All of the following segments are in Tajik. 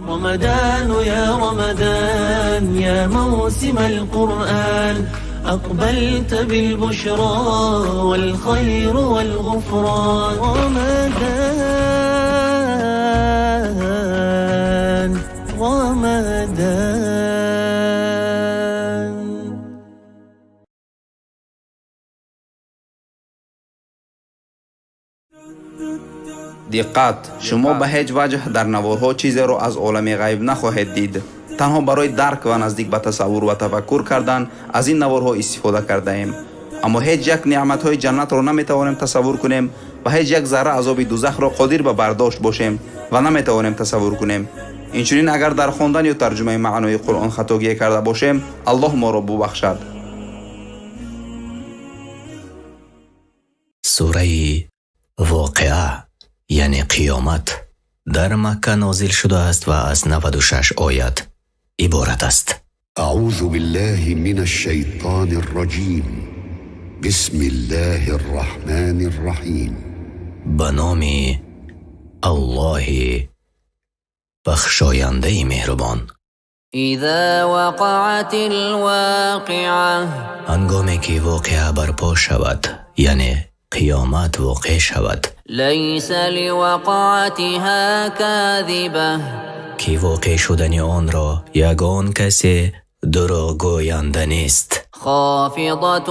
رمضان يا رمضان يا موسم القرآن أقبلت بالبشرى والخير والغفران رمضان رمضان. Диққат, шумо ба ҳеҷ ваҷҳ дар наворҳо чизеро аз олами ғайб нахоҳед дид. Танҳо барои дарк ва наздик ба тасаввур ва тафаккур кардан аз ин наворҳо истифода кардаем. Аммо ҳеҷ як неъматҳои ҷаннатро наметавонем тасаввур кунем ва ҳеҷ як зарра азоби дузахро қодир ба бардошт бошем ва наметавонем тасаввур кунем. Инчунин агар дар хондан ё тарҷумаи маънои Қуръон хатогие карда бошем, Аллоҳ моро бубахшад. Сураи Воқеа, яъне қиёмат, дар Макка нозил шудааст ва аз 96 оят иборат аст. أعوذ بالله من الشيطان الرجيم بسم الله الرحمن الرحيم. Ба номи Аллоҳи бахшояндаи меҳрубон. إذا وقعت الواقعة. Ҳангоме ки воқеа барпо шавад, яъне қиёмат воқеъ шавад. ليس لوقعتها كاذبة. Ки воқеъ шудани онро ягон касе дурӯғгӯянда нест. خافضة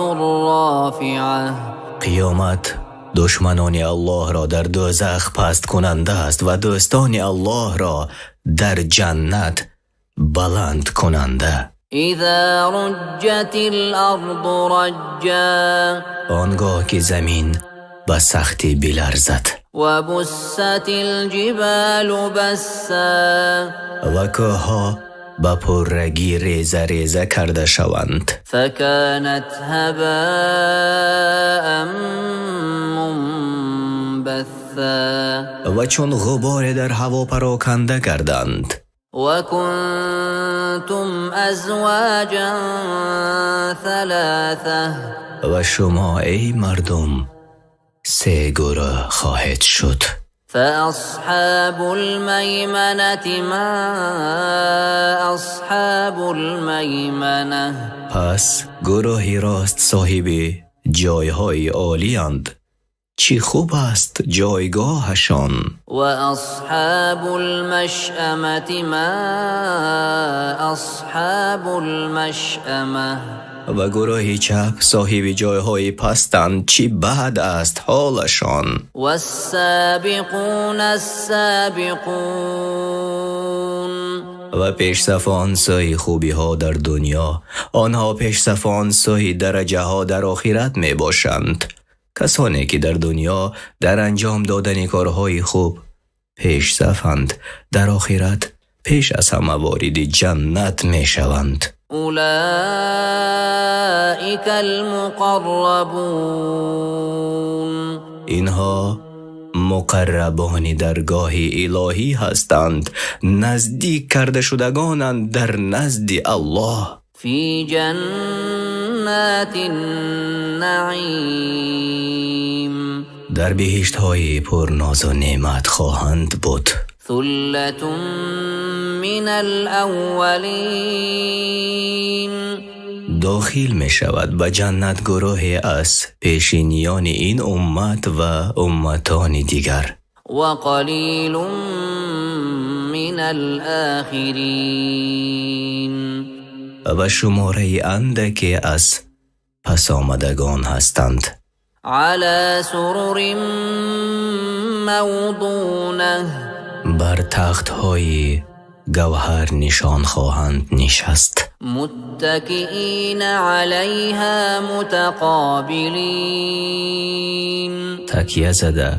رافعة. Қиёмат душманони Аллоҳро дар дӯзах пасткунанда аст ва дӯстони Аллоҳро дар ҷаннат баландкунанда. إذا رجت الأرض رجا. Он гоҳ ки замин ба сахтӣ биларзад. وبست الجبال بسا. Ва кӯҳҳо ба пуррагӣ реза реза карда шаванд. فكانت هباء منبثا. Ва чун ғуборе дар ҳаво пароканда гарданд. وكنتم أزواجا ثلاثة. Ва шумо, эй мардум, се гурӯҳ хоҳед шуд. فأصحاب الميمنة ما أصحاب الميمنة. Пас гурӯҳи рост соҳиби ҷойҳои олиянд, чӣ хуб аст ҷойгоҳашон. وأصحاب المشأمة ما أصحاب المشأمة. Ва гурӯҳи чап соҳиби ҷойҳои пастанд, чӣ бад аст ҳолашон. والسابقون السابقون. Ва пешсафон сӯи хубиҳо дар дунё, онҳо пешсафон сӯи дараҷаҳо дар охират мебошанд. Касоне ки дар дунё дар анҷом додани корҳои хуб пешсафанд, дар охират пеш аз ҳама вориди ҷаннат мешаванд. أولئك المقربون. Инҳо муқаррабони даргоҳи илоҳӣ ҳастанд, наздик карда шудагонанд дар назди Аллоҳ. في جنات النعيم. Дар биҳиштҳои пурнозу неъмат хоҳанд буд. ثلة من الأولين. Дохил мешавад ба ҷаннат гурӯҳе аз пешиниёни ин уммат ва умматони дигар. وقليل من الآخرين. Ва шумораи андаке аз пасомадагон ҳастанд. على سرر موضونة. Бар тахтҳои гавҳарнишон хоҳанд нишаст. متكئين عليها متقابلين. Такя зада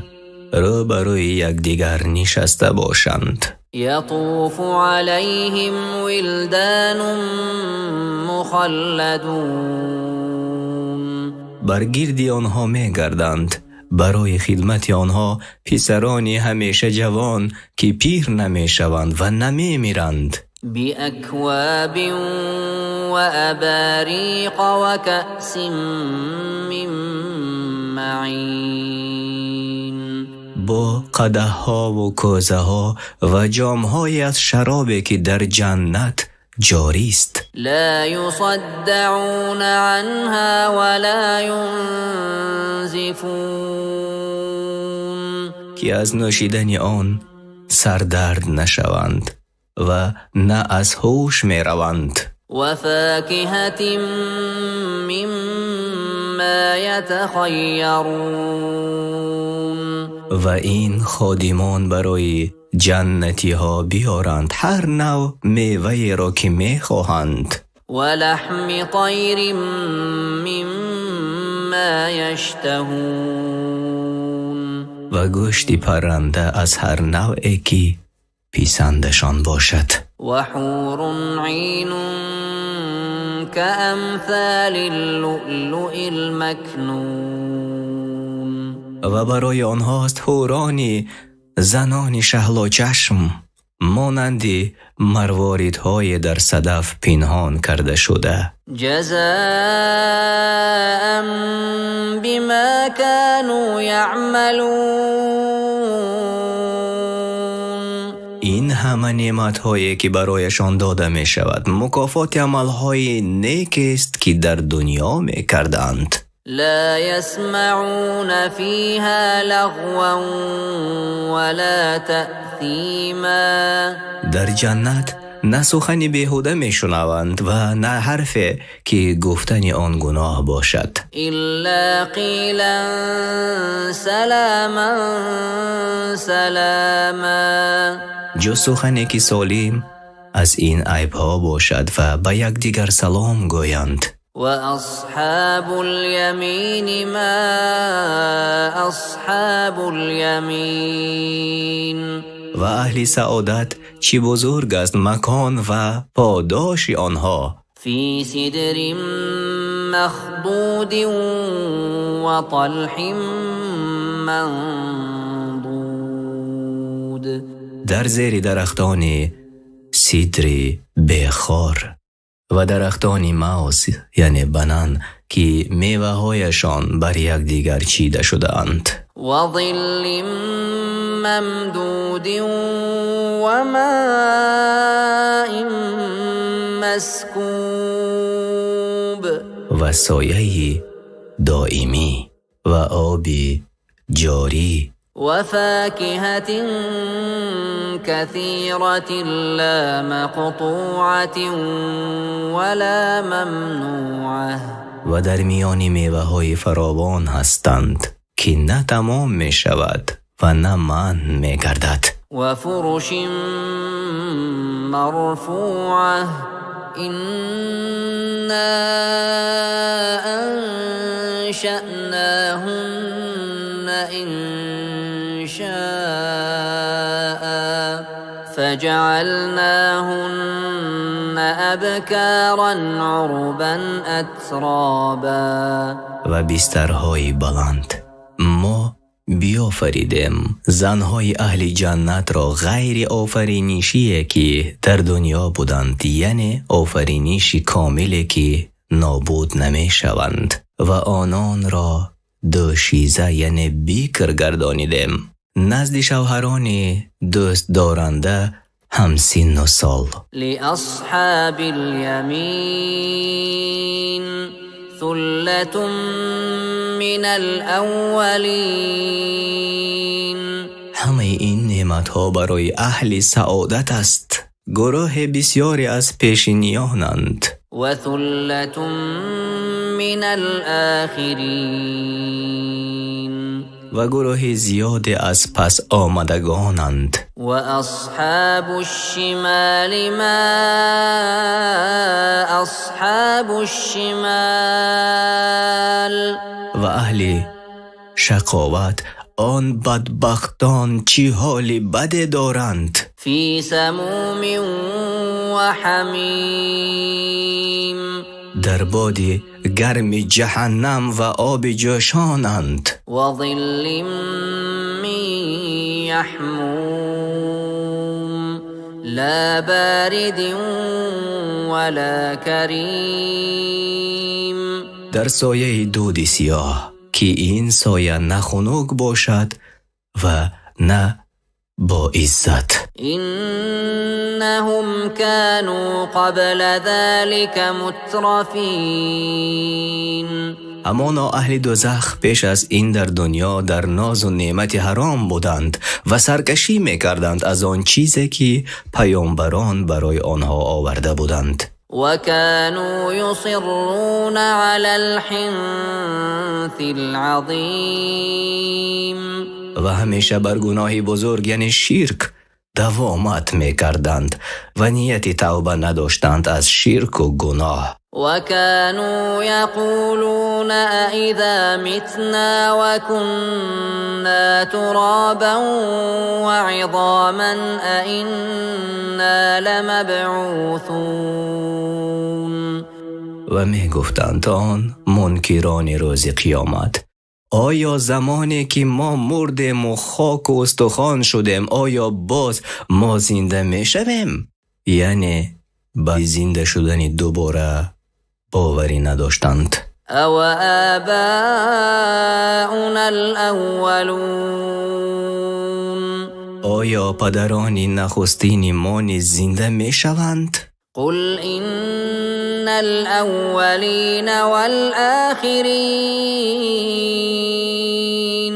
рӯ ба рӯи якдигар нишаста бошанд. يطوف عليهم ولدان مخلدون. Бар гирди онҳо мегарданд барои хидмати онҳо писарони ҳамеша ҷавон, ки пир намешаванд ва намемиранд. بأكواب وأباريق وكأس من معين. Бо қадаҳҳову кӯзаҳо ва ҷомҳое аз шаробе, ки дар ҷаннат ҷорист. لا يصدعون عنها ولا ينزفون. Ки аз нӯшидани он сардард нашаванд ва на аз ҳуш мераванд. وفاكهة مما يتخيرون. Ва ин ходимон барои ҷаннатиҳо биёранд ҳар навъ меваеро, ки мехоҳанд. ولحم طير مما يشتهون. Ва гӯшти парранда аз ҳар навъе, ки писандашон бошад. وحور عين كأمثال اللؤلؤ المكنون. Ва барои онҳост ҳурони занони шаҳлочашм, монанди марворидҳое дар садаф пинҳон карда шуда. جزاء بما كانوا يعملون. Ин ҳама неъматҳое, ки барояшон дода мешавад, мукофоти амалҳои некест, ки дар дунё мекарданд. لا يسمعون فيها لغوا ولا تأثيما. Дар ҷаннат на сухани беҳуда мешунаванд ва на ҳарфе, ки гуфтани он гуноҳ бошад. إلا قيلا سلاما سلاما. Ҷуз сухане, ки солим аз ин айбҳо бошад ва ба якдигар салом гӯянд. وأصحاب اليمين ما أصحاب اليمين. Ва аҳли саодат, чӣ бузург аст макон ва подоши онҳо! في سدر مخضود وطلح منضود. Дар зери дарахтони сидри бехор ва дарахтони мавз, яъне банан, ки меваҳояшон бар якдигар чида шудаанд. وظل ممدود وماء مسكوب. Ва сояи доимӣ ва оби ҷорӣ. وفاكهة كثيرة لا مقطوعة ولا ممنوعة. Ва дар миёни меваҳои фаровон ҳастанд, ки на тамом мешавад ва на манъ мегардад. وفرش مرفوعة إنا أنشأناهن إنشاء فجعلناهن أبكارا عربا أترابا. Ва бистарҳои баланд. Мо биёфаридем занҳои аҳли ҷаннатро ғайри офаринишие, ки дар дунё буданд, яъне офариниши комиле, ки нобуд намешаванд, ва ононро дӯшиза, яъне бикр гардонидем, назди шавҳарони дӯстдоранда, ҳамсинну сол. لأصحاب اليمين ثلة من الأولين. Ҳамаи ин неъматҳо барои аҳли саодат аст, гурӯҳи бисёре аз пешиниёнанд. وثلة من الآخرين. Ва гурӯҳи зиёде аз пас омадагонанд. وأصحاب الشمال ما أصحاب الشمال. Ва аҳли шақоват, он бадбахтон, чӣ ҳоли баде доранд! في سموم وحميم. Дар боди гарми ҷаҳаннам ва оби ҷӯшонанд. وظل من يحموم لا بارد ولا كريم. Дар сояи дуди сиёҳ, ки ин соя на хунук бошад. ва на бо иззат. إنهم كانوا قبل ذلك مترفين. Ҳамоно аҳли дӯзах пеш аз ин дар дунё дар нозу неъмати ҳаром буданд ва саркашӣ мекарданд аз он чизе, ки паёмбарон барои онҳо оварда буданд. وكانوا يصرون على الحنث العظيم. Ва ҳамеша бар гуноҳи бузург, яъне ширк, давомат мекарданд ва нияти тавба надоштанд аз ширку гуноҳ. وكانوا يقولون أإذا متنا وكنا ترابا وعظاما أإنا لمبعوثون. Ва мегуфтанд он мункирони рӯзи қиёмат: оё замоне ки мо мурдему хоку устухон шудем, оё боз мо зинда мешавем? Яъне ба зинда шудани дубора боварӣ надоштанд. أوآباؤنا الأولون. Оё падарони нахустини мо низ зинда мешаванд? قل إن الأولين والآخرين.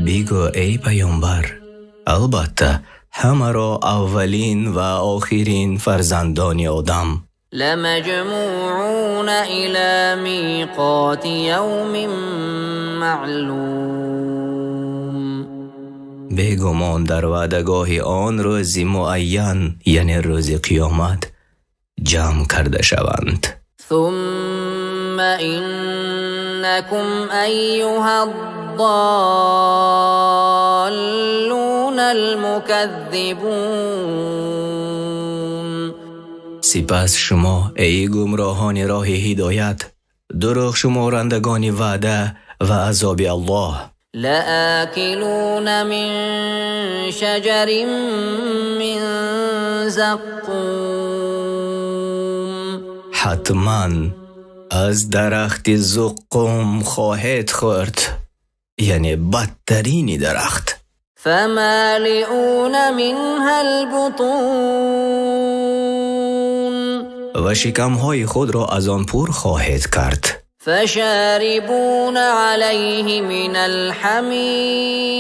Бигӯ, эй паёмбар, албатта, ҳамаро аввалин ва охирин фарзандони Одам لمجموعون إلى ميقات يوم معلوم. Бегумон дар ваъдагоҳи он рӯзи муайян, яъне рӯзи қиёмат, ҷамъ карда шаванд. ثم إنكم أيها الضالون المكذبون. Сипас шумо, эй гумроҳони роҳи ҳидоят, дурӯғшуморандагони ваъда ва азоби Аллоҳ, لآكلون من شجر من زقوم. Ҳатман аз дарахти зуққум хоҳед хӯрд, яъне бадтарини дарахт. فمالئون منها البطون. Ва шикамҳои худро аз он пур хоҳед кард. فشاربون عليه من الحميم.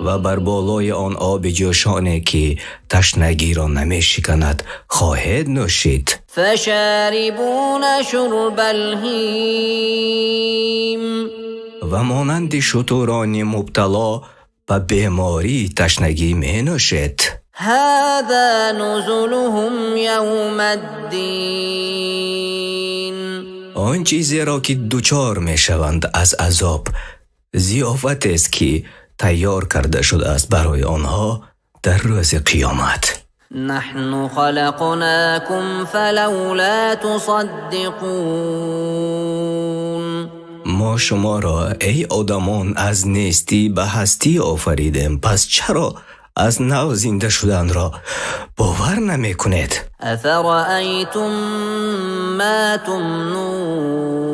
Ва бар болои он оби ҷӯшоне, ки ташнагиро намешиканад, хоҳед нӯшид. فشاربون شرب الهيم. Ва монанди шутурони мубтало ба бемории ташнагӣ менӯшед. هذا نزلهم يوم الدين. Он чизеро, ки дучор мешаванд аз азоб, зиёфатест, ки тайёр карда шудааст барои онҳо дар рӯзи қиёмат. نحن خلقناكم فلولا تصدقون. Мо шуморо, эй одамон, аз нестӣ ба ҳастӣ офаридем, пас чаро аз нав зинда шуданро бовар намекунед? أفرأيتم ما تمنون؟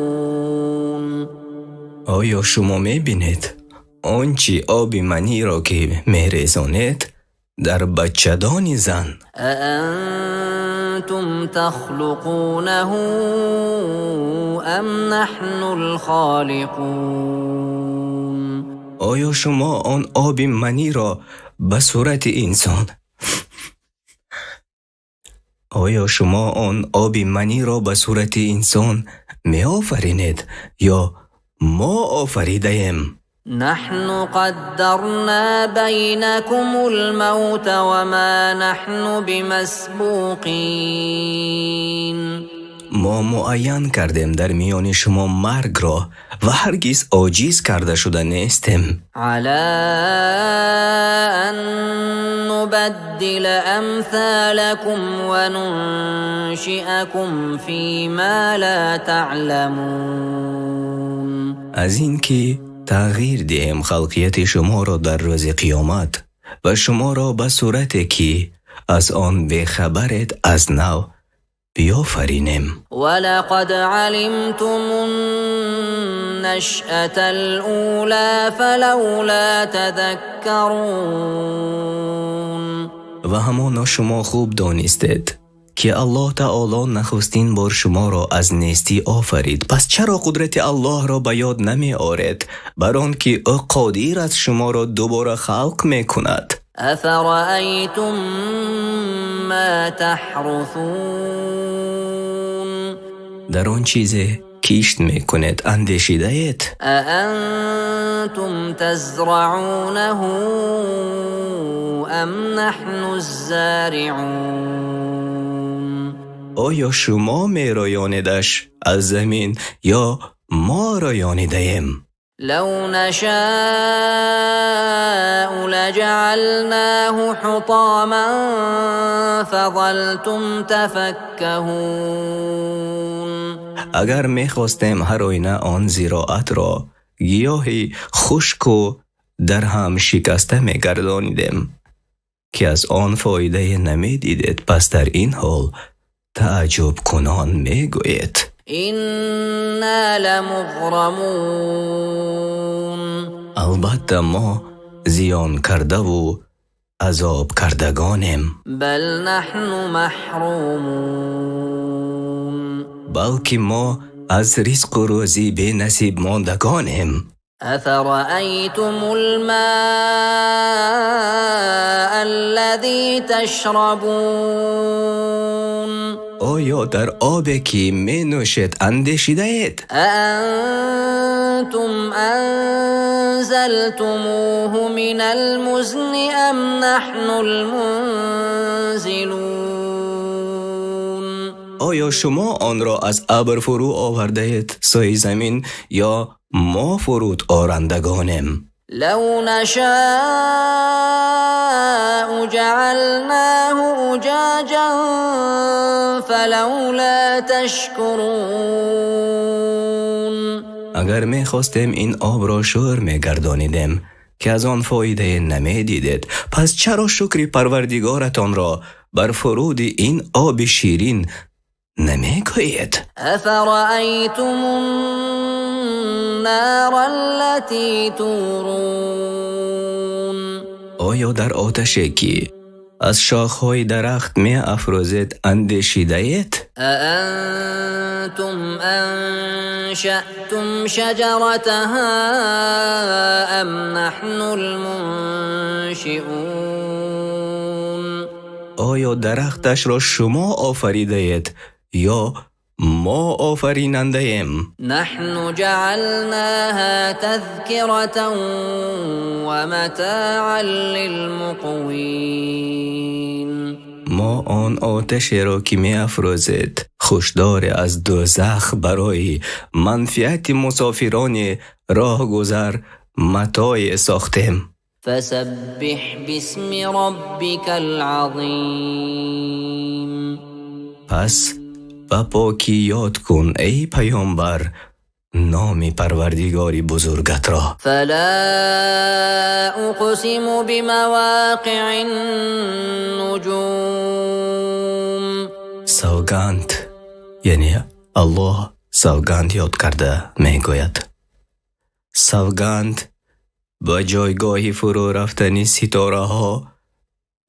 Оё шумо мебинед он чӣ оби маниро, ки мерезонед дар бачадони зан? أأنتم تخلقونه أم نحن الخالقون؟ Оё шумо он оби маниро ба сурати инсон, оё шумо он оби маниро ба сурати инсон меофаринед ё мо офаридаем? نحن قدرنا بينكم الموت وما نحن بمسبوقين. Мо муайян кардем дар миёни шумо маргро ва ҳаргиз оҷиз карда шуда нестем. على أن نبدل أمثالكم وننشئكم فيما لا تعلمون. Аз ин ки тағйир диҳем халқияти шуморо дар рӯзи қиёмат ва шуморо ба сурате, ки аз он бехабаред, аз нав биёфаринем. ولقد علمتم النشأة الأولى فلولا تذكرون. Ва ҳамоно шумо хуб донистед, ки Аллоҳ Таоло нахустин бор шуморо аз нестӣ офарид. Пас чаро қудрати Аллоҳро ба ёд намеоред, бар он ки ӯ қодир аст, шуморо дубора халқ мекунад? أفرأيتم ما تحرثون؟ Дар он чизе кишт мекунед, андешидаед? أأنتم تزرعونه أم نحن الزارعون؟ Оё шумо мероёнедаш аз замин ё мо роёнидаем? لو نشاء لجعلناه حطاما فظلتم تفكهون. Агар мехостем, ҳар оина он зироатро гиёҳи хушку дарҳам шикаста мегардонидем, ки аз он фоидае намедидед. Пас дар ин ҳол тааҷҷубкунон мегӯед: إنا لمغرمون. Албатта, мо зиён кардаву азоб кардагонем. بل نحن محرومون. Балки мо аз ризқу рӯзӣ бенасиб мондагонем. أفرأيتم الماء الذي تشربون؟ Оё дар обе, ки менӯшед, андешидаед? أأنتم أنزلتموه من المزن أم نحن المنزلون؟ Оё шумо онро аз абр фурӯ овардаед сӯи замин ё мо фуруд орандагонем? لو نشاء جعلناه أجاجا فلولا تشكرون. Агар мехостем, ин обро шӯр мегардонидем, ки аз он фоидае намедидед. Пас чаро шукри Парвардигоратонро бар фуруди ин оби ширин намегӯед? أفرأيتم النار التي تورون؟ Оё дар оташе, ки аз шохҳои дарахт меафрӯзед, андешидаед? أأنتم أنشأتم شجرتها أم نحن المنشئون؟ Оё дарахташро шумо офаридаед ё мо офаринандаем? نحن جعلناها تذكرة ومتاعا للمقوين. Мо он оташеро, ки меафрӯзед, хушдоре аз дӯзах, барои манфиати мусофирони роҳгузар матое сохтем. فسبح باسم ربك العظيم. Пас ба покӣ ёд кун, эй паёмбар, номи Парвардигори бузургатро. فلا أقسم بمواقع النجوم. Савганд, яъне Аллоҳ савганд ёд карда мегӯяд: савганд ба ҷойгоҳи фурӯ рафтани ситораҳо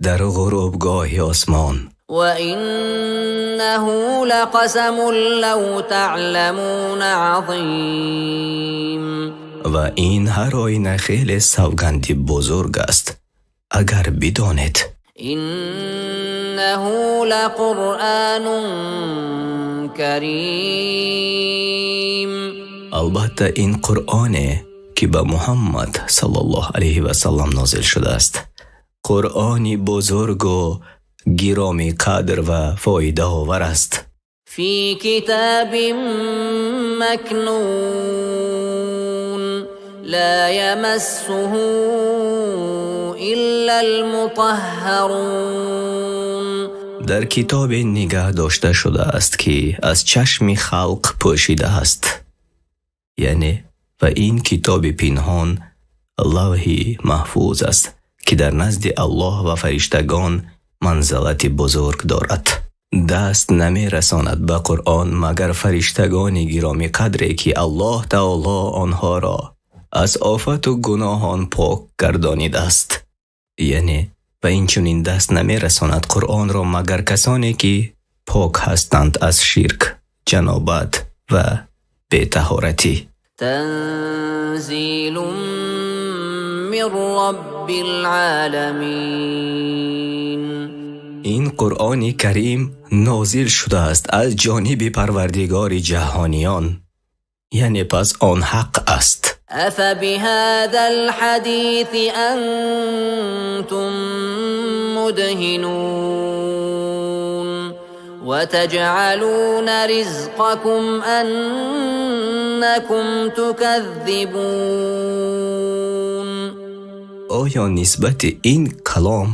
дар ғурубгоҳи осмон. وإنه لقسم لو تعلمون عظيم. Ва ин ҳар оина хеле савганди бузург аст, агар бидонед. إنه لقرآن كريم. Албатта, ин Қуръоне, ки ба Муҳаммад саллаллоҳу алайҳи васаллам нозил шудааст, Қуръони бузургу гиромӣ қадр ва фоидаовар аст. في كتاب مكنون لا يمسه إلا المطهرون. Дар китобе нигаҳ дошта шудааст, ки аз чашми халқ пӯшида аст, яъне ва ин китоби пинҳон Лавҳи Маҳфуз аст, ки дар назди Аллоҳ ва фариштагон манзалати бузург дорад. Даст намерасонад ба Қуръон, магар фариштагони гиромиқадре, ки Аллоҳ таоло онҳоро аз офату гуноҳон пок гардонидааст. Яъне ва инчунин даст намерасонад Қуръонро, магар касоне ки пок ҳастанд аз ширк, ҷанобат ва бетаҳоратӣ. تنزيل من رب العالمين. Ин Қуръони Карим нозил шудааст аз ҷониби Парвардигори ҷаҳониён, яъне пас он ҳақ аст. أفبهذا الحديث أنتم مدهنون وتجعلون رزقكم أنكم تكذبون. Оё нисбати ин калом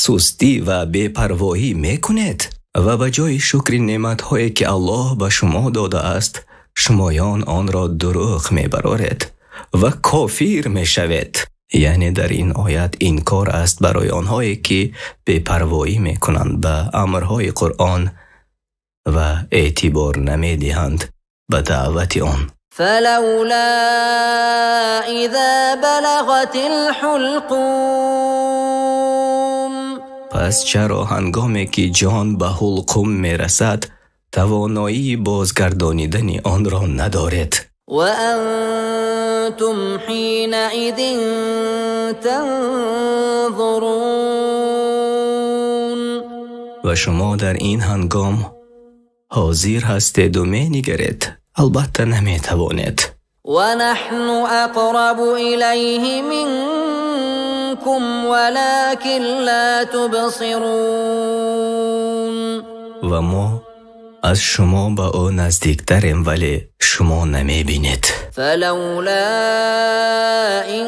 сустӣ ва бепарвоҳӣ мекунед ва ба ҷои шукри неъматҳое, ки Аллоҳ ба шумо додааст, шумоён онро дурӯғ мебароред ва кофир мешавед? Яъне дар ин оят инкор аст барои онҳое, ки бепарвоӣ мекунанд ба амрҳои Қуръон ва эътибор намедиҳанд ба даъвати он. فلولا إذا بلغت الحلقوم. Пас чаро ҳангоме ки ҷон ба ҳулқум мерасад, тавоноии бозгардонидани онро надоред? وأنتم حينئذ تنظرون. Ва шумо дар ин ҳангом ҳозир ҳастеду менигаред. Албатта наметавонед. ونحن أقرب إليه منكم ولكن لا تبصرون. Ва мо аз шумо ба ӯ наздиктарем, вале шумо намебинед. فلولا إن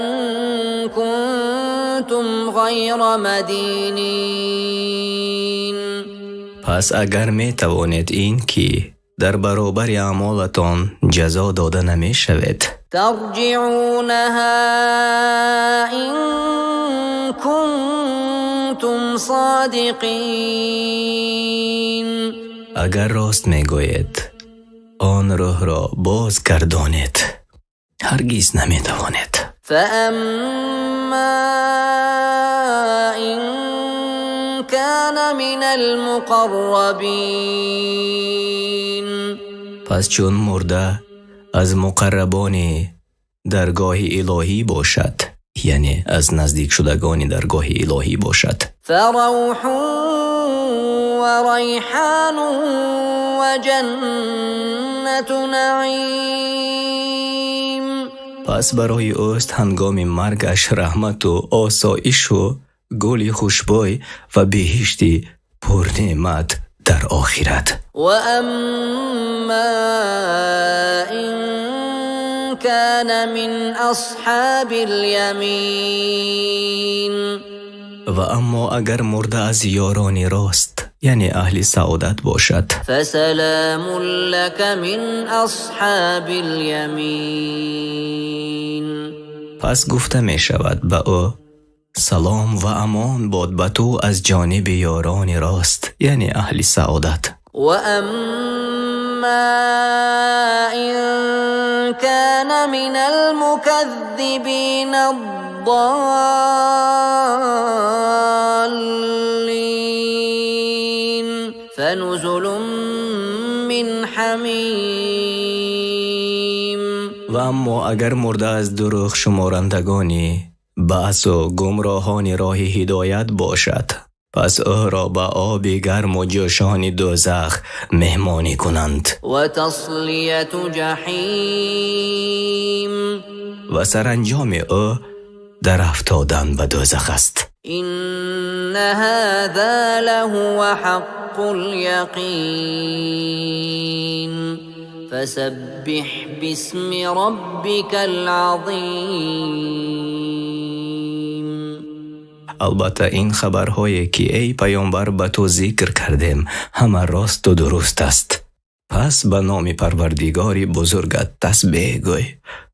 كنتم غير مدينين. Пас агар метавонед ин ки дар баробари аъмолатон ҷазо дода намешавед, ترجعونها إن كنتم صادقين. Агар рост мегӯед, он рӯҳро боз гардонед. Ҳаргиз наметавонед. فأما إن كان من المقربين. Пас чун мурда аз муқаррабони даргоҳи илоҳӣ бошад, яъне аз наздикшудагони даргоҳи илоҳӣ бошад, فروح وريحان وجنة نعيم. Пас барои ӯст ҳангоми маргаш раҳмату осоишу гули хушбӯй ва биҳишти пурнеъмат дар охират. وأما إن كان من أصحاب اليمين. Ва аммо агар мурда аз ёрони рост, яъне аҳли саодат бошад, فسلام لك من أصحاب اليمين. Пас гуфта мешавад ба ӯ: салом ва амон бод ба ту аз ҷониби ёрони рост, яъне аҳли саодат. وأما إن كان من المكذبين الضالين فنزل من حميم. Ва аммо агар мурда аз дурӯғ шуморандагони баъсу гумроҳони роҳи ҳидоят бошад, пас ӯро ба оби гарму ҷӯшони дӯзах меҳмонӣ кунанд. وتصلية جحيم. Ва саранҷоми ӯ дар афтодан ба дӯзах аст. إن هذا لهو حق اليقين فسبح باسم ربك العظيم. Албатта, ин хабарҳое, ки эй паёмбар ба ту зикр кардем, ҳама росту дуруст аст. Пас ба номи Парвардигори бузургат тасбеҳ гӯй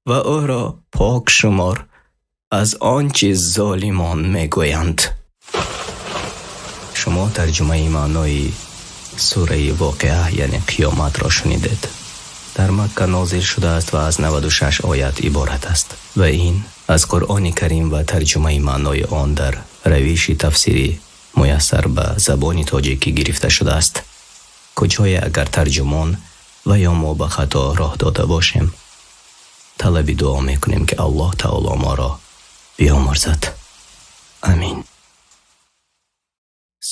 ва ӯро пок шумор аз он чи золимон мегӯянд. Шумо тарҷумаи маънои Сураи Воқеа, яъне Қиёматро шунидед. Дар Макка нозил шудааст ва аз 96 оят иборат аст. Ва ин аз Қуръони Карим ва тарҷумаи маънои он дар равиши тафсири муяссар ба забони тоҷикӣ гирифта шудааст. Куҷое агар тарҷумон ва ё мо ба хато роҳ дода бошем, талаби дуо мекунем, ки Аллоҳ таоло моро биомӯрзад. Амин.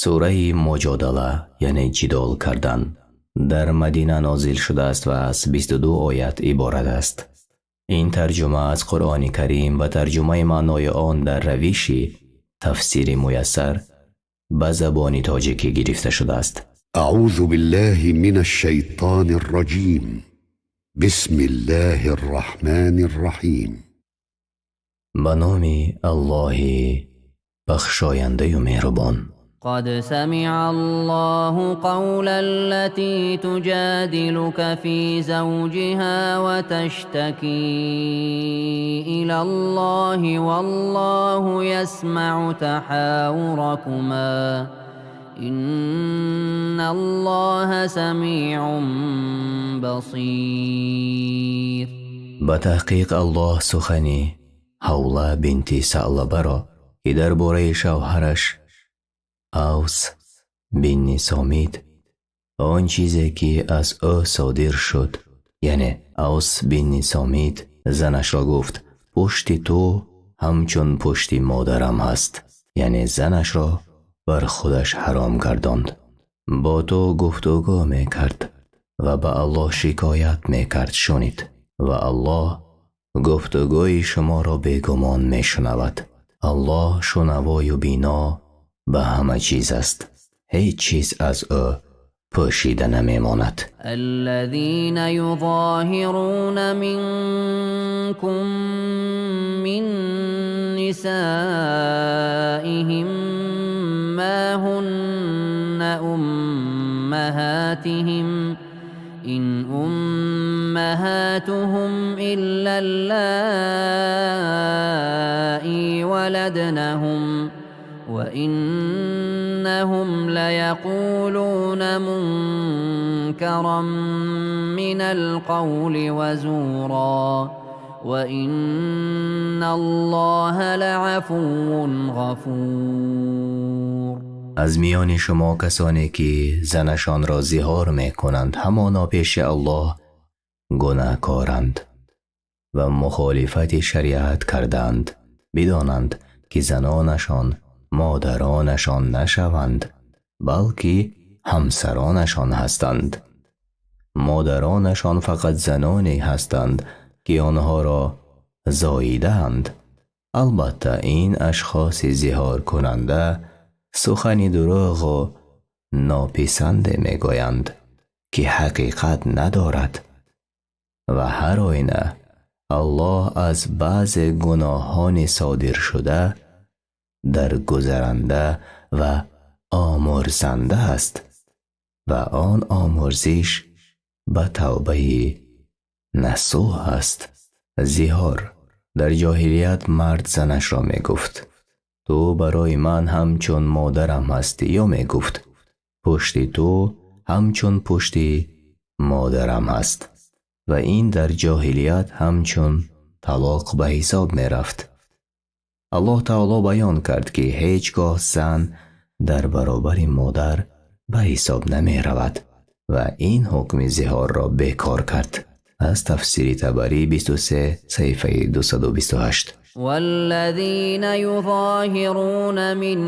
Сураи Муҷодала, яъне ҷидол кардан, дар Мадина нозил шудааст ва аз 22 оят иборат аст. Ин тарҷума аз Қуръони Карим ва тарҷумаи маънои он дар равиши тафсири муяссар ба забони тоҷикӣ гирифта шудааст. أعوذ بالله من الشيطان الرجيم. بسم الله الرحمن الرحيم. Ба номи Аллоҳи бахшояндаю меҳрубон. قد سمع الله قول التي تجادلك في زوجها وتشتكي إلى الله والله يسمع تحاوركما إن الله سميع بصير. Ба таҳқиқ, Аллоҳ сухани Ҳавла бинти Саълабаро, ки дар бораи шавҳараш Авс бинни Сомит он чизе, ки аз ӯ содир шуд, яъне Авс бинни Сомит занашро гуфт: «Пушти ту ҳамчун пушти модарам ҳаст», яъне занашро бар худаш ҳаром гардонд, бо ту гуфтугӯ мекард ва ба Аллоҳ шикоят мекард, шунид ва Аллоҳ гуфтугӯи шуморо бегумон мешунавад. Аллоҳ шунавою бино ба ҳама чиз аст, ҳеҷ чиз аз ӯ пӯшида намемонад. الذين يظاهرون منكم من نسائهم ما هن أمهاتهم إن أمهاتهم إلا اللائي ولدنهم وإنهم ليقولون منكرا من القول وزورا وإن الله لعفو غفور. Аз миёни шумо касоне ки занашонро зиҳор мекунанд, ҳамоно пеши Аллоҳ гунаҳкоранд ва мухолифати шариат кардаанд. Бидонанд, ки занонашон модаронашон нашаванд, балки ҳамсаронашон ҳастанд. Модаронашон фақат заноне ҳастанд, ки онҳоро зоидаанд. Албатта, ин ашхоси зиҳоркунанда сухани дурӯғу нописанде мегӯянд, ки ҳақиқат надорад, ва ҳар оина Аллоҳ аз баъзе гуноҳони содиршуда даргузаранда ва омӯрзанда аст ва он омӯрзиш ба тавбаи насӯҳ аст. Зиҳор: дар ҷоҳилият мард занашро мегуфт: «Ту барои ман ҳамчун модарам ҳастӣ» ё мегуфт: «Пушти ту ҳамчун пушти модарам аст», ва ин дар ҷоҳилият ҳамчун талоқ ба ҳисоб мерафт. Аллоҳ таоло баён кард, ки ҳеҷ гоҳ зан дар баробари модар ба ҳисоб намеравад ва ин ҳукми зиҳорро бекор кард. Аз тафсири Табарӣ, 23, саҳифаи 228. والذين يظاهرون من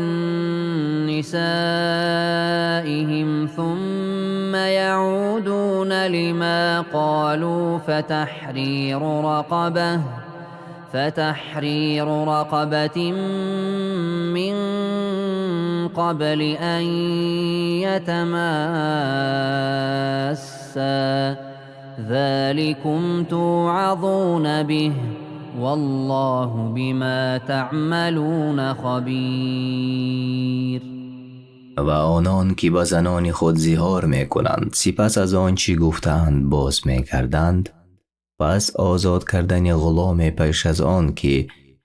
نسائهم ثم يعودون لما قالوا فتحرير رقبة من قبل أن يتماسا ذلكم توعظون به والله بما تعملون خبير. Ва онон ки ба занони худ зиҳор мекунанд, сипас аз он чӣ гуфтаанд боз мегарданд, пас озод кардани ғуломе пеш аз он ки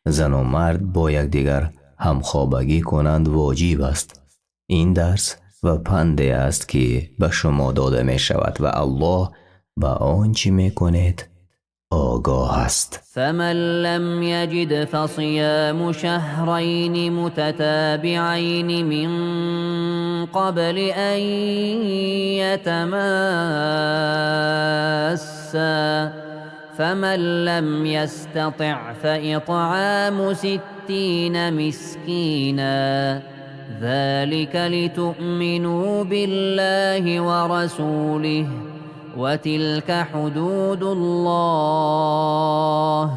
зану мард бо якдигар ҳамхобагӣ кунанд воҷиб аст. Ин дарс Ва панде аст, ки ба шумо дода мешавад, ва Аллоҳ ба он чӣ мекунед огоҳ аст. فمن لم يجد فصيام شهرين متتابعين من قبل أن يتماسا، فمن لم يستطع فإطعام 60 مسكينا، ذلك لتؤمنوا بالله ورسوله، وتلك حدود الله،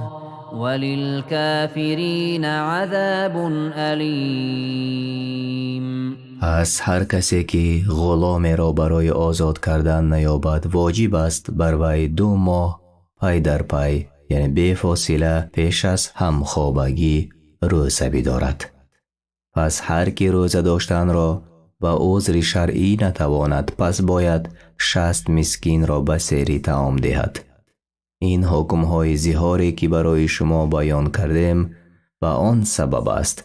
وللكافرين عذاب أليم. Пас ҳар касе ки ғуломеро барои озод кардан наёбад, воҷиб аст бар вай 2 моҳ пай дар пай, яъне бефосила пеш аз ҳамхобагӣ, рӯза бидорад. Пас ҳар ки рӯза доштанро ба узри шаръӣ натавонад, пас бояд 60 мискинро ба сери таом диҳад. Ин ҳукмҳои зиҳоре, ки барои шумо баён кардем, ба он сабаб аст,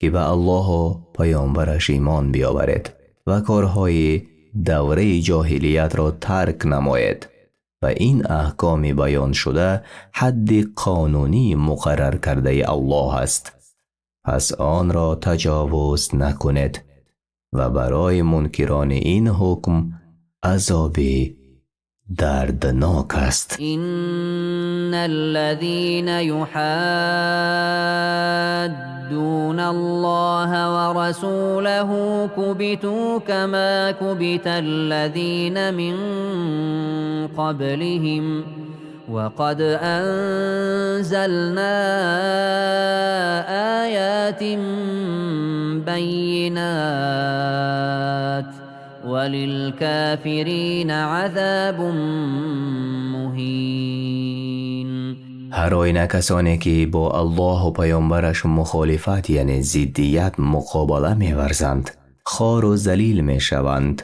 ки ба Аллоҳу паёмбараш имон биёваред ва корҳои давраи ҷоҳилиятро тарк намоед. Ва ин аҳкоми баёншуда ҳадди қонунии муқаррар кардаи Аллоҳ аст, пас онро таҷовуз накунед, ва барои мункирони ин ҳукм азоби дарднок аст. إن الذين يحادون الله ورسوله كبتوا كما كبت الذين من قبلهم، وقد أنزلنا آيات بينات، وللكافرين عذاب مهين. Ҳар оина касоне, ки бо Аллоҳу паёмбараш мухолифат, яъне зиддият, муқобала меварзанд, хору залил мешаванд,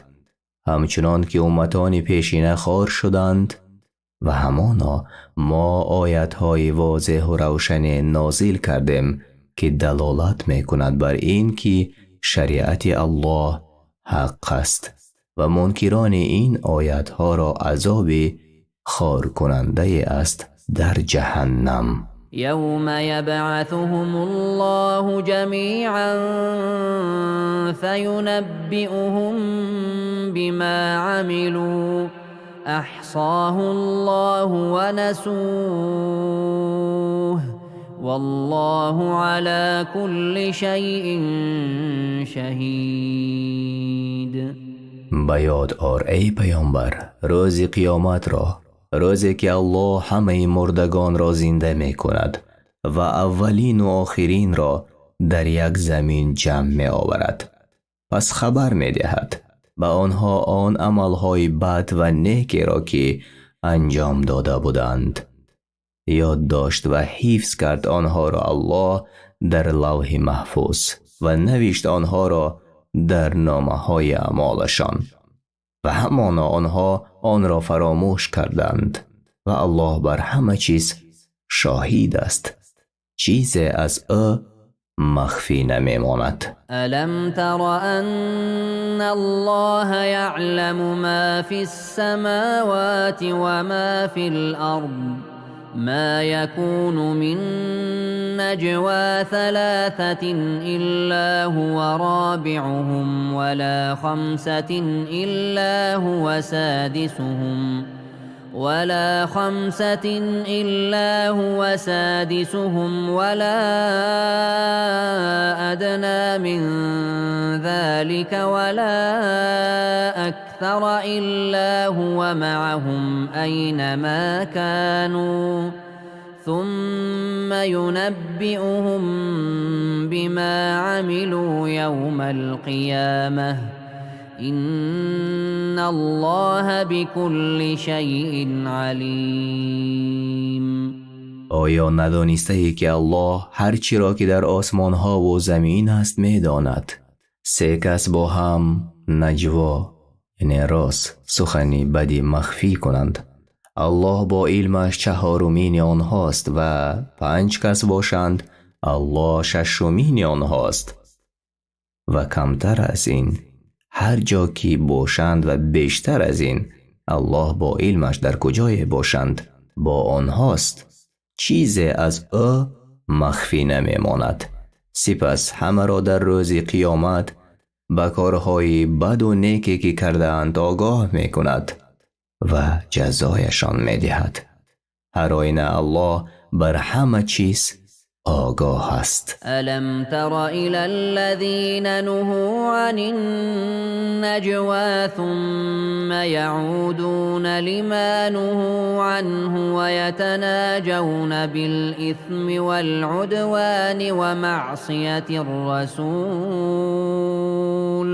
ҳамчунон ки умматони пешина хор шуданд. Ва ҳамоно мо оятҳои возеҳу равшане нозил кардем, ки далолат мекунад бар ин ки шариати Аллоҳ ҳақ аст, ва мункирони ин оятҳоро азоби хоркунандае аст дар ҷаҳаннам. يوم يبعثهم الله جميعا فينبئهم بما عملوا، أحصاه الله ونسوه، والله على كل شيء شهيد. Ба ёд ор, эй паёмбар, рӯзи қиёматро, рӯзе ки Аллоҳ ҳамаи мурдагонро зинда мекунад ва аввалину охиринро дар як замин ҷамъ меоварад, пас хабар медиҳад ба онҳо он амалҳои бад ва некеро, ки анҷом дода буданд. Ёд дошт ва ҳифз кард онҳоро Аллоҳ дар лавҳи маҳфуз ва навишт онҳоро дар номаҳои аъмолашон, ва ҳамоно онҳо онро фаромӯш карданд, ва Аллоҳ бар ҳама чиз шоҳид аст, чизе аз ӯ махфӣ намемонад. ألم تر أن الله يعلم ما في السماوات وما في الأرض؟ ما يكون من نجوى ثلاثة إلا هو رابعهم، ولا خمسة إلا هو سادسهم، ولا خمسة إلا هو سادسهم، ولا أدنى من ذلك ولا أكثر إلا هو معهم أينما كانوا، ثم ينبئهم بما عملوا يوم القيامة، إن الله بكل شيء عليم. Оё надонистаӣ, ки Аллоҳ ҳар чиро, ки дар осмонҳову замин аст, медонад? Се кас бо ҳам наҷво, яъне роз, сухани бади махфӣ кунанд, Аллоҳ бо илмаш чаҳорумини онҳост, ва панҷ кас бошанд, Аллоҳ шашумини онҳост, ва камтар аз ин Ҳар ҷо ки бошанд ва бештар аз ин, Аллоҳ бо илмаш дар куҷое бошанд, бо онҳост. Чизе аз ӯ махфӣ намемонад. Сипас ҳамаро дар рӯзи қиёмат ба корҳои баду неке ки кардаанд огоҳ мекунад ва ҷазояшон медиҳад. Ҳар оина Аллоҳ бар ҳама чиз огоҳ аст. ألم تر إلى الذين نهوا عن النجوى ثم يعودون لما نهوا عنه ويتناجون بالإثم والعدوان ومعصية الرسول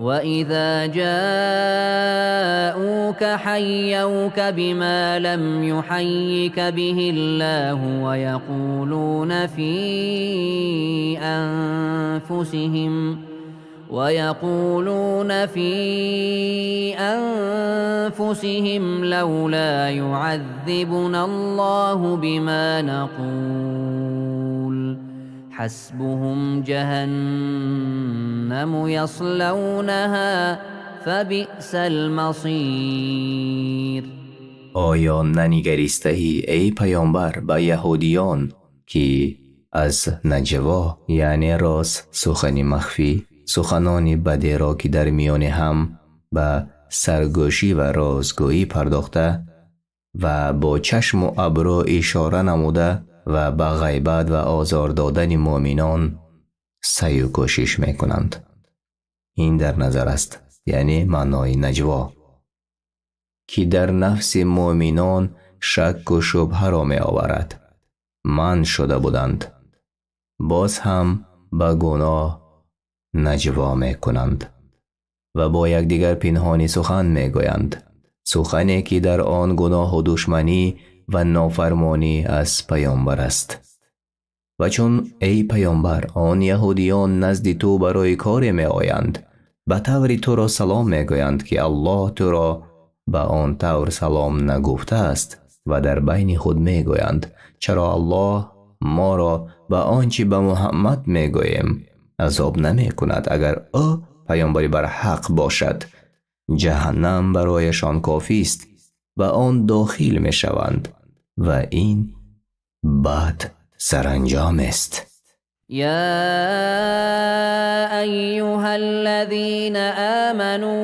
وإذا جاءوك حيوك بما لم يحيك به الله ويقولون في أنفسهم لولا يعذبنا الله بما نقول حسبهم جهنم يصلونها فبئس المصير. Оё нанигаристаӣ, эй паёмбар, ба яҳудиён, ки аз наҷво, яъне роз, сухани махфӣ, суханони бадеро, ки дар миёни ҳам ба саргӯшӣ ва розгӯӣ пардохта ва бо чашму абрӯ ишора намуда ва ба ғайбат ва озор додани муъминон саъю кӯшиш мекунанд? Ин дар назар аст, яъне маънои наҷво, ки дар нафси муъминон шакку шубҳаро меоварад, манъ шуда буданд, боз ҳам ба гуноҳ наҷво мекунанд ва бо якдигар пинҳонӣ сухан мегӯянд, сухане ки дар он гуноҳу душманӣ ва нофармонӣ аз паёмбар аст. Ва чун, эй паёмбар, он яҳудиён назди ту барои коре меоянд, ба таври туро салом мегӯянд, ки Аллоҳ туро ба он тавр салом нагуфтааст, ва дар байни худ мегӯянд: «Чаро Аллоҳ моро ба он чӣ ба Муҳаммад мегӯем азоб намекунад, агар ӯ паёмбари барҳақ бошад?» Ҷаҳаннам барояшон кофист, ба он дохил мешаванд ва ин бад саранҷомест. يا أيها الذين آمنوا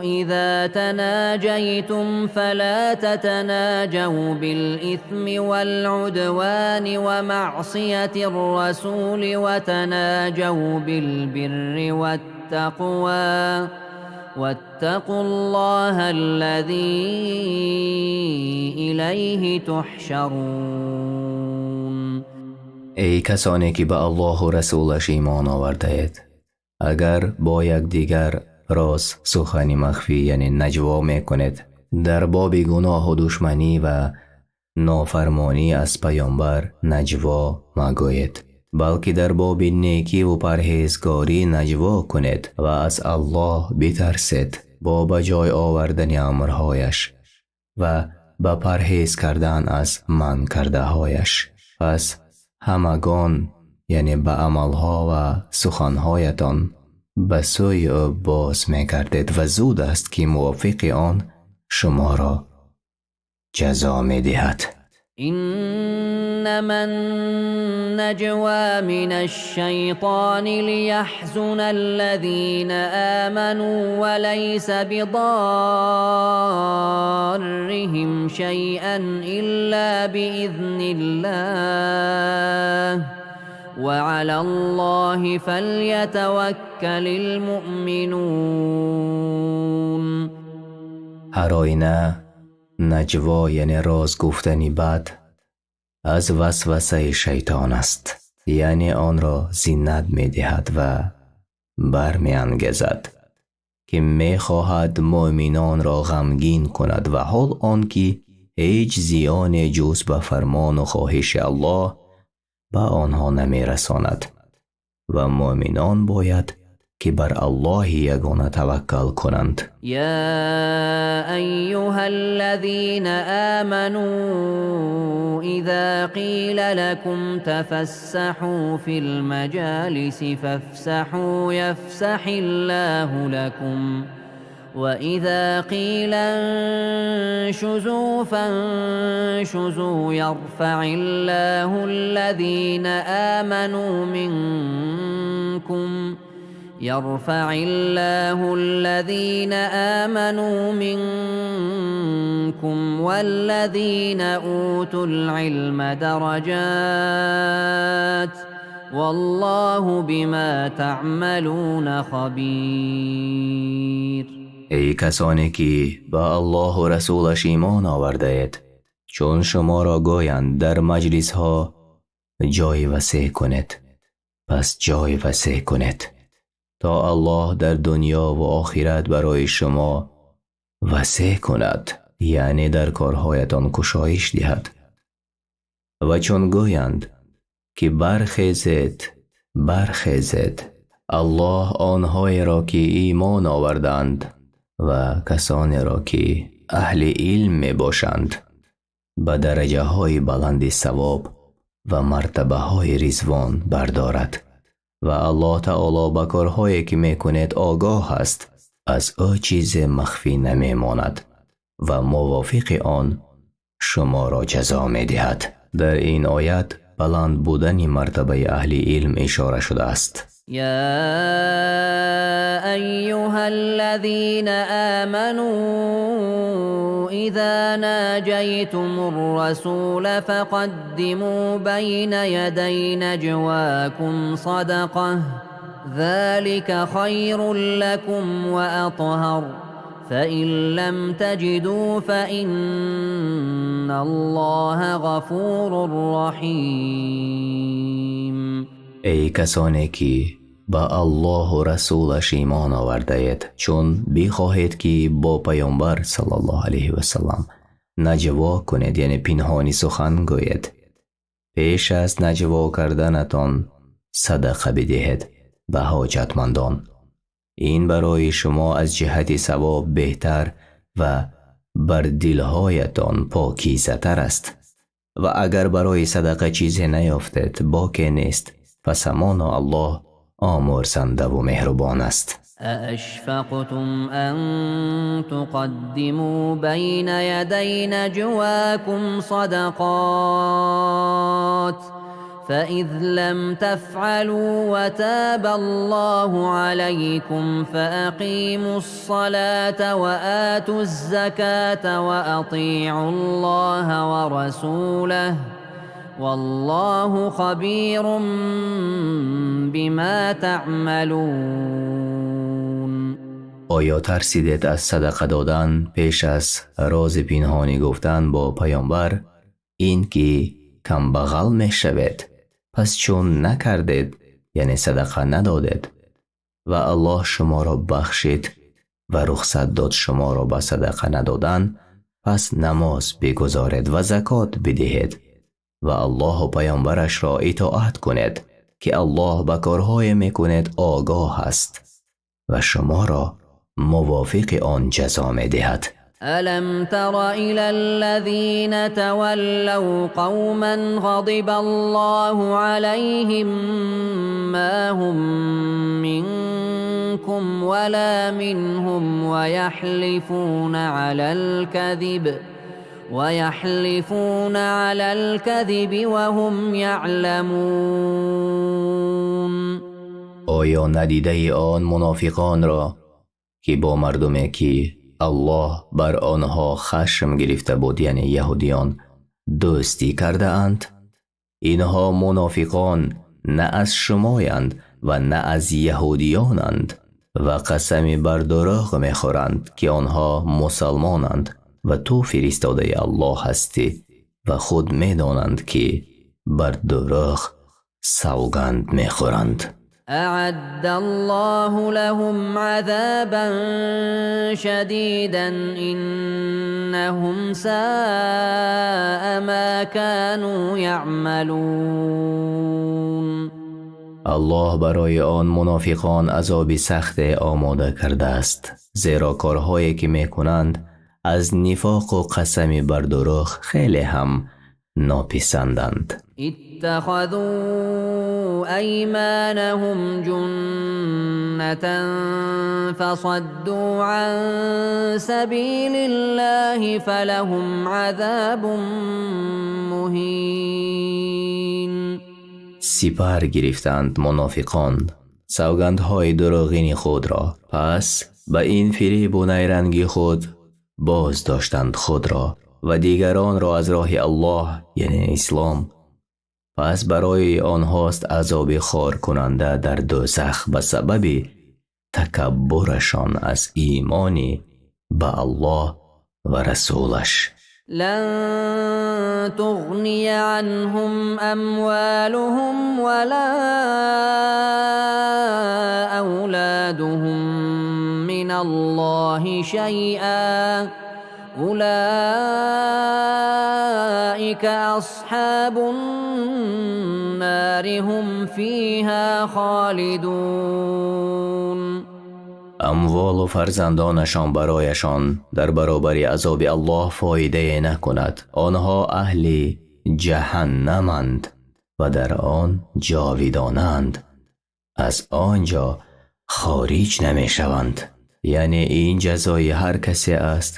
إذا تناجيتم فلا تتناجوا بالإثم والعدوان ومعصية الرسول وتناجوا بالبر والتقوى واتقوا الله الذي إليه تحشرون. Эй касоне ки ба Аллоҳу расулаш имон овардаед, агар бо якдигар роз, сухани махфӣ, яъне наҷво мекунед, дар боби гуноҳу душманӣ ва нофармонӣ аз паёмбар наҷво магӯед, балки дар боби некиву парҳезгорӣ наҷво кунед ва аз Аллоҳ битарсед бо ба ҷой овардани амрҳояш ва ба парҳез кардан аз манъ кардаҳояш. Пас ҳамагон, яъне ба амалҳо ва суханҳоятон, ба сӯи ӯ боз мегардед ва зуд аст, ки мувофиқи он шуморо ҷазо медиҳад. إنما النجوى من الشيطان ليحزن الذين آمنوا وليس بضارهم شيئا إلا بإذن الله وعلى الله فليتوكل المؤمنون. Ҳар оина наҷво, яъне роз гуфтани бад, аз васвасаи шайтон аст, яъне онро зинат медиҳад ва бармеангезад, ки мехоҳад муъминонро ғамгин кунад, ва ҳол он ки ҳеҷ зиёне ҷуз ба фармону хоҳиши Аллоҳ ба онҳо намерасонад ва муъминон бояд ки бар Аллоҳи ягона таваккал кунанд. يا أيها الذين آمنوا إذا قيل لكم تفسحوا في المجالس فافسحوا يفسح الله لكم وإذا قيل انشزوا فانشزوا يرفع الله الذين آمنوا منكم يرفع الله الذين آمنوا منكم والذين أوتوا العلم درجات والله بما تعملون خبير. Эй касоне ки ба Аллоҳу расулаш имон овардаед, чун шуморо гӯянд дар маҷлисҳо ҷой васеъ кунед, пас ҷой васеъ кунед, то Аллоҳ дар дунё ва охират барои шумо васеъ кунад, яъне дар корҳоятон кушоиш диҳад. Ва чун гӯянд ки бархезед, бархезед, Аллоҳ онҳоеро ки имон оварданд ва касонеро ки аҳли илм мебошанд ба дараҷаҳои баланди савоб ва мартабаҳои ризвон бардорад ва Аллоҳ таоло ба корҳое ки мекунед огоҳ аст, аз ӯ чизе махфӣ намемонад ва мувофиқи он шуморо ҷазо медиҳад. Дар ин оят баланд будани мартабаи аҳли илм ишора шудааст. يا أيها الذين آمنوا إذا ناجيتم الرسول فقدموا بين يدي نجواكم صدقة ذلك خير لكم وأطهر فإن لم تجدوا فإن الله غفور رحيم. Эй касоне ки ба Аллоҳу расулаш имон овардаед, чун бихоҳед ки бо паёмбар саллаллоҳу алайҳи васаллам наҷво кунед, яъне пинҳонӣ сухан гӯед, пеш аз наҷво карданатон садақа бидиҳед ба ҳоҷатмандон. Ин барои шумо аз ҷиҳати савоб беҳтар ва бар дилҳоятон покизатар аст. Ва агар барои садақа чизе наёфтед, боке нест, пас ҳамоно Аллоҳ омӯрзандаву меҳрубон аст. أأشفقتم أن تقدموا بين يدي نجواكم صدقات فإذ لم تفعلوا وتاب الله عليكم فأقيموا الصلاة وآتوا الزكاة وأطيعوا الله ورسوله والله خبير بما تعملون. Оё тарсидед аз садақа додан пеш аз рози пинҳонӣ гуфтан бо паёмбар, ин ки камбағал мешавед? Пас чун накардед, яъне садақа надодед, ва Аллоҳ шуморо бахшид ва рухсат дод шуморо ба садақа надодан, пас намоз бигузоред ва закот бидиҳед ва Аллоҳу паёмбарашро итоат кунед, ки Аллоҳ ба корҳое мекунед огоҳ аст ва шуморо мувофиқи он ҷазо медиҳад. ألم تر إلى الذين تولوا قوما غضب الله عليهم ما هم منكم ولا منهم ويحلفون على الكذب وهم يعلمون. Оё надидаи он мунофиқонро, ки бо мардуме ки Аллоҳ бар онҳо хашм гирифта буд, яъне яҳудиён, дӯстӣ кардаанд? Инҳо мунофиқон на аз шумоянд ва на аз яҳудиёнанд ва қасами бар дурӯғ мехӯранд, ки онҳо мусалмонанд ва ту фиристодаи Аллоҳ ҳастӣ, ва худ медонанд, ки бар дурӯғ савганд мехӯранд. أعد الله لهم عذابا شديدا إنهم ساء ما كانوا يعملون. Аллоҳ барои он мунофиқон азоби сахте омода кардааст, зеро корҳое ки мекунанд аз нифоқу қасами бар дурӯғ хеле ҳам нописанданд. اتخذوا أيمانهم جنة فصدوا عن سبيل الله فلهم عذاب مهين. Сипар гирифтанд мунофиқон савгандҳои дурӯғини худро, пас ба ин фиребу найранги худ боз доштанд худро ва дигаронро аз роҳи Аллоҳ, яъне ислом. Пас барои онҳост азоби хоркунанда дар дӯзах ба сабаби такаббурашон аз имони ба Аллоҳ ва расулаш. لن تغني عنهم أموالهم ولا أولادهم من الله شيئا أولئك أصحاب النار هم فيها خالدون. Амволу фарзандонашон барояшон дар баробари азоби Аллоҳ фоидае накунад. Онҳо аҳли ҷаҳаннаманд ва дар он ҷовидонаанд, аз он ҷо хориҷ намешаванд. Яъне ин ҷазои ҳар касе аст,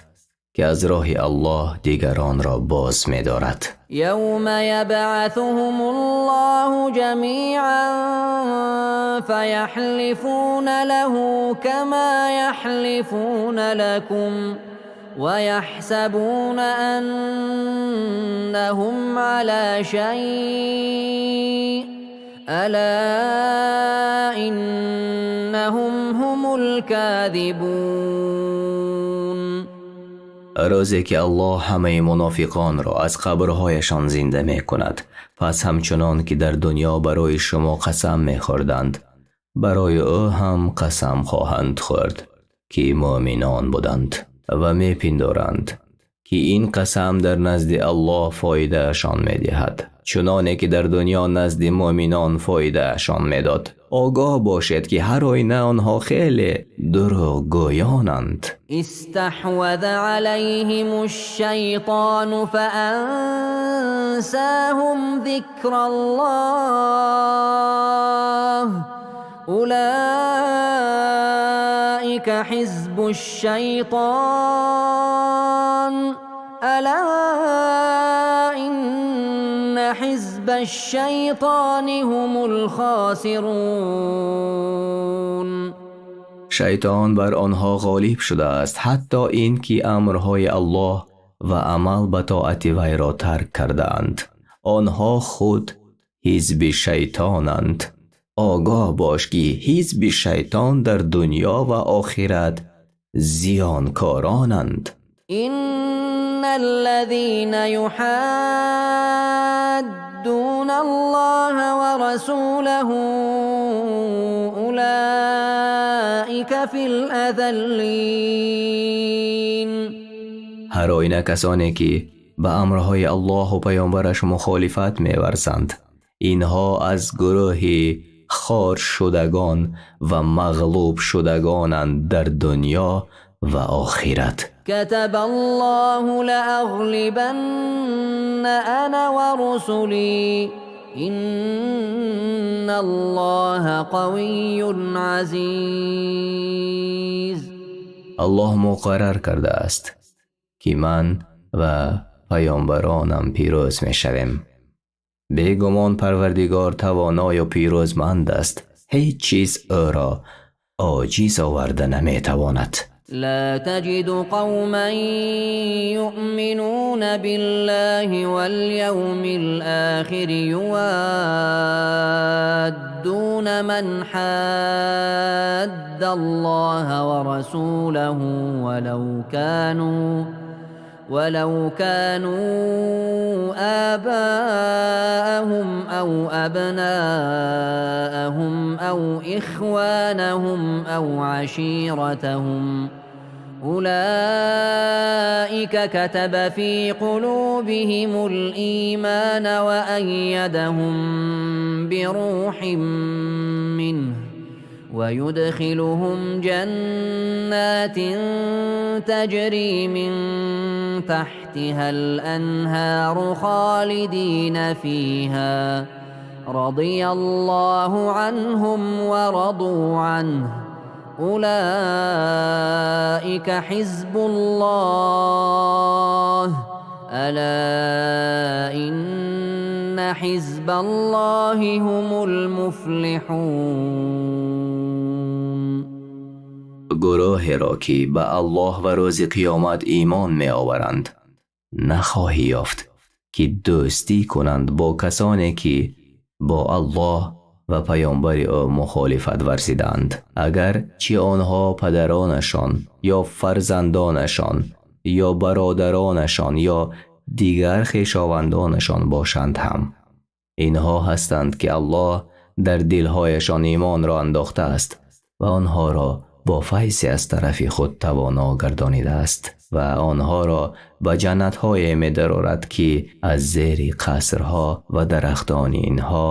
ки аз роҳи Аллоҳ дигаронро боз медорад. يوم يبعثهم الله جميعا فيحلفون له كما يحلفون لكم ويحسبون أنهم على شيء ألا إنهم هم الكاذبون. Рӯзе ки Аллоҳ ҳамаи мунофиқонро аз қабрҳояшон зинда мекунад, пас ҳамчунон ки дар дунё барои шумо қасам мехӯрданд, барои ӯ ҳам қасам хоҳанд хӯрд, ки муъминон буданд, ва мепиндоранд, ки ин қасам дар назди Аллоҳ фоидаашон медиҳад, чуноне ки дар дунё назди муъминон фоидаашон медод. Огоҳ бошед, ки ҳар оина онҳо хеле дурӯғгӯёнанд. استحوذ عليهم الشيطان فأنساهم ذكر الله أولئك حزب الشيطان ألا إن حزب الشيطان هم الخاسرون. Шайтон бар онҳо ғолиб шудааст, ҳатто ин ки амрҳои Аллоҳ ва амал ба тоати вайро тарк кардаанд. Онҳо худ ҳизби шайтонанд. Огоҳ бош, ки ҳизби шайтон дар дунё ва охират зиёнкоронанд. إن الذين يحادون الله ورسوله أولئك في الأذلين. Ҳар оина касоне ки ба амрҳои Аллоҳу паёмбараш мухолифат меварзанд, инҳо аз гурӯҳи хоршудагон ва мағлуб шудагонанд дар дунё ва охират. كتب الله لأغلبن أنا ورسلي إن الله قوي عزيز. Аллоҳ муқаррар кардааст, ки ман ва паёмбаронам пирӯз мешавем. Бегумон, Парвардигор тавоною пирӯзманд аст, ҳеҷ чиз ӯро оҷиз оварда наметавонад. لا تجد قوما يؤمنون بالله واليوم الآخر يوادون من حاد الله ورسوله ولو كانوا آباءهم أو أبناءهم أو إخوانهم أو عشيرتهم. أولئك كتب في قلوبهم الإيمان وأيدهم بروح منه ويدخلهم جنات تجري من تحتها الأنهار خالدين فيها رضي الله عنهم ورضوا عنه أولئك حزب الله ألا إن حزب الله هم المفلحون. Гурӯҳеро, ки ба Аллоҳ ва рӯзи қиёмат имон меоваранд, нахоҳӣ ёфт, ки дӯстӣ кунанд бо касоне, ки бо Аллоҳ ва паёмбари ӯ мухолифат варзиданд, агар чи онҳо падаронашон ё фарзандонашон ё бародаронашон ё дигар хешовандонашон бошанд ҳам. Инҳо ҳастанд, ки Аллоҳ дар дилҳояшон имонро андохтааст ва онҳоро бо файзе аз тарафи худ тавоно гардонидааст ва онҳоро ба ҷаннатҳое медарорад, ки аз зери қасрҳо ва дарахтони инҳо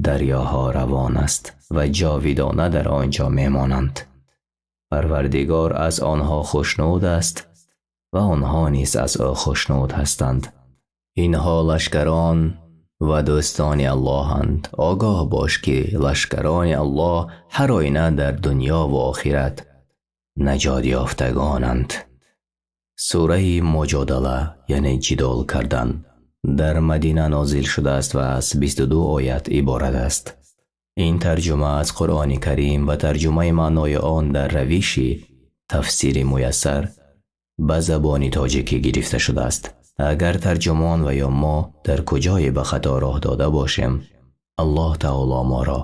дарёҳо равон аст ва ҷовидона дар он ҷо мемонанд. Парвардигор аз онҳо хушнуд аст ва онҳо низ аз ӯ хушнуд ҳастанд. Инҳо лашкарон ва дӯстони Аллоҳанд. Огоҳ бош, ки лашкарони Аллоҳ ҳар оина дар дунё ва охират наҷот ёфтагонанд. Сураи Муҷодала, яъне ҷидол кардан, дар Мадина нозил шудааст ва аз 22 оят иборат аст. Ин тарҷума аз Қуръони Карим ва тарҷумаи маънои он дар равиши тафсири муяссар ба забони тоҷикӣ гирифта шудааст. Агар тарҷумон ва ё мо дар куҷое ба хато роҳ дода бошем, Аллоҳ таоло моро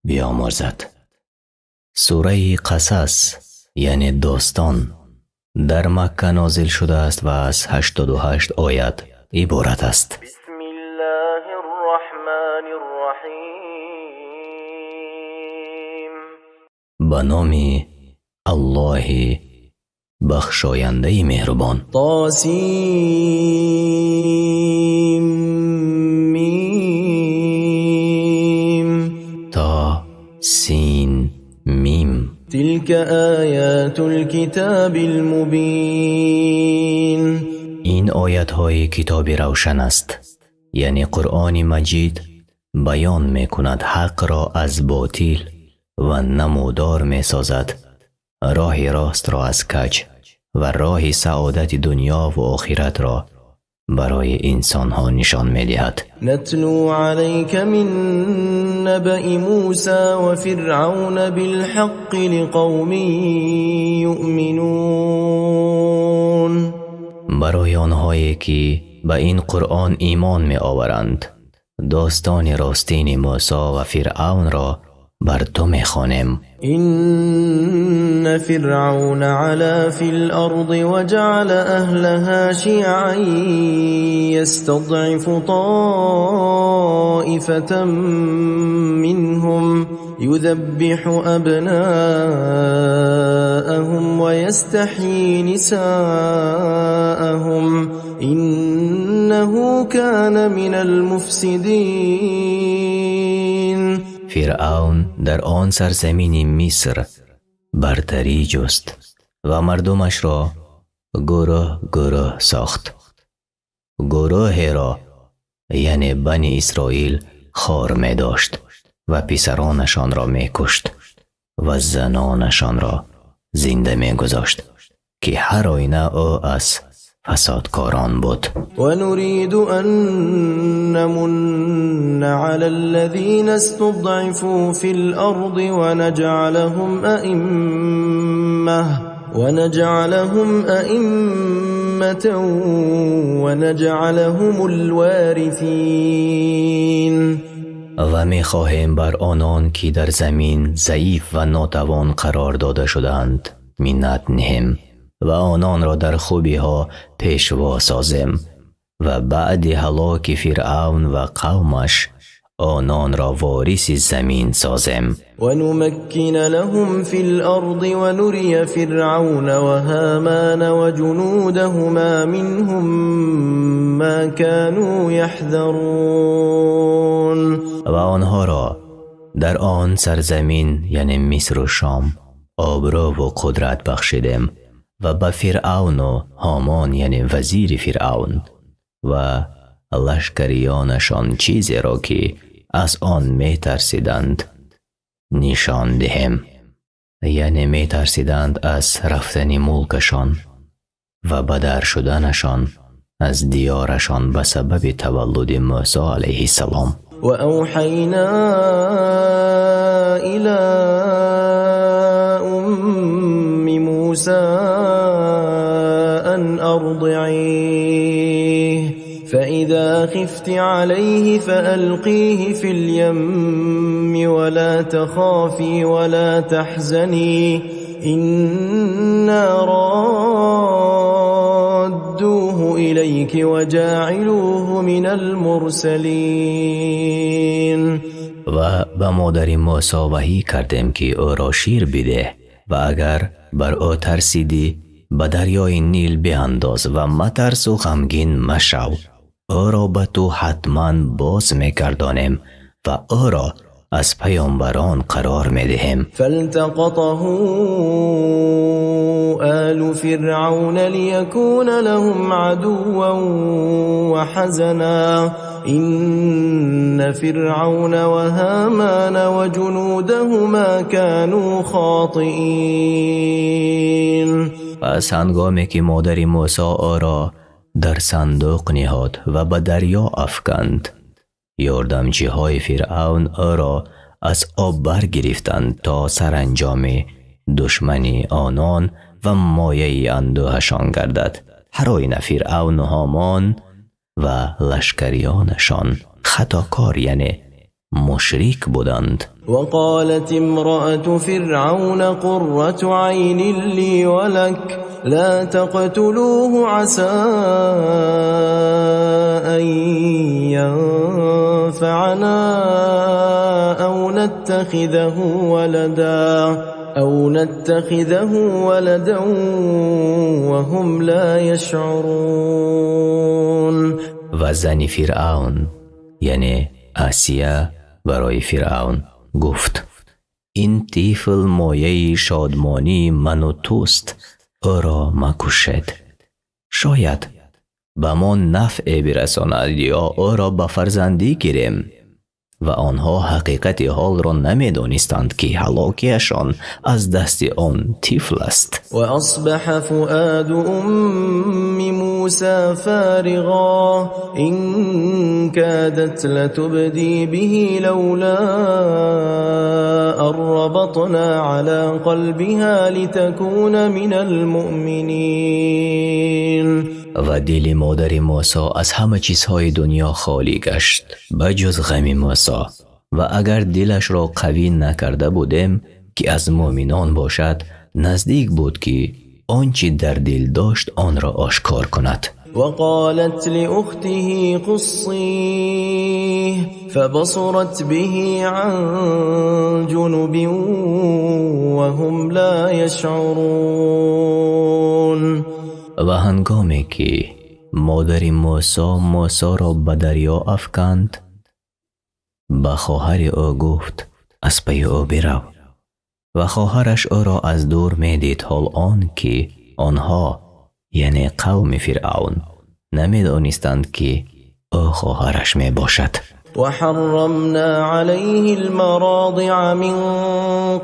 биомӯрзад. Сураи Қасас, яъне достон, дар Макка нозил шудааст ва аз 88 оят иборат аст. بسم الله الرحمن الرحيم. Ба номи Аллоҳи бахшояндаи меҳрубон. طاسيم. То, Син, Мим. تلك آيات الكتاب المبين. Ин оятҳои китоби равшан аст, яъне Қуръони Маҷид баён мекунад ҳақро аз ботил ва намудор месозад роҳи ростро аз каҷ ва роҳи саодати дунё ва охиратро барои инсонҳо нишон медиҳад. نتلو عليك من نبأ موسى وفرعون بالحق لقوم يؤمنون. Барои онҳое, ки ба ин Қуръон имон меоваранд, достони ростини Мӯсо ва Фиръавнро бар ту мехонем. إن فرعون علا في الأرض وجعل أهلها شيعا يستضعف طائفة منهم يذبح أبناءهم ويستحيي نساءهم إنه كان من المفسدين. Фиръавн дар он сарзамини Миср бартарӣ ҷуст ва мардумашро гурӯҳ гурӯҳ сохт. Гурӯҳеро, яъне Бани Исроил, хор медошт ва писаронашонро мекушт ва занонашонро зинда мегузошт, ки ҳар оина ӯ аз фасодкорон буд. ونريد أن نمن على الذين استضعفوا في الأرض ونجعلهم أئمة ونجعلهم الوارثين. Ва мехоҳем бар онон, ки дар замин заиф ва нотавон қарор дода шудаанд, миннат ниҳем ва ононро дар хубиҳо пешво созем ва баъди ҳалоки Фиръавн ва қавмаш Ононро вориси замин созем. ونمكن لهم في الأرض ونري فرعون وهامان وجنودهما منهم ما كانوا يحذرون. Ва онҳоро дар он сарзамин, яъне Мисру Шом, обрӯву қудрат бахшидем ва ба Фиръавну Ҳомон, яъне вазири Фиръавн, ва лашкариёнашон чизеро, ки аз он метарсиданд, нишон диҳем. Яъне метарсиданд аз рафтани мулкашон ва бадар шуданашон аз диёрашон ба сабаби таваллуди Мӯсо алайҳиссалом. وأوحينا إلى أم موسى أن أرضعيه، فإذا خفت عليه فألقيه في اليم، ولا تخافي ولا تحزني، إنا رادوه إليك وجاعلوه من المرسلين. Ва ба модари Мӯсо ваҳӣ кардем, ки ӯро шир бидеҳ ва агар бар ӯ тарсидӣ, ба дарёи Нил биандоз ва матарсу ғамгин машав. Ӯро ба ту ҳатман боз мегардонем ва ӯро аз паёмбарон қарор медиҳем. فالتقطه آل فرعون ليكون لهم عدوا وحزنا، إن فرعون وهامان وجنودهما كانوا خاطئين. Пас ҳангоме ки модари Мӯсо ӯро дар сандуқ ниҳод ва ба дарё афканд, ёрдамчиҳои Фиръавн ӯро аз об баргирифтанд, то саранҷоми душмани онон ва мояи андӯҳашон гардад. Ҳар оина Фиръавну Ҳомон ва лашкариёнашон хатокор, яъне мушрик буданд. وقالت امرأة فرعون قرة عين لي ولك، لا تقتلوه، عسى أن ينفعنا أو نتخذه ولدا وهم لا يشعرون. Ва зани Фиръавн, яъне Асия, барои Фиръавн гуфт: «Ин тифл мояи шодмонии ману туст, ӯро макушед. Шояд ба мо нафъе бирасонад ё ӯро ба фарзандӣ гирем». Ва онҳо ҳақиқати ҳолро намедонистанд, ки ҳалокиашон аз дасти он тифл аст. وأصبح فؤاد أم موسى فارغا، إن كادت لتبدي به لولا أن ربطنا على قلبها لتكون من المؤمنين. Ва дили модари Мӯсо аз ҳама чизҳои дунё холӣ гашт, ба ҷуз ғами Мӯсо. Ва агар дилашро қавӣ накарда будем, ки аз муъминон бошад, наздик буд, ки он чӣ дар дил дошт, онро ошкор кунад. وقالت لأخته قصيه، فبصرت به عن جنب وهم لا يشعرون. Ва ҳангоме ки модари Мӯсо Мӯсоро ба дарё афканд, ба хоҳари ӯ гуфт: «Аз пайи ӯ бирав». Ва хоҳараш ӯро аз дур медид, ҳол он ки онҳо, яъне қавми Фиръавн, намедонистанд, ки ӯ хоҳараш мебошад. وحرمنا عليه المراضع من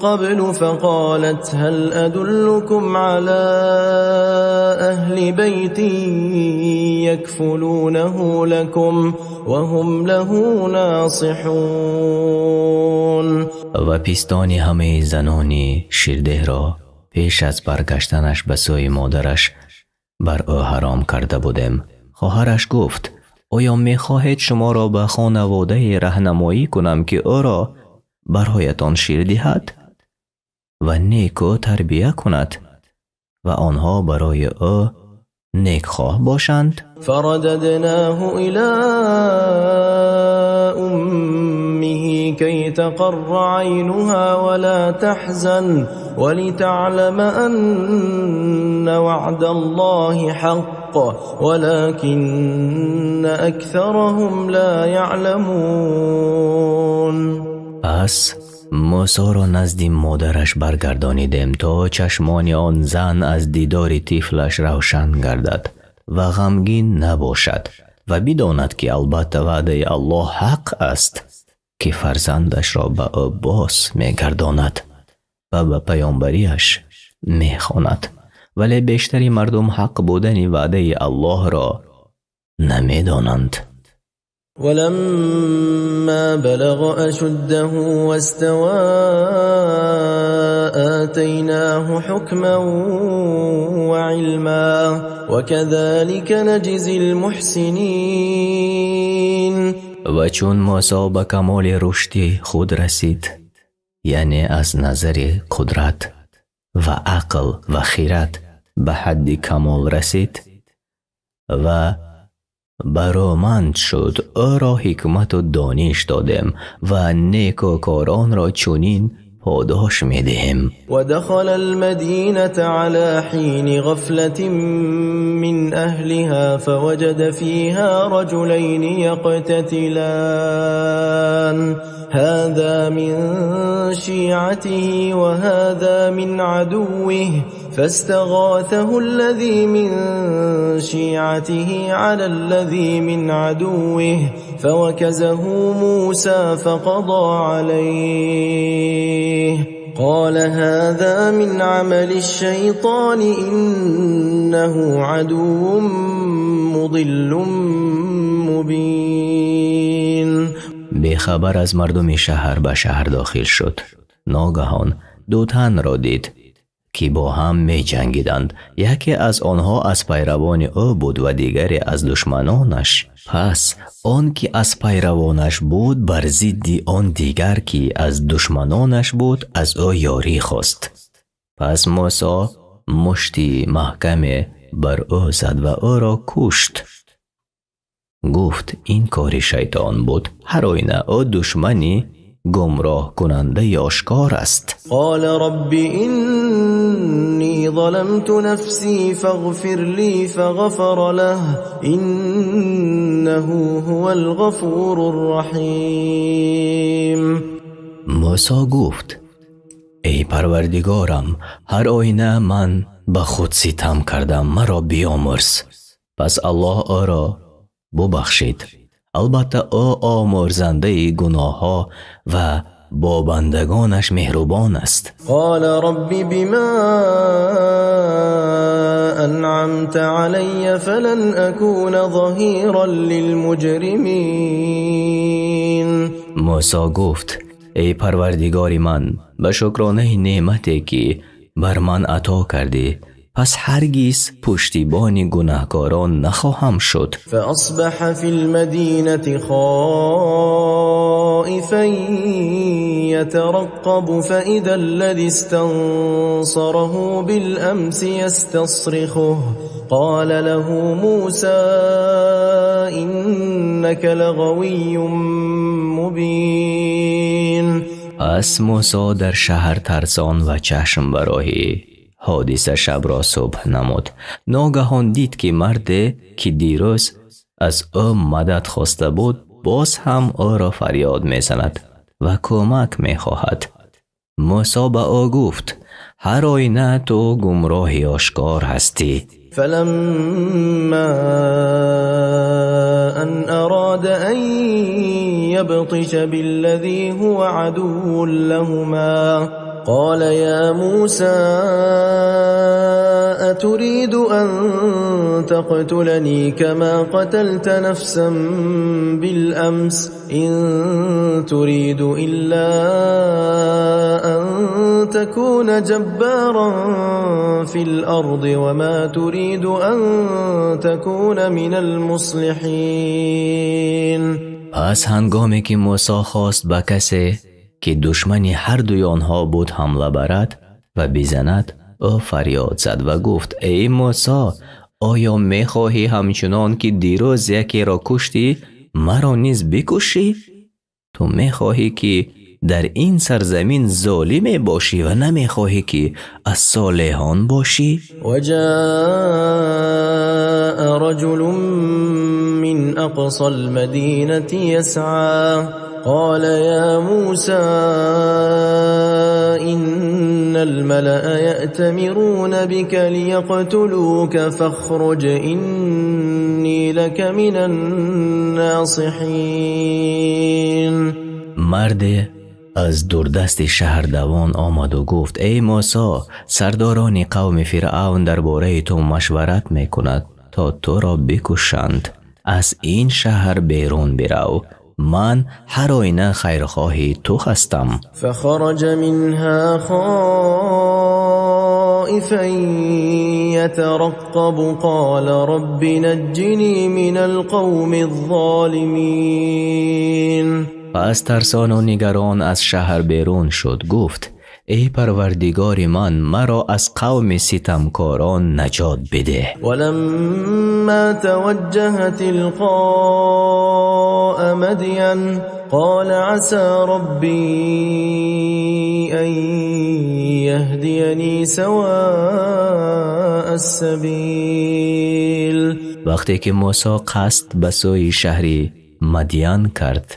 قبل، فقالت هل أدلكم على أهل بيت يكفلونه لكم وهم له ناصحون. Ва пистони ҳамаи занони ширдеҳро пеш аз баргаштанаш ба сӯи модараш бар ӯ ҳаром карда будем. Хоҳараш гуфт: «Оё мехоҳед шуморо ба хонаводае раҳнамоӣ кунам, ки ӯро бароятон шир диҳад ва некӯ тарбия кунад ва онҳо барои ӯ некхоҳ бошанд?» فرددناه إلى أمه. كي تقر عينها ولا تحزن ولتعلم أن وعد الله حق ولكن أكثرهم لا يعلمون. Пас Мусоро назди модараш баргардонидем, то чашмони он зан аз дидори тифлаш равшан гардад ва ғамгин набошад ва бидонад, ки албатта ваъдаи Аллоҳ ҳақ аст, ки фарзандашро ба ӯ боз мегардонад ва ба паёмбариаш мехонад, вале бештари мардум ҳақ будани ваъдаи Аллоҳро намедонанд. ولما بلغ أشده واستوى آتيناه حكما وعلما وكذلك نجزي المحسنين. Ва чун Мусо ба камоли рушди худ расид, яъне аз назари қудрат ва ақл ва хирад ба ҳадди камол расид ва бароманд шуд, ӯро ҳикмату дониш додем ва некӯкоронро чунин подош медиҳем. ودخل المدينة على حين غفلة من أهلها فوجد فيها رجلين يقتتلان هذا من شيعته وهذا من عدوه فاستغاثه الذي من شيعته على الذي من عدوه فوكزه موسى فقضى عليه قال هذا من عمل الشيطان إنه عدو مضل مبين. Бехабар аз мардуми шаҳр ба шаҳр дохил шуд. Ногаҳон ду танро дид, ки бо ҳам меҷангиданд. Яке аз онҳо аз пайравони ӯ буд ва дигаре аз душманонаш. Пас он ки аз пайравонаш буд, бар зидди он дигар, ки аз душманонаш буд, аз ӯ ёрӣ хост. Пас Мусо мушти маҳкаме бар ӯ зад ва ӯро кушт. Гуфт: «Ин кори шайтон буд, ҳар оина ӯ душмани гумроҳкунандаи ошкор аст». قال رب إني ظلمت نفسي فاغفر لي فغفر له إنه هو الغفور الرحيم. Мусо гуфт: «Эй Парвардигорам, ҳар оина ман ба худ ситам кардам, маро биёмурз». Пас Аллоҳ ӯро бубахшид. Албатта, ӯ омӯрзандаи гуноҳҳо ва бо бандагонаш меҳрубон аст. قال رب بما أنعمت علي فلن أكون ظهيرا للمجرمين. Мусо гуфт: «Эй Парвардигори ман, ба шукронаи неъмате, ки бар ман ато кардӣ, пас ҳаргиз пуштибони гунаҳкорон нахоҳам шуд». فأصبح في المدينة خائفا يترقب فإذا الذي استنصره بالأمس يستصرخه قال له موسى إنك لغوي مبين. Пас Мусо дар шаҳр тарсон ва чашм ба роҳи ҳодиса шабро субҳ намуд. Ногаҳон дид, ки марде, ки дирӯз аз ӯ мадад хоста буд, боз ҳам ӯро фарёд мезанад ва кӯмак мехоҳад. Мусо ба ӯ гуфт: «Ҳар оина ту гумроҳи ошкор ҳастӣ». فلما أن أراد أن يبطش بالذي هو عدو لهما قال يا موسى أتريد أن تقتلني كما قتلت نفسا بالأمس إن تريد إلا أن تكون جبارا في الأرض وما تريد أن تكون من المصلحين. Пас ҳангоме ки Мусо хост ба касе, ки душмани ҳардуи онҳо буд, ҳамла барад ва бизанад, ӯ фарёд зад ва гуфт: «Эй Мусо, оё мехоҳӣ ҳамчунон ки дирӯз якеро куштӣ, маро низ бикушӣ?» Ту мехоҳӣ, ки дар ин сарзамин золиме бошӣ ва намехоҳӣ, ки аз солеҳон бошӣ? وجاء رجل من أقصى المدينة يسعى قال يا موسى إن الملأ يأتمرون بك ليقتلوك فاخرج إني لك من الناصحين. Марде аз дурдасти шаҳр давон омаду гуфт: «Эй Мусо, сардорони қавми Фиръавн дар бораи ту машварат мекунад, то туро бикушанд. Аз ин шаҳр берун бирав, ман ҳар оина хайрхоҳи ту ҳастам». فخرج منها خائفا يترقب قال رب نجني من القوم الظالمين. Пас тарсону нигарон аз шаҳр берун шуд, гуфт: «Эй Парвардигори ман, маро аз қавми ситамкорон наҷот бидеҳ». ولما توجه تلقاء مدين قال عسى ربي أن يهديني سواء السبيل. Вақте ки Мусо қасд ба сӯи шаҳри Мадян кард,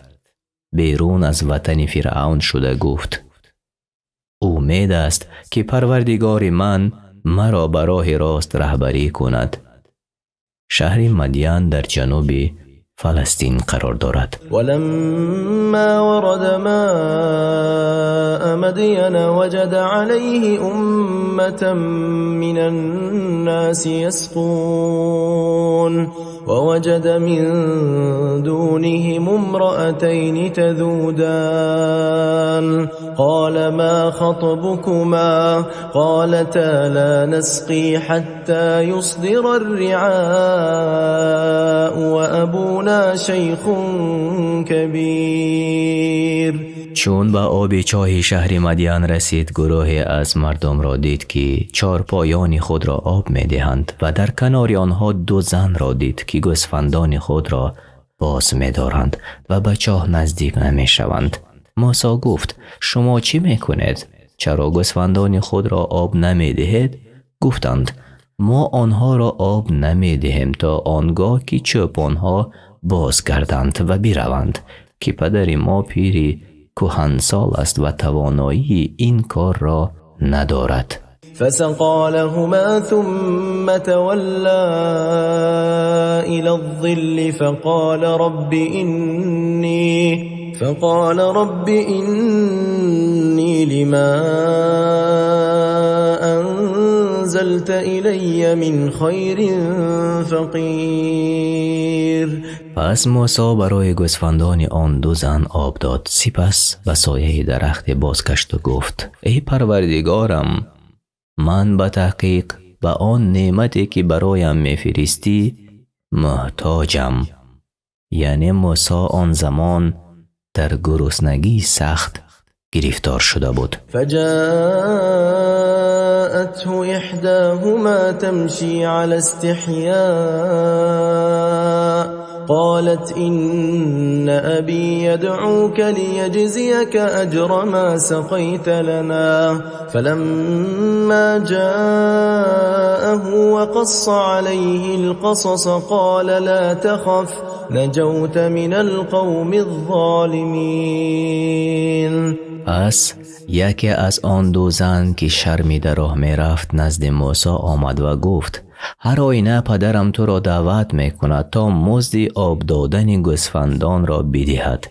берун аз ватани Фиръавн шуда гуфт: «Умед аст, ки Парвардигори ман маро ба роҳи рост раҳбарӣ кунад». Шаҳри Мадян дар ҷануби Фаластин қарор дорад. ولما ورد ماء مدين وجد عليه أمة من الناس يسقون ووجد من دونهم امرأتين تذودان قال ما خطبكما قالتا لا نسقي حتى يصدر الرعاء وأبونا شيخ كبير. Чун ба оби чоҳи шаҳри Мадян расид, гурӯҳе аз мардумро дид, ки чорпоёни худро об медиҳанд, ва дар канори онҳо ду занро дид, ки гӯсфандони худро боз медоранд ва ба чоҳ наздик намешаванд. Мусо гуфт: «Шумо чӣ мекунед? Чаро гӯсфандони худро об намедиҳед?» Гуфтанд: «Мо онҳоро об намедиҳем то он гоҳ, ки чӯпонҳо бозгарданд ва бираванд, ки падари мо пири кӯҳансол аст ва тавоноии ин корро надорад». فسقى لهما ثم تولى إلى الظل فقال رب إني لما أنزلت إلي من خير فقير. Пас Мусо барои гӯсфандони он ду зан об дод, сипас ба сояи дарахте бозгашту гуфт: «Эй Парвардигорам, ман ба таҳқиқ ба он неъмате, ки бароям мефиристӣ, муҳтоҷам». Яъне Мусо он замон дар гуруснагии сахт гирифтор шуда буд. فجاءته إحداهما تمشي على استحياء قالت إن أبي يدعوك ليجزيك أجر ما سقيت لنا فلما جاءه وقص عليه القصص قال لا تخف نجوت من القوم الظالمين. Пас яке аз он ду зан, ки шармида роҳ мерафт, назди Мусо омад ва гуфт: «Ҳар оина падарам туро даъват мекунад, то музди об додани гӯсфандонро бидиҳад».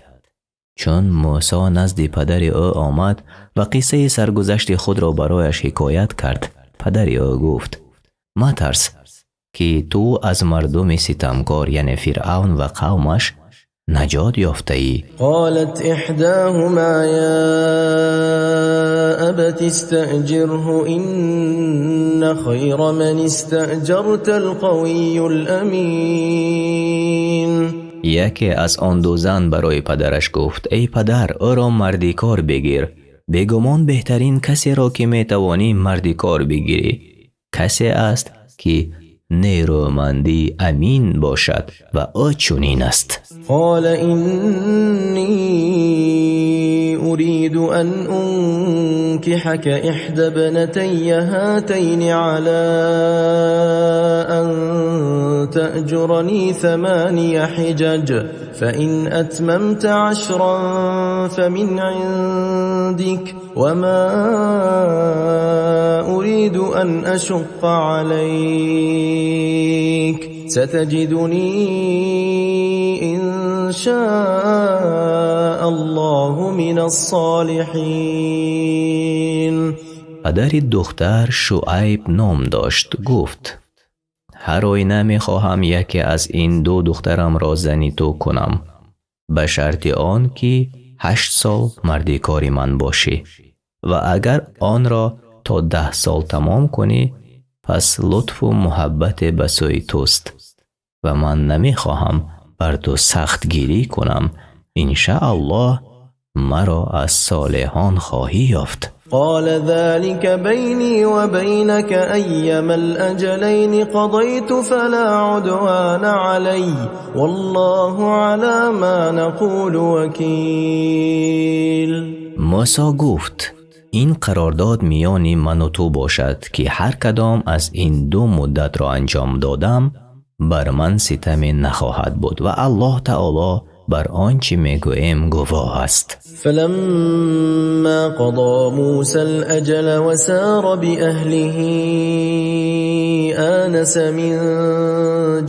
Чун Мусо назди падари ӯ омад ва қиссаи саргузашти худро барояш ҳикоят кард, падари ӯ гуфт: «Матарс, ки ту аз мардуми ситамкор, яъне Фиръавн ва қавмаш, наҷот ёфтаӣ. قالت إحداهما يا أبت استأجره إن خير من استأجرت القوي الأمين. Яке аз он ду зан барои падараш гуфт: «Эй падар, ӯро мардикор бигир. Бегумон, беҳтарин касеро, ки метавонӣ мардикор бигирӣ, касе аст, ки Нерӯмандӣ амин бошад ва ӯ чунин аст. قال إني أريد أن أنكحك إحدى ابنتي هاتين على أن تأجرني 8 حجج، فإن أتممت 10 فمن عندك، وما أريد أن أشق عليك، ستجدني إن شاء الله من الصالحين. Падари духтар Шуайб ном дошт, гуфт: ҳар оина мехоҳам яке аз ин ду духтарамро зани ту кунам, ба шарти он ки 8 сол мардикори ман бошӣ, ва агар онро то 10 сол тамом кунӣ, пас лутфу муҳаббате ба сӯи туст ва ман намехоҳам бар ту сахтгирӣ кунам. Иншааллоҳ маро аз солеҳон хоҳӣ ёфт. قال ذلك بيني وبينك، أيما الأجلين قضيت فلا عدوان علي، والله على ما نقول وكيل. Мусо гуфт: ин қарордод миёни ман ва ту бошад, ки ҳар кадом аз ин ду муддатро анҷом додам, бар ман ситаме нахоҳад буд ва Аллоҳ таоло бар он чӣ мегӯем гувоҳ аст. فلما قضى موسى الأجل وسار بأهله آنس من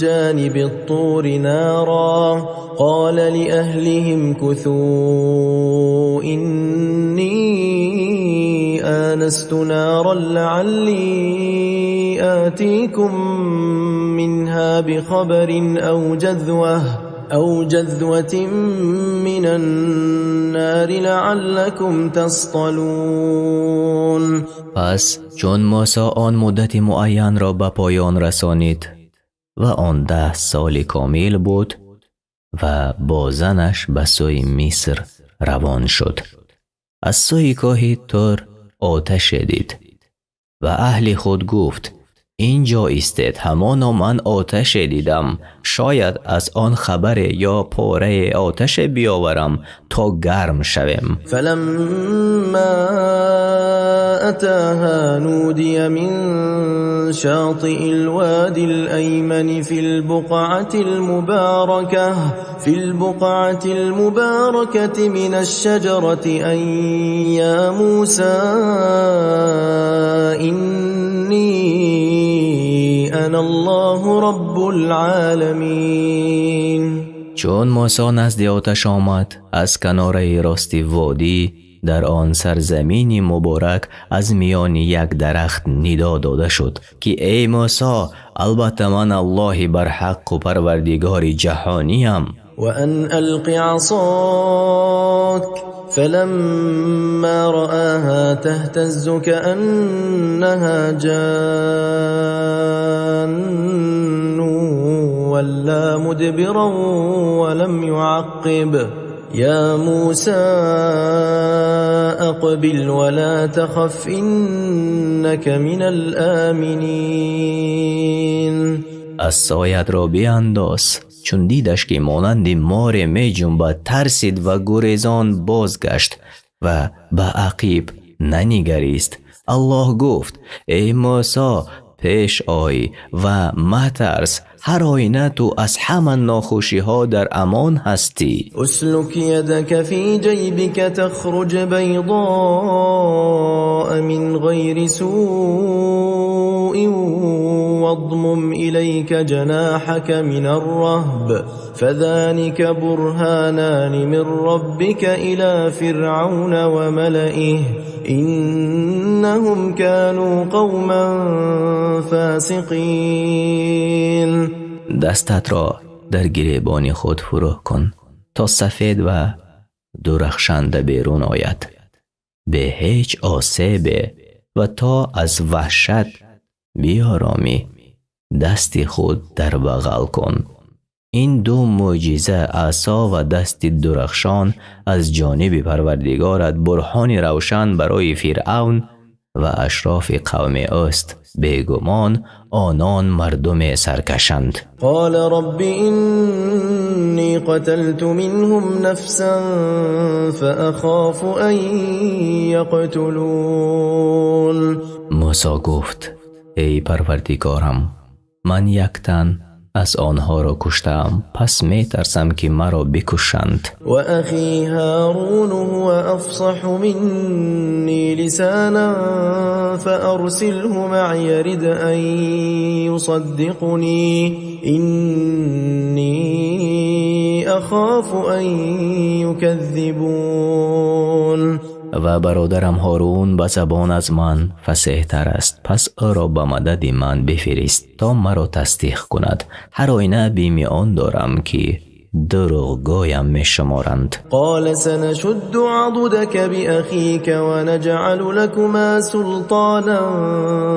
جانب الطور نارا، قال لأهله امكثوا إني آنست نارا لعلي آتيكم منها بخبر أو جذوة من النار لعلكم تصطلون. Пас чун Мусо он муддати муайянро ба поён расонид ва он 10 соли комил буд ва бо занаш ба сӯи Миср равон шуд, аз сӯи кӯҳи Тур оташе дид ва аҳли худ гуфт: инҷо истед, ҳамоно ман оташе дидам, шояд аз он хабаре ё порае оташе биёварам то гарм шавем. فلما أتاها نودي من شاطئ الوادي الأيمن في البقعة المباركة من الشجرة أن يا موسى إني أنا الله رب العالمين. Чун Мусо назди оташ омад, аз канораи рости водӣ дар он сарзамини муборак аз миёни як дарахт нидо дода шуд, ки эй Мусо, албатта ман Аллоҳи барҳаққу парвардигори ҷаҳониям. وأن ألق عصاك، فلما رآها تهتز كأنها جان ولى مدبرا ولم يعقب، يا موسى أقبل ولا تخف إنك من الآمنين. Асоятро биандоз. Чун дидаш, ки монанди море меҷунбад, тарсид ва гурезон бозгашт ва ба ақиб нанигарист. Аллоҳ гуфт: эй Мусо, пеш ой ва матарс, ҳар оина ту аз ҳама нохушиҳо дар амон ҳастӣ. اسلك يدك في جيبك تخرج بيضاء من غير سوء، واضمم إليك جناحك من الرهب، فذلك برهانان من ربك إلى فرعون وملئه، إنهم كانوا قوما فاسقين. Дастатро дар гиребони худ фурӯ кун, то сафед ва дурахшанда берун ояд, бе ҳеҷ осебе, ва то аз ваҳшат биёромӣ, дасти худ дар бағал кун. Ин ду мӯъҷиза, асо ва дасти дурахшон, аз ҷониби Парвардигорат бурҳони равшан барои Фиръавн Ва ашрофи қавми ӯст. Бегумон онон мардуми саркашанд. قال رب إني قتلت منهم نفسا فأخاف أن يقتلون. Мусо гуфт: эй Парвардигорам, ман як тан аз онҳоро куштаам, пас метарсам, ки маро бикушанд. وأخي هارون هو أفصح مني لسانا فأرسله معي رد أن يصدقني، إني أخاف أن يكذبون. Ва бародарам Ҳорун ба забон аз ман фасеҳтар аст, пас ӯро ба мадади ман бифирист, то маро тасдиқ кунад. Ҳар оина бими он дорам, ки дурӯғгӯям мешуморанд. قال سنشد عضدك بأخيك ونجعل لكما سلطانا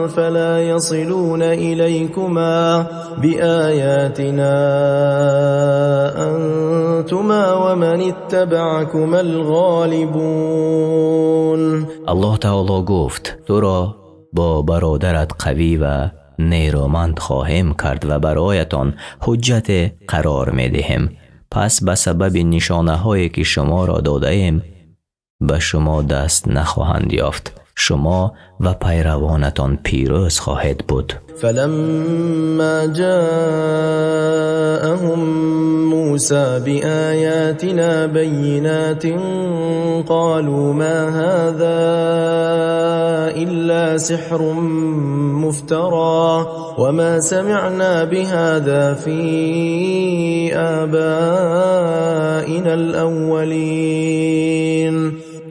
فلا يصلون إليكما، بآياتنا أنتما ومن اتبعكما الغالبون. Аллоҳ таоло гуфт: туро бо бародарат қавӣ ва нерӯманд хоҳем кард ва бароятон ҳуҷҷате қарор медиҳем, пас ба сабаби нишонаҳое, ки шуморо додаем, ба шумо даст нахоҳанд ёфт. Шумо ва пайравонатон пирӯз хоҳед буд. فلما جاءهم موسى بآياتنا بينات قالوا ما هذا إلا سحر مفترى وما سمعنا بهذا في آبائنا الأولين.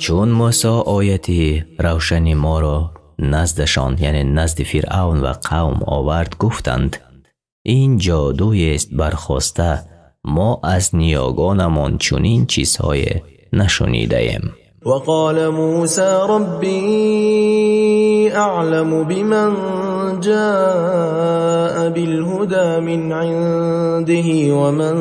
Чун Мусо ояти равшани моро наздашон, яъне назди Фиръавн ва қавм овард, гуфтанд: ин ҷодуест бархоста, мо аз ниёгонамон чунин чизҳое нашунидаем. وقال موسى ربي أعلم بمن جاء بالهدى من عنده ومن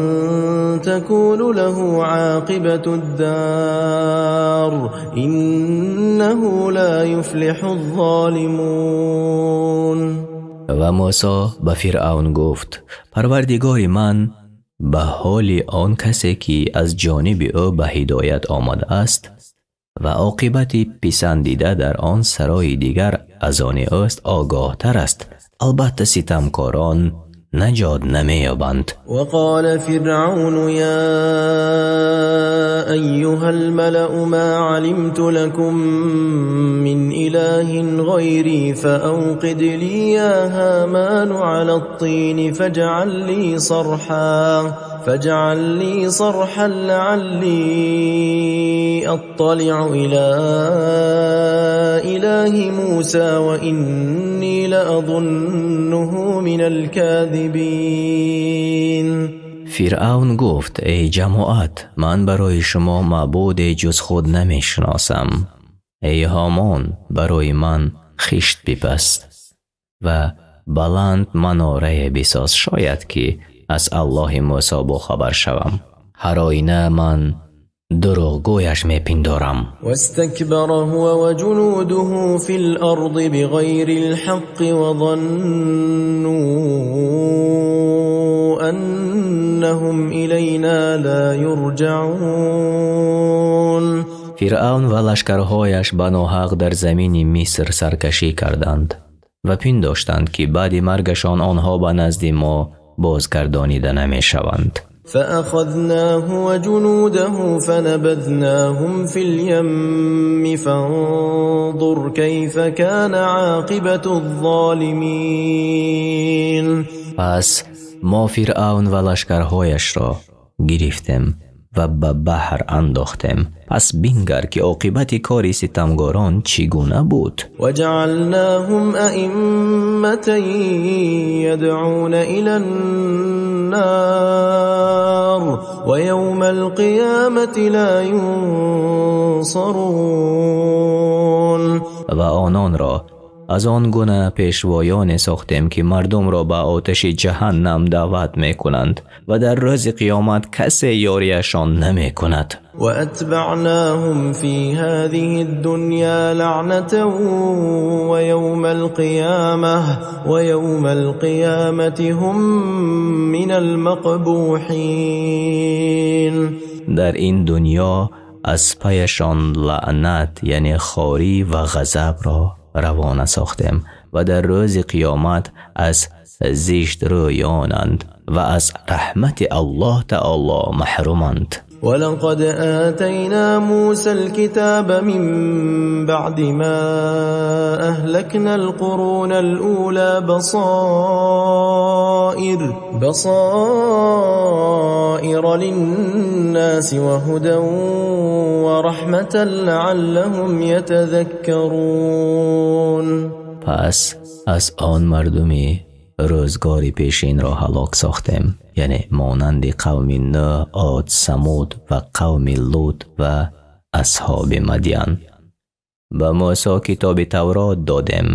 تكون له عاقبة الدار، إنه لا يفلح الظالمون. Ва Мусо ба Фиръавн гуфт: Парвардигори ман ба ҳоли он касе, ки аз ҷониби ӯ ба ҳидоят омадааст ва оқибати писандида дар он сарои дигар аз они ӯст, огоҳтар аст. Албатта, ситамкорон наҷот намеёбанд. وقال فرعون يا أيها الملأ ما علمت لكم من إله غيري، فأوقد لي يا هامان على الطين فاجعل لي صرحا لعلي أطلع إلى إله موسى وإني لأظنه من الكاذبين. Фиръавн гуфт: эй ҷамоат, ман барои шумо маъбуде ҷуз худ намешиносам. Эй Ҳомон, барои ман хишт бипаз ва баланд манорае бисоз, шояд ки аз Аллоҳи Мусо бохабар шавам. Ҳар оина ман дурӯғгӯяш мепиндорам. واستكبر هو وجنوده في الأرض بغير الحق وظنوا أنهم إلينا لا يرجعون. Фиръавн ва лашкарҳояш ба ноҳақ дар замини Миср саркашӣ карданд ва пиндоштанд, ки баъди маргашон онҳо ба назди мо бозгардонида намешаванд. فأخذناه وجنوده فنبذناهم في اليم، فانظر كيف كان عاقبة الظالمين. Пас мо Фиръавн ва лашкарҳояшро гирифтем ва ба баҳр андохтем, пас бингар, ки оқибати кори ситамгорон чӣ гуна буд. وجعلناهم أئمة يدعون إلى النار، ويوم القيامة لا ينصرون. Ва ононро Аз он гуна пешвоёне сохтем, ки мардумро ба оташи ҷаҳаннам даъват мекунанд ва дар рӯзи қиёмат касе ёрияшон намекунад. وأتبعناهم في هذه الدنيا لعنة ويوم القيامة هم من المقبوحين. Дар ин дунё аз паяшон лаънат, яъне хорӣ ва ғазабро равона сохтем ва дар рӯзи қиёмат аз зиштрӯёнанд ва аз раҳмати Аллоҳ таоло маҳруманд. ولقد آتينا موسى الكتاب من بعد ما أهلكنا القرون الأولى بصائر للناس وهدى ورحمة لعلهم يتذكرون. Пас аз он мардуми рӯзгори пешинро ҳалок сохтем, яъне монанди қавми Нӯҳ, Од, Самуд ва қавми Лут ва асҳоби Мадян. Ба Мӯсо китоби Таврот додем,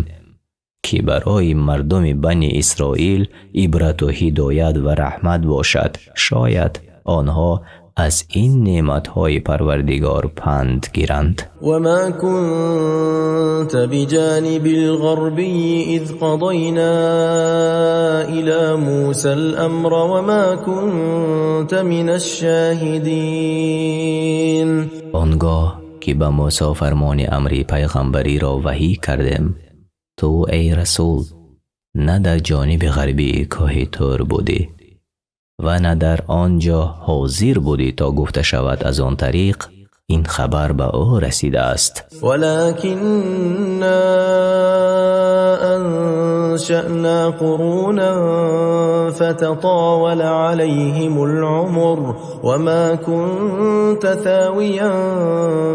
ки барои мардуми Бани Исроил ибрату ҳидоят ва раҳмат бошад, шояд онҳо аз ин неъматҳои Парвардигор панд гиранд. وما كنت بجانب الغربي إذ قضينا إلى موسى الأمر وما كنت من الشاهدين. Он гоҳ ки ба Мӯсо фармони амри пайғамбариро ваҳӣ кардем, ту, эй расул, на дар ҷониби ғарбии кӯҳи Тур будӣ ва на дар он ҷо ҳозир будӣ, то гуфта шавад, аз он тариқ ин хабар ба ӯ расидааст. ولكنا أنشأنا قرونا فتطاول عليهم العمر وما كنت ثاويا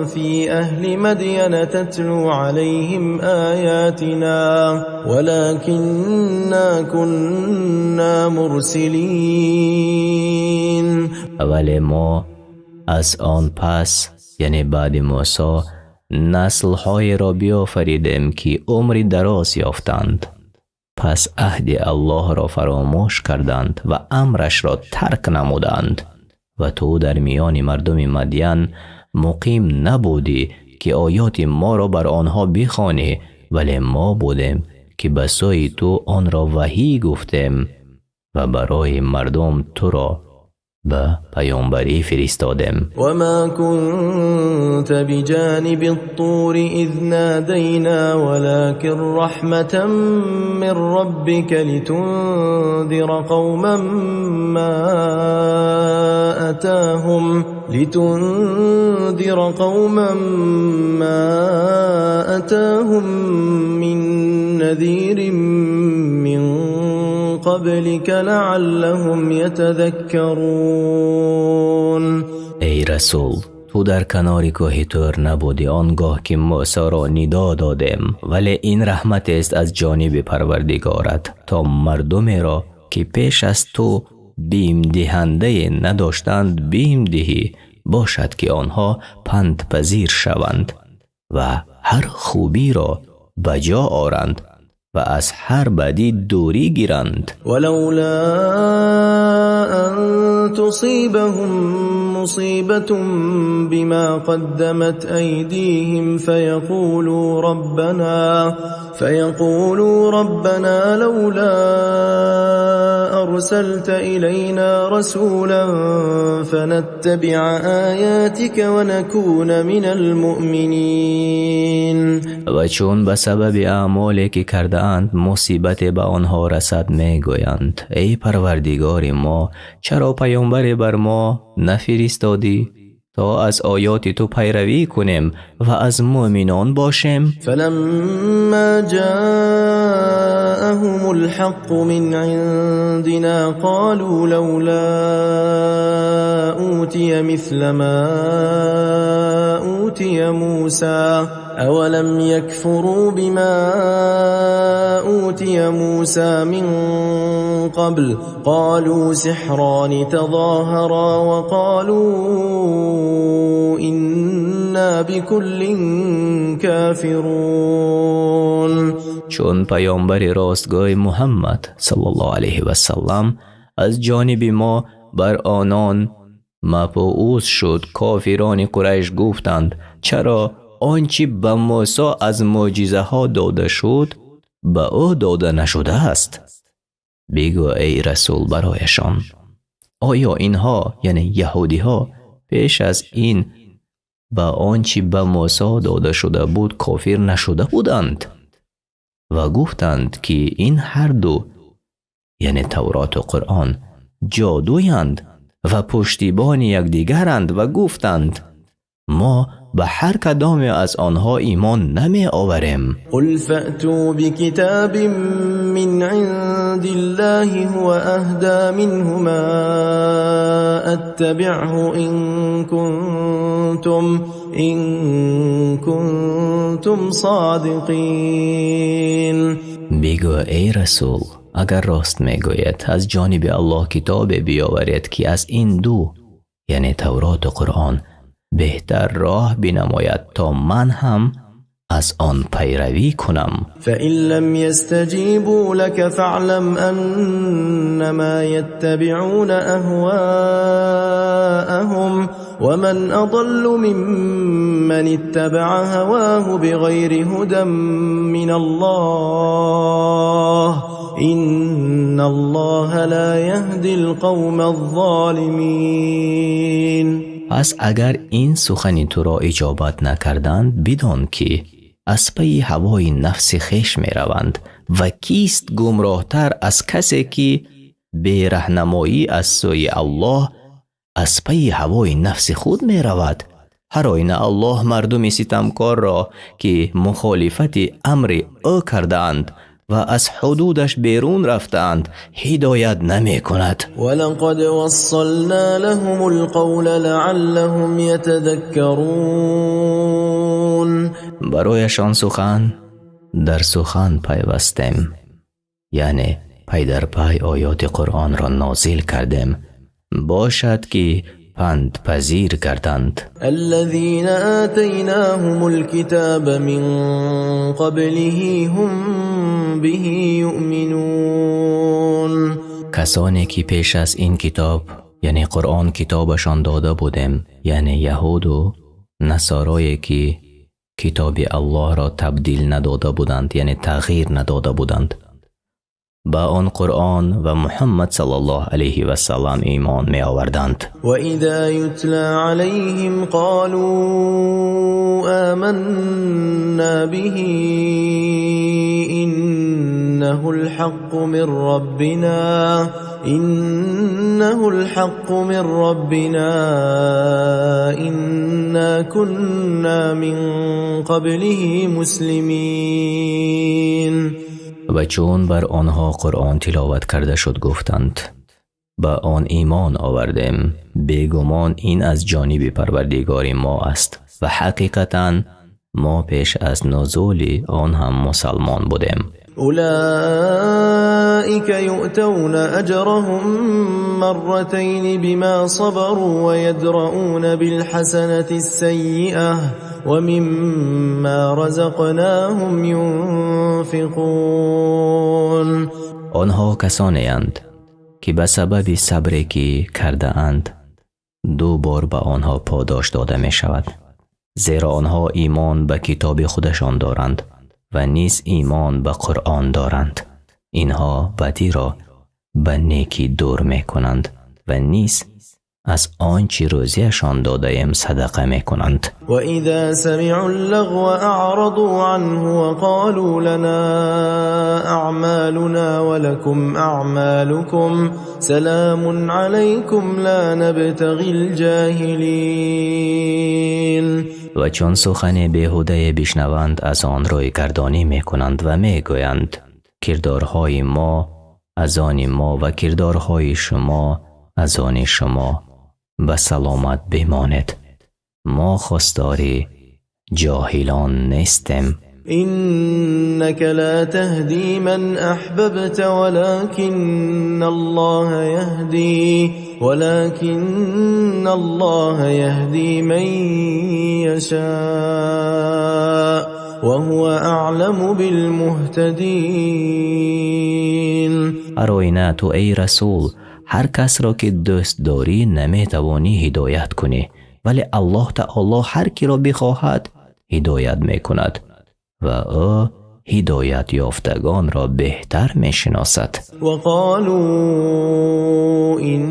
في أهل مدين تتلو عليهم آياتنا ولكنا كنا مرسلين. Вале мо аз он пас, яъне баъди Мӯсо, наслҳоеро биёфаридем, ки умри дароз ёфтанд, пас аҳди Аллоҳро фаромӯш карданд ва амрашро тарк намуданд. Ва ту дар миёни мардуми Мадян муқим набудӣ, ки оёти моро бар онҳо бихонӣ, вале мо будем, ки ба сӯи ту онро ваҳӣ гуфтем ва барои мардум туро ба паёмбарӣ фиристодем. وما كنت بجانب الطور إذ نادينا ولكن رحمة من ربك لتنذر قوما ما أتاهم من نذير من قبلك لعلهم يتذكرون. Эй расул, ту дар канори кӯҳи Тур набудӣ он гоҳ ки Мӯсоро нидо додем, вале ин раҳматест аз ҷониби Парвардигорат, то мардумеро, ки пеш аз ту бимдиҳандае надоштанд, бим диҳӣ, бошад, ки онҳо пандпазир шаванд ва ҳар хубиро ба ҷо оранд ва аз ҳар бадӣ дурӣ гиранд. ولولا أن تصيبهم مصيبة بما قدمت أيديهم فيقولوا ربنا لولا أرسلت إلينا رسولا فنتبع آياتك ونكون من المؤمنين. Ва чун ба сабаби аъмоле, ки кардаанд, мусибате ба онҳо расад, мегӯянд: «Эй Парвардигори мо, чаро паёмбаре бар мо нафиристодӣ, то аз оёти ту пайравӣ кунем ва аз мӯъминон бошем?» فلما جاءهم الحق من عندنا قالوا لولا أوتي مثل ما أوتي موسى أولم يكفروا بما أوتي موسى من قبل قالوا سحران تظاهرا وقالوا إنا بكل كافرون. Чун паёмбари ростгӯй Муҳаммад саллаллоҳу алайҳи васаллам аз ҷониби мо бар онон мабъус шуд, кофирони Қурайш гуфтанд: чаро он чи ба Мусо аз мӯъҷизаҳо дода шуд, ба ӯ дода нашудааст? Бигӯ эй расул барояшон: оё инҳо, яъне яҳудиҳо, пеш аз ин ба он чи ба Мусо дода шуда буд кофир нашуда буданд? Ва гуфтанд ки ин ҳар ду, яъне Таврот ва Қуръон, ҷодуянд ва пуштибони якдигаранд ва гуфтанд: мо ба ҳар кадоме аз онҳо имон намеоварем. قل فأتوا بكتاب من عند الله هو أهدى منهما أتبعه إن كنتم صادقين. Бигӯ эй расул, агар рост мегӯед, аз ҷониби Аллоҳ китобе биёваред, ки аз ин ду, яъне Тавроту Қуръон, беҳтар роҳ бинамояд, то ман ҳам аз он пайравӣ кунам. فإن لم يستجيبوا لك فاعلم أنما يتبعون أهواءهم ومن أضل ممن اتبع هواه بغير هدى من الله إن الله لا يهدي القوم الظالمين. Пас агар ин сухани туро иҷобат накарданд, бидон ки аз пайи ҳавои нафси хеш мераванд, ва кист гумроҳтар аз касе ки бераҳнамоӣ аз сӯи Аллоҳ аз пайи ҳавои нафси худ меравад? Ҳар оина Аллоҳ мардуми ситамкорро, ки мухолифати амри ӯ кардаанд ва аз ҳудудаш берун рафтаанд, ҳидоят намекунад. ولقد وصلنا لهم القول لعلهم يتذكرون. Барояшон сухан дар сухан пайвастем, яъне пай дар пай оёти Қуръонро нозил кардем, бошад ки пандпазир гарданд. الذين آتيناهم الكتاب من قبله هم به يؤمنون. Касоне ки пеш аз ин китоб, яъне Қуръон, китобашон дода будем, яъне яҳуду насорое ки китоби Аллоҳро табдил надода буданд, яъне тағйир надода буданд, ба он Қуръон ва Муҳаммад саллаллоҳу алайҳи васаллам имон меоварданд. وإذا يتلى عليهم قالوا آمنا به إنه الحق من ربنا إنه الحق من ربنا إنا كنا من قبله مسلمين. Ва чун бар онҳо Қуръон тиловат карда шуд, гуфтанд: ба он имон овардем, бегумон ин аз ҷониби Парвардигори мо аст ва ҳақиқатан мо пеш аз нузули он ҳам мусалмон будем. أولئك يؤتون أجرهم مرتين بما صبروا ويدرؤون بالحسنة السيئة ومما رزقناهم ينفقون. Онҳо касонеанд, ки ба сабаби сабре ки кардаанд, ду бор ба онҳо подош дода мешавад, зеро онҳо имон ба китоби худашон доранд ва низ имон ба Қуръон доранд. Инҳо бадиро ба некӣ дур мекунанд ва низ аз он чӣ рӯзиашон додаем садақа мекунанд. وإذا سمعوا اللغو أعرضوا عنه وقالوا لنا أعمالنا ولكم أعمالكم سلام عليكم لا نبتغي الجاهلين. Ва чун сухани беҳудае бишнаванд, аз он рӯйгардонӣ мекунанд ва мегӯянд: кирдорҳои мо аз они мо ва кирдорҳои шумо аз они шумо, ба саломат бимонед, мо хостори ҷоҳилон нестем. إنك لا تهدي من أحببت ولكن الله يهدي من يشاء. وهو أعلم بالمهتدين. Ҳар оина ту, эй расул, ҳар касро ки дӯст дорӣ, наметавонӣ ҳидоят кунӣ, вале Аллоҳ таоло ҳар киро бихоҳад, ҳидоят мекунад ва ӯ ҳидоят ёфтагонро беҳтар мешиносад. وقالوا إن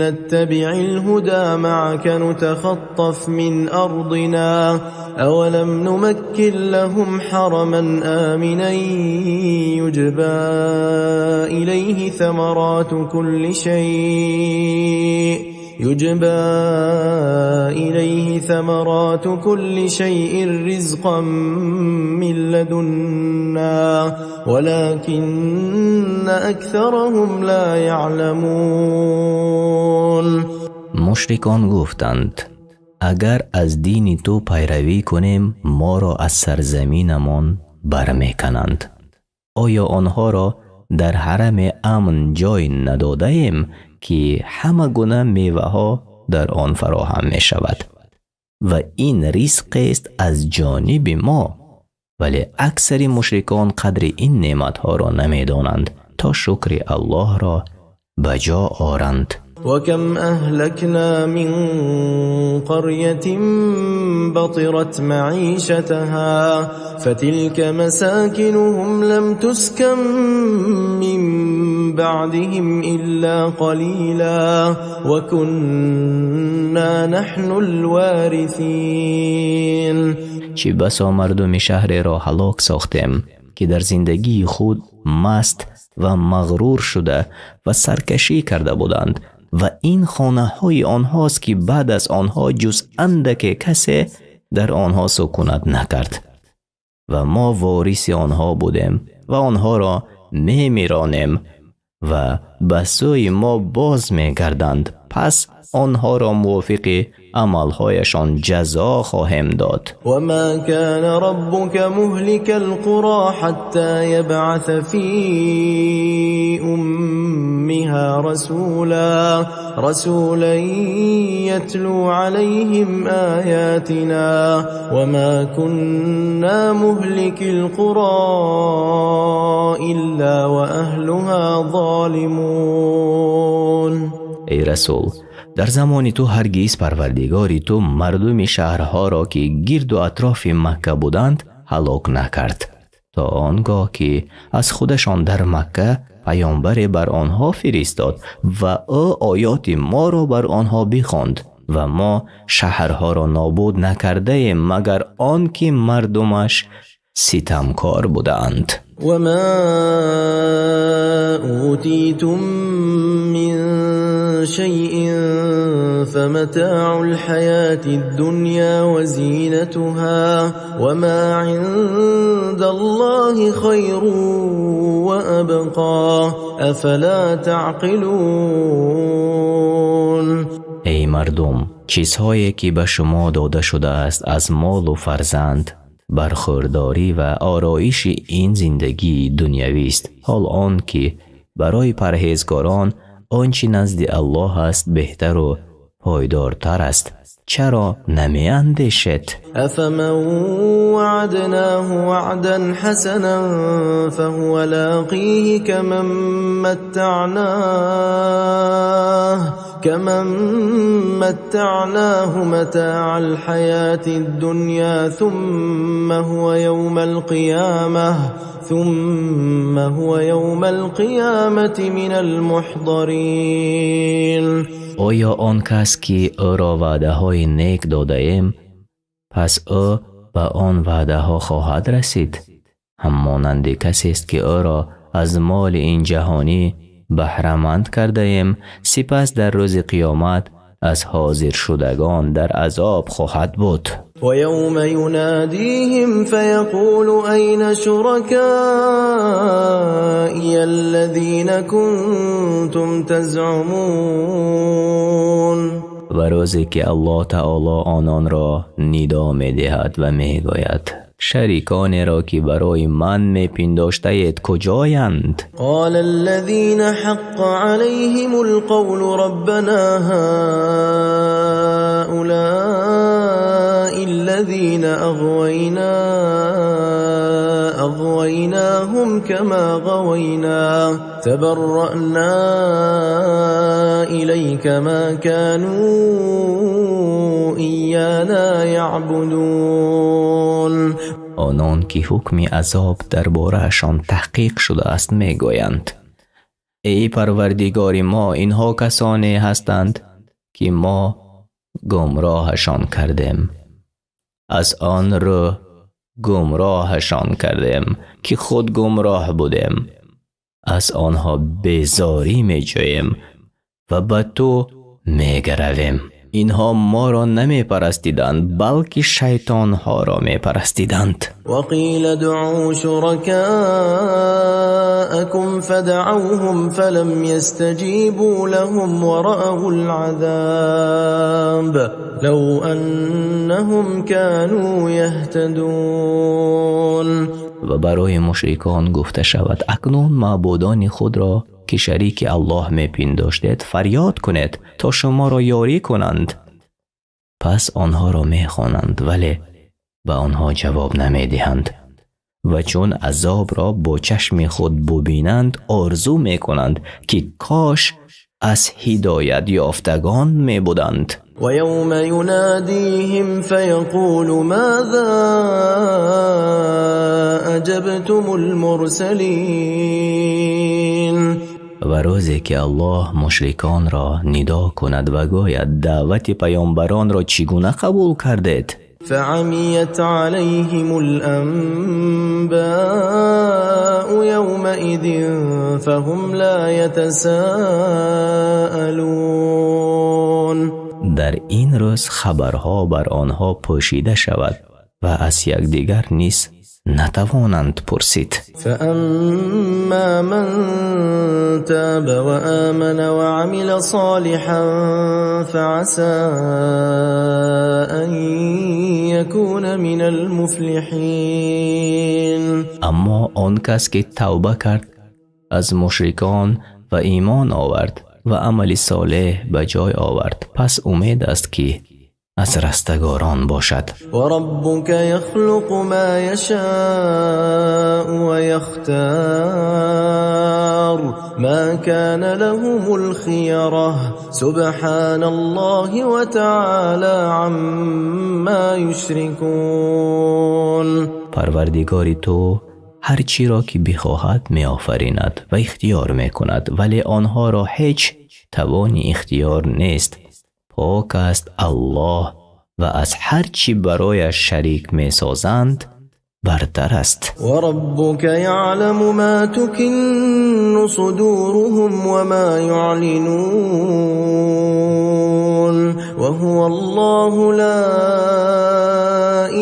نتبع الهدى معك نتخطف من أرضنا. أولم نمكن لهم حرما آمنا يجبى إليه ثمرات كل شيء رزقا من لدنا ولكن أكثرهم لا يعلمون. Мушрикон гуфтанд: агар аз дини ту пайравӣ кунем, моро аз сарзаминамон бармекананд. Оё онҳоро дар ҳараме амн ҷой надодаем, ки ҳама гуна меваҳо дар он фароҳам мешавад ва ин ризқест аз ҷониби мо, вале аксари мушрикон қадри ин неъматҳоро намедонанд, то шукри Аллоҳро ба ҷо оранд. وكم أهلكنا من قرية بطرت معيشتها فتلك مساكنهم لم تسكن من بعدهم إلا قليلا وكنا نحن الوارثين. Чӣ басо мардуми шаҳреро ҳалок сохтем, ки дар зиндагии худ маст ва мағрур шуда ва саркашӣ карда буданд, ва ин хонаҳои онҳост, ки баъд аз онҳо ҷуз андаке касе дар онҳо сукунат накард, ва мо вориси онҳо будем ва онҳоро мемиронем ва ба сӯи мо боз мегарданд, пас онҳоро мувофиқи амалҳояшон ҷазо хоҳем дод. وما كان ربك مهلك القرى حتى يبعث في أمها رسولا يتلو عليهم آياتنا وما كنا مهلكي القرى إلا وأهلها ظالمون. Эй расул, дар замони ту ҳаргиз Парвардигори ту мардуми шаҳрҳоро, ки гирду атрофи Макка буданд, ҳалок накард, то он гоҳ ки аз худашон дар Макка паёмбаре бар онҳо фиристод ва ӯ оёти моро бар онҳо бихонд, ва мо шаҳрҳоро нобуд накардаем, магар он ки мардумаш ситамкор будаанд. وما أوتيتم من شيء فمتاع الحياة الدنيا وزينتها وما عند الله خير وأبقى أفلا تعقلون. Эй мардум, чизҳое ки ба шумо дода шудааст аз молу фарзанд, бархӯрдорӣ ва ороиши ин зиндагии дунявист, ҳол он ки барои парҳезгорон он чӣ назди Аллоҳ аст, беҳтару пойдортар аст. Чаро намеандешед? أفمن وعدناه وعدا حسنا فهو لاقيه كمن متعناه متاع الحياة الدنيا ثم هو يوم القيامة من المحضرين. Оё он кас, ки ӯро ваъдаҳои нек додаем, пас ӯ ба он ваъдаҳо хоҳад расид, ҳаммонанди касест, ки ӯро аз моли ин ҷаҳонӣ баҳраманд кардаем, сипас дар рӯзи қиёмат аз ҳозиршудагон дар азоб хоҳад буд? ويوم يناديهم فيقول أين شركائي الذين كنتم تزعمون. Ва рӯзе ки Аллоҳ таоло ононро нидо медиҳад ва мегӯяд: Шариконеро ки барои ман мепиндоштаед куҷоянд? قال الذين حق عليهم القول ربنا هؤلاء الذين أغوينا أغويناهم كما غوينا تبرأنا إليك ما كانوا إيانا يعبدون. Онон ки ҳукми азоб дар бораашон таҳқиқ шудааст, мегӯянд: «Эй Парвардигори мо, инҳо касоне ҳастанд, ки мо гумроҳашон кардем. Аз он рӯ гумроҳашон кардем, ки худ гумроҳ будем. Аз онҳо безорӣ меҷӯем ва ба ту мегаравем. Инҳо моро намепарастиданд, балки шайтонҳоро мепарастиданд». وقيل ادعوا شركاءكم فدعوهم فلم يستجيبوا لهم ورأوا العذاب لو أنهم كانوا يهتدون. Ва барои мушрикон гуфта шавад: «Акнун маъбудони худро, ки шарики Аллоҳ мепиндоштед, фарёд кунед, то шуморо ёрӣ кунанд». Пас онҳоро мехонанд, вале ба онҳо ҷавоб намедиҳанд ва чун азобро бо чашми худ бубинанд, орзу мекунанд, ки кош аз ҳидоят ёфтагон мебуданд. ويوم يناديهم فيقول ماذا أجبتم المرسلين. Ва рӯзе ки Аллоҳ мушриконро нидо кунад ва гӯяд: «Даъвати паёмбаронро чӣ гуна қабул кардед?» فعميت عليهم الأنباء يومئذ فهم لا يتساءلون. Дар ин рӯз хабарҳо бар онҳо пӯшида шавад ва аз якдигар низ натавонанд пурсид. فأما من تاب وآمن وعمل صالحا فعسى أن يكون من المفلحين. Аммо он кас ки тавба кард аз мушрикон ва имон овард ва амали солеҳ ба ҷой овард, пас умед аст, ки аз растагорон бошад. وربك يخلق ما يشاء ويختار ما كان لهم الخيرة سبحان الله وتعالى عما يشركون. Парвардигори ту ҳар чиро ки бихоҳад меофаринад ва ихтиёр мекунад, вале онҳоро ҳеҷ тавони ихтиёр нест. Пок аст Аллоҳ ва аз ҳар чӣ барояш шарик месозанд бартар аст. وربك يعلم ما تكن صدورهم وما يعلنون وهو الله لا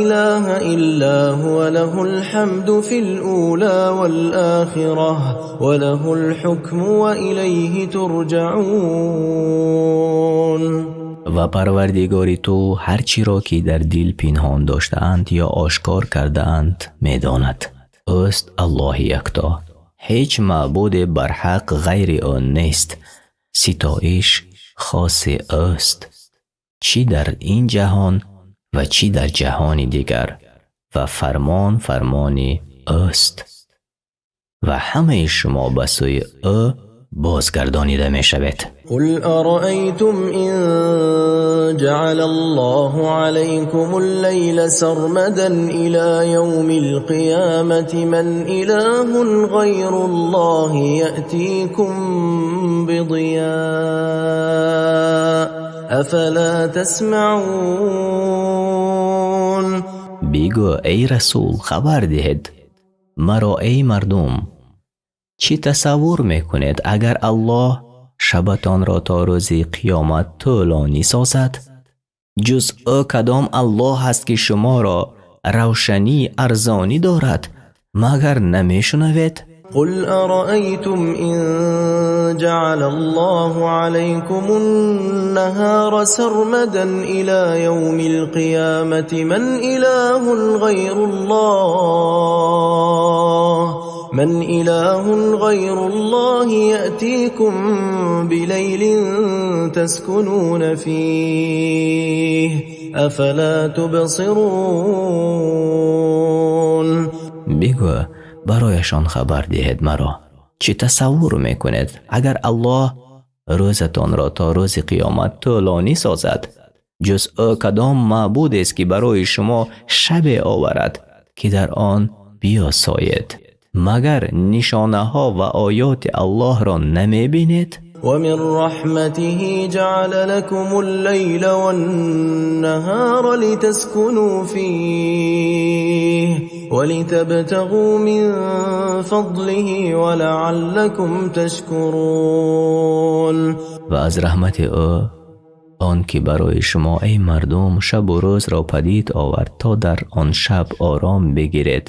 إله إلا هو له الحمد في الأولى والآخرة وله الحكم وإليه ترجعون. Ва Парвардигори ту ҳар чиро ки дар дил пинҳон доштаанд ё ошкор кардаанд, медонад. Ӯст Аллоҳи якто, ҳеҷ маъбуде барҳақ ғайри ӯ нест. Ситоиш хоси ӯст, чӣ дар ин ҷаҳон ва чӣ дар ҷаҳони дигар, ва фармон фармони ӯст ва ҳамаи шумо ба сӯи ӯ бозгардонида мешавед. قل أرأيتم إن جعل الله عليكم الليل سرمدا إلى يوم القيامة من إله غير الله يأتيكم بضياء أفلا تسمعون. Бигӯ, эй расул: «Хабар диҳед маро, эй мардум, чӣ тасаввур мекунед, агар Аллоҳ шабатонро то рӯзи қиёмат тӯлонӣ созад, ҷуз ӯ кадом Аллоҳ аст, ки шуморо равшанӣ арзонӣ дорад? Магар намешунавед?» قل أرأيتم إن جعل الله عليكم النهار سرمدا إلى يوم القيامة من إله غير الله يأتيكم بليل تسكنون فيه أفلا تبصرون. Бигӯ, барояшон хабар диҳед маро, чӣ тасаввур мекунед, агар Аллоҳ рӯзатонро то рӯзи қиёмат тӯлонӣ созад, ҷуз ӯ кадом маъбудест, ки барои шумо шабе оварад, ки дар он биёсоед? Магар нишонаҳо ва оёти Аллоҳро намебинед? ومن رحمته جعل لكم الليل والنهار لتسكنوا فيه ولتبتغوا من فضله ولعلكم تشكرون. Ва аз раҳмати ӯ он ки барои шумо, эй мардум, шабу рӯзро падид овард, то дар он шаб ором бигиред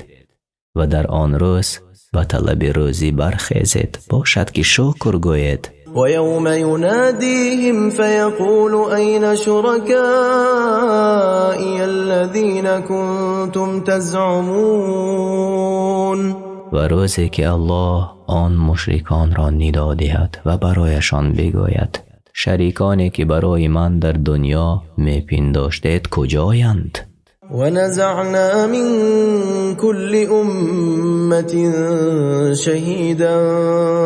ва дар он рӯз ба талаби рӯзӣ бархезед, бошад ки шукр гӯед. ويوم يناديهم فيقول أين شركائي الذين كنتم تزعمون. Ва рӯзе ки Аллоҳ он мушриконро нидо диҳад ва барояшон бигӯяд: шариконе ки барои ман дар дунё мепиндоштед, куҷоянд? ونزعنا من كل أمة شهيدا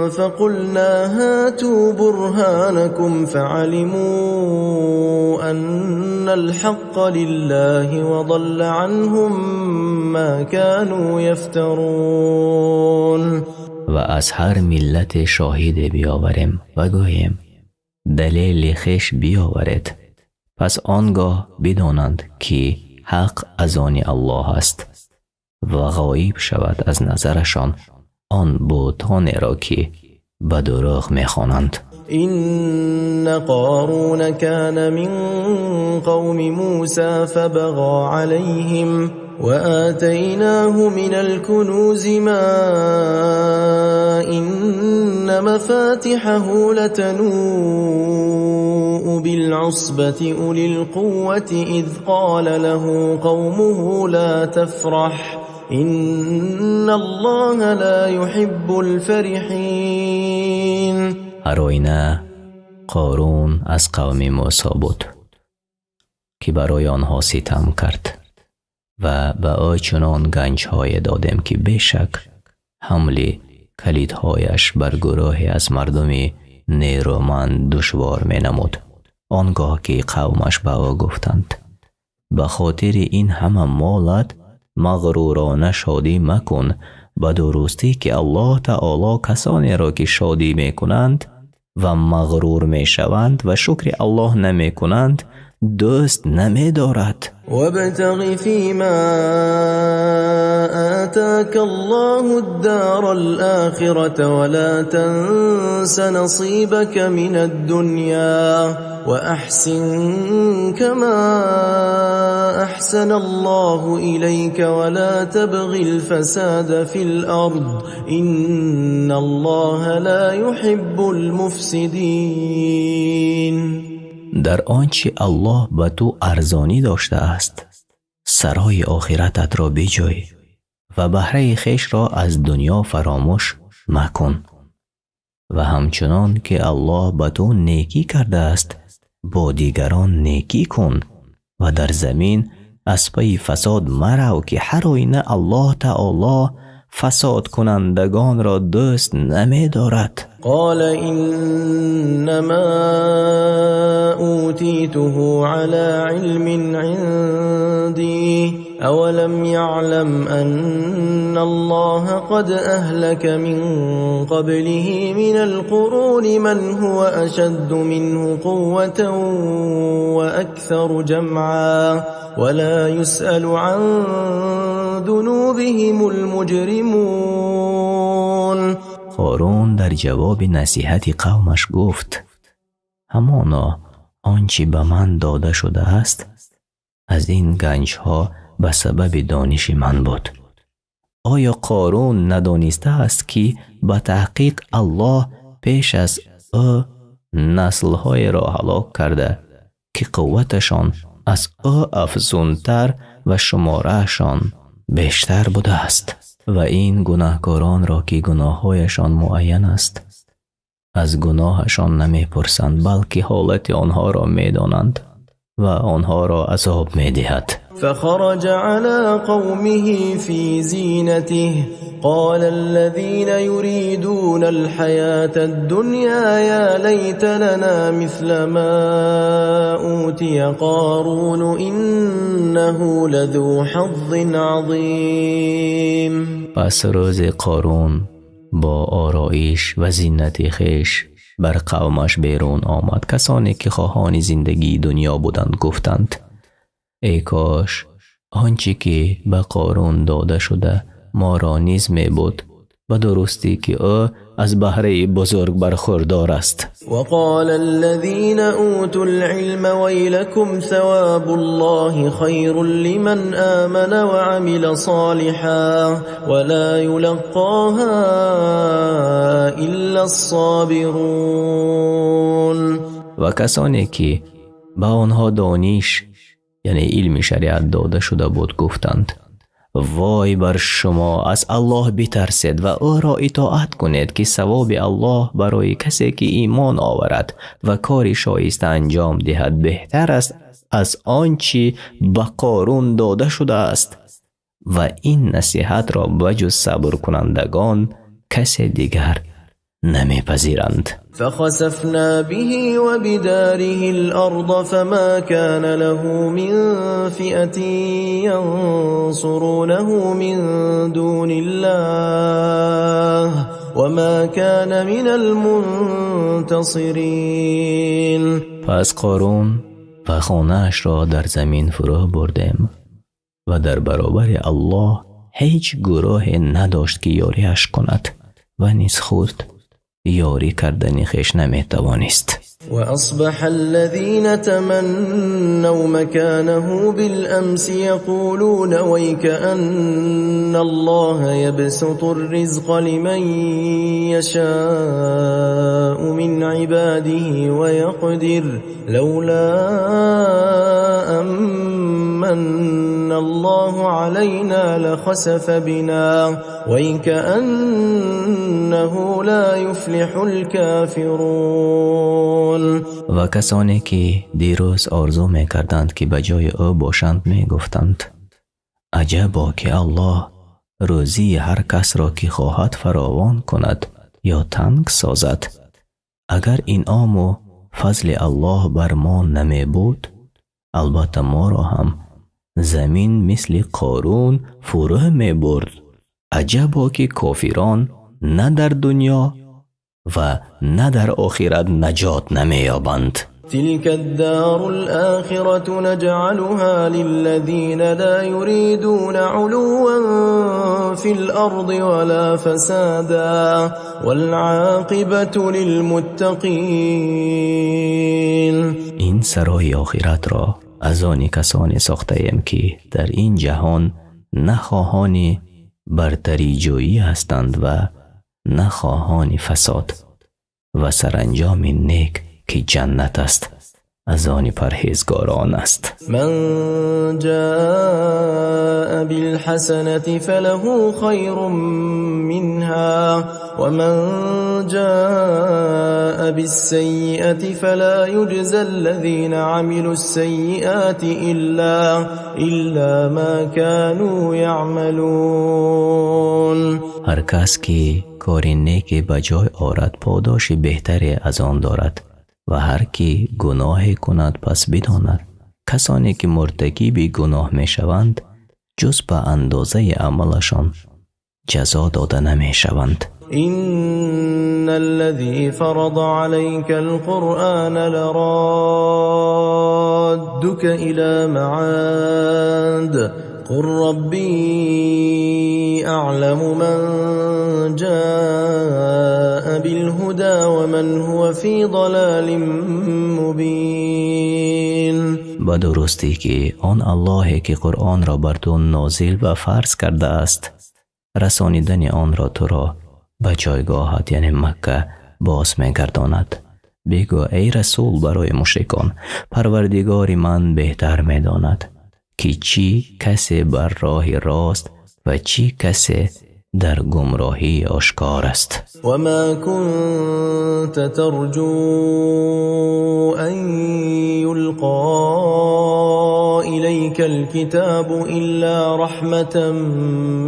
فقلنا هاتوا برهانكم فعلموا أن الحق لله وضل عنهم ما كانوا يفترون. Ва аз ҳар миллате шоҳиде биёварем ва гӯем: далели хеш биёваред. Пас он гоҳ бидонанд, ки ҳақ аз они Аллоҳ аст ва ғоиб шавад аз назарашон он бутонеро, ки ба дурӯғ мехонанд. إن قارون كان من قوم موسى فبغى عليهم وآتيناه من الكنوز ما إن مفاتحه لتنوء بالعصبة أولي القوة إذ قال له قومه لا تفرح إن الله لا يحب الفرحين. Ҳар оина Қорун аз қавми Мӯсо буд, ки барои онҳо ситам кард, ва ба ӯ чунон ганҷҳое додем, ки бешак ҳамли калидҳояш бар гурӯҳе аз мардуми нерӯманд душвор менамуд. Он гоҳ ки қавмаш ба ӯ гуфтанд: ба хотири ин ҳама молат мағрурона шодӣ макун, ба дурустӣ ки Аллоҳ таоло касонеро, ки шодӣ мекунанд ва мағрур мешаванд ва шукри Аллоҳ намекунанд, дӯст намедорад. وابتغ فيما آتاك الله الدار الآخرة ولا تنس نصيبك من الدنيا وأحسن كما أحسن الله إليك ولا تبغ الفساد في الأرض إن الله لا يحب المفسدين. Дар он чи Аллоҳ ба ту арзонӣ доштааст, сарои охирататро биҷӯй ва баҳраи хешро аз дунё фаромӯш макун ва ҳамчунон ки Аллоҳ ба ту некӣ кардааст, бо дигарон некӣ кун ва дар замин аз пайи фасод марав, ки ҳар оина Аллоҳ таоло фасодкунандагонро дӯст намедорад. قال إنما أوتيته على علم عندي أولم يعلم أن الله قد أهلك من قبله من القرون من هو أشد منه قوة وأكثر جمعا ولا يسأل عن ذنوبهم المجرمون. Қорун дар ҷавоби насиҳати қавмаш гуфт: ҳамоно он чӣ ба ман дода шудааст аз ин ганҷҳо ба сабаби дониши ман буд. Оё Қорун надонистааст, ки ба таҳқиқ Аллоҳ пеш аз ӯ наслҳоеро ҳалок карда, ки қувваташон аз ӯ афзунтар ва шумораашон бештар будааст? Ва ин гунаҳкоронро, ки гуноҳҳояшон муайян аст, аз гуноҳашон намепурсанд, балки ҳолати онҳоро медонанд ва онҳоро азоб медиҳад. فخرج على قومه في زينته، قال الذين يريدون الحياة الدنيا يا ليت لنا مثل ما أوتي قارون إنه لذو حظ عظيم. Пас рӯзе Қорун бо ороиш ва зинати хеш бар қавмаш берун омад. Касоне ки хоҳони зиндагии дунё буданд, гуфтанд: «Эй кош он чӣ ки ба Қорун дода шуда, моро низ мебуд. Ба дурустӣ ки ӯ аз баҳраи бузург бархурдор аст». وقال الذين أوتوا العلم ويلكم ثواب الله خير لمن آمن وعمل صالحا ولا يلقاها إلا الصابرون. Ва касоне ки ба онҳо дониш, яъне илми шариат, дода шуда буд, гуфтанд: «Вой бар шумо! Аз Аллоҳ битарсед ва ӯро итоат кунед, ки савоби Аллоҳ барои касе ки имон оварад ва кори шоиста анҷом диҳад, беҳтар аст аз он чӣ ба Қорун дода шудааст, ва ин насиҳатро ба ҷуз сабркунандагон касе дигар намепазиранд». فخسفنا به وبداره الأرض فما كان له من فئة ينصرونه من دون الله وما كان من المنتصرين. Пас Қорун ва хонаашро дар замин фурӯ бурдем ва дар баробари Аллоҳ ҳеҷ гурӯҳе надошт, ки ёриаш кунад, ва низ худ ёрӣ кардани хеш наметавонист. وأصبح الذين تمنوا مكانه بالأمس يقولون ويكأن الله يبسط الرزق لمن يشاء من عباده ويقدر لولا أن من الله علينا لخسف بنا ويكأنه لا يفلح الكافرون. Ва касоне ки дирӯз орзу мекарданд, ки ба ҷои ӯ бошанд, мегуфтанд: «Аҷабо, ки Аллоҳ рӯзии ҳар касро, ки хоҳад, фаровон кунад ё танг созад. Агар инъому фазли Аллоҳ бар мо намебуд, албатта моро ҳам замин мисли Қорун фурӯ мебурд. Аҷабо, ки кофирон на дар дунё ва на дар охират наҷот намеёбанд». تلك الدار الآخرة نجعلها للذين لا يريدون علوا في الأرض ولا فسادا والعاقبة للمتقين. Ин сарои охиратро аз они касоне сохтаем, ки дар ин ҷаҳон на хоҳони бартариҷӯӣ ҳастанд ва на хоҳони фасод, ва саранҷоми нек, ки ҷаннат аст, аз они парҳезгорон аст. من جاء بالحسنة فله خير منها ومن جاء بالسيئة فلا يجزى الذين عملوا السيئات إلا ما كانوا يعملون. Ҳар кас ки кори неке ба ҷой орад, подоши беҳтаре аз он дорад, ва ҳар ки гуноҳе кунад, пас бидонад, касоне ки муртакиби гуноҳ мешаванд, ҷуз ба андозаи амалашон ҷазо дода намешаванд. إن الذي فرض عليك القرآن لرادك إلى معاد قل ربي أعلم من جاء بالهدى ومن هو في ضلال مبين. Ба дурустӣ, ки он Аллоҳе ки Қуръонро бар ту нозил ва фарз кардааст, Расонидани онро туро ба ҷойгоҳат, яъне Макка, боз мегардонад. Бигӯ, эй расул, барои мушрикон: Парвардигори ман беҳтар медонад, ки чӣ касе бар роҳи рост ва чӣ касе дар гумроҳии ошкор аст. وما كنت ترجو أن يلقى إليك الكتاب إلا رحمة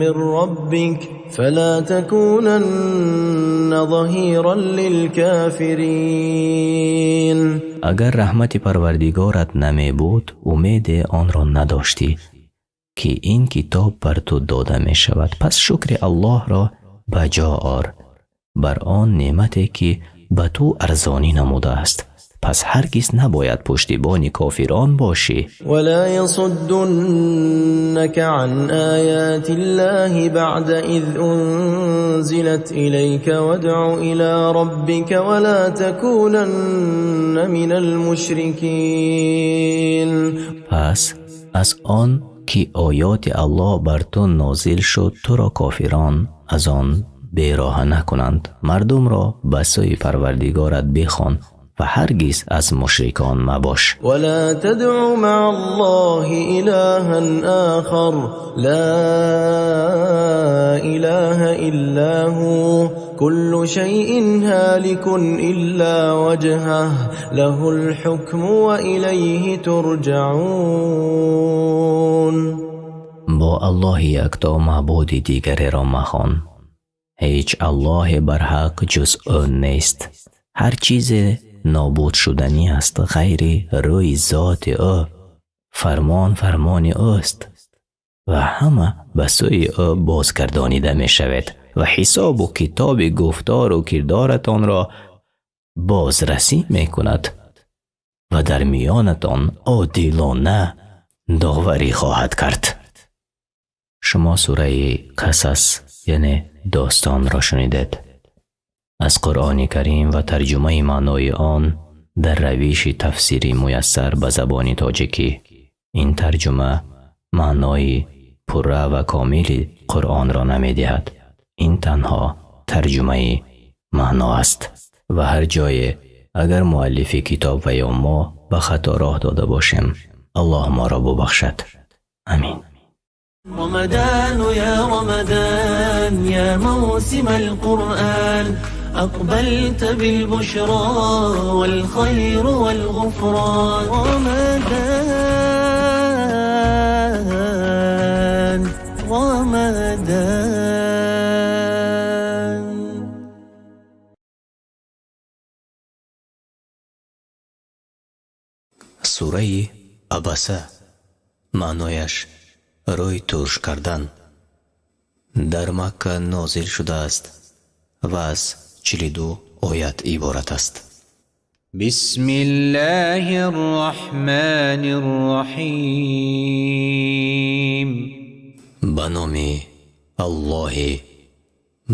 من ربك فلا تكونن ظهيرا للكافرين. Агар раҳмати Парвардигорат намебуд, умеде онро надоштӣ, ки ин китоб бар ту дода мешавад. Пас шукри Аллоҳро ба ҷо ор бар он неъмате, ки ба ту арзонӣ намудааст. Пас ҳаргиз набояд пуштибони кофирон бошӣ. ولا يصدنك عن آيات الله بعد إذ أنزلت إليك وادع إلى ربك ولا تكونن من المشركين. Пас аз он ки оёти Аллоҳ бар ту нозил шуд, туро кофирон аз он бероҳа накунанд. Мардумро ба сӯи Парвардигорат бихон ва ҳаргиз аз мушрикон мабош. ولا تدع مع الله إلها آخر، لا إله إلا هو، كل شيء هالك إلا وجهه، له الحكم وإليه ترجعون. Бо Аллоҳи якто маъбуди дигареро махон. Ҳеҷ Аллоҳе барҳақ ҷуз ӯ нест. Ҳар чизе нобуд шуданӣ аст ғайри рӯи зоти ӯ. Фармон фармони ӯст ва ҳама ба сӯи ӯ бозгардонида мешавед ва ҳисобу китоби гуфтору кирдоратонро бозрасӣ мекунад ва дар миёнатон одилона доварӣ хоҳад кард. Шумо сураи Қасас, яъне достонро шунидед. Аз Қуръони Карим ва тарҷумаи маънои он дар равиши тафсири муяссар ба забони тоҷикӣ. Ин тарҷума маънои пурра ва комили Қуръонро намедиҳад. Ин танҳо тарҷумаи маъно аст ва ҳар ҷое агар муаллифи китоб ва ё мо ба хато роҳ дода бошем, Аллоҳ моро бубахшад. Амин. رمضان يا رمضان يا موسم القرآن، أقبلت بالبشرى والخير والغفران. رمضان، رمضان. Сураи Абаса, маънояш рӯй турш кардан, дар Макка нозил шудааст ва аз 42 оят иборат аст. بسم الله الرحمن الرحيم. Ба номи Аллоҳи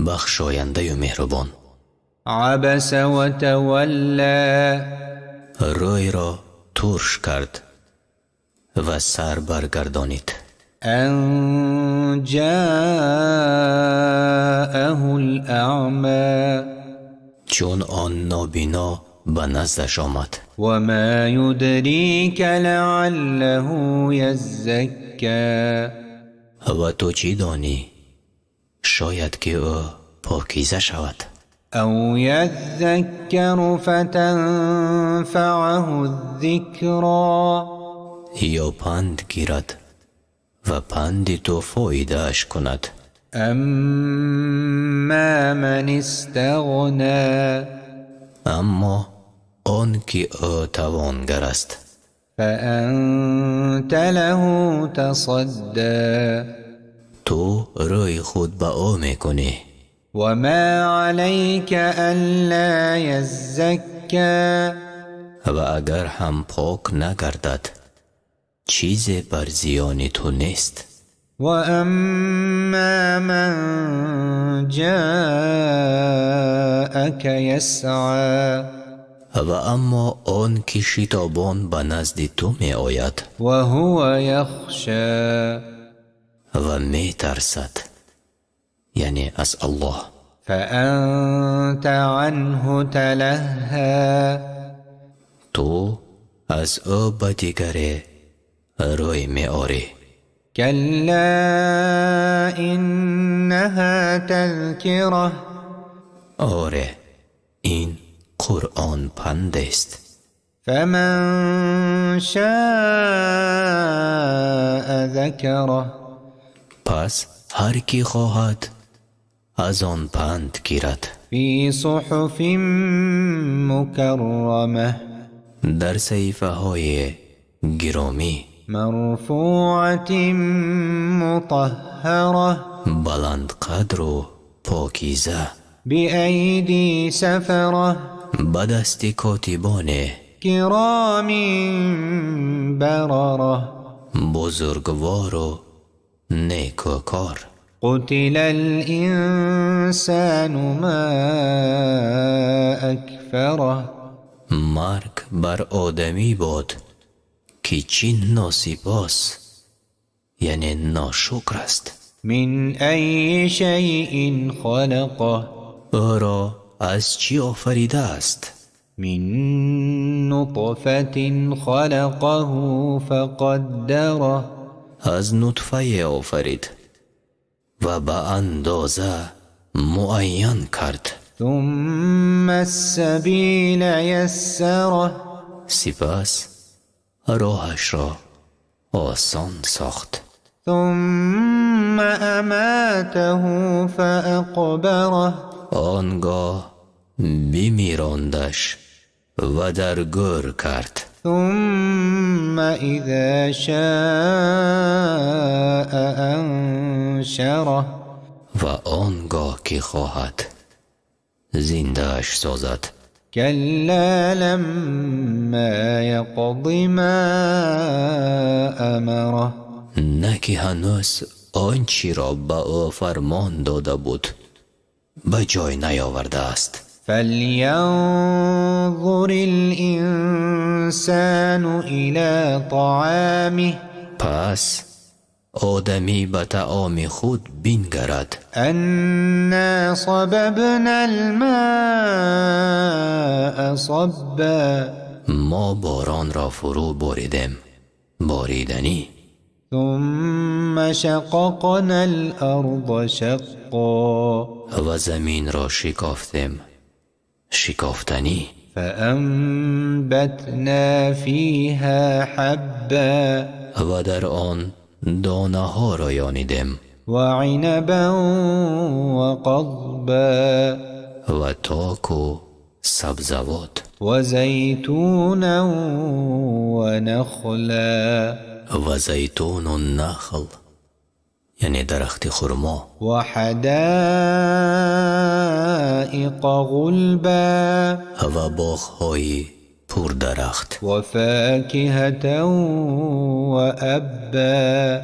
бахшояндаю меҳрубон. عبس وتولى. Рӯйро турш кард ва сар баргардонид. أن جاءه الأعمى. Чун он нобино ба наздаш омад. وما يدريك لعله يزكى. Ва ту чӣ донӣ, шояд ки ӯ покиза шавад. أو يذكر فتنفعه الذكرى. Ё панд гирад ва панди ту фоидааш кунад. أما من استغنى. Аммо он ки ӯ тавонгар аст, فأنت له تصدى. Ту рӯи худ ба ӯ мекунӣ. وما عليك ألا يزكى. Ва агар ҳам пок нагардад, чизе бар зиёни ту нест. وأما من جاءك يسعى. Ва аммо он ки шитобон ба назди ту меояд, وهو يخشى. Ва метарсад, Яъне аз Аллоҳ. فأنت عنه تلهى. Ту аз ӯ ба дигаре рӯй меорӣ. كلا إنها تذكرة. Оре, ин Қуръон пандест. فمن شاء ذكره. Пас ҳар кӣ хоҳад, аз он панд гирад. في صحف مكرمة. Дар саҳифаҳои гиромӣ. مرفوعة مطهرة. Баландқадру покиза. بأيدي سفرة. Ба дасти котибоне كرام بررة. Бузургвору некӯкор. قتل الإنسان ما أكفره. Марг бар одамӣ бод, ки чӣ носипос, яъне ношукр аст. من أي شيء خلقه. Ӯро аз чӣ офаридааст? من نطفة خلقه فقدره. Аз нутфае офарид ва ба андоза муайян кард. ثم السبيل يسره. Сипас роҳашро осон сохт. ثم أماته فأقبره. Он гоҳ бимирондаш ва дар гӯр кард. ثم إذا شاء أنشره. Ва он гоҳ ки хоҳад, зиндааш созад. كلا لما يقض ما أمره. На ки ҳанӯз он чиро ба ӯ фармон дода буд, ба ҷой наёвардааст. فلينظر الإنسان إلى طعامه. Пас одамӣ ба таоми худ бингарад. أنا صببنا الماء صبا. Мо боронро фурӯ боридем бориданӣ. ثم شققنا الأرض شقا. Ва заминро шикофтем шикофтанӣ. فأنبتنا فيها حبا. Ва дар он донаҳоро ёнидем. وعنبا وقضبا. Ва току сабзавот. وزيتونا ونخلا. Ва зайтуну нахл, яъне дарахти хурмо. وحدائق غلبا. Ва боғҳои пурдарахт. وفاكهة وأبا.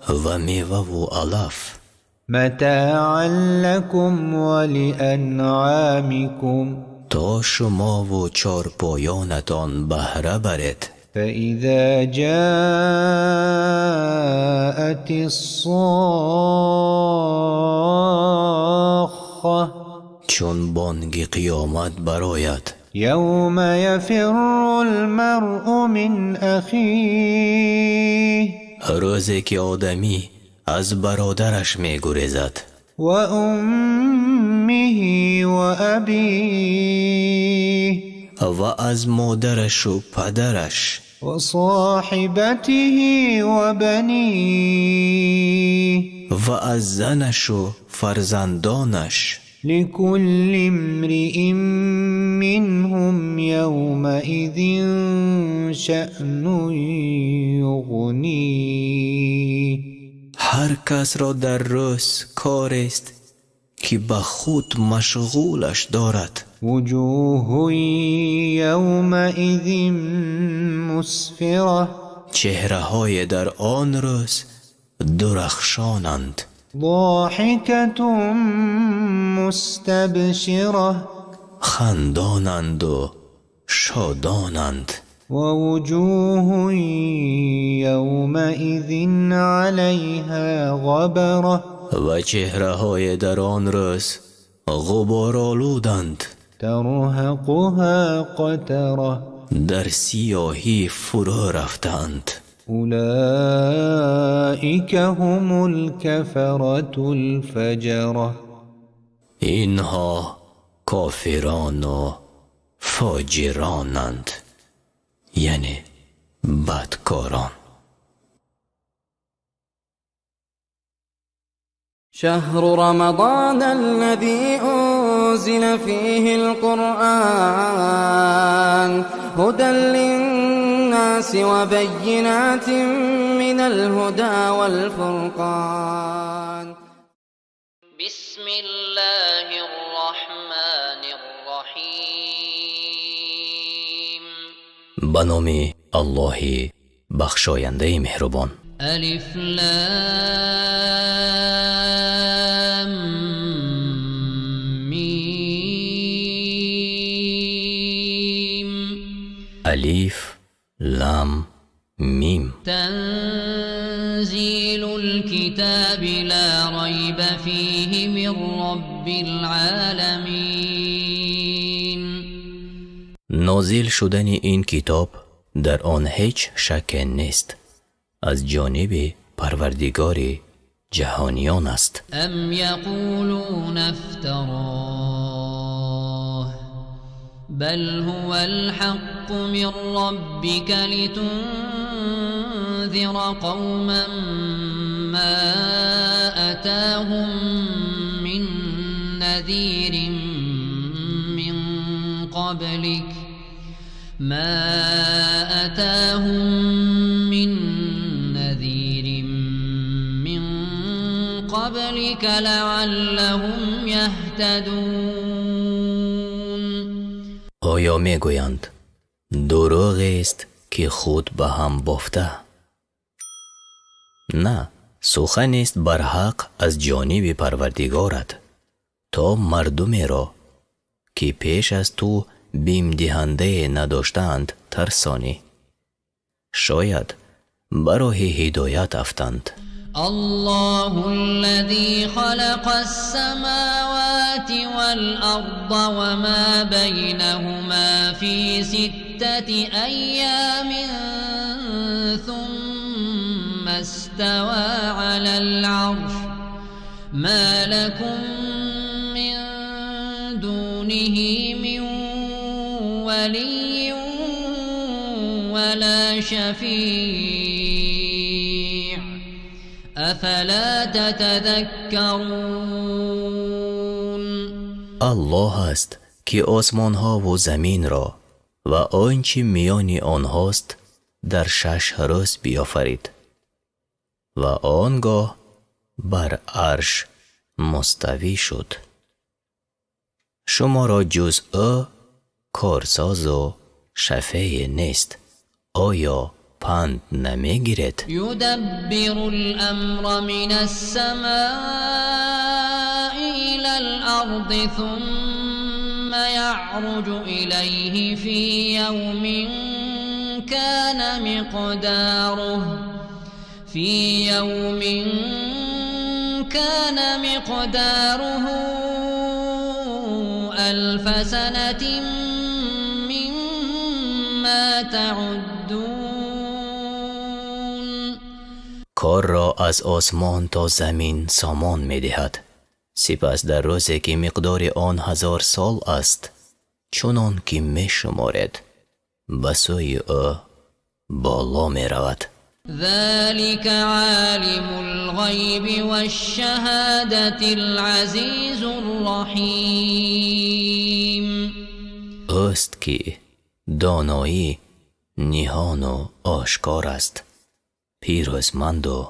Ва меваву алаф. متاعا لكم ولأنعامكم. То шумову чорпоёнатон баҳра баред. فإذا جاءت الصاخة. Чун бонги қиёмат барояд. يوم يفر المرء من أخيه. Рӯзе ки одамӣ аз бародараш мегурезад. وأمه وأبيه. Ва аз модарашу падараш. وصاحبته وبنيه. Ва аз занашу фарзандонаш. لكل امرئ منهم يومئذ شأن يغنيه. Ҳар касро дар рӯз корест, ки ба худ машғулаш дорад. وجوه يومئذ مسفرة. Чеҳраҳое дар он рӯз дурахшонанд. ضاحكة مستبشرة. Хандонанду шодонанд. ووجوه يومئذ عليها غبرة. Ва чеҳраҳое дар он рӯз ғуборолуданд. ترهقها قترة. Дар сиёҳӣ фурӯ рафтаанд. أولئك هم الكفرة الفجرة. Инҳо кофирону фоҷиронанд, яъне бадкорон. شهر رمضان الذي أنزل فيه القرآن هدى للناس وبينات من الهدى والفرقان. بسم الله الرحمن الرحيم. Ба номи Аллоҳи бахшояндаи меҳрубон. ألف لام ميم. Алиф, лам, мим. تنزيل الكتاب لا ريب فيه من رب العالمين. Нозил шудани ин китоб дар он ҳеҷ шакке нест, аз ҷониби Парвардигори ҷаҳониён аст. أم يقولون افتراه، بل هو الحق من ربك لتنذر قوما ما أتاهم من نذير من قبلك ما أتاهم من نذير من قبلك لعلهم يهتدون. Оё мегӯянд, дурӯғест, ки худ ба ҳам бофта? На, суханест барҳақ аз ҷониби Парвардигорат, то мардумеро, ки пеш аз ту бимдиҳандае надоштаанд, тарсонӣ, шояд ба роҳи ҳидоят афтанд. الله الذي خلق السماوات والأرض وما بينهما في 6 أيام ثم استوى على العرش، ما لكم من دونه من ولي ولا شفيع، أفلا تتذكرون. Аллоҳ аст, ки осмонҳову заминро ва он чӣ миёни онҳост дар 6 рӯз биёфарид ва он гоҳ бар арш муставӣ шуд. Шуморо ҷуз ӯ корсозу шафее нест. Оё панд намегиред? يدبر الأمر من السماء إلى الأرض ثم يعرج إليه في يوم كان مقداره في يوم كان مقداره 1000 سنة مما تعدون. Корро аз осмон то замин сомон медиҳад, сипас дар рӯзе, ки миқдори он 1000 сол аст, чунон ки мешуморед, ба сӯи ӯ боло меравад. ذلك عالم الغيب والشهادة العزيز الرحيم. Ӯст, ки доноӣ ниҳону ошкор аст, пирӯзманду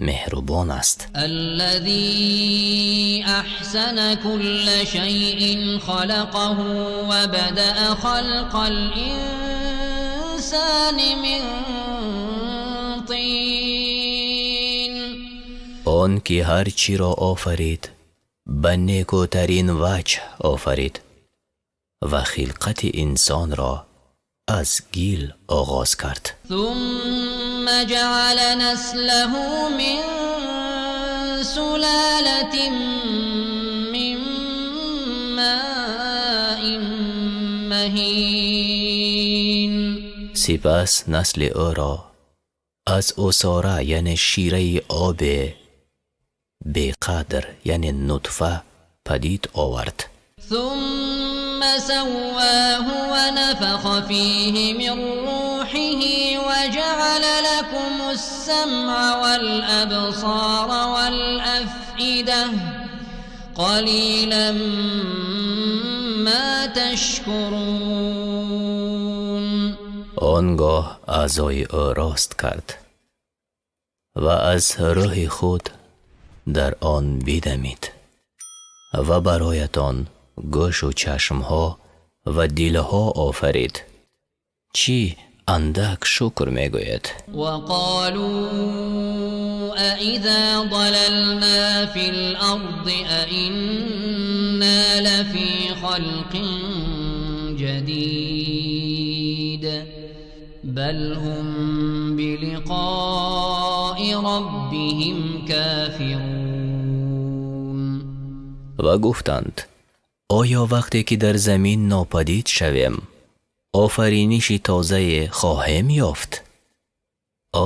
меҳрубон аст. الذي أحسن كل شيء خلقه وبدأ خلق الإنسان من طين. Он ки ҳар чиро офарид, ба некӯтарин ваҷҳ офарид ва хилқати инсонро аз гил оғоз кард. ثم جعل نسله من سلالة من ماء مهين. Сипас насли ӯро аз усора, яъне шираи оби беқадр, яъне нутфа падид овард. ثم سواه ونفخ فيه من روحه وجعل لكم السمع والأبصار والأفئدة قليلا ما تشكرون. Он гоҳ аъзои ӯ рост кард ва аз рӯҳи худ дар он бидамид ва бароятон гӯшу чашмҳо ва дилҳо офарид. Чӣ андак шукр мегӯед. وقالوا أإذا ضللنا في الأرض أإنا لفي خلق جديد بل هم بلقاء ربهم كافرون. Ва гуфтанд: оё вақте ки дар замин нопадид шавем, офариниши тозае хоҳем ёфт?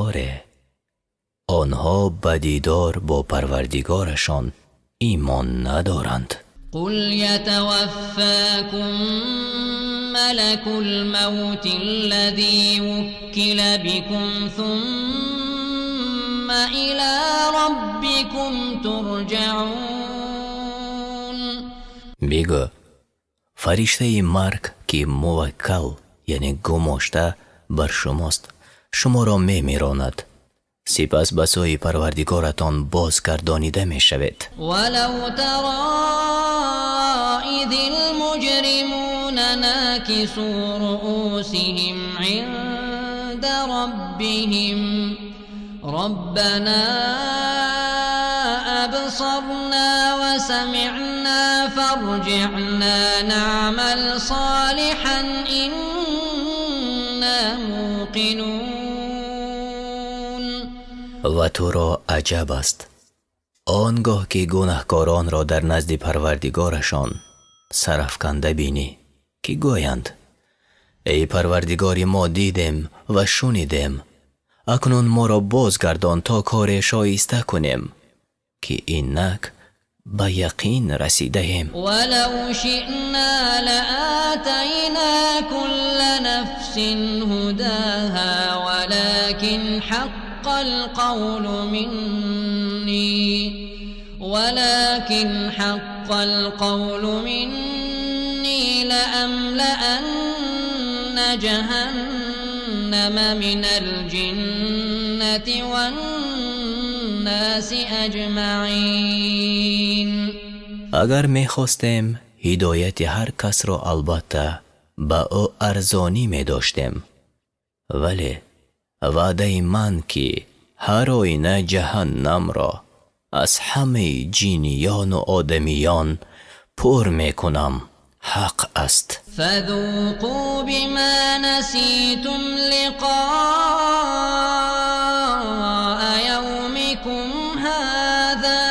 Оре, онҳо ба дидор бо Парвардигорашон имон надоранд. قل يتوفاكم ملك الموت الذي وكل بكم ثم إلى ربكم ترجعون. Бигӯ: фариштаи марг, ки муваккал, яъне гумошта бар шумост, шуморо мемиронад, сипас ба сӯи Парвардигоратон бозгардонида мешавед. ولو ترى إذ المجرمون ناكسوا رؤوسهم عند ربهم ربنا أبصرنا وسمعنا فارجعنا نعمل صالحا إنا موقنون. Ва туро аҷаб аст, он гоҳ ки гунаҳкоронро дар назди Парвардигорашон сарафканда бинӣ, ки гӯянд: эй Парвардигори мо, дидем ва шунидем, акнун моро бозгардон, то коре шоиста кунем, ки инак ба яқин расидаем. ولو شئنا لآتينا كل نفس هداها ولكن حق القول مني لأملأن جهنم من الجنة والناس أجمعين. Агар мехостем, ҳидояти ҳар касро албатта ба ӯ арзонӣ медоштем, вале ваъдаи ман, ки ҳар оина ҷаҳаннамро аз ҳамаи ҷиниёну одамиён пур мекунам, ҳақ аст. فذوقوا بما نسيتم لقاء يومكم هذا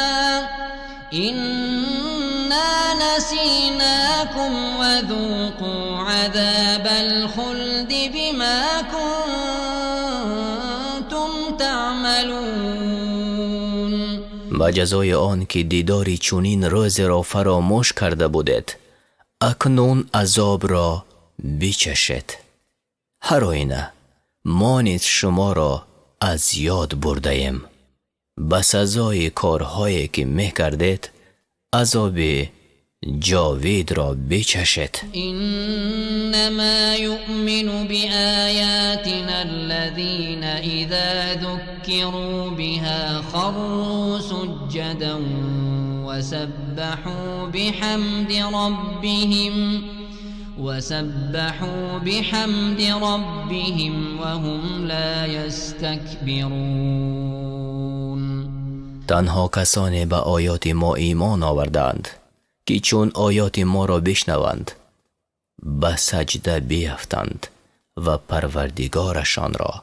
إنا نسيناكم وذوقوا عذاب الخلد بما كنتم تعملون. Ба ҷазои он ки дидори чунин рӯзеро фаромӯш карда будед, акнун азобро бичашед. Ҳар оина мо низ шуморо аз ёд бурдаем. Ба сазои корҳое ки мекардед, азоби ҷовидро бичашед. إنما يؤمن بآياتنا الذين إذا ذكروا بها خروا سجدا وسبحوا بحمد ربهم وهم لا يستكبرون. Танҳо касоне ба оёти мо имон овардаанд, ки чун оёти моро бишнаванд, ба саҷда биафтанд ва Парвардигорашонро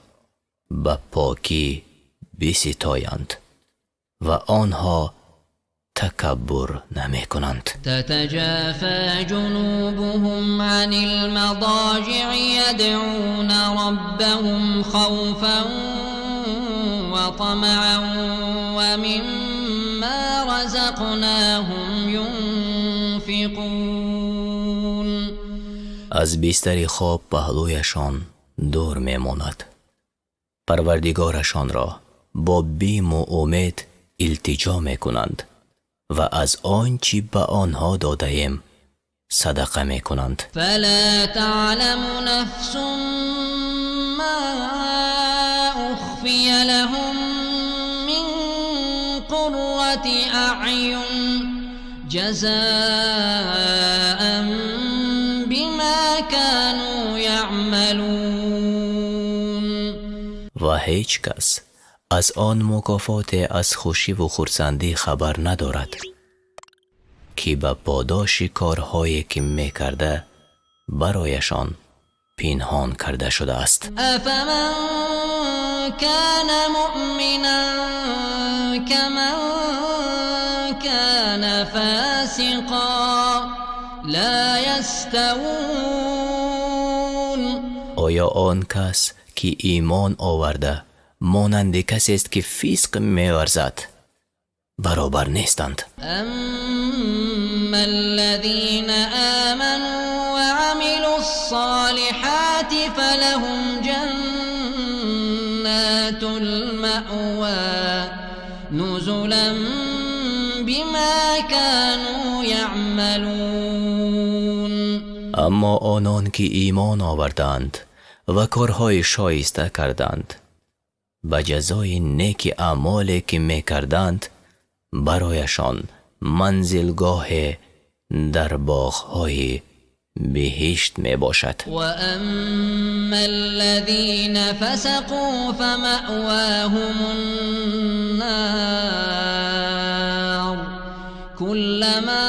ба покӣ биситоянд Ва онҳо такаббур намекунанд. تتجافى جنوبهم عن المضاجع يدعون ربهم خوفا وطمعا ومما رزقناهم ينفقون. Аз бистари хоб паҳлӯяшон дур мемонад, Парвардигорашонро бо биму умед илтиҷо мекунанд ва аз он чӣ ба онҳо додаем садақа мекунанд. فلا تعلم نفس ما أخفي لهم من قرة أعين جزاء بما كانوا يعملون. Ва ҳеҷ кас аз он мукофоте аз хушиву хурсандӣ хабар надорад, ки ба подоши корҳое ки мекарда барояшон пинҳон карда шудааст. أفمن كان مؤمنا كمن كان فاسقا لا يستوون. Оё он кас ки имон оварда монанди касест ки фисқ меварзад? Баробар нестанд. أما الذين آمنوا وعملوا الصالحات فلهم جنات المأوى نزلا بما كانوا يعملون. Аммо онон ки имон оварданд ва корҳои шоиста карданд, ба ҷазои неки аъмоле ки мекарданд барояшон манзилгоҳе дар боғҳои биҳишт мебошад. وأما الذين فسقوا فمأواهم النار كلما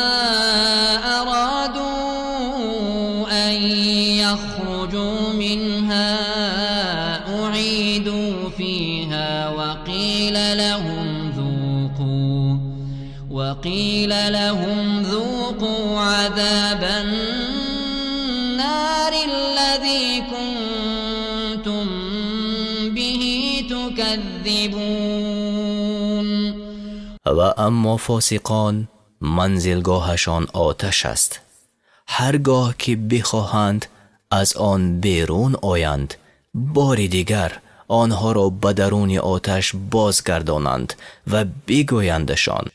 أرادوا أن يخرجوا منها أعيدوا فيها وقيل لهم ذوقوا عذاب النار الذي كنتم به تكذبون. Ва аммо фосиқон манзилгоҳашон оташ аст. Ҳар гоҳ ки бихоҳанд аз он берун оянд, бори дигар онҳоро ба даруни оташ бозгардонанд ва бигӯяндашон: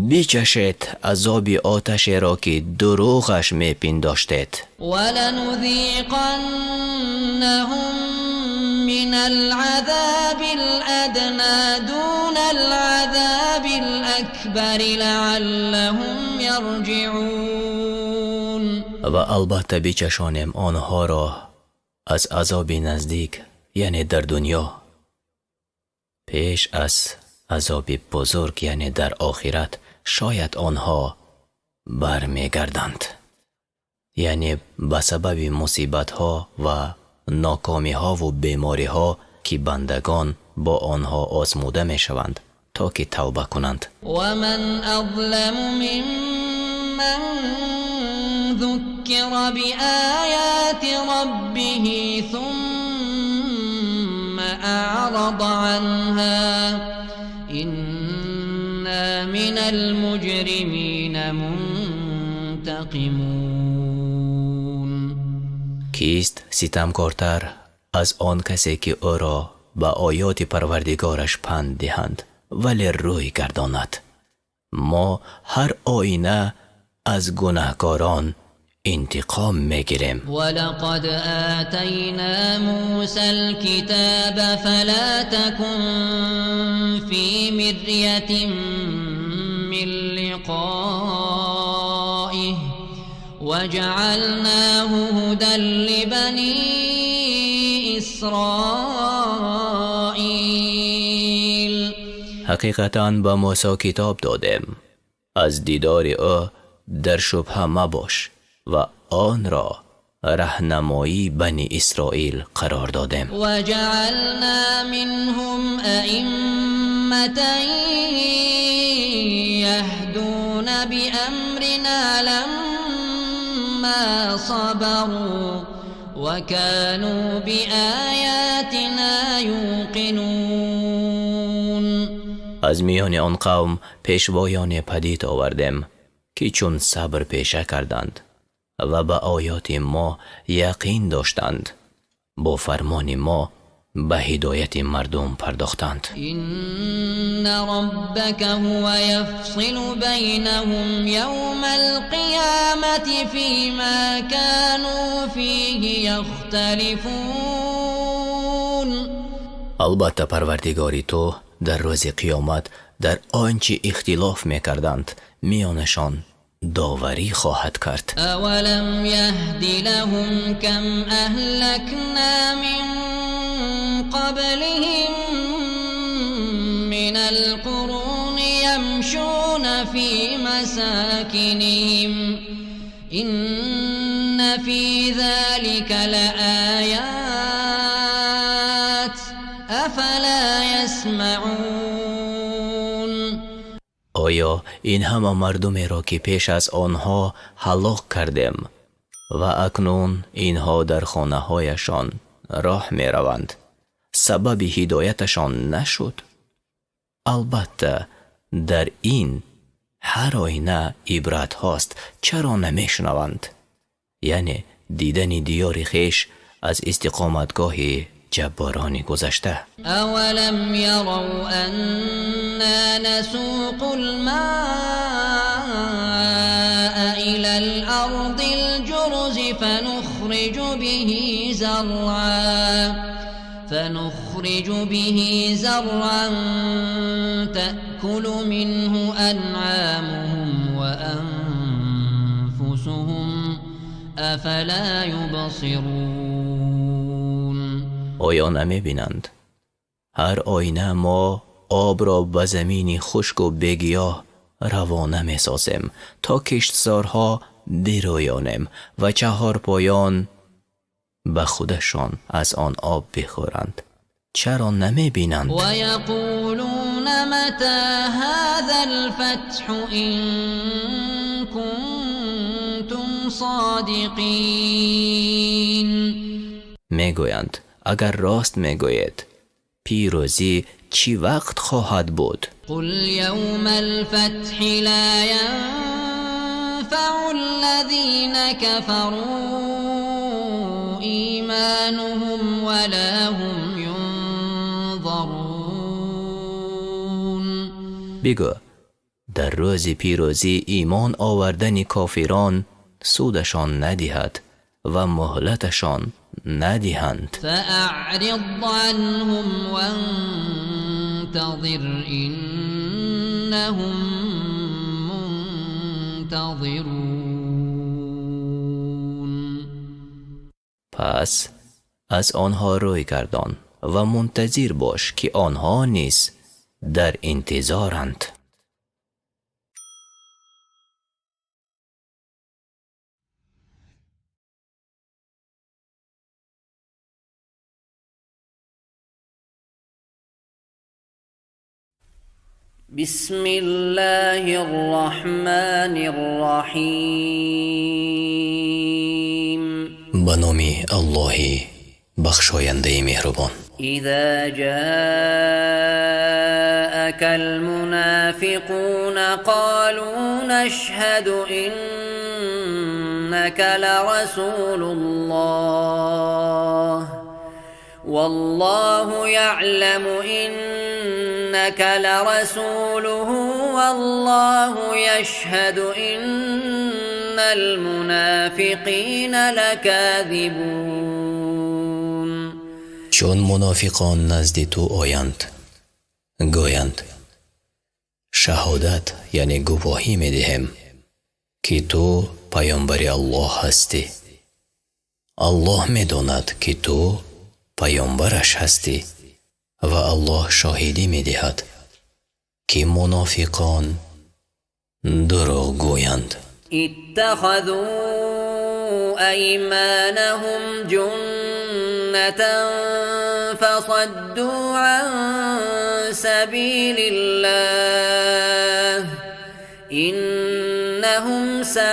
бичашед азоби оташеро ки дурӯғаш мепиндоштед. ولنذيقنهم من العذاب الأدنى دون العذاب الأكبر لعلهم يرجعون. Ва албатта бичашонем онҳоро аз азоби наздик, яъне дар дунё, пеш аз азоби бузург, яъне дар охират, шояд онҳо бармегарданд. Яъне ба сабаби мусибатҳо ва нокомиҳову бемориҳо, ки бандагон бо онҳо озмуда мешаванд, то ки тавба кунанд. ومن أظلم ممن ذكر بآيات ربه ثم أعرض عنها إنا من المجرمين منتقمون. Кист ситамкортар аз он касе, ки ӯро ба оёти Парвардигораш панд диҳанд, вале рӯй гардонад? Мо ҳар оина аз гунаҳкорон интиқом мегирем. ولقد آتينا موسى الكتاب فلا تكن في مرية من لقائه وجعلناه هدى لبني إسرائيل. Ҳақиқатан ба Мусо китоб додем. Аз дидори ӯ дар шубҳа мабош ва онро раҳнамоии Бани Исроил қарор додем. وجعلنا منهم أئمة أئمة يهدون بأمرنا لما صبروا وكانوا بآياتنا يوقنون. Аз миёни он қавм пешвоёне падид овардем, ки чун сабр пеша карданд ва ба оёти мо яқин доштанд, бо фармони мо ба ҳидояти мардум пардохтанд. إن ربك هو يفصل بينهم يوم القيامة فيما كانوا فيه يختلفون. Албатта, Парвардигори ту дар рӯзи қиёмат дар он чӣ ихтилоф мекарданд миёнашон доварӣ хоҳад кард. أولم يهد لهم كم أهلكنا من قبلهم من القرون يمشون في مساكنهم إن في ذلك لآيات أفلا يسمعون. Оё ин ҳама мардумеро, ки пеш аз онҳо ҳалок кардем ва акнун инҳо дар хонаҳояшон роҳ мераванд, сабаби ҳидояташон нашуд? Албатта, дар ин ҳар оина ибратҳост, чаро намешунаванд? Яъне дидани диёри хеш аз истиқоматгоҳи ҷабборони гузашта. أولم يروا أنا نسوق الماء إلى الأرض الجرز فنخرج به زرعا تأكل منه أنعامهم وأنفسهم أفلا يبصرون. Оё намебинанд, ҳар оина мо обро ба замини хушку бегиёҳ равона месозем, то киштзорҳо бирӯёнем ва чаҳорпоён ба худашон аз он об бихӯранд? Чаро намебинанд? ويقولون متى هذا الفتح إن كنتم صادقين. Мегӯянд: агар рост мегӯед, пирӯзӣ чӣ вақт хоҳад буд? قل يوم الفتح لا ينفع الذين كفروا إيمانهم ولا هم ينظرون. Бигӯ: дар рӯзи пирӯзӣ имон овардани кофирон судашон надиҳад ва муҳлаташон надиҳанд. فأعرض عنهم وانتظر إنهم منتظرون. Пас аз онҳо рӯй гардон ва мунтазир бош, ки онҳо низ дар интизоранд. بسم الله الرحمن الرحيم. Ба номи Аллоҳи бахшояндаи меҳрубон. إذا جاءك المنافقون قالوا نشهد إنك لرسول الله والله يعلم إنك لرسوله والله يشهد إن المنافقين لكاذبون. Чун мунофиқон назди ту оянд, гӯянд: шаҳодат, яъне гувоҳӣ медиҳем, ки ту паёмбари Аллоҳ ҳастӣ. Аллоҳ медонад, ки ту паёмбараш ҳастӣ, ва Аллоҳ шоҳидӣ медиҳад, ки мунофиқон дурӯғ гӯянд. اتخذوا أيمانهم جنة فصدوا عن سبيل الله إنهم ساء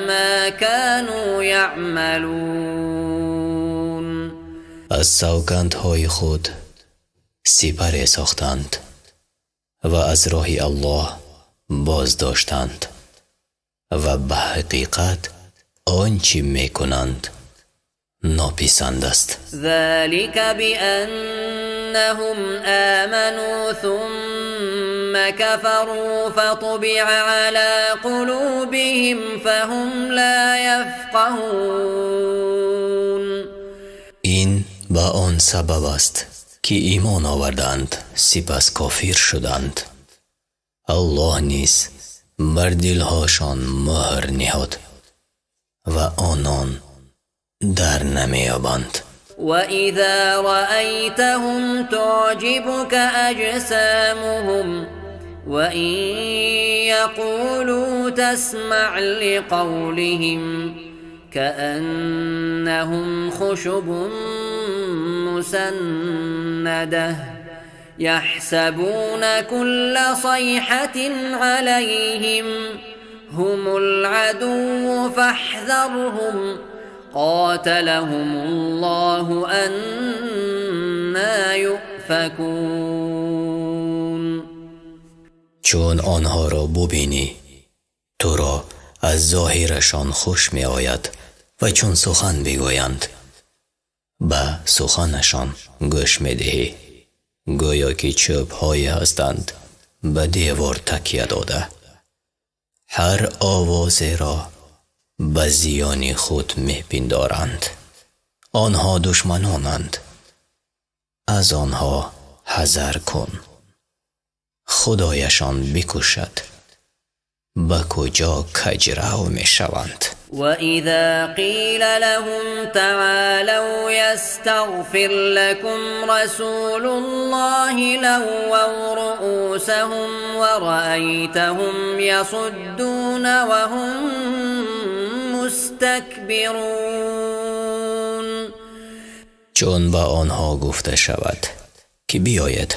ما كانوا يعملون. Аз савгандҳои худ сипаре сохтанд ва аз роҳи Аллоҳ боз доштанд ва ба ҳақиқат он чӣ мекунанд нописанд аст. ذلك بأنهم آمنوا ثم كفروا فطبع على قلوبهم فهم لا يفقهون. Ин ба он сабаб аст, ки имон оварданд, сипас кофир шуданд. Аллоҳ низ бар дилҳошон мӯҳр ниҳод ва онон дар намеёбанд. وإذا رأيتهم تعجبك أجسامهم وإن يقولوا تسمع لقولهم كأنهم خشب مسندة يحسبون كل صيحة عليهم هم العدو فاحذرهم قاتلهم الله أنى يؤفكون. Чун онҳоро бубинӣ, туро аз зоҳирашон хуш меояд ва чун сухан бигӯянд, ба суханашон гӯш медиҳӣ. Гӯё ки чӯбҳое ҳастанд ба девор такя дода. Ҳар овозеро ба зиёни худ мепиндоранд. Онҳо душманонанд. Аз онҳо ҳазар кун. Худояшон бикушад. Ба куҷо каҷрав мешаванд. وإذا قيل لهم تعالوا يستغفر لكم رسول الله لووا رؤوسهم ورأيتهم يصدون وهم مستكبرون. Чун ба онҳо гуфта шавад, ки биёед,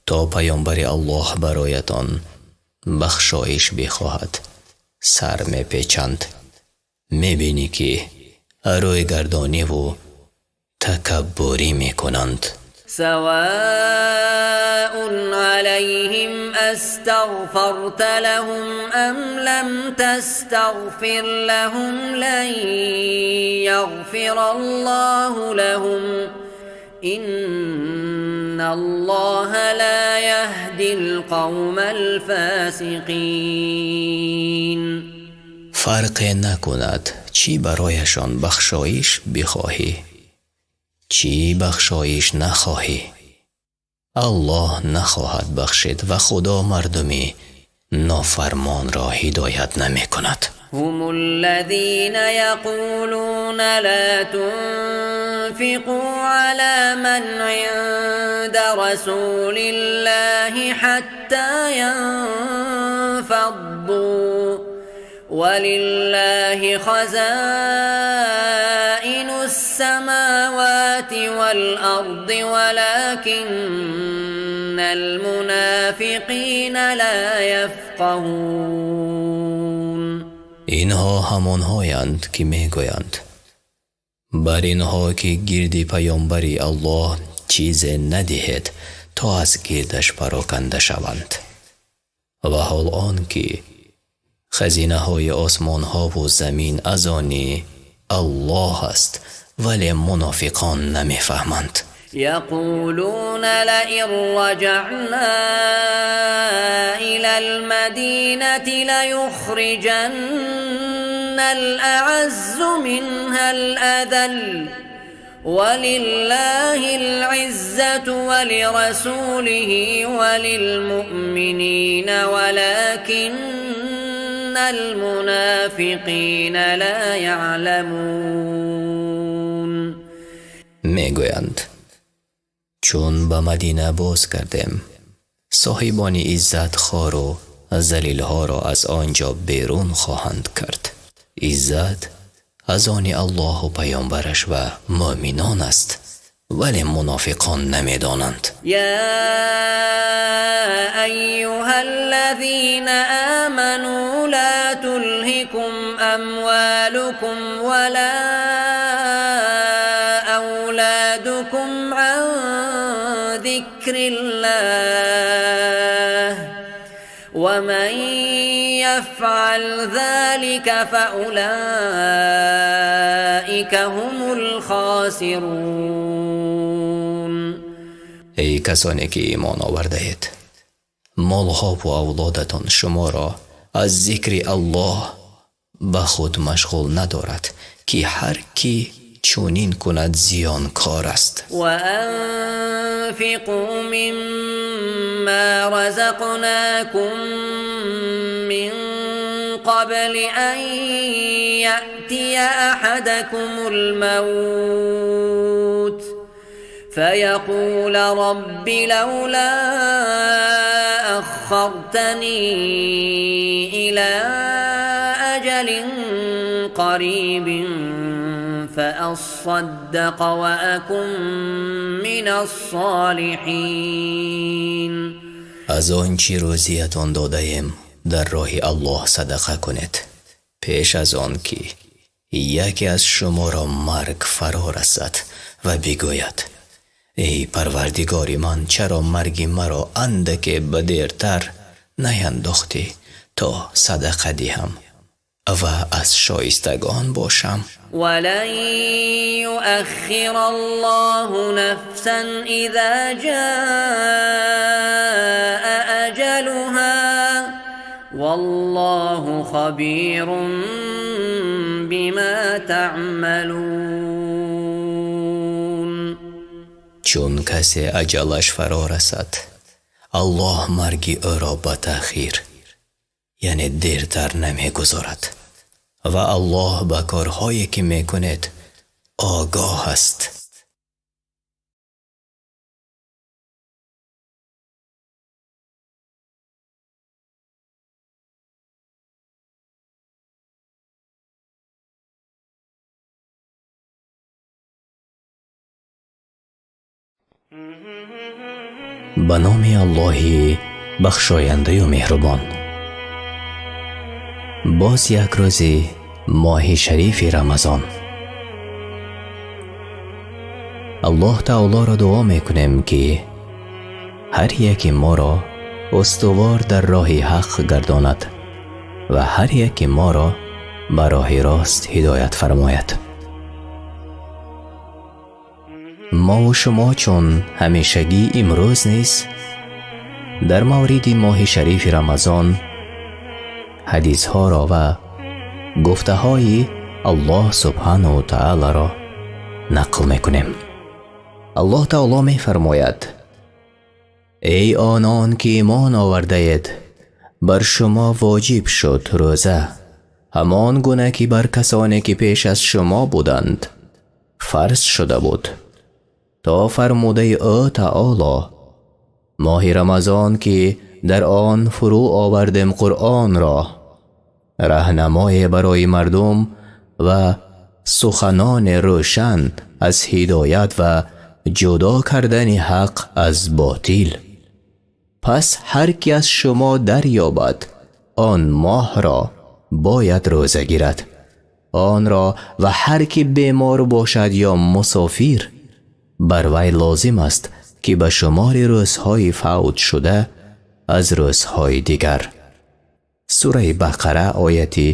то паёмбари Аллоҳ бароятон бахшоиш бихоҳад, сар мепечанд. Мебинӣ, ки рӯйгардониву такаббурӣ мекунанд. سواء عليهم أستغفرت لهم أم لم تستغفر لهم لن يغفر الله لهم إن الله لا يهدي القوم الفاسقين. Фарқе накунад, чӣ барояшон бахшоиш бихоҳӣ, чӣ бахшоиш нахоҳӣ, Аллоҳ нахоҳад бахшид ва Худо мардуми нофармонро ҳидоят намекунад. هم الذين يقولون لا تنفقوا على من عند رسول الله حتى ينفضوا ولله خزائن السماوات والأرض ولكن المنافقين لا يفقهون. Инҳо ҳамонҳоянд, ки мегӯянд: бар инҳо, ки гирди паёмбари Аллоҳ чизе надиҳед, то аз гирдаш пароканда шаванд. Ва ҳол он ки хазинаҳои осмонҳову замин аз они Аллоҳ аст, вале мунофиқон намефаҳманд. يقولون لئن رجعنا إلى المدينة ليخرجن الأعز منها الأذل ولله العزة ولرسوله وللمؤمنين ولكن المنافقين لا يعلمون. Мегӯянд: чун ба Мадина боз гардем, соҳибони иззат хору залилҳоро аз он ҷо берун хоҳанд кард. Иззат аз они Аллоҳу паёмбараш ва муъминон аст, Вале мунофиқон намедонанд. يا أيها الذين آمنوا لا تلهكم أموالكم ولا أولادكم عن ذكر الله ومن يفعل ذلك فأولئك هم الخاسرون. Эй касоне ки имон овардаед, молҳову авлодатон шуморо аз зикри Аллоҳ ба худ машғул надорад, ки ҳар кӣ чунин кунад зиёнкор аст. وأنفقوا مما رزقناكم من قبل أن يأتي أحدكم الموت فيقول رب لولا أخرتني إلى أجل قريب فأصدق وأكن من الصالحين. Аз он чӣ рӯзиятон додаем дар роҳи Аллоҳ садақа кунед, пеш аз он ки яке аз шуморо марг фаро расад ва бигӯяд: эй Парвардигори ман, чаро марги маро андаке ба дертар наяндохтӣ, то садақа диҳам ва аз шоистагон бошам. ولن يؤخر الله نفسا إذا جاء أجلها والله خبير بما تعملون. Чун касе аҷалаш фаро расад, Аллоҳ марги ӯро ба таъхир, яъне дертар намегузорад, ва Аллоҳ ба корҳое ки мекунед огоҳ аст. Ба номи Аллоҳи бахшояндаю меҳрубон. Боз як рӯзи моҳи шарифи Рамазон. Аллоҳ таолоро дуо мекунем, ки ҳар яке моро устувор дар роҳи ҳақ гардонад ва ҳар яке моро ба роҳи рост ҳидоят фармояд. Мову шумо чун ҳамешагӣ имрӯз низ дар мавриди моҳи шарифи Рамазон ҳадисҳоро ва гуфтаҳои Аллоҳ субҳанаҳу таолоро нақл мекунем. Аллоҳ таоло мефармояд: эй онон ки имон овардаед, бар шумо воҷиб шуд рӯза, ҳамон гуна ки бар касоне ки пеш аз шумо буданд фарз шуда буд, то фармудаи ӯ таоло: моҳи Рамазон ки дар он фурӯ овардем Қуръонро, раҳнамое барои мардум ва суханони рӯшан аз ҳидоят ва ҷудо кардани ҳақ аз ботил. Пас ҳар ки аз шумо дарёбад он моҳро бояд рӯза гирад онро, ва ҳар ки бемор бошад ё мусофир, бар вай лозим аст ки ба шумори рӯзҳои фавт шуда аз рӯзҳои дигар. Сураи Бақара, ояти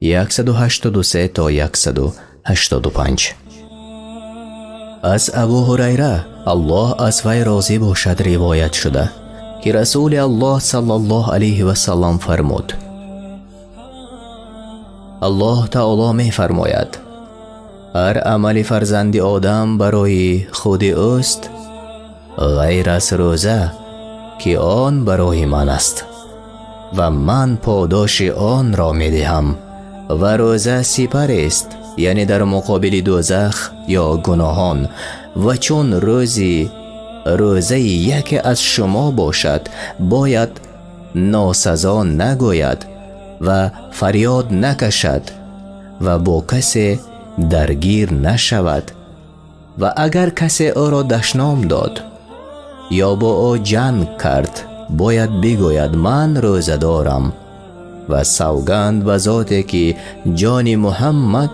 183 то 185. Аз Абу Ҳурайра, Аллоҳ аз вай розӣ бошад, ривоят шуда ки Расули Аллоҳ саллаллоҳу алайҳи васаллам фармуд: Аллоҳ таоло мефармояд: ҳар амали фарзанди Одам барои худи ӯст, ғайр аз рӯза, ки он барои ман аст ва ман подоши онро медиҳам. Ва рӯза сипарест, яъне дар муқобили дӯзах ё гуноҳон. Ва чун рӯзи рӯзаи яке аз шумо бошад, бояд носазо нагӯяд ва фарёд накашад ва бо касе даргир нашавад, Ва агар касе ӯро дашном дод ё бо ӯ ҷанг кард, бояд бигӯяд: ман рӯза дорам. Ва савганд ба зоте ки ҷони Муҳаммад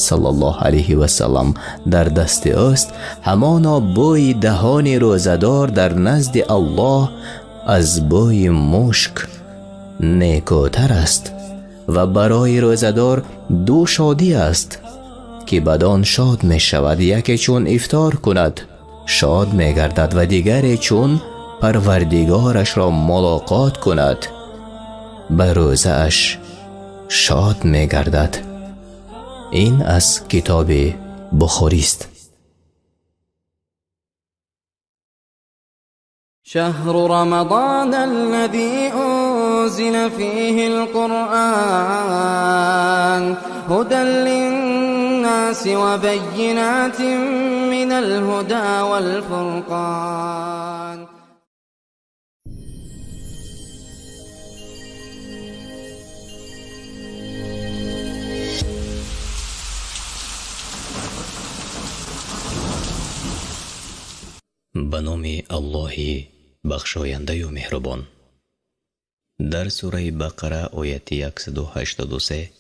саллаллоҳу алайҳи васаллам дар дасти ӯст, ҳамоно бӯи даҳони рӯзадор дар назди Аллоҳ аз бӯи мушк некӯтар аст. Ва барои рӯзадор ду шодӣ аст ки бадон шод мешавад: яке чун ифтор кунад шод мегардад ва дигаре чун парвардигорашро мулоқот кунад ба рӯзааш шод мегардад. Ин аз китоби Бухорист. شهر رمضان الذي أنزل فيه القرآن هدى للناس وبينات من الهدى والفرقان. Ба номи Аллоҳи бахшояндаю меҳрубон. Дар сураи Бақара ояти 183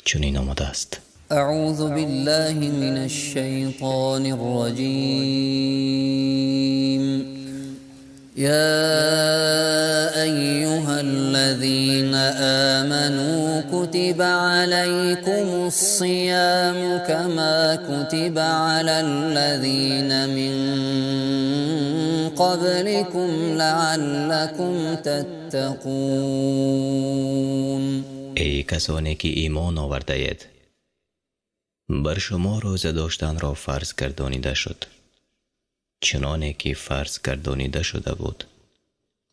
чунин омадааст: أعوذ بالله من الشيطان الرجيم. يا أيها الذين آمنوا كتب عليكم الصيام كما كتب على الذين من قبلكم لعلكم تتقون. Эй касоне ки имон овардаед, бар шумо рӯза доштанро фарз гардонида шуд, чуноне ки фарз гардонида шуда буд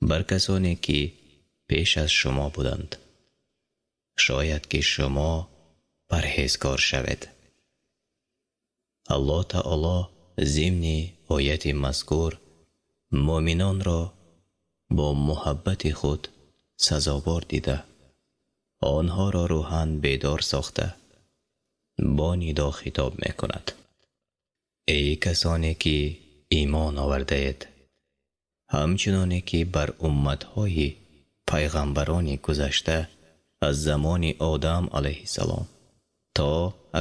бар касоне ки пеш аз шумо буданд, шояд ки шумо парҳезгор шавед. Аллоҳ таоло зимни ояти мазкур муъминонро бо муҳаббати худ сазовор дида, онҳоро рӯҳан бедор сохта бо нидо хитоб мекунад: эй касоне ки имон овардаед, ҳамчуноне ки бар умматҳои пайғамбарони гузашта аз замони Одам алайҳиссалом то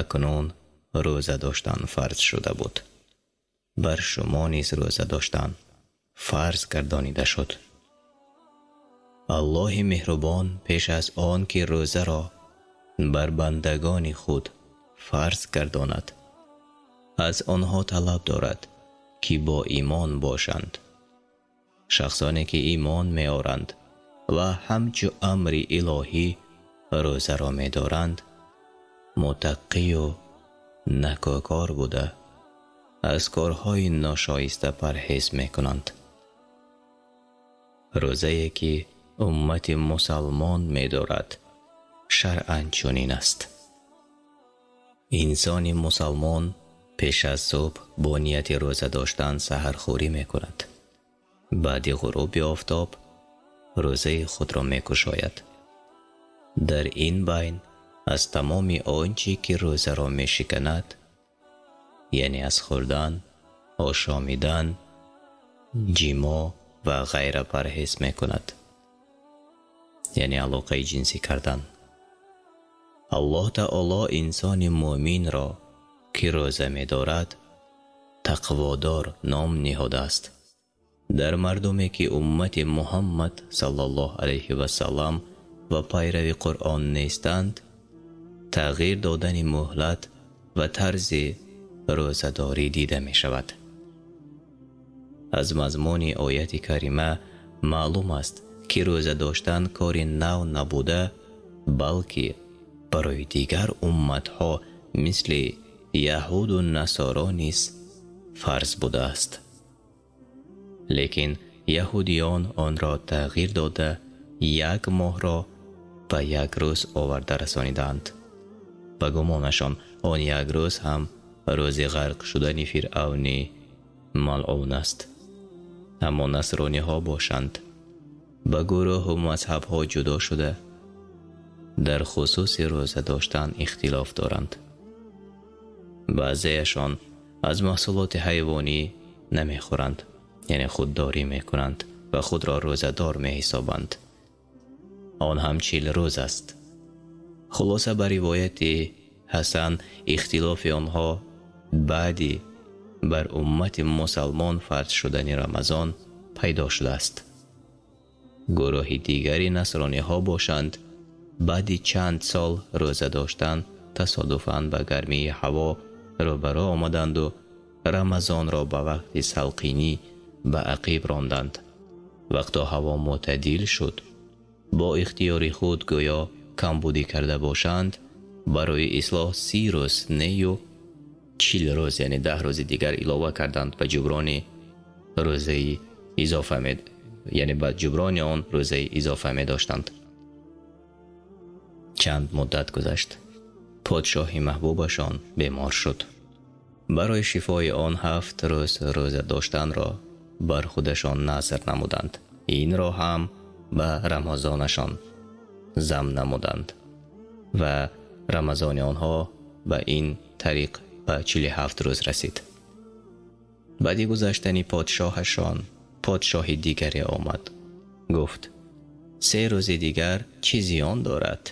акнун рӯза доштан фарз шуда буд, бар шумо низ рӯза доштан фарз гардонида шуд. Аллоҳи меҳрубон пеш аз он ки рӯзаро бар бандагони худ фарз гардонад, аз онҳо талаб дорад ки бо имон бошанд. Шахсоне ки имон меоранд ва ҳамчу амри илоҳӣ рӯзаро медоранд, муттақию накӯкор буда аз корҳои ношоиста парҳез мекунанд. Рӯзае ки уммати мусалмон медорад шаръан чунин аст: инсони мусалмон пеш аз субҳ бо нияти рӯза доштан саҳархӯрӣ мекунад. Баъди ғуруби офтоб рӯзаи худро мекушояд. Дар ин байн аз тамоми он чӣ ки рӯзаро мешиканад, яъне аз хӯрдан, ошомидан, ҷимоъ ва ғайра парҳез мекунад, яъне алоқаи ҷинсӣ кардан. Аллоҳ таоло инсони муъминро ки рӯза медорад тақводор ном ниҳодааст. Дар мардуме ки уммати Муҳаммад саллаллоҳу алайҳи васаллам ва пайрави Қуръон нестанд, тағйир додани муҳлат ва тарзи рӯзадорӣ дида мешавад. Аз мазмуни ояти карима маълум аст ки рӯза доштан кори нав набуда, балки барои дигар умматҳо мисли яҳуду насоро низ фарз будааст. Лекин яҳудиён онро тағйир дода, як моҳро ба як рӯз оварда расонидаанд. Ба гумонашон он як рӯз ҳам рӯзи ғарқ шудани Фиръавни малъун аст. Аммо насрониҳо бошанд, ба гурӯҳу мазҳабҳо ҷудо шуда, дар хусуси рӯза доштан ихтилоф доранд. Баъзеяшон Аз маҳсулоти ҳайвонӣ намехӯранд, яъне худдорӣ мекунанд ва худро рӯзадор меҳисобанд. Он ҳам 40 рӯз аст. Хулоса, ба ривояти Ҳасан, ихтилофи онҳо баъди бар уммати мусалмон фарз шудани Рамазон пайдо шудааст. Гурӯҳи дигари насрониҳо бошанд, баъди чанд сол рӯза доштан тасодуфан ба гармии ҳаво рӯбарӯ омаданду Рамазонро ба вақти салқинӣ ба ақиб ронданд. Вақто ҳаво мӯътадил шуд, бо ихтиёри худ гӯё камбудӣ карда бошанд, барои ислоҳ 30 рӯз нею 40 рӯз, яъне 10 рӯзи дигар илова карданд ба ҷуброни рӯзаи изофа, яъне ба ҷуброни он рӯзаи изофа медоштанд. Чанд муддат гузашт. Подшоҳи маҳбубашон бемор шуд. Барои шифои он 7 рӯз рӯза доштанро бар худашон назр намуданд. Инро ҳам ба Рамазонашон зам намуданд ва Рамазони онҳо ба ин тариқ ба 47 рӯз расид. Баъди гузаштани подшоҳашон подшоҳи дигаре омад. Гуфт: 3 рӯзи дигар чӣ зиён дорад?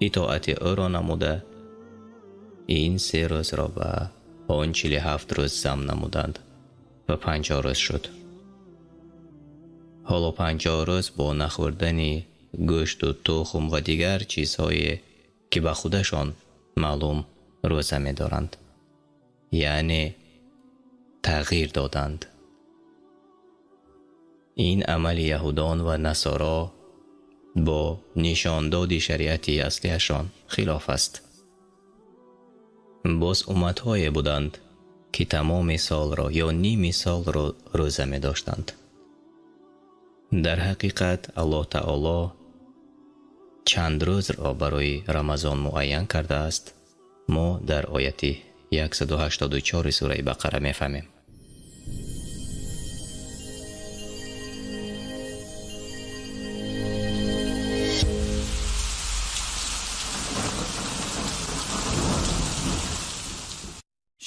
Итоати ӯро намуда, ин 3 рӯзро ба он 47 рӯз зам намуданд ва 50 рӯз шуд. Ҳоло 50 рӯз бо нахӯрдани гӯшту тухм ва дигар чизҳое ки ба худашон маълум рӯза медоранд, яъне тағйир доданд. Ин амали яҳудон ва насоро бо нишондоди шариати аслиашон хилоф аст. Боз умматҳое буданд, ки тамоми солро ё ними солро рӯза медоштанд. Дар ҳақиқат Аллоҳ Таоло чанд рӯзро барои Рамазон муайян кардааст, мо дар ояти 184 сураи Бақара мефаҳмем.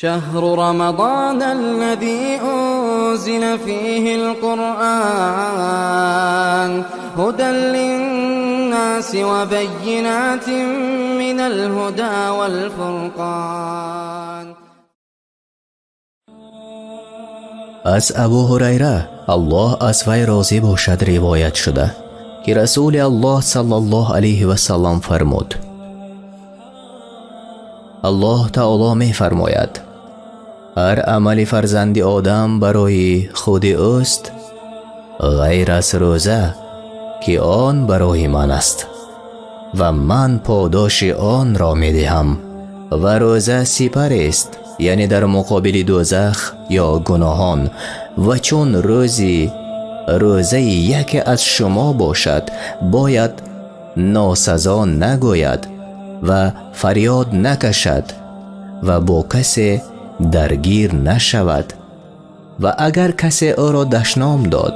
شهر رمضان الذي أنزل فيه القرآن هدى للناس وبينات من الهدى والفرقان. Аз Абу Ҳурайра, Аллоҳ аз вай розӣ бошад, ривоят шуда, ки Расули Аллоҳ саллаллоҳу алайҳи васаллам фармуд: Аллоҳ Таоло мефармояд: ҳар амали фарзанди Одам барои худи ӯст, ғайр аз рӯза, ки он барои ман аст ва ман подоши онро медиҳам. Ва рӯза сипарест, яъне дар муқобили дӯзах ё гуноҳон. Ва чун рӯзи рӯзаи яке аз шумо бошад, бояд носазо нагӯяд ва фарёд накашад ва бо касе даргир нашавад. Ва агар касе ӯро дашном дод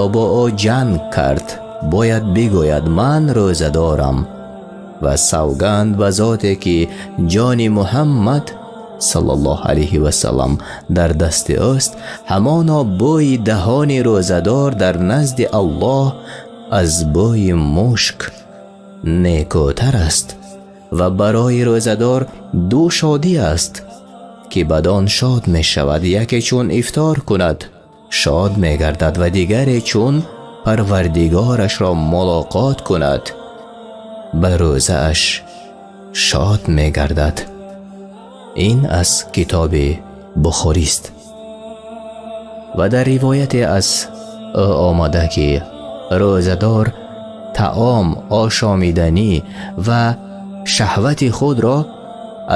ё бо ӯ ҷанг кард, бояд бигӯяд: ман рӯза дорам. Ва савганд ба зоте ки ҷони Муҳаммад саллаллоҳу алайҳи васаллам дар дасти ӯст, ҳамоно бӯи даҳони рӯзадор дар назди Аллоҳ аз бӯи мушк некӯтар аст. Ва барои рӯзадор ду шодӣ аст, ки бадон шод мешавад: яке чун ифтор кунад шод мегардад ва дигаре чун парвардигорашро мулоқот кунад ба рӯзааш шод мегардад. Ин аз китоби Бухорист. Ва дар ривояте аз ӯ омада, ки рӯзадор таом, ошомиданӣ ва шаҳвати худро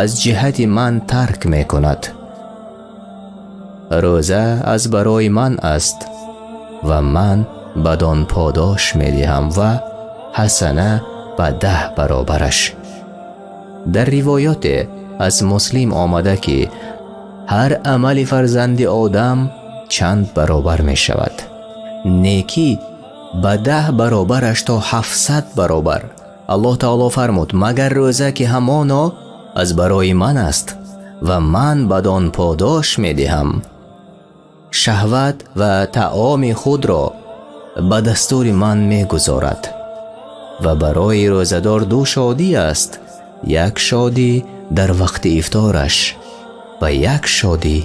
аз ҷиҳати ман тарк мекунад. Рӯза аз барои ман аст ва ман бадон подош медиҳам ва ҳасана ба 10 баробараш. Дар ривоёте аз Муслим омада, ки ҳар амали фарзанди Одам чанд баробар мешавад. Некӣ ба 10 баробараш то 700 баробар. Аллоҳ Таоло фармуд: магар рӯза, ки ҳамоно аз барои ман аст ва ман бадон подош медиҳам. Шаҳват ва таоми худро ба дастури ман мегузорад ва барои рӯзадор ду шодӣ аст: як шодӣ дар вақти ифтораш ва як шодӣ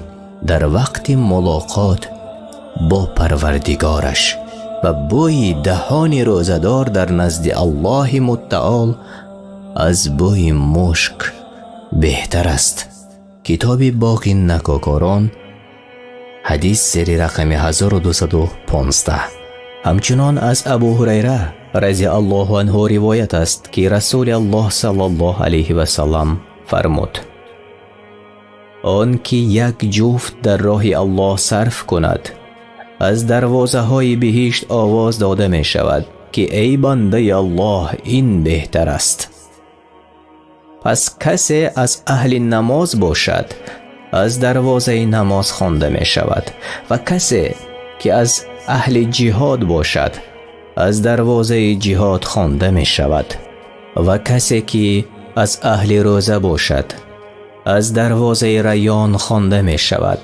дар вақти мулоқот бо Парвардигораш. Ва бӯи даҳони рӯзадор дар назди Аллоҳи Мутаол аз бӯи мушк беҳтар аст. Китоби Боғи Накокорон, ҳадис зери рақами 1215. Ҳамчунон аз Абу Ҳурайра разияллоҳу анҳу ривоят аст, ки Расули Аллоҳ саллаллоҳу алайҳи васаллам фармуд: он ки як ҷуфт дар роҳи Аллоҳ сарф кунад, аз дарвозаҳои биҳишт овоз дода мешавад, ки эй бандаи Аллоҳ, ин беҳтар аст. Пас касе аз аҳли намоз бошад, аз дарвозаи намоз хонда мешавад, ва касе ки аз аҳли ҷиҳод бошад, аз дарвозаи ҷиҳод хонда мешавад, ва касе ки аз аҳли рӯза бошад, аз дарвозаи Райён хонда мешавад,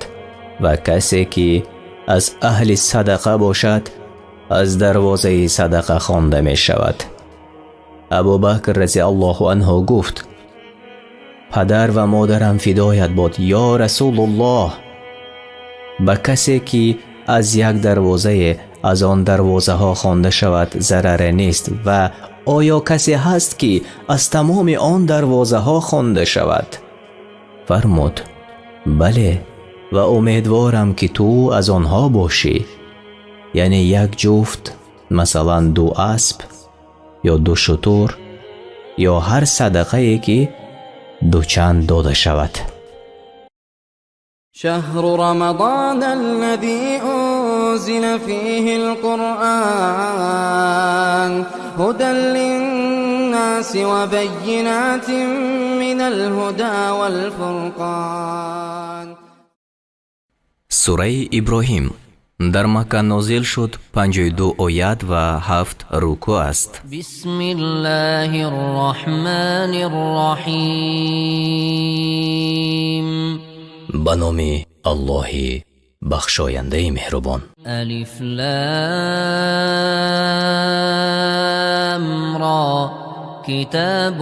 ва касе ки аз аҳли садақа бошад, аз дарвозаи садақа хонда мешавад. Абубакр разияллоҳу анҳу гуфт: падар ва модарам фидоят бод, ё Расулуллоҳ, ба касе ки аз як дарвозае аз он дарвозаҳо хонда шавад зараре нест, ва оё касе ҳаст ки аз тамоми он дарвозаҳо хонда шавад? Фармуд: бале, ва умедворам ки ту аз онҳо бошӣ. Яъне як ҷуфт, масалан ду асп ё ду шутур ё ҳар садақае ки дучанд дода шавад. شهر رمضان الذي أنزل فيه القرآن هدى للناس وبينات من الهدى والفرقان. Сураи Иброҳим дар Макка нозил шуд, 52 оят ва 7 рукӯъ аст. بسم الله الرحمن الرحيم. Ба номи Аллоҳи бахшояндаи меҳрубон. ألف لام را كتاب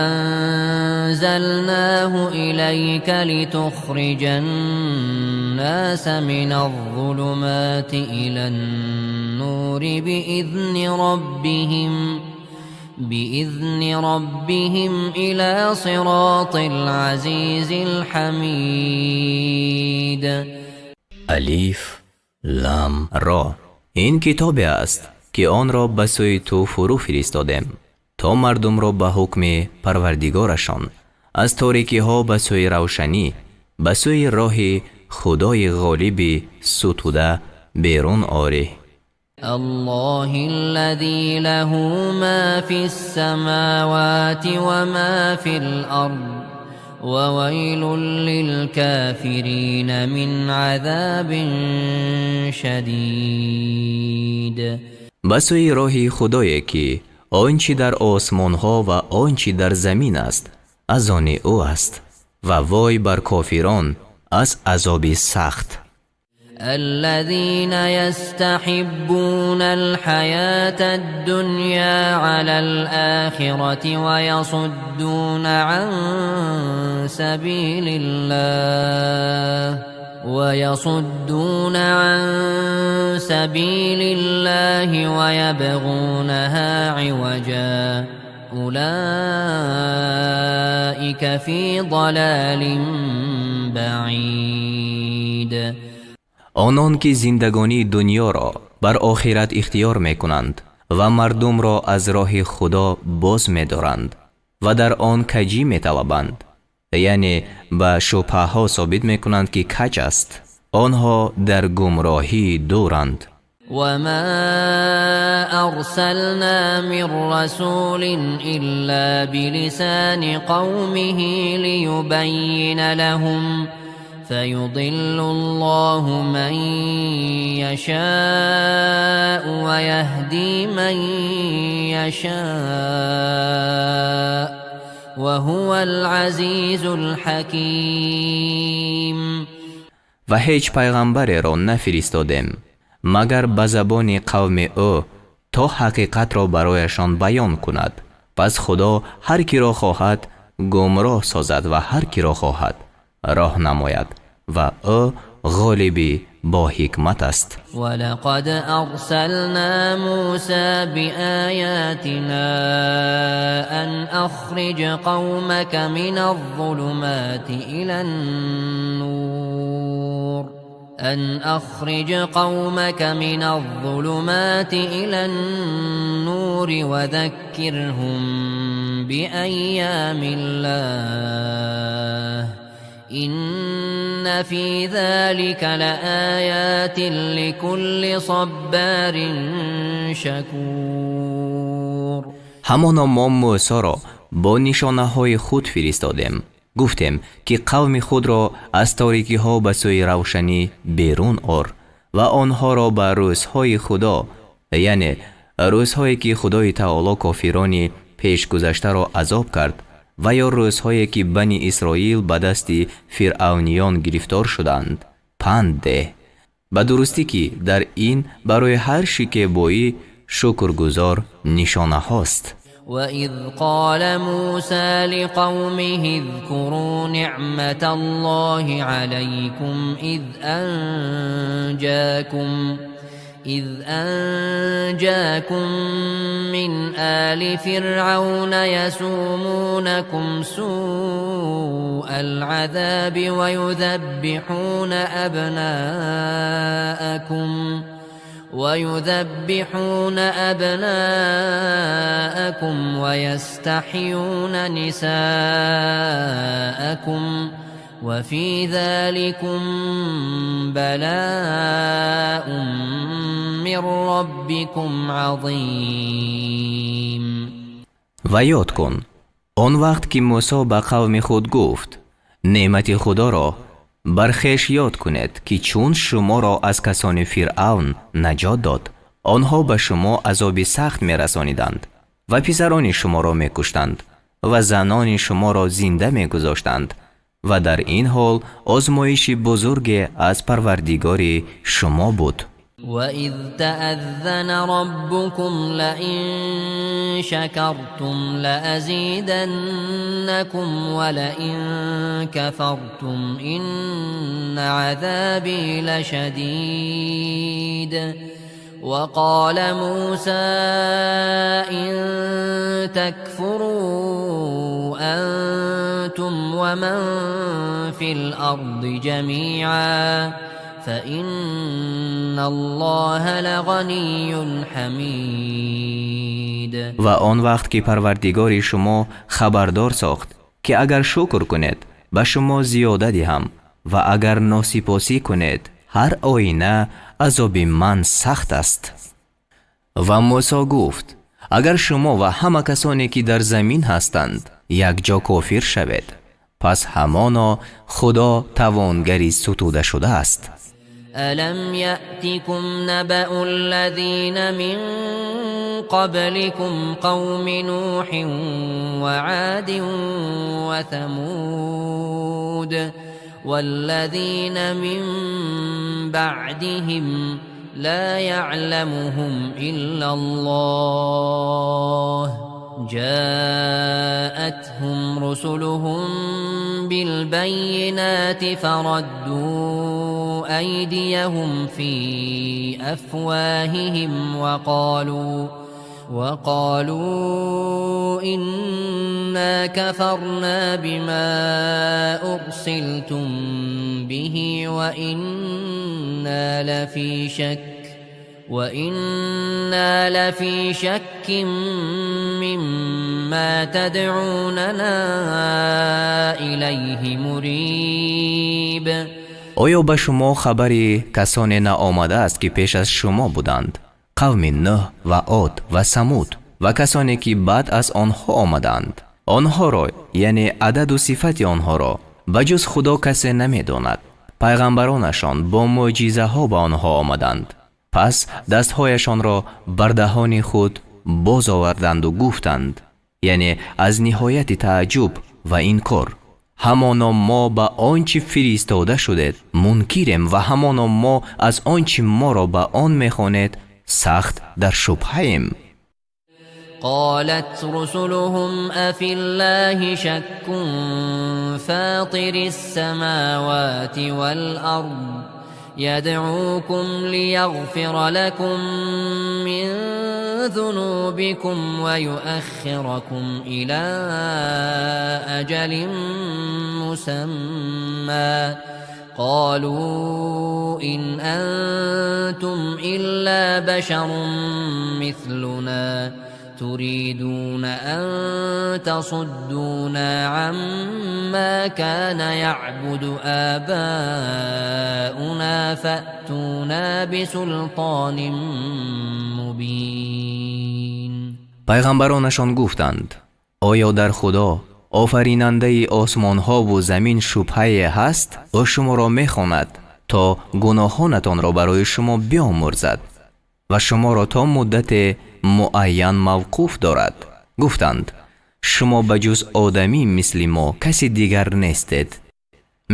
أنزلناه إليك لتخرج الناس من الظلمات إلى النور بإذن ربهم إلى صراط العزيز الحميد. Алиф, Лам, Ро. Ин китобе аст, ки онро ба сӯи ту фурӯ фиристодем, то мардумро ба ҳукми Парвардигорашон аз торикиҳо ба сӯи равшанӣ, ба сӯи роҳи Худои ғолиби сутуда берун орӣ. الله الذي له ما في السماوات وما في الأرض وويل للكافرين من عذاب شديد. Ба сӯи роҳи Худое ки он чӣ дар осмонҳо ва он чӣ дар замин аст, аз они ӯ аст, ва вой бар кофирон аз азоби сахт. الذين يستحبون الحياة الدنيا على الآخرة ويصدون عن سبيل الله ويبغونها عوجا أولئك في ضلال بعيد. Онон ки зиндагонии дунёро бар охират ихтиёр мекунанд ва мардумро аз роҳи Худо боз медоранд ва дар он каҷӣ металабанд, яъне ба шубҳаҳо собит мекунанд, ки каҷ аст, онҳо дар гумроҳии дуранд. وما أرسلنا من رسول إلا بلسان قومه ليبين لهم فيضل الله من يشاء ويهدي من يشاء وهو وهو العزيز الحكيم. Ва ҳеҷ пайғамбареро нафиристодем, магар ба забони қавми ӯ, то ҳақиқатро барояшон баён кунад. Пас Худо ҳар киро хоҳад гумроҳ созад ва ҳар киро хоҳад роҳ намояд, ва ӯ ғолиби бо ҳикмат аст. ولقد أرسلنا موسى بآياتنا أن أخرج قومك من الظلمات إلى النور أن أخرج قومك من الظلمات إلى النور وذكرهم بأيام الله إن في ذلك لآيات لكل صبار شكور. Ҳамоно мо Мӯсоро бо нишонаҳои худ фиристодем, гуфтем, ки қавми худро аз торикиҳо ба сӯи равшанӣ берун ор ва онҳоро ба рӯзҳои Худо, яъне рӯзҳое ки Худои Таоло кофирони пешгузаштаро азоб кард ва ё рӯзҳое ки Бани Исроил ба дасти фиръавниён гирифтор шуданд, панд деҳ. Ба дурустӣ, ки дар ин барои ҳар шикебоӣ шукргузор нишонаҳост. وإذ قال موسى لقومه اذكروا نعمة الله عليكم إذ أنجاكم من آل فرعون يسومونكم سوء العذاب ويذبحون أبناءكم ويستحيون نساءكم وفي ذلكم بلاء من ربكم عظيم. Ва ёд кун он вақт, ки Мӯсо ба қавми худ гуфт: неъмати Худоро бар хеш ёд кунед, ки чун шуморо аз касони Фиръавн наҷот дод. Онҳо ба шумо азоби сахт мерасониданд ва писарони шуморо мекуштанд ва занони шуморо зинда мегузоштанд, ва дар ин ҳол озмоиши бузурге аз Парвардигори шумо буд. وإذ تأذن ربكم لئن شكرتم لأزيدنكم ولئن كفرتم إن عذابي لشديد. وقال موسى إن تكفروا أنتم ومن في الأرض جميعا فإن الله لغني حميد. Ва он вақт ки Парвардигори шумо хабардор сохт, ки агар шукр кунед, ба шумо зиёда диҳам ва агар носипосӣ кунед, ҳар оина азоби ман сахт аст. Ва Мӯсо гуфт: агар шумо ва ҳама касоне, ки дар замин ҳастанд, якҷо кофир шавед, пас ҳамоно Худо тавонгари сутуда шудааст. ألم يأتكم نبأ الذين من قبلكم قوم نوح وعاد وثمود والذين من بعدهم لا يعلمهم إلا الله جاءتهم رسلهم بالبينات فردوا أيديهم في أفواههم وقالوا إنا كفرنا بما أرسلتم به وإنا لفي شك مما تدعوننا إليه مريب. Оё ба шумо хабари касоне наомадааст, ки пеш аз шумо буданд, қавми Нӯҳ ва Од ва Самуд ва касоне, ки баъд аз онҳо омаданд? Онҳоро, яъне ададу сифати онҳоро, ба ҷуз Худо касе намедонад. Пайғамбаронашон бо мӯъҷизаҳо ба онҳо омаданд, пас дастҳояшонро бар даҳони худ боз оварданду гуфтанд, яъне аз ниҳояти тааҷҷуб ва инкор. Ҳамоно мо ба он чӣ фиристода шудед мункирем ва ҳамоно мо аз он чӣ моро ба он мехонед сахт дар шубҳаем. قالت رسلهم أفي الله شك فاطر السماوات والأرض يدعوكم ليغفر لكم من ذنوبكم ويؤخركم إلى أجل مسمى قالوا إن أنتم إلا بشر مثلنا تريدون أن تصدونا عما كان يعبد آباؤنا فأتونا بسلطان مبين. Пайғамбаронашон гуфтанд: оё дар Худо, офаринандаи осмонҳову замин, шубҳае ҳаст? Ӯ шуморо мехонад, то гуноҳонатонро барои шумо биомӯрзад ва шуморо то муддате муайян мавқуф дорад. Гуфтанд: шумо ба ҷуз одамӣ мисли мо каси дигар нестед.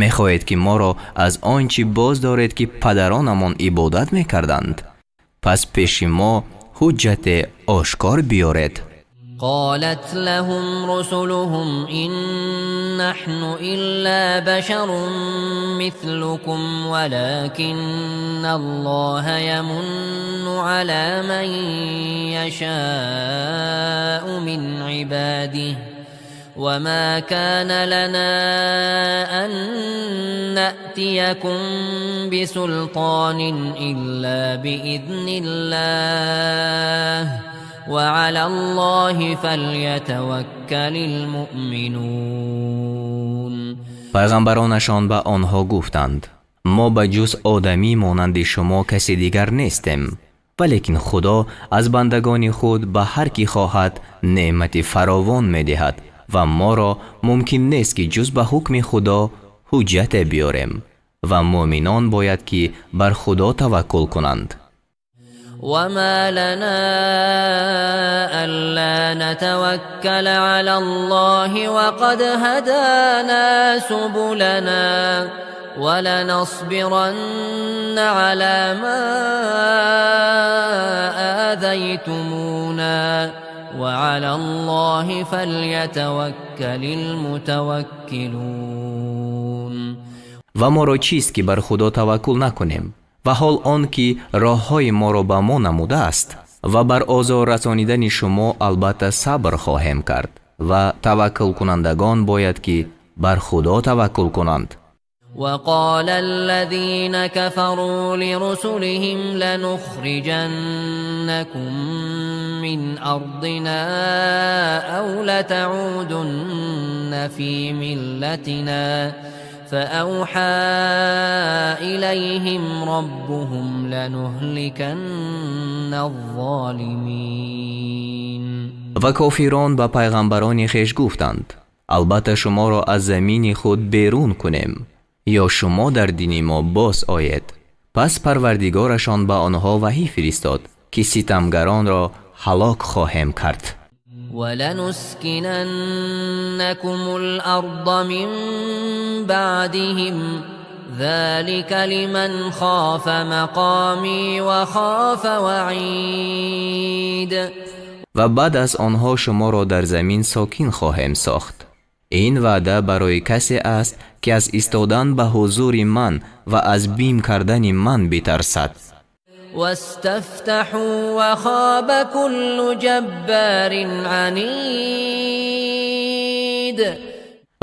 Мехоҳед, ки моро аз он чӣ боз доред, ки падаронамон ибодат мекарданд? Пас пеши мо ҳуҷҷате ошкор биёред. قالت لهم رسلهم إن نحن إلا بشر مثلكم ولكن الله يمن على من يشاء من عباده وما كان لنا أن نأتيكم بسلطان إلا بإذن الله وعلى الله فليتوكل المؤمنون. Пайғамбаронашон ба онҳо гуфтанд: мо ба ҷуз одамӣ монанди шумо каси дигар нестем, валекин Худо аз бандагони худ ба ҳар кӣ хоҳад неъмати фаровон медиҳад ва моро мумкин нест, ки ҷуз ба ҳукми Худо ҳуҷҷате биёрем ва муъминон бояд, ки бар Худо таваккул кунанд. وما لنا ألا نتوكل على الله وقد هدانا سبلنا ولنصبرن على ما آذيتمونا وعلى الله فليتوكل المتوكلون. Ва моро чист, ки бар Худо таваккул накунем, ва ҳол он ки роҳҳои моро ба мо намудааст? Ва бар озор расонидани шумо албатта сабр хоҳем кард ва таваккулкунандагон бояд, ки бар Худо таваккул кунанд. وقال الذين كفروا لرسلهم لنخرجنكم من أرضنا أو لتعودن في ملتنا فأوحى إليهم ربهم لنهلكن الظالمين. Ва кофирон ба пайғамбарони хеш гуфтанд: албатта шуморо аз замини худ берун кунем ё шумо дар дини мо боз оед. Пас Парвардигорашон ба онҳо ваҳӣ фиристод, ки ситамгаронро ҳалок хоҳем кард. ولنسكننكم الأرض من بعدهم ذلك لمن خاف مقامي وخاف وعيد. Ва баъд аз онҳо шуморо дар замин сокин хоҳем сохт. Ин ваъда барои касе аст, ки аз истодан ба ҳузури ман ва аз бим кардани ман битарсад. واستفتحوا وخاب كل جبار عنيد.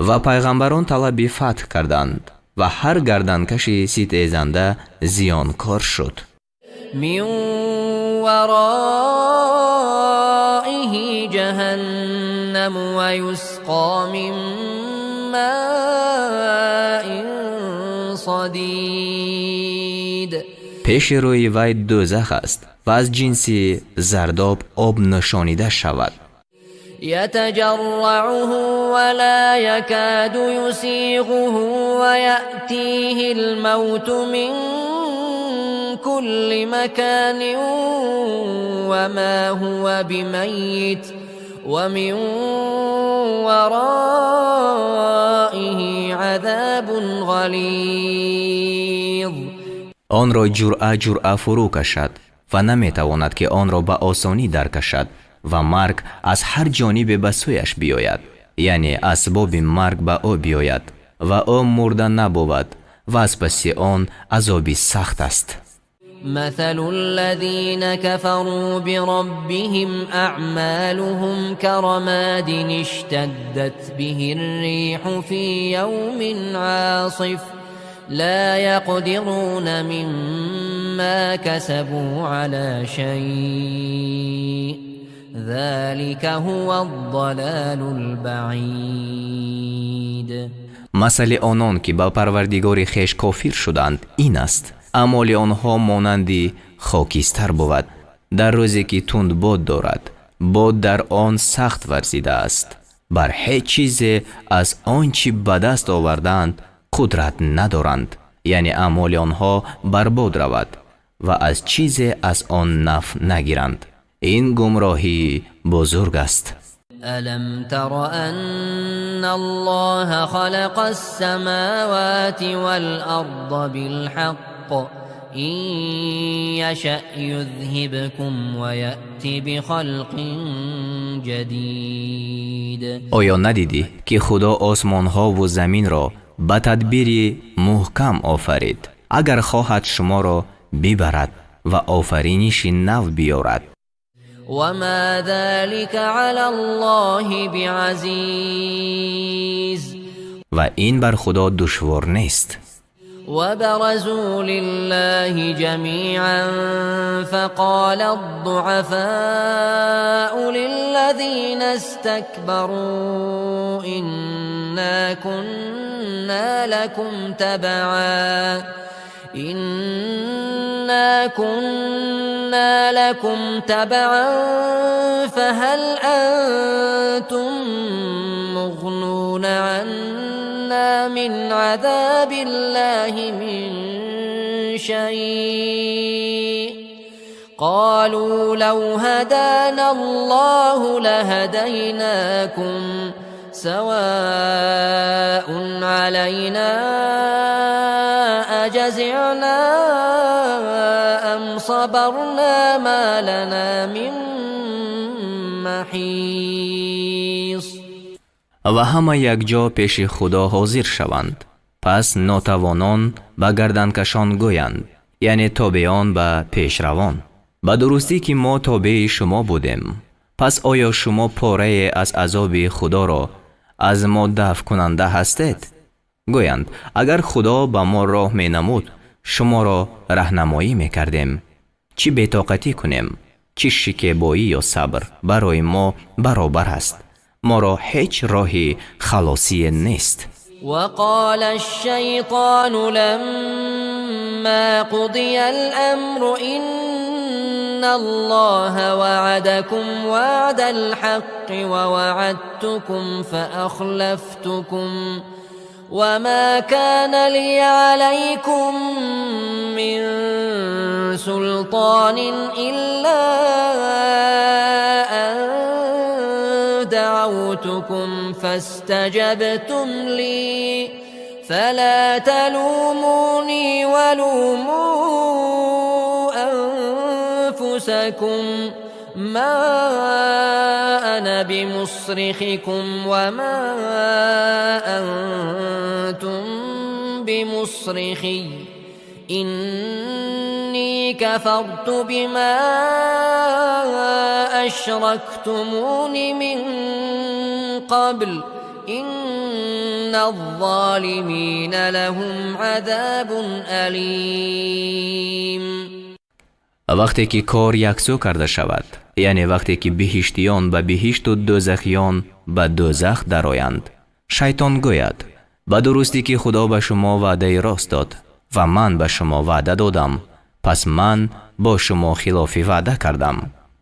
Ва пайғамбарон талаби фатҳ карданд ва ҳар гарданкаши ситезанда зиёнкор шуд. من ورائه جهنم ويسقى من ماء صديد. Пеши рӯи вай дӯзах аст ва аз ҷинси зардоб об нӯшонида шавад. يتجرعه ولا يكاد يسيغه ويأتيه الموت من كل مكان وما هو بميت ومن ورائه غليظ. Онро ҷуръа ҷуръа фурӯ кашад ва наметавонад, ки онро ба осонӣ даркашад, ва марг аз ҳар ҷонибе ба сӯяш биёяд, яъне асбоби марг ба ӯ биёяд, ва ӯ мурда набовад, ва аз паси он азоби сахт аст. مثل الذين كفروا بربهم أعمالهم كرماد اشتدت به الريح في يوم عاصف لا يقدرون مما كسبوا على شيء ذلك هو الضلال البعيد. Масали онон, ки ба Парвардигори хеш кофир шуданд, ин аст: аъмоли онҳо монанди хокистар бувад дар рӯзе, ки тундбод дорад, бод дар он сахт варзидааст. Бар ҳеҷ чизе аз он чӣ ба даст овардаанд қудрат надоранд, яъне аъмоли онҳо барбод равад ва аз чизе аз он нафъ нагиранд. Ин гумроҳии бузург аст. ألم تر أن الله خلق السماوات والأرض بالحق إن يشأ يذهبكم ويأت بخلق جديد. Оё надидӣ, ки Худо осмонҳову заминро ба тадбири муҳкам офарид? Агар хоҳад, шуморо бибарад ва офариниши нав биёрад. وما ذلك على الله بعزيز. Ва ин бар Худо душвор нест. وبرزوا لله جميعا فقال الضعفاء للذين استكبروا إنا كنا لكم تبعا فهل أنتم مغنون عنا من عذاب الله من شيء؟ قالوا لو هدانا الله لهديناكم سواء علينا أجزعنا أم صبرنا ما لنا من محيص. Ва ҳама якҷо пеши Худо ҳозир шаванд. Пас нотавонон ба гарданкашон гӯянд, яъне тобеон ба пешравон: «Ба дурустӣ, ки мо тобеи шумо будем. Пас оё шумо порае аз азоби Худоро аз мо дафъкунанда ҳастед?» Гӯянд: «Агар Худо ба мо роҳ менамуд, шуморо раҳнамоӣ мекардем. Чӣ бетоқатӣ кунем, чӣ шикебоӣ ё сабр, барои мо баробар аст. Моро ҳеҷ роҳи халосие нест». وقال الشيطان لما قضي الأمر إن الله وعدكم وعد الحق ووعدتكم فأخلفتكم وما كان لي عليكم من سلطان إلا أن دعوتكم فاستجبتم لي فلا تلوموني ولوموا أنفسكم ما أنا بمصرخكم وما أنتم بمصرخي إني كفرت بما أشركتمون من قبل إن الظالمين لهم عذاب أليم. Вақте ки кор яксӯ карда шавад, яъне вақте ки биҳиштиён ба биҳишту дӯзахиён ба дӯзах дароянд, шайтон гӯяд: «Ба дурустӣ, ки Худо ба шумо ваъдаи рост дод ва ман ба шумо ваъда додам, пас ман бо шумо хилофи ваъда кардам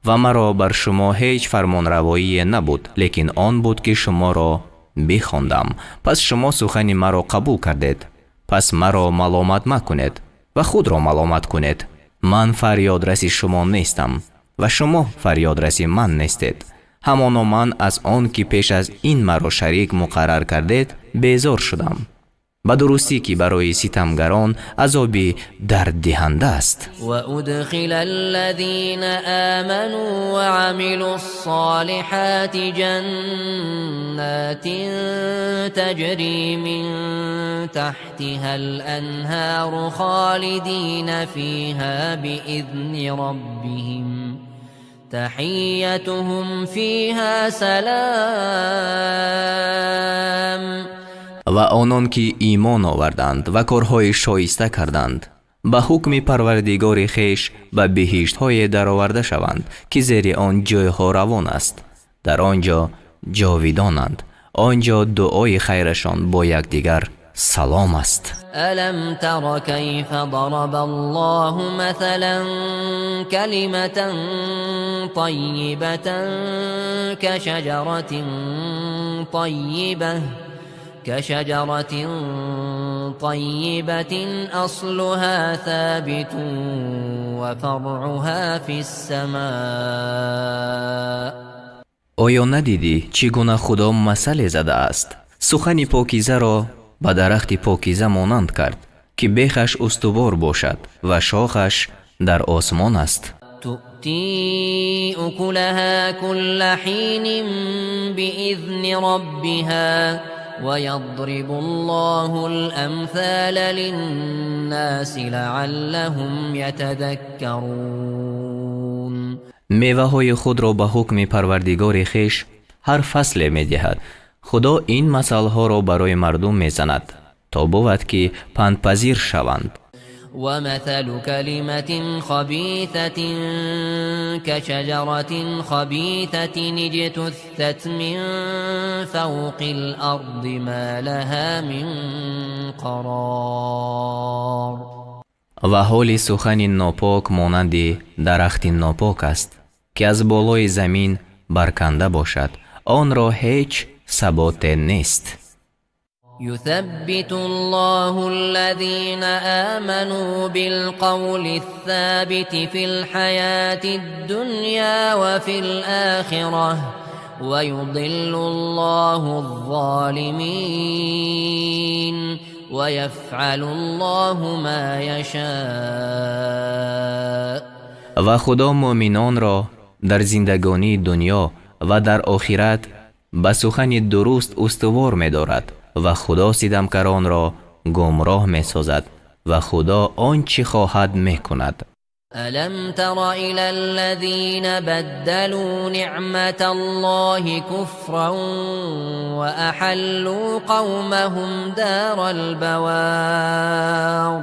ва маро бар шумо ҳеҷ фармонравоие набуд, лекин он буд, ки шуморо бихондам, пас шумо сухани маро қабул кардед. Пас маро маломат макунед ва худро маломат кунед. Ман фарёдраси шумо нестам ва шумо фарёдраси ман нестед. Ҳамоно ман аз он ки пеш аз ин маро шарик муқаррар кардед, безор шудам. Ба дурустӣ, ки барои ситамгарон азоби дарддиҳанда аст. وأدخل الذين آمنوا وعملوا الصالحات جنات تجري من تحتها الأنهار خالدين فيها بإذن ربهم تحيتهم فيها سلام. Ва онон, ки имон оварданд ва корҳои шоиста карданд, ба ҳукми Парвардигори хеш ба биҳиштҳое дароварда шаванд, ки зери он ҷойҳо равон аст, дар он ҷо ҷовидонанд. Он ҷо дуои хайрашон бо якдигар салом аст. ألم تر كيف ضرب الله مثلا كلمة طيبة كشجرة طيبة أصلها ثابت وفرعها في السماء. Оё надидӣ, чӣ гуна Худо масале задааст? Сухани покизаро ба дарахти покиза монанд кард, ки бехаш устувор бошад ва шохаш дар осмон аст. تؤتي أكلها كل حين بإذن ربها ويضرب الله الأمثال للناس لعلهم يتذكرون. Меваҳои худро ба ҳукми Парвардигори хеш ҳар фасле медиҳад. Худо ин масалҳоро барои мардум мезанад, то бувад, ки пандпазир шаванд. ومثل كلمة خبيثة كشجرة خبيثة اجتثت من فوق الأرض ما لها من قرار. Ва ҳоли сухани нопок монанди дарахти нопок аст, ки аз болои замин барканда бошад, онро ҳеҷ саботе нест. يثبت الله الذين آمنوا بالقول الثابت في الحياة الدنيا وفي الآخرة ويضل الله الظالمين ويفعل الله ما يشاء. Ва Худо муъминонро дар зиндагонии дунё ва дар охират ба сухани дуруст устувор медорад ва Худо ситамкоронро гумроҳ месозад ва Худо он чӣ хоҳад, мекунад. ألم تر إلى الذين بدلوا نعمة الله كفرا وأحلوا قومهم دار البوار.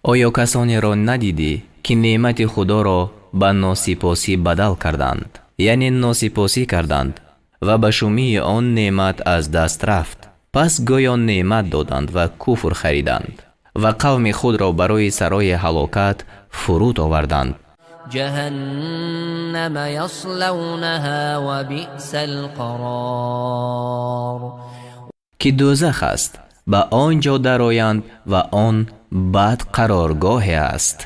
Оё касонеро надидӣ, ки неъмати Худоро ба носипосӣ бадал карданд, яъне носипосӣ карданд ва ба шумии он неъмат аз даст рафт? Пас гӯё неъмат доданд ва куфр хариданд ва қавми худро барои сарои ҳалокат фуруд оварданд. جهنم يصلونها وبئس القرار. Ки дӯзах аст, ба он ҷо дароянд ва он бад қароргоҳе аст.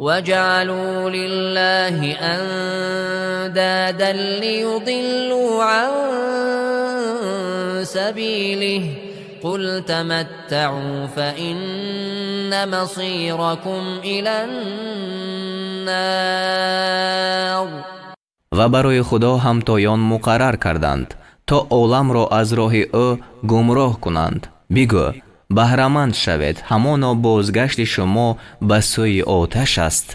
وجعلوا لله أندادا ليضلوا عن سبيله قل تمتعوا فإن مصيركم إلى النار. Ва барои Худо ҳамтоён муқаррар карданд, то оламро аз роҳи ӯ гумроҳ кунанд. Бигӯ: баҳраманд шавед, ҳамоно бозгашти шумо ба сӯи оташ аст.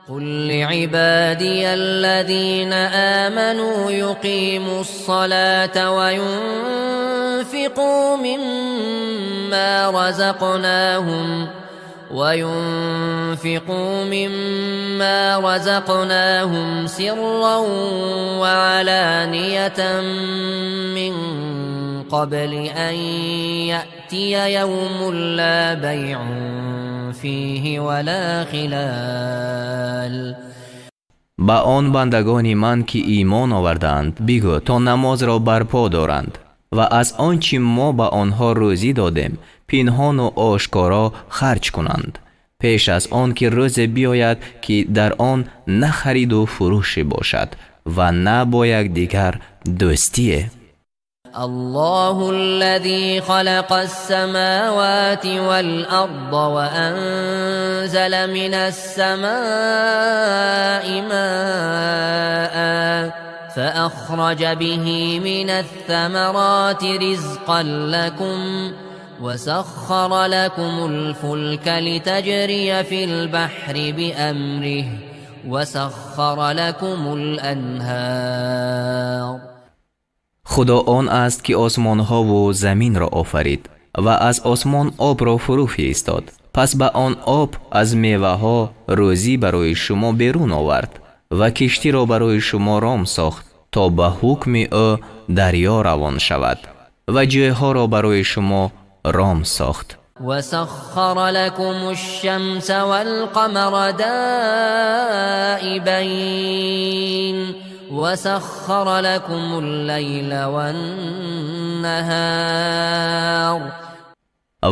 قل لعبادي الذين آمنوا يقيموا الصلاة وينفقوا مما رزقناهم سرا وعلانية من قبل أن يأتي يوم لا بيع فيه ولا خلال. Ба он бандагони ман, ки имон овардаанд, бигӯ, то намозро барпо доранд ва аз он чӣ мо ба онҳо рӯзӣ додем, пинҳону ошкоро харҷ кунанд, пеш аз он ки рӯзе биёяд, ки дар он на хариду фурӯше бошад ва на бо якдигар дӯстие. الله الذي خلق السماوات والأرض وأنزل من السماء ماء فأخرج به من الثمرات رزقا لكم وسخر لكم الفلك لتجري في البحر بأمره وسخر لكم الأنهار. Худо он аст, ки осмонҳову заминро офарид ва аз осмон обро фурӯ фиристод. Пас ба он об аз меваҳо рӯзӣ барои шумо берун овард ва киштиро барои шумо ром сохт, то ба ҳукми ӯ дарё равон шавад, ва ҷӯйҳоро барои шумо ром сохт. وسخر لكم الشمس والقمر دائبين وسخر لكم الليل والنهار.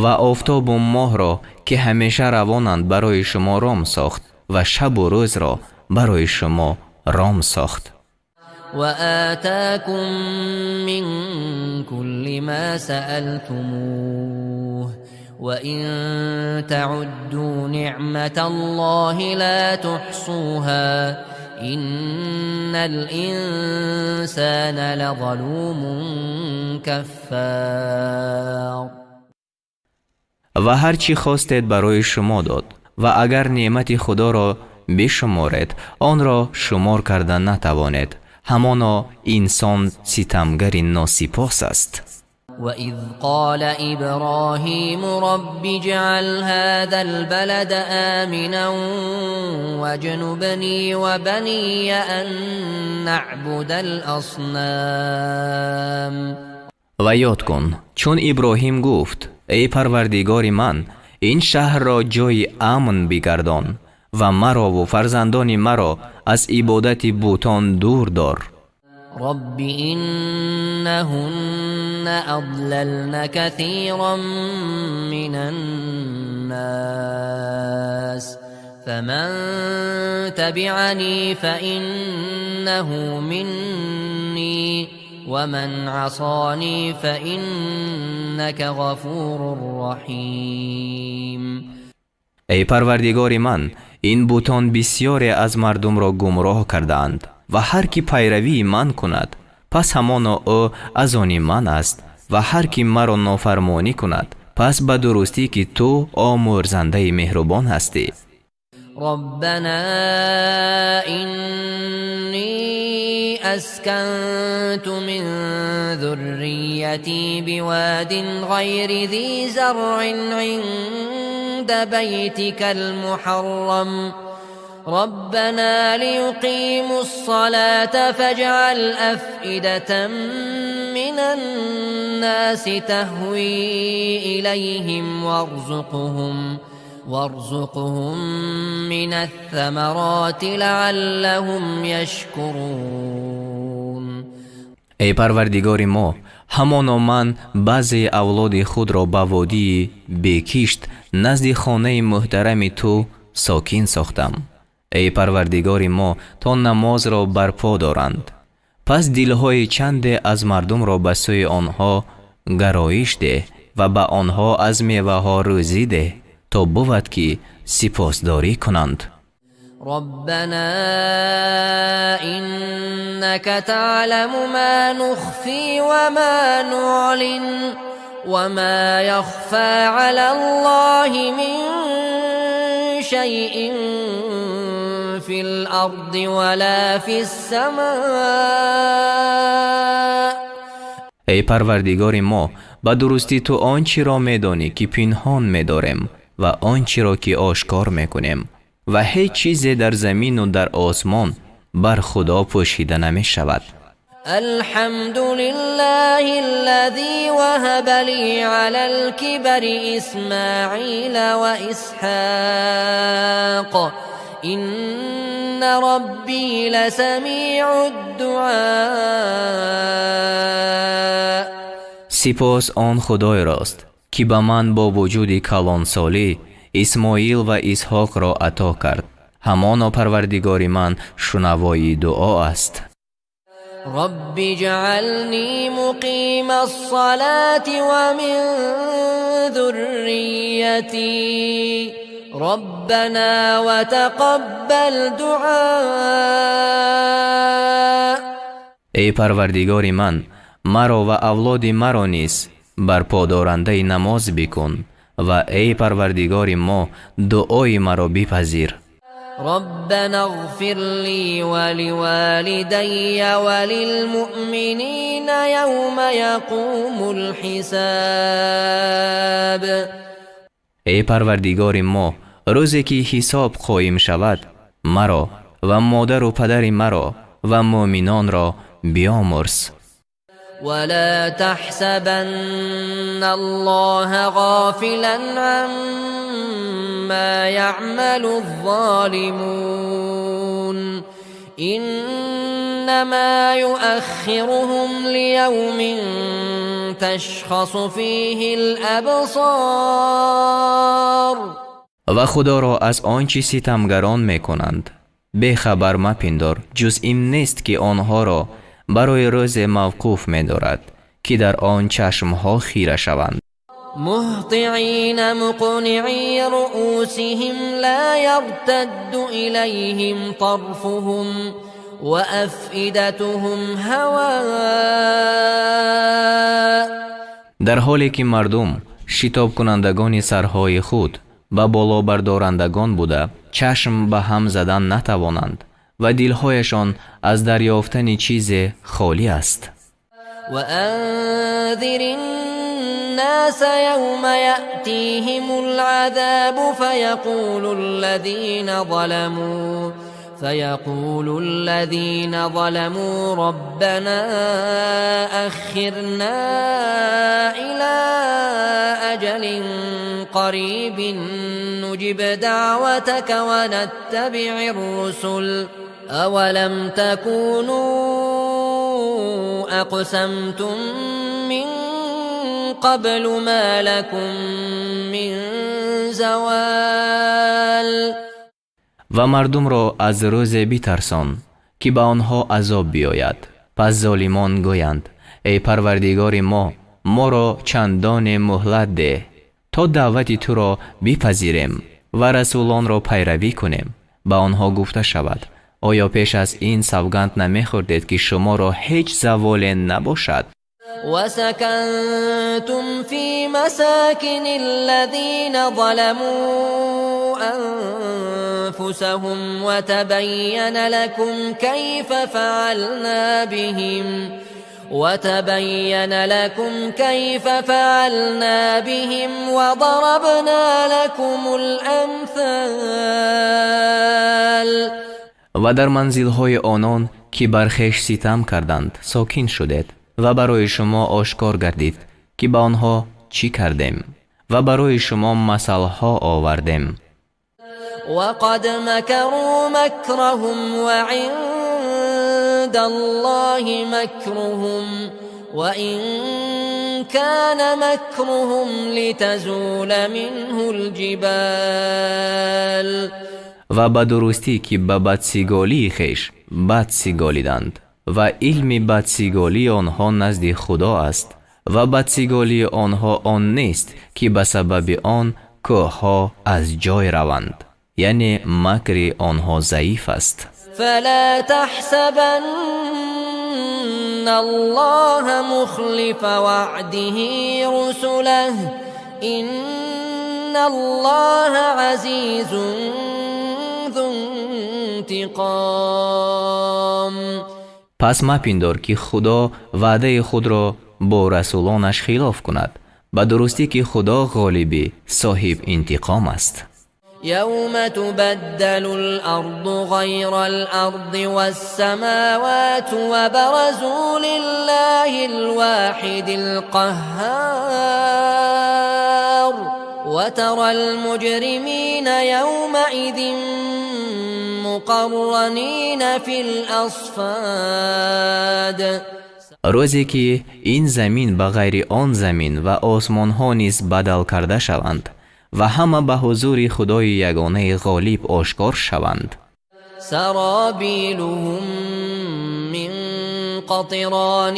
Ва офтобу моҳро, ки ҳамеша равонанд, барои шумо ром сохт ва шабу рӯзро барои шумо ром сохт. وآتاكم من كل ما سألتموه وإن تعدوا نعمة الله لا تحصوها إن الإنسان لظلوم كفار. Ва ҳар чӣ хостед, барои шумо дод, ва агар неъмати Худоро бишуморед, онро шумор карда натавонед. Ҳамоно инсон ситамгари носипос аст. وإذ قال إبراهيم رب اجعل هذا البلد آمنا واجنبني وبني أن نعبد الأصنام. Ва ёд кун, чун Иброҳим гуфт: «Эй Парвардигори ман, ин шаҳрро ҷойи амн бигардон ва марову фарзандони маро аз ибодати бутон дур дор». رب إنهن أضللن كثيرا من الناس فمن تبعني فإنه مني ومن عصاني فإنك غفور رحيم. Эй Парвардигори ман, ин бутон бисьёре аз мардумро гумроҳ кардаанд, ва ҳар ки пайравии ман кунад, пас ҳамоно ӯ аз они ман аст, ва ҳар ки маро нофармонӣ кунад, пас ба дурустӣ, ки ту омӯрзандаи меҳрубон ҳастӣ. ربنا إني أسكنت من ذريتي بواد غير ذي زرع عند بيتك المحرم ربنا ليقيموا الصلاة فاجعل أفئدة من الناس تهوي إليهم وارزقهم من الثمرات لعلهم يشكرون. Эй Парвардигори мо, ҳамоно ман баъзеи авлоди худро ба водии бекишт назди хонаи муҳтарами ту сокин сохтам, эй Парвардигори мо, то намозро барпо доранд. Пас дилҳои чанде аз мардумро ба сӯи онҳо гароиш деҳ ва ба онҳо аз меваҳо рӯзӣ деҳ, то бувад, ки сипосдорӣ кунанд. ربنا إنك تعلم ما نخفي وما نعلن وما يخفى على الله من شيء في الأرض ولا في السماء. Эй Парвардигори мо, ба дурустӣ ту он чиро медонӣ, ки пинҳон медорем, ва он чиро, ки ошкор мекунем, ва ҳеҷ чизе дар замину дар осмон бар Худо пӯшида намешавад. الحمد لله الذي وهب لي على الكبر إسماعيل وإسحاق إن ربي لسميع الدعاء. Сипос он Худоерост, ки ба ман бо вуҷуди калонсолӣ Исмоил ва Исҳоқро ато кард. Ҳамоно Парвардигори ман шунавои дуо аст. رب اجعلني مقيم الصلاة ومن ذريتي ربنا وتقبل دعاء. Эй Парвардигори ман, маро ва авлоди маро низ барподорандаи намоз бикун ва эй Парвардигори мо, дуои маро бипазир. ربنا اغفر لي ولوالدي وللمؤمنين يوم يقوم الحساب. Эй Парвардигори мо, рӯзе ки ҳисоб қоим шавад, маро ва модару падари маро ва муъминонро биомӯрз. ولا تحسبن الله غافلا عما يعمل الظالمون إنما يؤخرهم ليوم تشخص فيه الأبصار. Ва Худоро аз он чӣ ситамгарон мекунанд бехабар мапиндор, ҷуз ин нест, ки онҳоро барои рӯзе мавқуф медорад, ки дар он чашмҳо хира шаванд. مهطعين مقنعي رؤوسهم لا يرتد إليهم طرفهم وأفئدتهم هواء. Дар ҳоле ки мардум шитобкунандагони сарҳои худ ба болобардорандагон буда, чашм ба ҳам задан натавонанд ва дилҳояшон аз дарёфтани чизе холӣ аст. وأنذر الناس يوم يأتيهم العذاب فيقول الذين ظلموا ربنا أخرنا إلى أجل قريب نجب دعوتك ونتبع الرسل أولم تكونوا أقسمتم من قبل ما لكم من زوال. Ва мардумро аз рӯзе битарсон, ки ба онҳо азоб биёяд, пас золимон гӯянд: «Эй Парвардигори мо, моро чандоне муҳлат деҳ, то даъвати туро бипазирем ва расулонро пайравӣ кунем». Ба онҳо гуфта шавад: «Оё пеш аз ин савганд намехӯрдед, ки шуморо ҳеҷ заволе набошад?» وسكنتم في مساكن الذين ظلموا أنفسهم وتبين لكم كيف فعلنا بهم وضربنا لكم الأمثال. Ва дар манзилҳои онон, ки бар хеш ситам карданд, сокин шудед ва барои шумо ошкор гардид, ки ба онҳо чӣ кардем, ва барои шумо масалҳо овардем. وقد مكروا مكرهم وعند الله مكرهم وإن كان مكرهم لتزول منه الجبال. Ва ба дурустӣ, ки ба бадсиголии хеш бад сиголиданд ва илми бадсиголии онҳо назди Худо аст ва бадсиголии онҳо он нест, ки ба сабаби он кӯҳҳо аз ҷой раванд, яъне макри онҳо заиф аст. فلا تحسبن الله مخلف وعده رسله إن الله عزيز ذو انتقام. Пас мапиндор, ки Худо ваъдаи худро бо расулонаш хилоф кунад. Ба дурустӣ, ки Худо ғолибӣ соҳиб интиқом аст. يوم تبدل الأرض غير الأرض والسماوات وبرزوا لله الواحد القهار وترى المجرمين يومئذ مقرنين في الأصفاد. Рӯзе ки ин замин ба ғайри он замин ва осмонҳо низ бадал карда шаванд ва ҳама ба ҳузури Худои ягонаи ғолиб ошкор шаванд. سرابيلهم من قطران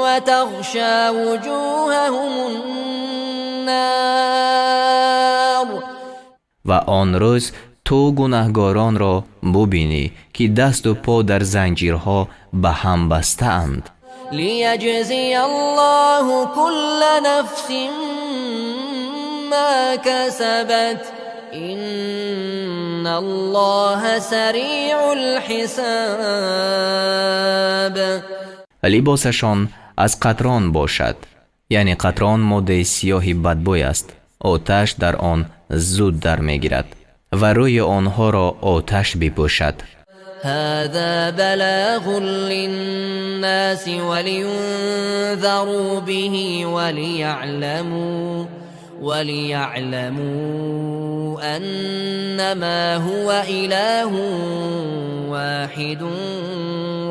وتغشى وجوههم النار. Ва он рӯз ту гунаҳгоронро бубинӣ, ки дасту по дар занҷирҳо ба ҳам бастаанд. ليجزي الله كل نفس ما كسبت إن الله سريع الحساب. Либосашон аз қатрон бошад, яъне қатрон моддаи сиёҳи бадбӯй аст, оташ дар он зуд дар мегирад ва рӯи онҳоро оташ бипӯшад. هذا بلاغ للناس ولينذروا به وليعلموا أنما هو إله واحد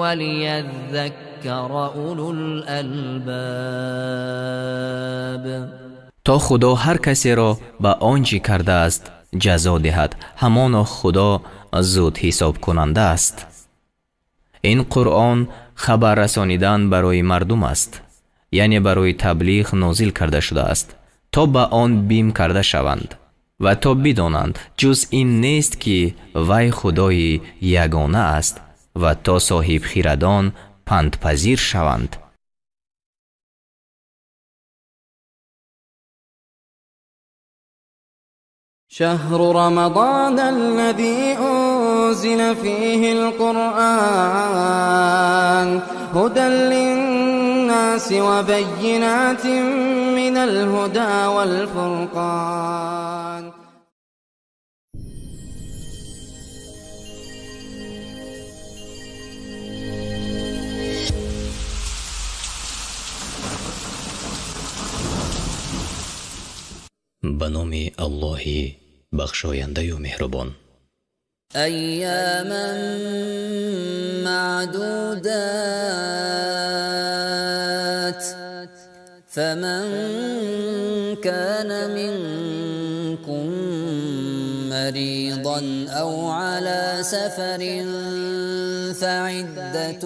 وليذكر أولو الألباب. То Худо ҳар касеро ба он чӣ кардааст ҷазо диҳад, ҳамоно Худо зуд ҳисобкунанда аст. Ин Қуръон хабар расонидан барои мардум аст, яъне барои таблиғ нозил карда шудааст, то ба он бим карда шаванд ва то бидонанд, ҷуз ин нест, ки вай Худои ягона аст, ва то соҳибхирадон пандпазир шаванд. شهر رمضان الذي أنزل فيه القرآن هدى للناس وبينات من الهدى والفرقان. Ба номи Аллоҳи бахшояндаю меҳрубон. أياما معدودات، فمن كان منكم مريضا أو على سفر فعدة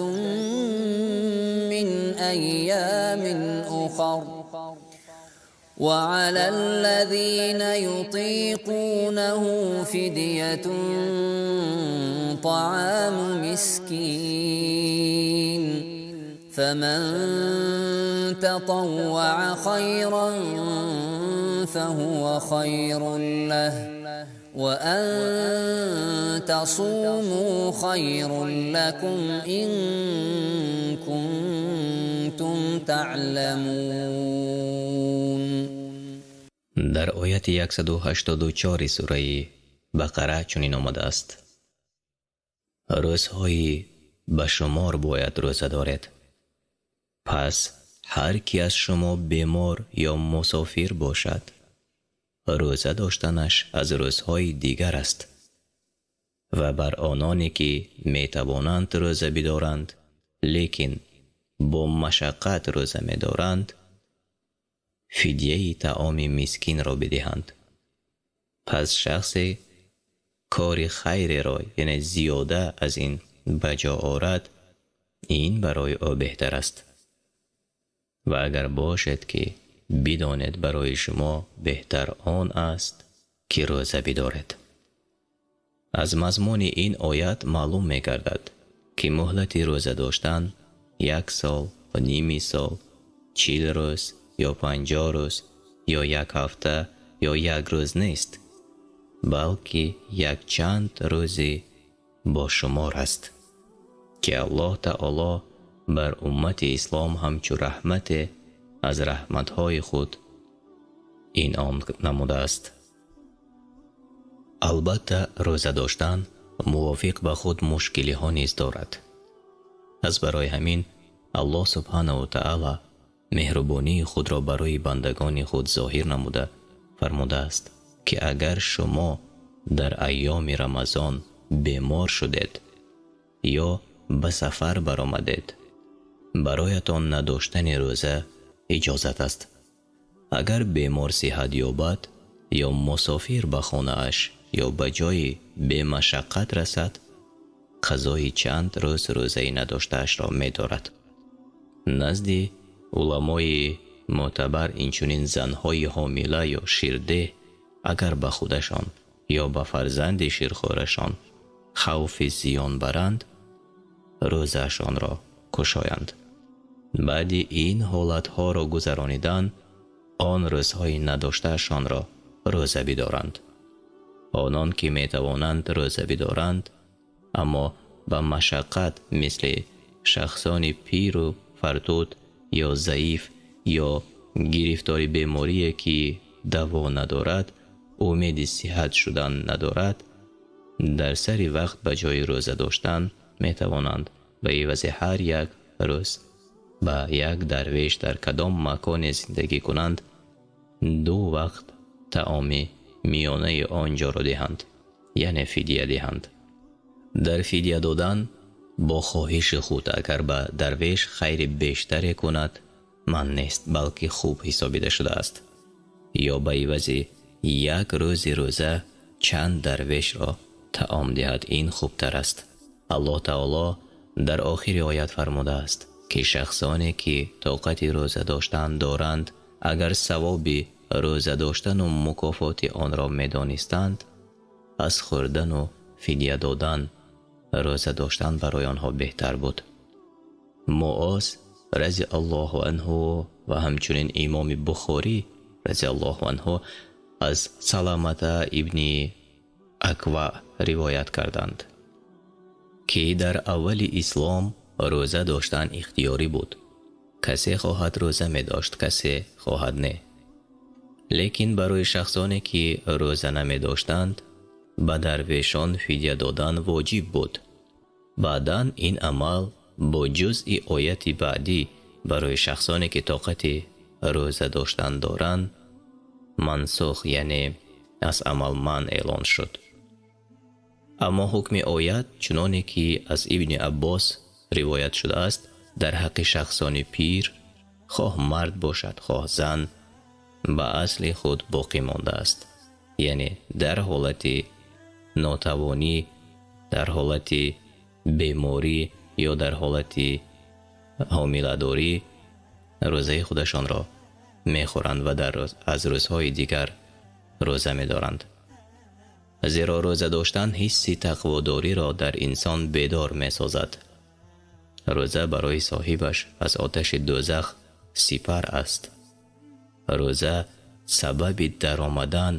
من أيام أخر، وعلى الذين يطيقونه فدية طعام مسكين، فمن تطوع خيرا فهو خير له، وأن تصوموا خير لكم إن كنتم تعلمون. Дар ояти 184 сураи Бақара чунин омадааст: Рӯзҳои ба шумор бояд рӯза доред, пас ҳар ки аз шумо бемор ё мусофир бошад, рӯза доштанаш аз рӯзҳои дигар аст, ва бар ононе ки метавонанд рӯза бидоранд, лекин бо машаққат рӯза медоранд, фидияи таоми мискинро бидиҳанд. Пас шахсе кори хайреро, яъне зиёда аз ин, ба ҷо орад, ин барои ӯ беҳтар аст, ва агар бошед, ки бидонед, барои шумо беҳтар он аст, ки рӯза бидоред. Аз мазмуни ин оят маълум мегардад, ки муҳлати рӯза доштан як сол, ними сол, 40 рӯз ё 50 рӯз ё як ҳафта ё як рӯз нест, балки якчанд рӯзи бошумор аст, ки Аллоҳ таоло бар уммати ислом ҳамчу раҳмате аз раҳматҳои худ инъом намудааст. Албатта, рӯза доштан мувофиқ ба худ мушкилиҳо низ дорад. Аз барои ҳамин Аллоҳ субҳанаву таъала меҳрубонии худро барои бандагони худ зоҳир намуда фармудааст, ки агар шумо дар айёми Рамазон бемор шудед ё ба сафар баромадед, бароятон надоштани рӯза иҷозат аст. Агар бемор сиҳат ёбад ё мусофир ба хонааш ё ба ҷои бемашаққат расад, Қазои чанд рӯз рӯзаи надоштаашро медорад. Назди уламои мӯътабар инчунин занҳои ҳомила ё ширдеҳ агар ба худашон ё ба фарзанди ширхӯрашон хавфи зиён баранд, рӯзаашонро кушоянд. Баъди ин ҳолатҳоро гузаронидан, он рӯзҳои надоштаашонро рӯза бидоранд. Онон ки метавонанд рӯза бидоранд, аммо ба машаққат, мисли шахсони пиру фартут ё заиф ё гирифтори беморие ки даво надорад, умеди сиҳат шудан надорад, дар сари вақт ба ҷои рӯза доштан метавонанд ба ивази ҳар як рӯз ба як дарвеш дар кадом маконе зиндагӣ кунанд, ду вақт таоми миёнаи он ҷоро диҳанд, яъне фидия диҳанд. Дар фидия додан бо хоҳиши худ агар ба дарвеш хайри бештаре кунад, манъ нест, балки хуб ҳисобида шудааст. Ё ба ивази як рӯзи рӯза чанд дарвешро таом диҳад, ин хубтар аст. Аллоҳ таоло дар охири оят фармудааст, ки шахсоне ки тоқати рӯза доштан доранд, агар савоби рӯза доштану мукофоти онро медонистанд, аз хӯрдану фидия додан рӯза доштан барои онҳо беҳтар буд. Муоз разиаллоҳу анҳу ва ҳамчунин имоми Бухорӣ разиаллоҳу анҳу аз Саламата ибни Аква ривоят карданд, ки дар аввали ислом рӯза доштан ихтиёрӣ буд. Касе хоҳад рӯза медошт, касе хоҳад не. Лекин барои шахсоне ки рӯза намедоштанд, ба дарвешон фидя додан воҷиб буд. Баъдан ин амал бо ҷузъи ояти баъдӣ барои шахсоне ки тоқати рӯза доштан доранд, мансух, яъне аз амал манъ эълон шуд. Аммо ҳукми оят, чуноне ки аз Ибни Аббос ривоят шудааст, дар ҳаққи шахсони пир, хоҳ мард бошад, хоҳ зан, ба асли худ боқӣ мондааст. Яъне дар ҳолати нотавонӣ, дар ҳолати беморӣ ё дар ҳолати ҳомиладорӣ рӯзаи худашонро мехӯранд ва аз рӯзҳои дигар рӯза медоранд. Зеро рӯза доштан ҳисси тақводориро дар инсон бедор месозад. Рӯза барои соҳибаш аз оташи дӯзах сипар аст. Рӯза сабаби даромадан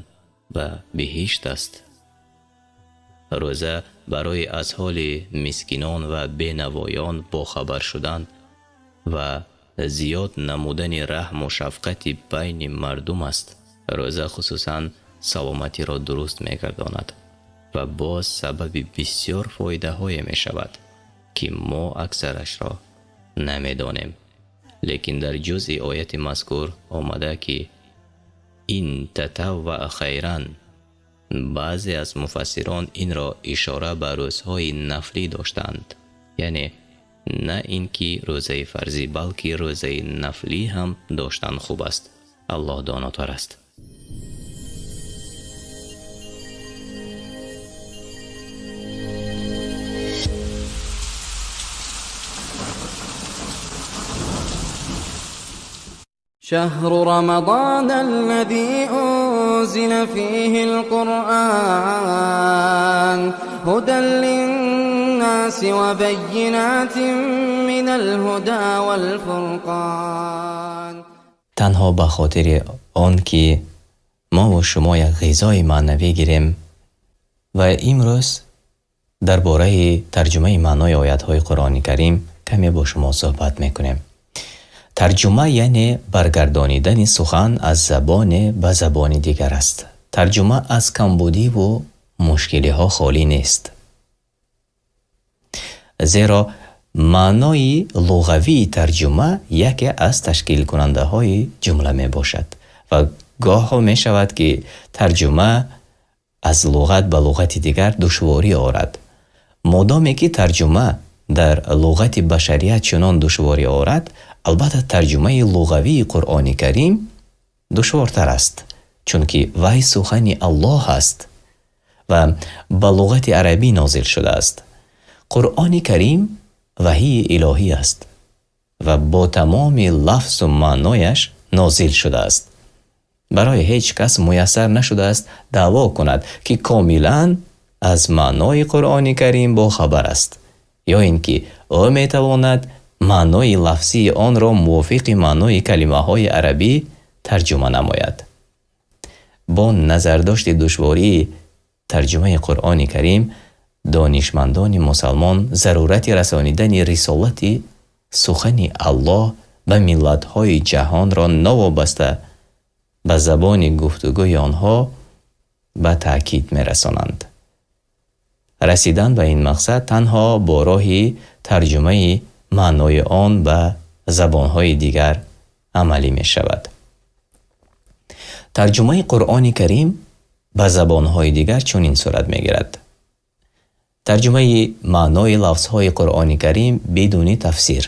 ба биҳишт аст. Рӯза барои аз ҳоли мискинон ва бенавоён бохабар шудан ва зиёд намудани раҳму шафқати байни мардум аст. Рӯза хусусан саломатиро дуруст мегардонад ва боз сабаби бисёр фоидаҳое мешавад, ки мо аксарашро намедонем. Лекин дар ҷузъи ояти мазкур омада, ки ин татавваа хайран, баъзе аз муфассирон инро ишора ба рӯзҳои нафлӣ доштанд, яъне на ин ки рӯзаи фарзӣ, балки рӯзаи нафлӣ ҳам доштан хуб аст. Аллоҳ донотар аст. شهر رمضان الذي أنزل فيه القرآن هدى للناس وبينات من الهدى والفرقان. Танҳо ба хотири он ки мову шумо як ғизои маънавӣ гирем ва имрӯз дар бораи тарҷумаи маънои оятҳои Қуръони Карим каме бо шумо суҳбат мекунем. Тарҷума яъне баргардонидани сухан аз забоне ба забони дигар аст. Тарҷума аз камбудиву мушкилиҳо холӣ нест. Зеро маънои луғавии тарҷума яке аз ташкилкунандаҳои ҷумла мебошад ва гоҳҳо мешавад, ки тарҷума аз луғат ба луғати дигар душворӣ орад. Модоме ки тарҷума дар луғати башарият чунон душворӣ орад, албатта тарҷумаи луғавии Қуръони Карим душвортар аст, чунки вай сухани Аллоҳ аст ва ба луғати арабӣ нозил шудааст. Қуръони Карим ваҳии илоҳӣ аст ва бо тамоми лафзу маънояш нозил шудааст. Барои ҳеҷ кас муяссар нашудааст даъво кунад, ки комилан аз маънои Қуръони Карим бохабар аст, ё ин ки ӯ метавонад маънои лафзии онро мувофиқи маънои калимаҳои арабӣ тарҷума намояд. Бо назардошти душвории тарҷумаи Қуръони Карим, донишмандони мусалмон зарурати расонидани рисолати сухани Аллоҳ ба миллатҳои ҷаҳонро новобаста ба забони гуфтугӯи онҳо ба таъкид мерасонанд. Расидан ба ин мақсад танҳо бо роҳи тарҷумаи маънои он ба забонҳои дигар амалӣ мешавад. Тарҷумаи Қуръони Карим ба забонҳои дигар чунин сурат мегирад. Тарҷумаи маънои лафзҳои Қуръони Карим бидуни тафсир.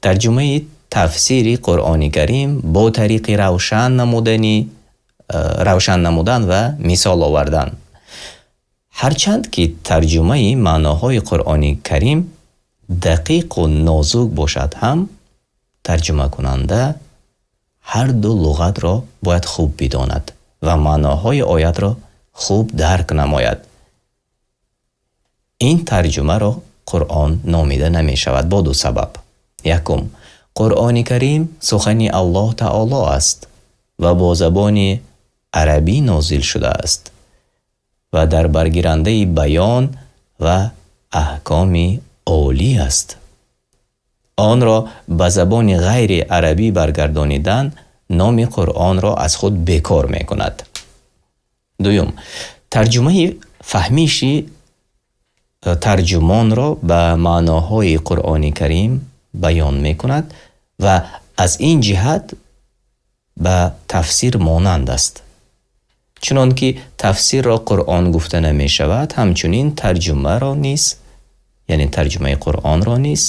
Тарҷумаи тафсири Қуръони Карим бо тариқи равшан намудан ва мисол овардан. Ҳарчанд ки тарҷумаи маъноҳои Қуръони Карим дақиқу нозук бошад ҳам, тарҷумакунанда ҳар ду луғатро бояд хуб бидонад ва маъноҳои оятро хуб дарк намояд. Ин тарҷумаро Қуръон номида намешавад бо ду сабаб. Якум, Қуръони Карим сухани Аллоҳ Таоло аст ва бо забони арабӣ нозил шудааст ва дар баргирандаи баён ва аҳкоми олӣ аст. Онро ба забони ғайри арабӣ баргардонидан номи Қуръонро аз худ бекор мекунад. Дуюм, тарҷумаи фаҳмиши тарҷумонро ба маъноҳои Қуръони Карим баён мекунад ва аз ин ҷиҳат ба тафсир монанд аст. Чунон ки тафсирро Қуръон гуфта намешавад, ҳамчунин тарҷумаро низ, яъне тарҷумаи Қуръонро низ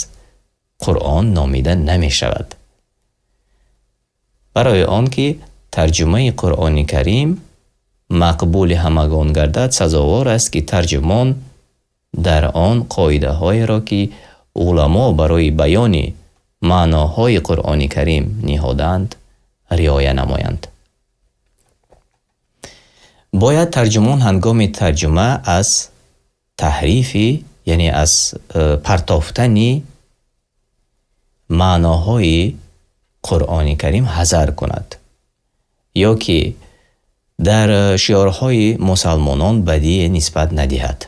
Қуръон номида намешавад. Барои он ки тарҷумаи Қуръони Карим мақбули ҳамагон гардад, сазовор аст, ки тарҷумон дар он қоидаҳоеро, ки уламо барои баёни маъноҳои Қуръони Карим ниҳодаанд, риоя намоянд. Бояд тарҷумон ҳангоми тарҷума аз таҳрифи, яъне аз партофтани маъноҳои Қуръони Карим ҳазар кунад, ё ки дар шиорҳои мусалмонон бадие нисбат надиҳад.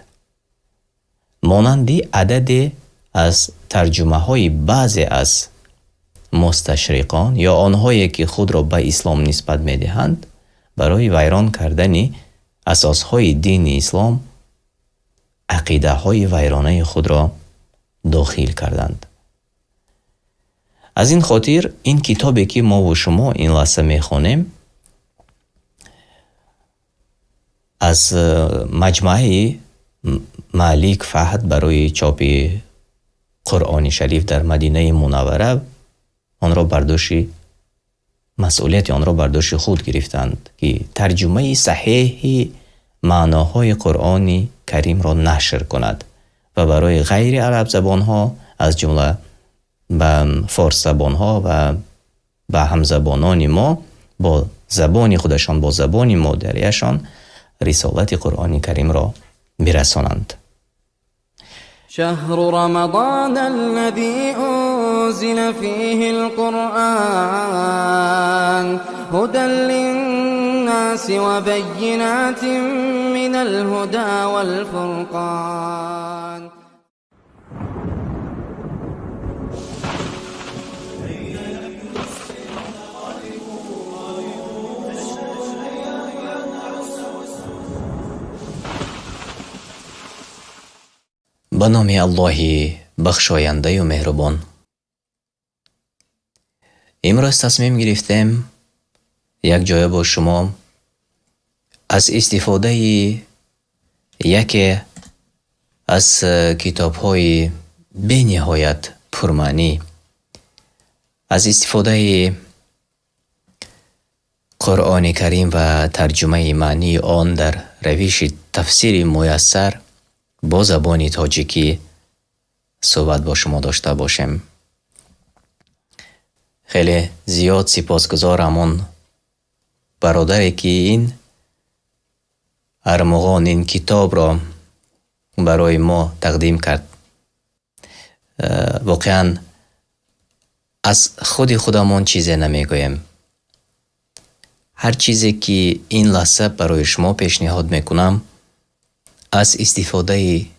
Монанди ададе аз тарҷумаҳои баъзе аз мусташриқон ё онҳое, ки худро ба ислом нисбат медиҳанд, барои вайрон кардани асосҳои дини ислом ақидаҳои вайронаи худро дохил карданд. Аз ин хотир ин китобе, ки мову шумо ин лаҳза мехонем, аз маҷмӯаи Малик Фаҳд барои чопи Қуръони Шариф дар Мадинаи Мунаввара онро бардошти масъулияти онро бар дӯши худ гирифтанд, ки тарҷумаи саҳеҳи маъноҳои Қуръони Каримро нашр кунад ва барои ғайри арабзабонҳо, аз ҷумла ба форсзабонҳо ва ба ҳамзабонони мо бо забони худашон, бо забони модарияшон рисолати Қуръони Каримро бирасонанд. شهر رمضان الذي أنزل فيه القرآن هدى للناس وبينات من الهدى والفرقان. Ба номи Аллоҳи бахшояндаю меҳрубон. Имрӯз тасмим гирифтем якҷоя бо шумо аз истифодаи яке аз китобҳои бениҳоят пурмаънӣ, аз истифодаи Қуръони Карим ва тарҷумаи маънии он дар равиши тафсири муяссар бо забони тоҷикӣ суҳбат бо шумо дошта бошем. Хеле зиёд сипосгузорам он бародаре, ки ин армуғон, ин китобро барои мо тақдим кард. Воқеан, аз худи худамон чизе намегӯем. Ҳар чизе, ки ин лаҳза барои шумо пешниҳод мекунам, аз истифодаи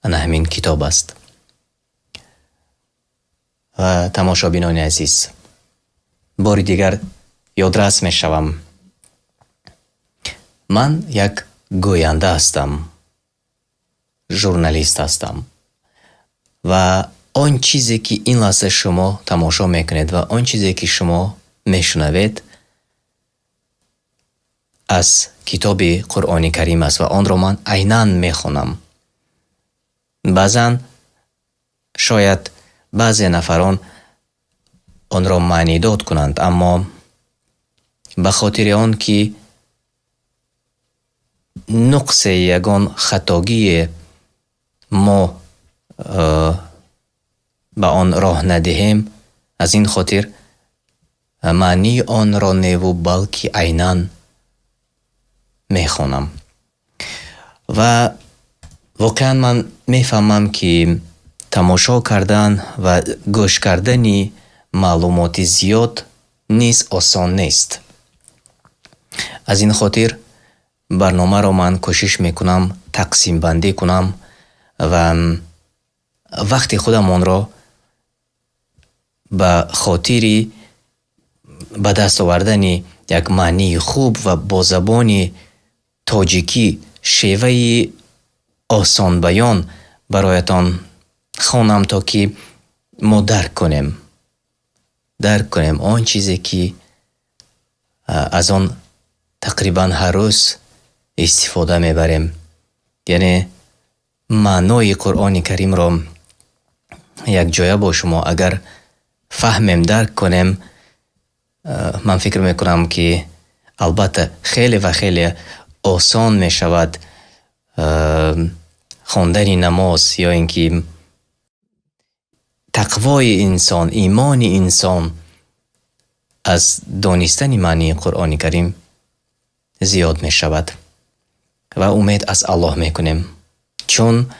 ана ҳамин китоб аст. Ва тамошобинони азиз, бори дигар ёдрас мешавам: ман як гӯянда ҳастам, журналист ҳастам ва он чизе, ки ин лаҳза шумо тамошо мекунед, ва он чизе, ки шумо мешунавед, аз китоби Қуръони Карим аст ва онро ман айнан мехонам. Баъзан шояд баъзе нафарон онро маънидод кунанд, аммо ба хотири он ки нуқсе, ягон хатогие мо ба он роҳ надиҳем, аз ин хотир маънии онро неву, балки айнан мехонам. Ва воқеан ман мефаҳмам, ки тамошо кардан ва гӯш кардани маълумоти зиёд низ осон нест. Аз ин хотир барномаро ман кӯшиш мекунам тақсимбандӣ кунам ва вақти худамонро ба хотири ба даст овардани як маънии хуб ва бо забони тоҷикӣ, шеваи осонбаён бароятон хонам, то ки мо дарк кунем он чизе, ки аз он тақрибан ҳар рӯз истифода мебарем, яъне маънои Қуръони Каримро якҷоя бо шумо агар фаҳмем, дарк кунем, ман фикр мекунам, ки албатта хеле ва хеле осон мешавад хондани намоз ё ин ки тақвои инсон, имони инсон аз донистани маънии Қуръони Карим зиёд мешавад. Ва умед аз Аллоҳ мекунем, чун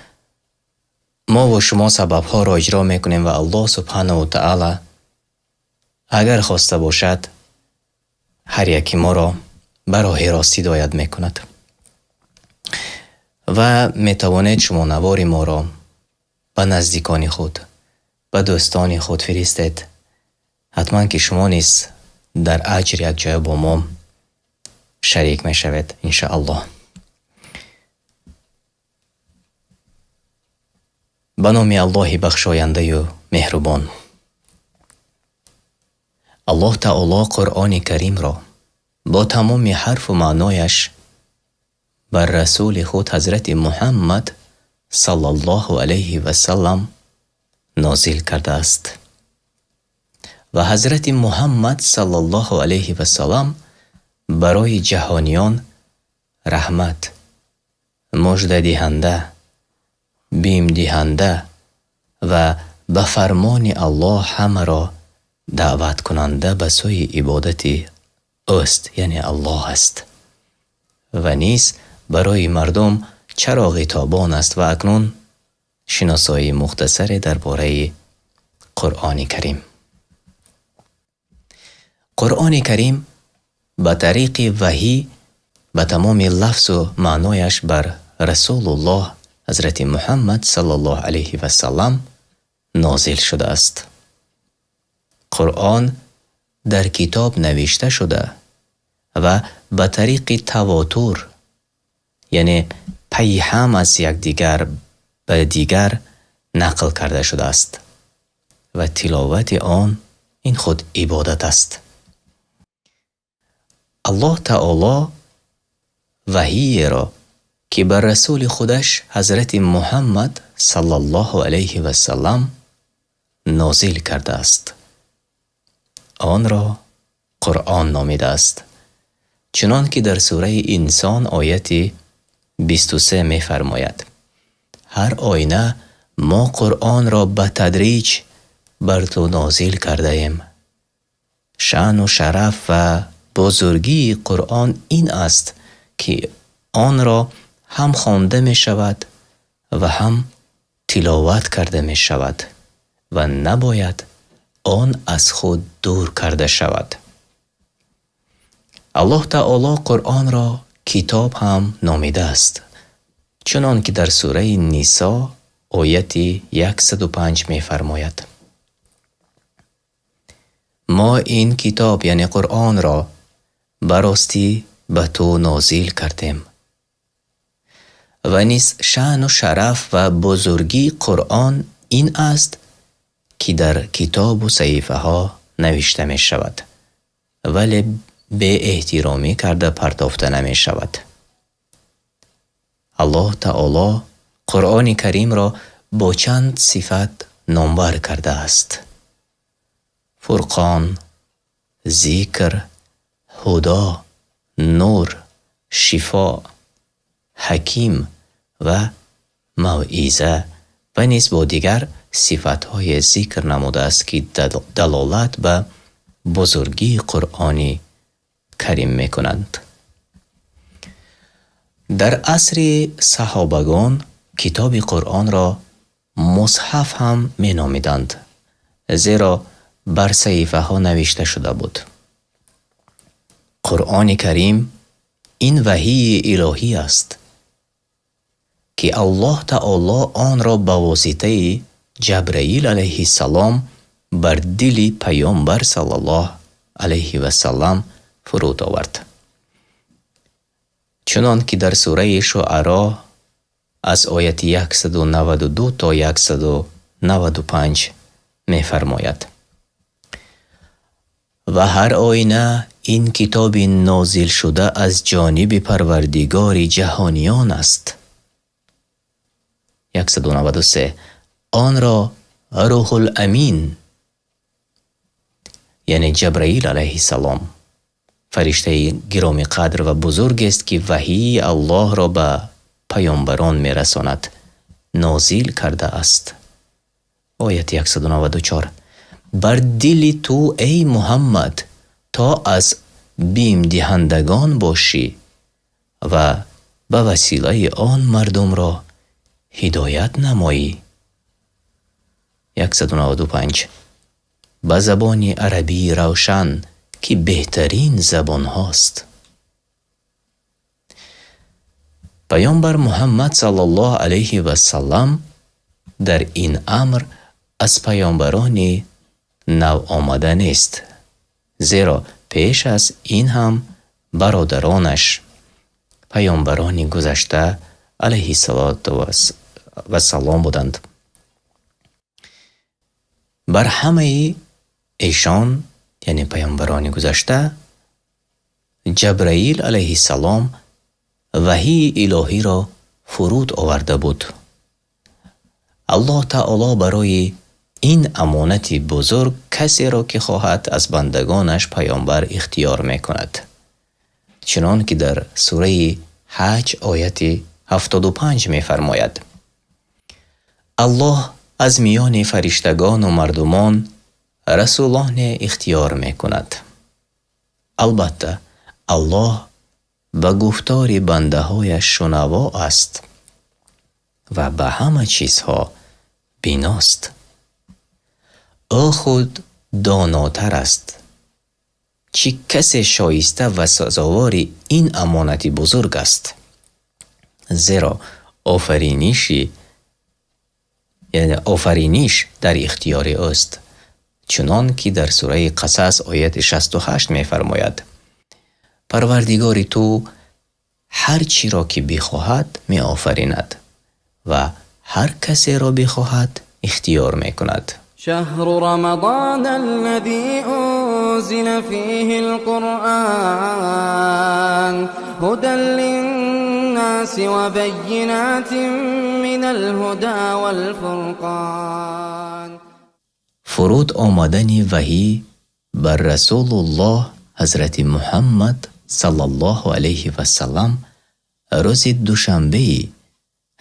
мову шумо сабабҳоро иҷро мекунем ва Аллоҳ субҳанаҳу таъала агар хоста бошад, ҳар яки моро ба роҳи рост ҳидоят мекунад. Ва метавонед шумо навори моро ба наздикони худ, ба дӯстони худ фиристед. Ҳатман ки шумо низ дар аҷр якҷоя бо мо шарик мешавед, иншааллоҳ. Ба номи Аллоҳи бахшояндаю меҳрубон. Аллоҳ таоло Қуръони Каримро бо тамоми ҳарфу маънояш бар расули худ ҳазрати Муҳаммад саллаллоҳу алайҳи васаллам нозил кардааст. Ва ҳазрати Муҳаммад саллаллоҳу алайҳи васаллам барои ҷаҳониён раҳмат, муждадиҳанда, бимдиҳанда ва ба фармони Аллоҳ ҳамаро даъваткунанда ба сӯи ибодати ӯст, яъне Аллоҳ аст. Ва низ барои мардум чароғи тобон аст. Ва акнун шиносоии мухтасаре дар бораи Қуръони Карим. Қуръони Карим ба тариқи ваҳӣ ба тамоми лафзу маънояш бар Расулуллоҳ ҳазрати Муҳаммад саллаллоҳу алайҳи васаллам нозил шудааст. Қуръон дар китоб навишта шуда ва ба тариқи тавотур, яъне пайҳам аз якдигар ба дигар нақл карда шудааст ва тиловати он ин худ ибодат аст. Аллоҳ таоло ваҳиеро, ки бар расули худаш ҳазрати Муҳаммад саллаллоҳу алайҳи васаллам нозил кардааст, онро Қуръон номидааст. Чунон ки дар сураи Инсон ояти 23 мефармояд: ҳар оина Мо Қуръонро ба тадриҷ бар ту нозил кардаем. Шаъну шараф ва бузургии Қуръон ин аст, ки онро ҳам хонда мешавад ва ҳам тиловат карда мешавад ва набояд он аз худ дур карда шавад. Аллоҳ Таоло Қуръонро китоб ҳам номидааст, чунон ки дар сураи Нисо ояти 105 мефармояд: Мо ин китоб, яъне Қуръонро, ба ростӣ ба ту нозил кардем. Ва низ шаъну шараф ва бузургии Қуръон ин аст, ки дар китобу саҳифаҳо навишта мешавад, вале беэҳтиромӣ карда партофта намешавад. Аллоҳ Таоло Қуръони Каримро бо чанд сифат номбар кардааст: Фурқон, Зикр, Ҳудо, Нур, Шифо, Ҳаким ва Мавъиза ва низ бо дигар сифатҳое зикр намудааст, ки далолат ба бузургии Қуръони Карим мекунанд. Дар асри саҳобагон китоби Қуръонро мусҳаф ҳам меномиданд, зеро бар саҳифаҳо навишта шуда буд. Қуръони Карим ин ваҳии илоҳӣ аст, ки Аллоҳ Таоло онро ба воситаи Ҷабраил алайҳиссалом бар дили Паёмбар саллаллоҳу алайҳи васаллам фуруд овард. Чунон ки дар сураи Шуаро аз ояти 192 то 195 мефармояд: Ва ҳар оина ин китоби нозилшуда аз ҷониби Парвардигори ҷаҳониён аст. 193. Онро Рӯҳул Амин, яъне Ҷабраил алайҳиссалом, фариштаи гиромиқадр ва бузургест, ки ваҳии Аллоҳро ба паёмбарон мерасонад, нозил кардааст. Ояти 194. Бар дили ту, эй Муҳаммад, то аз бимдиҳандагон бошӣ ва ба василаи он мардумро ҳидоят намоӣ. 195. Ба забони арабии равшан, ки беҳтарин забонҳост. Паёмбар Муҳаммад саллаллоҳу алайҳи васаллам дар ин амр аз паёмбарони навомада нест, зеро пеш аз ин ҳам бародаронаш паёмбарони гузашта алайҳиссалоту вассалом буданд. Бар ҳамаи эшон, яъне паёмбарони гузашта, Ҷабраил алайҳиссалом ваҳии илоҳиро фуруд оварда буд. Аллоҳ Таоло барои ин амонати бузург касеро ки хоҳад аз бандагонаш паёмбар ихтиёр мекунад. Чунон ки дар сураи Ҳаҷ ояти 75 мефармояд: Аллоҳ аз миёни фариштагону мардумон расулоне ихтиёр мекунад. Албатта, Аллоҳ ба гуфтори бандаҳояш шунаво аст ва ба ҳама чизҳо биност. Ӯ худ донотар аст, чӣ касе шоиста ва сазовори ин амонати бузург аст, зеро офариниш дар ихтиёри ӯст, чунон ки дар сураи Қасас ояти 68 мефармояд: Парвардигори ту ҳар чиро ки бихоҳад меофаринад ва ҳар касеро бихоҳад ихтиёр мекунад. شهر رمضان الذي أنزل فيه القرآن هدى للناس وبينات من الهدى والفرقان. Фуруд омадани ваҳӣ бар Расулуллоҳ ҳазрати Муҳаммад саллаллоҳу алайҳи вассалам рӯзи душанбеи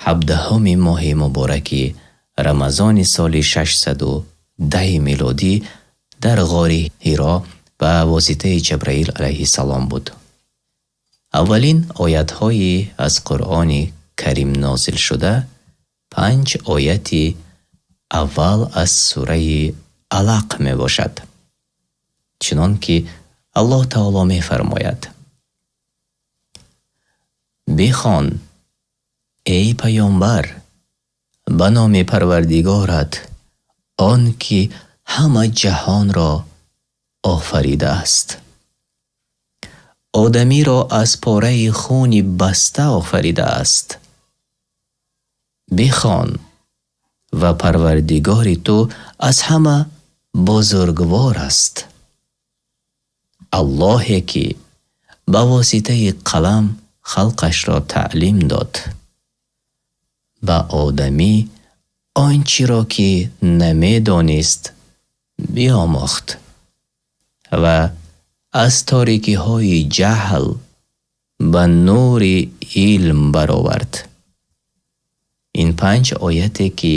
17-уми моҳи мубораки Рамазони соли 610 милодӣ дар ғори Ҳиро ба воситаи Ҷабраил алайҳиссалом буд. Аввалин оятҳои аз Қуръони Карим нозилшуда панҷ ояти аввал аз сураи Алақ мебошад. Чунон ки Аллоҳ Таоло мефармояд: Бихон, эй паёмбар, ба номи Парвардигорат, он ки ҳама ҷаҳонро офаридааст. Одамиро аз пораи хуни баста офаридааст. Бихон ва Парвардигори ту аз ҳама бузургвор аст. Аллоҳе ки ба воситаи қалам халқашро таълим дод. Ба одамӣ он чиро ки намедонист биомӯхт ва аз торикиҳои ҷаҳл ба нури илм баровард. Ин панҷ ояте ки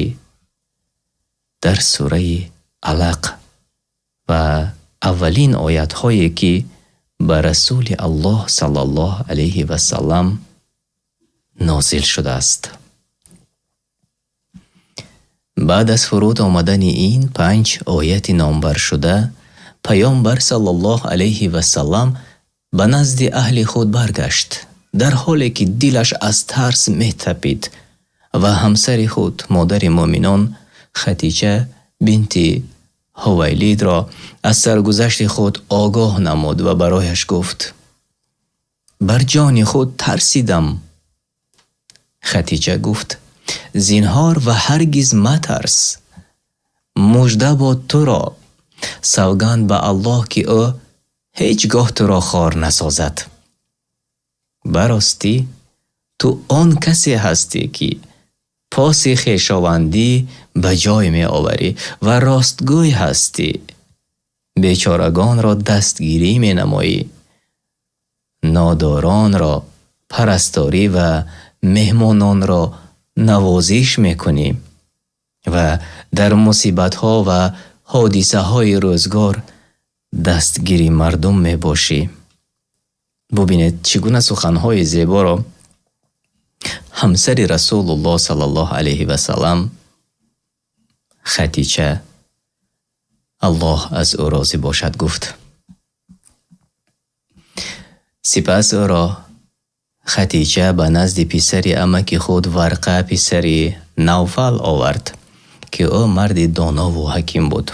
дар сураи Алақ ва аввалин оятҳое ки ба Расули Аллоҳ саллаллоҳу алайҳи васаллам нозил шудааст. Баъд аз фуруд омадани ин панҷ ояти номбаршуда, Паёмбар саллаллоҳу алайҳи васаллам ба назди аҳли худ баргашт, дар ҳоле ки дилаш аз тарс метапид ва ҳамсари худ, модари муъминон Хатича бинти Ҳувайлидро аз саргузашти худ огоҳ намуд ва барояш гуфт: Бар ҷони худ тарсидам. Хатича гуфт: Зинҳор ва ҳаргиз матарс. Мужда бод туро, савганд ба Аллоҳ ки ӯ ҳеҷ гоҳ туро хор насозад. Баростӣ, ту он касе ҳастӣ ки поси хешовандӣ ба ҷой меоварӣ ва ростгӯй ҳастӣ. Бечорагонро дастгирӣ менамоӣ, нодоронро парасторӣ ва меҳмононро навозиш мекунӣ ва дар мусибатҳо ва ҳодисаҳои рӯзгор дастгири мардум мебошӣ. Бубинед, чӣ гуна суханҳои зеборо ҳамсари Расулуллоҳ саллаллоҳу алайҳи васаллам Хатича, Аллоҳ аз ӯ розӣ бошад, гуфт. Сипас ӯро Хатича ба назди писари амаки худ Варқа писари Навфал овард, ки ӯ марди донову ҳаким буд.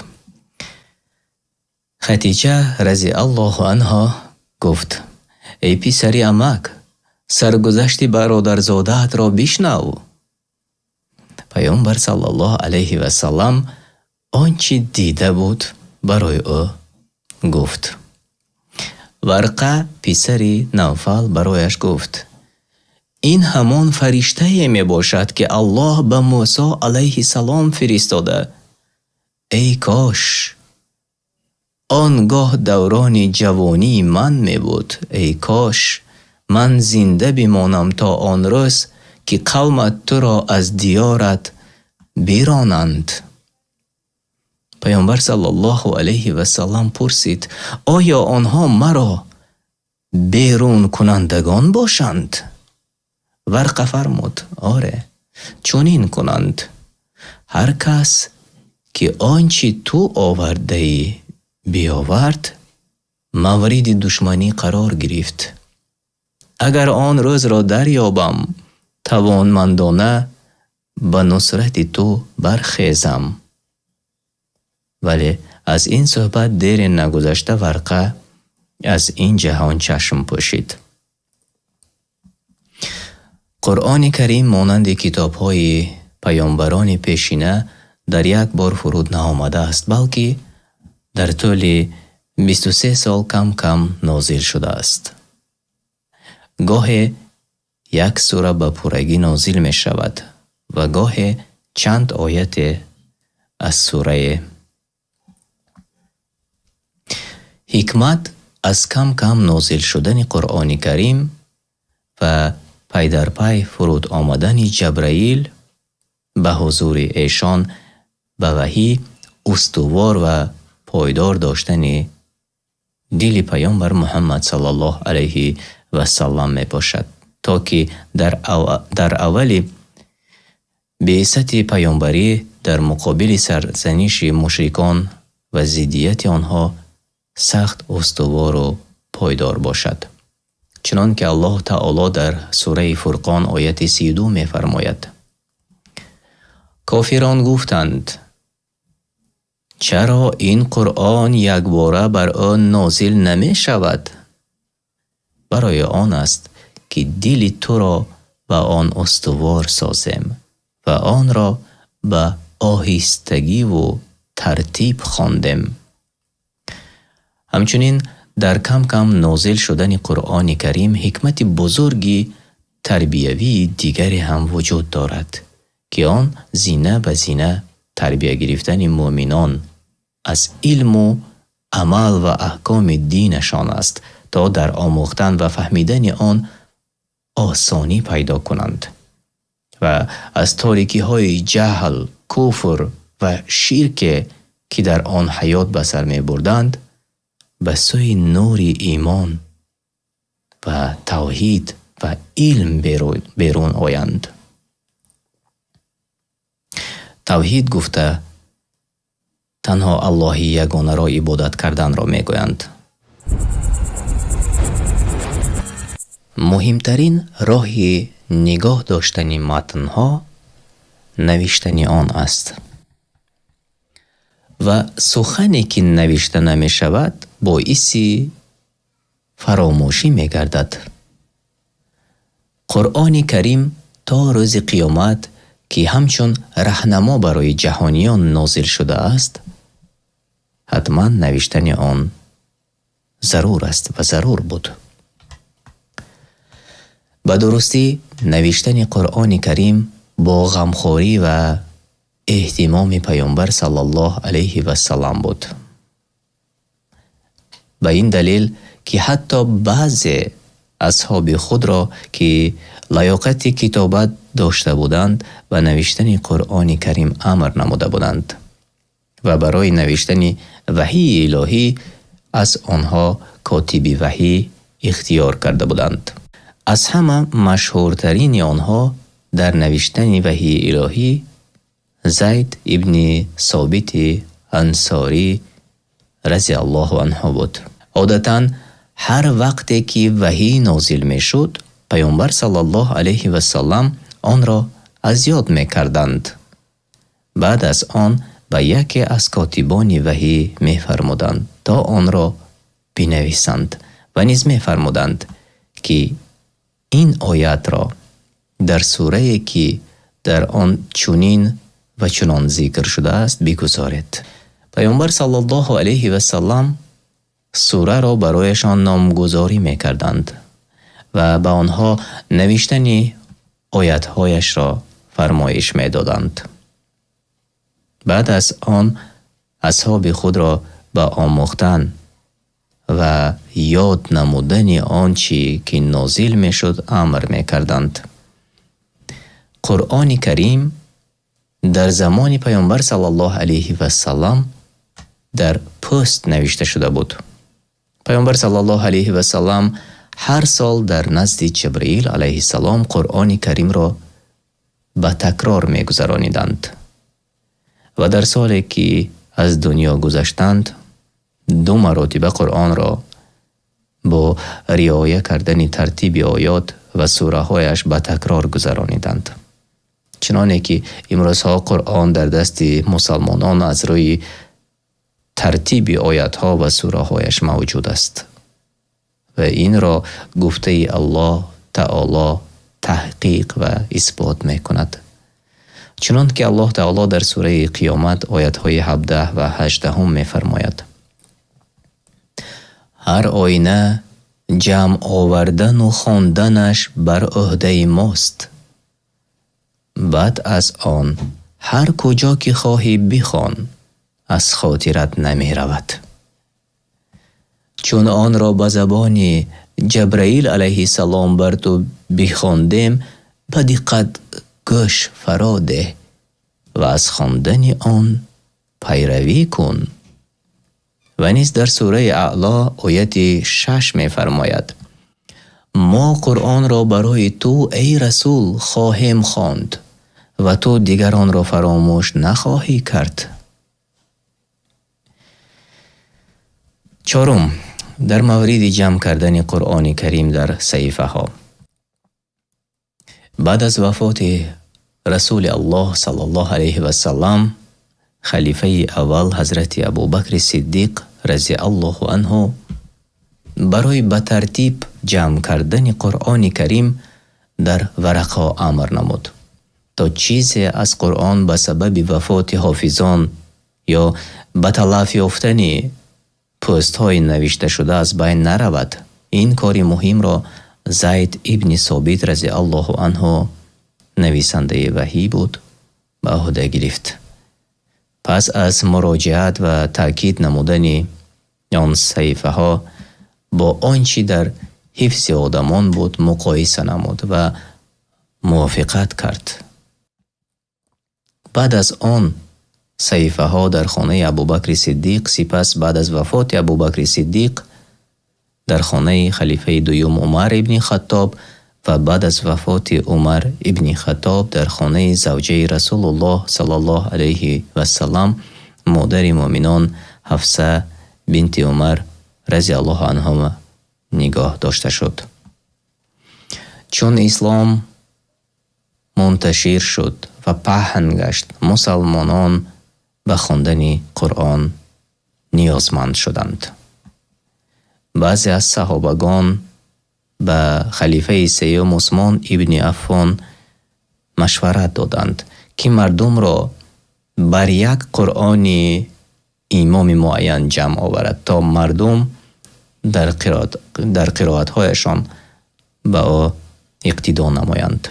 Хатича разиаллоҳу анҳо гуфт: Эй писари амак, саргузашти бародарзодаатро бишнав. Паёмбар саллаллоҳу алайҳи васаллам он чӣ дида буд барои ӯ гуфт. Варқа писари Навфал барояш гуфт: Ин ҳамон фариштае мебошад, ки Аллоҳ ба Мусо алайҳиссалом фиристода. Эй кош! Он гоҳ даврони ҷавонии ман мебуд. Эй кош! Ман зинда бимонам то он рӯз, ки қавмат туро аз диёрат биронанд. Паёмбар саллаллоҳу алайҳи васаллам пурсид: Оё онҳо маро берункунандагон бошанд? Варқа фармуд: Оре, чунин кунанд. Ҳар кас ки он чӣ ту овардаӣ биёвард, мавриди душманӣ қарор гирифт. Агар он рӯзро дарёбам, тавонмандона ба нусрати ту бархезам. Вале аз ин суҳбат дере нагузашта Варқа аз ин ҷаҳон чашм пӯшид. Қуръони Карим монанди китобҳои паёмбарони пешина дар як бор фуруд наомадааст, балки дар тӯли 23 сол кам-кам нозил шудааст. Гоҳе як сура ба пуррагӣ нозил мешавад ва гоҳе чанд ояте аз сурае. Ҳикмат аз кам-кам нозил шудани Қуръони Карим ва пайдарпай фуруд омадани Ҷабраил Ба ҳузури эшон ба ваҳй устувор ва пойдор доштани дили Паёмбар Муҳаммад саллаллоҳу алайҳи васаллам мебошад, то ки дар аввали беъсати паёмбарӣ дар муқобили сарзаниши мушрикон ва зиддияти онҳо сахт устувору пойдор бошад. Чунон ки Аллоҳ Таоло дар сураи Фурқон ояти 32 мефармояд: Кофирон гуфтанд: чаро ин Қуръон якбора бар ӯ нозил намешавад? Барои он аст, ки дили туро ба он устувор созем ва онро ба оҳистагиву тартиб хондем. Ҳамчунин дар кам-кам нозил шудани Қуръони Карим ҳикмати бузурги тарбиявии дигаре ҳам вуҷуд дорад, ки он зина ба зина тарбия гирифтани муъминон аз илму амал ва аҳкоми динашон аст, то дар омӯхтан ва фаҳмидани он осонӣ пайдо кунанд ва аз торикиҳои ҷаҳл, куфр ва ширке, ки дар он ҳаёт ба сар мебурданд, ба сӯи нури имон ва тавҳид ва илм берун оянд. Тавҳид гуфта танҳо Аллоҳи ягонаро ибодат карданро мегӯянд. Муҳимтарин роҳи нигоҳ доштани матнҳо навиштани он аст. Ва сухане, ки навишта намешавад, боиси фаромӯшӣ мегардад. Қуръони Карим то рӯзи қиёмат, ки ҳамчун раҳнамо барои ҷаҳониён нозил шудааст, ҳатман навиштани он зарур аст ва зарур буд. Ба дурустӣ навиштани Қуръони Карим бо ғамхорӣ ва эҳтимоми Паёмбар саллаллоҳу алайҳи васаллам буд. Ба ин далел, ки ҳатто баъзе асҳоби худро, ки лаёқати китобат дошта буданд, ба навиштани Қуръони Карим амр намуда буданд ва барои навиштани ваҳии илоҳӣ аз онҳо котиби ваҳӣ ихтиёр карда буданд. Аз ҳама машҳуртарини онҳо дар навиштани ваҳии илоҳӣ Зайд ибни Собити Ансорӣ разиаллоҳу анҳу буд. Одатан ҳар вақте ки ваҳӣ нозил мешуд, Паёмбар саллаллоҳу алайҳи васаллам онро аз ёд мекарданд. Баъд аз он ба яке аз котибони ваҳӣ мефармуданд, то онро бинависанд ва низ мефармуданд, ки ин оятро дар сурае, ки дар он чунин ва чунон зикр шудааст, бигузоред. Паёмбар саллаллоҳу алайҳи васаллам сураро барояшон номгузорӣ мекарданд ва ба онҳо навиштани оятҳояшро фармоиш медоданд. Баъд аз он асҳоби худро ба омӯхтан ва ёд намудани он чӣ ки нозил мешуд амр мекарданд. Қуръони Карим дар замони Паёмбар саллаллоҳу алайҳи васаллам дар пӯст навишта шуда буд. Паёмбар саллаллоҳу алайҳи васаллам ҳар сол дар назди Ҷабраил алайҳиссалом Қуръони Каримро ба такрор мегузарониданд ва дар соле, ки аз дунё гузаштанд, ду маротиба Қуръонро бо риоя кардани тартиби оёт ва сураҳояш ба такрор гузарониданд. Чуноне ки имрӯзҳо Қуръон дар дасти мусалмонон аз рӯи тартиби оятҳо ва сураҳояш мавҷуд аст. Ва инро гуфтаи Аллоҳ Таоло таҳқиқ ва исбот мекунад. Чунон ки Аллоҳ Таоло дар сураи Қиёмат оятҳои 17 ва 18 мефармояд: Ҳар оина ҷамъ овардану хонданаш бар ӯҳдаи мост. Баъд аз он ҳар куҷо ки хоҳӣ бихон, аз хотират намеравад. Чун онро ба забони Ҷабраил алайҳиссалом бар ту бихондем, ба диққат гӯш фаро деҳ, ва аз хондани он пайравӣ кун. Ва низ дар сураи Аъло ояти 6 мефармояд: мо Қуръонро барои ту, эй Расул, хоҳем хонд ва ту дигар онро фаромӯш нахоҳӣ кард. Чорум, дар мавриди ҷамъ кардани Қуръони Карим дар саҳифаҳо. Баъд аз вафоти Расули Аллоҳ саллаллоҳу алайҳи васаллам, халифаи аввал ҳазрати Абубакри Сиддиқ разиаллоҳу анҳу барои ба тартиб ҷамъ кардани Қуръони Карим дар варақҳо амр намуд, то чизе аз Қуръон ба сабаби вафоти ҳофизон ё ба талаф ёфтани пӯстҳои навишташуда аз байн наравад. Ин кори муҳимро Зайд ибни Собит разиаллоҳу анҳу, нависандаи ваҳӣ буд, ба ӯҳда гирифт. Пас аз муроҷиат ва таъкид намудани он саҳифаҳо бо он чӣ дар ҳифзи одамон буд муқоиса намуд ва мувофиқат кард. Баъд аз он саҳифаҳо дар хонаи Абубакри Сиддиқ, сипас баъд аз вафоти Абубакри Сиддиқ дар хонаи халифаи дуюм Умар ибни Хаттоб ва баъд аз вафоти Умар ибни Хаттоб дар хонаи завҷаи Расулуллоҳ саллаллоҳу алайҳи васаллам, модари муъминон Ҳафса бинти Умар разиаллоҳу анҳума нигоҳ дошта шуд. Чун ислом мунташир шуд ва паҳн гашт, мусалмонон ба хондани Қуръон ниёзманд шуданд. Баъзе аз саҳобагон ба халифаи сеюм Усмон ибни Аффон машварат доданд, ки мардумро бар як Қуръони имоми муайян ҷамъ оварад, то мардум дар қироатҳояшон ба ӯ иқтидо намоянд.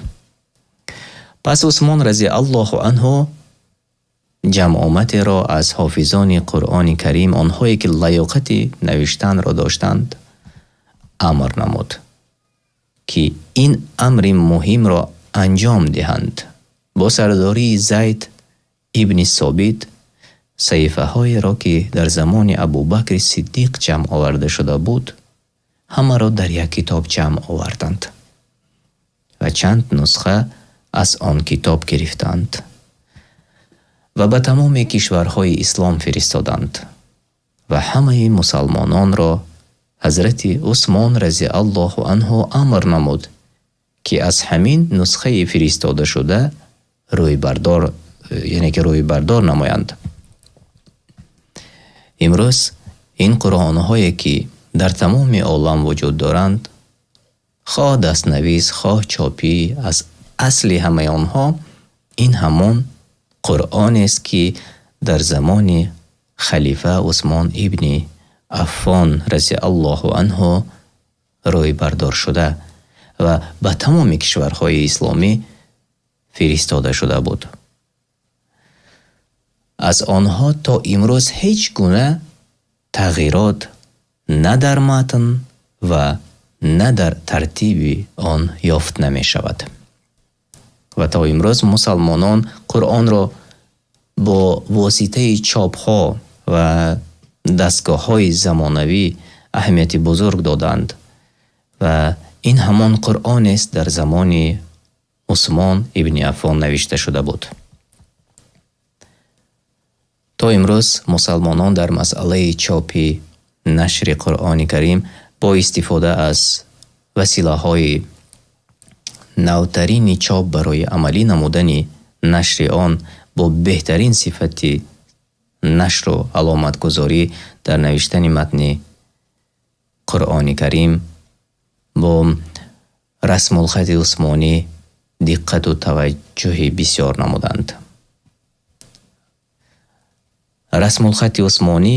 Пас Усмон разиаллоҳу анҳу ҷамъоматеро аз ҳофизони Қуръони Карим, онҳое ки лаёқати навиштанро доштанд, амр намуд, ки ин амри муҳимро анҷом диҳанд. Бо сардории Зайд ибни Собит саҳифаҳоеро, ки дар замони Абубакри Сиддиқ ҷамъ оварда шуда буд, ҳамаро дар як китоб ҷамъ оварданд ва чанд нусха аз он китоб гирифтанд ва ба тамоми кишварҳои ислом фиристоданд ва ҳамаи мусалмононро ҳазрати Усмон разиаллоҳу анҳу амр намуд, ки аз ҳамин нусхаи фиристодашуда рӯйбардор, яъне ки рӯйбардор намоянд. Имрӯз ин қуръонҳое, ки дар тамоми олам вуҷуд доранд, хоҳ дастнавис, хоҳ чопӣ, аз асли ҳамаи онҳо ин ҳамон Қуръонест, ки дар замони халифа Усмон ибни Аффон разиаллоҳу анҳу рӯйбардор шуда ва ба тамоми кишварҳои исломӣ фиристода шуда буд. Аз онҳо то имрӯз ҳеҷ гуна тағйирот на дар матн ва на дар тартиби он ёфт намешавад. Ва то имрӯз мусалмонон Қуръонро бо воситаи чопҳо ва дастгоҳҳои замонавӣ аҳамияти бузург доданд ва ин ҳамон Қуръонест дар замони Усмон ибни Аффон навишта шуда буд. То имрӯз мусалмонон дар масъалаи чопи нашри Қуръони Карим бо истифода аз василаҳои навтарини чоп барои амалӣ намудани нашри он бо беҳтарин сифати нашру аломатгузорӣ дар навиштани матни Қуръони Карим бо расмулхати усмонӣ диққату таваҷҷӯҳи бисёр намуданд. Расмулхати усмонӣ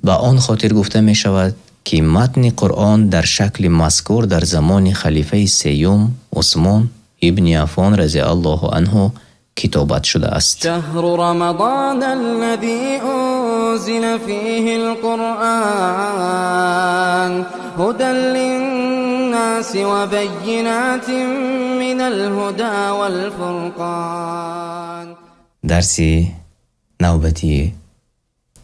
ба он хотир гуфта мешавад, ки матни Қуръон дар шакли мазкур дар замони халифаи сеюм Усмон ибни Аффон разиаллоҳу анҳу китобат шудааст. شهر رمضان الذي أنزل فيه القرآن هدى للناس وبينات من الهدى والفرقان. Дарси навбатии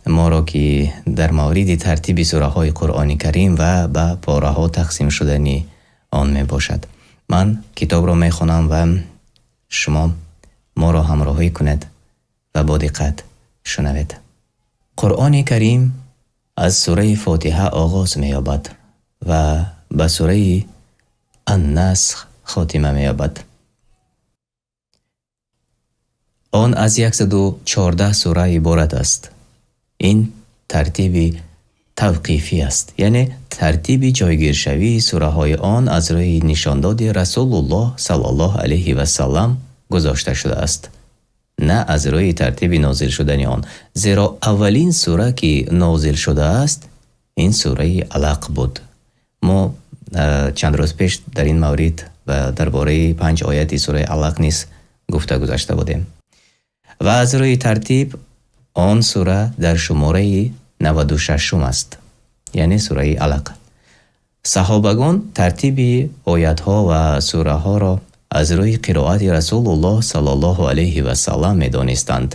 моро, ки дар мавриди тартиби сураҳои Қуръони Карим ва ба пораҳо тақсим шудани он мебошад. Ман китобро мехонам ва шумо моро ҳамроҳӣ кунед ва бо диққат шунавед. Қуръони Карим аз сураи Фотиҳа оғоз меёбад ва ба сураи Ан-Нас хотима меёбад. Он аз 114 сура иборат аст. Ин тартиби тавқифӣ аст, яъне тартиби ҷойгиршавии сураҳои он аз рӯи нишондоди Расулуллоҳ саллаллоҳу алайҳи васаллам гузошта шудааст, на аз рӯи тартиби нозил шудани он, зеро аввалин сура, ки нозил шудааст, ин сураи Алақ буд. Мо чанд рӯз пеш дар ин маврид ва дар бораи панҷ ояти сураи Алақ низ гуфта гузашта будем. Ва аз рӯи тартиб он сура дар шумораи 96-ум аст, яъне сураи Алақ. Саҳобагон тартиби оятҳо ва сураҳоро аз рӯи қироати Расулуллоҳ саллаллоҳу алайҳи васаллам медонистанд.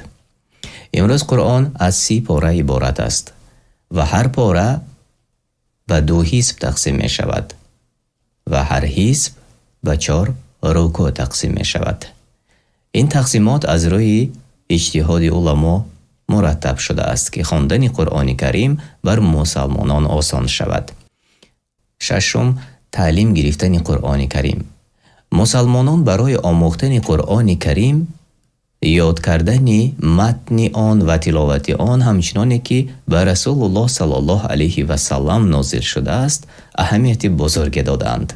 Имрӯз Қуръон аз 30 пора иборат аст ва ҳар пора ба ду ҳизб тақсим мешавад ва ҳар ҳизб ба чор рукӯъ тақсим мешавад. Ин тақсимот аз рӯи иҷтиҳоди уламо мураттаб шудааст, ки хондани Қуръони Карим бар мусалмонон осон шавад. Шашум, таълим гирифтани Қуръони Карим. Мусалмонон барои омӯхтани Қуръони Карим, ёд кардани матни он ва тиловати он ҳамчуноне ки ба Расулуллоҳ саллаллоҳу алайҳи васаллам нозил шудааст, аҳамияти бузурге додаанд.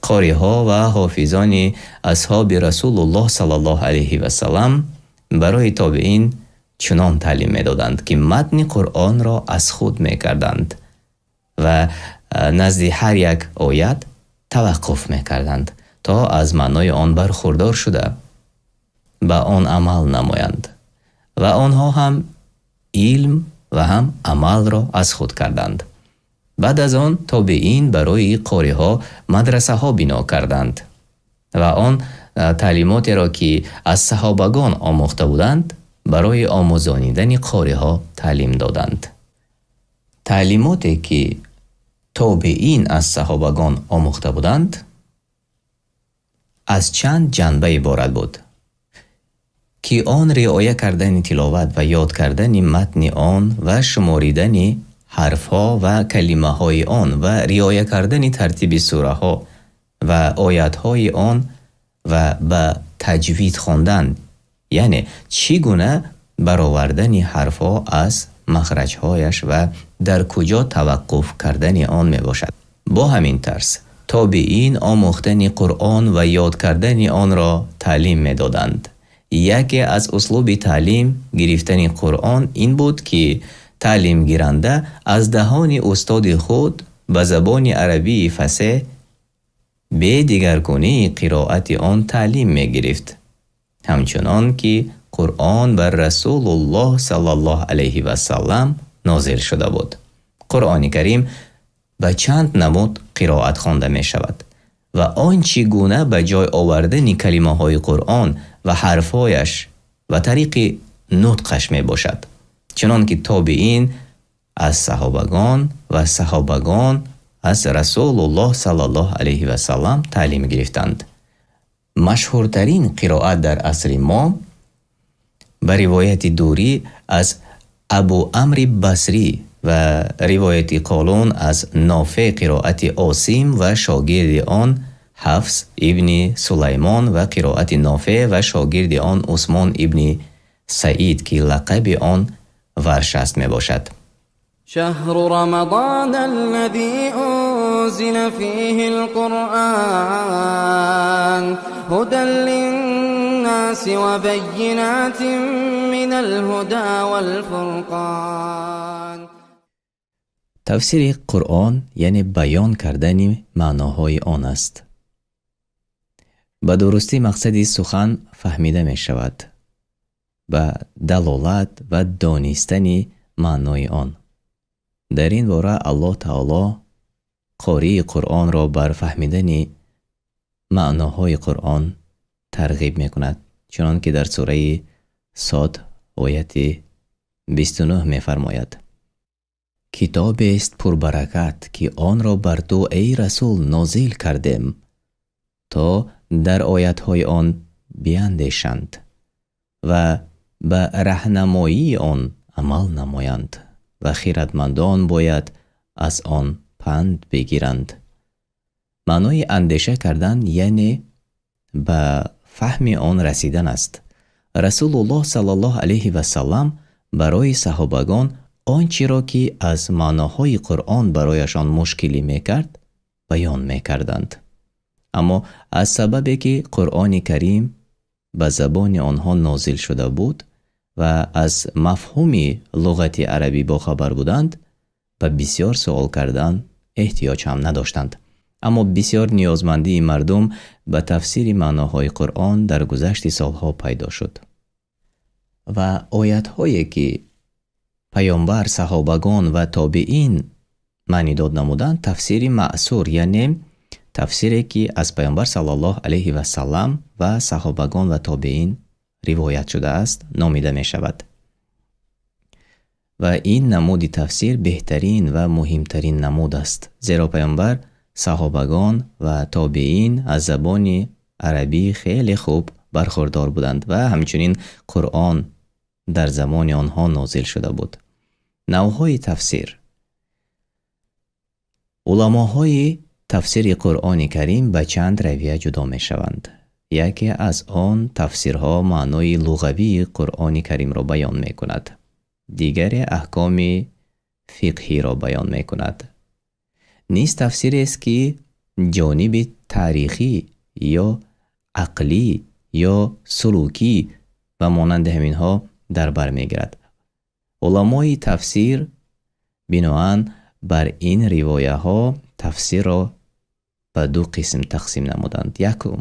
Қориҳо ва ҳофизони асҳоби Расулуллоҳ саллаллоҳу алайҳи васаллам барои тобеин чунон таълим медоданд, ки матни Қуръонро аз худ мекарданд ва назди ҳар як оят таваққуф мекарданд, то аз маънои он бархурдор шуда ба он амал намоянд ва онҳо ҳам илм ва ҳам амалро аз худ карданд. Баъд аз он тобеин барои қориҳо мадрасаҳо бино карданд ва он таълимотеро, ки аз саҳобагон омӯхта буданд, барои омӯзонидани қориҳо таълим доданд. Таълимоте, ки тобеин аз саҳобагон омӯхта буданд, аз чанд ҷанба иборат буд, ки он риоя кардани тиловат ва ёд кардани матни он ва шуморидани ҳарфҳо ва калимаҳои он ва риоя кардани тартиби сураҳо ва оятҳои он ва ба таҷвид хондан, яъне чӣ гуна баровардани ҳарфҳо аз махраҷҳояш ва дар куҷо таваққуф кардани он мебошад. Бо ҳамин тарз тобеин омӯхтани Қуръон ва ёд кардани онро таълим медоданд. Яке аз услуби таълим гирифтани Қуръон ин буд, ки таълимгиранда аз даҳони устоди худ ба забони арабии фасеҳ бе дигаргунии қироати он таълим мегирифт, ҳамчунон ки Қуръон бар Расулуллоҳ саллаллоҳу алайҳи васаллам нозил шуда буд. Қуръони Карим ба чанд намуд қироат хонда мешавад ва он чӣ гуна ба ҷой овардани калимаҳои Қуръон ва ҳарфҳояш ва тариқи нутқаш мебошад, чунон ки тобеин аз саҳобагон ва саҳобагон аз Расулуллоҳ саллаллоҳу алайҳи васаллам таълим гирифтанд. Машҳуртарин қироат дар асри мо ба ривояти Дурӣ аз Абу Амри Басрӣ ва ривояти Қолун аз Нофеъ, қироати Осим ва шогирди он Ҳафс ибни Сулаймон ва қироати Нофеъ ва шогирди он Усмон ибни Саид, ки лақаби он Варш аст, мебошад. شهر رمضان الذي أنزل فيه القرآن هدى للناس وبينات من الهدى والفرقان. Тафсири Қуръон, яъне баён кардани маъноҳои он аст. Ба дурустӣ мақсади сухан фаҳмида мешавад ба далолат ва донистани маънои он. Дар ин бора Аллоҳ Таоло қории Қуръонро бар фаҳмидани маъноҳои Қуръон тарғиб мекунад, чунон ки дар сураи Сод, ояти 29 мефармояд: Китобест пурбаракат, ки онро бар ту, эй расул, нозил кардем, то дар оятҳои он биандешанд ва ба раҳнамоии он амал намоянд ва хиратмандон бояд аз он панд бигиранд. Маънои андеша кардан яъне ба фаҳми он расидан аст. Расулуллоҳ саллаллоҳу алайҳи васаллам барои саҳобагон он чиро, ки аз маъноҳои Қуръон барояшон мушкилӣ мекард, баён мекарданд. Аммо аз сабабе ки Қуръони Карим ба забони онҳо нозил шуда буд ва аз мафҳуми луғати арабӣ бохабар буданд, ба бисёр суол кардан эҳтиёҷ ҳам надоштанд. Аммо бисёр ниёзмандии мардум ба тафсири маъноҳои Қуръон дар гузашти солҳо пайдо шуд. Ва оятҳое, ки паёмбар, саҳобагон ва тобеин маънидод намуданд, тафсири маъсур, яъне тафсире, ки аз паёмбар саллаллоҳу алайҳи васаллам ва саҳобагон ва тобеин ривоят шудааст, номида мешавад. Ва ин намуди тафсир беҳтарин ва муҳимтарин намуд аст, зеро паёмбар, саҳобагон ва тобеин аз забони арабӣ хеле хуб бархурдор буданд ва ҳамчунин Қуръон дар замони онҳо нозил шуда буд. Навъҳои тафсир. Уламоҳои тафсири Қуръони Карим ба чанд равия ҷудо мешаванд. Яке аз он тафсирҳо маънои луғавии Қуръони Каримро баён мекунад, дигаре аҳкоми фиқҳиро баён мекунад. Низ тафсирест, ки ҷониби таърихӣ ё ақлӣ ё сулукӣ ва монанди ҳаминҳо дар бар мегирад. Уламои тафсир биноан бар ин ривояҳо тафсирро ба ду қисм тақсим намуданд. Якум,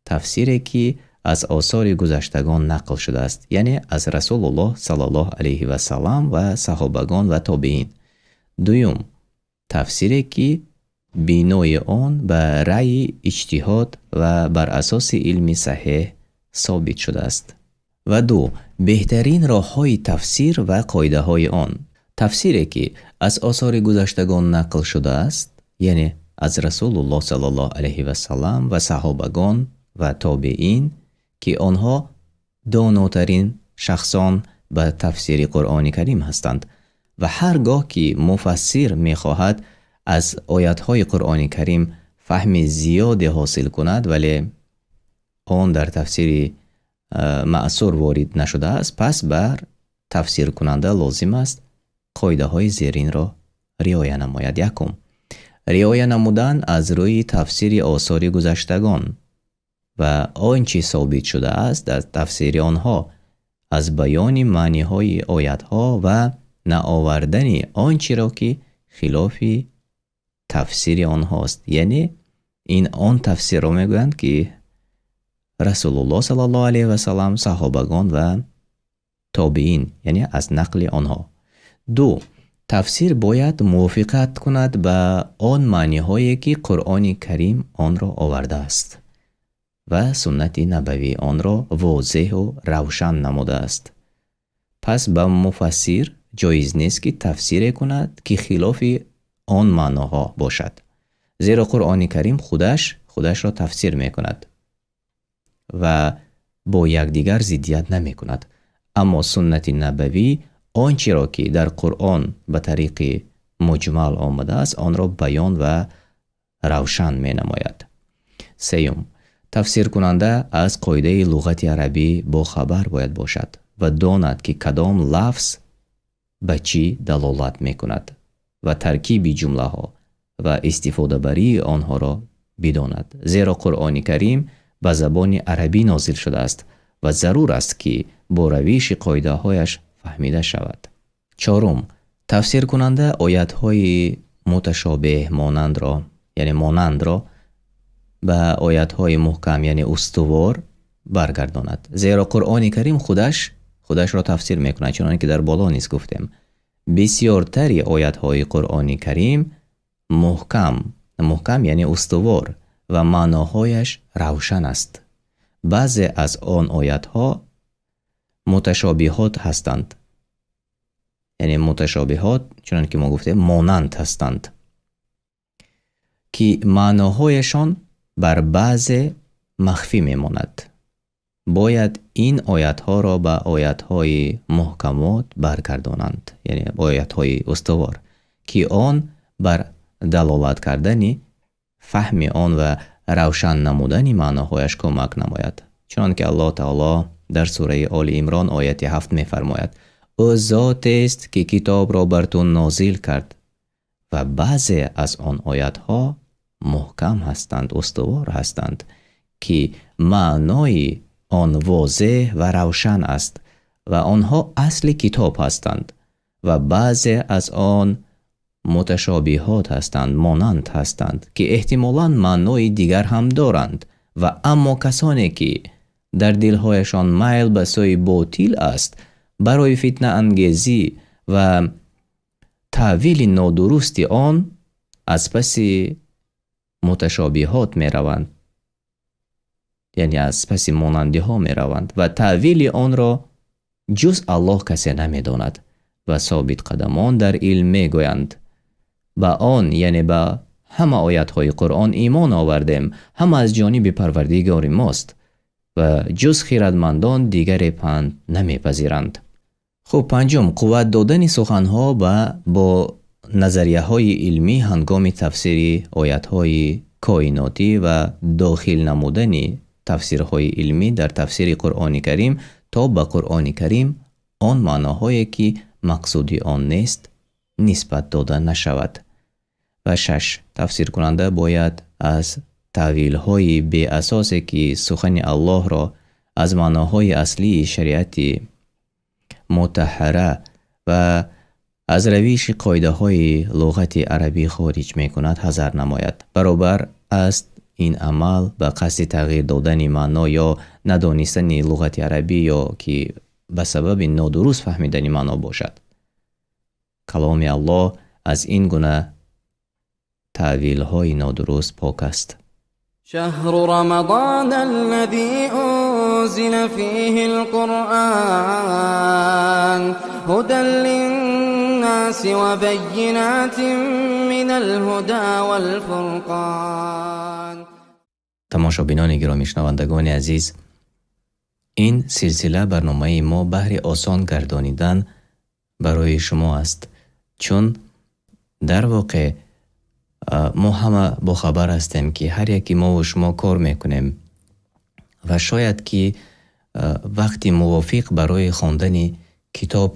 тафсире, ки аз осори гузаштагон нақл шудааст, яъне аз Расулуллоҳ саллаллоҳу алайҳи васаллам ва саҳобагон ва тобеин. Дуюм, тафсире, ки бинои он ба раъйи иҷтиҳод ва бар асоси илми саҳеҳ собит шудааст. Ва ду, беҳтарин роҳҳои тафсир ва қоидаҳои он. Тафсире, ки аз осори гузаштагон нақл шудааст, яъне аз Расулуллоҳ саллаллоҳу алайҳи васаллам ва саҳобагон ва тобеин, ки онҳо донотарин шахсон ба тафсири Қуръони Карим ҳастанд, ва ҳар гоҳ ки муфассир мехоҳад аз оятҳои Қуръони Карим фаҳми зиёде ҳосил кунад, вале он дар тафсири маъсур ворид нашудааст, пас бар тафсиркунанда лозим аст қоидаҳои зеринро риоя намояд. Якум, риоя намудан аз рӯи тафсири осори гузаштагон ва он чӣ собит шудааст дар тафсири онҳо аз баёни маъниҳои оятҳо ва наовардани он чиро, ки хилофи тафсири онҳост. Яъне ин он тафсирро мегӯянд, ки Расулуллоҳ саллаллоҳу алайҳи васаллам, саҳобагон ва тобеин, яъне аз нақли онҳо. Ду, тафсир бояд мувофиқат кунад ба он маъниҳое, ки Қуръони Карим онро овардааст ва суннати набавӣ онро возеҳу равшан намудааст. Пас ба муфассир ҷоиз нест, ки тафсире кунад, ки хилофи он маъноҳо бошад, зеро Қуръони Карим худаш худашро тафсир мекунад ва бо якдигар зиддият намекунад. Аммо суннати набавӣ он чиро, ки дар Қуръон ба тариқи муҷмал омадааст, онро баён ва равшан менамояд. Сеюм, тафсиркунанда аз қоидаи луғати арабӣ бохабар бояд бошад ва донад, ки кадом лафз ба чӣ далолат мекунад ва таркиби ҷумлаҳо ва истифодабарии онҳоро бидонад, зеро Қуръони Карим ба забони арабӣ нозил шудааст ва зарур аст, ки бо равиши қоидаҳояш фаҳмида шавад. Чорум, тафсиркунанда оятҳои муташобеҳ монандро, яъне монандро, ба оятҳои муҳкам, яъне устувор баргардонад, зеро Қуръони Карим худаш худашро тафсир мекунад, чуноне ки дар боло низ гуфтем. Бисёртари оятҳои Қуръони Карим муҳкам, муҳкам яъне устувор ва маъноҳояш равшан аст. Баъзе аз он оятҳо Муташобиҳот ҳастанд, яъне муташобиҳот, чунон ки мо гуфтем, монанд ҳастанд, ки маъноҳояшон бар баъзе махфӣ мемонад. Бояд ин оятҳоро ба оятҳои муҳкамот баргардонанд, яъне оятҳои устувор, ки он бар далолат кардани фаҳми он ва равшан намудани маъноҳояш кӯмак намояд. Чунон ки Аллоҳ таоло дар сураи Оли Имрон ояти 7 мефармояд: ӯ зотест, ки китобро бар ту нозил кард ва баъзе аз он оятҳо муҳкам ҳастанд, устувор ҳастанд, ки маънои он возеҳ ва равшан аст ва онҳо асли китоб ҳастанд, ва баъзе аз он муташобиҳот ҳастанд, монанд ҳастанд, ки эҳтимолан маънои дигар ҳам доранд. Ва аммо касоне ки дар дилҳояшон майл ба сӯи ботил аст, барои фитнаангезӣ ва таъвили нодурусти он аз паси муташобиҳот мераванд, яъне аз паси монандиҳо мераванд ва таъвили онро ҷуз Аллоҳ касе намедонад. Ва собитқадамон дар илм мегӯянд: ба он, яъне ба ҳама оятҳои Қуръон, имон овардем, ҳама аз ҷониби Парвардигори мост, ва ҷуз хирадмандон дигаре панд намепазиранд. Хуб, панҷум: қувват додани суханҳо бо назарияҳои илмӣ ҳангоми тафсири оятҳои коинотӣ ва дохил намудани тафсирҳои илмӣ дар тафсири Қуръони Карим, то ба Қуръони Карим он маъноҳое ки мақсуди он нест нисбат дода нашавад. Ва шаш: тафсиркунанда бояд аз таъвилҳои беасосе, ки сухани Аллоҳро аз маъноҳои аслии шариати мутаҳҳара ва аз равиши қоидаҳои луғати арабӣ хориҷ мекунад, ҳазар намояд. Баробар аст ин амал ба қасди тағйир додани маъно ё надонистани луғати арабӣ ё ки ба сабаби нодуруст фаҳмидани маъно бошад. Каломи Аллоҳ аз ин гуна таъвилҳои нодуруст пок аст. شهر رمضان الذي أنزل فيه القرآن هدى للناس وبينات من الهدى والفرقان. Тамошобинони гиромӣ, шунавандагони азиз, ин силсила барномаи мо баҳри осон гардонидан барои шумо аст, чун дар воқеъ мо ҳама бохабар ҳастем, ки ҳар яки мову шумо кор мекунем ва шояд ки вақти мувофиқ барои хондани китоб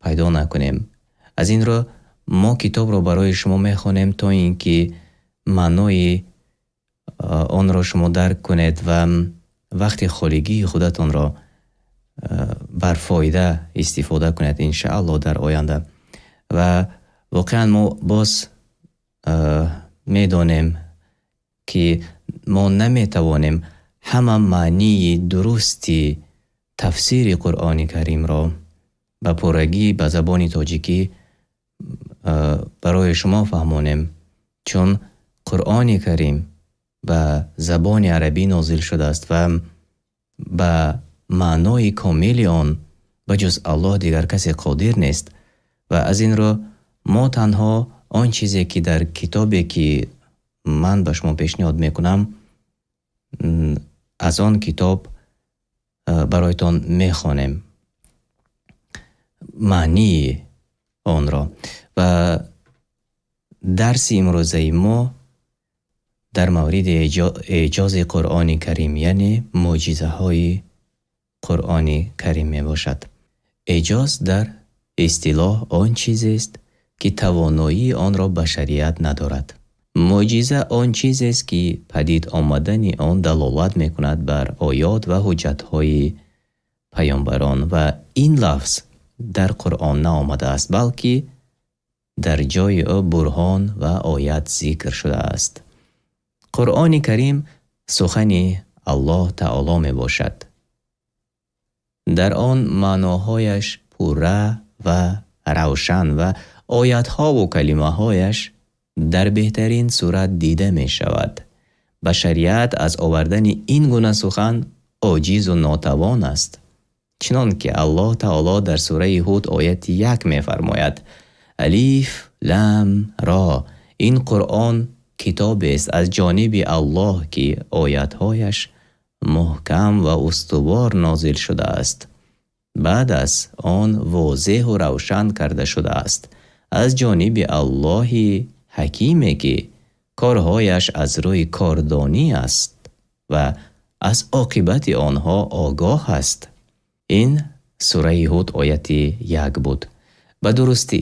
пайдо накунем. Аз ин рӯ мо китобро барои шумо мехонем, то ин ки маънои онро шумо дарк кунед ва вақти холигии худатонро барфоида истифода кунед, иншааллоҳ, дар оянда. Ва воқеан мо боз медонем, ки мо наметавонем ҳама маънии дурусти тафсири Қуръони Каримро ба пуррагӣ ба забони тоҷикӣ барои шумо фаҳмонем, чун Қуръони Карим ба забони арабӣ нозил шудааст ва ба маънои комили он ба ҷуз Аллоҳ дигар касе қодир нест. Ва аз ин рӯ мо танҳо он чизе ки дар китобе ки ман ба шумо пешниҳод мекунам, аз он китоб бароятон мехонем маънии онро. Ва дарси имрӯзаи мо дар мавриди эъҷози Қуръони Карим, яъне мӯъҷизаҳои Қуръони Карим мебошад. Эъҷоз дар истилоҳ он чизест, ки тавоноии онро башарият надорад. Мӯъҷиза он чизест, ки падид омадани он далолат мекунад бар оёт ва ҳуҷҷатҳои паёмбарон, ва ин лафз дар Қуръон наомадааст, балки дар ҷои ӯ бурҳон ва оят зикр шудааст. Қуръони Карим сухани Аллоҳ таоло мебошад. Дар он маъноҳояш пурра ва равшан ва оятҳову калимаҳояш дар беҳтарин сурат дида мешавад. Башарият аз овардани ин гуна сухан оҷизу нотавон аст. Чунон ки Аллоҳ таоло дар сураи Ҳуд ояти 1 мефармояд: Алиф, Лам, Ро. Ин Қуръон китобест аз ҷониби Аллоҳ, ки оятҳояш муҳкам ва устувор нозил шудааст. Баъд аз он возеҳу равшан карда шудааст аз ҷониби Аллоҳи ҳакиме, ки корҳояш аз рӯи кордонӣ аст ва аз оқибати онҳо огоҳ аст. Ин сураи Ҳуд ояти 1 буд. Ба дурустӣ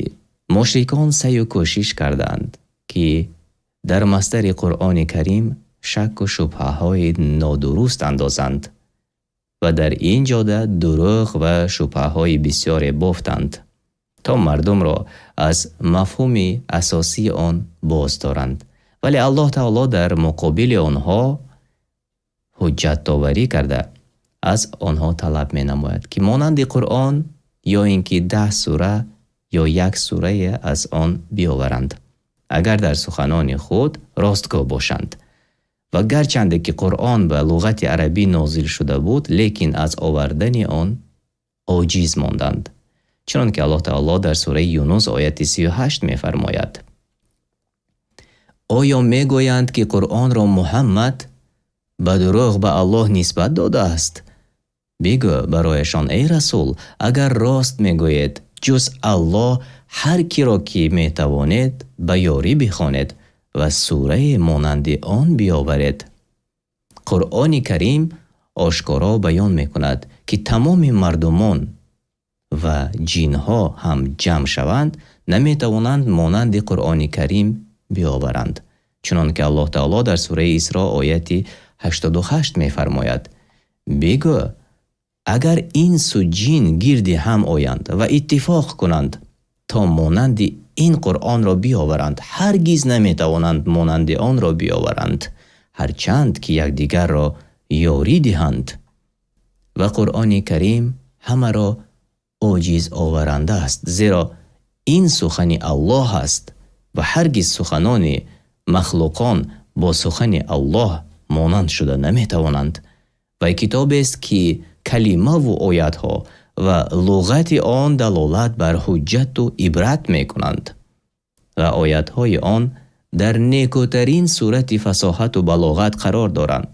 мушрикон саъю кӯшиш карданд, ки дар масдари Қуръони Карим шакку шубҳаҳои нодуруст андозанд ва дар ин ҷода дурӯғ ва шубҳаҳои бисёре бофтанд, то мардумро аз мафҳуми асосии он боз доранд. Вале Аллоҳ таоло дар муқобили онҳо ҳуҷҷатдоварӣ карда аз онҳо талаб менамояд, ки монанди Қуръон ё ин ки 10 сура ё як сурае аз он биёваранд, агар дар суханони худ ростгӯ бошанд. Ва гарчанде ки Қуръон ба луғати арабӣ нозил шуда буд, лекин аз овардани он оҷиз монданд. Чунон ки Аллоҳ таоло дар сураи Юнус ояти 38 мефармояд: Оё мегӯянд, ки Қуръонро Муҳаммад ба дурӯғ ба Аллоҳ нисбат додааст? Бигӯ барояшон, эй расул, агар рост мегӯед, ҷуз Аллоҳ ҳар киро ки метавонед ба ёрӣ бихонед ва сурае монанди он биёваред. Қуръони Карим ошкоро баён мекунад, ки тамоми мардумон ва ҷинҳо ҳам ҷамъ шаванд, наметавонанд монанди Қуръони Карим биёваранд. Чунон ки Аллоҳ таоло дар сураи Исро ояти 88 мефармояд: Бигӯ, агар инсу ҷин гирди ҳам оянд ва иттифоқ кунанд, то монанди ин Қуръонро биёваранд, ҳаргиз наметавонанд монанди онро биёваранд, ҳарчанд ки якдигарро ёрӣ диҳанд. Ва Қуръони Карим ҳамаро оҷиз оваранда аст, зеро ин сухани Аллоҳ аст ва ҳаргиз суханони махлуқон бо сухани Аллоҳ монанд шуда наметавонанд. Ва китобест, ки калимаву оятҳо ва луғати он далолат бар ҳуҷҷату ибрат мекунанд ва оятҳои он дар некӯтарин сурати фасоҳату балоғат қарор доранд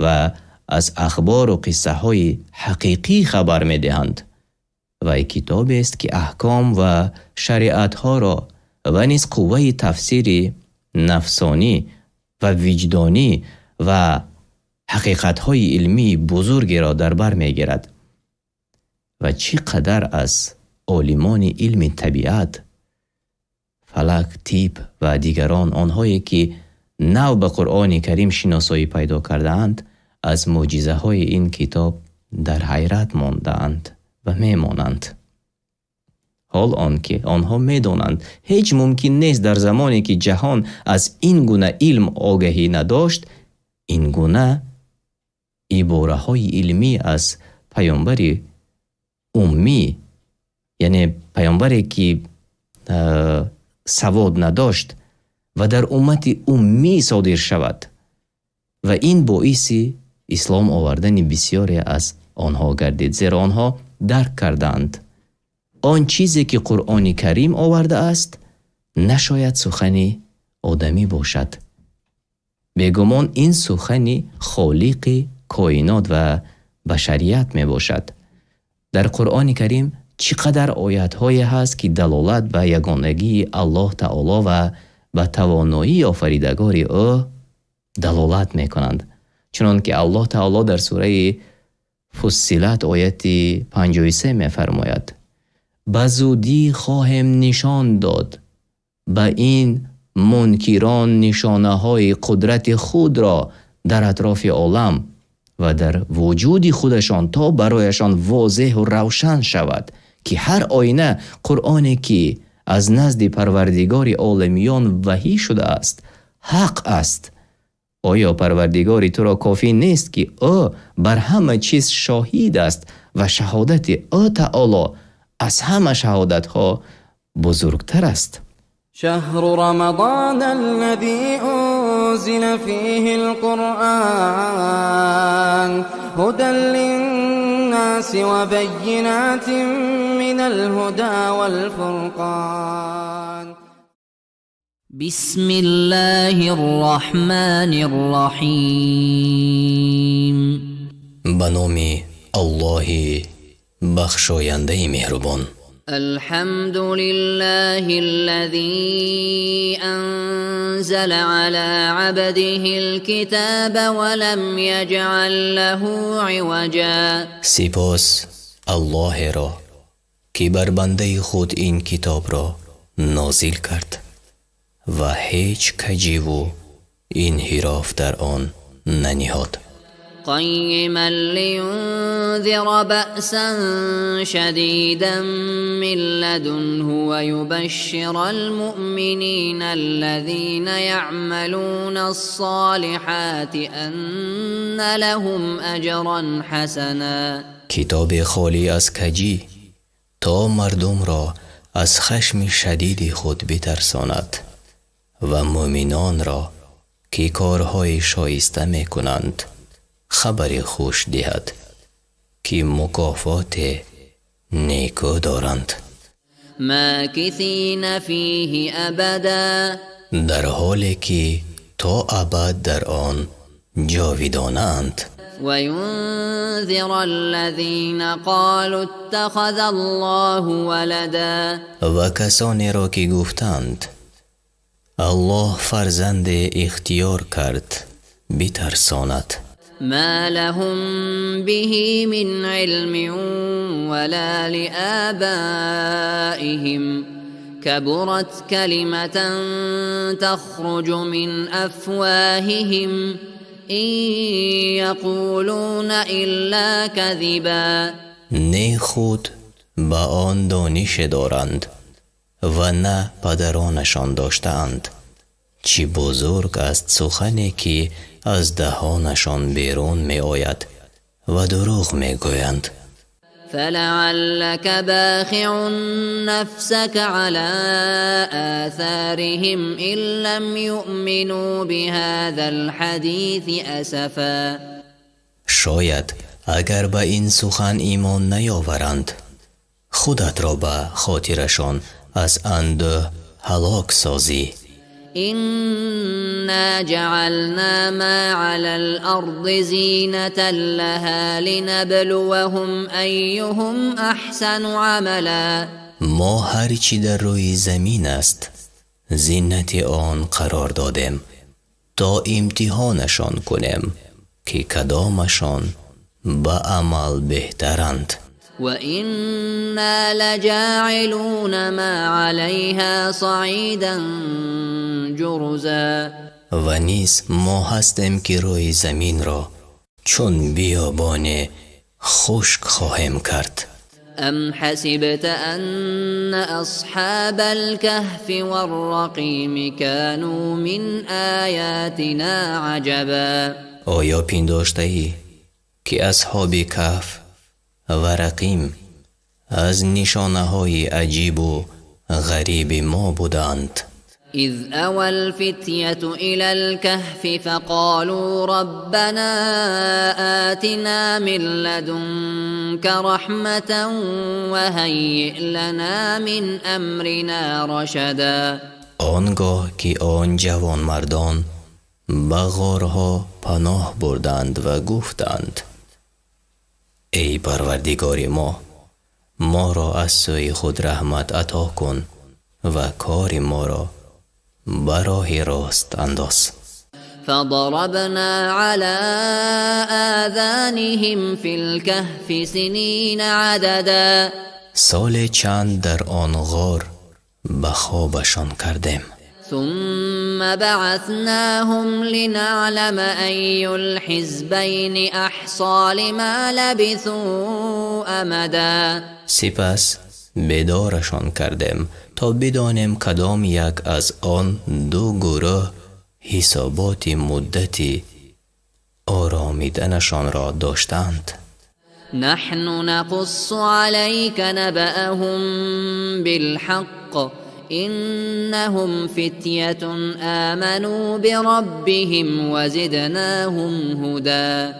ва аз ахбору қиссаҳои ҳақиқӣ хабар медиҳанд. Ва китобест, ки аҳком ва шариатҳоро ва низ қувваи тафсири нафсонӣ ва виҷдонӣ ва ҳақиқатҳои илмии бузургеро дар бар мегирад. Ва чӣ қадар аз олимони илми табиат, фалак, тиб ва дигарон, онҳое ки нав ба Қуръони Карим шиносоӣ пайдо кардаанд, аз мӯъҷизаҳои ин китоб дар ҳайрат мондаанд ва мемонанд. Ҳол он ки онҳо медонанд, ҳеҷ мумкин нест дар замоне ки ҷаҳон аз ин гуна илм огаҳӣ надошт, ин гуна ибораҳои илмӣ аз паёмбари уммӣ, яъне паёмбаре ки савод надошт ва дар уммати уммӣ содир шавад. Ва ин боиси ислом овардани бисёре аз онҳо гардид, зеро онҳо дарк кардаанд, он чизе ки Қуръони Карим овардааст, нашояд сухани одамӣ бошад. Бегумон ин сухани холиқи коинот ва башарият мебошад. Дар Қуръони Карим чӣ қадар оятҳое ҳаст, ки далолат ба ягонагии Аллоҳ таоло ва ба тавоноии офаридагори ӯ далолат мекунанд. Чунон ки Аллоҳ таоло дар сураи Фуссилат ояти 53 мефармояд: Ба зудӣ хоҳем нишон дод ба ин мункирон нишонаҳои қудрати худро дар атрофи олам ва дар вуҷуди худашон, то барояшон возеҳу равшан шавад, ки ҳар оина Қуръоне ки аз назди Парвардигори оламиён ваҳӣ шудааст, ҳақ аст. Оё Парвардигори туро кофӣ нест, ки ӯ бар ҳама чиз шоҳид аст ва шаҳодати ӯ таоло аз ҳама шаҳодатҳо бузургтар аст. شهر رمضان الذي أنزل فيه القرآن هدى للناس للناس وبينات من الهدى والفرقان. بسم الله الرحمن الرحيم. Ба номи Аллоҳи бахшояндаи меҳрубон. الحمد لله الذي أنزل على عبده الكتاب ولم يجعل له عوجا. Сипос Аллоҳеро, ки бар бандаи худ ин китобро нозил кард ва ҳеҷ каҷиву инҳироф дар он наниҳод. قيما لينذر بأسا شديدا من لدنه ويبشر المؤمنين الذين يعملون الصالحات أن لهم أجرا حسنا. Китобе холӣ аз каҷӣ, то мардумро аз хашми шадиди худ битарсонад ва мӯъминонро, ки корҳои шоиста мекунанд, хабари хуш диҳад, ки мукофоте некӯ доранд. ماكثين فيه أبدا. Дар ҳоле ки то абад дар он ҷовидонаанд. وينذر الذين قالوا اتخذ الله ولدا. Ва касонеро, ки гуфтанд: Аллоҳ фарзанде ихтиёр кард, битарсонад. ما لهم به من علم ولا لآبائهم، كبرت كلمة تخرج من أفواههم، إن يقولون إلا كذبا. Не худ ба он донише доранд ва на падаронашон доштаанд. Чӣ бузург аст сухане, ки аз даҳонашон берун меояд, ва дурӯғ мегӯянд. فلعلك باخع نفسك على آثارهم إن لم يؤمنوا بهذا الحديث أسفا. Шояд агар ба ин сухан имон наёваранд, худатро ба хотирашон аз андӯҳ ҳалок созӣ. إنا جعلنا ما على الأرض زينة لها لنبلوهم أيهم أحسن عملا. Мо ҳар чӣ дар рӯи замин аст, зинати он қарор додем, то имтиҳонашон кунем, ки кадомашон ба амал беҳтаранд. وإنا لجاعلون ما عليها صعيدا جرزا. Ва низ мо ҳастем, ки рӯи заминро чун биёбоне хушк хоҳем кард. أم حسبت أن أصحاب الكهف والرقيم كانوا من آياتنا عجبا. Оё пиндоштаӣ, ки асҳоби Каҳф ва Рақим аз нишонаҳои аҷибу ғариби мо буданд? إذ أوى الفتية إلى الكهف فقالوا ربنا آتنا من لدنك رحمة وهيئ لنا من أمرنا رشدا. Он гоҳ ки он ҷавонмардон ба ғорҳо паноҳ бурданд ва гуфтанд: эй Парвардигори мо, моро аз сӯи худ раҳмат ато кун ва кори моро ба роҳи рост андоз. فضربنا على آذانهم في الكهف سنين عددا. Соле чанд дар он ғор ба хобашон кардем. ثم بعثناهم لنعلم أي الحزبين أحصى لما لبثوا أمدا. Сипас бедорашон кардем, то бидонем, кадом як аз он ду гурӯҳ ҳисоботи муддати оромиданашонро доштаанд. نحن نقص عليك نبأهم بالحق، إنهم فتية آمنوا بربهم وزدناهم هدى.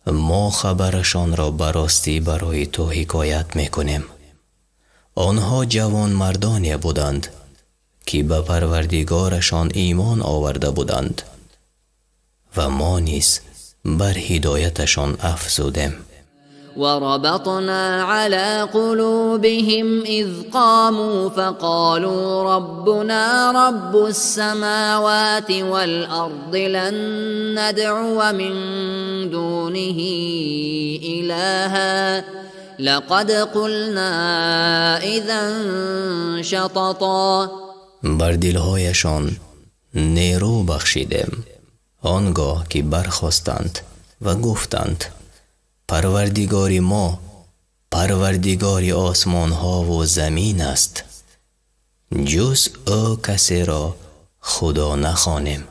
Мо хабарашонро ба ростӣ барои ту ҳикоят мекунем. Онҳо ҷавонмардоне буданд, ки ба Парвардигорашон имон оварда буданд ва мо низ бар ҳидояташон афзудем. وربطنا على قلوبهم إذ قاموا فقالوا ربنا رب السماوات والأرض لن ندعو من دونه إلها لقد قلنا إذا شططا. Бар дилҳояшон нерӯ бахшидем он гоҳ ки бархостанд ва гуфтанд: Парвардигори мо Парвардигори осмонҳову замин аст, ҷуз ӯ касеро Худо нахонем,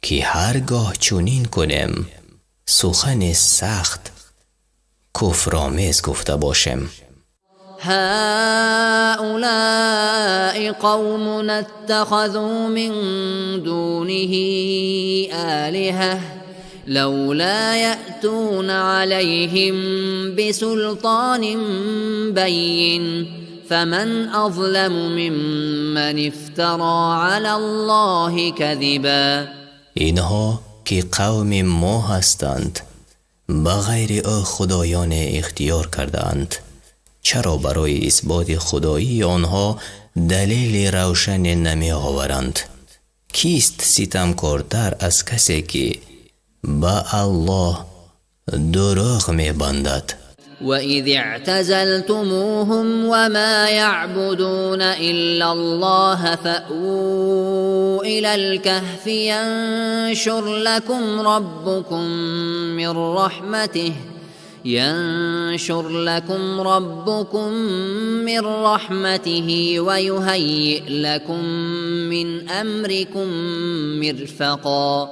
ки ҳар гоҳ чунин кунем сухани сахт куфромез гуфта бошем. هؤلاء قومنا اتخذوا من دونه آلهة لولا يأتون عليهم بسلطان بين فمن أظلم ممن افترى على الله كذبا. Инҳо ки қавми мо ҳастанд, ба ғайри ӯ худоёне ихтиёр кардаанд. Чаро барои исботи худоии онҳо далели равшане намеоваранд? Кист ситамкортар аз касе, ки ба Аллоҳ дурӯғ мебандад? وإذ اعتزلتموهم وما يعبدون إلا الله فأووا إلى الكهف ينشر لكم ربكم من رحمته ويهيئ لكم من أمركم مرفقا.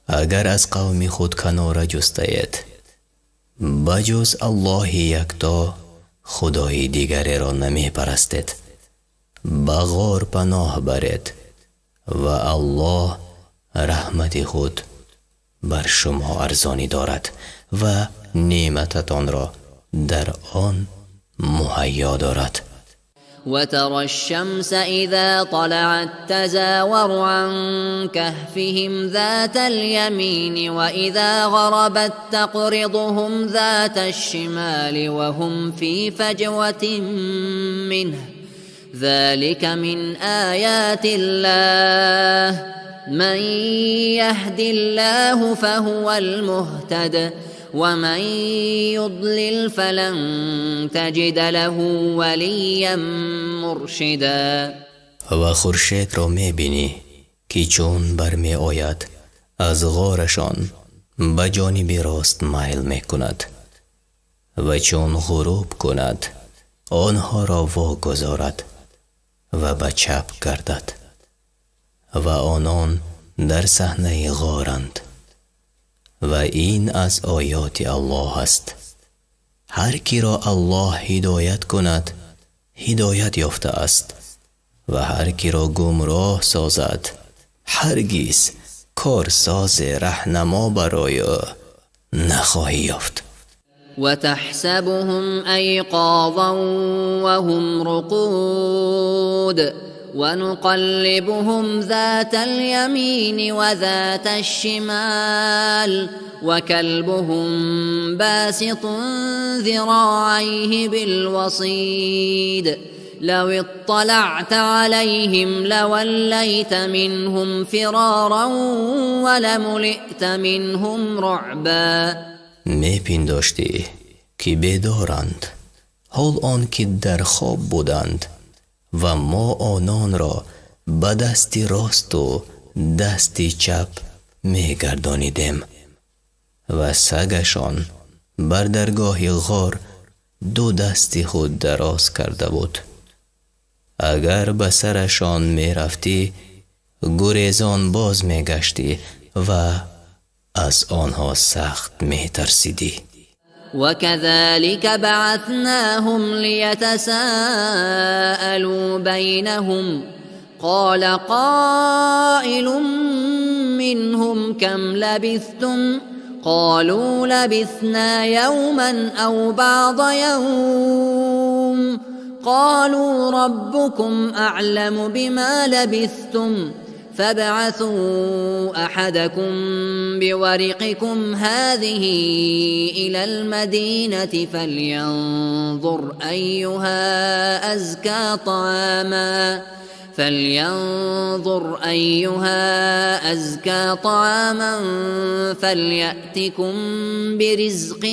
Агар аз қавми худ канора ҷустаед, ба ҷуз Аллоҳи якто худои дигареро намепарастед, ба ғор паноҳ баред ва Аллоҳ раҳмати худ бар шумо арзонӣ дорад ва неъмататонро дар он муҳайё дорад. وترى الشمس إذا طلعت تزاور عن كهفهم ذات اليمين وإذا غربت تقرضهم ذات الشمال وهم في فجوة منه ذلك من آيات الله من يهد الله فهو المهتد ومن يضلل فلن تجد له وليا مرشدا. Ва хуршедро мебинӣ, ки чун бармеояд, аз ғорашон ба ҷониби рост майл мекунад ва чун ғуруб кунад, онҳоро вогузорад ва ба чап гардад ва онон дар саҳнаи ғоранд ва ин аз оёти Аллоҳ аст. Ҳар киро Аллоҳ ҳидоят кунад, ҳидоят ёфта аст ва ҳар киро гумроҳ созад, ҳаргиз корсозе раҳнамо барои ӯ нахоҳӣ ёфт. وتحسبهم أيقاظا وهم رقود ونقلبهم ذات اليمين وذات الشمال وكلبهم باسط ذراعيه بالوصيد لو اطلعت عليهم لوليت منهم فرارا ولملئت منهم رعبا. Мепиндоштӣ, ки бедоранд, ҳол он ки дар хоб буданд, ва мо ононро ба дасти росту дасти чап мегардонидем ва сагашон бар даргоҳи ғор ду дасти худ дароз карда буд. Агар ба сарашон мерафтӣ, гурезон боз мегаштӣ ва аз онҳо сахт метарсидӣ. وكذلك بعثناهم ليتساءلوا بينهم قال قائل منهم كم لبثتم؟ قالوا لبثنا يوما أو بعض يوم قالوا ربكم أعلم بما لبثتم فابعثوا أحدكم بورقكم هذه إلى المدينة فلينظر أيها أزكى طعاما فليأتكم برزق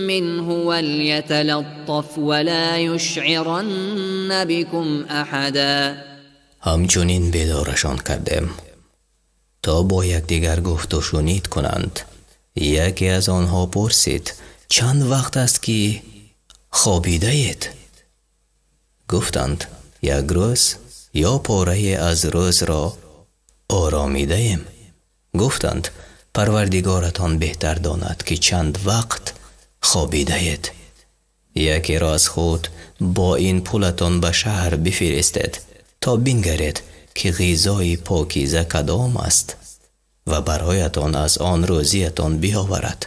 منه وليتلطف ولا يشعرن بكم أحدا. Ҳамчунин бедорашон кардем, то бо якдигар гуфтушунид кунанд. Яке аз онҳо пурсид: «Чанд вақт аст, ки хобидаед?» Гуфтанд: «Як рӯз ё порае аз рӯзро оромидаем». Гуфтанд: «Парвардигоратон беҳтар донад, ки чанд вақт хобидаед. Якеро аз худ бо ин пулатон ба шаҳр бифиристед, то бингаред, ки ғизои покиза кадом аст, ва бароятон аз он рӯзиятон биёварад,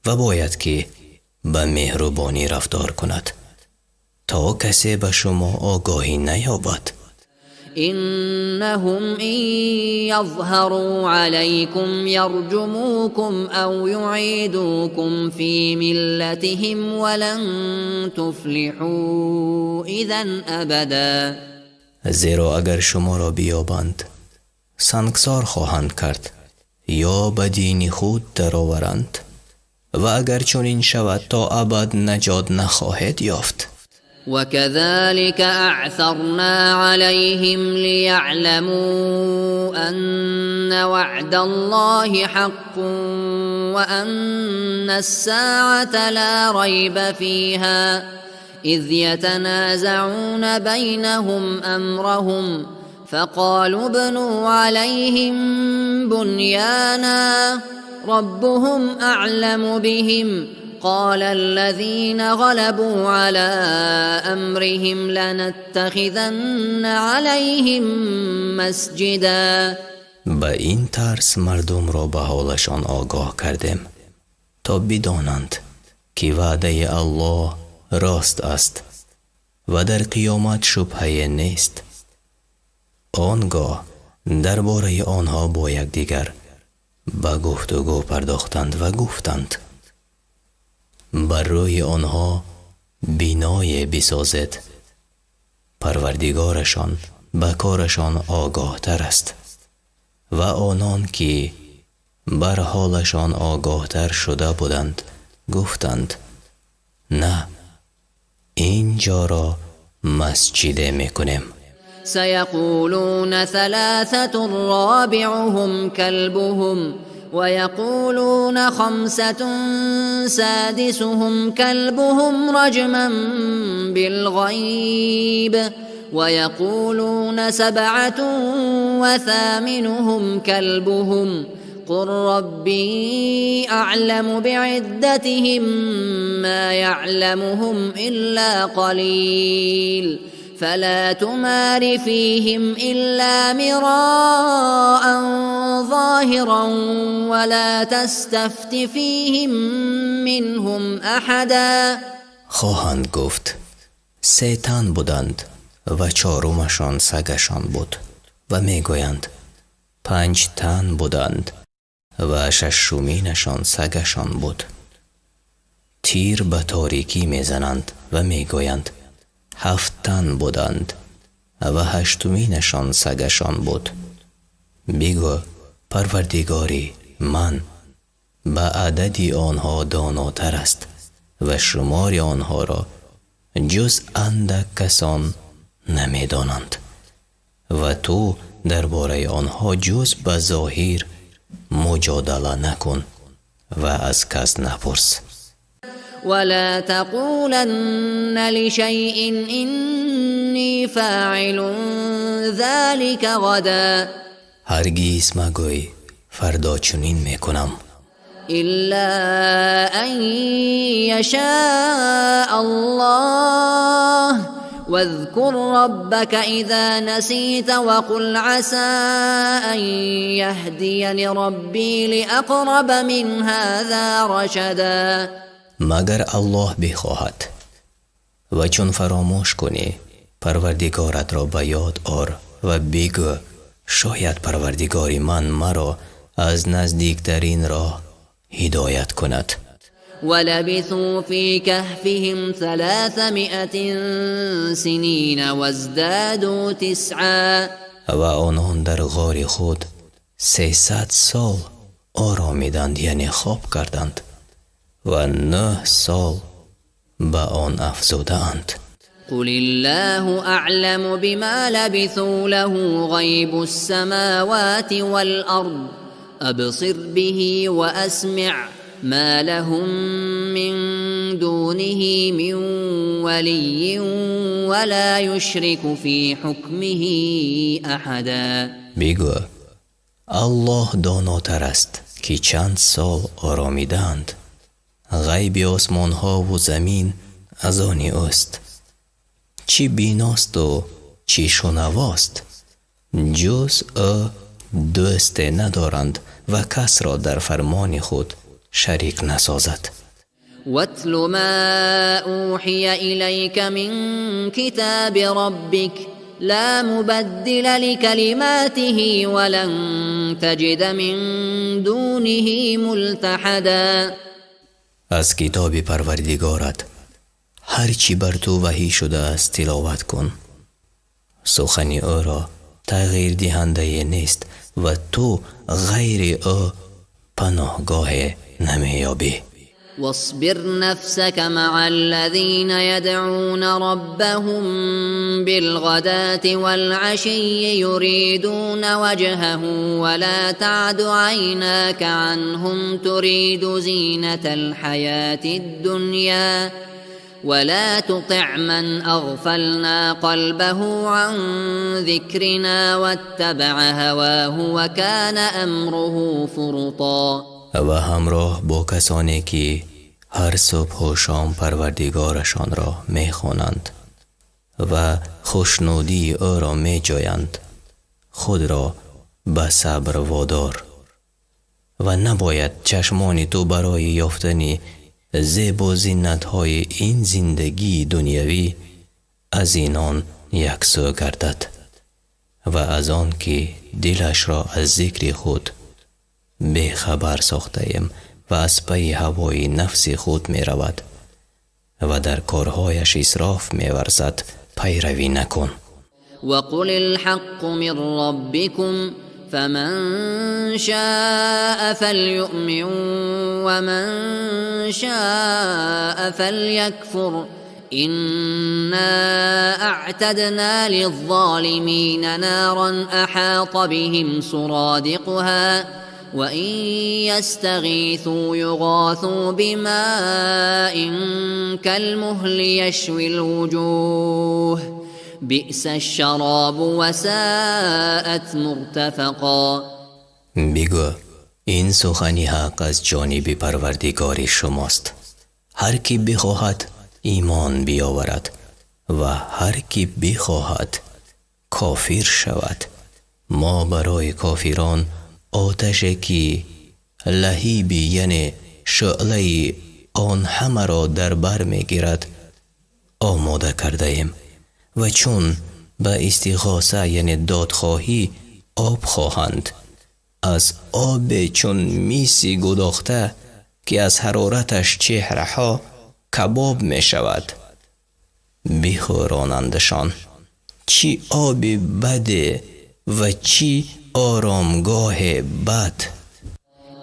ва бояд ки ба меҳрубонӣ рафтор кунад, то касе ба шумо огоҳӣ наёбад». إنهم إن يظهروا عليكم يرجموكم أو يعيدوكم في ملتهم ولن تفلحوا إذا أبدا. Зеро агар шуморо биёбанд, сангсор хоҳанд кард ё ба дини худ дароваранд, ва агар чунин шавад, то абад наҷот нахоҳед ёфт. وكذلك أعثرنا عليهم ليعلموا أن وعد الله حق وأن الساعة لا ريب فيها إذ يتنازعون بينهم أمرهم فقالوا ابنوا عليهم بنيانا ربهم أعلم بهم قال الذين غلبوا على أمرهم لنتخذن عليهم مسجدا. Ба ин тарз мардумро ба ҳолашон огоҳ кардем, то бидонанд, ки ваъдаи Аллоҳ рост аст ва дар қиёмат шубҳае нест. Он гоҳ дар бораи онҳо бо якдигар ба гуфтугӯ пардохтанд ва гуфтанд: «Бар рӯи онҳо биное бисозед. Парвардигорашон ба корашон огоҳтар аст». Ва онон ки бар ҳолашон огоҳтар шуда буданд, гуфтанд: «На, ин ҷоро масҷиде мекунем». سيقولون ثلاثة رابعهم كلبهم ويقولون خمسة سادسهم كلبهم رجما بالغيب ويقولون سبعة وثامنهم كلبهم قل ربي أعلم بعدتهم ما يعلمهم إلا قليل فلا تمار فيهم إلا مراء ظاهرا ولا تستفت فيهم منهم أحدا. Хоҳанд гуфт: «Се тан буданд ва чорумашон сагашон буд», ва мегӯянд: «Панҷ тан буданд ва шашуминашон сагашон буд». Тир ба торикӣ мезананд ва мегӯянд: «Ҳафт тан буданд ва ҳаштуминашон сагашон буд». Бигӯ: «Парвардигори ман ба адади онҳо донотар аст ва шумори онҳоро ҷуз андак касон намедонанд, ва ту дар бораи онҳо ҷуз ба зоҳир муҷодала накун ва аз кас напурс». ولا تقولن لشيء إني فاعل ذلك غدا. Ҳаргиз магӯй: «Фардо чунин мекунам». إلا أن يشاء الله. واذكر ربك إذا نسيت وقل عسى أن يهديني ربي لأقرب من هذا رشدا. Магар Аллоҳ бихоҳад. Ва чун фаромӯш кунӣ, Парвардигоратро ба ёд ор ва бигӯ: шояд Парвардигори ман маро аз наздиктарин роҳ ҳидоят кунад. ولبثوا في كهفهم 300 سنين وازدادوا 9. Ва онон дар ғори худ 300 сол оромиданд, яъне хоб карданд, ва 9 сол ба он афзудаанд. قل الله أعلم بما لبثوا له غيب السماوات والأرض أبصر به وأسمع ما لهم من دونه من ولي ولا يشرك في حكمه أحدا. Бигӯ: Аллоҳ донотар аст, ки чанд сол оромидаанд. Ғайби осмонҳову замин аз они ӯст. Чӣ биносту чӣ шунавост. Ҷуз ӯ дӯсте надоранд ва касро дар фармони худ шарик насозад. واتل ما أوحي إليك من كتاب ربك لا مبدل لكلماته ولن تجد من دونه ملتحدا. Аз китоби Парвардигорат ҳар чӣ бар ту ваҳӣ шудааст, тиловат кун. Сухани ӯро тағйирдиҳандае нест ва ту ғайри ӯ паноҳгоҳе намеёбӣ. واصبر نفسك مع الذين يدعون ربهم بالغداة والعشي يريدون وجهه ولا تعد عيناك عنهم تريد زينة الحياة الدنيا ولا تطع من أغفلنا قلبه عن ذكرنا واتبع هواه وكان أمره فرطا. Ва ҳамроҳ бо касоне, ки ҳар субҳу шом Парвардигорашонро мехонанд ва хушнудии ӯро меҷӯянд, худро ба сабр водор ва набояд чашмони ту барои ёфтани зебу зинатҳои ин зиндагии дунявӣ аз инон яксӯ гардад ва аз он ки дилашро аз зикри худ бехабар сохтаем ва аз пайи ҳавои нафси худ меравад ва дар корҳояш исроф меварзад, пайравӣ накун. وقل الحق من ربكم فمن شاء فليؤمن ومن شاء فليكفر إنا أعتدنا للظالمين نارا أحاط بهم سرادقها وإن يستغيثوا يغاثوا بماء كالمهل يشوي الوجوه بئس الشراب وساءت مرتفقا. Бигӯ: ин сухани ҳақ аз ҷониби Парвардигори шумост. Ҳар кӣ бихоҳад, имон биёварад ва ҳар кӣ бихоҳад, кофир шавад. Мо барои кофирон оташе, ки лаҳиби, яъне шӯълаи он ҳамаро дар бар мегирад, омода кардаем ва чун ба истиғоса, яъне додхоҳӣ, об хоҳанд, аз обе чун миси гудохта, ки аз ҳарораташ чеҳраҳо кабоб мешавад, бихӯронандашон. Чӣ оби баде ва чӣ оромгоҳе бад!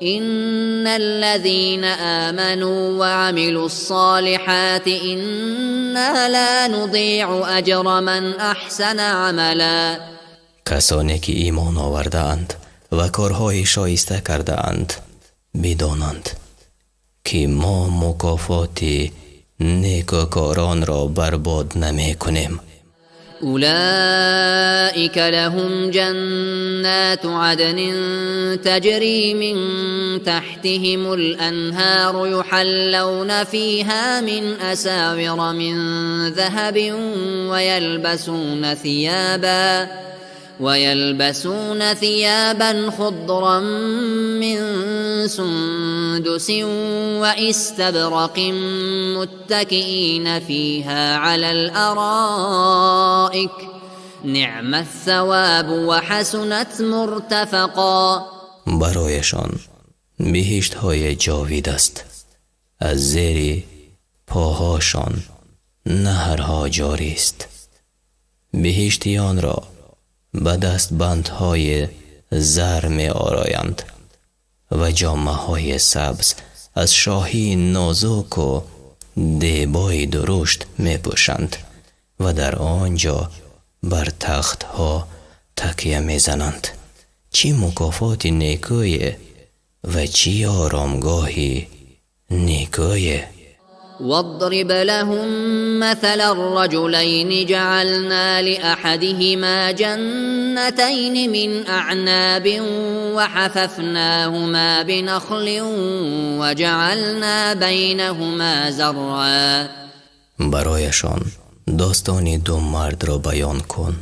إن الذين آمنوا وعملوا الصالحات إنا لا نضيع أجر من أحسن عملا. Касоне ки имон овардаанд ва корҳои шоиста кардаанд, бидонанд, ки мо мукофоти некӯкоронро барбод намекунем. أولئك لهم جنات عدن تجري من تحتهم الأنهار يحلون فيها من أساور من ذهب ويلبسون ثيابا خضرا من سندس واستبرق متكئين فيها على الأرائك نعم الثواب وحسنت مرتفقا. Барояшон биҳиштҳои ҷовид аст, аз зери поҳошон наҳрҳо ҷорист. Биҳиштиёнро ба дастбандҳои зар меороянд ва ҷомаҳои сабз аз шоҳии нозуку дебои дурушт мепӯшанд ва дар он ҷо бар тахтҳо такя мезананд. Чӣ мукофоти некӯе ва чӣ оромгоҳи некӯе! واضرب لهم مثل الرجلين جعلنا لأحدهما جنتين من أعناب وحففناهما بنخل وجعلنا بينهما زرعا. Барояшон достони ду мардро баён кун,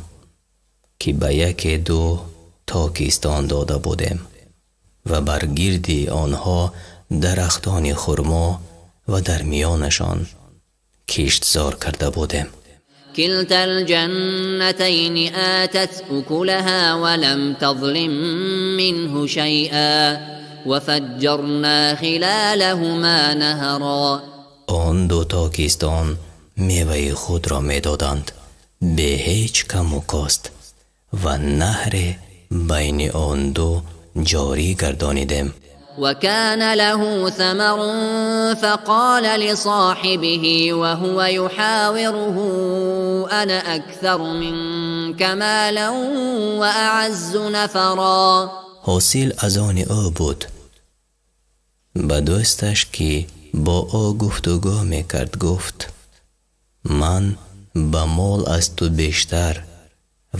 ки ба яке ду токистон дода будем ва бар гирди онҳо дарахтони хурмо ва дар миёнашон киштзор карда будем. كلتا الجنتين آتت أكلها ولم تظلم منه شيئا وفجرنا خلالهما نهرا. Он ду токистон меваи худро медоданд бе ҳеҷ каму кост ва наҳре байни он ду ҷорӣ гардонидем. وكان له ثمر فقال لصاحبه وهو يحاوره أنا أكثر منك مالا وأعز نفرا. Ҳосил аз они ӯ буд. Ба дӯсташ, ки бо ӯ гуфтугӯ мекард, гуфт: ман ба мол аз ту бештар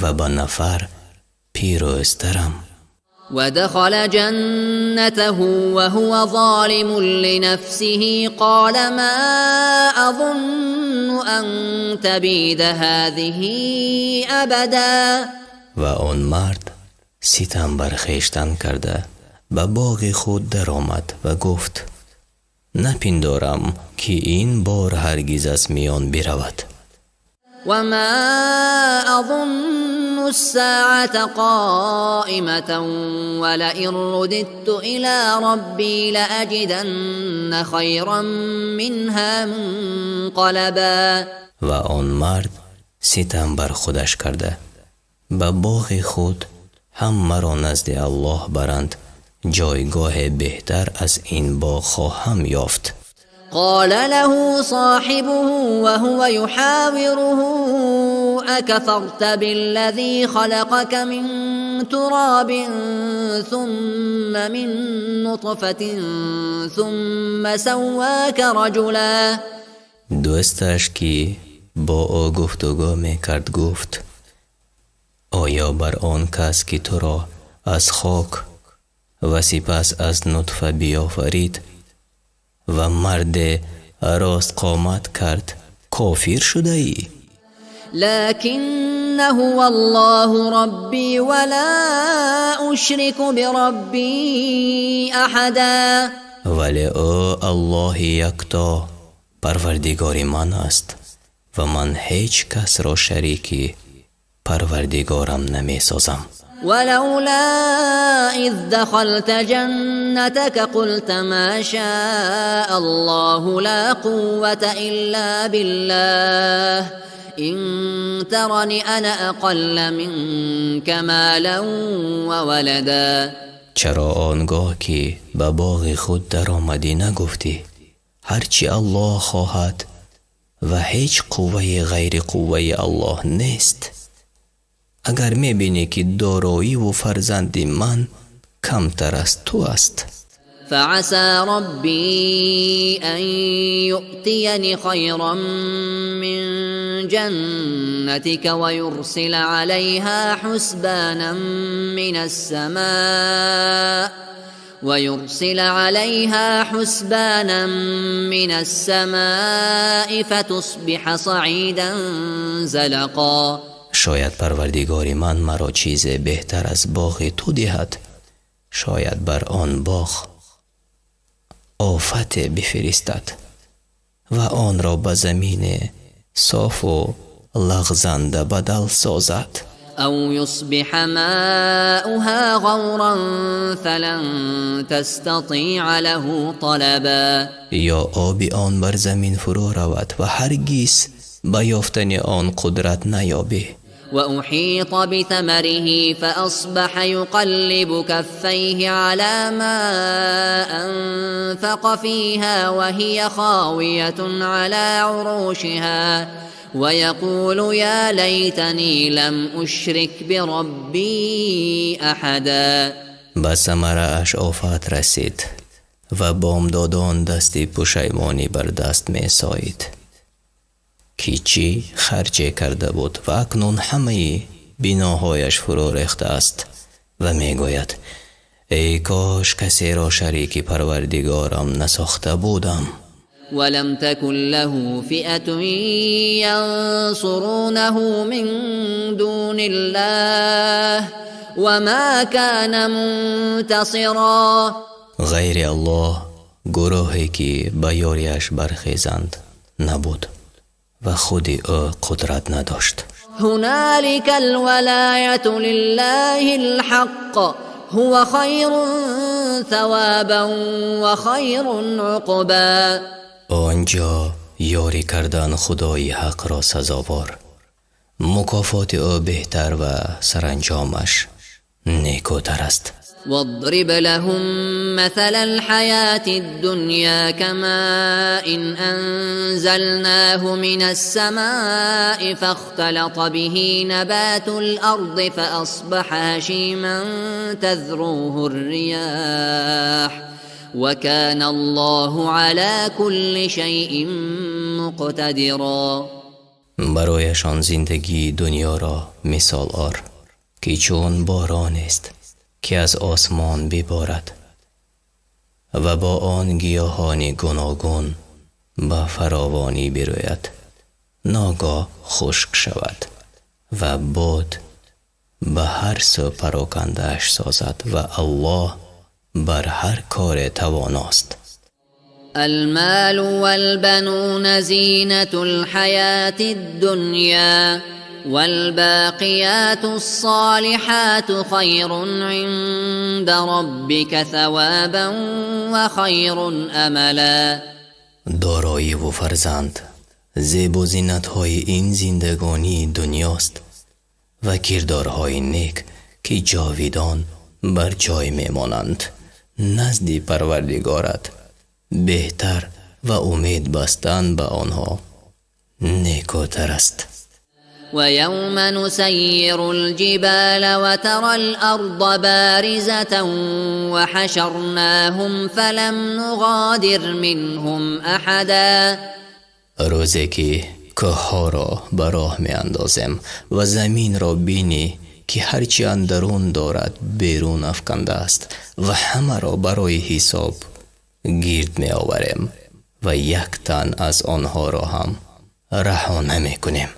ва ба нафар пирӯзтарам. ودخل جنته وهو ظالم لنفسه قال ما أظن أن تبيد هذه أبدا. Ва он мард ситам бар хештан карда ба боғи худ даромад ва гуфт: напиндорам, ки ин бор ҳаргиз аз миён биравад. وما أظن الساعة قائمة ولئن رددت إلى ربي لأجدن خيرا منها منقلبا. Ва он мард ситам бар худаш карда ба боғи худ ҳам маро назди Аллоҳ баранд, ҷойгоҳе беҳтар аз ин боғ хоҳам ёфт. قال له صاحبه وهو يحاوره أكفرت بالذي خلقك من تراب ثم من نطفة ثم سواك رجلا. Дӯсташ, ки бо ӯ гуфтугӯ мекард, гуфт: оё бар он кас, ки туро аз хок ва сипас аз нутфа биёфарид ва марде ростқомат кард, кофир шудаӣ? لكن هو الله ربي ولا أشرك بربي أحدا. Вале ӯ Аллоҳи якто Парвардигори ман аст ва ман ҳеҷ касро шарики Парвардигорам намесозам. ولولا إذ دخلت جنتك قلت ما شاء الله لا قوة إلا بالله إن ترني أنا أقل منك مالا وولدا. Чаро он гоҳ, ки ба боғи худ даромадӣ, нагуфтӣ: ҳарчи Аллоҳ хоҳад ва ҳеҷ қуввае ғайри қувваи Аллоҳ нест? Агар мебинӣ, ки дороиву фарзанди ман камтар аз ту аст. فعسى ربي أن يؤتيني خيرا من جنتك ويرسل عليها حسبانا من السماء ويرسل عليها حسبانا من السماء فتصبح صعيدا زلقا. Шояд Парвардигори ман маро чизе беҳтар аз боғи ту диҳад, шояд бар он боғ офате бифиристад ва онро ба замине софу лағзанда бадал созад. أو يصبح ماؤها غورا فلن تستطيع له طلبا. Ё оби он бар замин фурӯ равад ва ҳаргиз ба ёфтани он қудрат наёбӣ. وأحيط بثمره فأصبح يقلب كفيه على ما أنفق فيها وهي خاوية على عروشها ويقول يا ليتني لم أشرك بربي أحدا. Ба самарааш офат расид ва бомдодон дасти пушаймонӣ бар даст месоид, ки чӣ харҷе карда буд ва акнун ҳамаи биноҳояш фурӯ рехтааст ва мегӯяд: эй кош касеро шарики Парвардигорам насохта будам. ولم تكن له فئة ينصرونه من دون الله وما كان منتصرا. Ғайри Аллоҳ гурӯҳе ки ба ёрияш бархезанд набуд ва худи ӯ қудрат надошт. هنالك الولاية لله الحق هو خير ثوابا وخير عقبا. Он ҷо ёрӣ кардан Худои ҳақро сазовор, мукофоти ӯ беҳтар ва саранҷомаш некӯтар аст. واضرب لهم مثل الحياة الدنيا كماء أنزلناه من السماء فاختلط به نبات الأرض فأصبح هشيما تذروه الرياح وكان الله على كل شيء مقتدرا. Барояшон зиндагии дунёро мисол ор, ки чун боронест, ки аз осмон биборад ва бо он гиёҳони гуногун ба фаровонӣ бирӯяд, ногоҳ хушк шавад ва бод ба ҳар сӯ парокандааш созад ва Аллоҳ бар ҳар коре тавоност. المال والبنون زينة الحياة الدنيا والباقيات الصالحات خير عند ربك ثوابا وخير أملا. Дороиву фарзанд зебу зинатҳои ин зиндагонии дунёст ва кирдорҳои нек, ки ҷовидон бар ҷой мемонанд, назди Парвардигорат беҳтар ва умед бастан ба онҳо некӯтар аст. ويوم نسير الجبال وترى الأرض بارزة وحشرناهم فلم نغادر منهم أحدا. Рӯзе ки кӯҳҳоро ба роҳ меандозем ва заминро бинӣ, ки ҳарчи андарун дорад берун афкандааст ва ҳамаро барои ҳисоб гирд меоварем ва як тан аз онҳоро ҳам раҳо намекунем.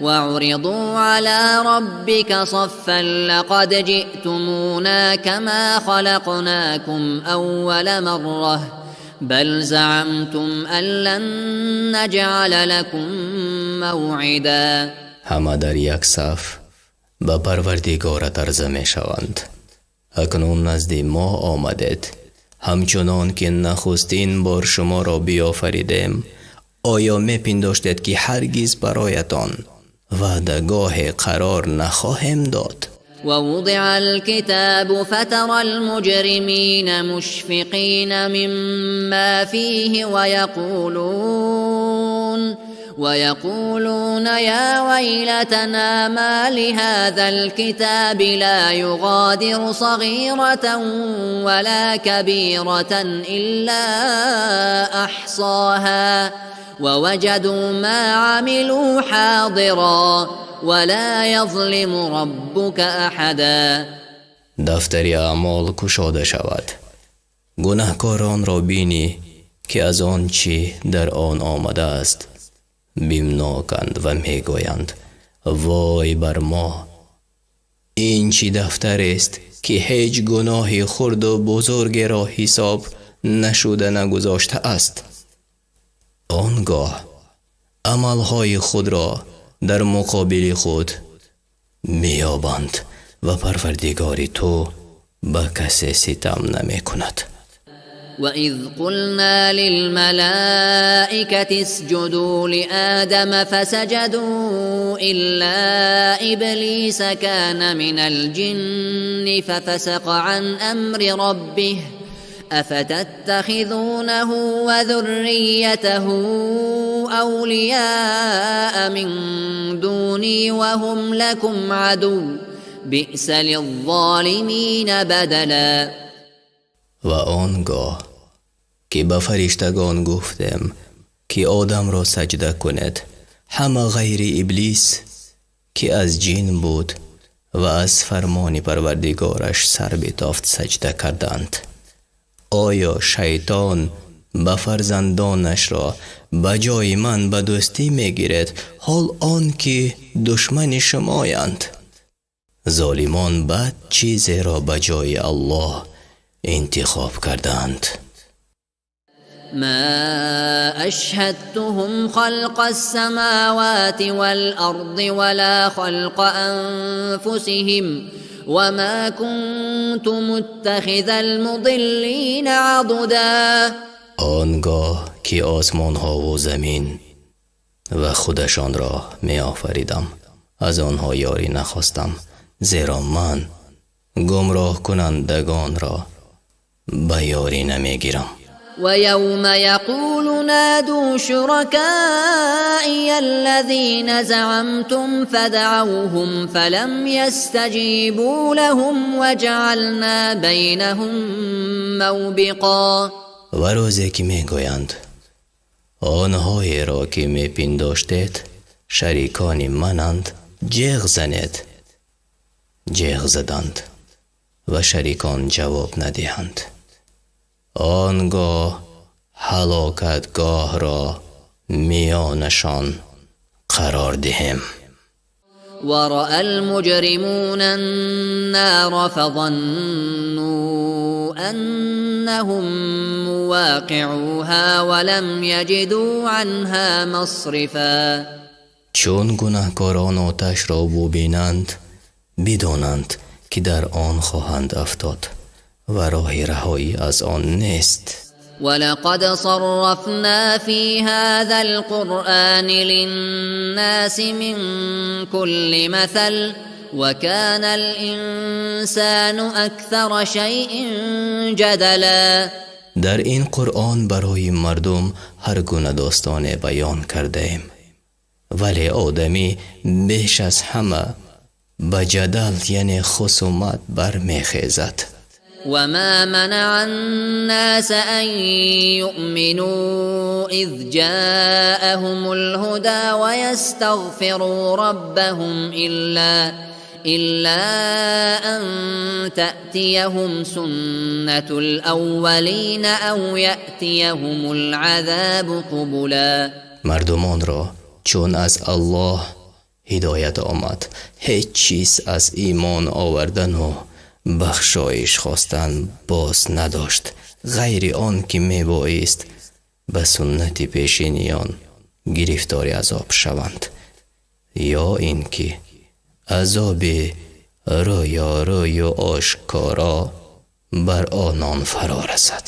وعرضوا على ربك صفا لقد جئتمونا كما خلقناكم أول مرة بل زعمتم أن لن نجعل لكم موعدا. Ҳама дар як саф ба Парвардигорат арза мешаванд. Акнун назди мо омадед, ҳамчунон ки нахустин бор шуморо биёфаридем. Оё мепиндоштед, ки ҳаргиз бароятон ваъдагоҳе қарор нахоҳем дод? ووضع الكتاب فترى المجرمين مشفقين مما فيه ويقولون يا ويلتنا ما لهذا الكتاب لا يغادر صغيرة ولا كبيرة إلا أحصاها. ووجدوا ما عملوا حاضرا ولا يظلم ربك أحدا. Дафтари аъмол кушода шавад, гунаҳкоронро бинӣ, ки аз он чӣ дар он омадааст бимноканд ва мегӯянд: вой бар мо, ин чӣ дафтарест, ки ҳеҷ гуноҳи хурду бузургеро ҳисоб нашуда нагузоштааст. Он гоҳ амалҳои худро дар муқобили худ меёбанд ва Парвардигори ту ба касе ситам намекунад. وإذ قلنا للملائكة اسجدوا لآدم فسجدوا إلا إبليس كان من الجن ففسق عن أمر ربه أفتتخذونه وذريته أولياء من دوني وهم لكم عدو بئس للظالمين بدلا. Ва он гоҳ ки ба фариштагон гуфтем, ки Одамро саҷда кунед, ҳама ғайри Иблис, ки аз ҷин буд ва аз фармони Парвардигораш сар битофт, саҷда карданд. Оё шайтон ба фарзандонашро ба ҷои ман ба дӯстӣ мегиред, ҳол он ки душмани шумоянд? Золимон бад чизеро ба ҷои Аллоҳ интихоб карданд. ما أشهدتهم خلق السماوات والأرض ولا خلق أنفسهم وما كنت متخذ المضلين عضدا. Он гоҳ ки осмонҳову замин ва худашонро меофаридам, аз онҳо ёрӣ нахостам, зеро ман гумроҳкунандагонро ба ёрӣ намегирам. ويوم يقول نادوا شركائي الذين زعمتم فدعوهم فلم يستجيبوا لهم وجعلنا بينهم موبقا. Ва рӯзе ки мегӯянд: онҳоеро ки мепиндоштед шарикони мананд, ҷеғ занед, ҷеғ заданд ва шарикон ҷавоб надиҳанд, он гоҳ ҳалокатгоҳро миёнашон қарор диҳем. ورأى المجرمون النار فظنوا أنهم مواقعوها ولم يجدوا عنها مصرفا. Чун гунаҳкорон оташро бубинанд, бидонанд, ки дар он хоҳанд афтод ва роҳи раҳоӣ аз он нест. ولقد صرفنا في هذا القرآن للناس من كل مثل وكان الإنسان أكثر شيء جدلا. Дар ин Қуръон барои мардум ҳар гуна достоне баён кардаем, вале одамӣ беш аз ҳама ба ҷадал, яъне хусумат, бармехезад. وما منع الناس أن يؤمنوا إذ جاءهم الهدى ويستغفروا ربهم إلا أن تأتيهم سنة الأولين أو يأتيهم العذاب قبلا. Мардумонро чун аз Аллоҳ ҳидоят омад, ҳеҷ чиз аз имон овардану бахшоиш хостан боз надошт, ғайри он ки мебоист ба суннати пешиниён гирифтори азоб шаванд ё ин ки азоби рӯёрӯю ошкоро бар онон фаро расад.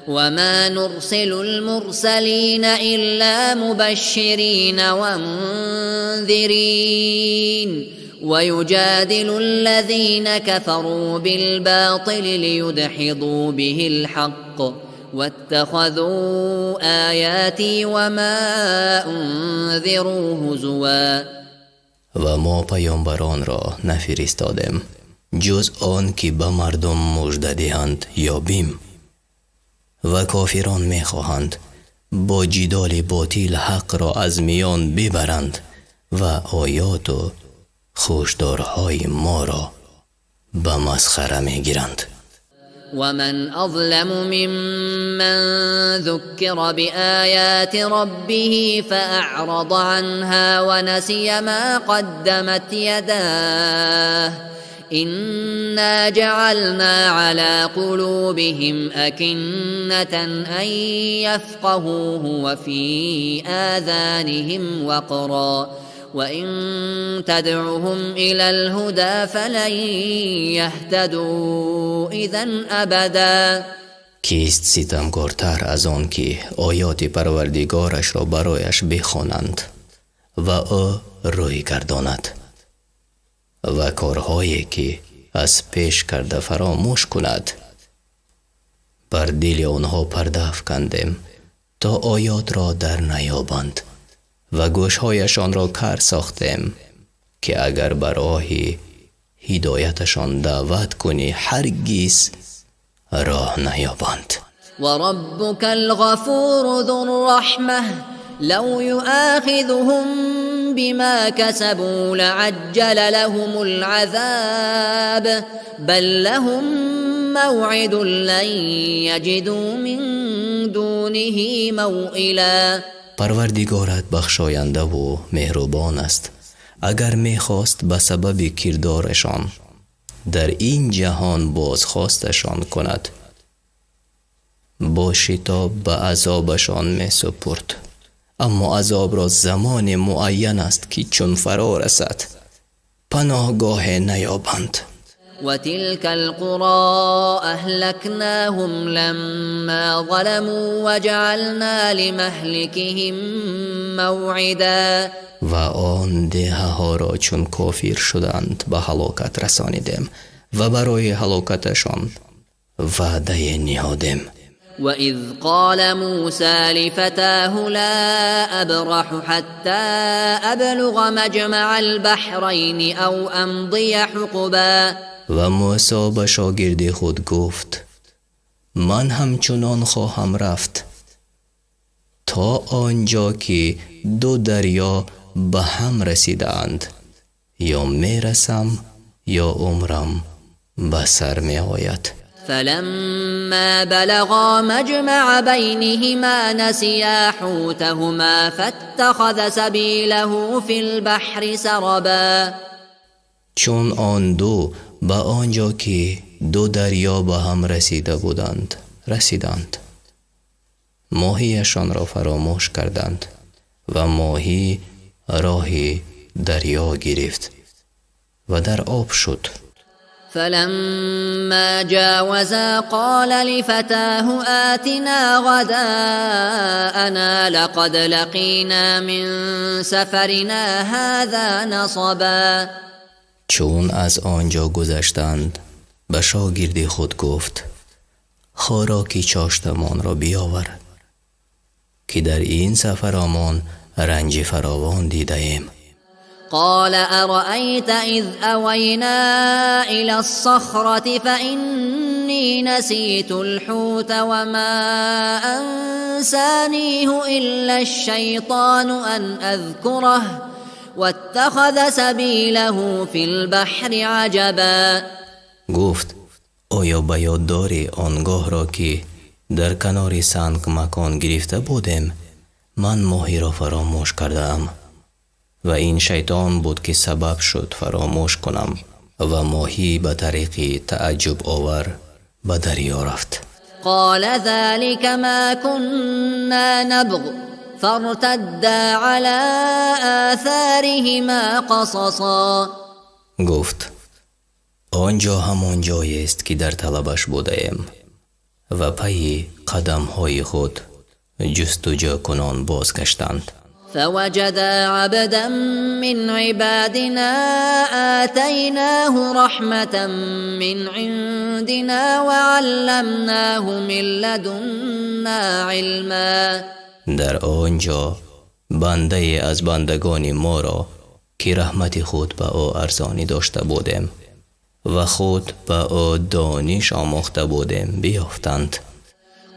وما نرسل المرسلين إلا مبشرين ومنذرين ويجادل الذين كفروا بالباطل ليدحضوا به الحق واتخذوا آياتي وما أنذروا هزوا. Ва мо паёмбаронро нафиристодем, ҷуз он ки ба мардум мужда диҳанд ё бим, ва кофирон мехоҳанд Бо ҷидоли ботил ҳақро аз миён бибаранд ва оёту хушдорҳои моро ба масхара мегиранд. ومن أظلم ممن ذكر بآيات ربه فأعرض عنها ونسي ما قدمت يداه إنا جعلنا على قلوبهم أكنة أن يفقهوه وفي آذانهم وقرا وإن تدعهم إلى الهدى فلن يهتدوا إذا أبدا. Кист ситамкортар аз он ки оёти Парвардигорашро барояш бихонанд ва ӯ рӯй гардонад ва корҳое ки аз пеш карда фаромӯш кунад? Бар дили онҳо парда афкандем, то оётро дар наёбанд, ва гӯшҳояшонро кар сохтем, ки агар ба роҳи ҳидояташон даъват кунӣ, ҳаргиз роҳ наёбанд. وربك الغفور ذو الرحمة لو يؤاخذهم بما كسبوا لعجل لهم العذاب بل لهم موعد لن يجدوا من دونه موئلا. Парвардигорат бахшояндаву меҳрубон аст. Агар мехост, ба сабаби кирдорашон дар ин ҷаҳон бозхосташон кунад, бо шитоб ба азобашон месупурд, аммо азобро замоне муайян аст, ки чун фаро расад, паноҳгоҳе наёбанд. وتلك القرى أهلكناهم لما ظلموا وجعلنا لمهلكهم موعدا. Ва он деҳаҳоро, чун кофир шуданд, ба ҳалокат расонидем ва барои ҳалокаташон ваъдае ниҳодем. وإذ قال موسى لفتاه لا أبرح حتى أبلغ مجمع البحرين أو أمضي حقبا. Ва Мӯсо ба шогирди худ гуфт: «Ман ҳамчунон хоҳам рафт, то он ҷо ки ду дарё ба ҳам расидаанд, ё мерасам, ё умрам ба сар меояд». فلما بلغا مجمع بينهما نسيا حوتهما فاتخذ سبيله في البحر سربا. Чун он ду ба он ҷо ки ду дарё ба ҳам расида буданд, расиданд, моҳияшонро фаромӯш карданд, ва моҳӣ роҳи дарё гирифт ва дар об шуд. فلما جاوزا قال لفتاه آتنا غداءنا لقد لقينا من سفرنا هذا نصبا. Чун аз он ҷо гузаштанд, ба шогирди худ гуфт: «Хӯроки чоштамонро биёвар, ки дар ин сафаромон ранҷи фаровон дидаем». قال أرأيت إذ أوينا إلى الصخرة فإني نسيت الحوت وما أنسانيه إلا الشيطان أن أذكره واتخذ سبيله في البحر عجبا. Гуфт: «Оё ба ёд дорӣ он гоҳро, ки дар канори санг макон гирифта будем? Ман моҳиро фаромӯш кардаам, ва ин шайтон буд, ки сабаб шуд фаромӯш кунам, ва моҳӣ ба тариқи тааҷҷубовар ба дарё рафт». قال ذلك ما كنا نبغ فارتدا على آثارهما قصصا. Гуфт: «Он ҷо ҳамон ҷоест, ки дар талабаш будаем», ва пайи қадамҳои худ ҷустуҷӯкунон бозгаштанд. فوجدا عبدا من عبادنا آتيناه رحمة من عندنا وعلمناه من لدنا علما. Дар он ҷо бандае аз бандагони моро, ки раҳмати худ ба ӯ арзонӣ дошта будем ва худ ба ӯ дониш омӯхта будем, биёфтанд.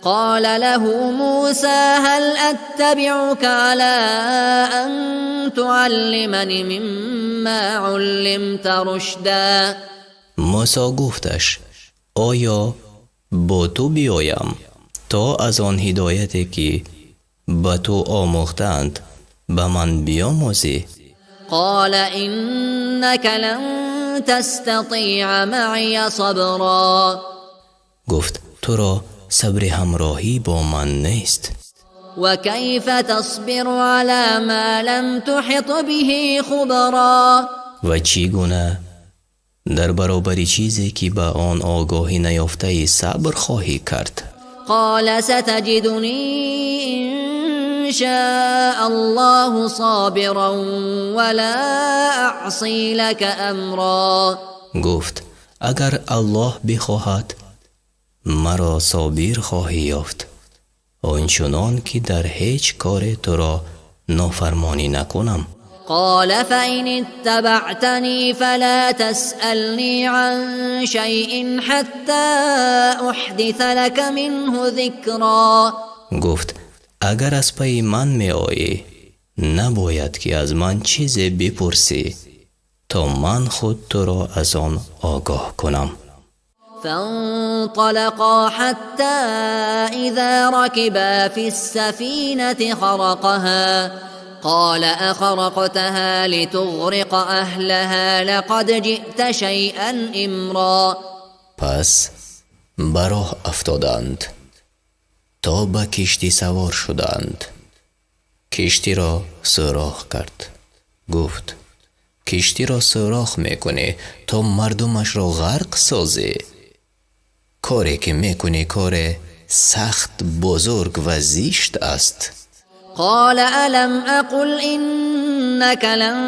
قال له موسى هل أتبعك على أن تعلمني مما علمت رشدا. Мусо гуфташ: оё бо ту биёям, то аз он ҳидояте, ки ба ту омӯхтаанд, ба ман биёмӯзӣ? قال إنك لن تستطيع معي صبرا. Гуфт: туро сабри ҳамроҳӣ бо ман нест. وكيف تصبر على ما لم تحط به خبرا. Ва чӣ гуна дар баробари чизе, ки ба он огоҳӣ наёфтаӣ, сабр хоҳӣ кард? قال ستجدني إن شاء الله صابرا ولا أعصي لك أمرا. Гуфт: агар Аллоҳ бихоҳад, маро собир хоҳӣ ёфт, он чунон ки дар ҳеҷ коре туро нофармонӣ накунам. قال فإن اتبعتني فلا تسألني عن شيء حتى أحدث لك منه ذكرا. Гуфт: агар аз пайи ман меоӣ, набояд ки аз ман чизе бипурсӣ, то ман худ туро аз он огоҳ кунам. فانطلقا حتى إذا ركبا في السفينة خرقها قال أخرقتها لتغرق أهلها لقد جئت شيئا إمرا. Пас ба роҳ афтоданд, то ба киштӣ савор шуданд. Киштиро сӯрох кард. Гуфт: киштиро сӯрох мекунӣ, то мардумашро ғарқ созӣ? Коре ки мекунӣ, коре сахт бузург ва зишт аст. قال ألم أقل إنك لن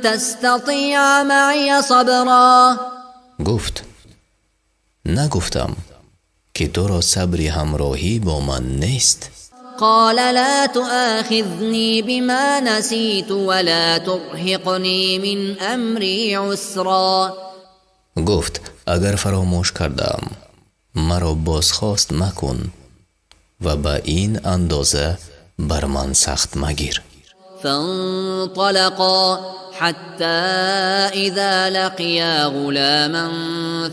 تستطيع معي صبرا. Гуфт: нагуфтам, ки туро сабри ҳамроҳӣ бо ман нест? قال لا تؤاخذني بما نسيت ولا ترهقني من أمري عسرا. Гуфт: агар фаромӯш кардам, маро бозхост макун ва ба ин андоза бар ман сахт магир. فانطلقا حتى إذا لقيا غلاما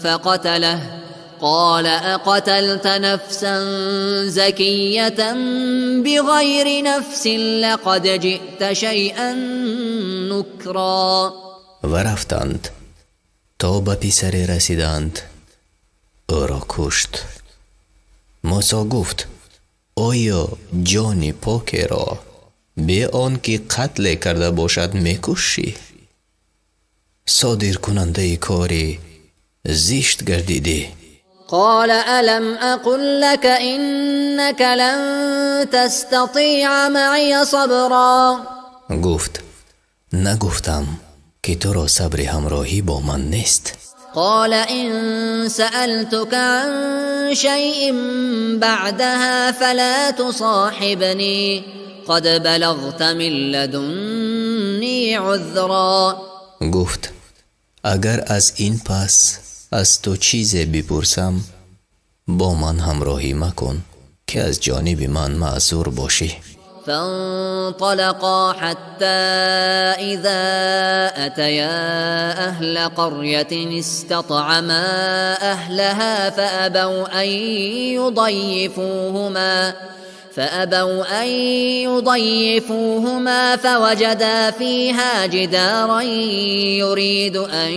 فقتله قال أقتلت نفسا زكية بغير نفس لقد جئت شيئا نكرا. Ва рафтанд, то ба писаре расиданд, ӯро кушт. Мусо гуфт: оё ҷони покеро бе он ки қатле карда бошад мекушӣ? Содиркунандаи кори зишт гардидӣ. قال ألم أقل لك إنك لن تستطيع معي صبرا. Гуфт: нагуфтам, ки туро сабри ҳамроҳӣ бо ман нест? قال إن سألتك عن شيء بعدها فلا تصاحبني قد بلغت من لدني عذرا. Гуфт: агар аз ин пас аз ту чизе бипурсам, бо ман ҳамроҳӣ макун, ки аз ҷониби ман маъзур бошӣ. فانطلقا حتى إذا أتيا أهل قرية استطعما أهلها فأبوا أن يضيفوهما فوجدا فيها جدارا يريد أن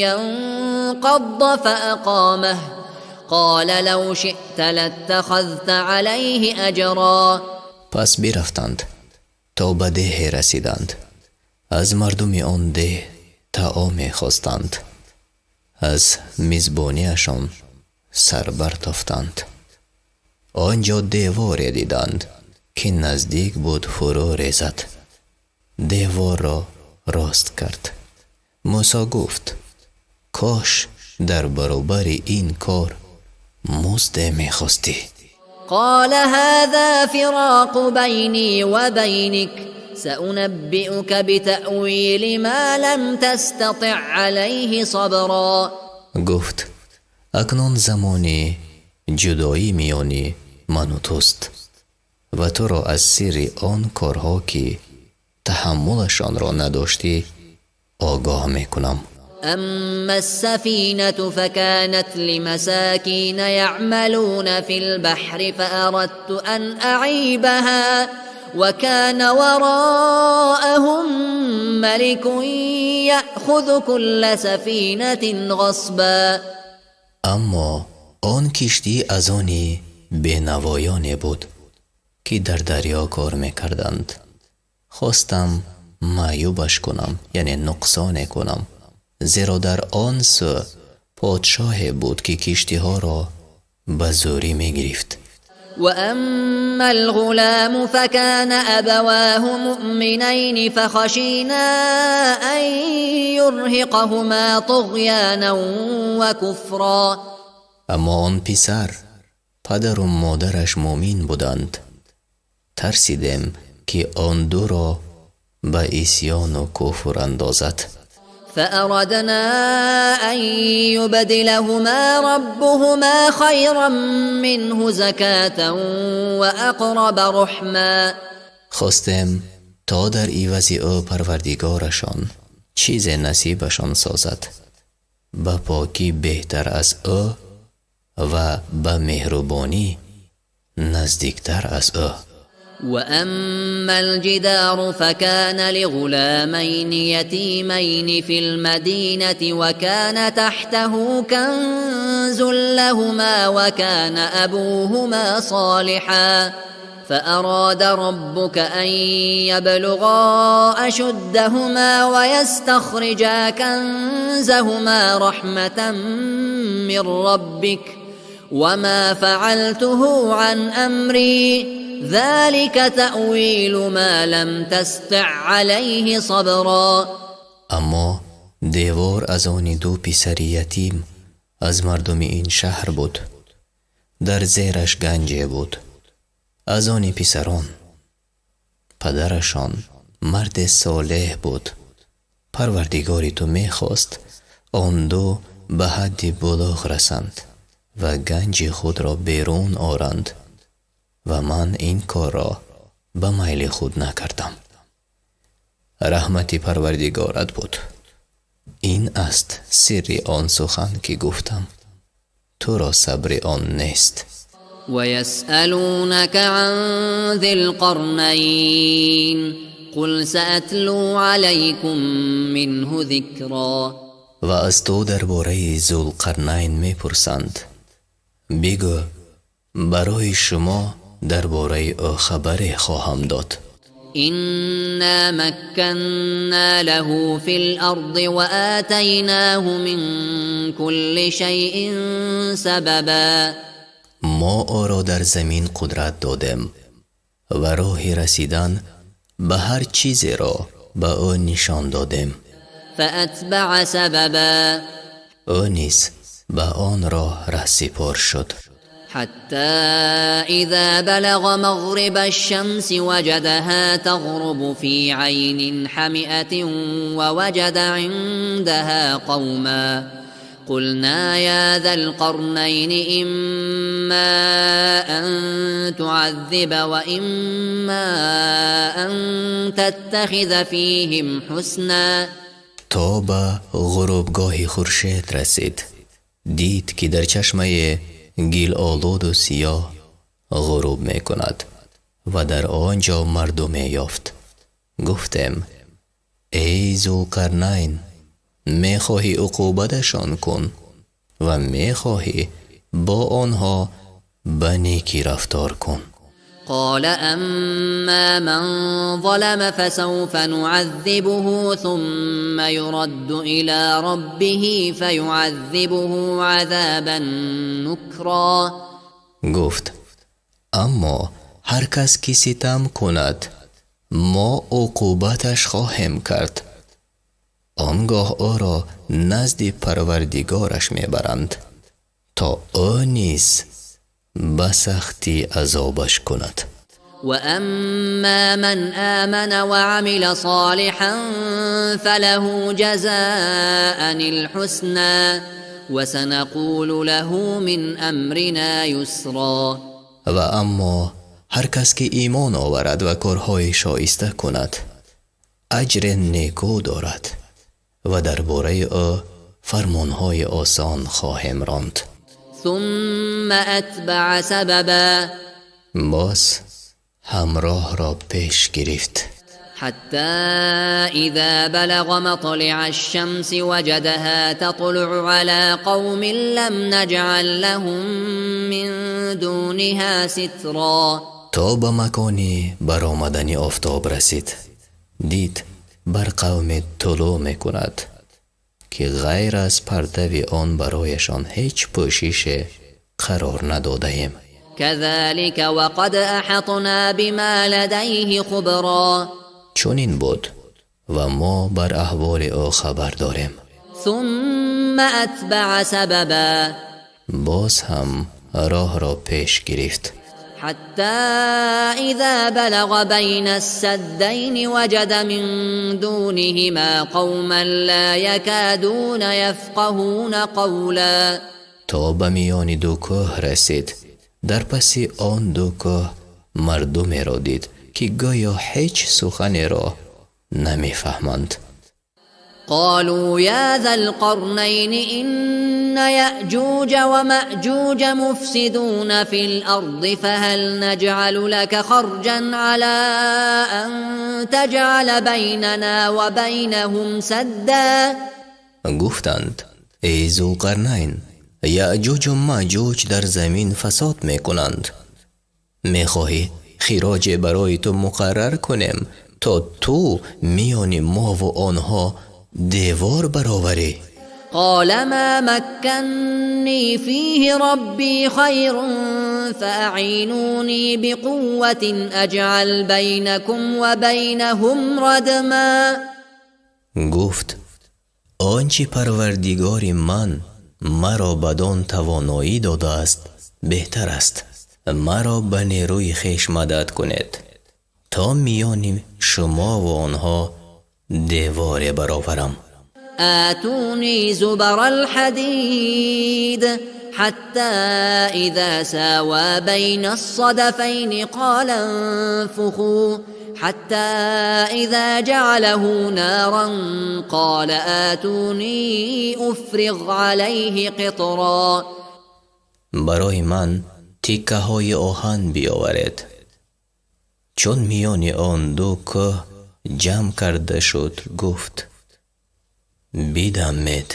ينقض فأقامه قال لو شئت لاتخذت عليه أجرا. Пас бирафтанд, то ба деҳе расиданд. Аз мардуми он деҳ таоме хостанд. Аз мизбониашон сар бартофтанд. Он ҷо деворе диданд, ки наздик буд фурӯ резад. Деворро рост кард. Мусо гуфт: кош дар баробари ин кор музде мехостӣ. قال هذا فراق بيني وبينك سأنبئك بتأويل ما لم تستطع عليه صبرا. Гуфт: акнун замони ҷудоӣ миёни ману туст ва туро аз сирри он корҳо, ки таҳаммулашонро надоштӣ, огоҳ мекунам. أما السفينة فكانت لمساكين يعملون في البحر فأردت أن أعيبها وكان وراءهم ملك يأخذ كل سفينة غصبا. Аммо он киштӣ аз они бенавоёне буд, ки дар дарё кор мекарданд. Хостам маъюбаш кунам, яъне нуқсоне кунам, зеро дар он сӯ подшоҳе буд, ки киштиҳоро ба зӯрӣ мегирифт. وأما الغلام فكان أبواه مؤمنين فخشينا أن يرهقهما طغيانا وكفرا. Аммо он писар, падару модараш муъмин буданд. Тарсидем, ки он дуро ба исьёну куфр андозад. فأردنا أن يبدلهما ربهما خيرا منه زكاة وأقرب رحما. Хостем, то дар ивази ӯ Парвардигорашон чизе насибашон созад, ба покӣ беҳтар аз ӯ ва ба меҳрубонӣ наздиктар аз ӯ. وأما الجدار فكان لغلامين يتيمين في المدينة وكان تحته كنز لهما وكان أبوهما صالحا، فأراد ربك أن يبلغا أشدهما ويستخرجا كنزهما رحمة من ربك، وما فعلته عن أمري، ذلك تأويل ما لم تستع عليه صبرا. Аммо девор аз они ду писари ятим аз мардуми ин шаҳр буд. Дар зераш ганҷе буд аз они писарон. Падарашон марде солеҳ буд. Парвардигори ту мехост, он ду ба ҳадди булуғ расанд ва ганҷи худро берун оранд, ва ман ин корро ба майли худ накардам. Раҳмати Парвардигорат буд. Ин аст сирри он сухан, ки гуфтам, туро сабри он нест. ويسألونك عن ذي القرنين قل سأتلو عليكم منه ذكرا. Ва аз ту дар бораи Зулқарнайн мепурсанд. Бигӯ: барои шумо дар бораи ӯ хабаре хоҳам дод. إنا مكنا له في الأرض وآتيناه من كل شيء سببا. Мо ӯро дар замин қудрат додем ва роҳи расидан ба ҳар чизеро ба ӯ нишон додем. فأتبع سببا. Ӯ низ ба он роҳ раҳсипор шуд. حتى إذا بلغ مغرب الشمس وجدها تغرب في عين حمئة ووجد عندها قوما، قلنا يا ذا القرنين إما أن تعذب وإما أن تتخذ فيهم حسنا. То ба ғурубгоҳи хуршед расид, дид, ки дар чашмаи гилолуду сиёҳ ғуруб мекунад ва дар он ҷо мардуме ёфт. Гуфтем: эй Зулқарнайн, мехоҳӣ, уқубаташон кун ва мехоҳӣ, бо онҳо ба некӣ рафтор кун. قال أما من ظلم فسوف نعذبه ثم يرد إلى ربه فيعذبه عذابا نكرا. Гуфт: аммо ҳар кас ки ситам кунад, мо уқубаташ хоҳем кард. Он гоҳ ӯро назди Парвардигораш мебаранд, то ӯ низ ба сахтӣ азобаш кунад. وأما من آمن وعمل صالحا فله جزاء الحسنى وسنقول له من أمرنا يسرا. Ва аммо ҳар кас ки имон оварад ва корҳои шоиста кунад, аҷри некӯ дорад ва дар бораи ӯ фармонҳои осон хоҳем ронд. ثم أتبع سببا. Боз ҳамроҳро пеш гирифт. حتى إذا بلغ مطلع الشمس وجدها تطلع على قوم لم نجعل لهم من دونها سترا. То ба макони баромадани офтоб расид, дид бар қавме тулӯъ мекунад, ки ғайр аз партави он барояшон ҳеҷ пӯшише қарор надодаем. كذلك وقد أحطنا بما لديه خبرا. Чунин буд, ва мо бар аҳволи ӯ хабар дорем. ثم أتبع سببا. Боз ҳам роҳро пеш гирифт. حتى إذا بلغ بين السدين وجد من دونهما قوما لا يكادون يفقهون قولا. То ба миёни ду кӯҳ расид, дар паси он ду кӯҳ мардумеро дид, ки гӯё ҳеҷ суханеро намефаҳманд. قالوا يا ذا القرنين إن يأجوج ومأجوج مفسدون في الأرض فهل نجعل لك خرجا على أن تجعل بيننا وبينهم سدا؟ Гуфтанд: эй Зулқарнайн, Яъҷуҷу Маъҷуҷ дар замин фасод мекунанд. Мехоҳӣ хироҷе барои ту муқаррар кунем, то ту миёни мову онҳо девор бароварӣ? قال ما مكني فيه ربي خير فأعينوني بقوة أجعل بينكم وبينهم ردما. Гуфт: он чӣ Парвардигори ман маро бадон тавоноӣ додааст, беҳтар аст. Маро ба нерӯи хеш мадад кунед, то миёни шумову онҳо деворе бароварам. آتوني زبر الحديد. حتى إذا ساوى بين الصدفين قال انفخوا، حتى إذا جعله نارا قال آتوني أفرغ عليه قطرا. Барои ман тиккаҳои оҳан биёваред. Чун миёни он ду кӯҳ ҷамъ карда шуд, гуфт: бидамед.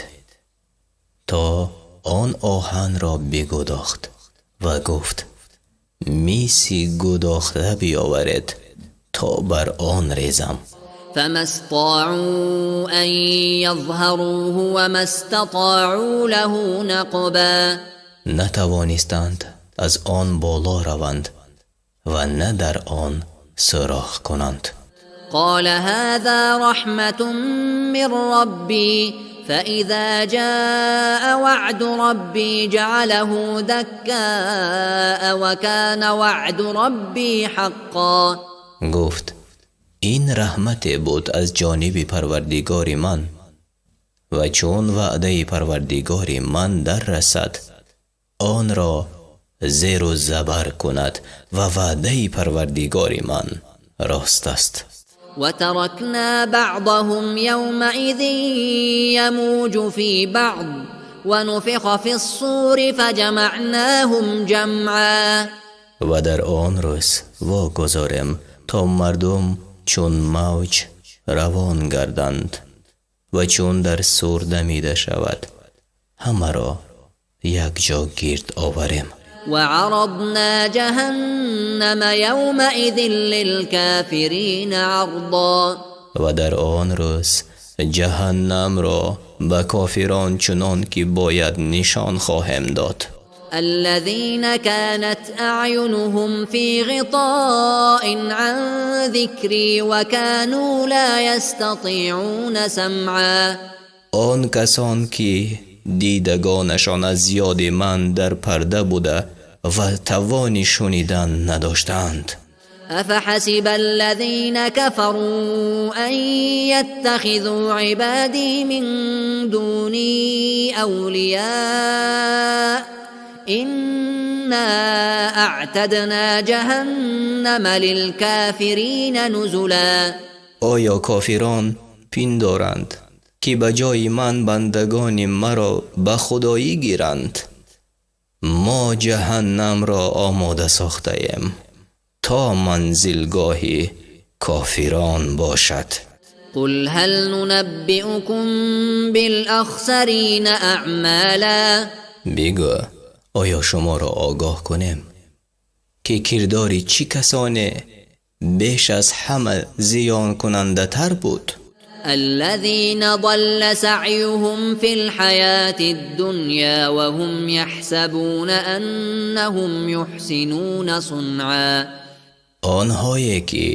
То он оҳанро бигудохт ва гуфт: миси гудохта биёваред, то бар он резам. فما استطاعوا أن يظهروه وما استطاعوا له نقبا. Натавонистанд аз он боло раванд ва на дар он сӯрох кунанд. قال هذا رحمة من ربي، فإذا جاء وعد ربي جعله دكاء وكان وعد ربي حقا. Гуфт: ин раҳмате буд аз ҷониби Парвардигори ман, ва чун ваъдаи Парвардигори ман дар расад, онро зеру забар кунад, ва ваъдаи Парвардигори ман рост аст. وتركنا بعضهم يومئذ يموج في بعض ونفخ في الصور فجمعناهم جمعا. Ва дар он рӯз вогузорем, то мардум чун мавҷ равон гарданд, ва чун дар сур дамида шавад, ҳамаро якҷо гирд оварем. وعرضنا جهنم يومئذ للكافرين عرضا. Ва дар он рӯз ҷаҳаннамро ба кофирон чунон ки бояд нишон хоҳем дод. الذين كانت أعينهم في غطاء عن ذكري وكانوا لا يستطيعون سمعا. Он касон ки дидагонашон аз ёди ман дар парда буда ва тавони шунидан надоштаанд. أفحسب الذين كفروا أن يتخذوا عبادي من دوني أولياء إنا إنا أعتدنا جهنم للكافرين نزلا. Оё кофирон пиндоранд, ки ба ҷои ман бандагони маро ба худоӣ гиранд? Мо ҷаҳаннамро омода сохтаем, то манзилгоҳи кофирон бошад. قل هل ننبئكم بالأخسرين أعمالا. Бигӯ, оё шуморо огоҳ кунем, ки кирдори чӣ касоне беш аз ҳама зиёнкунандатар буд? الذين ضل سعيهم في الحياة الدنيا وهم يحسبون أنهم يحسنون صنعا. Онҳое ки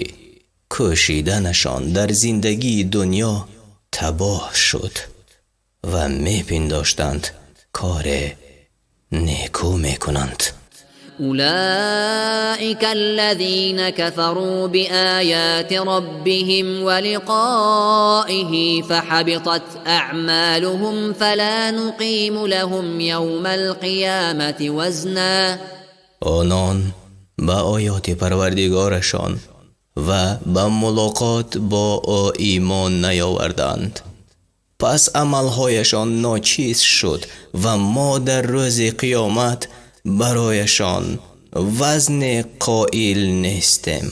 кӯшиданашон дар зиндагии дунё табоҳ шуд ва мепиндоштанд, коре некӯ мекунанд. أولئك الذين كفروا بآيات ربهم ولقائه فحبطت أعمالهم فلا نقيم لهم يوم القيامة وزنا. Онон ба оёти парвардигорашон ва ба мулоқот бо ӯ имон наёварданд, пас амалҳояшон ночиз шуд ва мо дар рӯзи қиёмат барояшон вазне қоил нестем.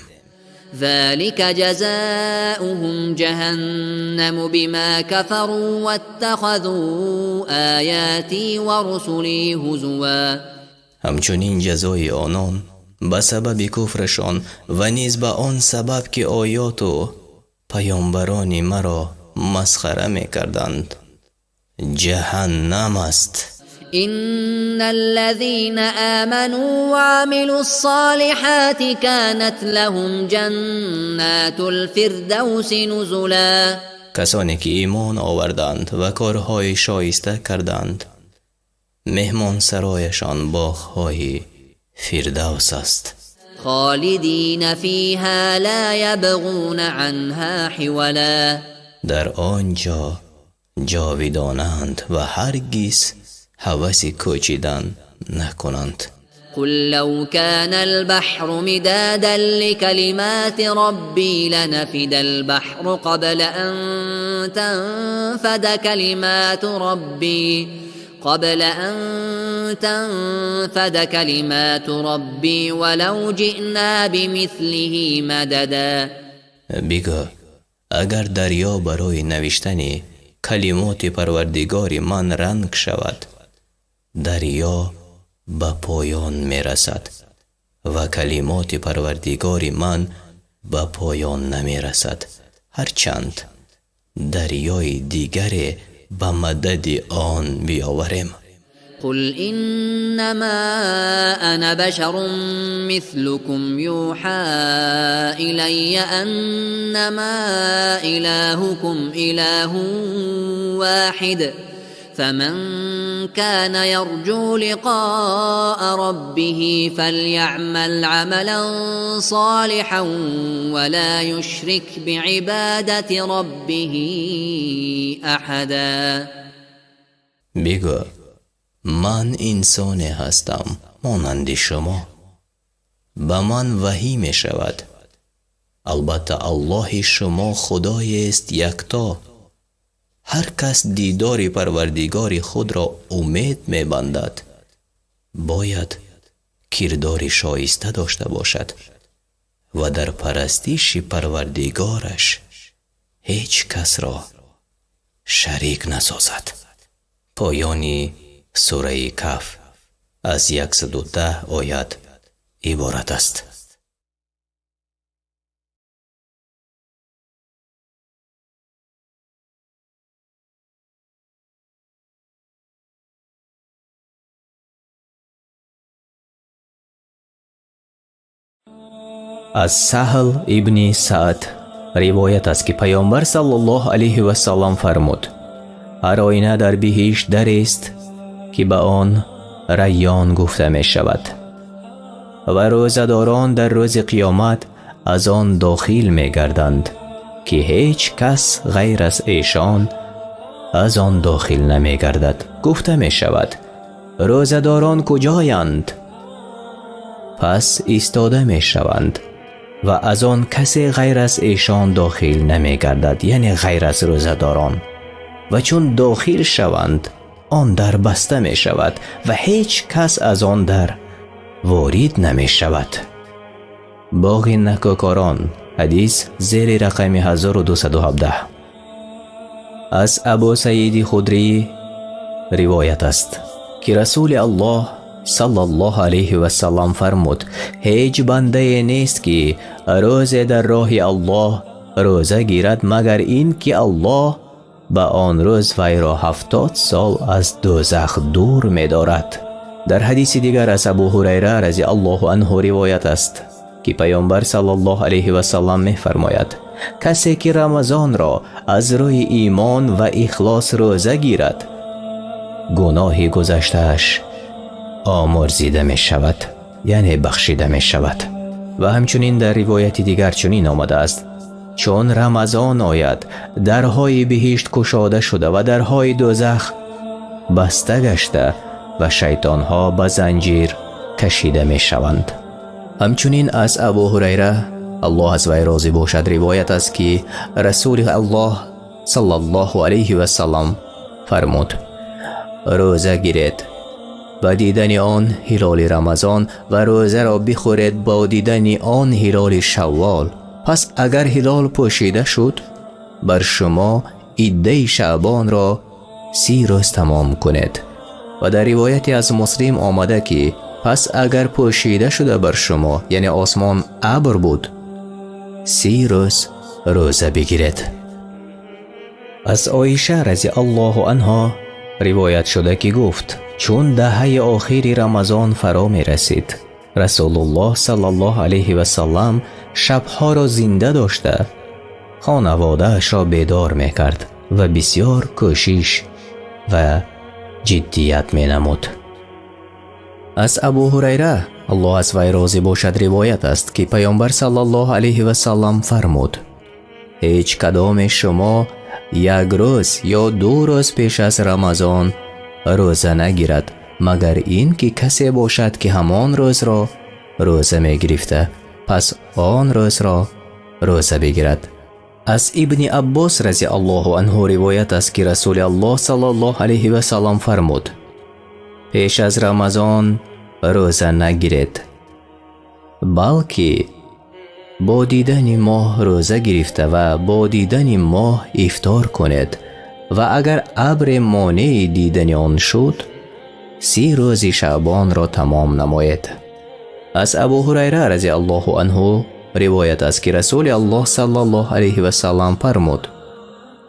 ذلك جزاؤهم جهنم بما كفروا واتخذوا آياتي ورسلي هزوا. Ҳамчунин ҷазои онон ба сабаби куфрашон ва низ ба он сабаб, ки оёту паёмбарони маро масхара мекарданд, ҷаҳаннам аст. إن الذين آمنوا وعملوا الصالحات كانت لهم جنات الفردوس نزلا. Касоне ки имон оварданд ва корҳои шоиста карданд, меҳмонсарояшон боғҳои фирдавс аст. خالدين فيها لا يبغون عنها حولا. Дар он ҷо ҷовидонанд ва ҳаргиз ҳаваси кӯчидан накунанд. قل لو كان البحر مدادا لكلمات ربي لنفد البحر قبل أن تنفد كلمات ربي ولو جئنا بمثله مددا. Бигӯ, агар дарё барои навиштани калимоти парвардигори ман ранг шавад, дарё ба поён мерасад ва калимоти парвардигори ман ба поён намерасад, ҳарчанд дарёи дигаре ба мадади он биёварем. قل إنما أنا بشر مثلكم يوحى إلي أنما إلهكم إله واحد فمن كان يرجو لقاء ربه فليعمل عملا صالحا ولا يشرك بعبادة ربه أحدا. Бигӯ, ман инсоне ҳастам монанди шумо, ба ман ваҳӣ мешавад, албатта аллоҳи шумо худоест якто. Ҳар кас дидори парвардигори худро умед мебандад, бояд кирдори шоиста дошта бошад ва дар парастиши парвардигораш ҳеҷ касро шарик насозад. Поёни сураи Каҳф аз 110 оят иборат аст. Аз Саҳл ибни Саъд ривоят аст, ки паёмбар саллаллоҳу алайҳи васаллам фармуд: ҳар оина дар биҳишт дарест, ки ба он Райён гуфта мешавад ва рӯзадорон дар рӯзи қиёмат аз он дохил мегарданд, ки ҳеҷ кас ғайр аз эшон аз он дохил намегардад. Гуфта мешавад: рӯзадорон куҷоянд? Пас истода мешаванд ва аз он касе ғайр аз эшон дохил намегардад, яъне ғайр аз рӯзадорон. Ва чун дохил шаванд, он дар баста мешавад ва ҳеҷ кас аз он дар ворид намешавад. Боғи накӯкорон, ҳадис зери рақами 1217. Аз Абу Саиди Худрӣ ривоят аст, ки Расули Аллоҳ саллаллоҳу алайҳи васаллам фармуд: ҳеҷ бандае нест, ки рӯзе дар роҳи Аллоҳ рӯза гирад, магар ин ки Аллоҳ ба он рӯз вайро 70 сол аз дӯзах дур медорад. Дар ҳадиси дигар аз Абу Ҳурайра разиаллоҳу анҳу ривоят аст, ки Паёмбар саллаллоҳу алайҳи васаллам мефармояд: касе ки Рамазонро аз рӯи имон ва ихлос рӯза гирад, гуноҳи гузаштааш омӯрзида мешавад, яъне бахшида мешавад. Ва ҳамчунин дар ривояти дигар чунин омадааст: чун Рамазон ояд, дарҳои биҳишт кушода шуда ва дарҳои дӯзах баста гашта ва шайтонҳо ба занҷир кашида мешаванд. Ҳамчунин аз Абу Ҳурайра, Аллоҳ аз вай розӣ бошад, ривоят аст, ки Расули Аллоҳ саллаллоҳу алайҳи васаллам фармуд: рӯза гиред ба дидани он ҳилоли Рамазон ва рӯзаро бихӯред бо дидани он ҳилоли Шаввол. Пас агар ҳилол пӯшида шуд, бар шумо иддаи Шаъбонро 30 рӯз тамом кунед. Ва дар ривояте аз Муслим омада, ки пас агар пӯшида шуда бар шумо, яъне осмон абр буд, 30 рӯз рӯза бигиред. Аз Оиша разиаллоҳу анҳо ривоят шуда, ки гуфт: чун даҳаи охири Рамазон фаро мерасид, Расулуллоҳ саллаллоҳу алайҳи васаллам шабҳоро зинда дошта, хонаводаашро бедор мекард ва бисёр кӯшиш ва ҷиддият менамуд. Аз Абу Ҳурайра, Аллоҳ аз вай розӣ бошад, ривоят аст, ки Паёмбар саллаллоҳу алайҳи васаллам фармуд: ҳеҷ кадоме шумо як рӯз ё ду рӯз пеш аз Рамазон рӯза нагирад, магар ин ки касе бошад, ки ҳамон рӯзро рӯза мегирифта, пас он рӯзро рӯза бигирад. Аз Ибни Аббос разиаллоҳу анҳу ривоят аст, ки Расули Аллоҳ саллаллоҳу алайҳи васаллам фармуд: пеш аз Рамазон рӯза нагиред, балки бо дидани моҳ рӯза гирифта ва бо дидани моҳ ифтор кунед ва агар абре монеи дидани он шуд, 30 рӯзи Шаъбонро тамом намоед. Аз Абу Ҳурайра разиаллоҳу анҳу ривоят аст, ки Расули Аллоҳ саллаллоҳу алайҳи васаллам фармуд: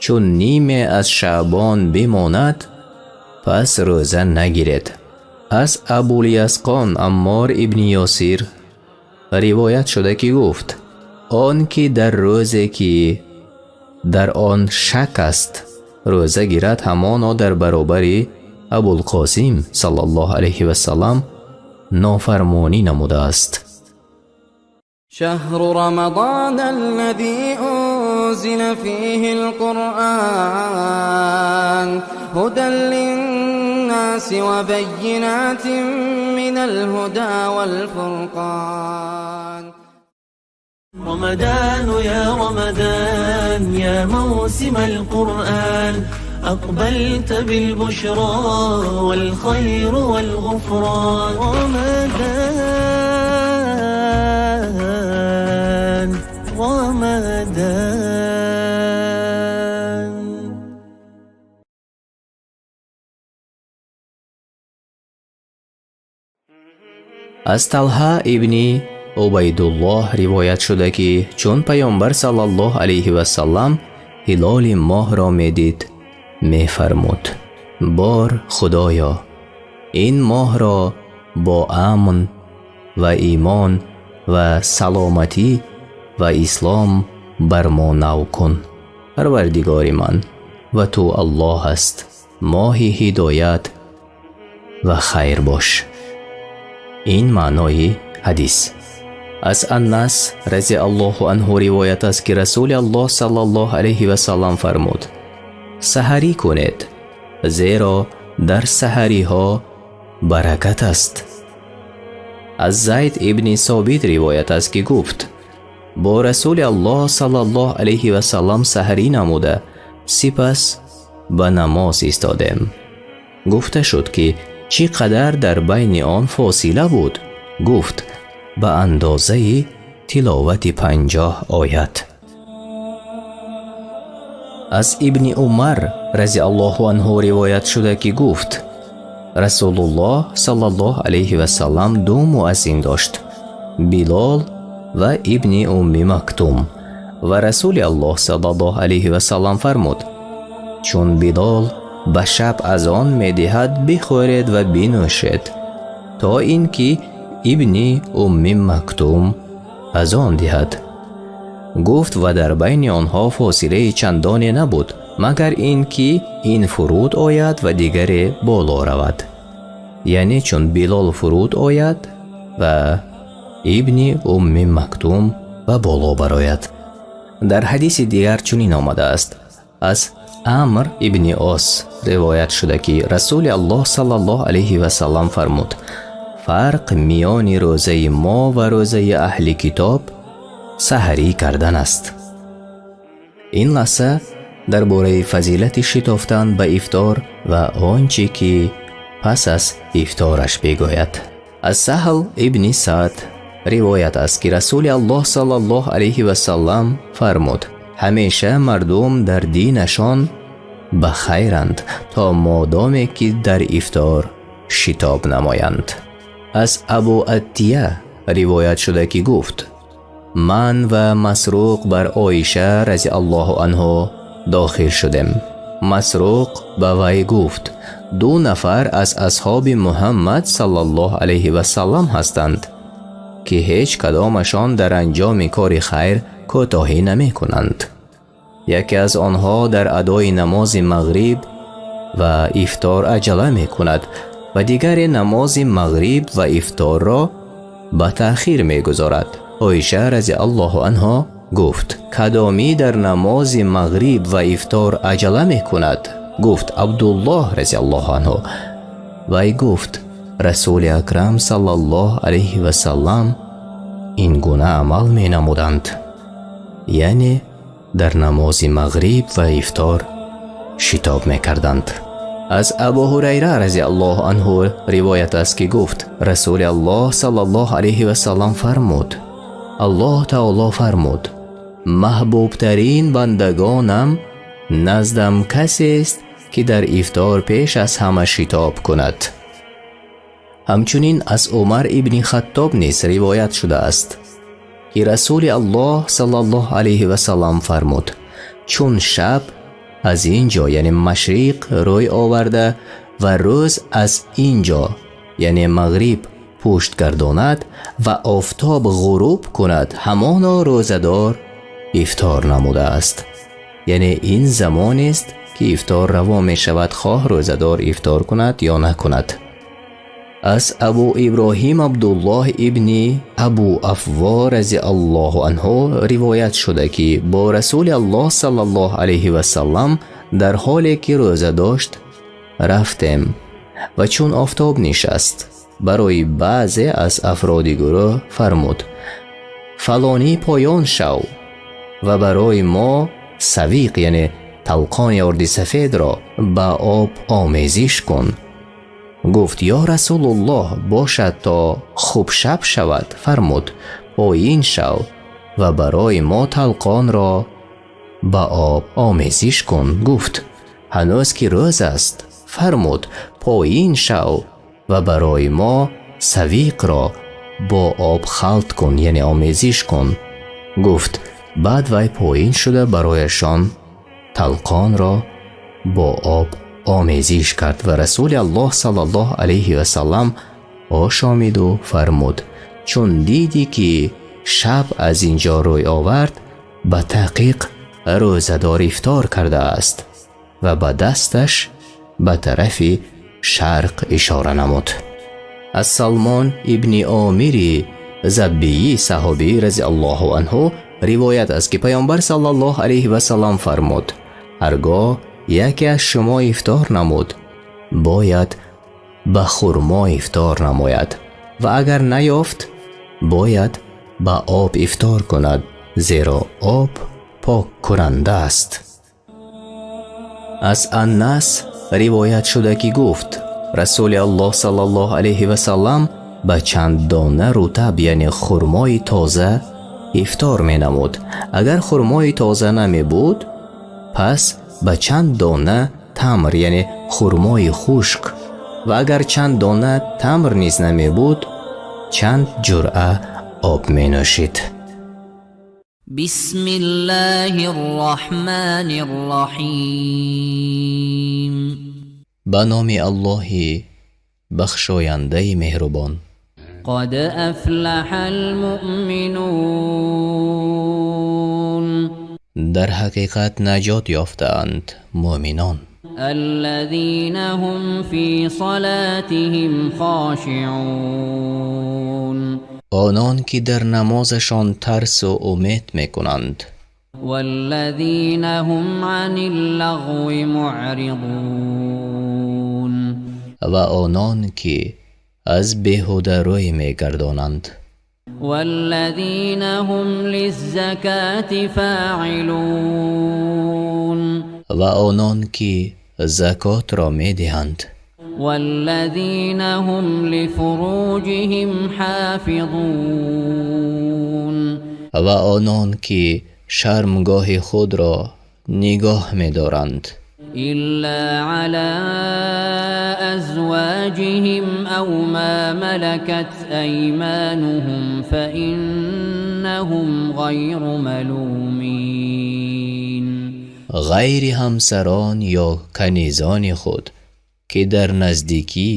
чун ниме аз Шаъбон бимонад, пас рӯза нагиред. Аз Абулиясқон Аммор ибни Ёсир ривоят шуда, ки гуфт: он ки дар рӯзе ки дар он шак аст рӯза гирад, ҳамоно дар баробари Абулқосим саллаллоҳу алайҳи васаллам нофармонӣ намудааст. شهر رمضان الذي أنزل فيه القرآن هدى للناس وبينات من الهدى والفرقان. رمضان يا رمضان يا موسم القرآن أقبلت بالبشرى والخير والغفران. رمضان رمضان. Аз Талҳа ибни Убайдуллоҳ ривоят шуда, ки чун Паёмбар саллаллоҳу алайҳи васаллам ҳилоли моҳро медид, мефармуд: бор Худоё, ин моҳро бо амн ва имон ва саломатӣ ва ислом бар мо нав кун. Парвардигори ман ва ту Аллоҳ аст, моҳи ҳидоят ва хайр бош. Ин маънои ҳадис. Аз Аннас разиаллоҳу анҳу ривоят аст, ки Расули Аллоҳ саллаллоҳу алайҳи васаллам фармуд: саҳарӣ кунед, зеро дар саҳариҳо баракат аст. Аз Зайд ибни Собит ривоят аст, ки гуфт: бо Расули Аллоҳ саллаллоҳу алайҳи васаллам саҳарӣ намуда, сипас ба намоз истодем. Гуфта шуд, ки чӣ қадар дар байни он фосила буд? Гуфт: ба андозаи тиловати 50 оят. Аз Ибни Умар разиаллоҳу анҳу ривоят шуда, ки гуфт: Расулуллоҳ саллаллоҳу алайҳи васаллам ду муаззин дошт, Билол ва Ибни Умми Мактум. Ва Расули Аллоҳ саллаллоҳу алайҳи васаллам фармуд: чун Билол ба шаб азон медиҳад, бихӯред ва бинӯшед, то ин ки Ибни Умми Мактум азон диҳад. Гуфт: ва дар байни онҳо фосилаи чандоне набуд, магар ин ки ин фуруд ояд ва дигаре боло равад. Яъне чун Билол фуруд ояд ва Ибни Умми Мактум ба боло барояд. Дар ҳадиси дигар чунин омадааст: аз Амр ибни Ос ривоят шуда, ки Расули Аллоҳ саллаллоҳу алайҳи васаллам фармуд: фарқ миёни рӯзаи мо ва рӯзаи аҳли китоб саҳарӣ кардан аст. Ин лаҳза дар бораи фазилати шитофтан ба ифтор ва он чӣ ки пас аз ифтораш бигӯяд. Аз Саҳл ибни Саъд ривоят аст, ки Расули Аллоҳ саллаллоҳу алайҳи васаллам фармуд: ҳамеша мардум дар динашон ба хайранд, то модоме ки дар ифтор шитоб намоянд. Аз Абу Аттия ривоят шуда, ки гуфт: ман ва Масруқ бар Оиша разиаллоҳу анҳу дохил шудем. Масруқ ба вай гуфт: ду нафар аз асҳоби Муҳаммад саллаллоҳу алайҳи васаллам ҳастанд, ки ҳеҷ кадомашон дар анҷоми кори хайр кӯтоҳӣ намекунанд. Яке аз онҳо дар адои намози мағриб ва ифтор аҷала мекунад ва дигаре намози мағриб ва ифторро ба таъхир мегузорад. Оиша разиаллоҳу анҳо гуфт: кадомӣ дар намози мағриб ва ифтор аҷала мекунад? Гуфт: Абдуллоҳ разиаллоҳу анҳу. Вай гуфт: Расули Акрам саллаллоҳу алайҳи васаллам ин гуна амал менамуданд, яъне дар намози мағриб ва ифтор шитоб мекарданд. Аз Абу Ҳурайра разиаллоҳу анҳу ривоят аст, ки гуфт: Расули Аллоҳ саллаллоҳу алайҳи васаллам фармуд: Аллоҳ таоло фармуд: маҳбубтарин бандагонам наздам касест, ки дар ифтор пеш аз ҳама шитоб кунад. Ҳамчунин аз Умар ибни Хаттоб низ ривоят шудааст, ки Расули Аллоҳ саллаллоҳу алайҳи васаллам фармуд: чун шаб аз ин ҷо, яъне машриқ, рӯй оварда ва рӯз аз ин ҷо, яъне мағриб, пушт гардонад ва офтоб ғуруб кунад, ҳамоно рӯзадор ифтор намудааст. Яъне ин замонест, ки ифтор раво мешавад, хоҳ рӯзадор ифтор кунад ё накунад. Аз Абу Иброҳим Абдуллоҳ ибни Абу Афво разиаллоҳу анҳу ривоят шуда, ки бо Расули Аллоҳ саллаллоҳу алайҳи васаллам дар ҳоле ки рӯза дошт рафтем ва чун офтоб нишаст, барои баъзе аз афроди гурӯҳ фармуд: фалонӣ поён шав ва барои мо савиқ, яъне талқони орди сафедро ба об омезиш кун. Гуфт: ё Расулуллоҳ, бошад то хуб шаб шавад. Фармуд: поин шав ва барои мо талқонро ба об омезиш кун. Гуфт: ҳанӯз ки рӯз аст. Фармуд: поин шав ва барои мо савиқро бо об халт кун, яъне омезиш кун. Гуфт: баъд вай поин шуда барояшон талқонро бо об омезиш кард ва Расули Аллоҳ саллаллоҳу алайҳи васаллам ошомиду фармуд: чун дидӣ ки шаб аз ин ҷо рӯй овард, ба таҳқиқ рӯзадор ифтор кардааст. Ва ба дасташ ба тарафи шарқ ишора намуд. Аз Салмон ибни Омири Заббиӣ саҳобӣ разиаллоҳу анҳу ривоят аст, ки Паёмбар саллаллоҳу алайҳи васаллам фармуд: ҳаргоҳ яке аз шумо ифтор намуд, бояд ба хурмо ифтор намояд. Ва агар наёфт, бояд ба об ифтор кунад, зеро об поккунанда аст. Аз Аннас ривоят шуда, ки гуфт: Расули Аллоҳ саллаллоҳу алайҳи васаллам ба чанд дона рутаб, яъне хурмои тоза, ифтор менамуд. Агар хурмои тоза намебуд, пас ба чанд дона тамр, яъне хурмои хушк, ва агар чанд дона тамр низ намебуд, чанд ҷуръа об менӯшид. بسم الله الرحمن الرحيم. Ба номи Аллоҳи бахшояндаи меҳрубон. قد أفلح المؤمنون. Дар ҳақиқат наҷот ёфтаанд муъминон. الذين هم في صلاتهم خاشعون. Онон ки дар намозашон тарсу умед мекунанд. والذين هم عن اللغو معرضون. Ва онон ки аз беҳударӯй мегардонанд. والذين هم للزكاة فاعلون. Ва онон ки закотро медиҳанд. والذين هم لفروجهم حافظون. Ва онон ки шармгоҳи худро нигоҳ медоранд. إلا على أزواجهم أو ما ملكت أيمانهم فإنهم غير ملومين. Ғайри ҳамсарон ё канизони худ, ки дар наздикӣ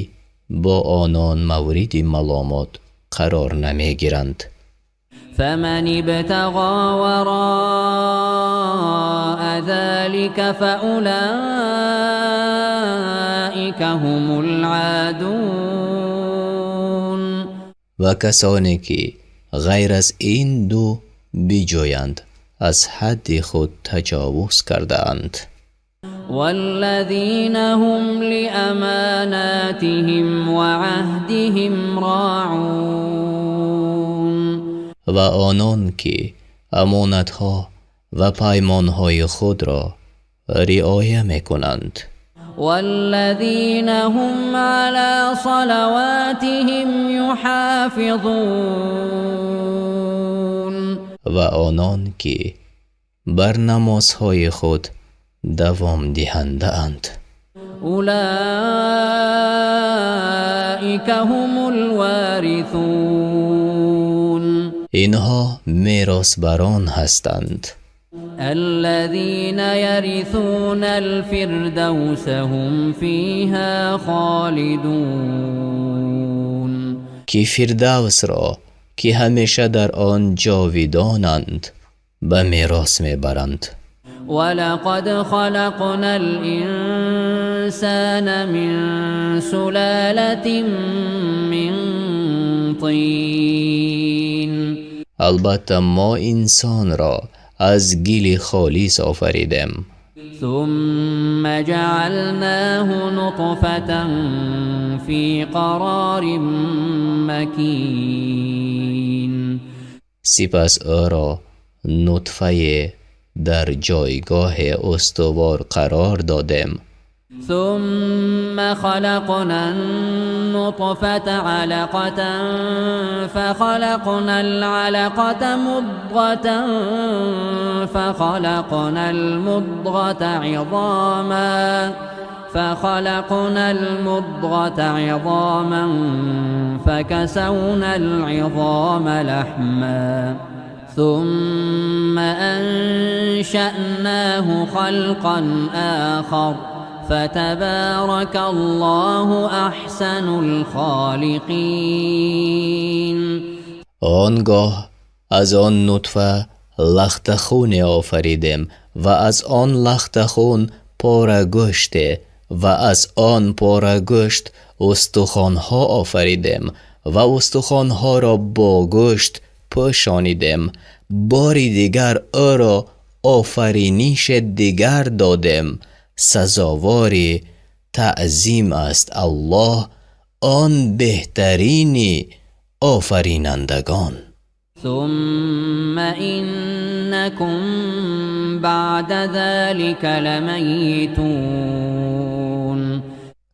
бо онон мавриди маломот қарор намегиранд. فمن ابتغى وراء ذلك فأولئك هم العادون. Ва касоне ки ғайр аз ин ду биҷӯянд, аз ҳадди худ таҷовуз кардаанд. والذين هم لأماناتهم وعهدهم راعون. Ва онон ки амонатҳо ва паймонҳои худро риоя мекунанд. والذين هم على صلواتهم يحافظون. Ва онон ки бар намозҳои худ давомдиҳандаанд. أولئك هم الوارثون. Инҳо меросбарон ҳастанд. الذين يرثون الفردوس هم فيها خالدون. Ки Фирдавсро, ки ҳамеша дар он ҷовидонанд, ба мерос мебаранд. ولقد خلقنا الإنسان من سلالة من طين. Албатта, мо инсонро аз гили холис офаридем. ثم جعلناه نطفة في قرار مكين. Сипас ӯро нутфае дар ҷойгоҳе устувор қарор додем. ثم خلقنا النطفة علقة، فخلقنا العلقة مضغة، فخلقنا المضغة عظاما، فكسونا العظام لحما، ثم أنشأناه خلقا آخر، فتبارك الله أحسن الخالقين. Он гоҳ аз он нутфа лахтахуне офаридем ва аз он лахтахун порагӯште ва аз он порагӯшт устухонҳо офаридем ва устухонҳоро бо гӯшт пӯшонидем. Бори дигар ӯро офаринише дигар додем. Сазовори таъзим аст Аллоҳ, он беҳтарини Офаринандагон. ثم إنكم بعد ذلك لميتون.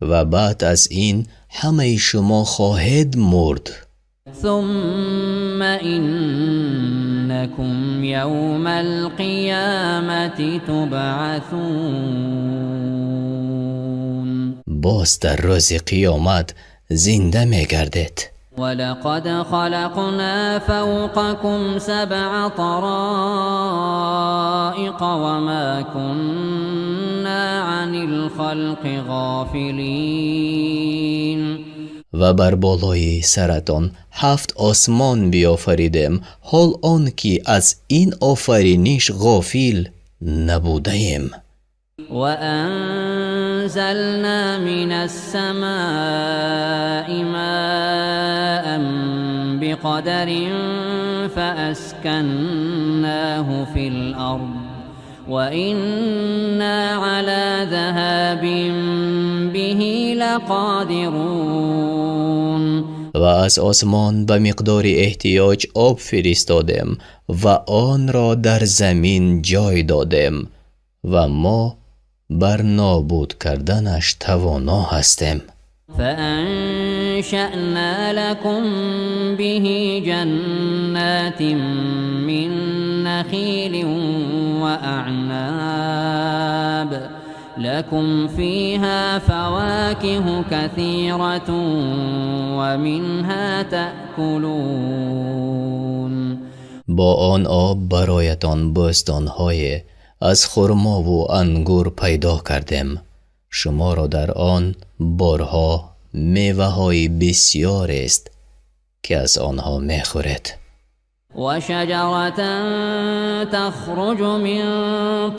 Ва баъд аз ин ҳамаи шумо хоҳед мурд. ثم إنكم يوم القيامة تبعثون. Боз дар рӯзи қиёмат зинда мегардед. ولقد خلقنا فوقكم سبع طرائق وما كنا عن الخلق غافلين. Ва бар болои саратон ҳафт осмон биёфаридем, ҳол он ки аз ин офариниш ғофил набудаем. وأنزلنا من السماء ماء بقدر فأسكناه في الأرض وإنا على ذهاب به لقادرون. Ва аз осмон ба миқдори эҳтиёҷ об фиристодем ва онро дар замин ҷой додем, ва мо бар нобуд карданаш тавоно ҳастем. فأنشأنا لكم به جنات من نخيل وأعناب لكم فيها فواكه كثيرة ومنها تأكلون. Бо он об бароятон бӯстонҳое аз хурмову ангур пайдо кардем. Шуморо дар он борҳо меваҳои бисёрест, ки аз онҳо мехӯред. وشجرة تخرج من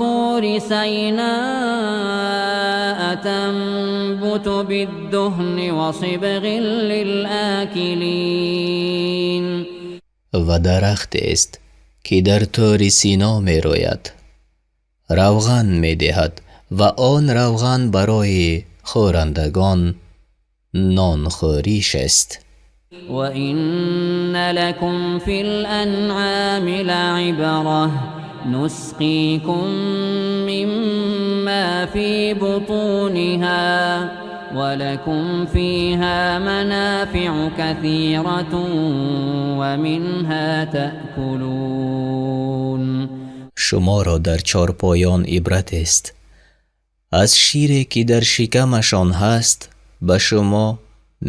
طور سيناء تنبت بالدهن وصبغ للآكلين. Ва дарахтест, ки дар Тӯри Сино мерӯяд, равған медиҳад, ва он равған барои хӯрандагон нонхӯриш аст. وإن لكم في الأنعام لعبرة نسقيكم مما في بطونها ولكم فيها منافع كثيرة ومنها تأكلون. Шуморо дар чорпоён ибратест. Аз шире, ки дар шикамашон ҳаст, ба шумо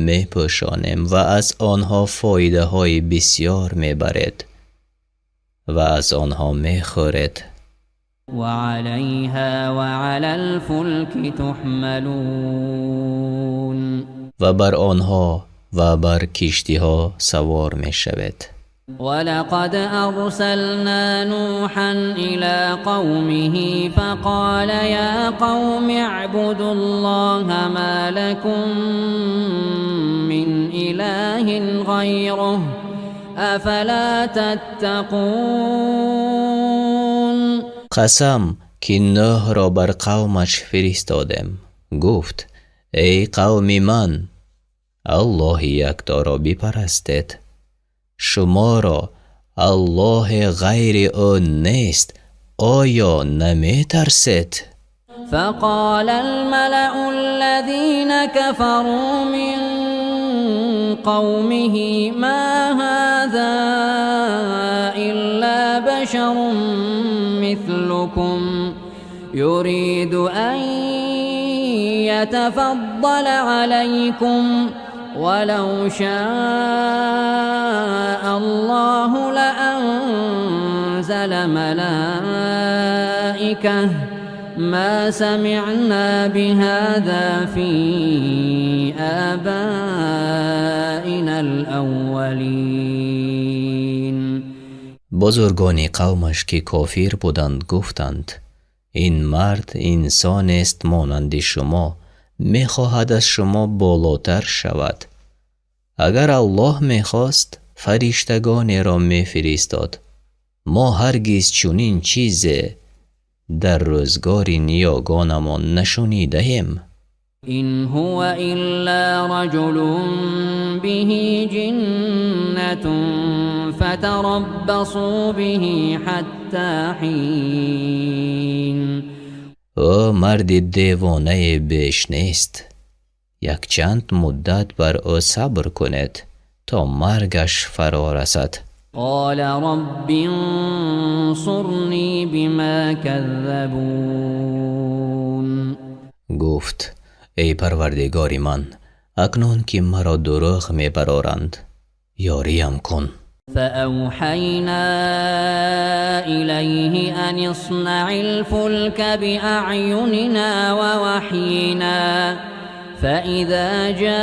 мепӯшонем ва аз онҳо фоидаҳои бисёр мебаред ва аз онҳо мехӯред. وعليها وعلى الفلك تحملون. Ва бар онҳо ва бар киштиҳо савор мешавед. ولقد أرسلنا نوحا إلى قومه فقال يا قوم اعبدوا الله ما لكم من إله غيره أفلا تتقون. Қасам, ки Нӯҳро бар қавмаш фиристодем. Гуфт: эй қавми ман, Аллоҳи якторо бипарастед. Шуморо Аллоҳе ғайри ӯ нест, оё наметарсед? فقال الملأ الذين كفروا من قومه ما هذا إلا بشر مثلكم يريد أن يتفضل عليكم ولو شاء الله لأنزل ملائكة ما سمعنا بهذا في آبائنا الأولين. Бузургони қавмаш, ки кофир буданд, гуфтанд: ин мард инсонест монанди шумо, мехоҳад аз шумо болотар шавад. Агар Аллоҳ мехост, фариштагонеро мефиристод. Мо ҳаргиз чунин чизе дар рӯзгори ниёгонамон нашунидаем. إن هو إلا رجل به جنة فتربصوا به حتى حين. Ӯ марди девонае беш нест. Якчанд муддат бар ӯ сабр кунед, то маргаш фаро расад. قال رب انصرني بما كذبون. Гуфт: эй Парвардигори ман, акнун ки маро дурӯғ мебароранд, ёриям кун. فأوحينا إليه أن اصنع الفلك بأعيننا ووحينا فإذا جاء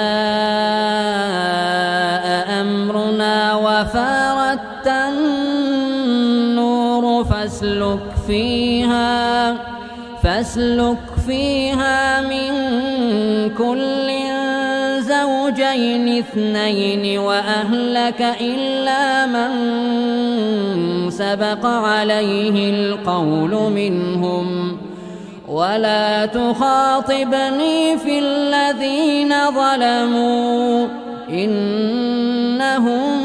أمرنا وفارت النور فاسلك فيها من كل زوجين اثنين وأهلك إلا من سبق عليه القول منهم ولا تخاطبني في الذين ظلموا إنهم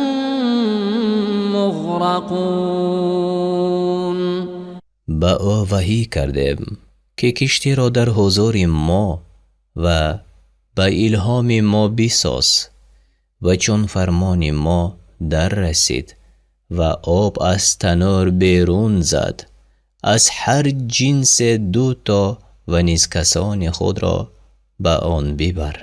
مغرقون. Ба ӯ ваҳӣ кардем, ки киштиро дар ҳузури мо ва ба илҳоми мо бисоз, ва чун фармони мо дар расид ва об аз танӯр берун зад, аз ҳар ҷинсе ду то ва низ касони худро ба он бибар,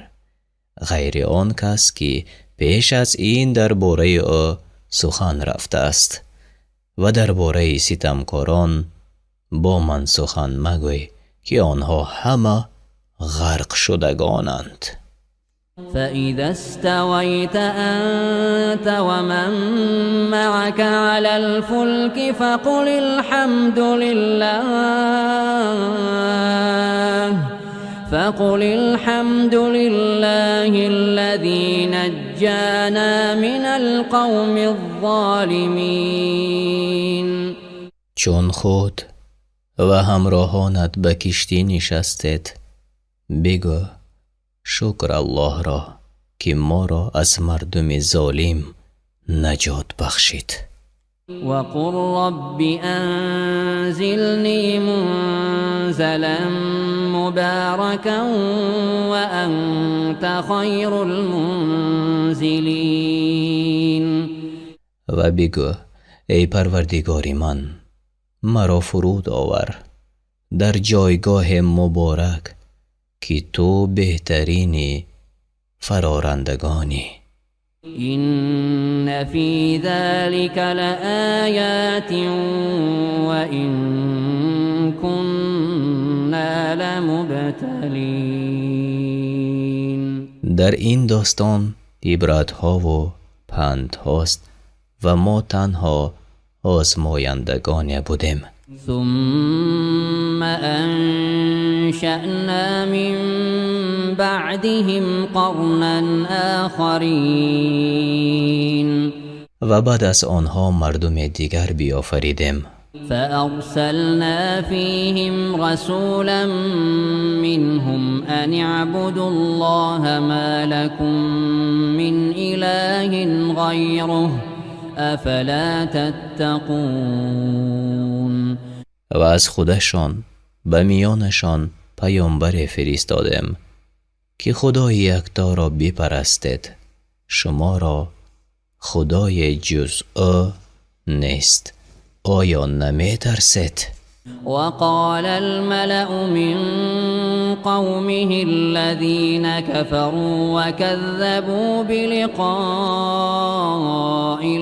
ғайри он кас, ки пеш аз ин дар бораи ӯ сухан рафтааст, ва дар бораи ситамкорон бо ман сухан магӯй, ки онҳо ҳама ғарқшудагонанд. فإذا استويت أنت ومن معك على الفلك فقل الحمد لله الذي نجانا من القوم الظالمين. Чун худ ва ҳамроҳонат ба киштӣ нишастед, бигӯ: шукр Аллоҳро, ки моро аз мардуми золим наҷот бахшид. وقل رب أنزلني منزلا مباركا وأنت خير المنزلين. Ва бигӯ: эй Парвардигори ман, маро фуруд овар дар ҷойгоҳе муборак, ки ту беҳтарини фарорандагонӣ. إن في ذلك لآيات وإن كنا لمبتلين. Дар ин достон ибратҳову пандҳост, ва мо танҳо озмояндагоне будем. ثم أنشأنا من بعدهم قرنا آخرين. Ва баъд аз онҳо мардуме дигар биёфаридем. فأرسلنا فيهم رسولا منهم أن اعبدوا الله ما لكم من إله غيره أفلا تتقون. Ва аз худашон ба миёнашон паёмбаре фиристодем, ки Худои якторо бипарастед, шуморо худое ҷуз ӯ нест, оё наметарсед? وقال الملأ من قومه الذين كفروا وكذبوا بلقاء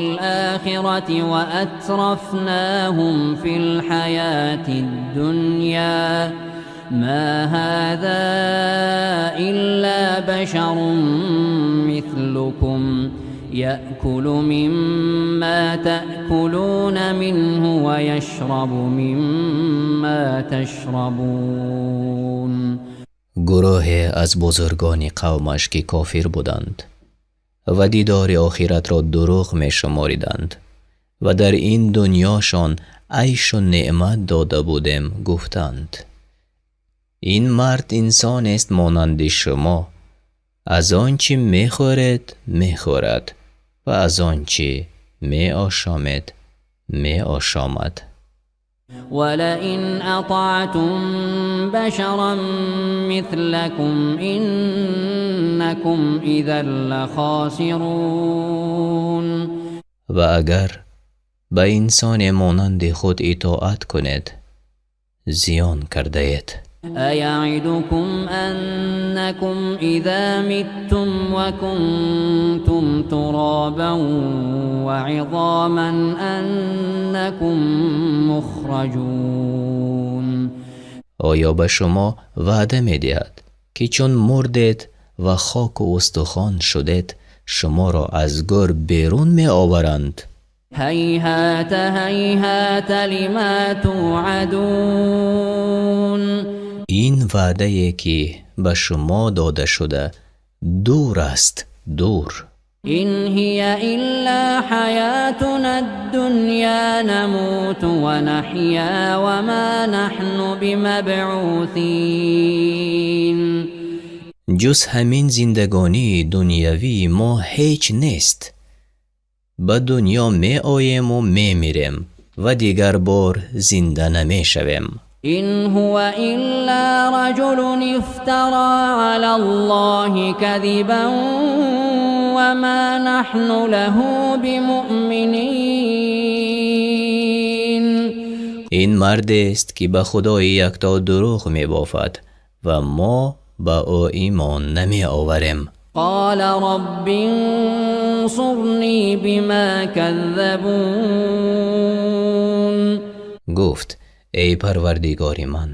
الآخرة وأترفناهم في الحياة الدنيا ما هذا إلا بشر مثلكم يأكل مما تأكلون منه ويشرب مما تشربون. Гурӯҳе аз бузургони қавмаш, ки кофир буданд ва дидори охиратро дурӯғ мешумориданд ва дар ин дунёшон айшу неъмат дода будем, гуфтанд: Ин мард инсонест монанди шумо, аз он чӣ мехӯред мехӯрад ва аз он чӣ меошомед меошомад. ولئن أطعتم بشرا مثلكم إنكم إذا لخاسرون. Ва агар ба инсоне монанди худ итоат кунед, зиён кардаед. أيعدكم أنكم إذا متم وكنتم ترابا وعظاما أنكم مخرجون. Оё ба шумо ваъда медиҳад, ки чун мурдед ва хоку устухон шудед, шуморо аз гӯр берун меоваранд? هيهات هيهات لما توعدون. Ин ваъдае, ки ба шумо дода шуда, дур аст, дур. إن هي إلا حياتنا الدنيا نموت ونحيا وما نحن بمبعوثين. Ҷуз ҳамин зиндагонии дунявии мо ҳеҷ нест. Ба дунё меоему мемирем ва дигар бор зинда намешавем. إن هو إلا رجل افترى على الله كذبا وما نحن له بمؤمنين. Ин мардест, ки ба Худои Якто дурӯғ мебофад ва мо ба ӯ имон намеоварем. قال رب انصرني بما كذبون. Гуфт: эй Парвардигори ман,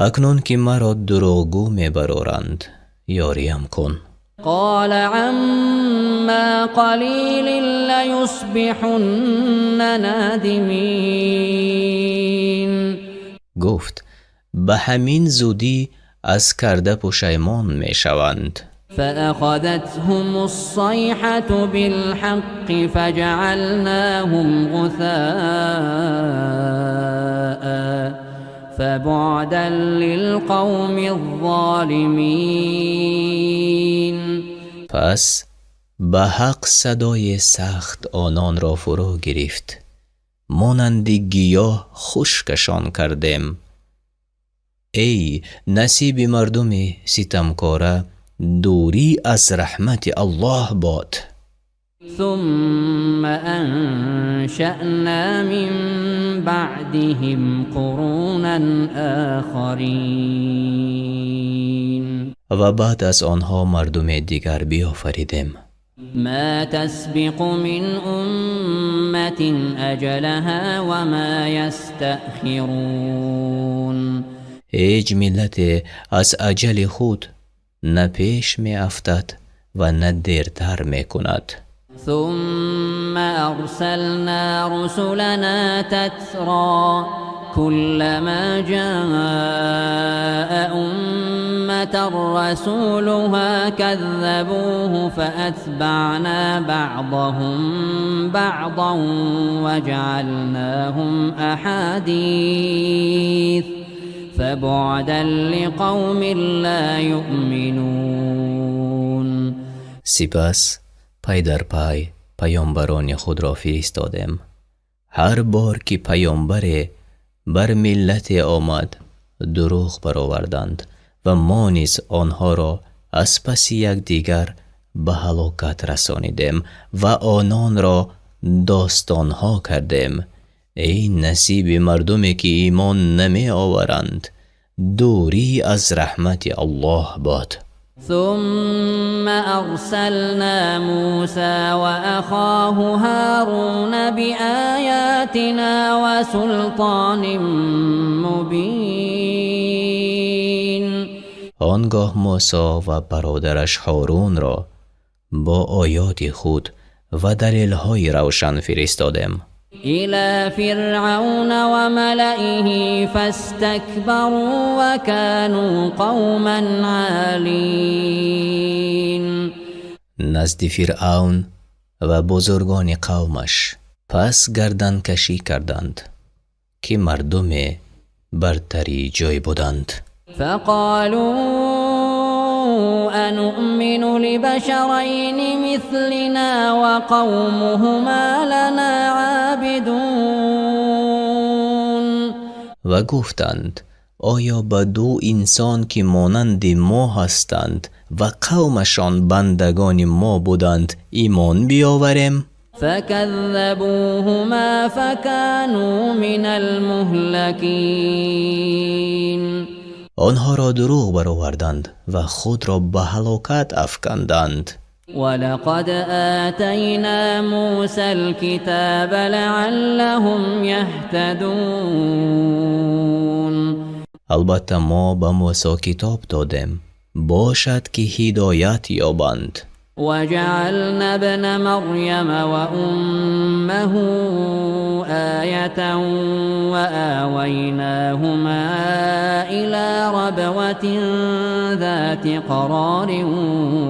акнун ки маро дурӯғгӯ мебароранд, ёриям кун. قال عما قليل ليصبحن نادمين. Гуфт: ба ҳамин зудӣ аз карда пушаймон мешаванд. فأخذتهم الصيحة بالحق فجعلناهم غثاء فبعدا للقوم الظالمين. Пас ба ҳақ садои сахт ононро фурӯ гирифт, монанди гиёҳ хушкашон кардем. Эй насиби мардуми ситамкора дурӣ аз раҳмати Аллоҳ бод. ثم أنشأنا من بعدهم قرونا آخرين. Ва баъд аз онҳо мардуме дигар биёфаридем. ما تسبق من أمة أجلها وما يستأخرون. Ҳеҷ миллате аз аҷали худ на пеш меафтад ва на дертар мекунад. ثم أرسلنا رسلنا تترى كلما جاء أمة رسولها كذبوه فأتبعنا بعضهم بعضا وجعلناهم أحاديث فبعدا لقوم لا يؤمنون. Сипас пай дар пай паёмбарони худро фиристодем. Ҳар бор ки паёмбаре бар миллате омад, дурӯғ бароварданд ва мо низ онҳоро аз паси якдигар ба ҳалокат расонидем ва ононро достонҳо кардем. Эй насиби мардуме, ки имон намеоваранд, дурӣ аз раҳмати Аллоҳ бод. ثم أرسلنا موسى وأخاه هارون بآياتنا وسلطان مبين. Он гоҳ Мусо ва бародараш Ҳорунро бо оёти худ ва далелҳои равшан фиристодем. إلى فرعون وملئه فاستكبروا وكانوا قوما عالين. Назди Фиръавн ва бузургони қавмаш, пас гарданкашӣ карданд, ки мардуме бартариҷой буданд. فقالوا أنؤمن لبشرين مثلنا وقومهما لنا عابدون. Ва гуфтанд: оё ба ду инсон, ки монанди мо ҳастанд ва қавмашон бандагони мо буданд, имон биёварем? فكذبوهما فكانوا من المهلكين. Онҳоро дурӯғ бароварданд ва худро ба ҳалокат афканданд. ولقد آتينا موسى الكتاب لعلهم يهتدون. Албатта, мо ба Мусо китоб додем, бошад, ки ҳидоят ёбанд. وجعلنا ابن مريم وأمه آية وآويناهما إلى ربوة ذات قرار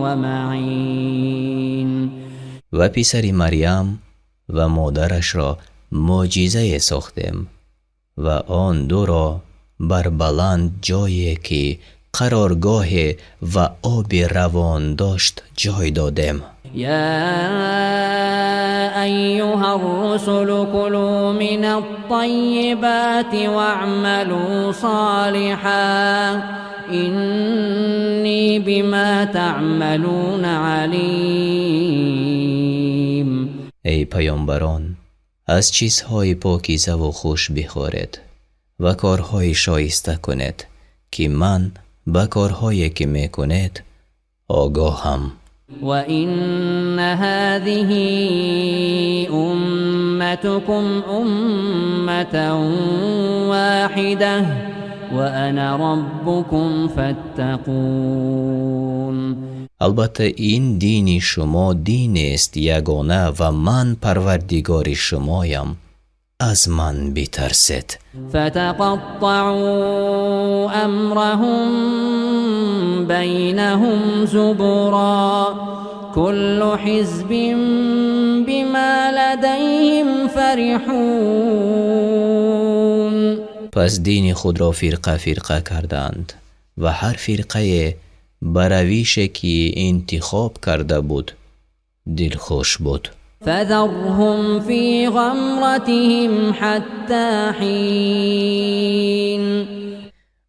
ومعين. Ва писари Марьям ва модарашро мӯъҷизае сохтем ва он дуро бар баланд ҷое, ки қароргоҳе ва оби равон дошт, ҷой додем. يا أيها الرسل كلوا من الطيبات واعملوا صالحا إني بما تعملون عليم. Эй паёмбарон, аз чизҳои покизаву хуш бихӯред ва корҳои шоиста кунед, ки ман ба корҳое, ки мекунед, огоҳам. وإن هذه أمتكم أمة واحدة وأنا ربكم فاتقون. Албатта, ин дини шумо динест ягона ва ман парвардигори шумоям, аз ман битарсед. فتقطعوا أمرهم بينهم زبرا كل حزب بما لديهم فرحون. Пас дини худро фирқа фирқа карданд ва ҳар фирқае ба равише, ки интихоб карда буд, дилхуш буд. فذرهم في غمرتهم حتى حين.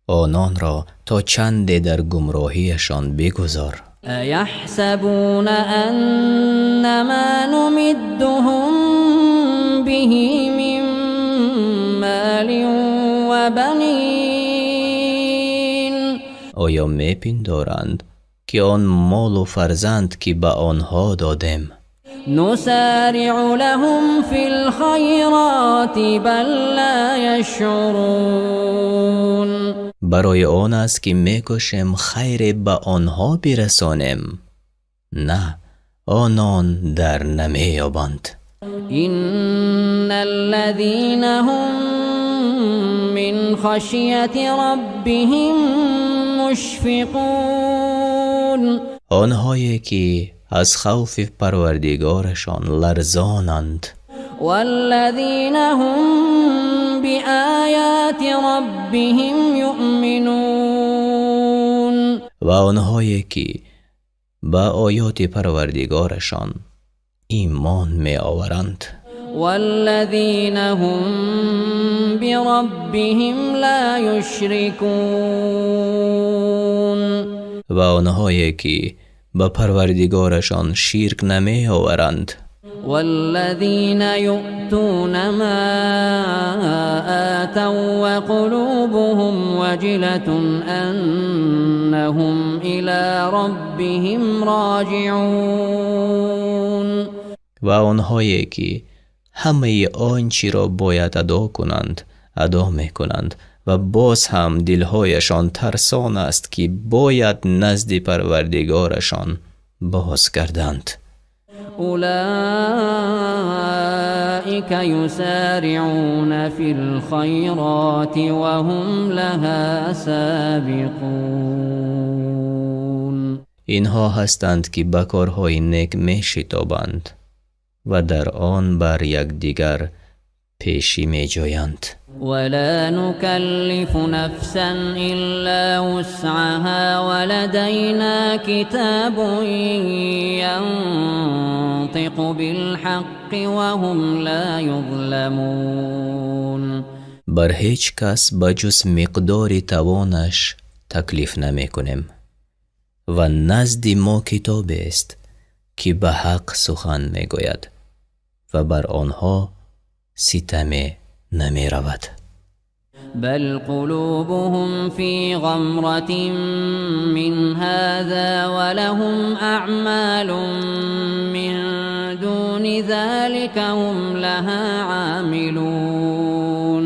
Ононро то чанде дар гумроҳиашон бигузор. أيحسبون أن ما نمدهم به من مال وبنين Оё мепиндоранд, ки он молу фарзанд, ки ба онҳо додем, نسارع لهم في الخيرات بل لا يشعرون. Барои он аст, ки мекӯшем хайре ба онҳо бирасонем? На, онон дар намеёбанд. إن الذين هم من خشية ربهم مشفقون. Онҳое, ки аз хавфи парвардигорашон ларзонанд, والذين هم بآيات ربهم يؤمنون. Ва онҳое, ки ба оёти парвардигорашон имон меоваранд, والذين هم بربهم لا يشركون. Ва онҳое, ки ба парвардигорашон ширк намеоваранд, والذين يؤتون ما آتوا وقلوبهم وجلة أنهم إلى ربهم راجعون. Ва онҳое, ки ҳамаи он чиро бояд адо кунанд, адо мекунанд ва боз ҳам дилҳояшон тарсон аст, ки бояд назди парвардигорашон бозгарданд. أولئك يسارعون في الخيرات وهم لها سابقون. Инҳо ҳастанд, ки ба корҳои нек мешитобанд ва дар он бар якдигар пешӣ меҷӯянд. ولا نكلف نفسا إلا وسعها ولدينا كتاب ينطق بالحق وهم لا يظلمون. Бар ҳеҷ кас ба ҷуз миқдори тавонаш таклиф намекунем ва назди мо китобест, ки ба ҳақ сухан мегӯяд ва бар онҳо ситаме намеравад. بل قلوبهم في غمرة من هذا ولهم أعمال من دون ذلك هم لها عاملون.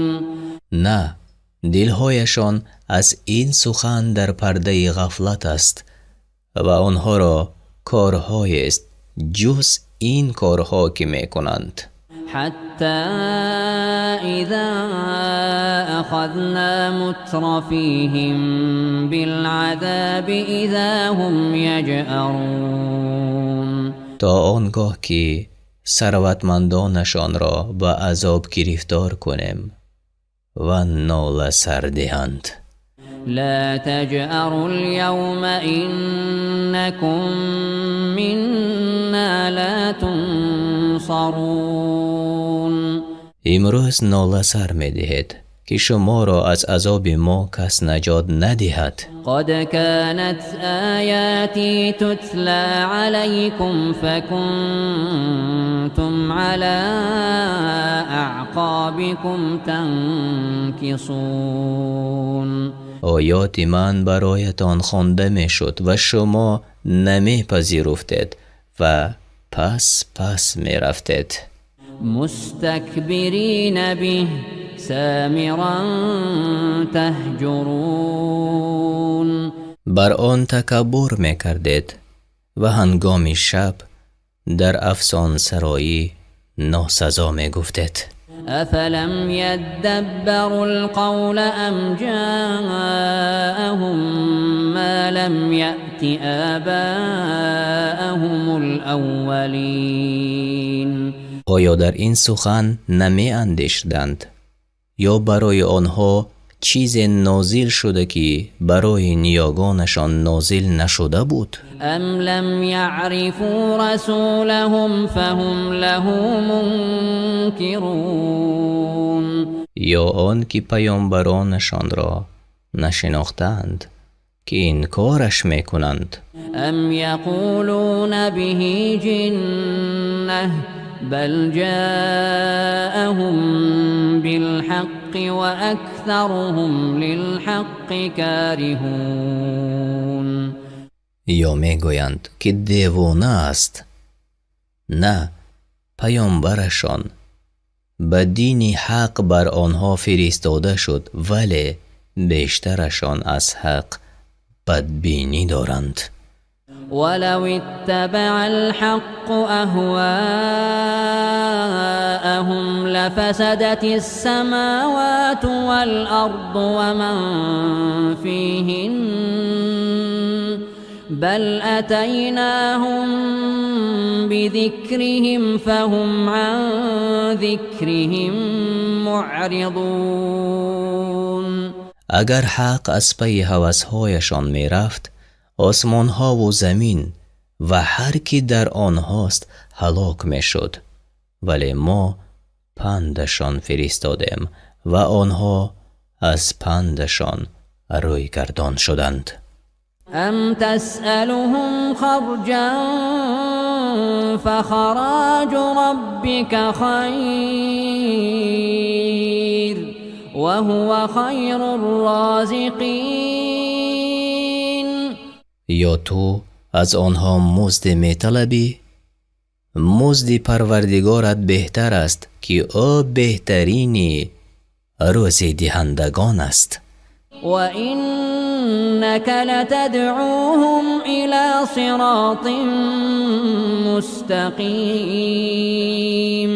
На, дилҳояшон аз ин сухан дар пардаи ғафлат аст ва онҳоро корҳоест ҷуз ин корҳо, ки мекунанд. حتى إذا أخذنا مترفيهم بالعذاب إذا هم يجأرون. То он гоҳ ки сарватмандонашонро ба азоб гирифтор кунем ва нола сар диҳанд. لا تجأروا اليوم إنكم منا لا تنصرون. Имрӯз нола сар медиҳед, ки шуморо аз азоби мо кас наҷот надиҳад. قد كانت آياتي تتلى عليكم فكنتم على أعقابكم تنكصون. Оёти ман бароятон хонда мешуд ва шумо намепазируфтед ва пас пас мерафтед. مستكبرين به سامرا تهجرون. Бар он такаббур мекардед ва ҳангоми шаб дар афсонсароӣ носазо мегуфтед. أفلم يدبروا القول أم جاءهم ما لم يأت آباءهم الأولين. Оё дар ин сухан намеандешиданд ё барои онҳо чизе нозил шуда, ки барои ниёгонашон нозил нашуда буд? أم لم يعرفوا رسولهم فهم له منكرون. Ё он ки паёмбаронашонро нашинохтаанд, ки инкораш мекунанд? أم يقولون به جنة بل جاءهم بالحق وأكثرهم للحق كارهون. Ё мегӯянд, ки девона аст? На, паёмбарашон ба дини ҳақ бар онҳо фиристода шуд, вале бештарашон аз ҳақ бадбинӣ доранд. ولو اتبع الحق أهواءهم لفسدت السماوات والأرض ومن فيهن بل أتيناهم بذكرهم فهم عن ذكرهم معرضون. Агар ҳақ аз пайи ҳавасҳояшон мерафт, осмонҳову замин ва ҳар кӣ дар онҳост ҳалок мешуд, вале мо пандашон фиристодем ва онҳо аз пандашон рӯйгардон шуданд. أم تسألهم خرجا فخراج ربك خير وهو خير الرازقين. Ё ту аз онҳо музде металабӣ? Музди Парвардигорат беҳтар аст, ки ӯ беҳтарини рӯзидиҳандагон аст. وإنك لتدعوهم إلى صراط مستقيم.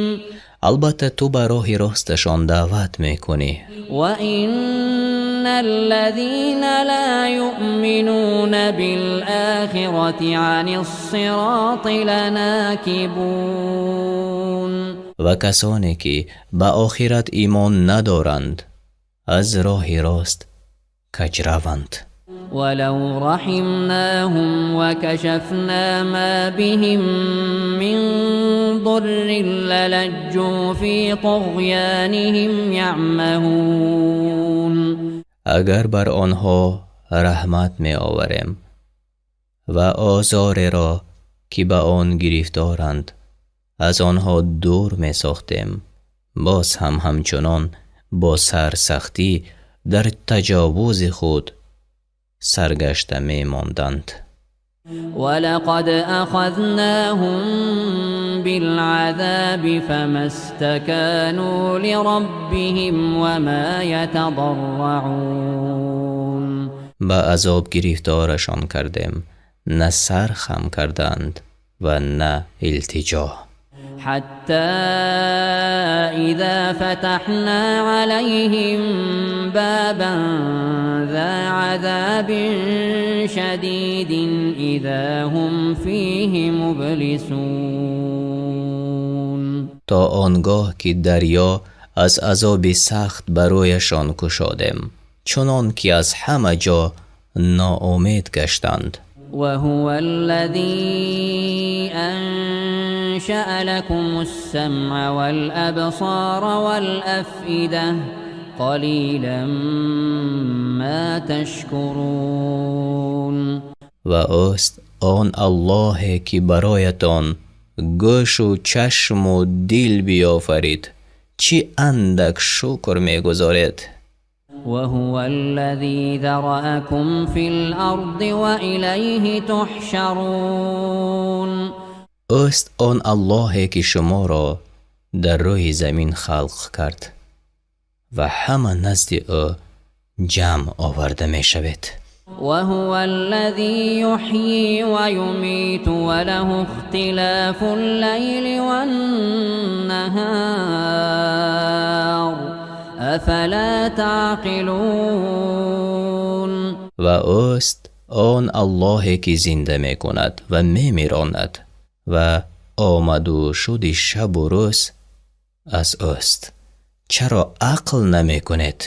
Албатта, ту ба роҳи росташон даъват мекунӣ. وإن الذين لا يؤمنون بالآخرة عن الصراط لناكبون. Ва касоне ки ба охират имон надоранд, аз роҳи рост каҷраванд. ولو رحمناهم وكشفنا ما بهم من ضر للجوا في طغيانهم يعمهون. Агар бар онҳо раҳмат меоварем ва озореро, ки ба он гирифторанд, аз онҳо дур месохтем, боз ҳам ҳамчунон бо сарсахтӣ дар таҷовузи худ саргашта мемонданд. ولقد أخذناهم بالعذاب فما استكانوا لربهم وما يتضرعون. Ба азоб гирифторашон кардем, на сар хам карданд ва на илтиҷо. حتى إذا فتحنا عليهم بابا ذا عذاب شديد إذا هم فيه مبلسون. То он гоҳ ки дарё аз азоби сахт барояшон кушодем, чунон ки аз ҳама ҷо ноумед гаштанд. وهو الذي أنشأ لكم السمع والأبصار والأفئدة قليلا ما تشكرون. Ва ӯст он Аллоҳе, ки бароятон гӯшу чашму дил биёфарид. Чӣ андак шукр мегузоред! وهو الذي ذرأكم في الأرض وإليه تحشرون. Ӯст он Аллоҳе, ки шуморо дар рӯи замин халқ кард ва ҳама назди ӯ ҷамъ оварда мешавед. وهو الذي يحيي ويميت وله اختلاف الليل والنهار أفلا تعقلون. Ва ӯст он Аллоҳе, ки зинда мекунад ва мемиронад ва омаду шуди шабу рӯз аз ӯст. Чаро ақл намекунед?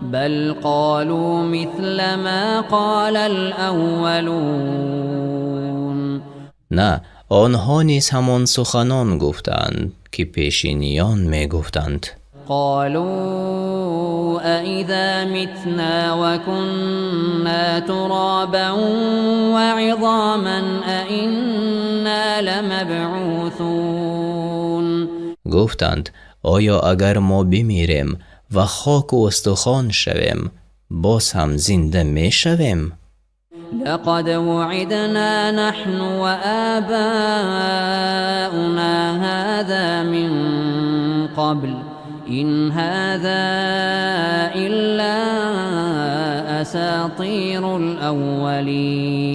بل قالوا مثل ما قال الأولون. На, онҳо низ ҳамон суханон гуфтанд, ки пешиниён мегуфтанд. قالوا أإذا متنا وكنا ترابا وعظاما أإنا لمبعوثون. Гуфтанд: оё агар мо бимирем ва хоку устухон шавем, боз ҳам зинда мешавем? لقد وعدنا نحن وآباؤنا هذا من قبل إن هذا إلا أساطير الأولين.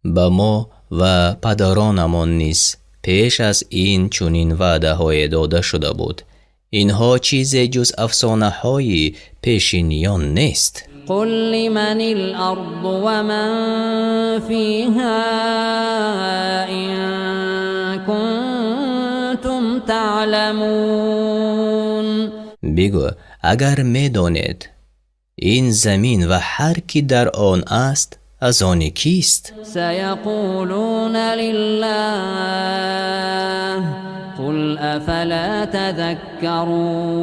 Ба мо ва падаронамон низ пеш аз ин чунин ваъдаҳое дода шуда буд. Инҳо чизе ҷуз афсонаҳои пешиниён нест. قل لمن الأرض ومن فيها إن كنتم تعلمون. Бигӯ: агар медонед, ин замин ва ҳар ки дар он аст аз они кист? سيقولون لله قل أفلا تذكرون.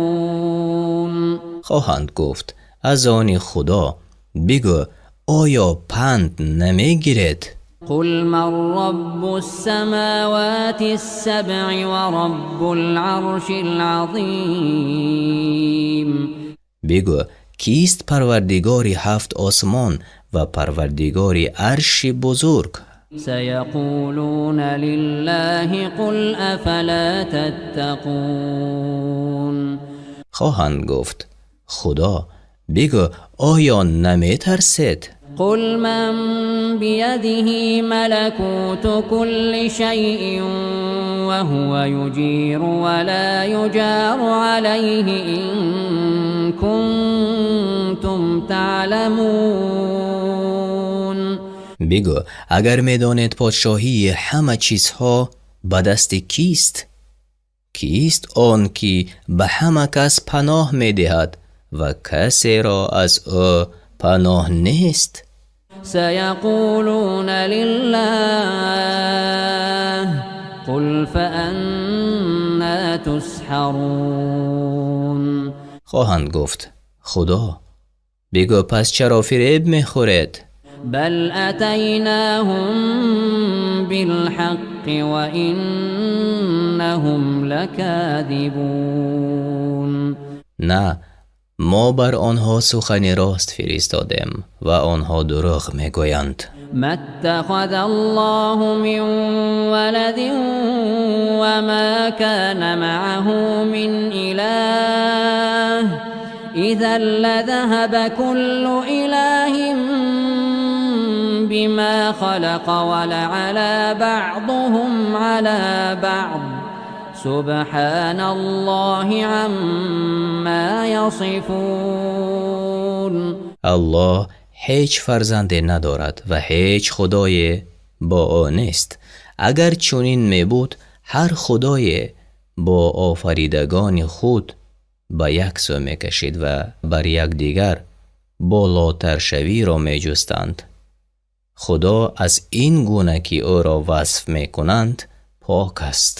Хоҳанд гуфт: аз они Худо. Бигӯ: оё панд намегиред? قل من رب السماوات السبع ورب العرش العظيم. Бигӯ: кист парвардигори ҳафт осмон ва парвардигори арши бузург? سيقولون لله قل أفلا تتقون. Хоҳанд гуфт: Худо. Бигӯ: оё наметарсед? قل من بيده ملكوت كل شيء وهو يجير ولا يجار عليه إن كنتم تعلمون. Бигӯ: агар медонед, подшоҳии ҳама чизҳо ба дасти кист? Кист он ки ба ҳама кас паноҳ медиҳад ва касеро аз ӯ паноҳ нест? سيقولون لله قل فأنا تسحرون. Хоҳанд гуфт: Худо. Бигӯ: пас чаро фиреб мехӯред? بل أتيناهم بالحق وإنهم لكاذبون. На, мо бар онҳо сухани рост фиристодем ва онҳо дурӯғ мегӯянд. ما اتخذ الله من ولد وما كان معه من إله إذا لذهب كل إله بما خلق ولعلى بعضهم على بعض سبحان الله عما يصفون. Аллоҳ ҳеҷ фарзанде надорад ва ҳеҷ худое бо ӯ нест. Агар чунин мебуд, ҳар худое бо офаридагони худ ба як сӯ мекашид ва бар якдигар болотаршавиро меҷустанд. Худо аз ин гуна ки ӯро васф мекунанд пок аст.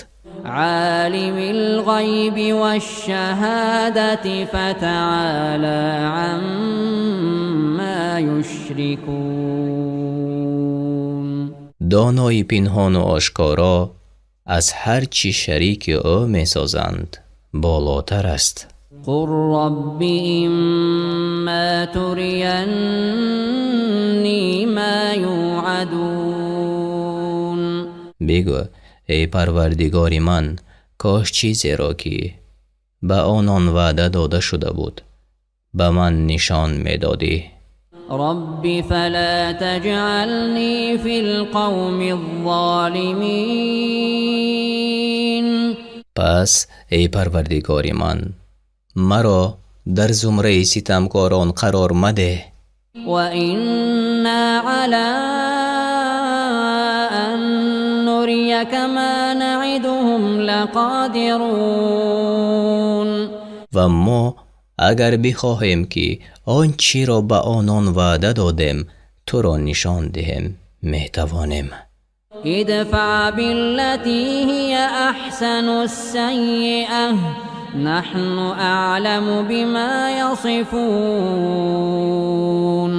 عالم الغيب والشهادة فتعالى عما يشركون. Донои пинҳону ошкоро аз ҳар чӣ шарики ӯ месозанд болотар аст. قل رب إما تريني ما يوعدون. Бигӯ: эй Парвардигори ман, кош чизеро ки ба онон ваъда дода шуда буд, ба ман нишон медодӣ. رب فلا تجعلني في القوم الظالمين. Пас эй Парвардигори ман, маро дар зумраи ситамкорон қарор мадеҳ. وإنا على أن نريك ما نعدهم لقادرون. Ва мо агар бихоҳем ки он чиро ба онон ваъда додем туро нишон диҳем, метавонем. ادفع بالتي هي أحسن السيئة نحن أعلم بما يصفون.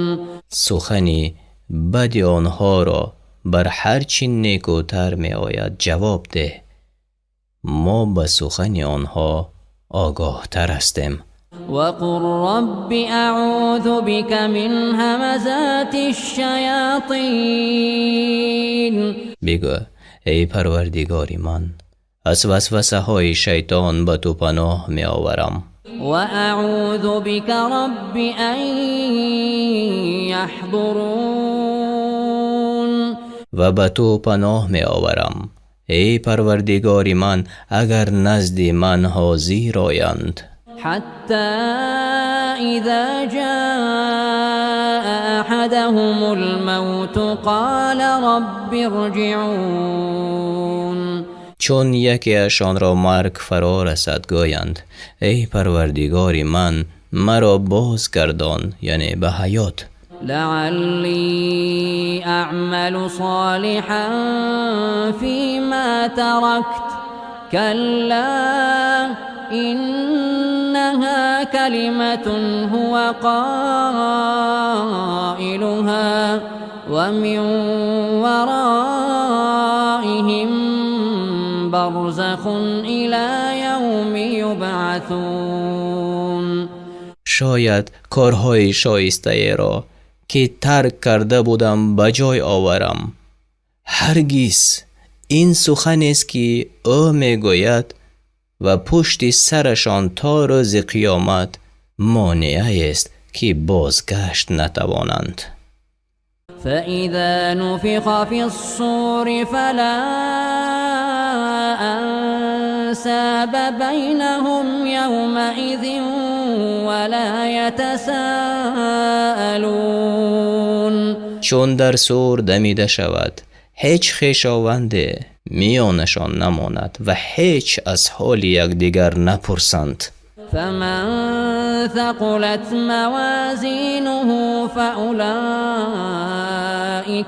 Сухани бади онҳоро бар ҳар чӣ некӯтар меояд ҷавоб деҳ. Мо ба сухани онҳо огоҳтар ҳастем. وقل رب أعوذ بك من همزات الشياطين. Бигӯ: эй Парвардигори ман, аз васвасаҳои шайтон ба ту паноҳ меоварам. وأعوذ بك رب أن يحضرون. Ва ба ту паноҳ меоварам, эй Парвардигори ман, агар назди ман ҳозир оянд. حتى إذا جاء أحدهم الموت قال رب ارجعون. Чун якеашонро марг фаро расад, гӯянд: эй Парвардигори ман, маро бозгардон, яъне ба ҳаёт. لعلي أعمل صالحا فيما تركت كلا إنها كلمة هو قائلها ومن ورائهم برزخ إلى يوم يبعثون. Шояд корҳои шоистаеро ки тарк карда будам ба ҷой оварам. Ҳаргиз, ин суханест ки ӯ мегӯяд ва пушти сарашон то рӯзи қиёмат монеаест ки бозгашт натавонанд. فإذا نفخ في الصور فلا أنساب بينهم يومئذ ولا يتساءلون. Чун дар сур дамида шавад, ҳеҷ хешованде Миёнашон намонад ва ҳеҷ аз ҳоли якдигар напурсанд. فمن ثقلت موازينه فأولئك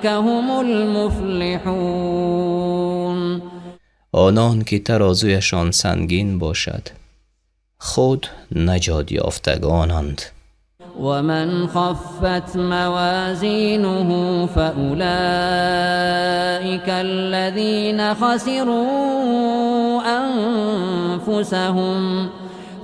هم المفلحون. Онон ки тарозуяшон сангин бошад, худ наҷот ёфтагонанд. ومن خفت موازينه فأولئك الذين خسروا أنفسهم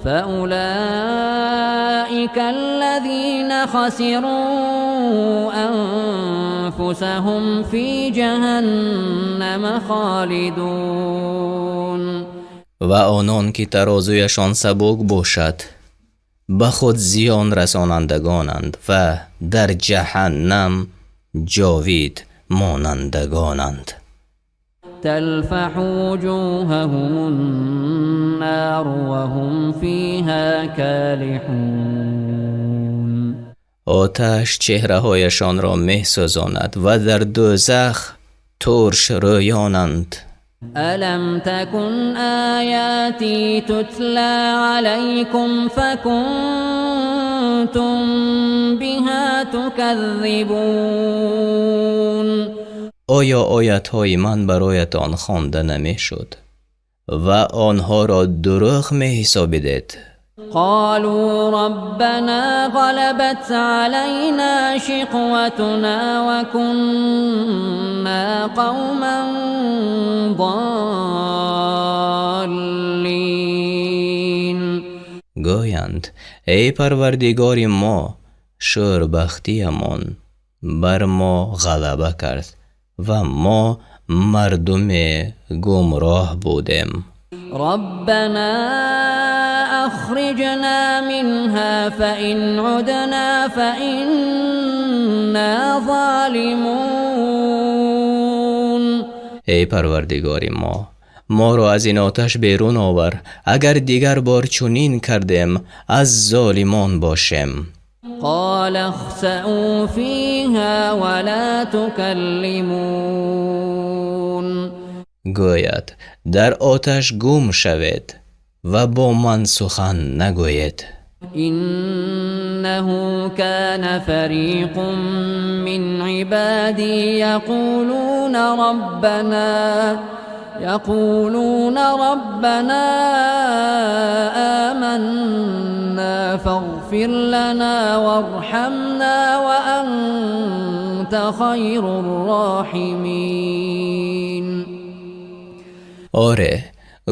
فأولئك الذين خسروا أنفسهم في جهنم خالدون. Ва онон ки тарозуяшон сабук бошад, ба худ зиён расонандагонанд ва дар ҷаҳаннам ҷовид монандагонанд. تلفح وجوههم النار وهم فيها كالحون. Оташ чеҳраҳояшонро месӯзонад ва дар дӯзах турш рӯёнанд. ألم تكن آياتي تتلى عليكم فكنتم بها تكذبون. Оё оятҳои ман бароятон хонда намешуд ва онҳоро дурӯғ меҳисобидед? قالوا ربنا غلبت علينا شقوتنا وكنا قوما ضالين. Гӯянд: эй Парвардигори мо, шӯрбахтиямон бар мо ғалаба кард ва мо мардуме гумроҳ будем. ربنا أخرجنا منها فإن عدنا فإنا ظالمون. Эй Парвардигори мо, моро аз ин оташ берун овар, агар дигар бор чунин кардем, аз золимон бошем. قال اخسأوا فيها ولا تكلمون. Гӯяд: дар оташ гум шавед ва бо ман сухан нагӯед. إنه كان فريق من عبادي يقولون ربنا آمنا فاغفر لنا وارحمنا وأنت خير الراحمين. Оре,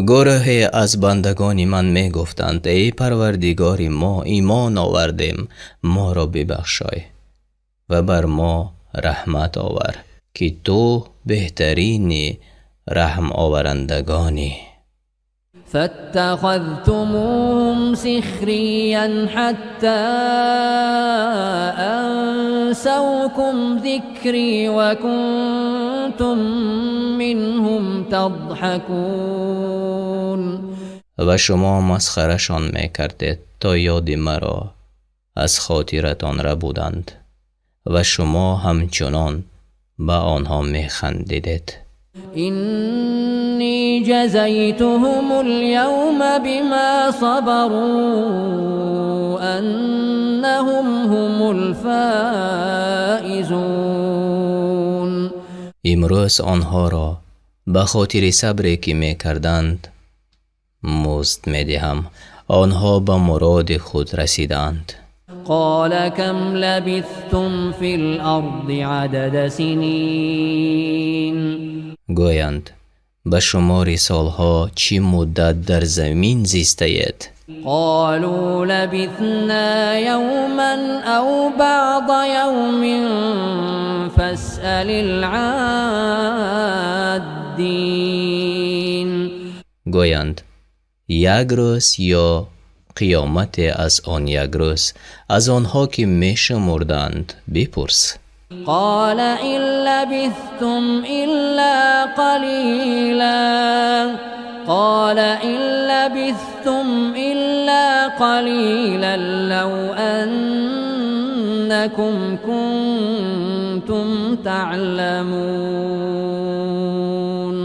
гурӯҳе аз бандагони ман мегуфтанд: эй Парвардигори мо, имон овардем, моро бибахшой ва бар мо раҳмат овар, ки ту беҳтарини раҳмоварандагонӣ. فاتخذتموهم سخريا حتى أنسوكم ذكري وكنتم منهم تضحكون. Ва шумо масхарашон мекардед, то ёди маро аз хотиратон рабуданд ва шумо ҳамчунон ба онҳо механдидед. إني جزيتهم اليوم بما صبروا أنهم هم الفائزون. Имрӯз онҳоро ба хотири сабре ки мекарданд музд медиҳам. Онҳо ба муроди худ расиданд. قال كم لبثتم في الأرض عدد سنين. Гӯянд: ба шумори солҳо чӣ муддат дар замин зистаед? قالوا لبثنا يوما أو بعض يوم فاسأل العادين. Гӯянд: як рӯз ё қиёмате аз он як рӯз, аз онҳо ки мешумурданд бипурс. قال إن لبثتم إلا قليلا قال إن لبثتم إلا قليلا لو أنكم كنتم تعلمون.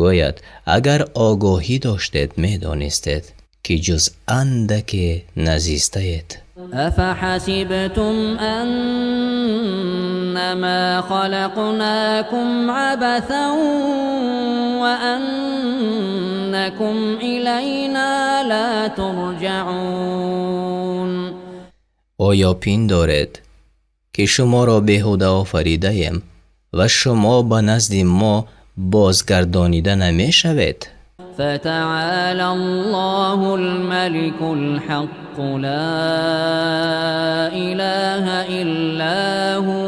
Гӯяд: агар огоҳӣ доштед, медонистед, ки ҷуз андаке назистаед. أفحسبتم أنما خلقناكم عبثا وأنكم إلينا لا ترجعون. Оё пиндоред, ки шуморо беҳуда офаридаем ва шумо ба назди мо бозгардонида намешавед? فتعالى الله الملك الحق لا إله إلا هو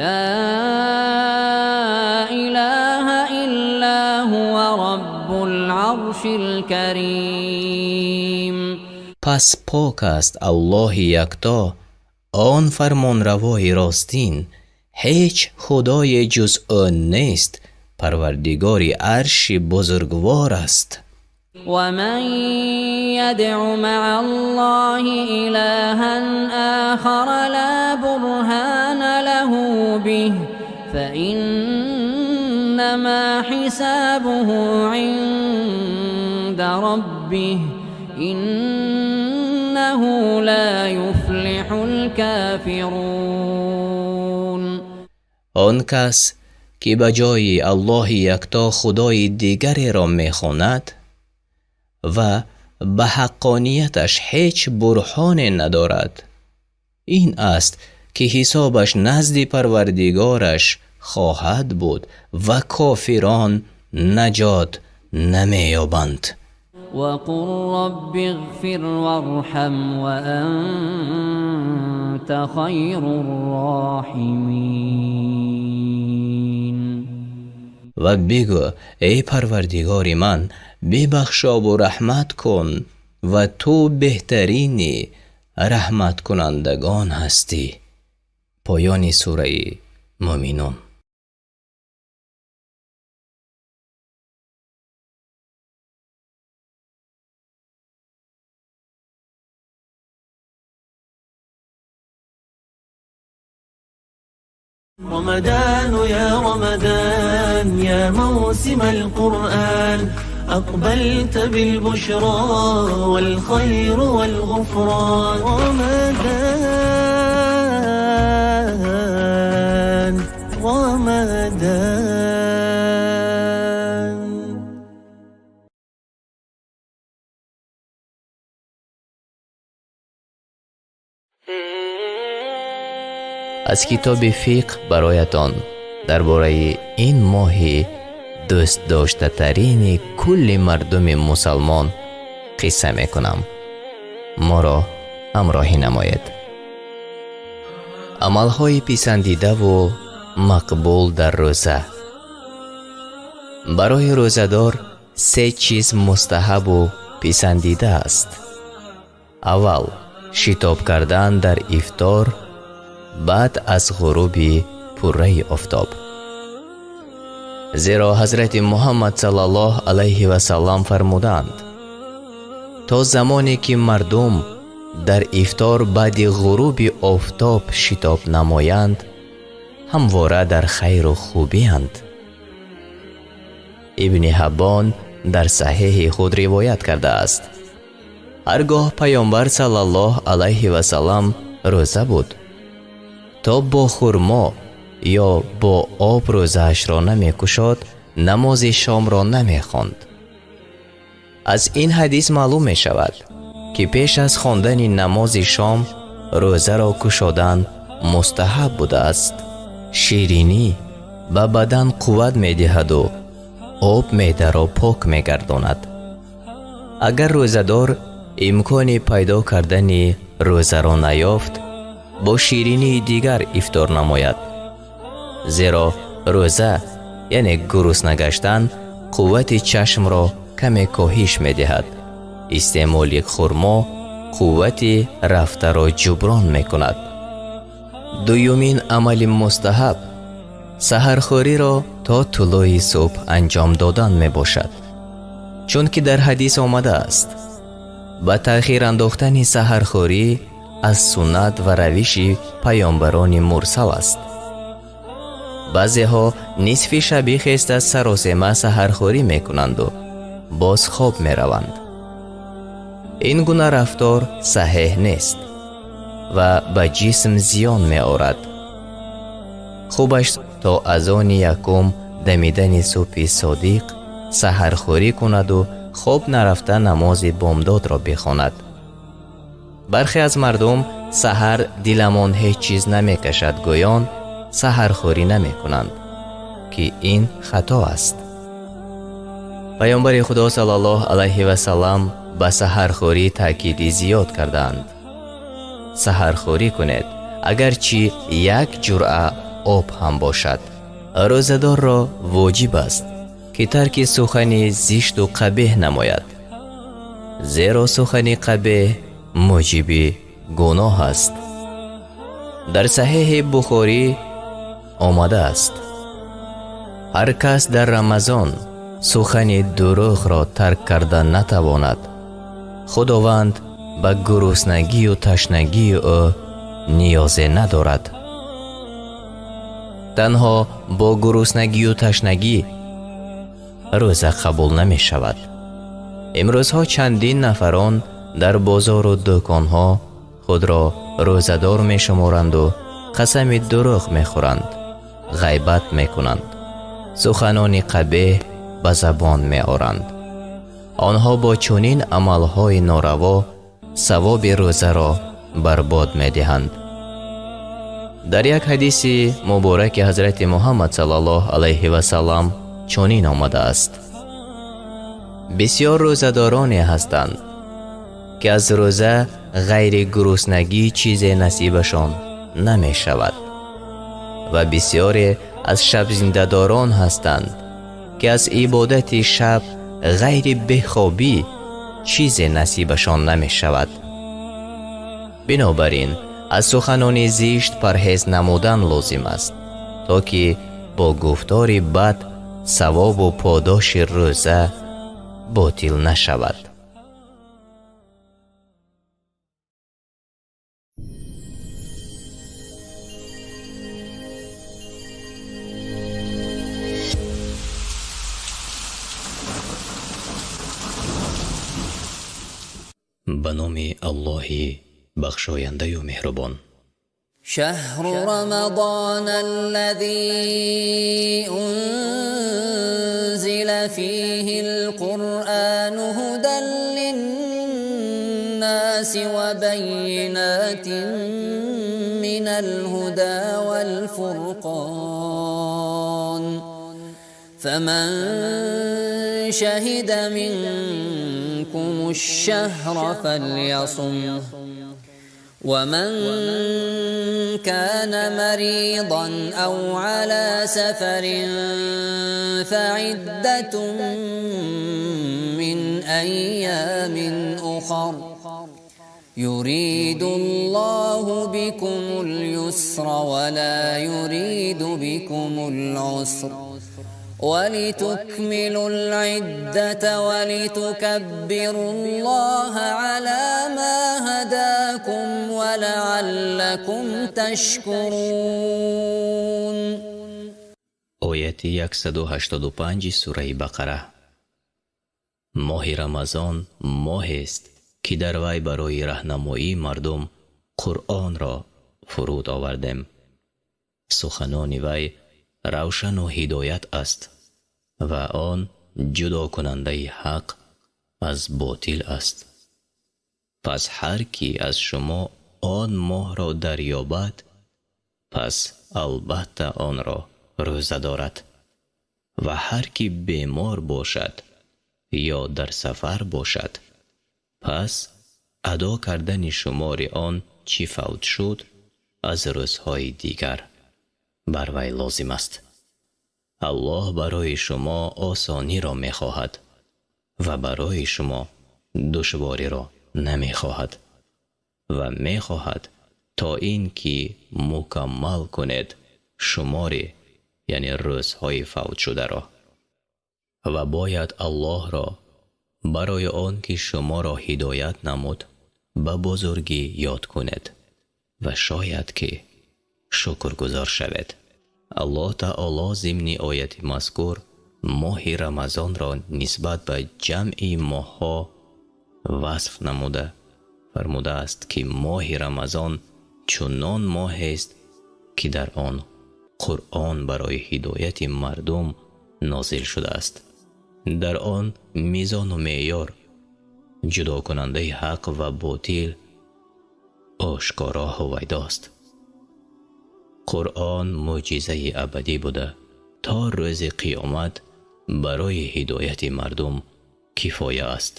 لا إله إلا هو رب العرش الكريم. Пас пок аст Аллоҳи якто, он фармонравои ростин, ҳеҷ худое ҷуз ӯ нест, парвардигори арши бузургвор аст. ومن يدع مع الله إلها آخر لا برهان له به فإنما حسابه عند ربه إنه لا يفلح الكافرون. Он кас, ки ба ҷои Аллоҳи якто худои дигареро мехонад ва ба ҳаққонияташ ҳеҷ бурҳоне надорад, ин аст, ки ҳисобаш назди Парвардигораш хоҳад буд ва кофирон наҷот намеёбанд. وقل رب اغفر وارحم وأنت خير الراحمين. Ва бигӯ: эй Парвардигори ман, бибахшову раҳмат кун, ва ту беҳтарини раҳматкунандагон ҳастӣ. Поёни сураи Муъминун. رمضان يا رمضان يا موسم القرآن أقبلت بالبشرى والخير والغفران. رمضان رمضان. Аз китоби фиқҳ бароятон дар бораи ин моҳи дӯстдоштатарини кулли мардуми мусалмон қисса мекунам. Моро ҳамроҳӣ намоед. Амалҳои писандидаву мақбул дар рӯза. Барои рӯзадор се чиз мустаҳабу писандида аст. Аввал, шитоб кардан дар ифтор баъд аз ғуруби пурраи офтоб. Зеро ҳазрати Муҳаммад саллаллоҳ алайҳи васаллам фармуданд: то замоне ки мардум дар ифтор баъди ғуруби офтоб шитоб намоянд, ҳамвора дар хайру хубиянд. Ибни Ҳаббон дар саҳеҳи худ ривоят кардааст. Ҳар гоҳ Паёмбар саллаллоҳ алайҳи васаллам рӯза буд, то бо хурмо ё бо об рӯзаашро намекушод, намози шомро намехонд. Аз ин ҳадис маълум мешавад, ки пеш аз хондани намози шом рӯзаро кушодан мустаҳаб будааст. Ширинӣ ба бадан қувват медиҳаду об меъдаро пок мегардонад. Агар рӯзадор имкони пайдо кардани рӯзаро наёфт, бо ширинии дигар ифтор намояд. Зеро рӯза, яъне гурусна гаштан, қуввати чашмро каме коҳиш медиҳад. Истеъмоли хурмо қуввати рафтаро ҷуброн мекунад. Дуюмин амали мустаҳаб саҳархӯриро то тулӯи субҳ анҷом додан мебошад. Чунки дар ҳадис омадааст: ба таъхир андохтани саҳархӯрӣ аз суннат ва равиши паёмбарони мурсал аст. Баъзеҳо нисфи шабӣ хеста саросема саҳархӯрӣ мекунанду боз хоб мераванд. Ин гуна рафтор саҳеҳ нест ва ба ҷисм зиён меорад. Хубаш то азони якум дамидани субҳи содиқ саҳархӯрӣ кунаду хоб нарафта намози бомдодро бихонад. Бархе аз мардум саҳар диламон ҳеҷ чиз намекашад гӯён саҳархӯрӣ намекунанд, ки ин хато аст. Паёмбари Худо саллаллоҳу алайҳи васаллам ба саҳархӯрӣ таъкиди зиёд кардаанд. Саҳархӯрӣ кунед, агарчи як ҷуръа об ҳам бошад. Рӯзадорро воҷиб аст, ки тарки сухани зишту қабеҳ намояд, зеро сухани қабеҳ муҷиби гуноҳ аст. Дар Саҳеҳи Бухорӣ омадааст: ҳар кас дар Рамазон сухани дурӯғро тарк карда натавонад, Худованд ба гуруснагию ташнагии ӯ ниёзе надорад. Танҳо бо гуруснагию ташнагӣ рӯза қабул намешавад. Имрӯзҳо чандин нафарон дар бозору дӯконҳо худро рӯзадор мешуморанду қасами дурӯғ мехӯранд, ғайбат мекунанд, суханони қабеҳ ба забон меоранд. Онҳо бо чунин амалҳои нораво савоби рӯзаро барбод медиҳанд. Дар як ҳадиси мубораки ҳазрати Муҳаммад саллаллоҳу алайҳи васаллам чунин омадааст: бисёр рӯзадороне ҳастанд, ки аз рӯза ғайри гуруснагӣ чизе насибашон намешавад, ва бисёре аз шабзиндадорон ҳастанд, ки аз ибодати шаб ғайри бехобӣ чизе насибашон намешавад. Бинобар ин аз суханони зишт парҳез намудан лозим аст, то ки бо гуфтори бад савобу подоши рӯза ботил нашавад. Ба номи Аллоҳи бахшояндаю меҳрубон. شهر رمضان الذي أنزل فيه القرآن هدى للناس وبينات من الهدى والفرقان فمن شهد منكم الشهر فليصمه ومن كان مريضا أو على سفر فعدة من أيام أخر يريد الله بكم اليسر ولا يريد بكم العسر ولتكملوا العدة ولتكبروا الله على ما هداكم ولعلكم تشكرون. Ояти 185 сураи Бақара. Моҳи Рамазон моҳест, ки дар вай барои раҳнамоии мардум Қуръонро фуруд овардем. Суханони вай равшану ҳидоят аст ва он ҷудокунандаи ҳақ аз ботил аст. Пас ҳар кӣ аз шумо он моҳро дарёбад, пас албатта онро рӯза дорад, ва ҳар кӣ бемор бошад ё дар сафар бошад, пас адо кардани шумори он чӣ фавт шуд аз рӯзҳои дигар бар вай лозим аст. Аллоҳ барои шумо осониро мехоҳад ва барои шумо душвориро намехоҳад ва мехоҳад то ин ки мукаммал кунед шумори, яъне рӯзҳои фавтшударо. Ва бояд Аллоҳро барои он ки шуморо ҳидоят намуд ба бузургӣ ёд кунед ва шояд ки шукргузор шавед. Аллоҳ таоло зимни ояти мазкур моҳи Рамазонро нисбат ба ҷамъи моҳҳо васф намуда фармудааст, ки моҳи Рамазон чунон моҳест, ки дар он Қуръон барои ҳидояти мардум нозил шудааст. Дар он мизону меъёр, ҷудокунандаи ҳақ ва ботил ошкоро ҳувайдост. Қуръон мӯъҷизаи абадӣ буда, то рӯзи қиёмат барои ҳидояти мардум кифоя аст.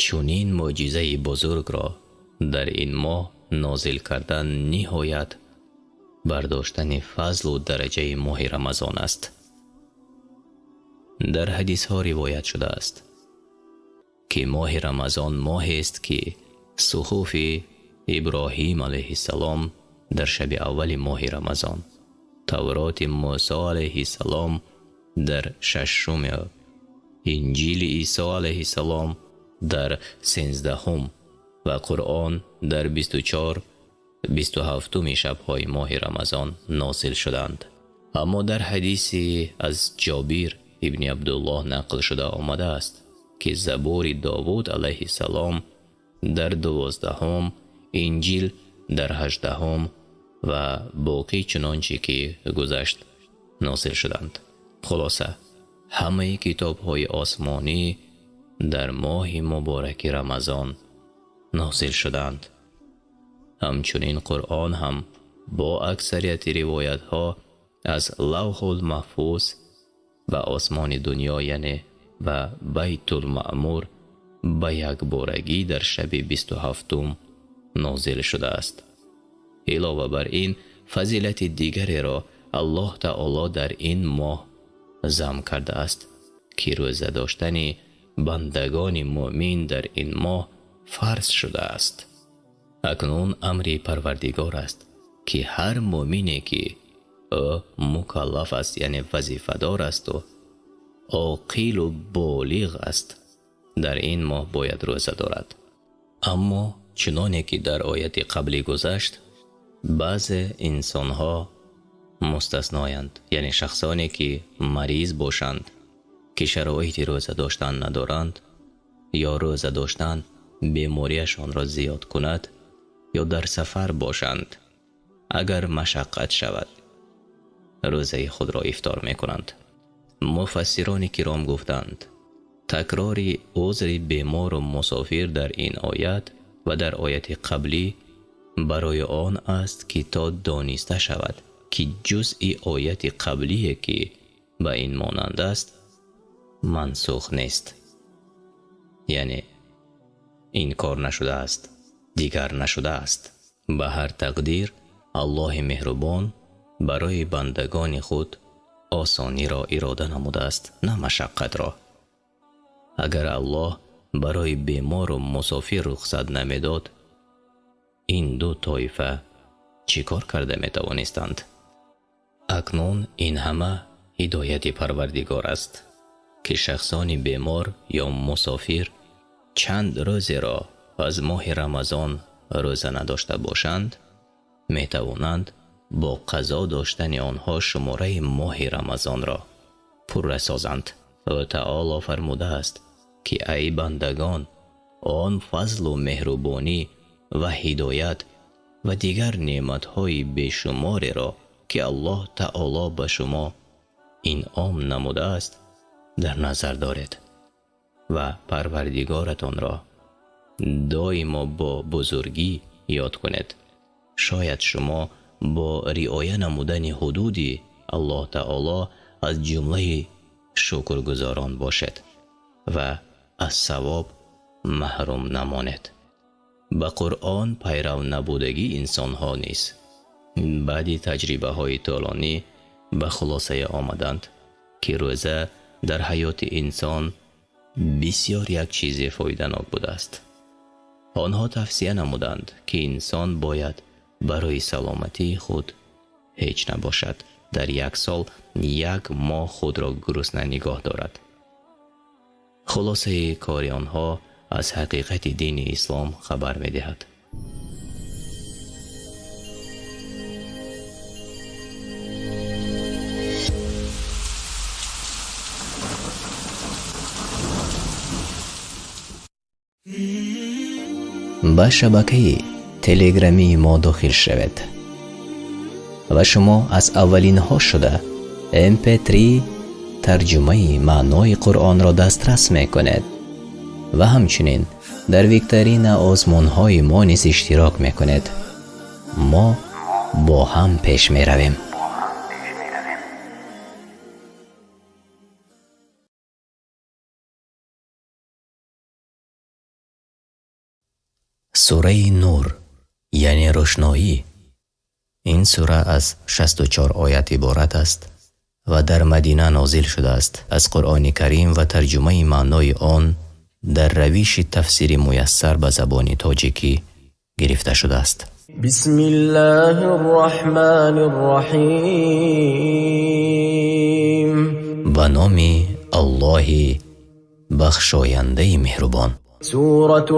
Чунин мӯъҷизаи бузургро дар ин моҳ нозил кардан ниҳоят бардоштани фазлу дараҷаи моҳи Рамазон аст. Дар ҳадисҳо ривоят шудааст, ки моҳи Рамазон моҳест, ки суҳуфи Иброҳим алайҳиссалом дар шаби аввали моҳи Рамазон, Тавроти Мусо алайҳиссалом дар шашуми, Инҷили Исо алайҳиссалом дар 13-ум ва Қуръон дар 24, 27-уми шабҳои моҳи Рамазон нозил шуданд. Аммо дар ҳадисе аз Ҷобир ибни Абдуллоҳ нақл шуда омадааст, ки Забури Довуд алайҳиссалом дар 12-ум, Инҷил дар 18-ум ва боқӣ чунончи ки гузашт нозил шуданд. Хулоса, ҳамаи китобҳои осмонӣ дар моҳи мубораки Рамазон нозил шуданд. Ҳамчунин Қуръон ҳам бо аксарияти ривоятҳо аз Лавҳул Маҳфуз ба осмони дунё, яъне ба Байтулмаъмур, ба якборагӣ дар шаби 27-ум нозил шудааст. Илова бар ин, фазилати дигареро Аллоҳ таоло дар ин моҳ зам кардааст, ки рӯза доштани бандагони мӯъмин дар ин моҳ фарз шудааст. Акнун амри Парвардигор аст, ки ҳар мӯъмине ки ӯ мукаллаф аст, яъне вазифадор асту оқилу болиғ аст, дар ин моҳ бояд рӯза дорад. Аммо чуноне ки дар ояти қаблӣ гузашт, баъзе инсонҳо мустасноянд, яъне шахсоне ки мариз бошанд, ки шароити рӯза доштан надоранд ё рӯза доштан бемориашонро зиёд кунад ё дар сафар бошанд, агар машаққат шавад, рӯзаи худро ифтор мекунанд. Муфассирони киром гуфтанд, такрори узри бемору мусофир дар ин оят ва дар ояти қаблӣ барои он аст, ки то дониста шавад, ки ҷузъи ояти қаблие, ки ба ин монанд аст, мансух нест, яъне инкор нашудааст, дигар нашудааст. Ба ҳар тақдир, Аллоҳи меҳрубон барои бандагони худ осониро ирода намудааст, на машаққатро. Агар Аллоҳ барои бемору мусофир рухсат намедод, ин ду тоифа чӣ кор карда метавонистанд? Акнун ин ҳама ҳидояти Парвардигор аст, ки шахсони бемор ё мусофир чанд рӯзеро аз моҳи Рамазон рӯза надошта бошанд, метавонанд бо қазо доштани онҳо шумораи моҳи Рамазонро пурра созанд. Ӯ таоло фармудааст, ки ай бандагон, он фазлу меҳрубонӣ ва ҳидоят ва дигар неъматҳои бешумореро, ки Аллоҳ таоло ба шумо инъом намудааст, дар назар доред ва Парвардигоратонро доимо бо бузургӣ ёд кунед. Шояд шумо бо риоя намудани ҳудуди Аллоҳ таоло аз ҷумлаи шукргузорон бошед ва аз савоб маҳрум намонед. Ба Қуръон пайрав набудагии инсонҳо низ баъди таҷрибаҳои тӯлонӣ ба хулосае омаданд, ки рӯза дар ҳаёти инсон бисёр як чизе фоиданок будааст. Онҳо тавсия намуданд, ки инсон бояд барои саломатии худ ҳеҷ набошад, дар як сол як моҳ худро гурусна нигоҳ дорад. Хулосаи кори онҳо аз ҳақиқати дини ислом хабар медиҳад. Ба шабакаи телеграмии мо дохил шавед ва шумо аз аввалинҳо шуда mp3 тарҷумаи маънои Қуръонро дастрас мекунед ва ҳамчунин дар викторина озмунҳои мо низ иштирок мекунед. Мо бо ҳам пеш меравем. Сураи Нур, яъне рӯшноӣ. Ин сура аз 64 оят иборат аст ва дар Мадина нозил шудааст. Аз Қуръони Карим ва тарҷумаи маънои он дар равиши тафсири муяссар ба забони тоҷикӣ гирифта шудааст. Бисмиллаҳир Раҳмонир Раҳим. Ба номи Аллоҳи бахшояндаи меҳрубон. سورة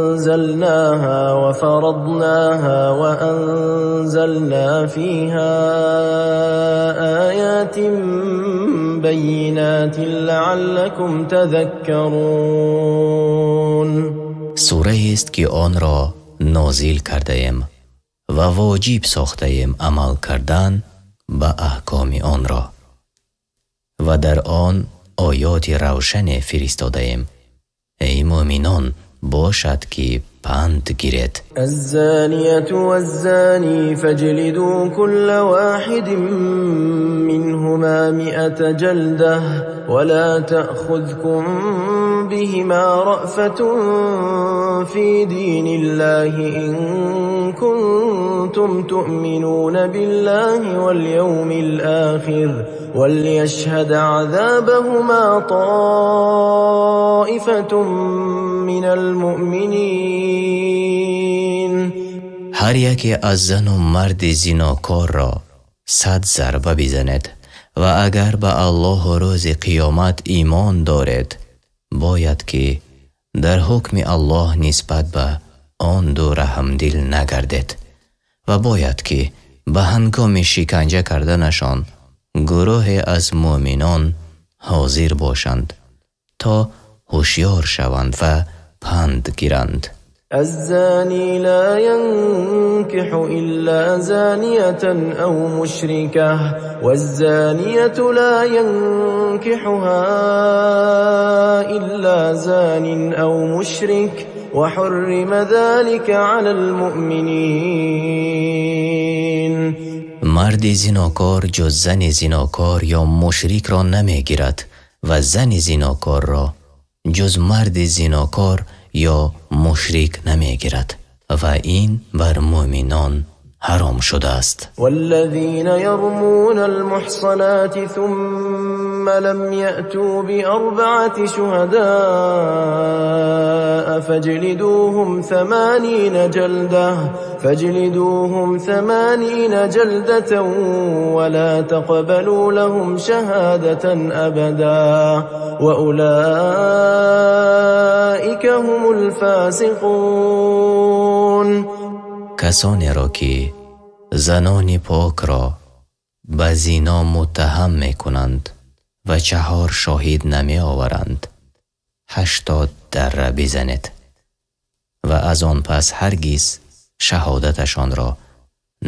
أنزلناها وفرضناها وأنزلنا فيها آيات بينات لعلكم تذكرون. Сурае аст ки онро нозил кардаем ва воҷиб сохтаем амал кардан ба аҳкоми онро ва дар он оёти равшане фиристодаем. Эй мӯъминон, бошад ки панд гиред. الزانية والزاني فاجلدوا كل واحد منهما 100 جلدة ولا تأخذكم بهما رأفة في دين الله إن كنتم تؤمنون بالله واليوم الآخر وليشهد عذابهما طائفة من المؤمنين. Ҳар яке аз зану марди зинокорро 100 зарба бизанед ва агар ба Аллоҳу рӯзи қиёмат имон доред, бояд ки дар ҳукми Аллоҳ нисбат ба он ду раҳмдил нагардед ва бояд ки ба ҳангоми шиканҷа карданашон гурӯҳе аз мӯъминон ҳозир бошанд то ҳушёр шаванд ва панд гиранд. الزاني لا ينكح إلا زانية أو مشركة والزانية لا ينكحها إلا زان أو مشرك وحرم ذلك على المؤمنين. Марди зинокор ҷуз зани зинокор ё мушрикро намегирад ва зани зинокорро ҷуз марди зинокор ё мушрик намегирад ва ин бар мӯъминон ҳаром шудааст. والذين يرمون المحصنات ثم لم يأتوا بأربعة شهداء فاجلدوهم 80 جلدة ولا تقبلوا لهم شهادة أبدا وأولئك هم الفاسقون. Касонеро ки занони покро ба зино муттаҳам мекунанд ва 4 шоҳид намеоваранд, 80 дарра бизанед ва аз он пас ҳаргиз шаҳодаташонро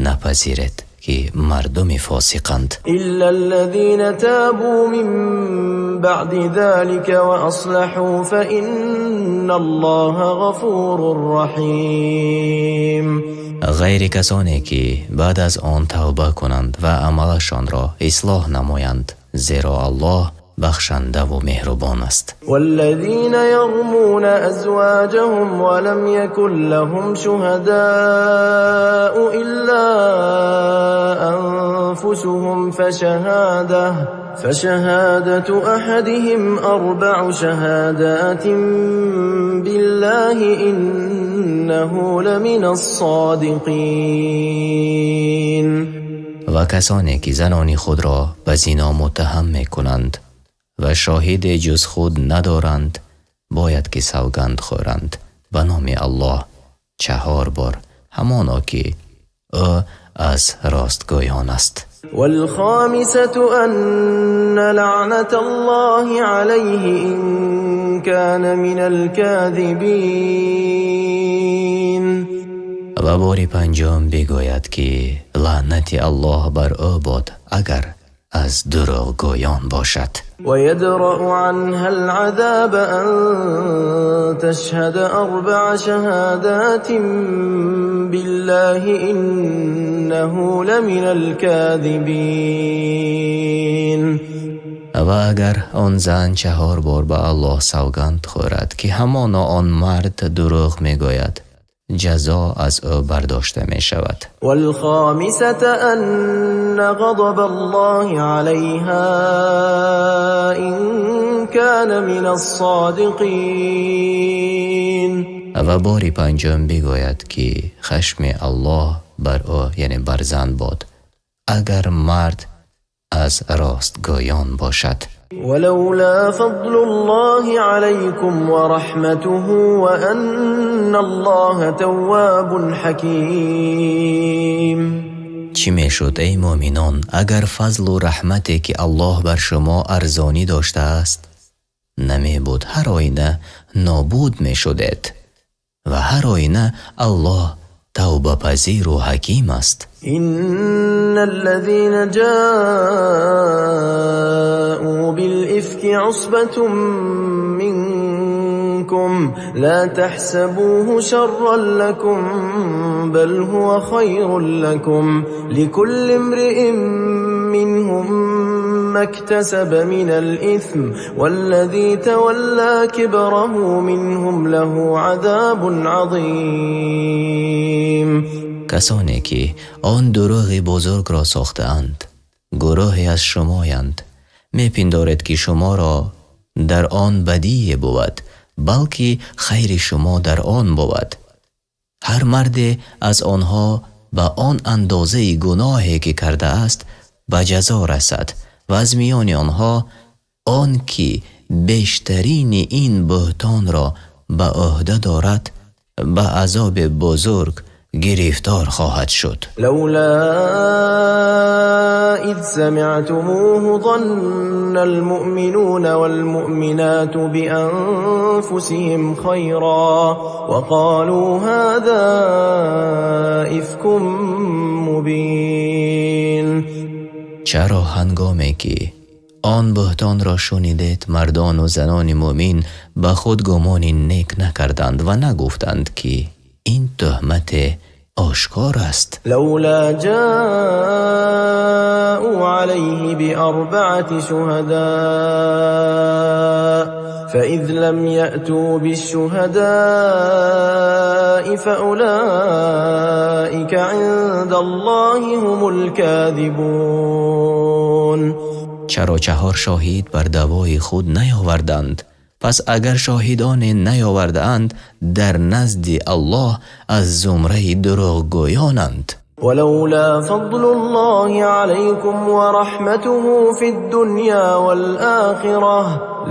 напазиред ки мардуми фосиқанд. إلا الذين تابوا من بعد ذلك وأصلحوا فإن الله غفور رحيم. Ғайри касоне ки баъд аз он тавба кунанд ва амалашонро ислоҳ намоянд, зеро Аллоҳ бахшандаву меҳрубон аст. والذين يرمون أزواجهم ولم يكن لهم شهداء إلا أنفسهم فشهادة أحدهم 4 شهادات بالله إنه لمن الصادقين. Ва касоне ки занони худро ба зино муттаҳам мекунанд ва шоҳиде ҷуз худ надоранд, бояд ки савганд хӯранд ба номи Аллоҳ 4 бор, ҳамоно ки ӯ аз ростгӯён аст. والخامسة أن لعنة الله عليه إن كان من الكاذبين. Ва бори панҷум бигӯяд, ки лаънати Аллоҳ бар ӯ бод, агар аз дурӯғгӯён бошад. ويدرأ عنها العذاب أن تشهد 4 شهادات بالله إنه لمن الكاذبين. Ва агар он зан 4 бор ба Аллоҳ савганд хӯрад, ки ҳамоно он мард дурӯғ мегӯяд, ҷазо аз ӯ бардошта мешавад. والخامسة أن غضب الله عليها إن كان من الصادقين. Ва бори панҷум бигӯяд, ки хашми Аллоҳ бар ӯ, яъне бар зан бод, агар мард аз ростгӯён бошад. ولولا فضل الله عليكم ورحمته وأن الله تواب حكيم. Чӣ мешуд, эй мӯъминон, агар фазлу раҳмате, ки Аллоҳ бар шумо арзонӣ доштааст, намебуд, ҳар оина нобуд мешудед, ва ҳар оина Аллоҳ тавбапазиру ҳаким аст. إن الذين جاءوا بالإفك عصبة منكم لا تحسبوه شرا لكم بل هو خير لكم لكل امرئ منهم ما اكتسب من الإثم والذي تولى كبره منهم له عذاب عظيم. Касоне ки он дурӯғи бузургро сохтаанд, гурӯҳе аз шумоянд. Мепиндоред, ки шуморо дар он бадие бувад, балки хайри шумо дар он бувад. Ҳар марде аз онҳо ба он андозаи гуноҳе, ки кардааст, ба ҷазо расад, ва аз миёни онҳо он ки бештарини ин буҳтонро ба ӯҳда дорад, ба азоби бузург гирифтор хоҳад шуд. لولا إذ سمعتموه ظن المؤمنون والمؤمنات بأنفسهم خيرا وقالوا هذا إفك مبين. Чаро ҳангоме ки он буҳтонро шунидед, мардону занони мӯмин ба худ гумони нек накарданд ва нагуфтанд, ки ин туҳмате ошкор аст? لولا جاءوا عليه ب4 شهداء فإذ لم يأتوا بالشهداء فأولئك عند الله هم الكاذبون. Чаро 4 шоҳид бар даъвои худ наёварданд? Пас агар шоҳидоне наёвардаанд, дар назди Аллоҳ аз зумраи дурӯғгӯёнанд. ولولا فضل الله عليكم ورحمته في الدنيا والآخرة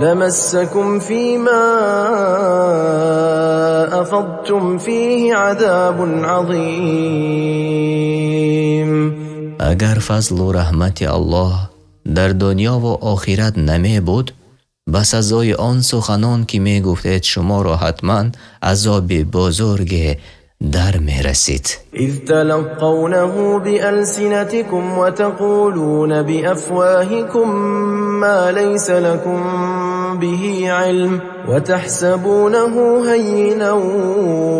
لمسكم فيما أفضتم فيه عذاب عظيم. Агар фазлу раҳмати Аллоҳ дар дунё ва охират намебуд, ба сазои он суханон, ки мегуфтед, шуморо ҳатман азоби бузурге дар мерасид. إذ تلقونه بألسنتكم وتقولون بأفواهكم ما ليس لكم به علم وتحسبونه هينا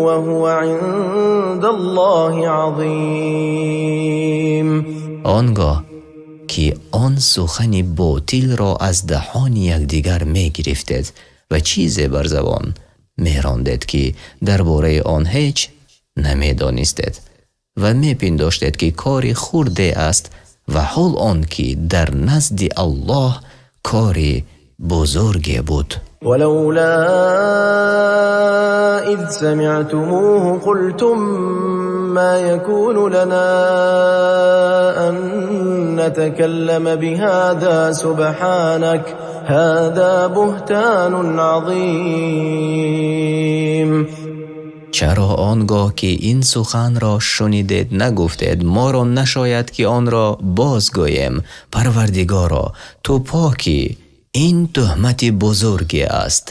وهو عند الله عظيم. Он гоҳ ки он сухани ботилро аз даҳони якдигар мегирифтед ва чизе бар забон мерондед, ки дар бораи он ҳеҷ намедонистед ва мепиндоштед, ки кори хурде аст, ва ҳол он ки дар назди Аллоҳ кори бузурге буд. ولولا إذ سمعتموه قلتم ما يكون لنا أن نتكلم بهذا سبحانك هذا بهتان عظيم. Чаро он гоҳ ки ин сухан ро шунидед нагуфтед: моро нашояд ки онро бозгӯем, Парвардигоро, ту покӣ, ин туҳмати бузургест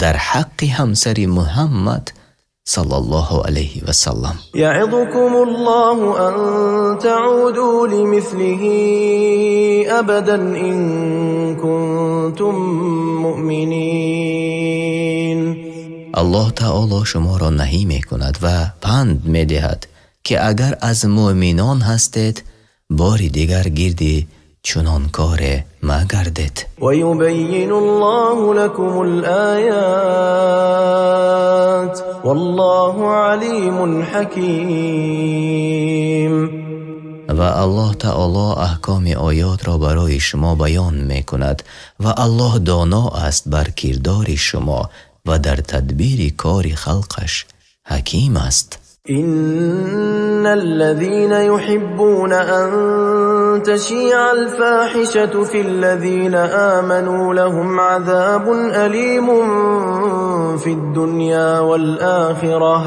дар ҳаққи ҳамсари Муҳаммад саллаллоҳу алайҳи васаллам. يعظكم الله أن تعودوا لمثله أبدا إن كنتم مؤمنين. Аллоҳ таоло шуморо наҳӣ мекунад ва панд медиҳад, ки агар аз мӯъминон ҳастед, бори дигар гирди чунон коре магардед. ويبين الله لكم الآيات والله عليم حكيم. Ва Аллоҳ таоло аҳкоми оётро барои шумо баён мекунад, ва Аллоҳ доно аст бар кирдори шумо ва дар тадбири кори халқаш ҳаким аст. إن الذين يحبون أن تشيع الفاحشة في الذين آمنوا لهم عذاب أليم في الدنيا والآخرة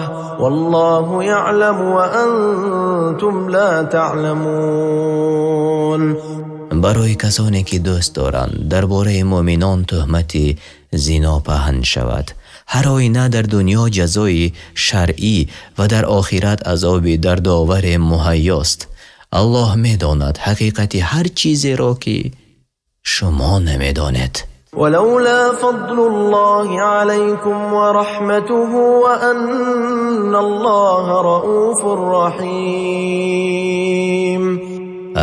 والله يعلم وأنتم لا تعلمون. Барои касоне ки дӯст доранд дар бораи мӯъминон туҳмати зино паҳн шавад, ҳар оина дар дунё ҷазои шаръӣ ва дар охират азоби дардоваре муҳайёст. Аллоҳ медонад ҳақиқати ҳар чизеро, ки шумо намедонед. ولولا فضل الله عليكم ورحمته وأن الله رءوف رحيم.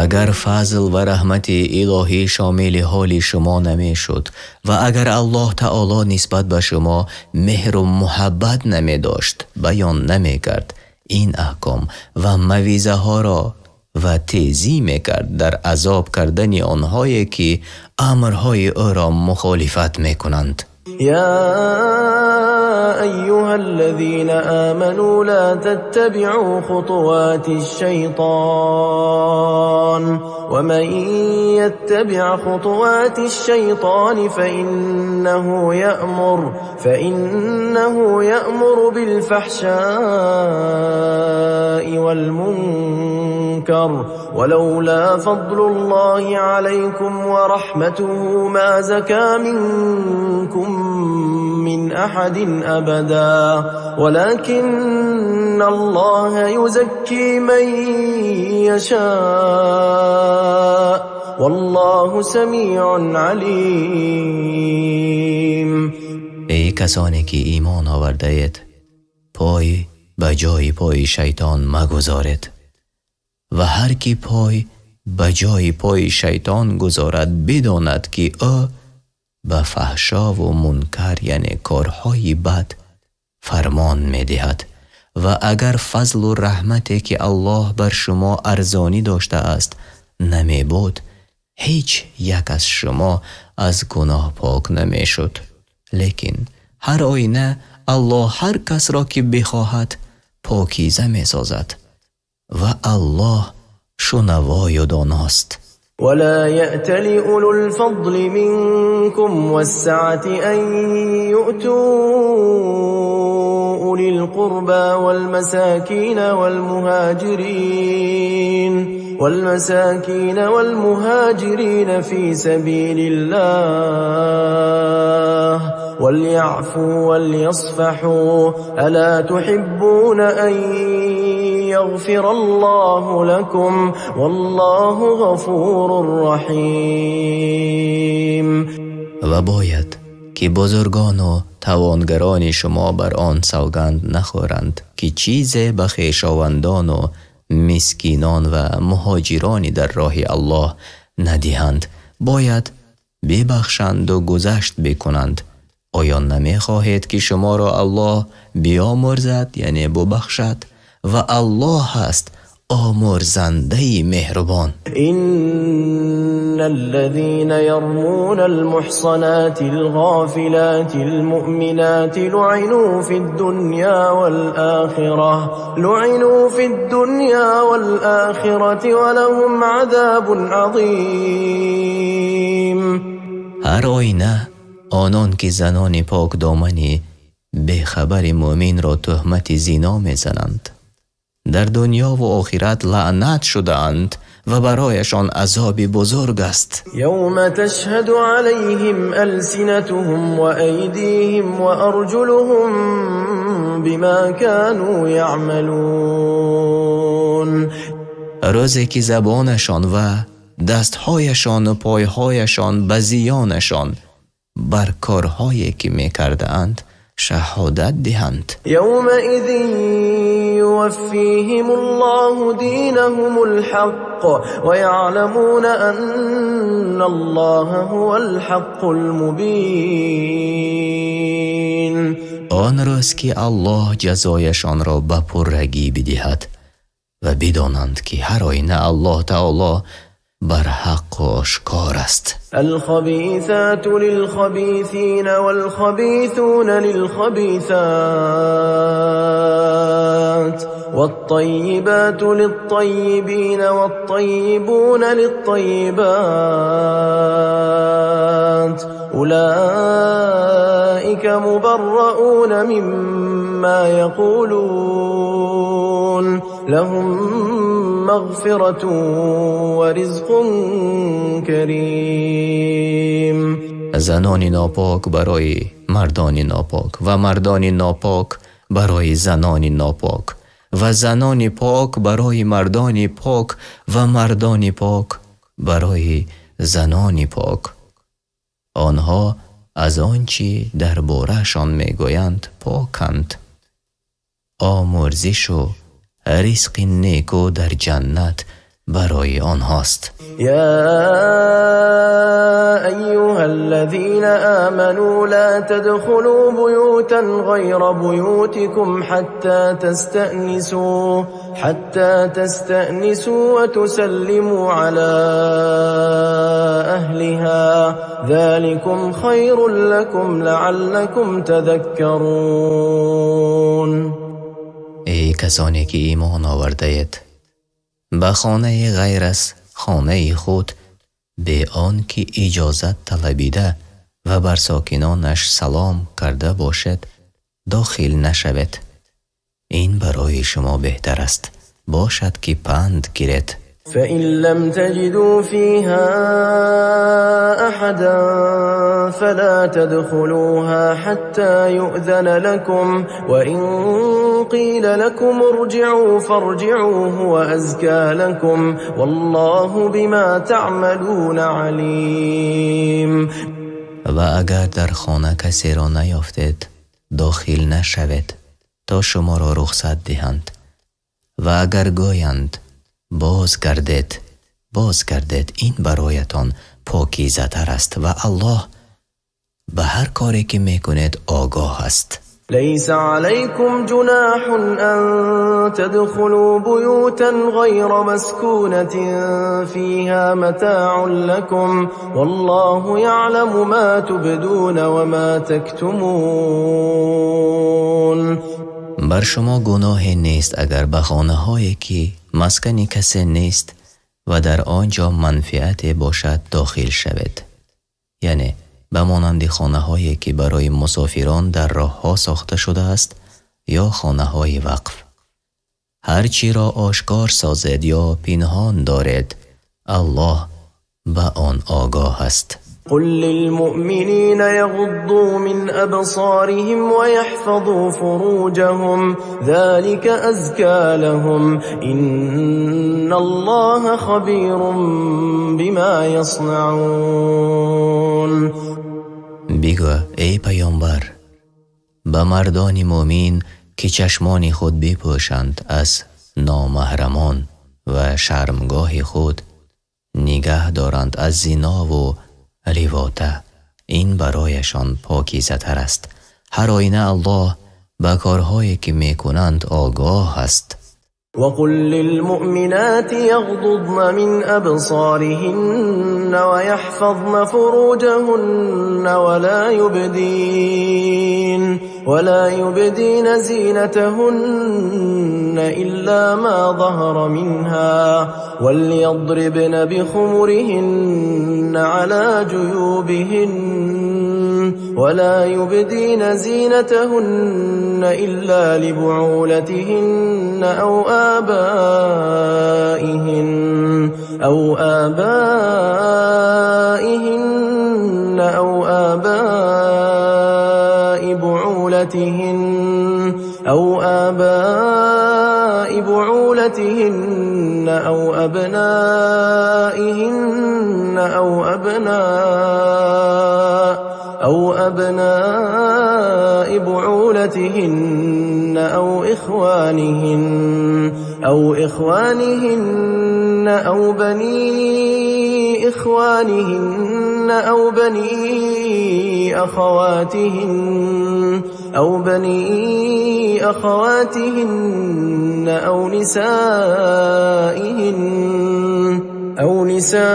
Агар фазл ва раҳмати илоҳӣ шомили ҳоли шумо намешуд ва агар Аллоҳ таоло нисбат ба шумо меҳру муҳаббат намедошт, баён намекард ин аҳком ва мавъизаҳоро ва тезӣ мекард дар азоб кардани онҳое ки амрҳои ӯро мухолифат мекунанд. يا أيها الذين آمنوا لا تتبعوا خطوات الشيطان ومن يتبع خطوات الشيطان فإنه يأمر بالفحشاء والمنكر ولولا فضل الله عليكم ورحمته ما زكى منكم من أحد أبدا ولكن الله يزكي من يشاء والله سميع عليم. Эй касоне ки имон овардаед, пой ба ҷои пои шайтон магузоред, ва ҳар ки пой ба ҷои пои шайтон гузорад, бидонад ки ӯ ба фаҳшову мункар, яъне корҳои бад, фармон медиҳад. Ва агар фазлу раҳмате ки Аллоҳ бар шумо арзонӣ доштааст намебуд, ҳеҷ як аз шумо аз гуноҳ пок намешуд, лекин ҳар оина Аллоҳ ҳар касро ки бихоҳад покиза месозад, ва Аллоҳ шунавою доност. ولا يأت أولو الفضل منكم والسعة أن يؤتوا أولي القربى والمساكين والمهاجرين في سبيل الله وليعفوا وليصفحوا ألا تحبون أن يغفر الله لكم والله غفور رحيم. Ва бояд ки бузургону тавонгарони шумо бар он савганд нахӯранд, ки чизе ба хешовандону мискинон ва муҳоҷирони дар роҳи Аллоҳ надиҳанд. Бояд бибахшанду гузашт бикунанд. Оё намехоҳед, ки шуморо Аллоҳ биомӯрзад, яъне бубахшад? Ва Аллоҳ аст омӯрзандаи меҳрубон. إن الذين يرمون المحصنات الغافلات المؤمنات لعنوا في الدنيا والآخرة ولهم عذاب عظيم. Ҳар оина онон ки занони покдомани Бехабари мӯъминро туҳмати зино мезананд, дар дунё ва охират лаънат шудаанд ва барояшон азоби бузург аст. يوم تشهد عليهم ألسنتهم وأيديهم وأرجلهم بما كانوا يعملون. Рӯзе ки забонашон ва дастҳояшону пойҳояшон ба зиёнашон бар корҳое ки мекардаанд шаҳодат диҳанд. يومئذ يوفيهم الله دينهم الحق ويعلمون أن الله هو الحق المبين. Он рӯз ки Аллоҳ ҷазояшонро ба пуррагӣ бидиҳад ва бидонанд, ки ҳар оина Аллоҳ таоло бар ҳаққу ошкор аст. الخبيثات للخبيثين والخبيثون للخبيثات والطيبات للطيبين والطيبون للطيبات أولئك مبرؤون مما يقولون لهم مغفرة ورزق كريم. Занони нопок барои мардони нопок ва мардони нопок барои занони нопок ва занони пок барои мардони пок ва мардони пок барои занони пок, онҳо аз он чӣ дар бораашон мегӯянд поканд, омӯрзишу ризқи неку дар ҷаннат барои онҳост. يا أيها الذين آمنوا لا تدخلوا بيوتا غير بيوتكم حتى تستأنسوا وتسلموا على أهلها، ذلكم خير لكم لعلكم تذكرون. Эй касоне ки имон овардаед, ба хонаи ғайр аз хонаи худ бе он ки иҷозат талабида ва бар сокинонаш салом карда бошед дохил нашавед. Ин барои шумо беҳтар аст, бошад ки панд гиред. فإن لم تجدوا فيها أحدا فلا تدخلوها حتى يؤذن لكم، وإن قيل لكم ارجعوا فارجعوا، هو أزكى لكم، والله بما تعملون عليم. Ва агар дар хона касеро наёфтед, дохил нашавед то шуморо рухсат диҳанд, ва агар гӯянд бозгардед, бозгардед, ин бароятон покизатар аст ва Аллоҳ ба ҳар коре ки мекунед огоҳ аст. ليس عليكم جناح أن تدخلوا بيوتا غير مسكونة فيها متاع لكم، والله يعلم ما تبدون وما تكتمون. Бар шумо гуноҳе нест, агар ба хонаҳое ки маскани касе нест ва дар он ҷо манфиате бошад дохил шавед, яъне ба монанди хонаҳое ки барои мусофирон дар роҳҳо сохта шудааст ё хонаҳои вақф. Ҳар чиро ошкор созед ё пинҳон доред, Аллоҳ ба он огоҳ аст. قل للمؤمنين يغضوا من أبصارهم ويحفظوا فروجهم، ذلك أزكى لهم، إن الله خبير بما يصنعون. Бигӯ, эй паёмбар, ба мардони мӯмин, ки чашмони худ бипӯшанд аз номаҳрамон ва шармгоҳи худ нигаҳ доранд аз зинову ливота, ин барояшон покизатар аст. Ҳар оина Аллоҳ ба корҳое ки мекунанд огоҳ аст. وقل للمؤمنات يغضضن من أبصارهن ويحفظن فروجهن ولا يبدين زينتهن إلا ما ظهر منها، وليضربن بخمرهن على جيوبهن. ولا يبدين زينتهن إلا لبعولتهن أو آبائهن أو آباء بعولتهن أو آباء بعولتهن أو أبنائهن أو أبناء بعولتهن أو إخوانهن أو بني إخوانهن أو بني أخواتهن أو نسائهن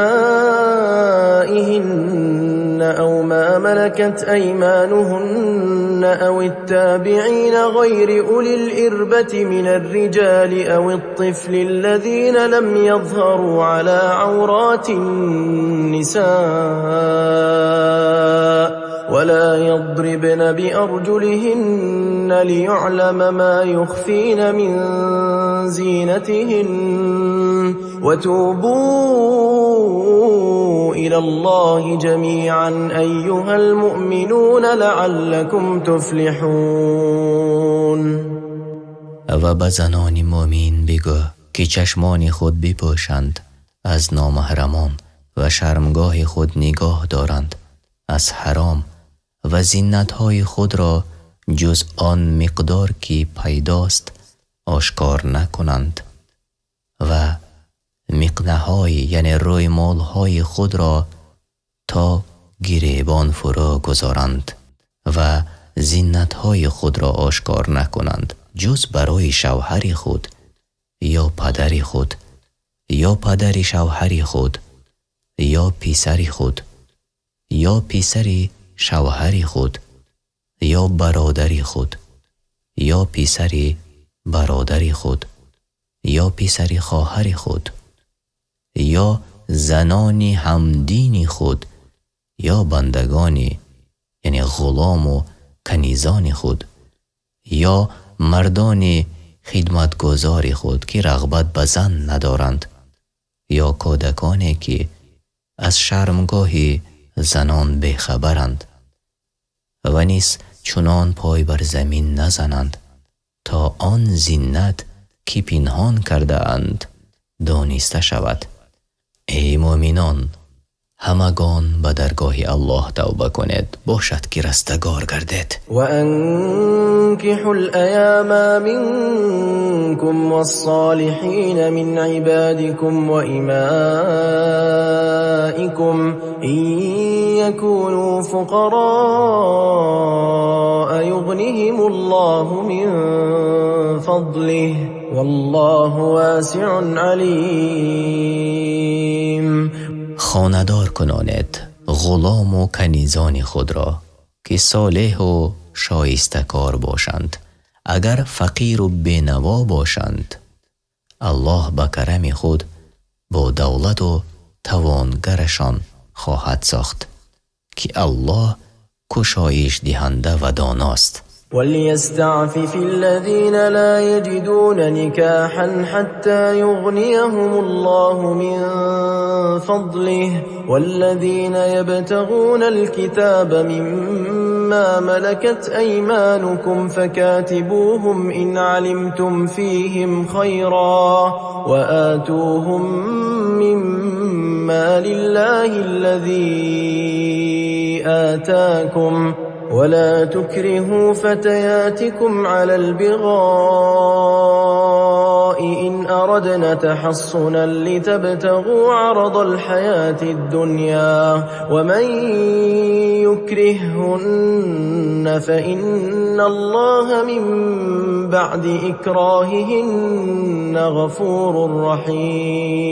أو ما ملكت أيمانهن أو التابعين غير أولي الإربة من الرجال أو الطفل الذين لم يظهروا على عورات النساء ولا يضربن بأرجلهن ليعلم ما يخفين من زينتهن وتوبوا إلى الله جميعا أيها المؤمنون لعلكم تفلحون. Ва ба занони мӯмин бигӯ, ки чашмони худ бипӯшанд аз номаҳрамон ва шармгоҳи худ нигоҳ доранд аз ҳаром ва зинатҳои худро ҷуз он миқдор ки пайдост ошкор накунанд ва миқнаҳои, яъне рӯймолҳои худро то гиребон фурӯ гузоранд ва зинатҳои худро ошкор накунанд ҷуз барои шавҳари худ ё падари худ ё падари шавҳари худ ё писари худ ё писари шавҳари худ ё бародари худ ё писари бародари худ ё писари хоҳари худ ё занони ҳамдини худ ё бандагони, яъне ғулому канизони худ ё мардони хидматгузори худ, ки рағбат ба зан надоранд, ё кӯдаконе ки аз шармгоҳи занон бехабаранд ва низ чунон пой бар замин назананд то он зинат ки пинҳон кардаанд дониста шавад. Эй мӯъминон, ҳамагон ба даргоҳи Аллоҳ тавба кунед, бошад ки растагор гардед. وأنكحوا الأيامى منكم والصالحين من عبادكم وإمائكم إن يكونوا فقراء يغنهم الله من فضله والله واسع عليم. Хонадор кунонед ғулому канизони худро, ки солеҳу шоистакор бошанд. Агар фақиру бенаво бошанд, Аллоҳ ба карами худ бо давлату тавонгарашон хоҳад сохт, ки Аллоҳ кушоиш диҳанда ва доност. وليستعفف الذين لا يجدون نكاحا حتى يغنيهم الله من فضله والذين يبتغون الكتاب مما ملكت أيمانكم فكاتبوهم إن علمتم فيهم خيرا وآتوهم مما لله الذي آتاكم ولا تكرهوا فتياتكم على البغاء إن أردنا تحصنا لتبتغوا عرض الحياة الدنيا ومن يكرهن فإن الله من بعد إكراههن غفور رحيم.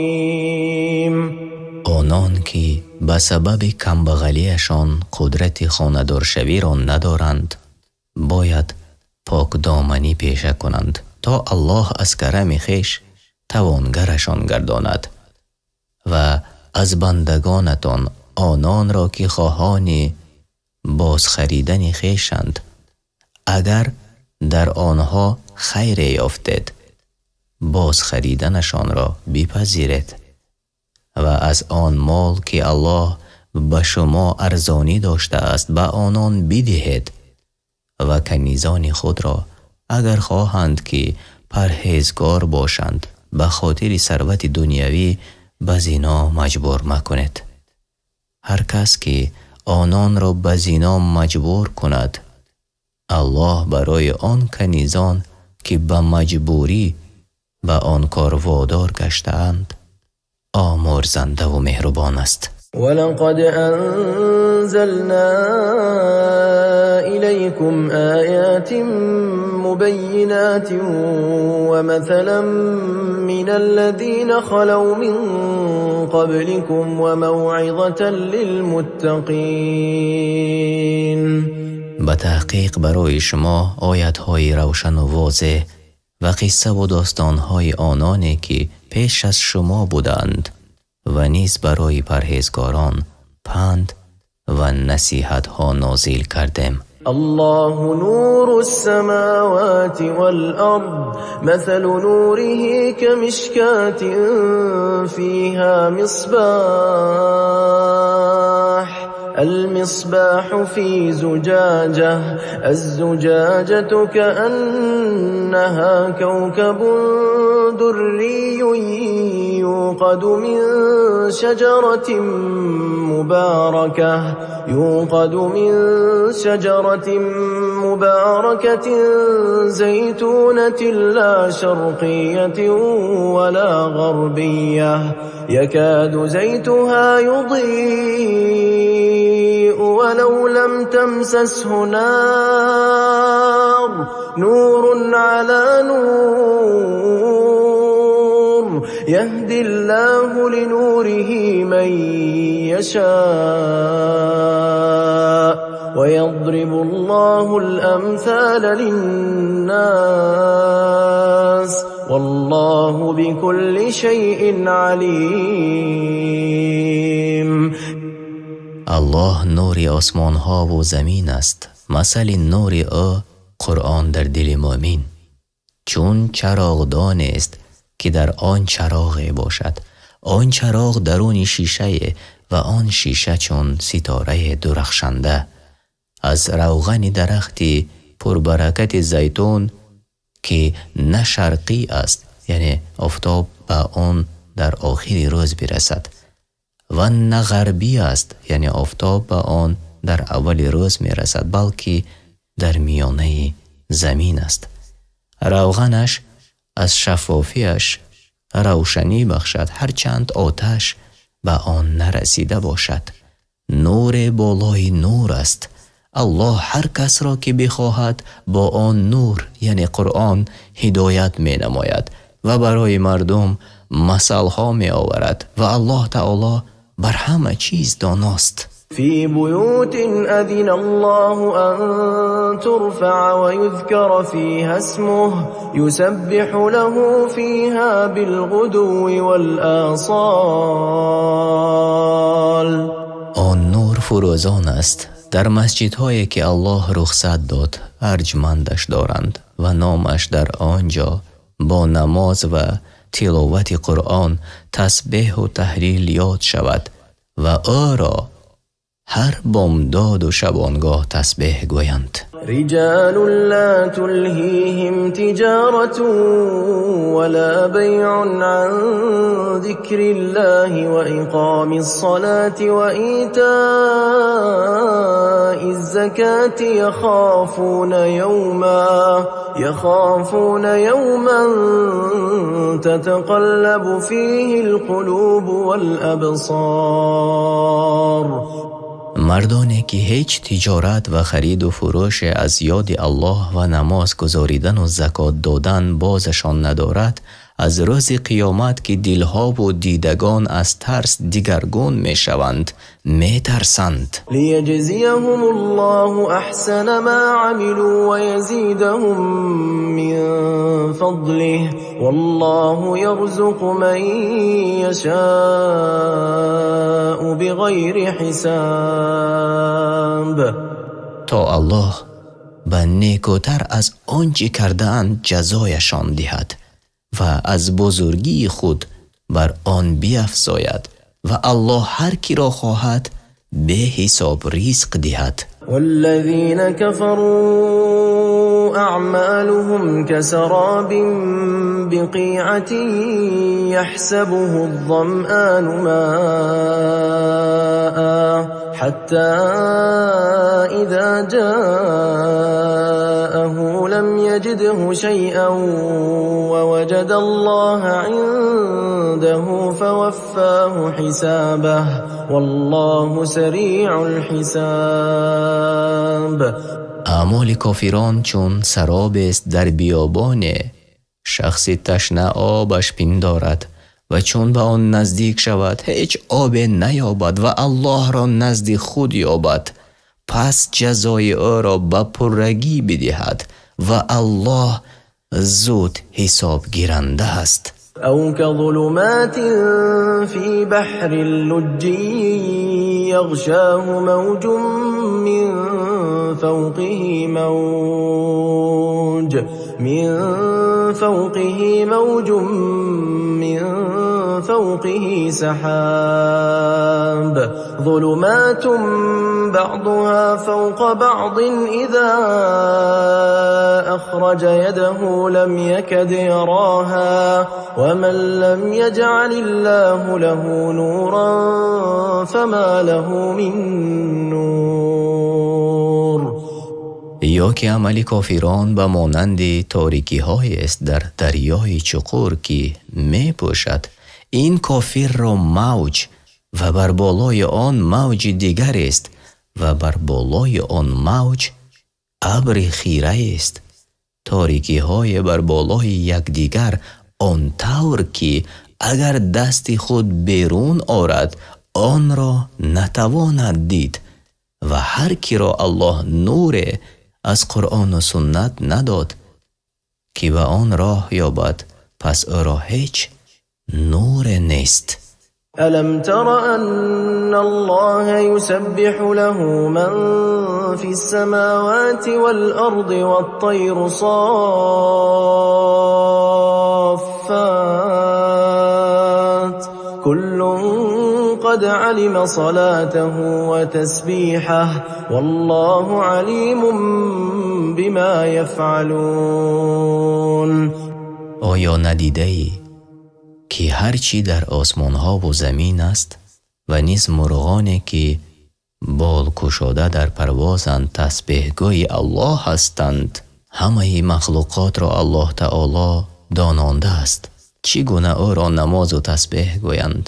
Онон ки ба сабаби камбағалиашон қудрати хонадоршавиро надоранд, бояд покдоманӣ пеша кунанд, то Аллоҳ аз карами хеш тавонгарашон гардонад. Ва аз бандагонатон ононро, ки хоҳони бозхаридани хешанд. Агар дар онҳо хайре ёфтед, бозхариданашонро бипазиред ва аз он мол, ки Аллоҳ ба шумо арзонӣ доштааст, ба онон бидиҳед ва канизони худро, агар хоҳанд ки парҳезгор бошанд, ба хотири сарвати дунявӣ ба зино маҷбур макунед. Ҳар кас ки ононро ба зино маҷбур кунад, Аллоҳ барои он канизон, ки ба маҷбурӣ ба он кор водор гаштаанд, омӯрзандаву меҳрубон аст. ولقد أنزلنا إليكم آيات مبينات ومثلا من الذين خلوا من قبلكم وموعظة للمتقين. Ба таҳқиқ барои шумо оятҳои равшану возеҳ ва қиссаву достонҳои ононе, ки пеш аз шумо буданд, ва низ барои парҳезгорон панд ва насиҳатҳо нозил кардем. الله نور السماوات والأرض، مثل نوره كمشكاة فيها مصباح، المصباح في زجاجة، الزجاجة كأنها كوكب دري يوقد من شجرة مباركة يوقد من شجرة مباركة زيتونة لا شرقية ولا غربية، يكاد زيتها يضيء ولو لم تمسسه نار، نور على نور، يهدي الله لنوره من يشاء، ويضرب الله الأمثال للناس، والله بكل شيء عليم. Аллоҳ нури осмонҳову замин аст. Масали нури ӯ, Қуръон дар дили мӯъмин, чун чароғдонест, ки дар он чароғе бошад. Он чароғ даруни шишае ва он шиша чун ситорае дурахшанда аз равғани дарахти пурбаракати зайтун, ки на шарқӣ аст, яъне офтоб ба он дар охири рӯз бирасад, ва на ғарбӣ аст, яъне офтоб ба он дар аввали рӯз мерасад, балки дар миёнаи замин аст. Равғанаш аз шаффофиаш равшанӣ бахшад, ҳарчанд оташ ба он нарасида бошад. Нуре болои нур аст. Аллоҳ ҳар касро, ки бихоҳад, бо он нур, яъне Қуръон, ҳидоят менамояд ва барои мардум масалҳо меоварад, ва Аллоҳ таоло бар ҳама чиз доност. في بيوت أذن الله أن ترفع ويذكر فيها اسمه، يسبح له فيها بالغدو والآصال. Он нур фурӯзон аст дар масҷидҳое, ки Аллоҳ рухсат дод арҷмандаш доранд ва номаш дар он ҷо бо намоз ва тиловати Қуръон, тасбеҳу таҳлил ёд шавад ва ӯро ҳар бомдоду шабонгоҳ тасбеҳ гӯянд. رجال لا تلهيهم تجارة ولا بيع عن ذكر الله وإقام الصلاة وإيتاء الزكاة، يخافون يوما تتقلب فيه القلوب والأبصار. Мардоне, ки ҳеҷ тиҷорат ва хариду фурӯше аз ёди Аллоҳ ва намоз гузоридану закот додан бозашон надорад, аз рӯзи қиёмат, ки дилҳову дидагон аз тарс дигаргун мешаванд, метарсанд. ليجزيهم الله أحسن ما عملوا ويزيدهم من فضله، والله يرزق من يشاء بغير حساب. То Аллоҳ ба некӯтар аз он чӣ кардаанд ҷазояшон диҳад ва аз бузургии худ бар он биафзояд, ва Аллоҳ ҳар киро хоҳад беҳисоб ризқ диҳад. والذين كفروا أعمالهم كسراب بقيعة يحسبه الظمآن ماء حتى إذا جاءه لم يجده شيئا ووجد الله عنده فوفاه حسابه والله سريع الحساب. Аъмоли кофирон чун саробест дар биёбоне, шахси ташна обаш пиндорад ва чун ба он наздик шавад, ҳеҷ обе наёбад ва Аллоҳро назди худ ёбад, пас ҷазои ӯро ба пуррагӣ бидиҳад, ва Аллоҳ зуд ҳисобгиранда аст. أو كظلمات في بحر لجي يغشاه موج من فوقه موج من فوقه موج من فوقه سحاب ظلمات بعضها فوق بعض إذا أخرج يده لم يكد يراها ومن لم يجعل الله له نورا فما له من نور. Ё ки амали кофирон ба монанди торикиҳоест дар дарёи чуқур, ки мепӯшад ин кофирро мавҷ ва бар болои он мавҷи дигарест ва бар болои он мавҷ абри хираест, торикиҳое бар болои якдигар, он тавр ки агар дасти худ берун орад, онро натавонад дид, ва ҳар киро Аллоҳ нуре аз Қуръону суннат надод, ки ба он роҳ ёбад, пас ӯро ҳеҷ нуре нест. ألم تر أن الله يسبح له من في السماوات والأرض والطير صافات كل قد علم صلاته وتسبيحه والله عليم بما يفعلون. Оё надидаӣ, ки ҳар чӣ дар осмонҳову замин аст ва низ мурғоне, ки болкушода дар парвозанд, тасбеҳгӯи Аллоҳ ҳастанд? Ҳамаи махлуқотро Аллоҳ таоло донондааст, чӣ гуна ӯро намозу тасбеҳ гӯянд,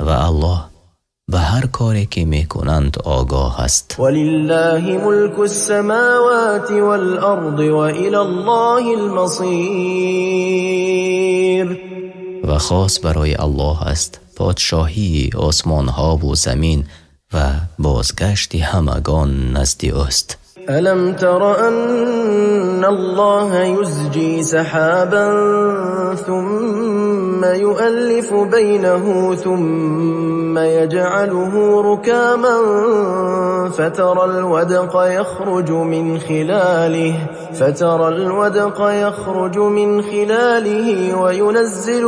ва Аллоҳ ба ҳар коре, ки мекунанд, огоҳ аст. ولله ملك السماوات والأرض وإلى الله المصير. Ва хос барои Аллоҳ аст подшоҳии осмонҳову замин, ва бозгашти ҳамагон назди ӯст. ألم تر أن الله يزجي سحابا ثم يؤلف بينه ثم يجعله ركاما فترى الودق يخرج من خلاله وينزل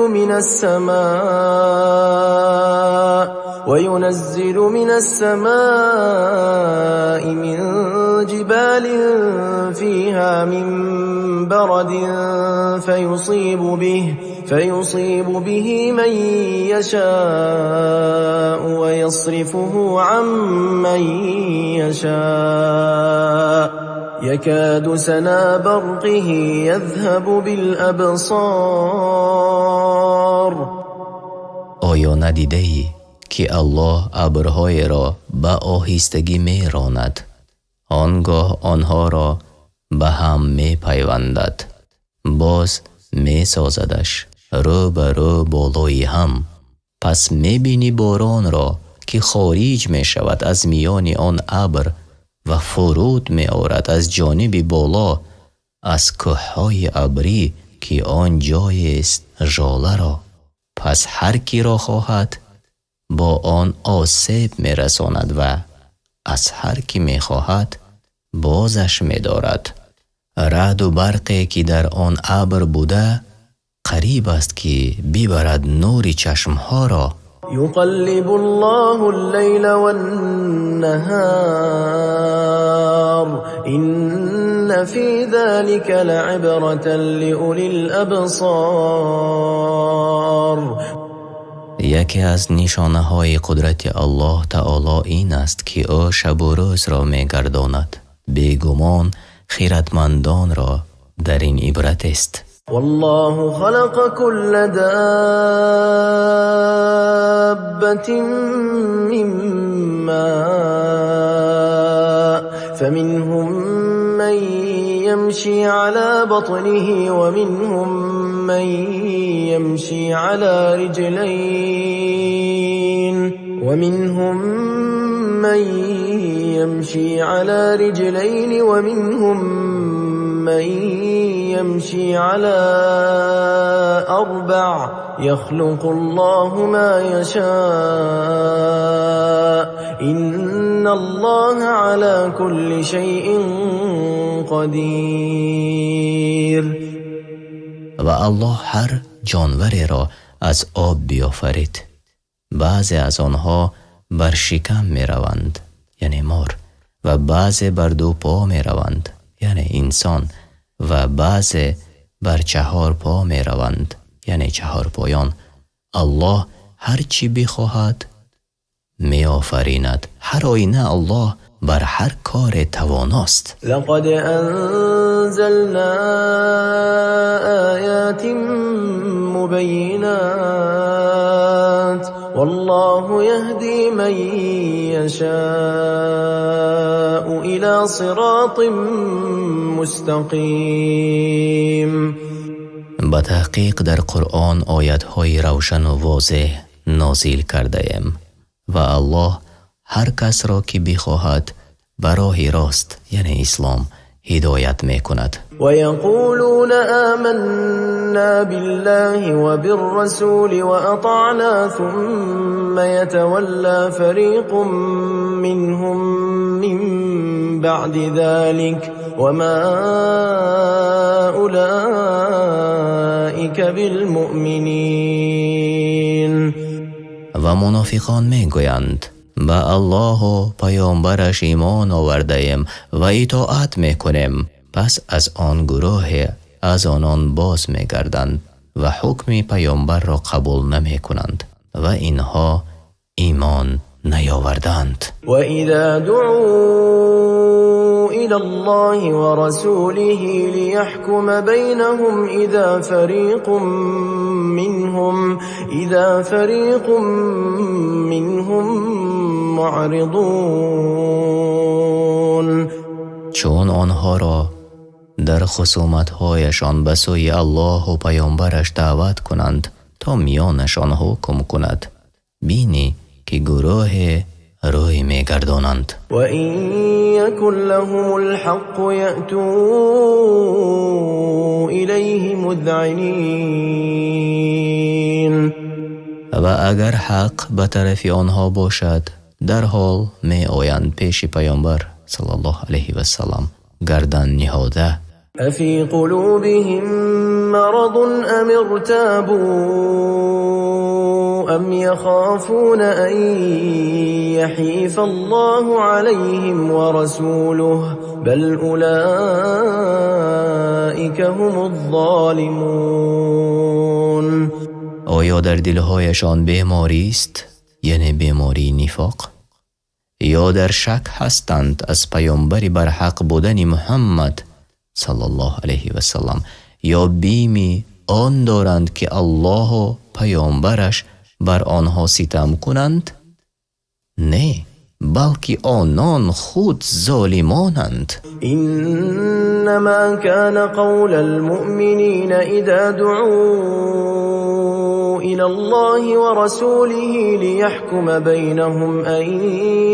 من السماء من جبال فيها من برد فيصيب به من يشاء ويصرفه عن من يشاء يكاد سنا برقه يذهب بالأبصار. Оё надидаӣ, ки Аллоҳ абрҳоеро ба оҳистагӣ меронад, он гоҳ онҳоро ба ҳам мепайвандад, боз месозадаш рӯ ба рӯ болои ҳам, пас мебинӣ боронро, ки хориҷ мешавад аз миёни он абр ва фуруд меорад аз ҷониби боло аз кӯҳҳои абрӣ, ки он ҷоест, жоларо, пас ҳар киро хоҳад, бо он осеб мерасонад ва аз ҳар кӣ мехоҳад. Бозаш медорад. Раъду барқе ки дар он абр буда, қариб аст ки бибарад нури чашмҳоро. يقلب الله الليل والنهار إن في ذلك لعبرة لأولي الأبصار. Яке аз нишонаҳои қудрати Аллоҳ таоло ин аст, ки ӯ шабу рӯзро мегардонад. Бегумон, хиратмандонро дар ин ибрат аст. والله خلق كل دابة من ماء فمنهم من يمشي على بطنه ومنهم من يمشي على رجلين ومنهم من يمشي على رجلين ومنهم من يمشي على أربع يخلق الله ما يشاء إن الله على كل شيء قدير. Ва Аллоҳ ҳар ҷонвареро аз об биёфарид. Баъзе аз онҳо бар шикам мераванд, яъне мор, ва баъзе бар ду по мераванд, яъне инсон, ва баъзе бар чаҳор по мераванд, яъне чаҳорпоён. Аллоҳ ҳар чӣ бихоҳад меофаринад. Ҳар оина Аллоҳ бар ҳар коре тавоност. لقد أنزلنا آيات مبينات والله يهدي من يشاء إلى صراط مستقيم. Ба таҳқиқ, дар Қуръон оятҳои равшану возеҳ нозил кардаем ва Аллоҳ ҳар касро ки бихоҳад ба роҳи рост, яъне ислом, ҳидоят мекунад. ويقولون آمنا بالله وبالرسول وأطعنا ثم يتولى فريق منهم من بعد ذلك وما أولئك بالمؤمنين. Ва мунофиқон мегӯянд: ба Аллоҳу паёмбараш имон овардаем ва итоат мекунем. Пас аз он гурӯҳе аз онон боз мегарданд ва ҳукми паёмбарро қабул намекунанд ва инҳо имон наёварданд. وإذا دعوا إلى الله ورسوله ليحكم بينهم إذا فريق منهم معرضون. Чун онҳоро дар хусуматҳояшон ба сӯи Аллоҳу паёмбараш даъват кунанд, то миёнашон ҳукм кунад, бинӣ ки гурӯҳе рӯй мегардонанд. وإن يكن لهم الحق يأتوا إليه مذعنين. Ва агар ҳақ ба тарафи онҳо бошад, дарҳол меоянд пеши паёмбар саллаллоҳу алайҳи васаллам гардан ниҳода. أفي قلوبهم مرض أم ارتابوا أم يخافون أن يحيف الله عليهم ورسوله بل أولئك هم الظالمون. Оё дар дилҳояшон беморист, яъне бемории нифоқ, ё дар шак ҳастанд аз паёмбари барҳақ будани Муҳаммад саллаллоҳу алайҳи васаллам, ё бими он доранд, ки Аллоҳу паёмбараш бар онҳо ситам кунанд? Не, балки онон худ золимонанд. إنما كان قول المؤمنين إذا دعوا إلى الله ورسوله ليحكم بينهم أن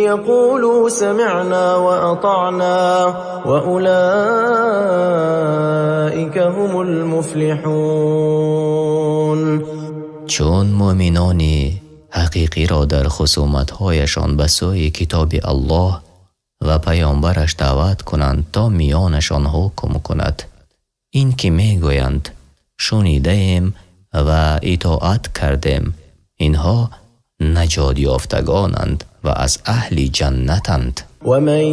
يقولوا سمعنا وأطعنا وأولئك هم المفلحون. Чун муъминони ҳақиқиро дар хусуматҳояшон ба сӯи китоби Аллоҳ Ва паёмбараш даъват кунанд, то миёнашон ҳукм кунад, ин ки мегӯянд: шунидаем ва итоат кардем, инҳо наҷотёфтагонанд ва аз аҳли ҷаннатанд. ومن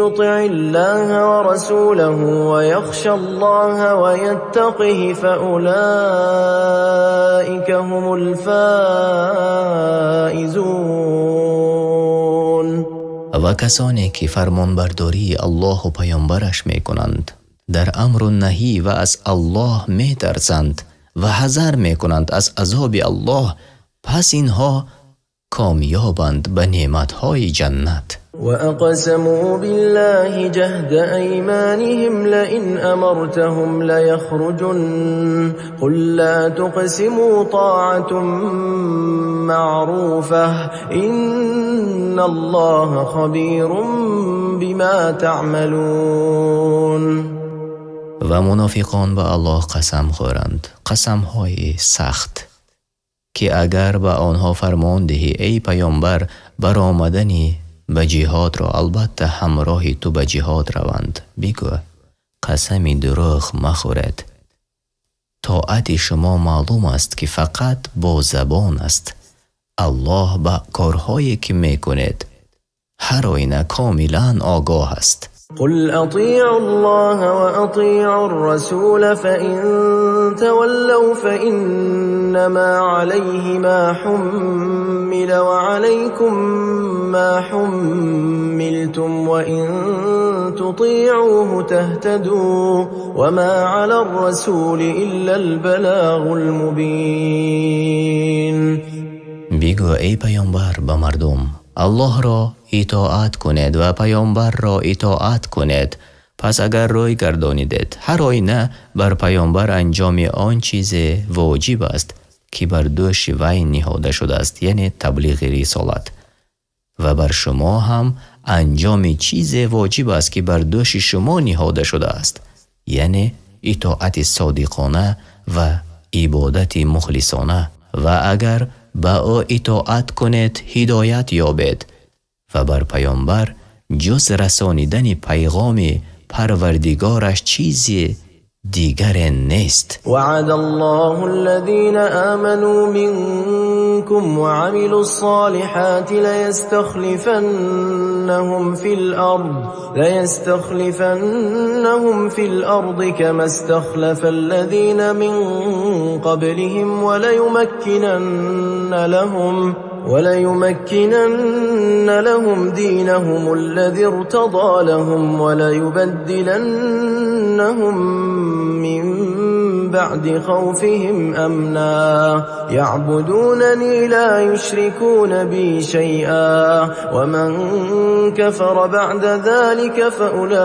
يطع الله ورسوله ويخش الله ويتقه فأولئك هم الفائزون. Ва касоне ки фармонбардории Аллоҳу паёмбараш мекунанд дар амру наҳӣ ва аз Аллоҳ метарсанд ва ҳазар мекунанд аз азоби Аллоҳ, пас инҳо комёбанд ба неъматҳои ҷаннат. وأقسموا بالله جهد أيمانهم لئن أمرتهم ليخرجن قل لا تقسموا طاعة معروفة إن الله خبير بما تعملون. Ва мунофиқон ба Аллоҳ қасам хӯранд, қасамҳои сахт, ки агар ба онҳо фармон диҳӣ, эй паёмбар, баромадани ба ҷиҳодро, албатта ҳамроҳи ту ба ҷиҳод раванд. Бигӯ: қасами дурӯғ махӯред, тоати шумо маълум аст, ки фақат бо забон аст. Аллоҳ ба корҳое ки мекунед ҳар оина комилан огоҳ аст. قل أطيعوا الله وأطيعوا الرسول فإن تولوا فإنما عليه ما حمل وعليكم ما حملتم وإن تطيعوه تهتدوا وما على الرسول إلا البلاغ المبين. Бигӯ, эй паёмбар, ба мардум: Аллоҳро итоат кунед ва паёмбарро итоат кунед. Пас агар рӯй гардонидед, ҳар оина бар паёмбар анҷоми он чизе воҷиб аст, ки бар дӯши вай ниҳода шудааст, яъне таблиғи рисолат, ва бар шумо ҳам анҷоми чизе воҷиб аст, ки бар дӯши шумо ниҳода шудааст, яъне итоати содиқона ва ибодати мухлисона. Ва агар ба ӯ итоат кунед, ҳидоят ёбед, ва бар паёмбар ҷуз расонидани пайғоми Парвардигораш чизи дигаре нест. وعد الله الذين آمنوا منكم وعملوا الصالحات ليستخلفنهم في الأرض كما استخلف الذين من قبلهم وليمكنن لهم دينهم الذي ارتضى لهم وليبدلنهم من بعد خوفهم أمنا يعبدونني لا يشركون بي شيئا ومن كفر بعد ذلك فأولئك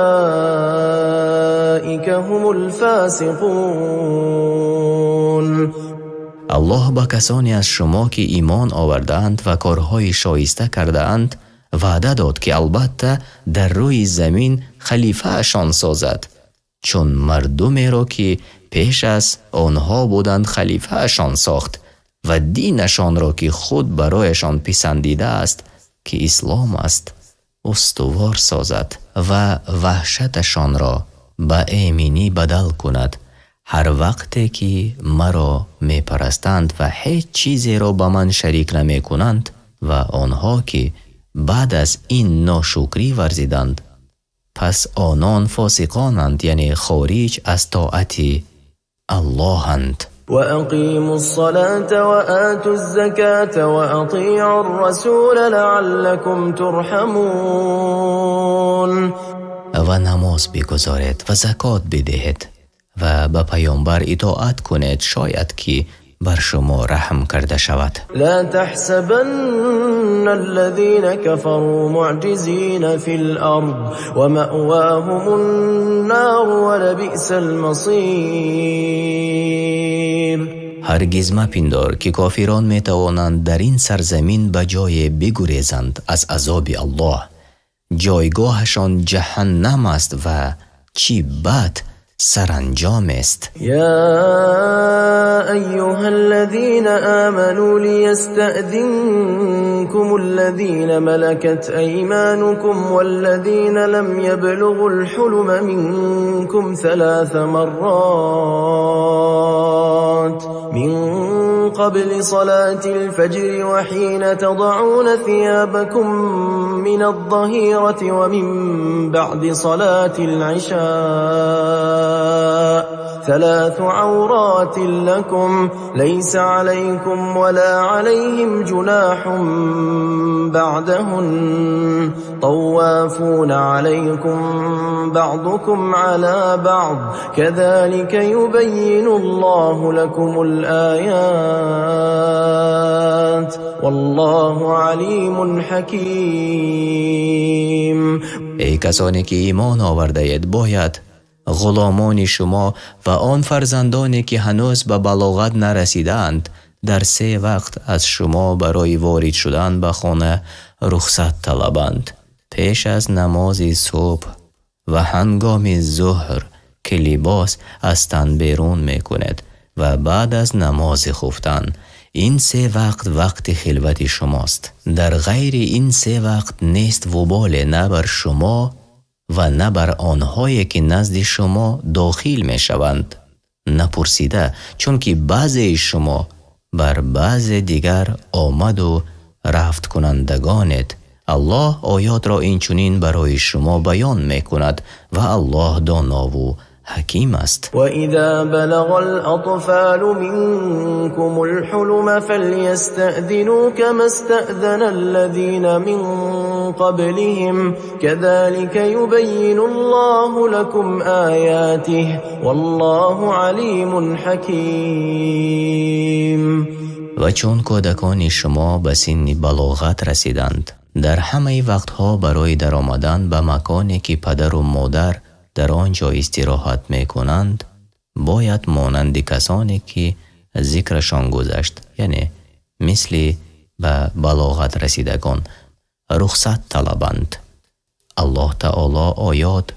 هم الفاسقون. Аллоҳ ба касоне аз шумо, ки имон овардаанд ва корҳои шоиста кардаанд, ваъда дод, ки албатта дар рӯи замин халифаашон созад, чун мардумеро, ки пеш аз онҳо буданд, халифаашон сохт ва динашонро, ки худ барояшон писандидааст, ки ислом аст, устувор созад ва ваҳшаташонро ба эминӣ бадал кунад. Ҳар вақте ки маро мепарастанд ва ҳеҷ чизеро ба ман шарик намекунанд. Ва онҳо, ки баъд аз ин ношукрӣ варзиданд, пас онон фосиқонанд, яъне хориҷ аз тоати Аллоҳанд. وأقيموا الصلاة وآتوا الزكاة وأطيعوا الرسول لعلكم ترحمون. Ва намоз бигузоред ва закот бидиҳед ва ба паёмбар итоат кунед, шояд ки бар шумо раҳм карда шавад. لا تحسبن الذين كفروا معجزين في الأرض ومأواهم النار ولبئس المصير. Ҳаргиз мапиндор, ки кофирон метавонанд дар ин сарзамин ба ҷое бигурезанд аз азоби Аллоҳ. Ҷойгоҳашон ҷаҳаннам аст ва чӣ бад саранҷомест. يا أيها الذين آمنوا ليستأذنكم الذين ملكت أيمانكم والذين لم يبلغوا الحلم منكم 3 مرات من قبل صلاة الفجر وحين تضعون ثيابكم من الظهيرة ومن بعد صلاة العشاء 3 عورات لكم ليس عليكم ولا عليهم جناح بعدهن طوافون عليكم بعضكم على بعض كذلك يبين الله لكم الآيات والله عليم حكيم. Эй касоне ки имон овардаед, бояд ғуломони шумо ва он фарзандоне ки ҳанӯз ба балоғат нарасидаанд дар 3 вақт аз шумо барои ворид шудан ба хона рухсат талабанд: пеш аз намози субҳ ва ҳангоми зуҳр ки либос аз тан берун мекунед ва баъд аз намози хуфтан. Ин 3 вақт вақти хилвати шумост. Дар ғайри ин 3 вақт нест вуболе на бар шумо ва на бар онҳое ки назди шумо дохил мешаванд напурсида, чунки баъзеи шумо бар баъзе дигар омаду рафткунандагонед. Аллоҳ оётро инчунин барои шумо баён мекунад ва Аллоҳ донову ҳаким аст. وإذا بلغ الأطفال منكم الحلم فليستأذنوا كما استأذن الذين من قبلهم كذلك يبين الله لكم آياته والله عليم حكيم. Ва чун кӯдакони шумо ба синни балоғат расиданд, дар ҳамаи вақтҳо барои даромадан ба маконе ки падару модар дар он ҷо истироҳат мекунанд, бояд монанди касоне ки зикрашон гузашт, яъне мисли ба балоғат расидагон, рухсат талабанд. Аллоҳ таоло оёт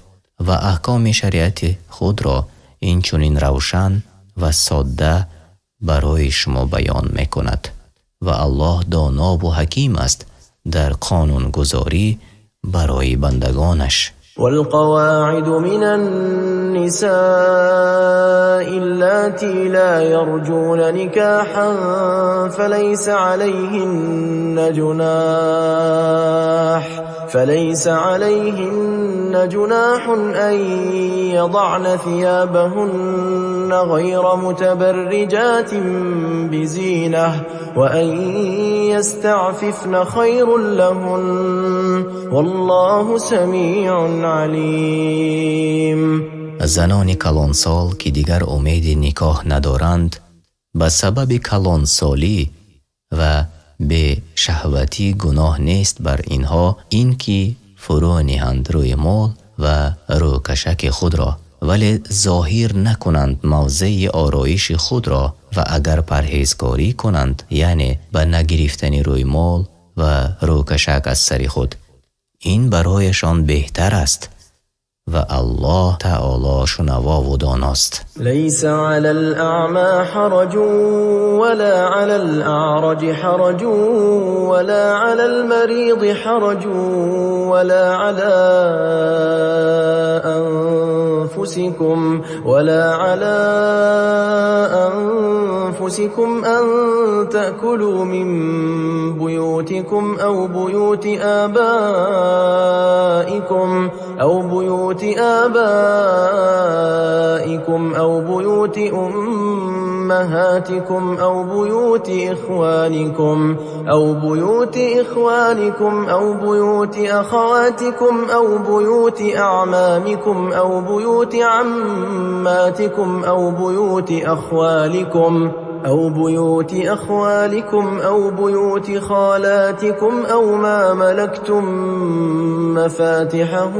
ва аҳкоми шариати худро инчунин равшан ва содда барои шумо баён мекунад ва Аллоҳ донову ҳаким аст дар қонунгузорӣ барои бандагонаш. والقواعد من النساء اللاتي لا يرجون نكاحا فليس عليهن جناح أن يضعن ثيابهن غير متبرجات بزينة وأن يستعففن خير لهن والله سميع عليم. Занони калонсол ки дигар умеди никоҳ надоранд, ба сабаби калонсолӣ ва бешаҳватӣ гуноҳ нест бар инҳо ин ки фурӯ ниҳанд рӯймол ва рӯкашаки худро, вале зоҳир накунанд мавзеи ороиши худро, ва агар парҳезкорӣ кунанд, яъне ба нагирифтани рӯймол ва рӯкашак аз сари худ, ин барояшон беҳтар аст ва Аллоҳ таоло шунавову доност. ليس على الأعمى حرج ولا على الأعرج حرج ولا على المريض حرج ولا على أنفسكم أن تأكلوا من بيوتكم أو بيوت آبائكم أو بيوت أمهاتكم أو بيوت إخوانكم أو بيوت أخواتكم أو بيوت أعمامكم أو بيوت عماتكم أو بيوت أخوالكم أو بيوت خالاتكم أو ما ملكتم مفاتحه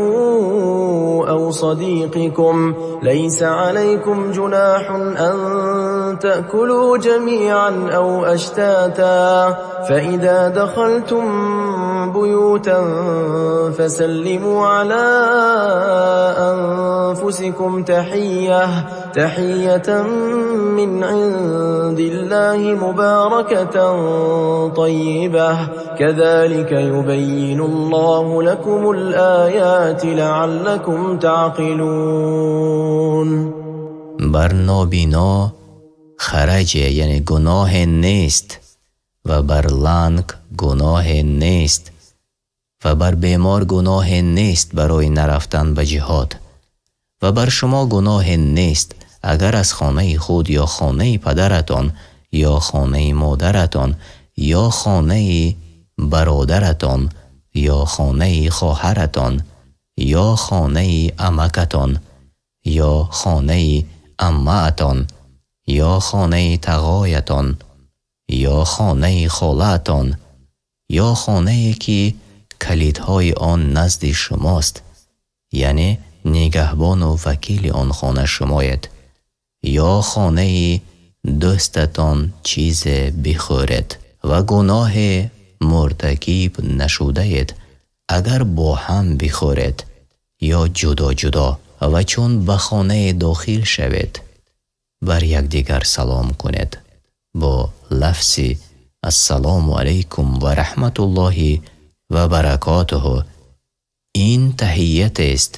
أو صديقكم ليس عليكم جناح أن تأكلوا جميعا أو أشتاتا فإذا دخلتم بيوتا فسلموا على أنفسكم تحية من عند عند الله مباركة طيبة كذلك يبين الله لكم الآيات لعلكم تعقلون. Бар нобино ҳараҷе, яъне гуноҳе нест, ва бар ланг гуноҳе нест, ва бар бемор гуноҳе нест барои нарафтан ба ҷиҳод. Ва бар шумо гуноҳе нест, агар аз хонаи худ ё хонаи падаратон ё хонаи модаратон ё хонаи бародаратон ё хонаи хоҳаратон ё хонаи амакатон ё хонаи аммаатон ё хонаи тағоятон ё хонаи холаатон ё хонае ки калидҳои он назди шумост, яъне нигаҳбону вакили он хона шумоед, ё хонаи дӯстатон чизе бихӯред ва гуноҳе муртакиб нашудаед, агар бо ҳам бихӯред ё ҷудо ҷудо. Ва чун ба хонае дохил шавед, бар якдигар салом кунед бо лафзи «Ассалому алайкум ва раҳматуллоҳи ва баракотуҳу». Ин таҳиятест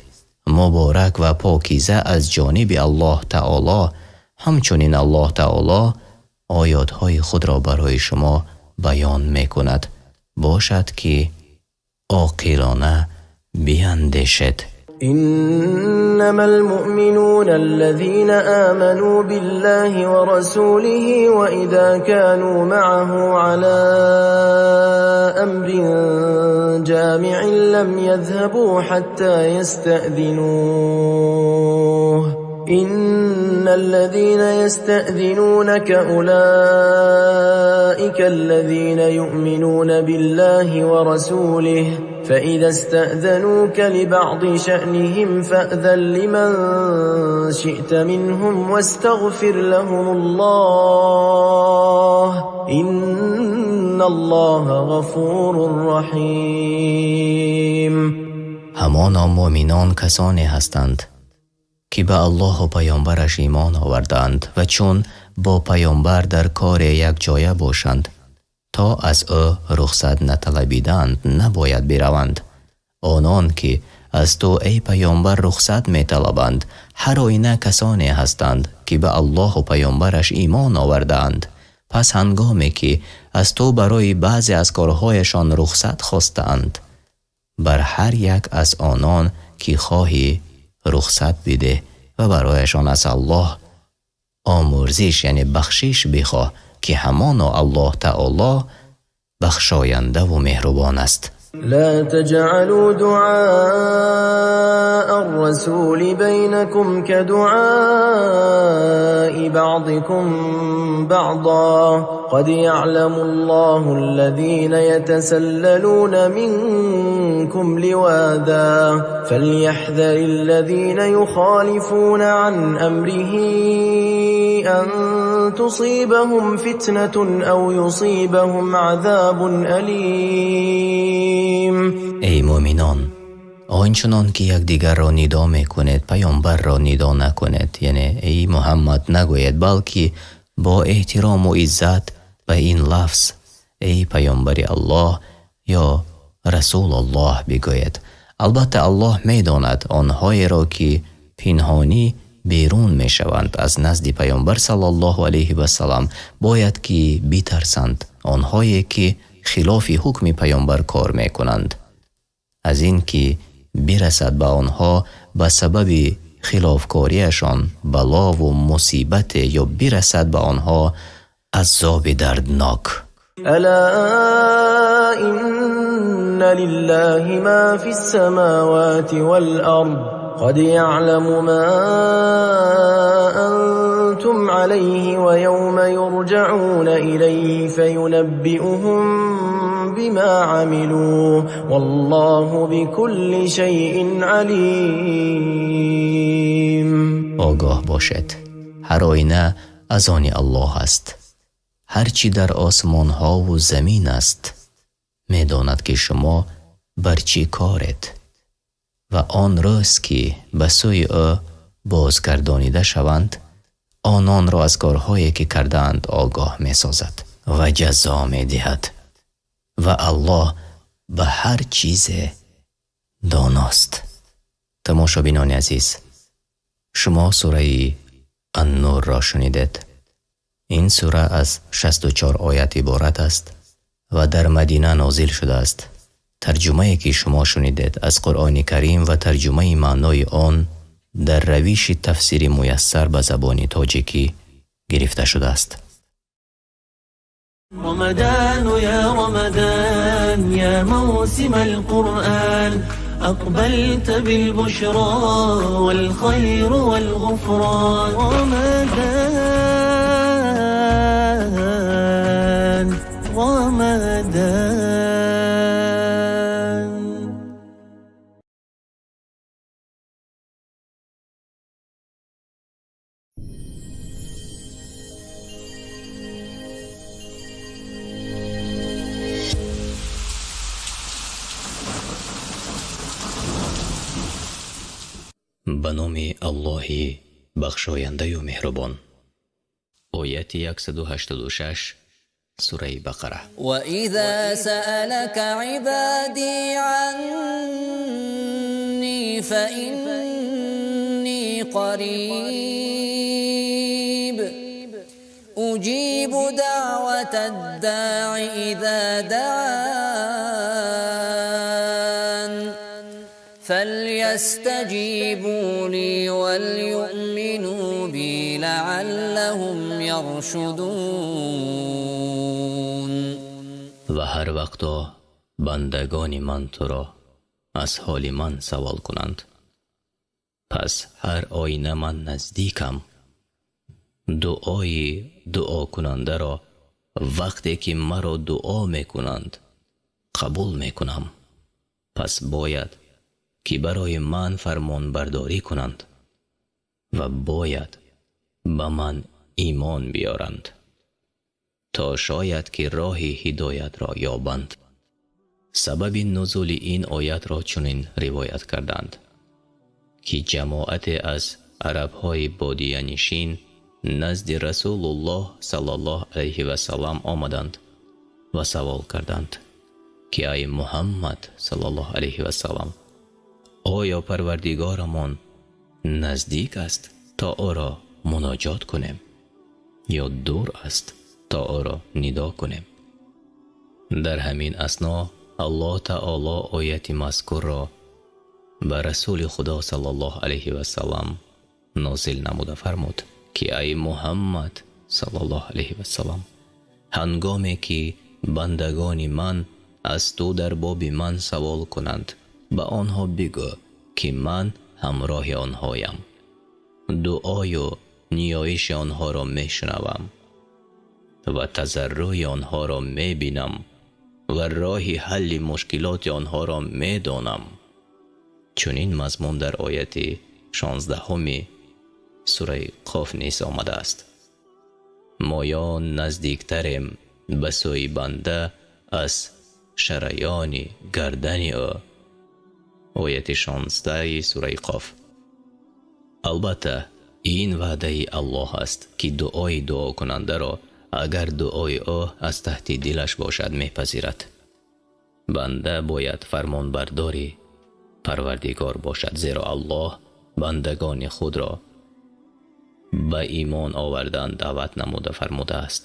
муборак ва покиза аз ҷониби Аллоҳ Таоло. Ҳамчунин Аллоҳ Таоло оётҳои худро барои шумо баён мекунад, бошад ки оқилона биандешед. إنما المؤمنون الذين آمنوا بالله ورسوله وإذا كانوا معه على أمر جامع لم يذهبوا حتى يستأذنوه إن الذين يستأذنونك أولئك الذين يؤمنون بالله ورسوله فإذا استأذنوك لبعض شأنهم فأذن لمن شئت منهم واستغفر لهم الله إن الله غفور رحيم. Ҳамоно муъминон касоне ҳастанд, ки ба Аллоҳу паёмбараш имон овардаанд ва чун бо паёмбар дар коре якҷоя бошанд, то аз ӯ рухсат наталабидаанд, набояд бираванд. Онон ки аз ту, эй паёмбар, рухсат металабанд, ҳар оина касоне ҳастанд, ки ба Аллоҳу паёмбараш имон овардаанд. Пас ҳангоме ки аз ту барои баъзе аз корҳояшон рухсат хостаанд, бар ҳар як аз онон ки хоҳӣ рухсат бидеҳ ва барояшон аз Аллоҳ омӯрзиш, яъне бахшиш бихоҳ, ки ҳамоно Аллоҳ Таоло бахшояндаву меҳрубон аст. لا تجعلوا دعاء الرسول بينكم كدعاء بعضكم بعضا قد يعلم الله الذين يتسللون منكم لواذا فليحذر الذين يخالفون عن أمره أن تصيبهم فتنة أو يصيبهم عذاب أليم. Эй муъминон, он чунон ки якдигарро нидо мекунед, паёмбарро нидо накунед, яъне «Эй Муҳаммад» нагӯед, балки бо эҳтирому иззат ба ин лафз «Эй паёмбари Аллоҳ» ё «Расулуллоҳ» бигӯед. Албатта, Аллоҳ медонад онҳоеро, ки пинҳонӣ берун мешаванд аз назди паёмбар саллаллоҳу алайҳи васалам. Бояд ки битарсанд онҳое ки хилофи ҳукми паёмбар кор мекунанд, аз ин ки бирасад ба онҳо ба сабаби хилофкориашон балову мусибате ё бирасад ба онҳо азоби дарднок. ألا إن لله ما في السماوات والأرض قد يعلم ما أنتم عليه ويوم يرجعون إليه فينبئهم بما عملوا والله بكل شيء عليم. Огоҳ бошед, ҳар оина аз они Аллоҳ аст ҳар чӣ дар осмонҳову замин аст. Медонад, ки шумо бар чӣ коред, ва он рӯз ки ба сӯи ӯ бозгардонида шаванд, Ононро аз корҳое ки кардаанд огоҳ месозад ва ҷазо медиҳад ва Аллоҳ ба ҳар чизе доност. Тамошобинони азиз, шумо сураи Ан-Нурро шунидед. Ин сура аз 64 оят иборат аст ва дар Мадина нозил шудааст. Тарҷумае ки шумо шунидед аз Қуръони Карим ва тарҷумаи маънои он дар равиши тафсири муяссар ба забони тоҷикӣ гирифта шудааст. رمضان يا رمضان يا موسم القرآن أقبلت بالبشرى والخير والغفران رمضان رمضان. Ба номи Аллоҳи бахшояндаю меҳрубон. Ояти 186 сураи Бақара. وإذا سألك عبادي عني فإني قريب أجيب دعوة الداع إذا دعان فليستجيبوا لي وليؤمنوا بي لعلهم يرشدون. Ва ҳар вақто бандагони ман туро аз ҳоли ман савол кунанд, пас ҳар оина ман наздикам. Дуои дуокунандаро вақте ки маро дуо мекунанд қабул мекунам. Пас бояд ки барои ман фармонбардорӣ кунанд ва бояд ба ман имон биёранд, то шояд ки роҳи ҳидоятро ёбанд. Сабаби нузули ин оятро чунин ривоят карданд, ки ҷамоате аз арабҳои бодиянишин назди Расулуллоҳ саллаллоҳу алайҳи васаллам омаданд ва савол карданд, ки ай Муҳаммад саллаллоҳу алайҳи васаллам, оё Парвардигорамон наздик аст то ӯро муноҷот кунем ё дур аст то ӯро нидо кунем? Дар ҳамин асно Аллоҳ таоло ояти мазкурро ба Расули Худо саллаллоҳу алайҳи васаллам нозил намуда фармуд, ки ай Муҳаммад саллаллоҳу алайҳи васаллам, ҳангоме ки бандагони ман аз ту дар боби ман савол кунанд, ба онҳо бигӯ ки ман ҳамроҳи онҳоям, дуою ниёиши онҳоро мешунавам ва тазаррӯи онҳоро мебинам ва роҳи ҳалли мушкилоти онҳоро медонам. Чунин мазмун дар ояти 16 сураи Қоф низ омадааст. Моё наздиктарем ба сӯи банда аз шараёни гардани ӯ. Ояти 16 сураи Қоф. Албатта, ин ваъдаи Аллоҳ аст, ки дуои дуокунандаро агар дуои ӯ аз таҳти дилаш бошад мепазирад. Банда бояд фармонбардори Парвардигор бошад, зеро Аллоҳ бандагони худро ба имон овардан даъват намуда фармудааст,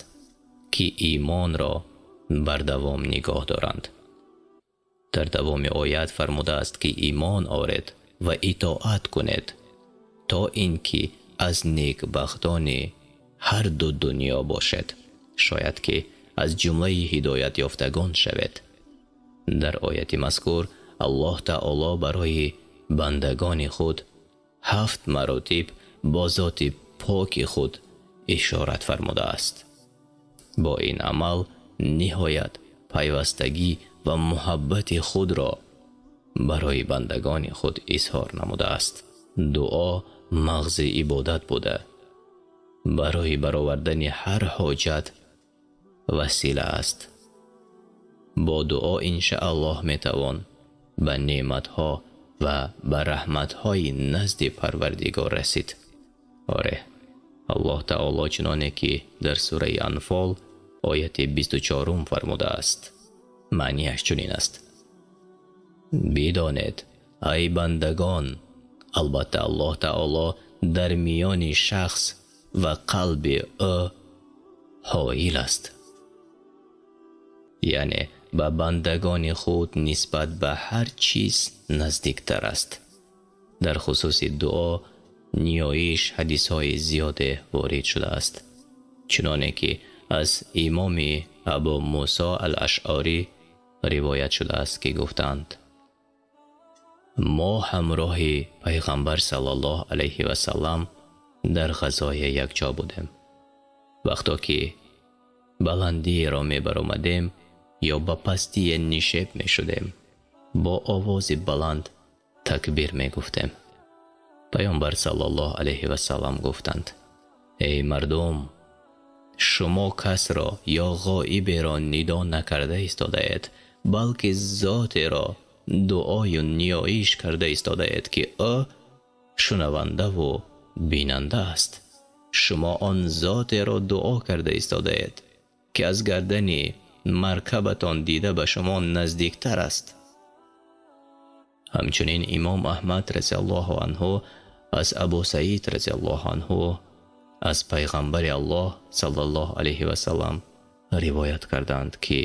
ки имонро бар давом нигоҳ доранд. Дар давоми оят фармудааст, ки имон оред ва итоат кунед, то ин ки аз некбахтони ҳар ду дунё бошед, шояд ки аз ҷумлаи ҳидоятёфтагон шавед. Дар ояти мазкур Аллоҳ таоло барои бандагони худ 7 маротиб бо зоти поки худ ишорат фармудааст. Бо ин амал ниҳоят пайвастагӣ ва муҳаббати худро барои бандагони худ изҳор намудааст. Дуо мағзи ибодат буда, барои баровардани ҳар ҳоҷат васила аст. Бо дуо иншааллоҳ метавон ба неъматҳо ва ба раҳматҳои назди Парвардигор расид. Оре, Аллоҳ таоло чуноне ки дар сураи Анфол ояти 24 фармудааст, маънияш чунин аст: бидонед, ай бандагон, албатта Аллоҳ таоло дар миёни шахс ва қалби ӯ ҳоил аст, яъне ба бандагони худ нисбат ба ҳар чиз наздиктар аст. Дар хусуси дуо, ниёиш ҳадисҳои зиёде ворид шудааст, чуноне ки аз имоми Абу Мусо ал-Ашъарӣ ривоят шудааст, ки гуфтанд: мо ҳамроҳи пайғамбар саллаллоҳу алайҳи васаллам дар ғазое якҷо будем. Вақто ки баландиеро мебаромадем ё ба пастие нишеб мешудем, бо овози баланд такбир мегуфтем. Паёмбар саллаллоҳу алайҳи васаллам гуфтанд: эй мардум, шумо касро ё ғоиберо нидо накарда истодаед, балки зотеро дуою ниёиш карда истодаед, ки ӯ шунавандаву бинанда аст. Шумо он зотеро дуо карда истодаед, ки аз гардани маркабатон дида ба шумо наздиктар аст. Ҳамчунин имом Аҳмад разияллоҳу анҳу аз Абу Саид разияллоҳу анҳу аз пайғамбари Аллоҳ саллаллоҳу алайҳи васаллам ривоят кардаанд, ки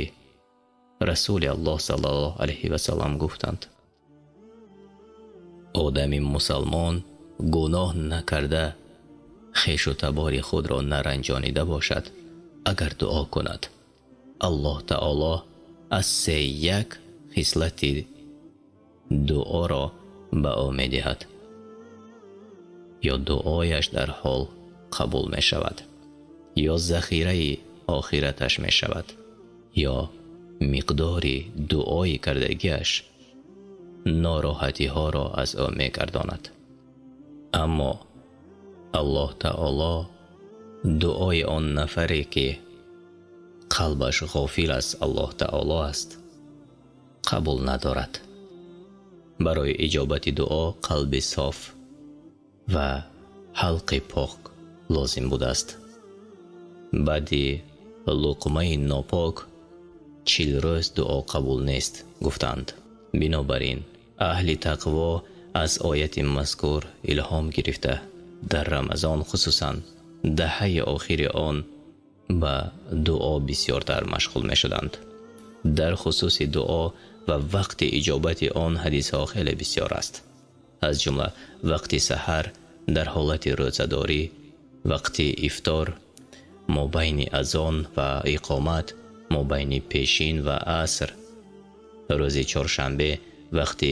Расули Аллоҳ саллаллоҳу алайҳи васаллам гуфтанд: одами мусалмон гуноҳ накарда, хешу табори худро наранҷонида бошад, агар дуо кунад, Аллоҳ таоло аз се як хислати дуоро ба ӯ медиҳад: ё дуояш дар ҳол қабул мешавад, ё захираи охираташ мешавад, ё миқдори дуои кардагиаш нороҳатиҳоро аз ӯ мегардонад. Аммо Аллоҳ таоло дуои он нафаре ки қалбаш ғофил аз Аллоҳ таоло аст, қабул надорад. Барои иҷобати дуо қалби соф ва ҳалқи пок лозим будааст. Баъди луқмаи нопок 40 рӯз дуо қабул нест, гуфтанд. Бинобар ин аҳли тақво аз ояти мазкур илҳом гирифта, дар Рамазон, хусусан даҳаи охири он, ба дуо бисёртар машғул мешуданд. Дар хусуси дуо ва вақти иҷобати он ҳадисҳо хеле бисёр аст, аз ҷумла вақти саҳар дар ҳолати рӯзадорӣ, вақти ифтор, мобайни азон ва иқомат, мобайни пешин ва аср, рӯзи чоршанбе, вақти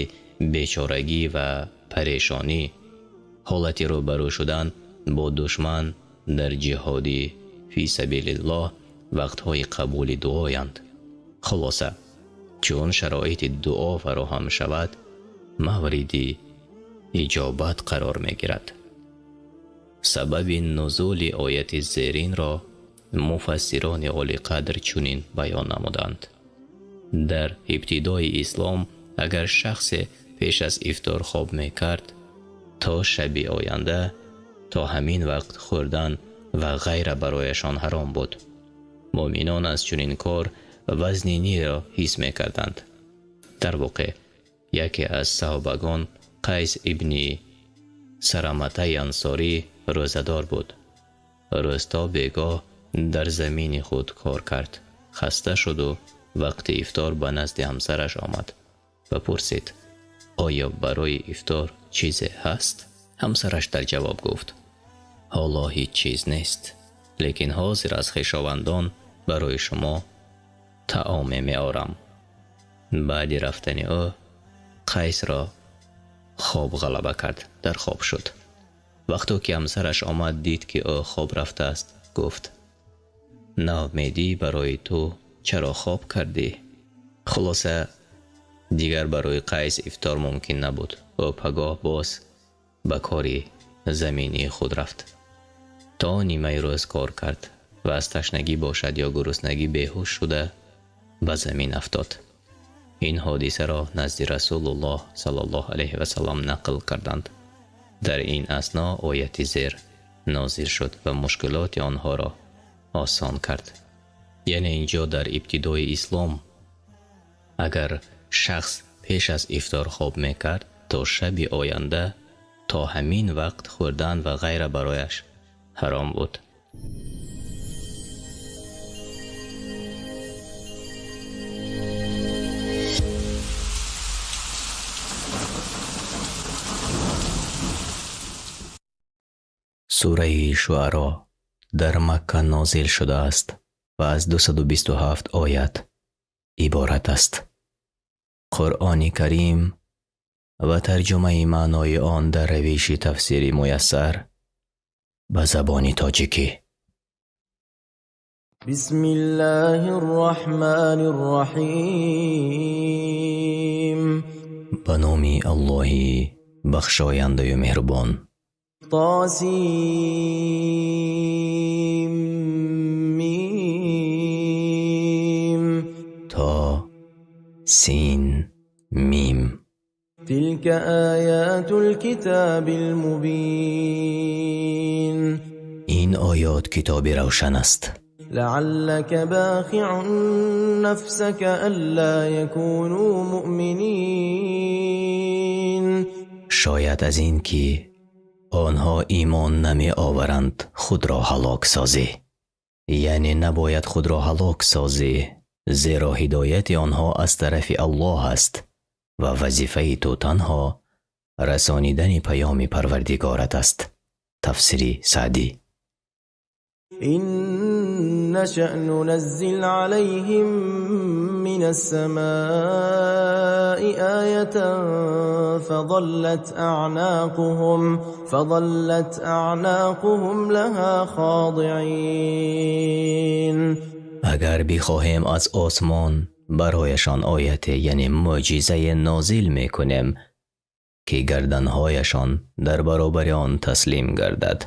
бечорагӣ ва парешонӣ, ҳолати рӯбарӯ шудан бо душман дар ҷиҳоди фи сабилиллоҳ вақтҳои қабули дуоянд. Хулоса, чун шароити дуо фароҳам шавад, мавриди иҷобат қарор мегирад. Сабаби нузули ояти зеринро муфассирони олиқадр чунин баён намуданд: дар ибтидои ислом агар шахсе пеш аз ифтор хоб мекард, то шаби оянда то ҳамин вақт хӯрдан ва ғайра барояшон ҳаром буд. Муъминон аз чунин кор вазниниро ҳис мекарданд. Дар воқеъ яке аз саҳобагон, Қайс ибни Сараматаи Ансорӣ, рӯзадор буд. Рӯз то бегоҳ дар замини худ кор кард, хаста шуду вақти ифтор ба назди ҳамсараш омад ва пурсид: оё барои ифтор чизе ҳаст? Ҳамсараш дар ҷавоб гуфт: ҳоло ҳеҷ чиз нест, лекин ҳозир аз хешовандон барои шумо таоме меорам. Баъди рафтани ӯ Қайсро хоб ғалаба кард, дар хоб шуд. Вақто ки ҳамсараш омад, дид ки ӯ хоб рафтааст, гуфт: наумедӣ барои ту, чаро хоб кардӣ? Хулоса, дигар барои Қайс ифтор мумкин набуд. Ӯ пагоҳ боз ба кори заминии худ рафт. То нимаи рӯз кор кард ва аз ташнагӣ бошад ё гуруснагӣ беҳуш шуда ба замин афтод. Ин ҳодисаро назди Расулуллоҳ саллаллоҳу алайҳи васаллам нақл карданд. Дар ин асно ояти зер Нозил шуд ва мушкилоти онҳоро осон кард. Яъне инҷо дар ибтидои ислом агар шахс пеш аз ифтор хоб мекард, то шаби оянда то ҳамин вақт хӯрдан ва ғайра барояш ҳаром буд. Сураи Шуаро дар Макка нозил шудааст ва аз 227 оят иборат аст. Қуръони Карим ва тарҷумаи маънои он дар равиши тафсири Муяссар ба забони тоҷикӣ. بسم الله الرحمن الرحیم. Ба номи Аллоҳи бахшояндаю меҳрубон. طاسيم ميم. То, Син, Мим. تلك آيات الكتاب المبين. Ин оёт китоби равшан аст. لعلك باخع نفسك ألا يكونوا مؤمنين. Шояд аз ин ки онҳо имон намеоваранд, худро ҳалок созӣ. Яъне набояд худро ҳалок созӣ, зеро ҳидояти онҳо аз тарафи Аллоҳ аст ва вазифаи ту танҳо расонидани паёми Парвардигорат аст. Тафсири Саъдӣ. إن نشأ ننزل عليهم من السماء آية فظلت أعناقهم لها خاضعين. Агар бихоҳем, аз осмон барояшон ояте, яъне мӯъҷизае нозил мекунем, ки гарданҳояшон дар баробари он таслим гардад,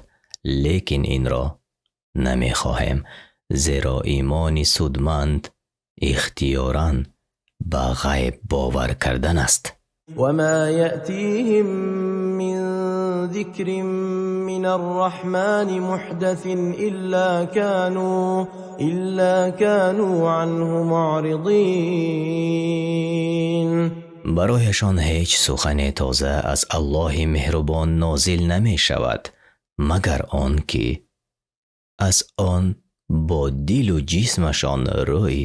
лекин инро намехоҳем, зеро имони судманд ихтиёран ба ғайб бовар кардан аст. وما يأتيهم من ذكر من الرحمن محدث إلا كانوا عنه معرضين. Барояшон ҳеҷ сухане тоза аз Аллоҳи меҳрубон нозил намешавад, магар он ки аз он бо дилу ҷисмашон рӯй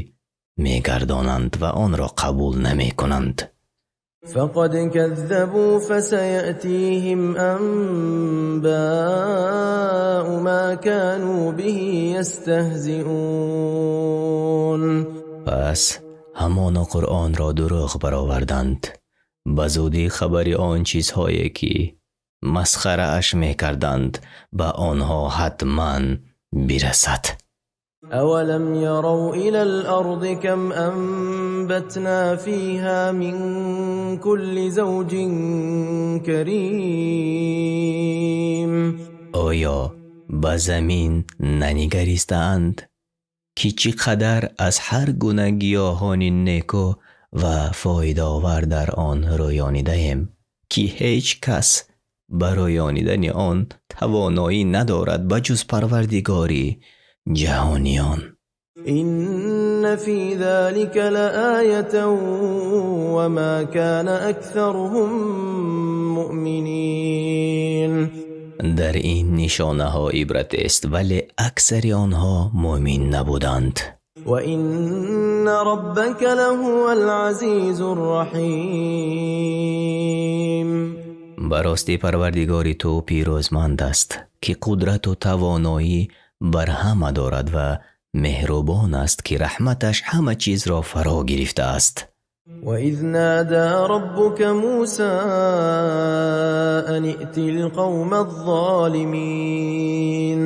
мегардонанд ва онро қабул намекунанд. فقد كذبوا فسيأتيهم أنباء ما كانوا به يستهزئون. Пас ҳамоно Қуръонро дурӯғ бароварданд. Ба зудӣ хабари он чизҳое ки масхарааш мекарданд, ба онҳо ҳатман бирасад. أولم يروا إلى الأرض كم أنبتنا فيها من كل زوج كريم. Оё ба замин нанигаристаанд, ки чӣ қадар аз ҳар гуна гиёҳони неку ва фоидаовар дар он рӯёнидаем, ки ҳеҷ кас ба рӯёнидани он тавоноӣ надорад ба ҷуз Парвардигори ҷаҳониён? إن في ذلك لآية وما كان أكثرهم مؤمنين. Дар ин нишонаҳо ибратест, вале аксари онҳо муъмин набуданд. وإن ربك لهو العزيز الرحيم. Ба ростӣ, Парвардигори ту пирӯзманд аст, ки қудрату тавоноӣ бар ҳама дорад, ва меҳрубон аст, ки раҳматаш ҳама чизро фаро гирифтааст. وإذ نادى ربك موسى أن ائت القوم الظالمين.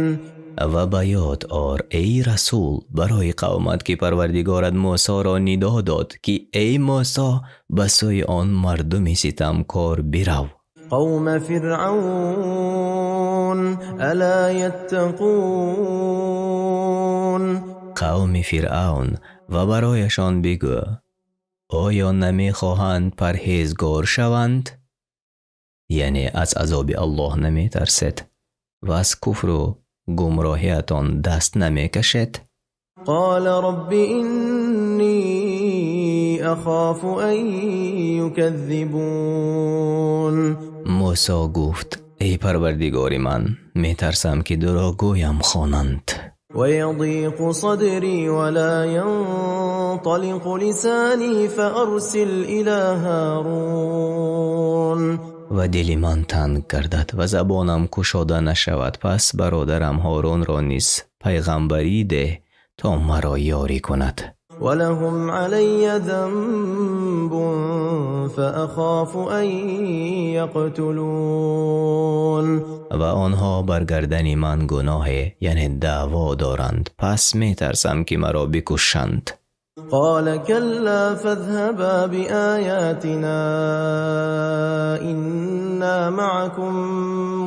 Ва ба ёд ор, эй расул, барои қавмат, ки Парвардигорат Мӯсоро нидо дод, ки эй Мӯсо, ба сӯи он мардуми ситамкор бирав. قوم فرعون ألا يتقون. Қавми Фиръавн, ва барояшон бигӯ: оё намехоҳанд парҳезгор шаванд? Яъне аз азоби Аллоҳ наметарсед? Ва аз куфру гумроҳиятон даст намекашед? قال رب إني أخاف أن يكذبون. Мусо гуфт: эй Парвардигори ман, метарсам, ки дурӯғгӯям хонанд. ويضيق صدري ولا ينطلق لساني فأرسل إلى هارون. Ва дили ман танг гардад ва забонам кушода нашавад, пас бародарам Ҳорунро низ пайғамбарӣ деҳ, то маро ёрӣ кунад. ولهم علي ذنب فأخاف أن يقتلون. Ва онҳо бар гардани ман гуноҳе, яъне даъво доранд, пас метарсам, ки маро бикушанд. قال كلا، فاذهبا بآياتنا إنا معكم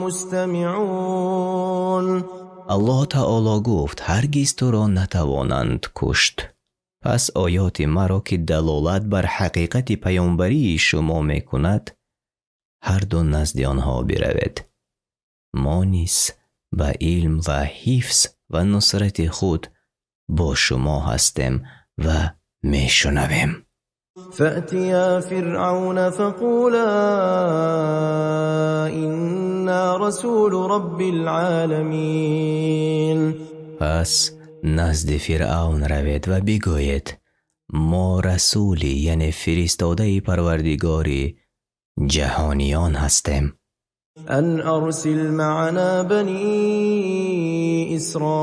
مستمعون. Аллоҳ таоло гуфт: ҳаргиз туро натавонанд кушт. Пас оёти маро, ки далолат бар ҳақиқати паёмбарии шумо мекунад, ҳарду назди онҳо биравед. Мо низ ба илм ва ҳифз ва нусрати худ бо шумо ҳастем ва мешунавем. فأتيا فرعون فقولا إنا رسول رب العالمين. Пас назди Фиръавн равед ва бигӯед: мо расули, яъне фиристодаи Парвардигори ҷаҳониён ҳастем. أن أرسل معنا بني إسرائيل.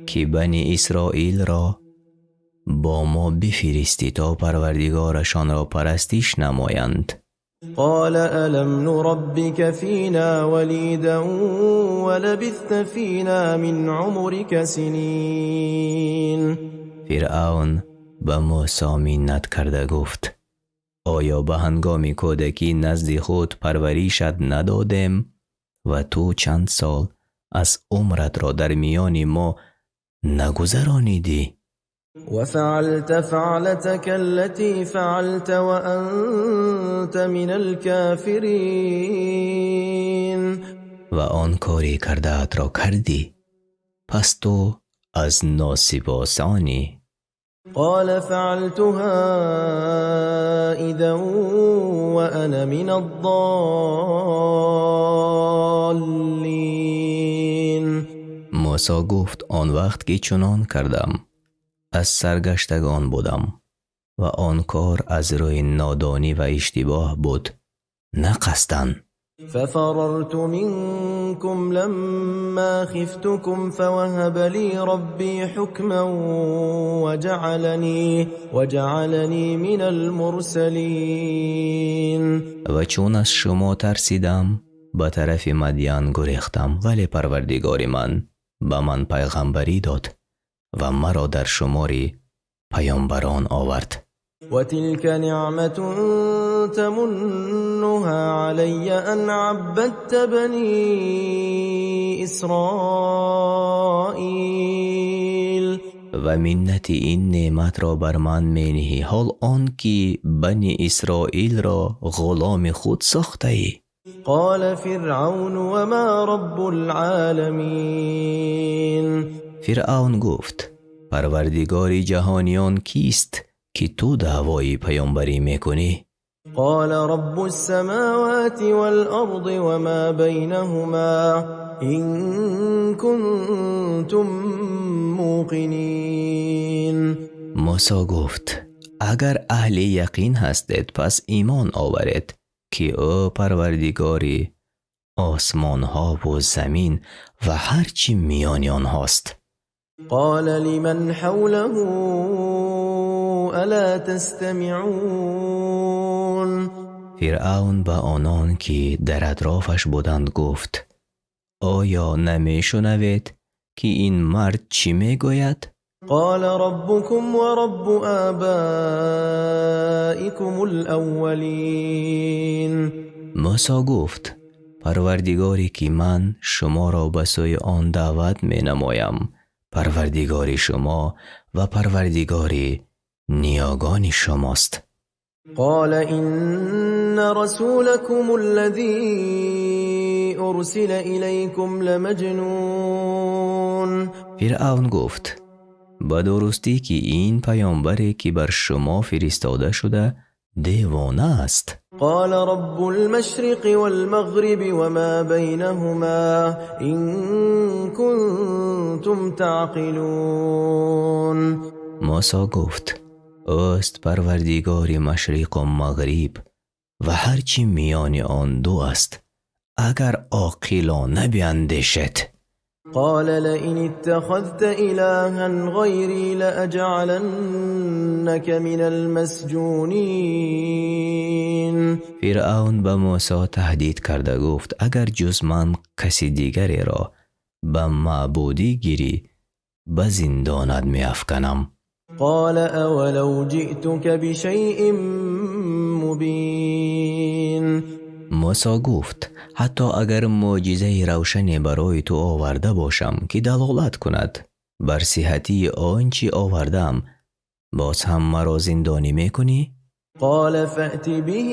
Ки Бани Исроилро бо мо бифиристӣ, то Парвардигорашонро парастиш намоянд. قال ألم نربك فينا وليدا ولبثت فينا من عمرك سنين. Фиръавн ба Мусо миннат карда гуфт: оё ба ҳангоми кӯдакӣ назди худ парваришат надодем ва ту чанд сол аз умратро дар миёни мо нагузаронидӣ? وفعلت فعلتك التي فعلت وأنت من الكافرين. Ва он кори кардаатро кардӣ, пас ту аз носипосонӣ. قال فعلتها إذا وأنا من الضالين. Мусо гуфт: он вақт ки чунон кардам, аз саргаштагон будам ва он кор аз рӯи нодонӣ ва иштибоҳ буд, на қасдан. ففررت منكم لما خفتكم فوهب لي ربي حكما وجعلني من المرسلين. Ва чун аз шумо тарсидам, ба тарафи Мадян гурехтам, вале Парвардигори ман ба ман пайғамбарӣ дод ва маро дар шумори паёмбарон овард. وتلك نعمة تمنها علي أن عبدت بني إسرائيل. Ва миннати ин неъматро бар ман мениҳӣ, ҳол он ки Бани Исроилро ғуломи худ сохтаӣ. قال فرعون وما رب العالمين. Фиръавн гуфт: Парвардигори ҷаҳониён кист, ки ту даъвои паёмбарӣ мекунӣ? قال رب السماوات والأرض وما بينهما إن كنتم موقنين. Мусо гуфт: агар аҳли яқин ҳастед, пас имон оваред, ки ӯ Парвардигори осмонҳову замин ва ҳар чӣ миёни онҳост. قال لمن حوله ألا تستمعون. Фиръавн ба онон, ки дар атрофаш буданд, гуфт: оё намешунавед, ки ин мард чӣ мегӯяд? قال ربكم ورب آبائكم الأولين. Мусо гуфт: Парвардигоре, ки ман шуморо ба сӯи он даъват менамоям, Парвардигори шумо ва Парвардигори ниёгони шумост. قال إن رسولكم الذي أرسل إليكم لمجنون. Фиръавн гуфт: «Ба дурустӣ, ки ин паёмбаре, ки бар шумо фиристода шуда, девона аст». قال رب المشرق والمغرب وما بينهما إن كنتم تعقلون. Мусо гуфт: «Ӯст парвардигори машриқу мағриб ва ҳар чӣ миёни он ду аст, агар оқилона биандешед». قال لئن اتخذت إلها غيري لأجعلنك من المسجونين. Фиръавн ба Мусо таҳдид карда гуфт: «Агар ҷуз ман каси дигареро ба маъбудӣ гирӣ, ба зиндонат меафканам». قال أولو جئتك بشيء مبين. Мусо гуфт: «Ҳатто агар мӯъҷизаи равшане барои ту оварда бошам, ки далолат кунад бар сиҳатии он чӣ овардаам, боз ҳам маро зиндонӣ мекунӣ?» قال فأت به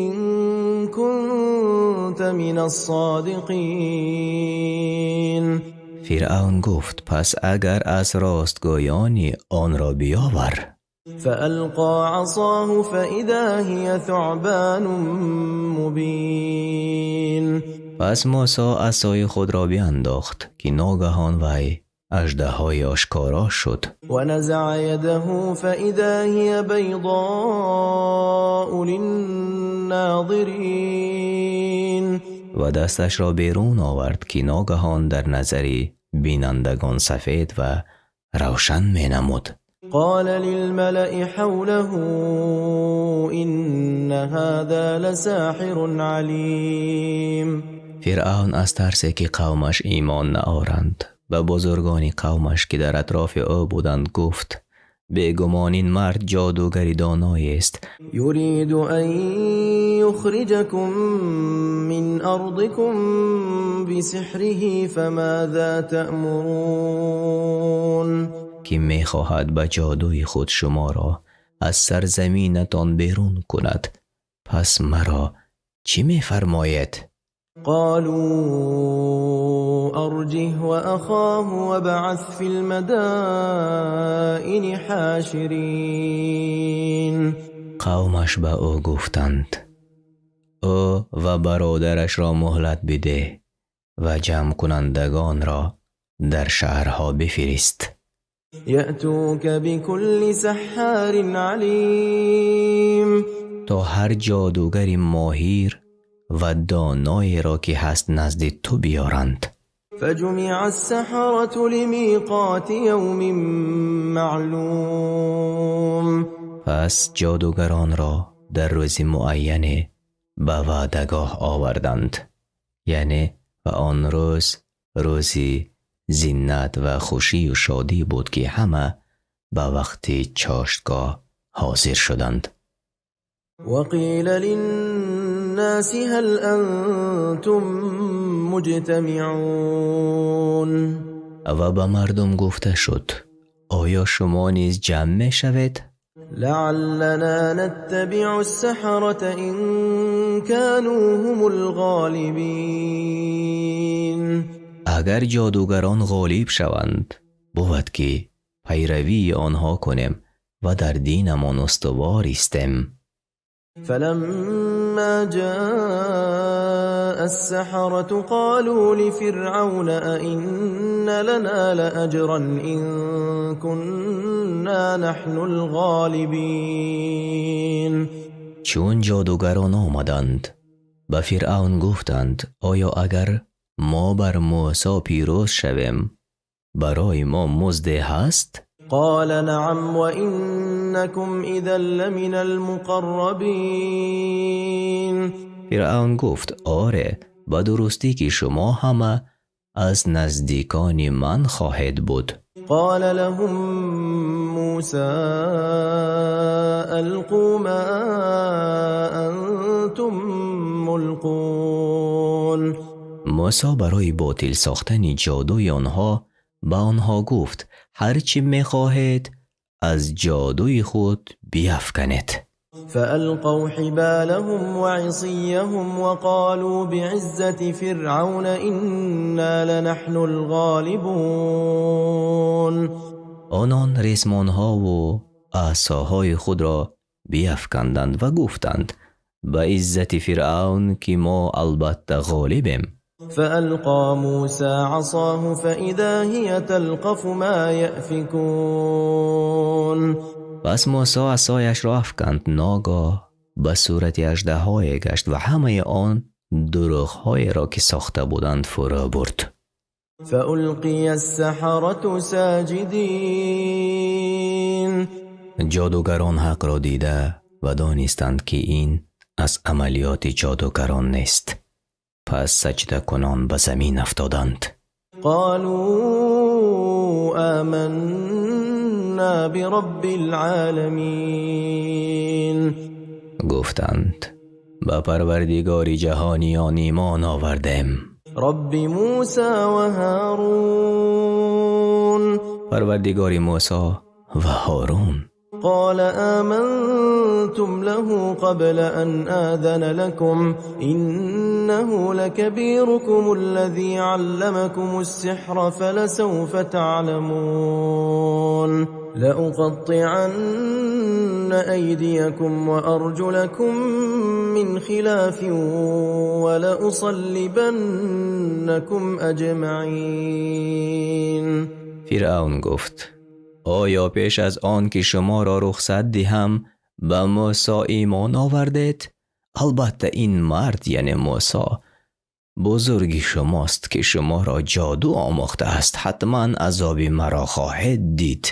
إن كنت من الصادقين. Фиръавн гуфт: «Пас агар аз ростгӯёнӣ, онро биёвар». فألقى عصاه فإذا هي ثعبان مبين. Пас Мусо асои худро биандохт, ки ногаҳон вай аждаҳои ошкоро шуд. ونزع يده فإذا هي بيضاء للناظرين. Ва дасташро берун овард, ки ногаҳон дар назари бинандагон сафед ва равшан менамуд. قال للملأ حوله إن هذا لساحر عليم. Фиръавн аз тарсе, ки қавмаш имон наоранд, ба бузургони қавмаш, ки дар атрофи ӯ буданд, гуфт: «Бегумон, ин мард ҷодугари доноест». يريد أن يخرجكم من أرضكم بسحره فماذا تأمرون؟ Ки мехоҳад ба ҷодуи худ шуморо аз сарзаминатон берун кунад. Пас маро чӣ мефармоед? قالوا أرجه وأخاه وابعث في المدائن حاشرين. Қавмаш ба ӯ гуфтанд: «Ӯ ва бародарашро муҳлат бидеҳ ва ҷамъкунандагонро дар шаҳрҳо бифирист». يأتوك بكل سحار عليم. То ҳар ҷодугари моҳир ва доноеро, ки ҳаст, назди ту биёранд. فجمع السحرة لميقات يوم معلوم. Пас ҷодугаронро дар рӯзи муайяне ба ваъдагоҳ оварданд, яъне ва он рӯз рӯзи зинат ва хушию шодӣ буд, ки ҳама ба вақти чоштгоҳ ҳозир шуданд. وقيل للناس هل أنتم مجتمعون؟ Ва ба мардум гуфта шуд: «Оё шумо низ ҷамъ мешавед?» لعلنا نتبع السحرة إن كانوا هم الغالبين. Агар ҷодугарон ғолиб шаванд, бувад, ки пайравии онҳо кунем ва дар динамон устувор истем. فلما جاء السحرة قالوا لفرعون أئن لنا لأجرا إن كنا نحن الغالبين؟ Чун ҷодугарон омаданд, ба Фиръавн гуфтанд: «Оё агар мо бар Мӯсо пирӯз шавем, барои мо музде ҳаст?» قال نعم وإنكم إذا لمن المقربين. Фиръавн гуфт: «Оре, ба дурустӣ, ки шумо ҳама аз наздикони ман хоҳед буд». قال لهم موسى ألقوا ما أنتم ملقون. Мӯсо барои ботил сохтани ҷодуи онҳо ба онҳо гуфт: «Ҳар чӣ мехоҳед, аз ҷодуи худ биафканед». فألقوا حبالهم وعصيهم وقالوا بعزة فرعون إنا لنحن الغالبون. Онон ресмонҳову асоҳои худро биафканданд ва гуфтанд: ба иззати Фиръавн, ки мо албатта ғолибем. فألقى موسى عصاه فإذا هي تلقف ما يأفكون. Пас Мусо асояшро афканд, ногоҳ ба сурати аждаҳое гашт ва ҳамаи он дурӯғҳоеро, ки сохта буданд, фурӯ бурд. فألقي السحرة ساجدين. Ҷодугарон ҳақро дида ва донистанд, ки ин аз амалиёти ҷодугарон нест, пас саҷдакунон ба замин афтоданд. قالوا آمنا برب العالمين. Гуфтанд: ба Парвардигори ҷаҳониён имон овардем. رب موسى وهارون. Парвардигори Мусо ва Ҳорун. قال آمنتم له قبل أن آذن لكم إنه لكبيركم الذي علمكم السحر فلسوف تعلمون لأقطعن أيديكم وأرجلكم من خلاف ولأصلبنكم أجمعين. Фиръавн гуфт: оё пеш аз он ки шуморо рухсат диҳам, ба Мусо имон овардед? Албатта, ин мард, яъне Мусо, бузурги шумост, ки шуморо ҷоду омӯхтааст. Ҳатман азоби маро хоҳед дид.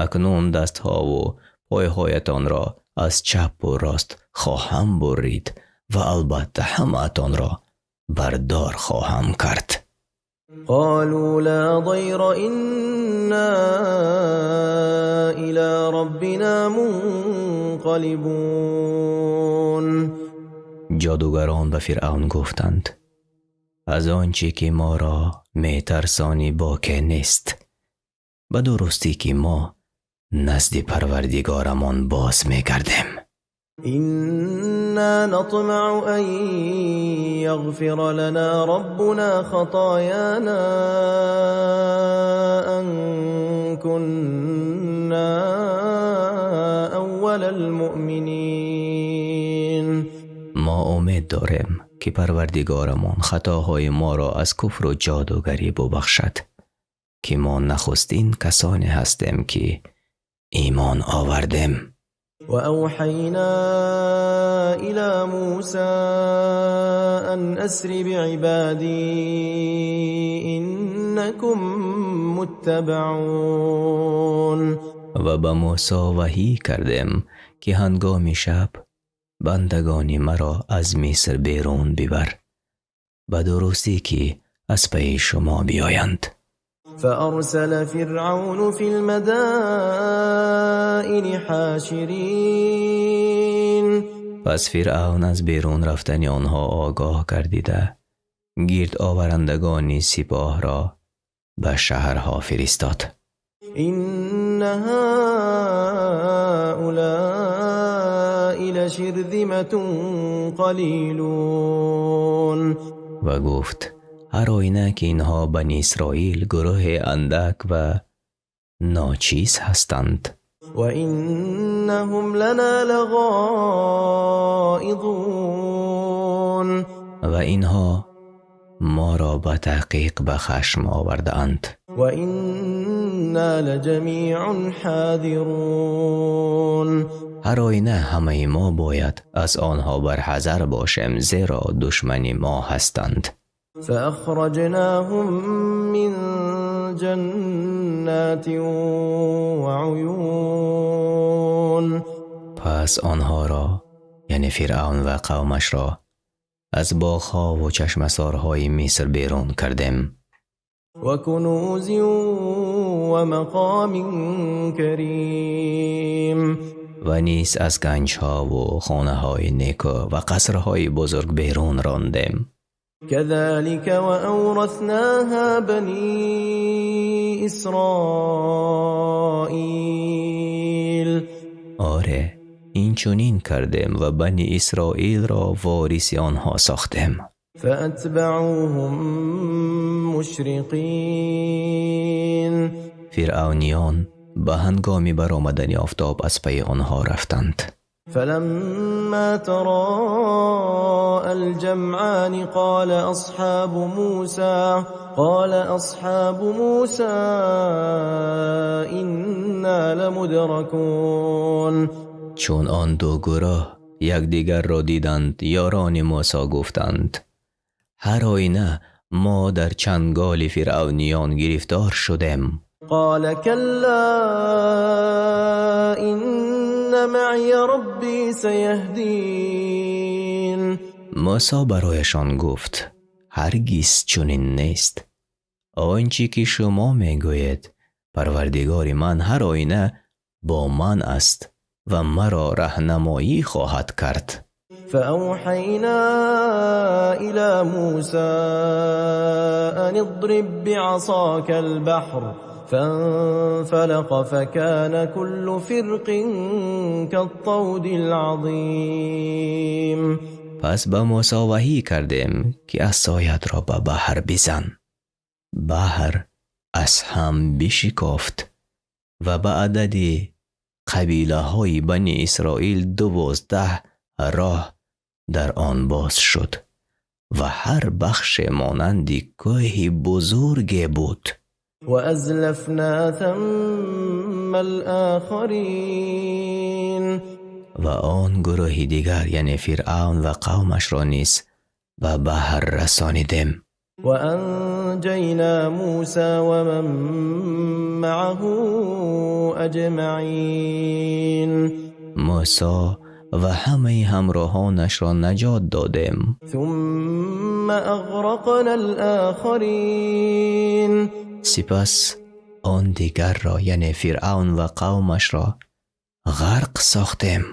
Акнун дастҳову пойҳоятонро аз чапу рост хоҳам бурид ва албатта ҳамаатонро бардор хоҳам кард. قالوا لا ضير إنا إلى ربنا منقلبون. Ҷодугарон ба Фиръавн гуфтанд: аз он чӣ ки моро метарсонӣ боке нест. Ба дурустӣ, ки мо назди Парвардигорамон боз мегардем. إنا نطمع أن يغفر لنا ربنا خطايانا أن كنا أول المؤمنين. Мо умед дорем, ки Парвардигорамон хатоҳои моро аз куфру ҷодугарӣ бубахшад, ки мо нахустин касоне ҳастем, ки имон овардем. وأوحينا إلى موسى أن أسر بعبادي إنكم متبعون. Ва ба Мусо ваҳӣ кардем, ки ҳангоми шаб бандагони маро аз Миср берун бибар. Ба дурустӣ, ки аз пайи шумо биёянд. فأرسل فرعون في المدائن حاشرين. Пас Фиръавн аз берун рафтани онҳо огоҳ гардида, гирд оварандагони сипоҳро ба шаҳрҳо фиристод. إن هؤلاء لشرذمة قليلون. Ва гуфт: ҳар оина, ки инҳо, Бани Исроил, гурӯҳи андак ва ночиз ҳастанд. وإنهم لنا لغائظون. Ва инҳо моро ба таҳқиқ ба хашм овардаанд. وإنا لجميع حاذرون. Ҳар оина, ҳамаи мо бояд аз онҳо барҳазар бошем, зеро душмани мо ҳастанд. فأخرجناهم من جنات وعيون. Пас онҳоро, яъне Фиръавн ва қавмашро, аз боғҳову чашмасорҳои Миср берун кардем. وكنوز ومقام كريم. Ва низ аз ганҷҳову хонаҳои некӯ ва қасрҳои бузург берун рондем. كذلك وأورثناها بني إسرائيل. Оре, ин Инчунин кардем ва Бани Исроилро вориси онҳо сохтем. فأتبعوهم مشرقين. Фиръавниён ба ҳангоми баромадани офтоб аз пайи онҳо рафтанд. فلما تراءى الجمعان قال أصحاب موسى إنا لمدركون. Чун он ду гурӯҳ якдигарро диданд, ёрони Мусо гуфтанд: ҳар оина мо дар чанголи фиръавниён гирифтор шудем. قال كلا إن معي ربي سيهدين. Мусо барояшон гуфт: ҳаргиз чунин нест он чӣ ки шумо мегӯед, Парвардигори ман ҳар оина бо ман аст ва маро раҳнамоӣ хоҳад кард. فأوحينا إلى موسى أن اضرب بعصاك البحر فانفلق فكان كل فرق كالطود العظيم. Пас ба Мусо ваҳӣ кардем, ки асоятро ба баҳр бизан. Баҳр аз ҳам бишикофт ва ба адади қабилаҳои Бани Исроил 12 роҳ дар он боз шуд ва ҳар бахше монанди кӯҳи бузурге буд. وأزلفنا ثم الآخرين. Ва он гурӯҳи дигар, яъне Фиръавн ва қавмашро низ ба баҳр расонидем. وأنجينا موسى ومن معه أجمعين. Мусо ва ҳамаи ҳамроҳонашро наҷот додем. ثم أغرقنا الآخرين. Сипас он дигарро, яъне Фиръавн ва қавмашро ғарқ сохтем.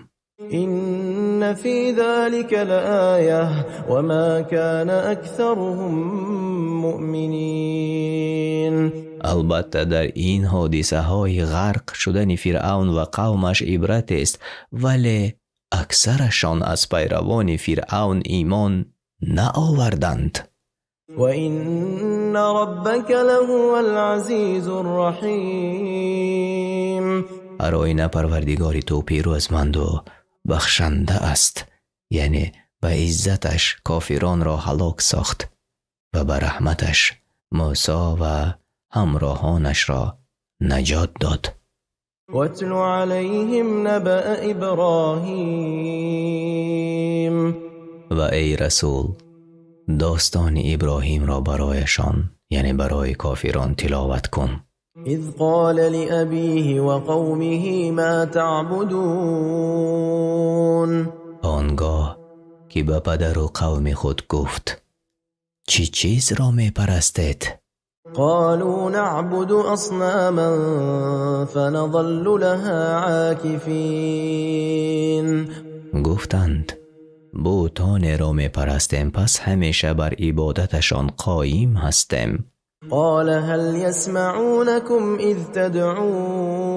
إن في ذلك لآية وما كان أكثرهم مؤمنين. Албатта, дар ин ҳодисаҳои ғарқ шудани Фиръавн ва қавмаш ибратест, вале аксарашон аз пайравони Фиръавн имон наоварданд. وإن ربك لهو العزيز الرحيم. Ҳар оина Парвардигори ту пирӯзманду бахшанда аст, яъне ба иззаташ кофиронро ҳалок сохт ва ба раҳматаш Мусо ва ҳамроҳонашро наҷот дод. واتل عليهم نبأ إبراهيم. Ва эй расул, достони Иброҳимро барояшон, яъне барои кофирон, тиловат кун. إذ قال لأبيه وقومه ما تعبدون. Он гоҳ ки ба падару қавми худ гуфт: чӣ чизро мепарастед? قالوا نعبد أصناما فنظل لها عاكفين. Гуфтанд: бутонеро мепарастем, пас ҳамеша бар ибодаташон қоим ҳастем. قال هل يسمعونكم إذ تدعون.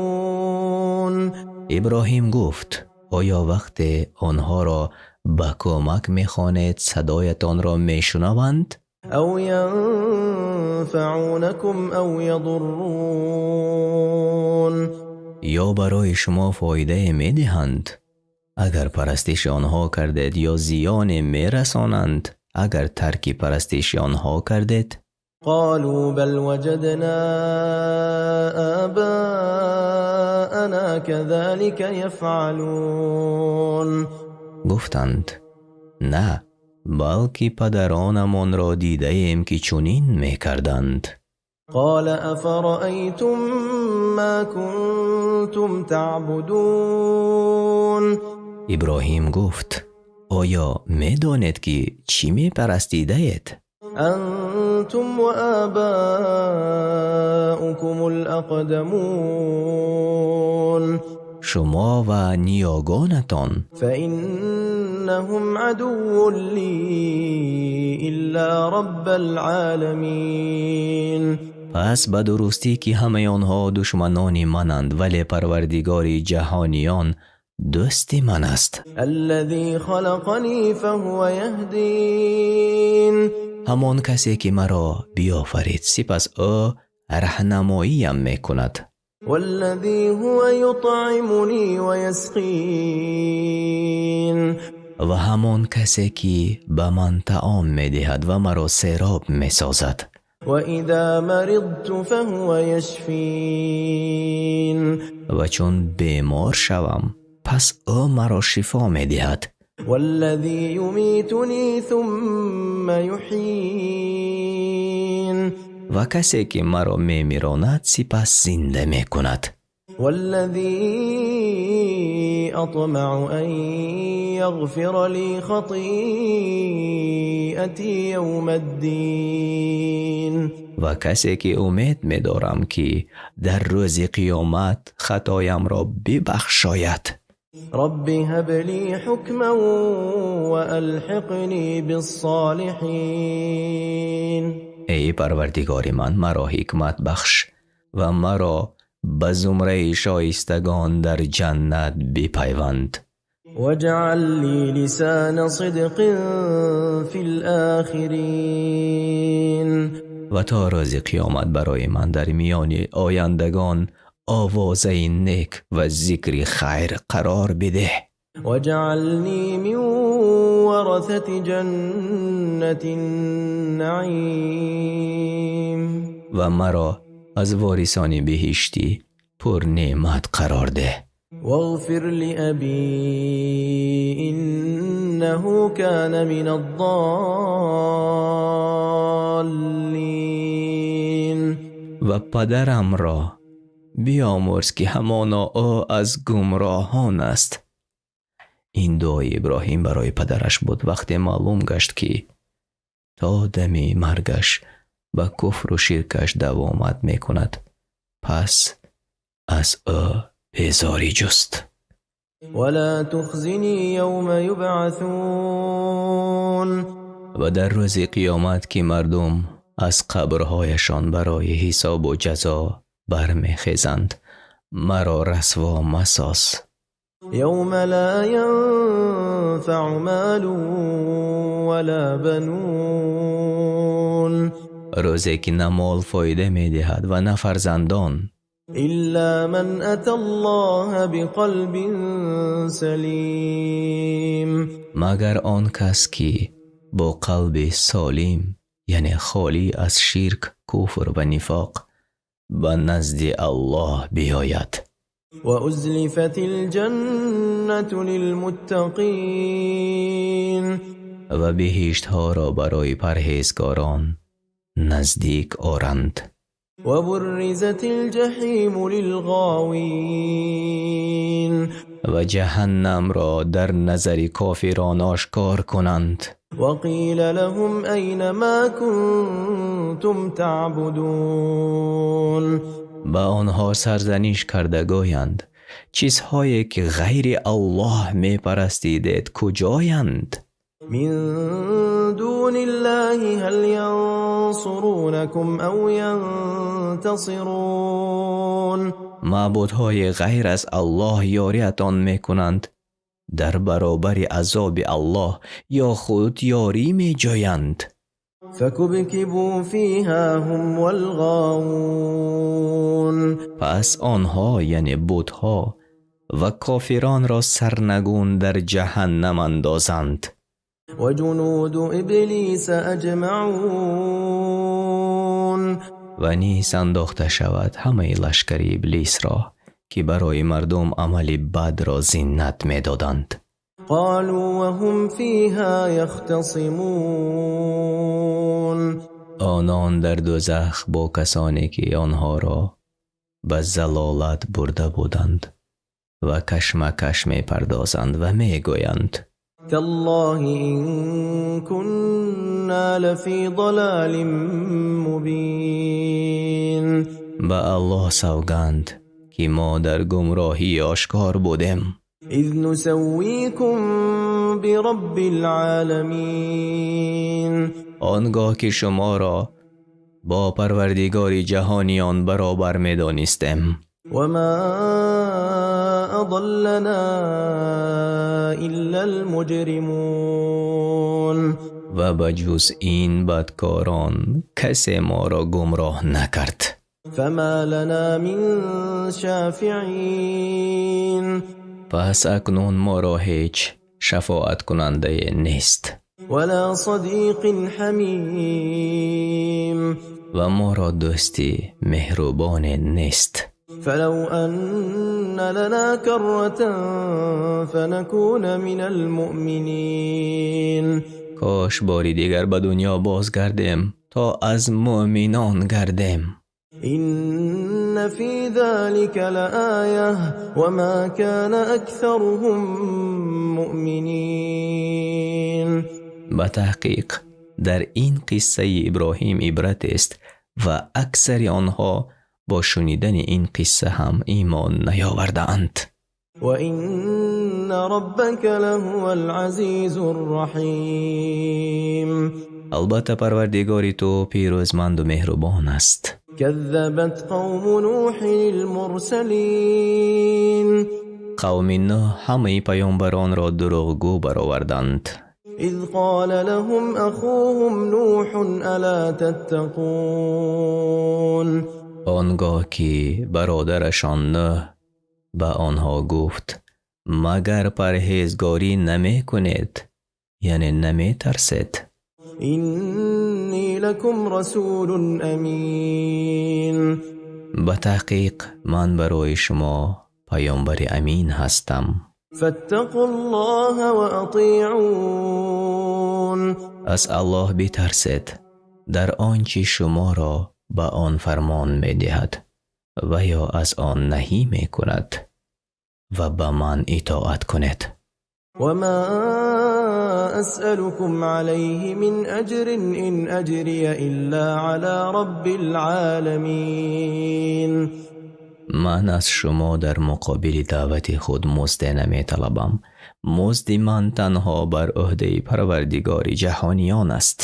Иброҳим гуфт: оё вақте онҳоро ба кӯмак мехонед, садоятонро мешунаванд? أو ينفعونكم أو يضرون. Ё барои шумо фоидае медиҳанд, агар парастиши онҳо кардед, ё зиёне мерасонанд, агар тарки парастиши онҳо кардед? قالوا بل وجدنا آباءنا كذلك يفعلون. Гуфтанд: на, балки падаронамонро дидаем, ки чунин мекарданд. قال أفرأيتم ما كنتم تعبدون. Иброҳим гуфт: оё медонед, ки чӣ мепарастидаед? أنتم وآباؤكم الأقدمون. Шумо ва ниёгонатон. فإنهم عدو لي إلا رب العالمين. Пас ба дурустӣ, ки ҳамаи онҳо душманони мананд, вале Парвардигори ҷаҳониён Дӯсти ман аст. الذي خلقني فهو يهدين. Ҳамон касе, ки маро биёфарид, сипас ӯ раҳнамоиям мекунад. والذي هو يطعمني ويسقين. Ва ҳамон касе, ки ба ман таом медиҳад ва маро сероб месозад. وإذا مرضت فهو يشفين. Ва чун бемор шавам, пас ӯ маро шифо медиҳад. والذي يميتني ثم يحيين. Ва касе, ки маро мемиронад, сипас зинда мекунад. والذي أطمع أن يغفر لي خطيئتي يوم الدين. Ва касе, ки умед медорам, ки дар рӯзи қиёмат хатоямро бибахшояд. رب هب لي حكما وألحقني بالصالحين. Эй Парвардигори ман, маро ҳикмат бахш ва маро ба зумраи шоистагон дар ҷаннат бипайванд. واجعل لي لسان صدق في الآخرين. Ва то рӯзи қиёмат барои ман дар миёни ояндагон овозаи нек ва зикри хайр қарор бидеҳ. واجعلني من ورثة جنة النعيم. Ва маро аз ворисони биҳишти пурнеъмат қарор деҳ. واغفر لأبي إنه كان من الضالين. Ва падарамро биомӯрз, ки ҳамоно ӯ аз гумроҳон аст. Ин дуои Иброҳим барои падараш буд, вақте маълум гашт, ки то дами маргаш ба куфру ширкаш давомат мекунад, пас аз ӯ безорӣ ҷуст. ولا تخزني يوم يبعثون. Ва дар рӯзи қиёмат, ки мардум аз қабрҳояшон барои ҳисобу ҷазо бармехезанд, маро расво масоз. يوم لا ينفع مال ولا بنون. Рӯзе, ки на мол фоида медиҳад ва на фарзандон, إلا من أتى الله بقلب سليم. Магар он кас, ки бо қалби солим, яъне холӣ аз ширк, куфр ва нифоқ, ба назди Аллоҳ биёяд. وأزلفت الجنة للمتقين. Ва биҳиштҳоро барои парҳезгорон наздик оранд. وبرزت الجحيم للغاوين. Ва ҷаҳаннамро дар назари кофирон ошкор кунанд. وقيل لهم أين ما كنتم تعبدون. Ба онҳо сарзаниш карда гӯянд: чизҳое, ки ғайри Аллоҳ мепарастидед, куҷоянд? من دون الله هل ينصرونكم أو ينتصرون. Маъбудҳои ғайр аз Аллоҳ ёриатон мекунанд дар баробари азоби Аллоҳ ё худ ёрӣ меҷӯянд? فكبكبوا فيها هم والغاوون. Пас онҳо, яъне бутҳо ва кофиронро, сарнагун дар ҷаҳаннам андозанд. وجنود إبليس أجمعون. Ва низ андохта шавад ҳамаи лашкари Иблисро, ки барои мардум амали бадро зинат медоданд. قالوا وهم فيها يختصمون. Онон дар дӯзах бо касоне, ки онҳоро ба залолат бурда буданд ва кашмакаш мепардозанд ва мегӯянд: تالله إن كنا لفي ضلال مبين. Ба Аллоҳ савганд, ки мо дар гумроҳии ошкор будем, إذ نسويكم برب العالمين. Он гоҳ ки шуморо бо Парвардигори ҷаҳониён баробар медонистем. وما أضلنا إلا المجرمون. Ва ба ҷуз ин бадкорон касе моро гумроҳ накард. فما لنا من شافعين. Пас акнун моро ҳеҷ шафоаткунандае нест. ولا صديق حميم. Ва моро дӯсти меҳрубоне нест. فلو أن لنا كرة فنكون من المؤمنين. Кош бори дигар ба дунё бозгардем, то аз муъминон гардем. إن في ذلك لآية وما كان أكثرهم مؤمنين. Ба таҳқиқ дар ин қиссаи Иброҳим ибратест ва аксари онҳо бо шунидани ин қисса ҳам имон наёвардаанд. وإن ربك لهو العزيز الرحيم. Албатта, Парвардигори ту пирӯзманду меҳрубон аст. كذبت قوم نوح المرسلين. Қавми Нӯҳ ҳамаи паёмбаронро дурӯғгӯ бароварданд. إذ قال لهم أخوهم نوح ألا تتقون. Он гоҳ ки бародарашон Нӯҳ ба онҳо гуфт: магар парҳезгорӣ намекунед, яъне наметарсед? إني لكم رسول أمين. Ба таҳқиқ ман барои шумо паёмбари амин ҳастам. فاتقوا الله وأطيعون. Аз Аллоҳ битарсед дар он чӣ шуморо ба он фармон медиҳад ва ё аз он наҳӣ мекунад ва ба ман итоат кунед. وما أسألكم عليه من أجر إن أجري إلا على رب العالمين. Ман аз шумо дар муқобили даъвати худ музде наметалабам. Музди ман танҳо бар ӯҳдаи Парвардигори ҷаҳониён аст.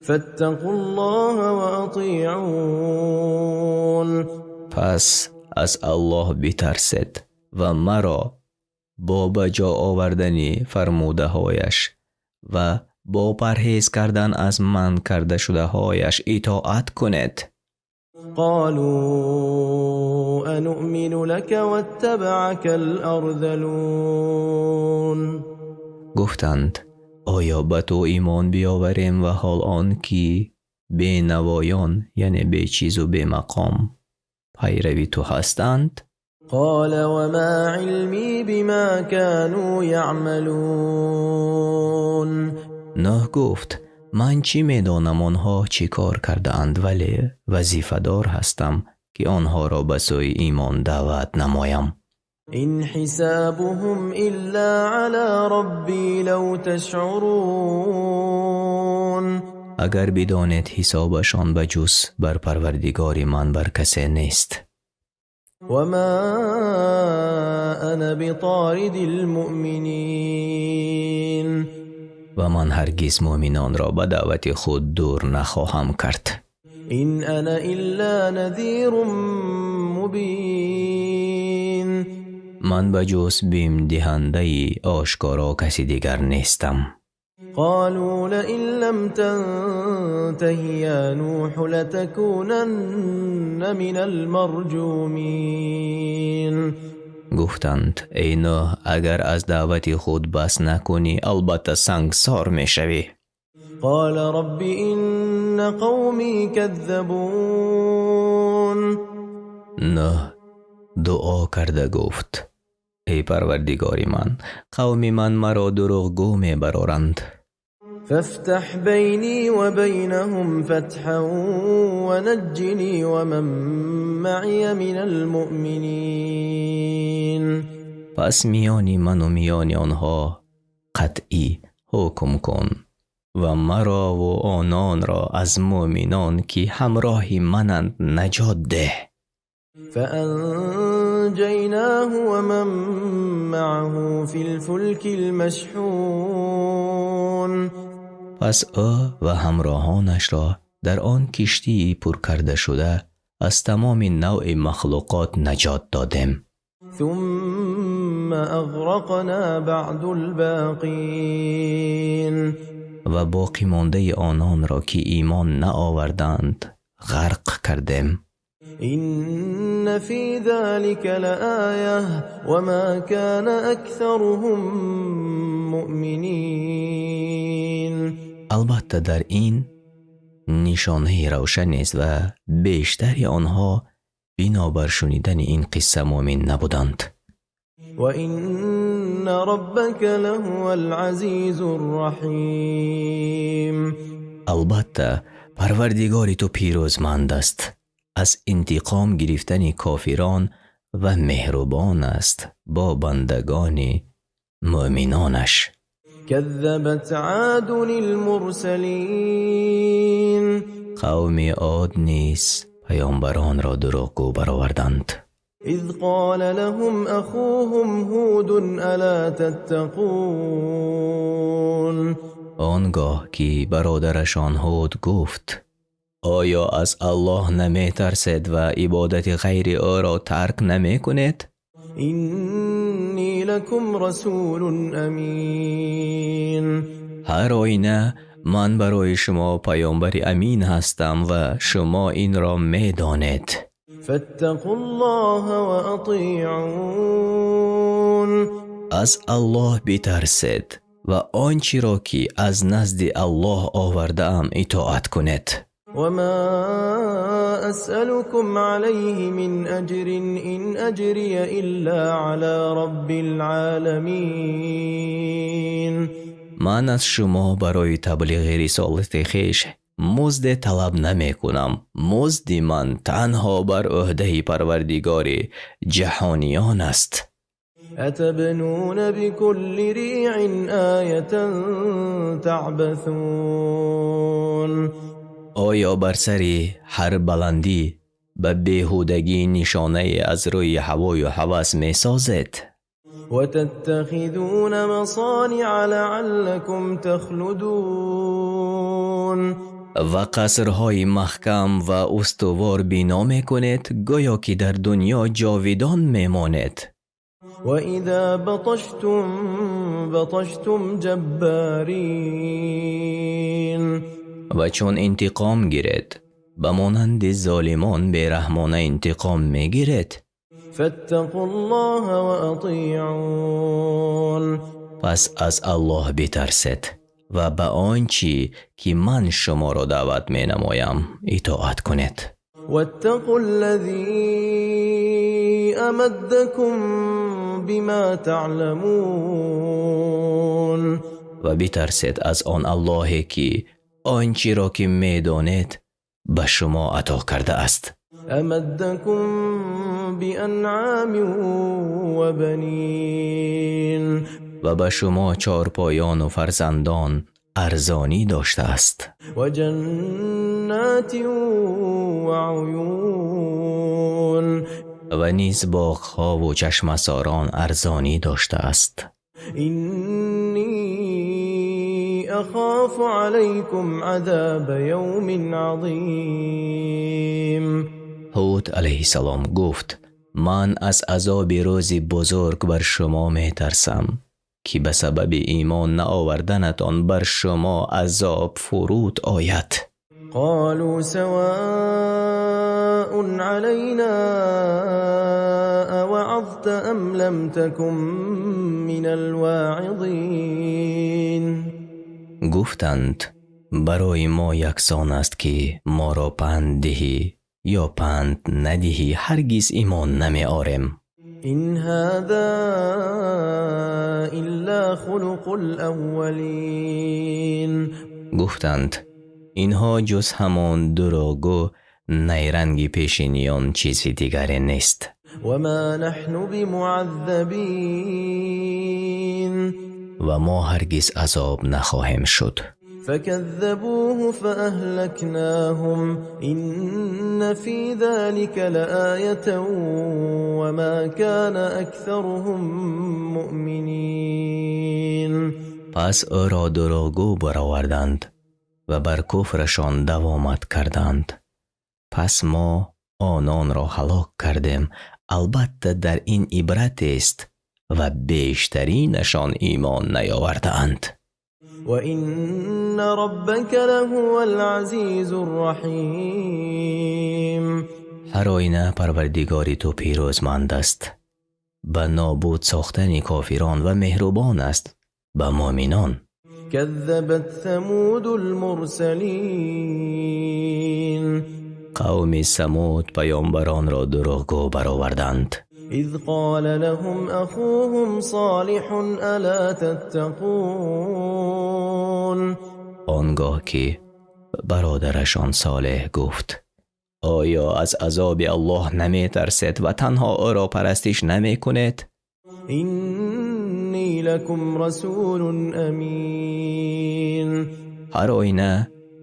فاتقوا الله وأطيعون. Пас аз Аллоҳ битарсед ва маро бо ба ҷо овардани фармудаҳояш ва бо парҳез кардан аз манъ кардашудаҳояш итоат кунед. قالوا أنؤمن لك واتبعك الأرذلون. Гуфтанд: оё ба ту имон биёварем ва ҳол он ки бенавоён, яъне бечизу бемақом, пайрави ту ҳастанд? قال وما علمي بما كانوا يعملون. Нӯҳ гуфт: ман чӣ медонам онҳо чӣ кор кардаанд, вале вазифадор ҳастам, ки онҳоро ба сӯи имон даъват намоям. إن حسابهم إلا على ربي لو تشعرون. Агар бидонед, ҳисобашон ба ҷуз бар Парвардигори ман бар касе нест. وما أنا بطارد المؤمنين. Ва ман ҳаргиз муъминонро ба даъвати худ дур нахоҳам кард. إن أنا إلا نذير مبين. Ман ба ҷуз бимдиҳандаи ошкоро каси дигар нестам. قالوا لئن لم تنته يا نوح لتكونن من المرجومين. Гуфтанд: эй Нӯҳ, агар аз даъвати худ бас накунӣ, албатта сангсор мешавӣ. قال رب إن قومي كذبون. Нӯҳ дуо карда гуфт: эй Парвардигори ман, қавми ман маро дурӯғгӯ мебароранд. فافتح بيني وبينهم فتحا ونجني ومن معي من المؤمنين. Пас миёни ману миёни онҳо қатъӣ ҳукм кун ва марову ононро аз муъминон, ки ҳамроҳи мананд, наҷот деҳ. فأنجيناه ومن معه في الفلك المشحون. Пас ӯ ва ҳамроҳонашро дар он киштии пур карда шуда аз тамоми навъи махлуқот наҷот додем. ثم أغرقنا بعد الباقين. Ва боқимондаи ононро, ки имон наоварданд, ғарқ кардем. إن في ذلك لآية وما كان أكثرهم مؤمنين. Албатта, дар ин нишонаи равшанест ва бештари онҳо бинобар шунидани ин қисса муъмин набуданд. وإن ربك لهو العزيز الرحيم. Албатта, Парвардигори ту пирӯзманд аст аз интиқом гирифтани кофирон ва меҳрубон аст бо бандагони муъминонаш. كذبت عاد المرسلين. Қавми Од низ паёмбаронро дурӯғгӯ бароварданд. إذ قال لهم أخوهم هود ألا تتقون. Он гоҳ ки бародарашон Ҳуд гуфт: «Оё аз Аллоҳ наметарсед ва ибодати ғайри ӯро тарк намекунед?» إني لكم رسول أمين. Ҳар оина ман барои шумо паёмбари амин ҳастам ва шумо инро медонед. فاتقوا الله وأطيعون. Аз Аллоҳ битарсед ва он чиро, ки аз назди Аллоҳ овардаам, итоат кунед. وما أسألكم عليه من أجر إن أجري إلا على رب العالمين. Ман аз шумо барои таблиғи рисолати хеш музде талаб намекунам. Музди ман танҳо бар ӯҳдаи Парвардигори ҷаҳониён аст. أتبنون بكل ريع آية تعبثون. Оё бар сари ҳар баландӣ ба беҳудагӣ нишонае аз рӯи ҳавою ҳавас месозед? وتتخذون مصانع لعلكم تخلدون. Ва қасрҳои маҳкам ва устувор бино мекунед, гӯё ки дар дунё ҷовидон мемонед. وإذا بطشتم بطشتم جبارين. Ва чун интиқом гиред, ба монанди золимон бераҳмона интиқом мегиред. فاتقوا الله وأطيعون. Пас аз Аллоҳ битарсед ва ба он чӣ ки ман шуморо даъват менамоям, итоат кунед. واتقوا الذي أمدكم بما تعلمون. Ва битарсед аз он Аллоҳе, ки он чиро, ки медонед, ба шумо ато кардааст. أمدكم بأنعام وبنين. Ва ба шумо чорпоёну фарзандон арзонӣ доштааст. وجنات وعيون. Ва низ боғҳову чашмасорон арзонӣ доштааст. إني أخاف عليكم عذاب يوم عظيم. Ҳуд алайҳиссалом гуфт: «Ман аз азоби рӯзи бузург бар шумо метарсам, ки ба сабаби имон наоварданатон бар шумо азоб фуруд ояд». قالوا سواء علينا أوعظت أم لم تكن من الواعظين. Гуфтанд: «Барои мо яксон аст, ки моро панд диҳӣ ё панд надиҳӣ, ҳаргиз имон намеорем». إن هذا إلا خلق الأولين. Гуфтанд: «Инҳо ҷуз ҳамон дурӯғу найранги пешиниён чизи дигаре нест». وما نحن بمعذبين. Ва мо ҳаргиз азоб нахоҳем шуд. فكذبوه فأهلكناهم إن في ذلك لآية وما كان أكثرهم مؤمنين. Пас ӯро дурӯғгӯ бароварданд ва бар куфрашон давомат карданд. Пас мо Ононро ҳалок кардем. Албатта, дар ин ибратест ва бештаринашон имон наёвардаанд. وإن ربك لهو العزيز الرحيم. Ҳар оина Парвардигори ту пирӯзманд аст ба нобуд сохтани кофирон ва меҳрубон аст ба муъминон. كذبت ثمود المرسلين. Қавми Самуд паёмбаронро дурӯғгӯ бароварданд. إذ قال لهم أخوهم صالح ألا تتقون. Он гоҳ ки бародарашон Солеҳ гуфт: оё аз азоби Аллоҳ наметарсед ва танҳо ӯро парастиш намекунед? إني لكم رسول أمين. Ҳар оина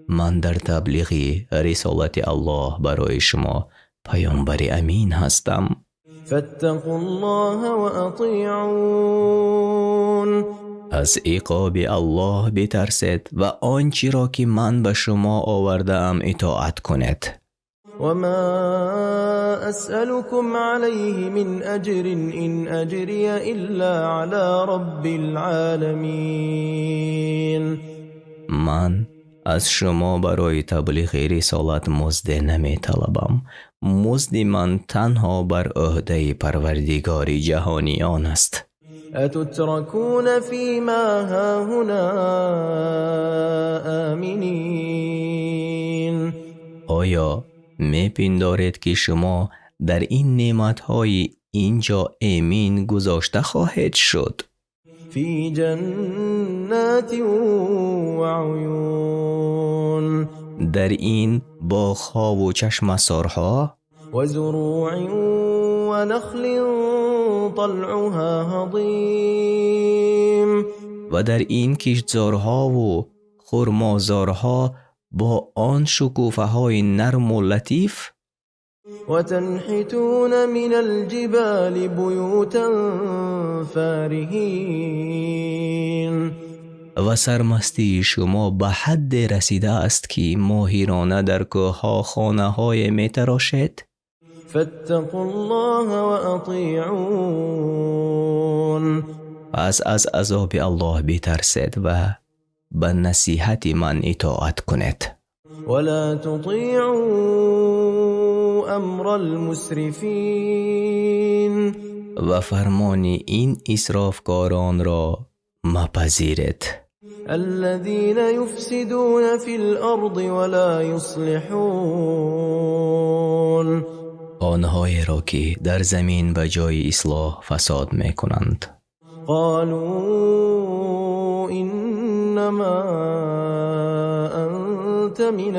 ман дар таблиғи рисолати Аллоҳ барои шумо паёмбари амин ҳастам. فاتقوا الله وأطيعون. Аз иқоби Аллоҳ битарсед ва он чиро, ки ман ба шумо овардаам, итоат кунед. وما أسألكم عليه من أجر إن أجري إلا على رب العالمين. Ман аз шумо барои таблиғи рисолат музде наметалабам. Музди ман танҳо бар ӯҳдаи Парвардигори ҷаҳониён аст. أتتركون فيما هاهنا آمنين. Оё мепиндоред, ки шумо дар ин неъматҳои ин ҷо эмин гузошта хоҳед шуд? في جنات وعيون. Дар ин боғҳову чашмасорҳо وزروع ونخل طلعها هضيم. Ва дар ин киштзорҳову хурмозорҳо бо он шукуфаҳои нарму латиф? وتنحتون من الجبال بيوتا فارهين. Ва сармастии шумо ба ҳадде расидааст, ки моҳирона дар кӯҳҳо хонаҳое метарошед? فاتقوا الله وأطيعون. Пас аз азоби Аллоҳ битарсед ва ба насиҳати ман итоат кунед. ولا تطيعوا أمر المسرفين. Ва фармони ин исрофкоронро мапазиред. الذين يفسدون في الأرض ولا يصلحون. Онҳоеро, ки дар замин ба ҷои ислоҳ фасод мекунанд. قالوا إنما أنت من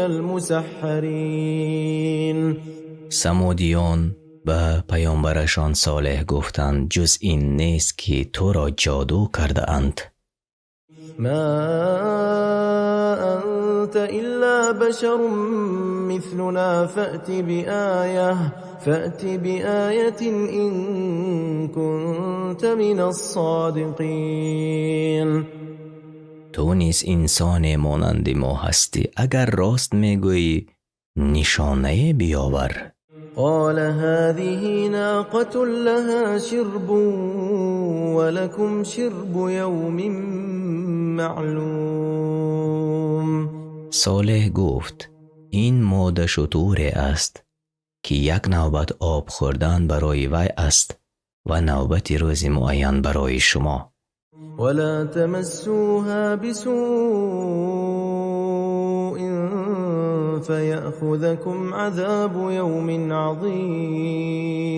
المسحرين. Самудиён ба паёмбарашон Солеҳ гуфтанд: ҷуз ин нест, ки туро ҷоду кардаанд. ما أنت إلا بشر مثلنا فأت بآية إن كنت من الصادقين. Ту низ инсоне монанди мо ҳастӣ. Агар рост мегӯӣ, нишонае биёвар. قال هذه ناقة لها شرب ولكم شرب يوم معلوم. Солеҳ гуфт: ин модашутуре аст, ки як навбат об хӯрдан барои вай аст ва навбати рӯзи муайян барои шумо. ولا تمسوها بسوء فيأخذكم عذاب يوم عظيم.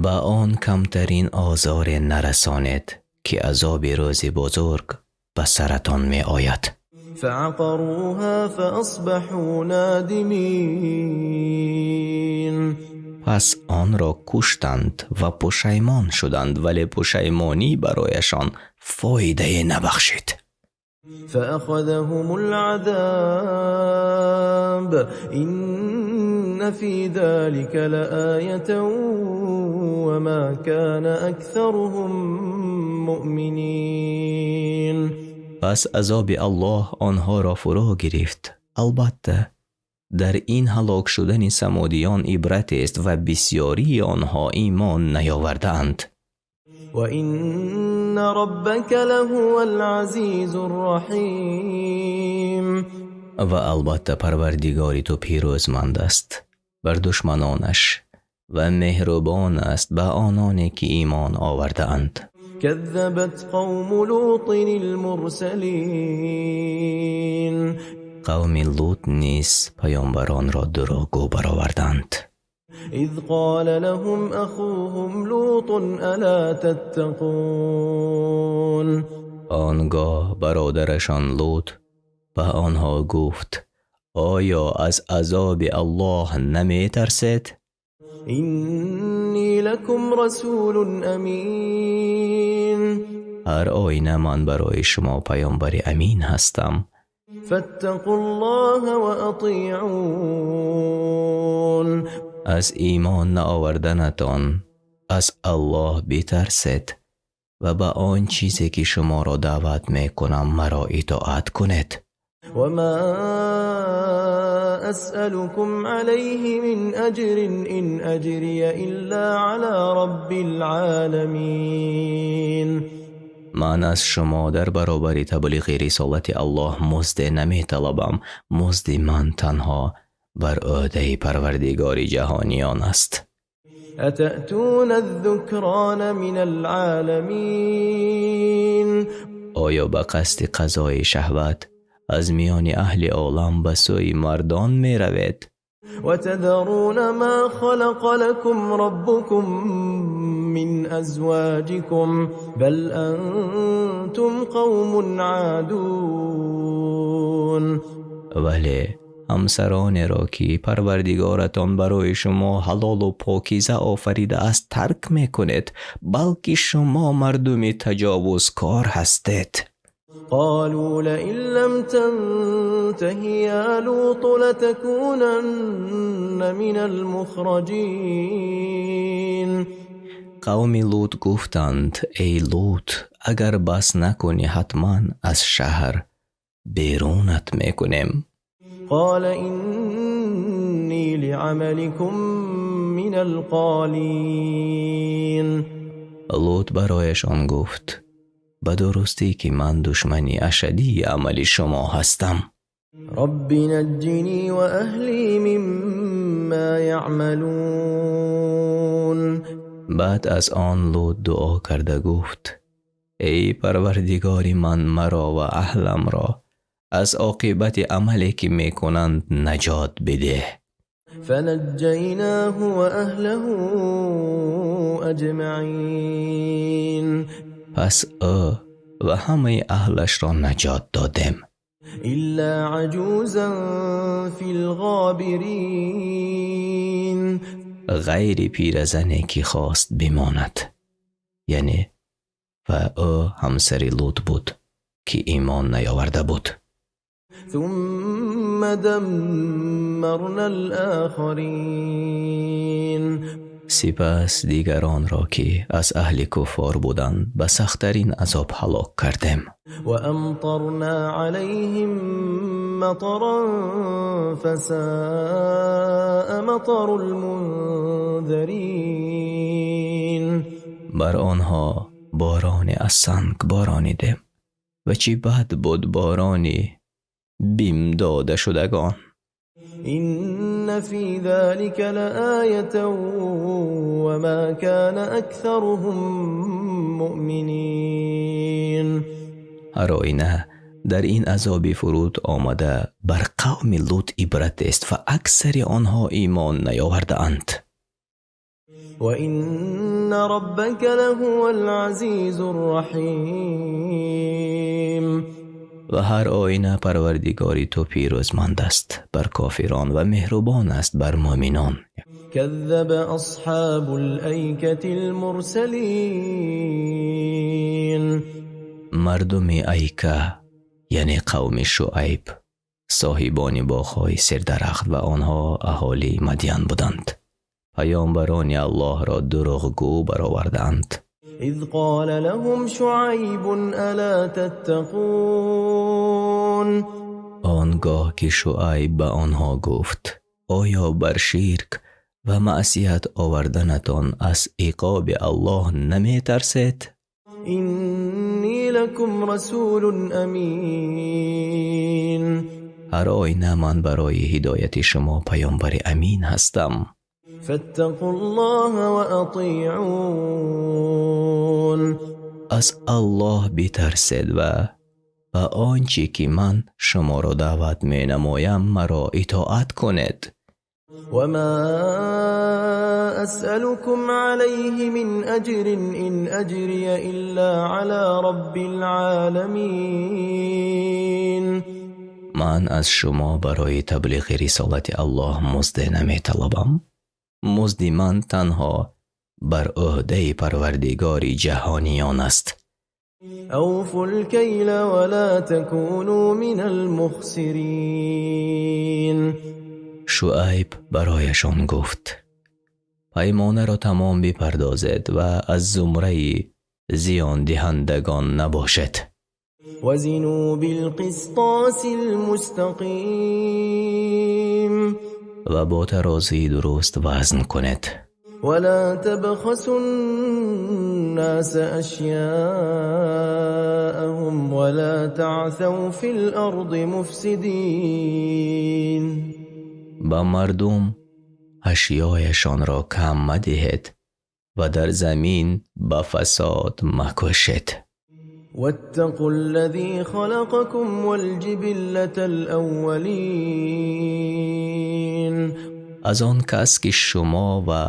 Ба он камтарин озоре нарасонед, ки азоби рӯзи бузург ба саратон меояд. فعقروها فأصبحوا نادمين. Пас онро куштанд ва пушаймон шуданд, вале пушаймонӣ барояшон фоидае набахшид. فأخذهم العذاب إن في ذلك لآية وما كان أكثرهم مؤمنين. Пас азоби Аллоҳ онҳоро фуро гирифт. Албатта, Дар ин ҳалок шудани самудиён ибратест ва бисёрии онҳо имон наёвардаанд. وإن ربك لهو العزيز الرحيم. Ва албатта, Парвардигори ту пирӯзманд аст бар душманонаш ва меҳрубон аст ба ононе ки имон овардаанд. كذبت قوم لوط المرسلين. Қавми Лут низ паёмбаронро дурӯғгӯ бароварданд. إذ قال لهم أخوهم لوط ألا تتقون؟ Он гоҳ бародарашон Лут ба онҳо гуфт: оё аз азоби Аллоҳ наметарсед? إني لكم رسول أمين. Ҳар оина, ман барои шумо паёмбари амин ҳастам. فاتقوا الله وأطيعون. Аз имон наоварданатон аз Аллоҳ битарсед ва ба он чизе ки шуморо даъват мекунам, маро итоат кунед. وما أسألكم عليه من أجر، إن أجري إلا على رب العالمين. Ман аз шумо дар баробари таблиғи рисолати Аллоҳ музде наметалабам. Музди ман танҳо бар ӯҳдаи Парвардигори ҷаҳониён аст. أتأتون الذكران من العالمين؟ Оё ба қасди қазои шаҳват аз миёни аҳли олам ба сӯи мардон меравед? وتذرون ما خلق لكم ربكم من أزواجكم، بل أنتم قوم عادون. Вале ҳамсаронеро ки Парвардигоратон барои шумо ҳалолу покиза офаридааст, тарк мекунед, балки шумо мардуми таҷовузкор ҳастед. قالوا لئن لم تنته يا لوط لتكونن من المخرجين. Қавми Лут гуфтанд: эй Лут, агар бас накунӣ, ҳатман аз шаҳр берунат мекунем. قال إني لعملكم من القالين. Лут барояшон гуфт: ба дурустӣ ки ман душмани ашаддии амали шумо ҳастам. رب نجني وأهلي مما يعملون. Баъд аз он Лут дуо карда гуфт: эй Парвардигори ман, маро ва аҳламро аз оқибати амале ки мекунанд, наҷот бидеҳ. فنجيناه وأهله أجمعين. Пас ӯ ва ҳамаи аҳлашро наҷот додем. إلا عجوزا في الغابرين. Ғайри пиразане ки хост бимонад, яъне ва ӯ ҳамсари Лут буд, ки имон наёварда буд. ثم دمرنا الآخرين. Сипас дигаронро, ки аз аҳли куффор буданд, ба сахттарин азоб ҳалок кардем. وأمطرنا عليهم مطرا فساء مطر المنذرين. Бар онҳо бороне аз санг боронидем ва чӣ бад буд борони бим додашудагон. إن في ذلك لآية وما كان أكثرهم مؤمنين. Ҳар оина, дар ин азоби фуруд омада бар қавми Лут ибратест ва аксари онҳо имон наёвардаанд. وإن ربك لهو العزيز الرحيم. Ва ҳар оина, Парвардигори ту пирӯзманд аст бар кофирон ва меҳрубон аст бар муъминон. كذب أصحاب الأيكة المرسلين. Мардуми Айка, яъне қавми Шуайб, соҳибони боғҳои сердарахт, ва онҳо аҳолии Мадян буданд, паёмбарони Аллоҳро дурӯғгӯ бароварданд. إذ قال لهم شعيب ألا تتقون؟ Он гоҳ ки Шуайб ба онҳо гуфт: оё бар ширк ва маъсият оварданатон аз иқоби Аллоҳ наметарсед? إني لكم رسول أمين. Ҳар оина ман барои ҳидояти шумо паёмбари амин ҳастам. فاتقوا الله وأطيعون. Аз Аллоҳ битарсед ва ба он чӣ ки ман шуморо даъват менамоям, маро итоат кунед. وما أسألكم عليه من أجر، إن أجري إلا على رب العالمين. Ман аз шумо барои таблиғи рисолати Аллоҳ музде наметалабам. Музди ман танҳо бар ӯҳдаи Парвардигори ҷаҳониён аст. أوفوا الكيل ولا تكونوا من المخسرين. Шуайб барояшон гуфт: паймонаро тамом бипардозед ва аз зумраи зиёндиҳандагон набошед. وزنوا بالقسطاس المستقيم. Ва бо тарозии дуруст вазн кунед. ولا تبخسوا الناس أشياءهم ولا تعثوا في الأرض مفسدين. Ба мардум ашёяшонро кам мадиҳед ва дар замин ба фасод макӯшед. واتقوا الذي خلقكم والجبلة الأولين. Аз он кас ки шумо ва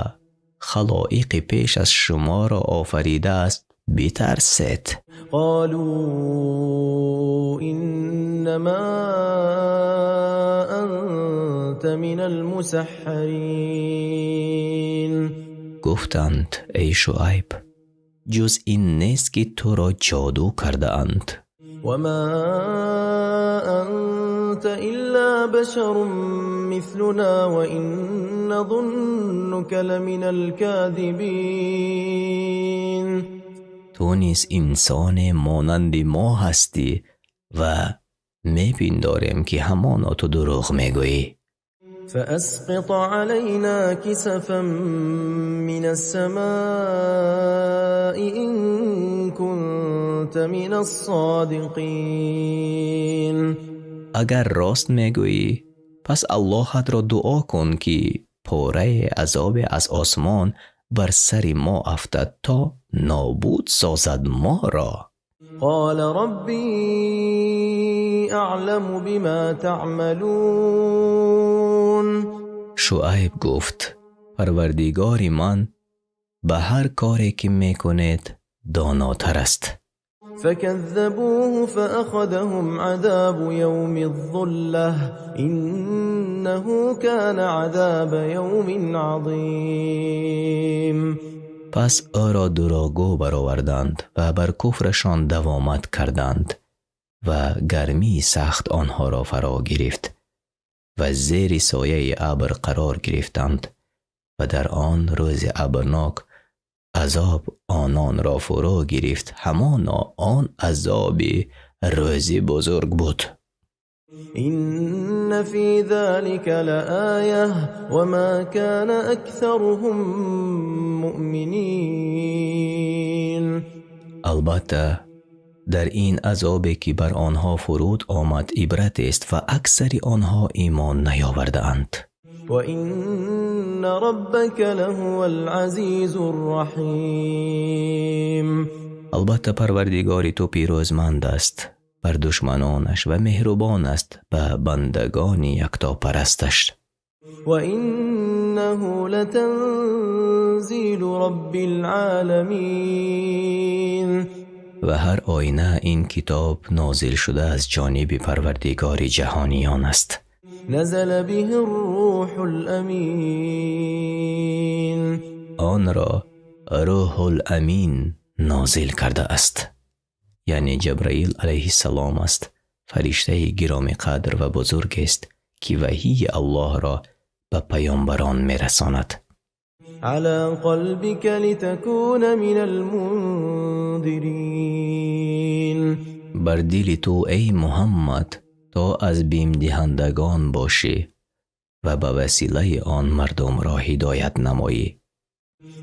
халоиқи пеш аз шуморо офаридааст, битарсед. قالوا إنما أنت من المسحرين. Гуфтанд: эй Шуайб, ҷуз ин нест, ки туро ҷоду кардаанд. وما أنت إلا بشر مثلنا وإن نظنك لمن الكاذبين. Ту низ инсоне монанди мо ҳастӣ ва мепиндорем, ки ҳамоно ту дурӯғ мегӯӣ. فأسقط علينا كسفا من السماء إن كنت من الصادقين. Агар рост мегӯӣ, пас Аллоҳатро дуо кун, ки пораи азобе аз осмон бар сари мо афтад, то нобуд созад моро. قال ربي أعلم بما تعملون. Шуайб гуфт: Парвардигори ман ба ҳар коре ки мекунед, донотар аст. فكذبوه فأخذهم عذاب يوم الظلة، إنه كان عذاب يوم عظيم. Пас ӯро дурӯғгӯ бароварданд ва бар куфрашон давомат карданд ва гармии сахт онҳоро фаро гирифт ва зери сояи абр қарор гирифтанд ва дар он рӯзи абрнок азоб ононро фурӯ гирифт. Ҳамоно он азоби рӯзи бузург буд. إن في ذلك لآية، وما كان أكثرهم مؤمنين. Албатта, дар ин азобе ки бар онҳо фуруд омад, ибратест ва аксари онҳо имон наёвардаанд. وإن ربك لهو العزيز الرحيم. Албатта, Парвардигори ту пирӯзманд аст бар душманонаш ва меҳрубон аст ба бандагони яктопарасташ. وإنه لتنزيل رب العالمين. Ва ҳар оина ин китоб нозил шуда аз ҷониби Парвардигори ҷаҳониён аст. نزل به الروح الأمين. Онро Рӯҳул Амин нозил кардааст, яъне Ҷабраил алайҳиссалом аст. Фариштаи гиромиқадр ва бузургест, ки ваҳии Аллоҳро ба паёмбарон мерасонад. على قلبك لتكون من المنذرين. Бар дили ту, эй Муҳаммад, то То аз бимдиҳандагон бошӣ ва ба василаи он мардумро ҳидоят намоӣ.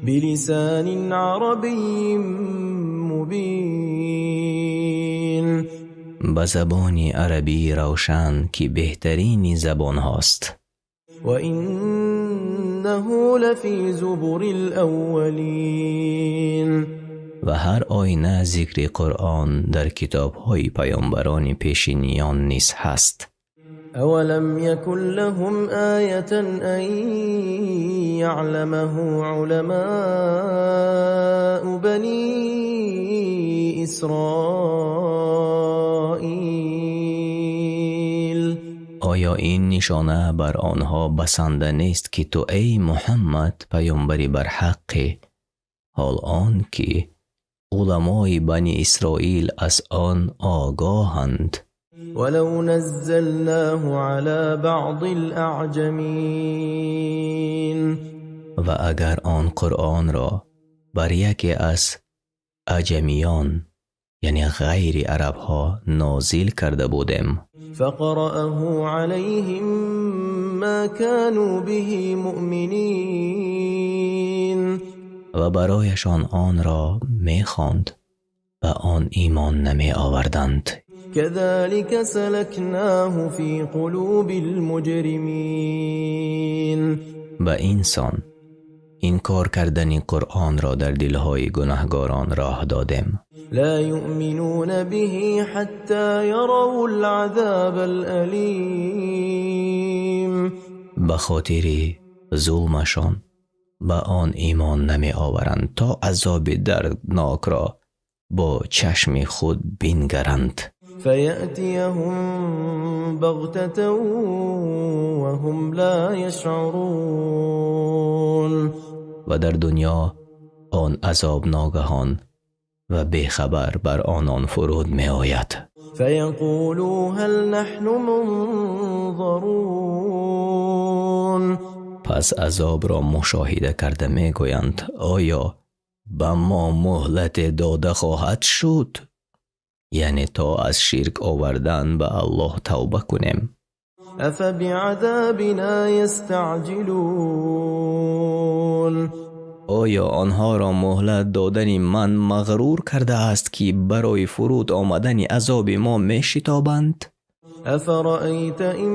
بلسان عربي مبين. Ба забони арабии равшан, ки беҳтарини забонҳост. وإنه لفي زبر الأولين. Ва ҳар оина зикри Қуръон дар китобҳои паёмбарони пешиниён низ ҳаст. أولم يكن لهم آية أن يعلمه علماء بني إسرائيل. Оё ин нишона бар онҳо басанда нест, ки ту, эй Муҳаммад, паёмбари барҳаққӣ, ҳол он ки уламои Бани Исроил аз он огоҳанд? ولو نزلناه على بعض الأعجمين. Ва агар он Қуръонро бар яке аз аҷамиён, яъне ғайри арабҳо, нозил карда будем, فقرأه عليهم ما كانوا به مؤمنين. Ва барояшон онро мехонд, ба он имон намеоварданд. كذلك سلكناه في قلوب المجرمين. Ба ин сон инкор кардани Қуръонро дар дилҳои гунаҳгорон роҳ додем. لا يؤمنون به حتى يروا العذاب الأليم. Ба хотири зулмашон ба он имон намеоваранд, то азоби дарднокро бо чашми худ бингаранд. فيأتيهم بغتة وهم لا يشعرون. Ва дар дунё он азоб ногаҳон ва бехабар бар онон фуруд меояд. فيقولوا هل نحن منظرون. Пас азобро мушоҳида карда мегӯянд: оё ба мо муҳлате дода хоҳад шуд, яъне то аз ширк овардан ба Аллоҳ тавба кунем? أفبعذابنا يستعجلون. Оё онҳоро муҳлат додани ман мағрур кардааст, ки барои фуруд омадани азоби мо мешитобанд? أفرأيت إن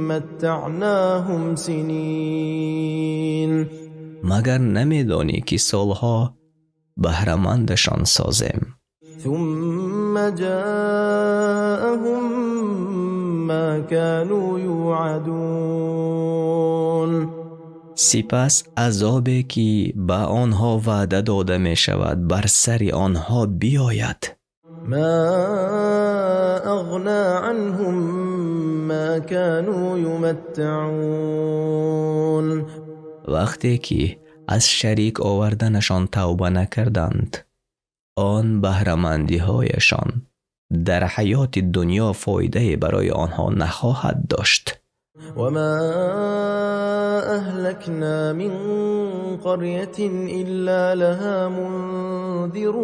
متعناهم سنين. Магар намедонӣ, ки солҳо баҳрамандашон созем, ثم جاءهم ما كانوا يوعدون. Сипас азобе, ки ба онҳо ваъда дода мешавад, бар сари онҳо биёяд? ما أغنى عنهم ما كانوا يمتعون. Вақте ки аз шарик оварданашон тавба накарданд, он баҳрамандиҳояшон дар ҳаёти дунё фоидае барои онҳо нахоҳад дошт. وما أهلكنا من قرية إلا لها منذرون.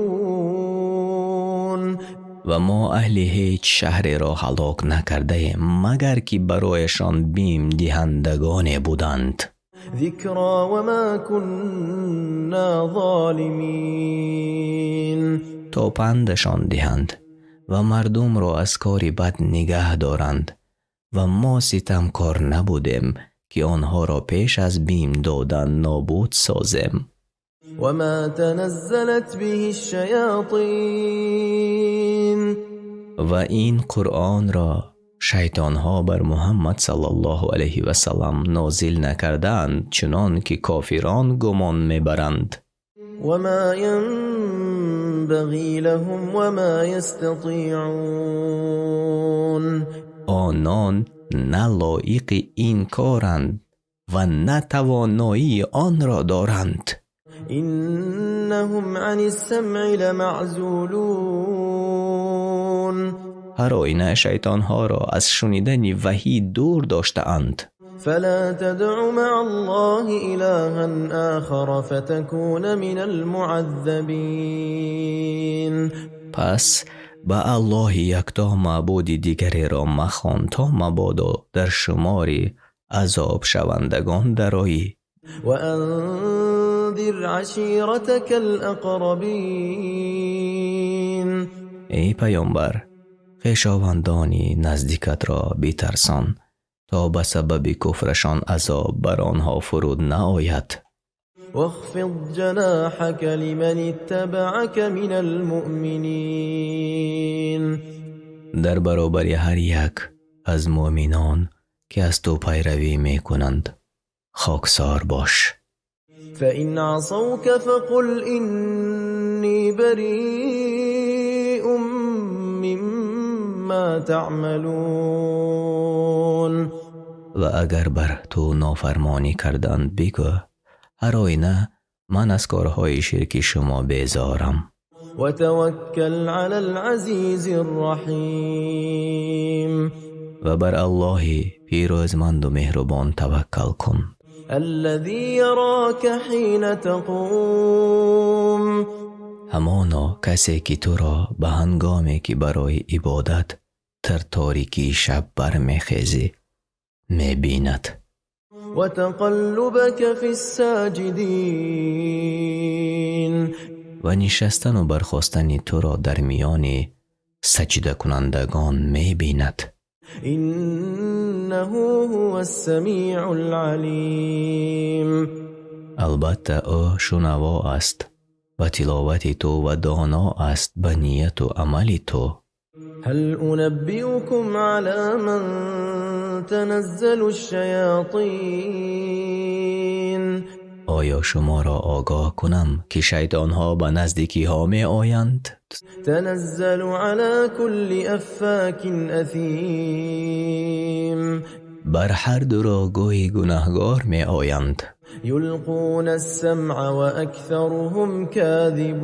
Ва мо аҳли ҳеҷ шаҳреро ҳалок накардаем, магар ки барояшон бимдиҳандагоне буданд. ذكرى وما كنا ظالمين. То пандашон диҳанд ва мардумро аз кори бад нигаҳ доранд, ва мо ситамкор набудем, ки онҳоро пеш аз бим додан нобуд созем. وما تنزلت به الشياطين. Ва ин Қуръонро шайтонҳо бар Муҳаммад саллаллоҳу алайҳи васаллам нозил накардаанд, чунон ки кофирон гумон мебаранд. وما ينبغي لهم وما يستطيعون. Онон на лоиқи ин коранд ва на тавоноии онро доранд. إنهم عن السمع لمعزولون. Ҳар оина шайтонҳоро аз шунидани ваҳӣ дур доштаанд. فلا تدع مع الله إلها آخر فتكون من المعذبين. Пас Ба Аллоҳи якто маъбуди дигареро махон, то мабодо дар шумори азобшавандагон дароӣ. وأنذر عشيرتك الأقربين. Эй паёмбар, хешовандони наздикатро битарсон, то ба сабаби куфрашон азоб бар онҳо фуруд наояд. واخفض جناحك لمن اتبعك من المؤمنين. Дар баробари ҳар як аз муъминон, ки аз ту пайравӣ мекунанд, хоксор бош. فإن عصوك فقل إني بريء مما تعملون. Ва агар бар ту нофармонӣ карданд, бигӯ: ҳар оина ман аз корҳои ширки шумо безорам. وتوكل على العزيز الرحيم. Ва бар Аллоҳи пирӯзманду меҳрубон таваккал кун. الذي يراك حين تقوم. Ҳамоно касе, ки туро ба ҳангоме, ки барои ибодат дар торикии шаб бармехезӣ, мебинад. وتقلبك في الساجدين. Ва нишастану бархостани туро дар миёни саҷдакунандагон мебинад. إنه هو السميع العليم. Албатта, ӯ шунаво аст ба тиловати ту ва доно аст ба нияту амали ту. هل أنبئكم على من تنزل الشياطين؟ Оё шуморо огоҳ кунам, ки шайтонҳо ба назди киҳо меоянд? تنزل على كل أفاك أثيم. Бар ҳар дурӯғгӯи гунаҳгор меоянд. يلقون السمع وأكثرهم كاذبون.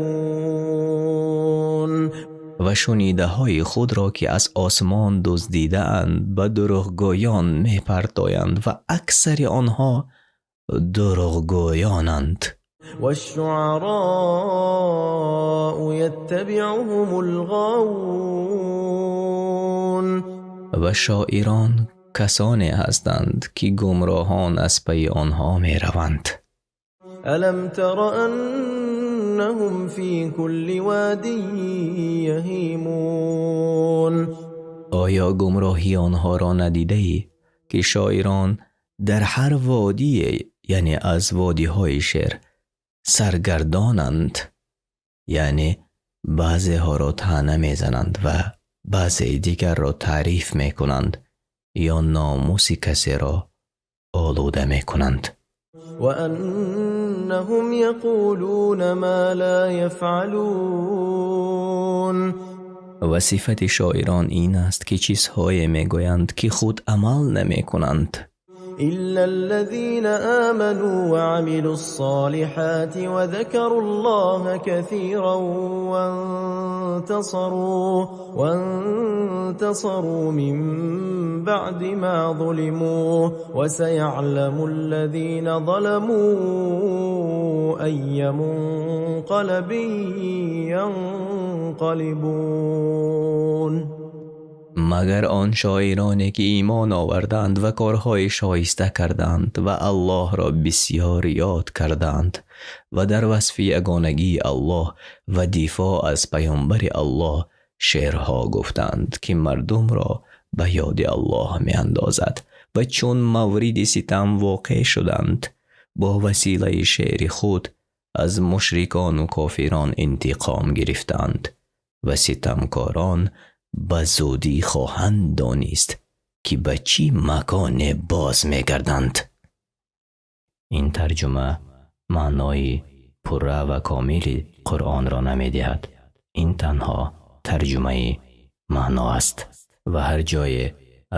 Ва шунидаҳои худро, ки аз осмон дуздидаанд, ба дурӯғгӯён мепартоянд ва аксари онҳо дурӯғгӯёнанд. والشعراء يتبعهم الغاوون. Ва шоирон касоне ҳастанд, ки гумроҳон аз пайи онҳо мераванд. ألم تر أنهم في كل واد يهيمون؟ Оё гумроҳии онҳоро надидаӣ, ки шоирон дар ҳар водие, яъне аз водиҳои шеър, саргардонанд, яъне баъзеҳоро таъна мезананд ва баъзеи дигарро таъриф мекунанд ё номуси касеро олуда мекунанд. وأنهم يقولون ما لا يفعلون. Ва сифати шоирон ин аст, ки чизҳое мегӯянд, ки худ амал намекунанд. إلا الذين آمنوا وعملوا الصالحات وذكروا الله كثيرا وانتصروا من بعد ما ظلموا، وسيعلم الذين ظلموا أي منقلب ينقلبون. Магар он шоироне, ки имон оварданд ва корҳои шоиста карданд ва Аллоҳро бисьёр ёд карданд ва дар васфи ягонагии Аллоҳ ва дифоъ аз паёмбари Аллоҳ шеърҳо гуфтанд, ки мардумро ба ёди Аллоҳ меандозад, ва чун мавриди ситам воқеъ шуданд, бо василаи шеъри худ аз мушрикону кофирон интиқом гирифтанд ва ситамкорон ба зудӣ хоҳанд донист, ки ба чӣ маконе боз мегарданд. Ин тарҷума маънои пурра ва комили Қуръонро намедиҳад. Ин танҳо тарҷумаи маъно аст ва ҳар ҷое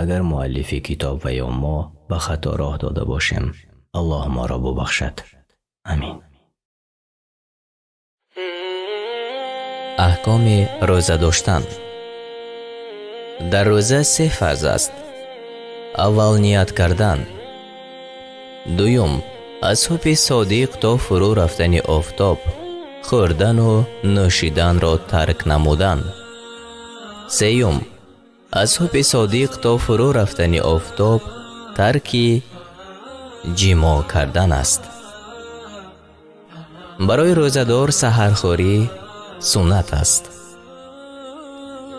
агар муаллифи китоб ва ё мо ба хато роҳ дода бошем, Аллоҳ моро бубахшад. Амин. Аҳкоми рӯза доштан. Дар рӯза се фарз аст. Аввал, ният кардан. Дуюм, аз субҳи содиқ то фурӯ рафтани офтоб хӯрдану нӯшиданро тарк намудан. Сеюм, аз субҳи содиқ то фурӯ рафтани офтоб тарки ҷимоъ кардан аст. Барои рӯзадор саҳархӯрӣ суннат аст.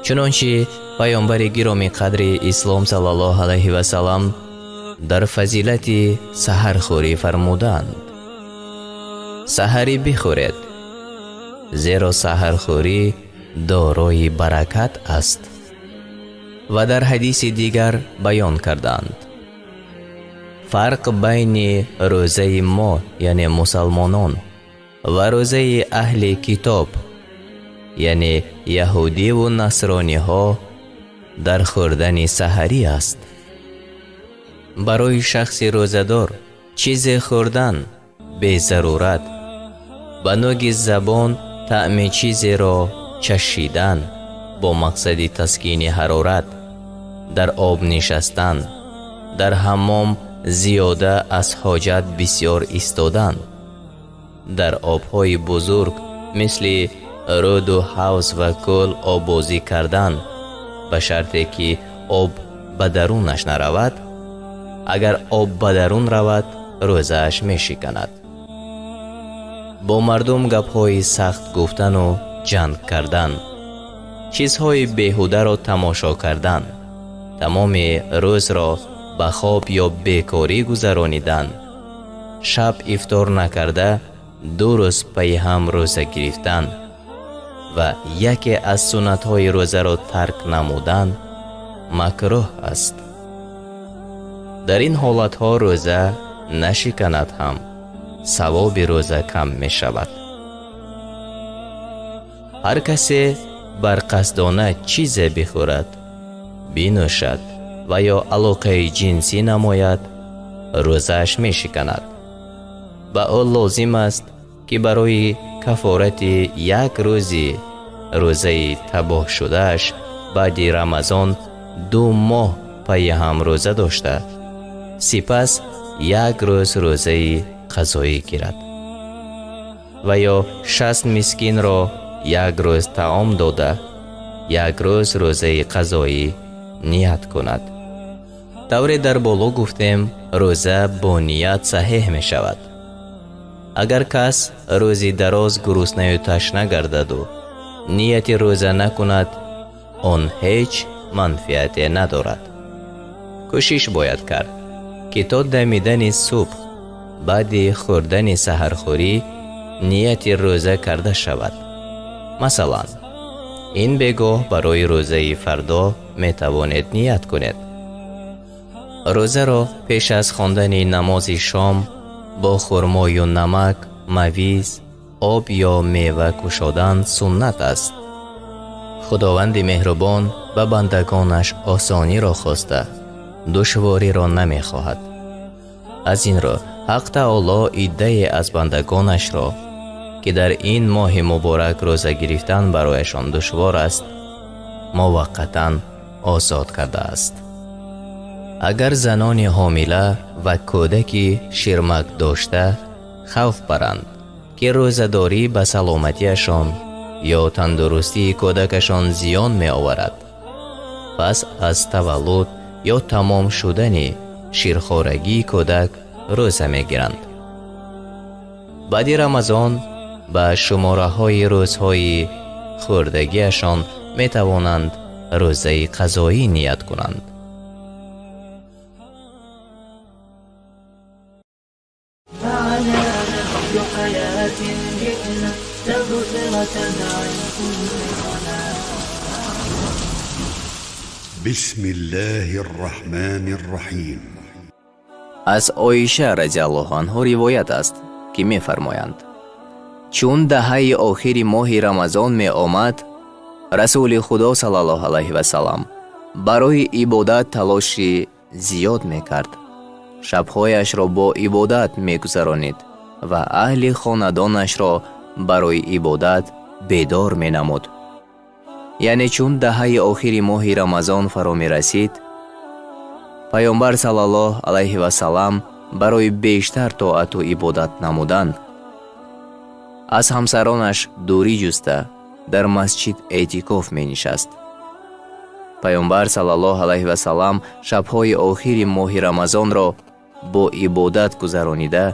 Чунончи паёмбари гиромиқадри ислом саллаллоҳу алайҳи васаллам дар фазилати саҳархӯрӣ фармуданд: саҳарӣ бихӯред, зеро саҳархӯрӣ дорои баракат аст. Ва дар ҳадиси дигар баён карданд: фарқ байни рӯзаи мо, яъне мусалмонон, ва рӯзаи аҳли китоб, яъне яҳудиву насрониҳо, дар хӯрдани саҳарӣ аст. Барои шахси рӯзадор чизе хӯрдан безарурат, ба нӯги забон таъми чизеро чашидан бо мақсади таскини ҳарорат, дар об нишастан, дар ҳаммом зиёда аз ҳоҷат бисёр истодан, дар обҳои бузург мисли рӯду ҳавз ва кӯл оббозӣ кардан ба шарте ки об ба дарунаш наравад. Агар об ба дарун равад, рӯзааш мешиканад. Бо мардум гапҳои сахт гуфтану ҷанг кардан, чизҳои беҳударо тамошо кардан, тамоми рӯзро ба хоб ё бекорӣ гузаронидан, шаб ифтор накарда 2 рӯз пайи ҳам рӯза гирифтан ва яке аз суннатҳои рӯзаро тарк намудан макрӯҳ аст. Дар ин ҳолатҳо рӯза нашиканад ҳам, савоби рӯза кам мешавад. Ҳар касе барқасдона чизе бихӯрад, бинӯшад ва ё алоқаи ҷинсӣ намояд, рӯзааш мешиканад. Ба ӯ лозим аст ки барои кафорати як рӯзи рӯзаи табоҳ шудааш баъди Рамазон 2 моҳ пайи ҳам рӯза дошта, сипас як рӯз рӯзаи қазоӣ гирад ва ё 60 мискинро як рӯз таом дода, як рӯз рӯзаи қазоӣ ният кунад. Тавре дар боло гуфтем, рӯза бо ният саҳеҳ мешавад. Агар кас рӯзи дароз гуруснаю ташна гардаду нияти рӯза накунад, он ҳеҷ манфиате надорад. Кӯшиш бояд кард ки то дамидани субҳ баъди хӯрдани саҳархӯрӣ нияти рӯза карда шавад. Масалан, ин бегоҳ барои рӯзаи фардо метавонед ният кунед. Рӯзаро пеш аз хондани намози шом бо хурмою намак, мавиз, об ё мева кушодан суннат аст. Худованди меҳрубон ба бандагонаш осониро хоста, душвориро намехоҳад. Аз ин рӯ ҳақ таоло иддае аз бандагонашро, ки дар ин моҳи муборак рӯза гирифтан барояшон душвор аст, муваққатан озод кардааст. Агар занони ҳомила ва кӯдаки ширмак дошта хавф баранд, ки рӯзадорӣ ба саломатиашон ё тандурустии кӯдакашон зиён меоварад, пас аз таваллуд ё тамом шудани ширхорагии кӯдак рӯза мегиранд. Баъди Рамазон ба шумораҳои рӯзҳои хӯрдагиашон метавонанд рӯзаи қазоӣ ният кунанд. بسم الله الرحمن الرحیم. Аз Оиша радиаллоҳу анҳо ривоят аст, ки мефармоянд: чун даҳаи охири моҳи Рамазон меомад, Расули Худо саллаллоҳу алайҳи васаллам барои ибодат талоши зиёд мекард. Шабҳояшро бо ибодат мегузаронид ва аҳли хонадонашро барои ибодат бедор менамуд. Яъне чун даҳаи охири моҳи Рамазон фаро мерасид, паёмбар саллаллоҳу алайҳи васаллам барои бештар тоату ибодат намудан аз ҳамсаронаш дурӣ ҷуста дар масҷид эътикоф менишаст. Паёмбар саллаллоҳу алайҳи васаллам шабҳои охири моҳи Рамазонро бо ибодат гузаронида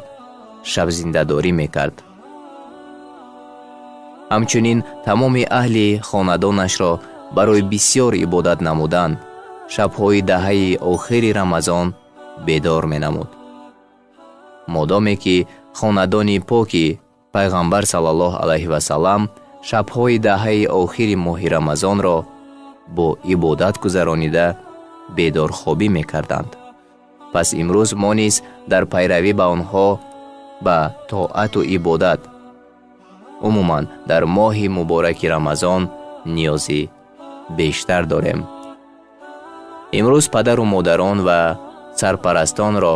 шабзиндадорӣ мекард. Ҳамчунин тамоми аҳли хонадонашро барои бисёр ибодат намудан шабҳои даҳаи охири Рамазон бедор менамуд. Модоме ки хонадони поки пайғамбар саллаллоҳу алайҳи васаллам шабҳои даҳаи охири моҳи Рамазонро бо ибодат гузаронида бедорхобӣ мекарданд. Пас имрӯз мо низ дар пайравӣ ба онҳо ба тоату ибодат умуман дар моҳи мубораки Рамазон ниёзи бештар дорем. Имрӯз падару модарон ва сарпарастонро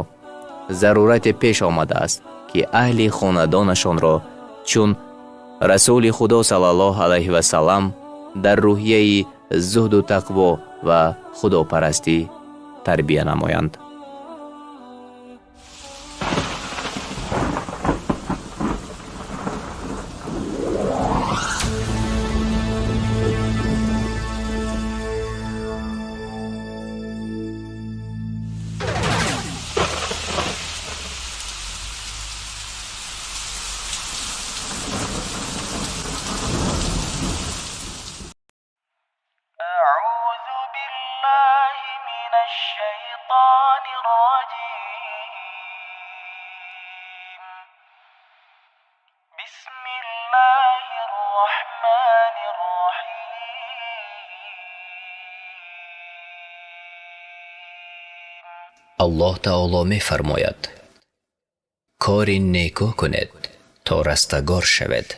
зарурате пеш омадааст, ки аҳли хонадонашонро чун Расули Худо саллаллоҳу алайҳи васаллам дар рӯҳияи зуҳду тақво ва худопарастӣ тарбия намоянд. Аллоҳ таоло мефармояд: кори некӯ кунед, то растагор шавед.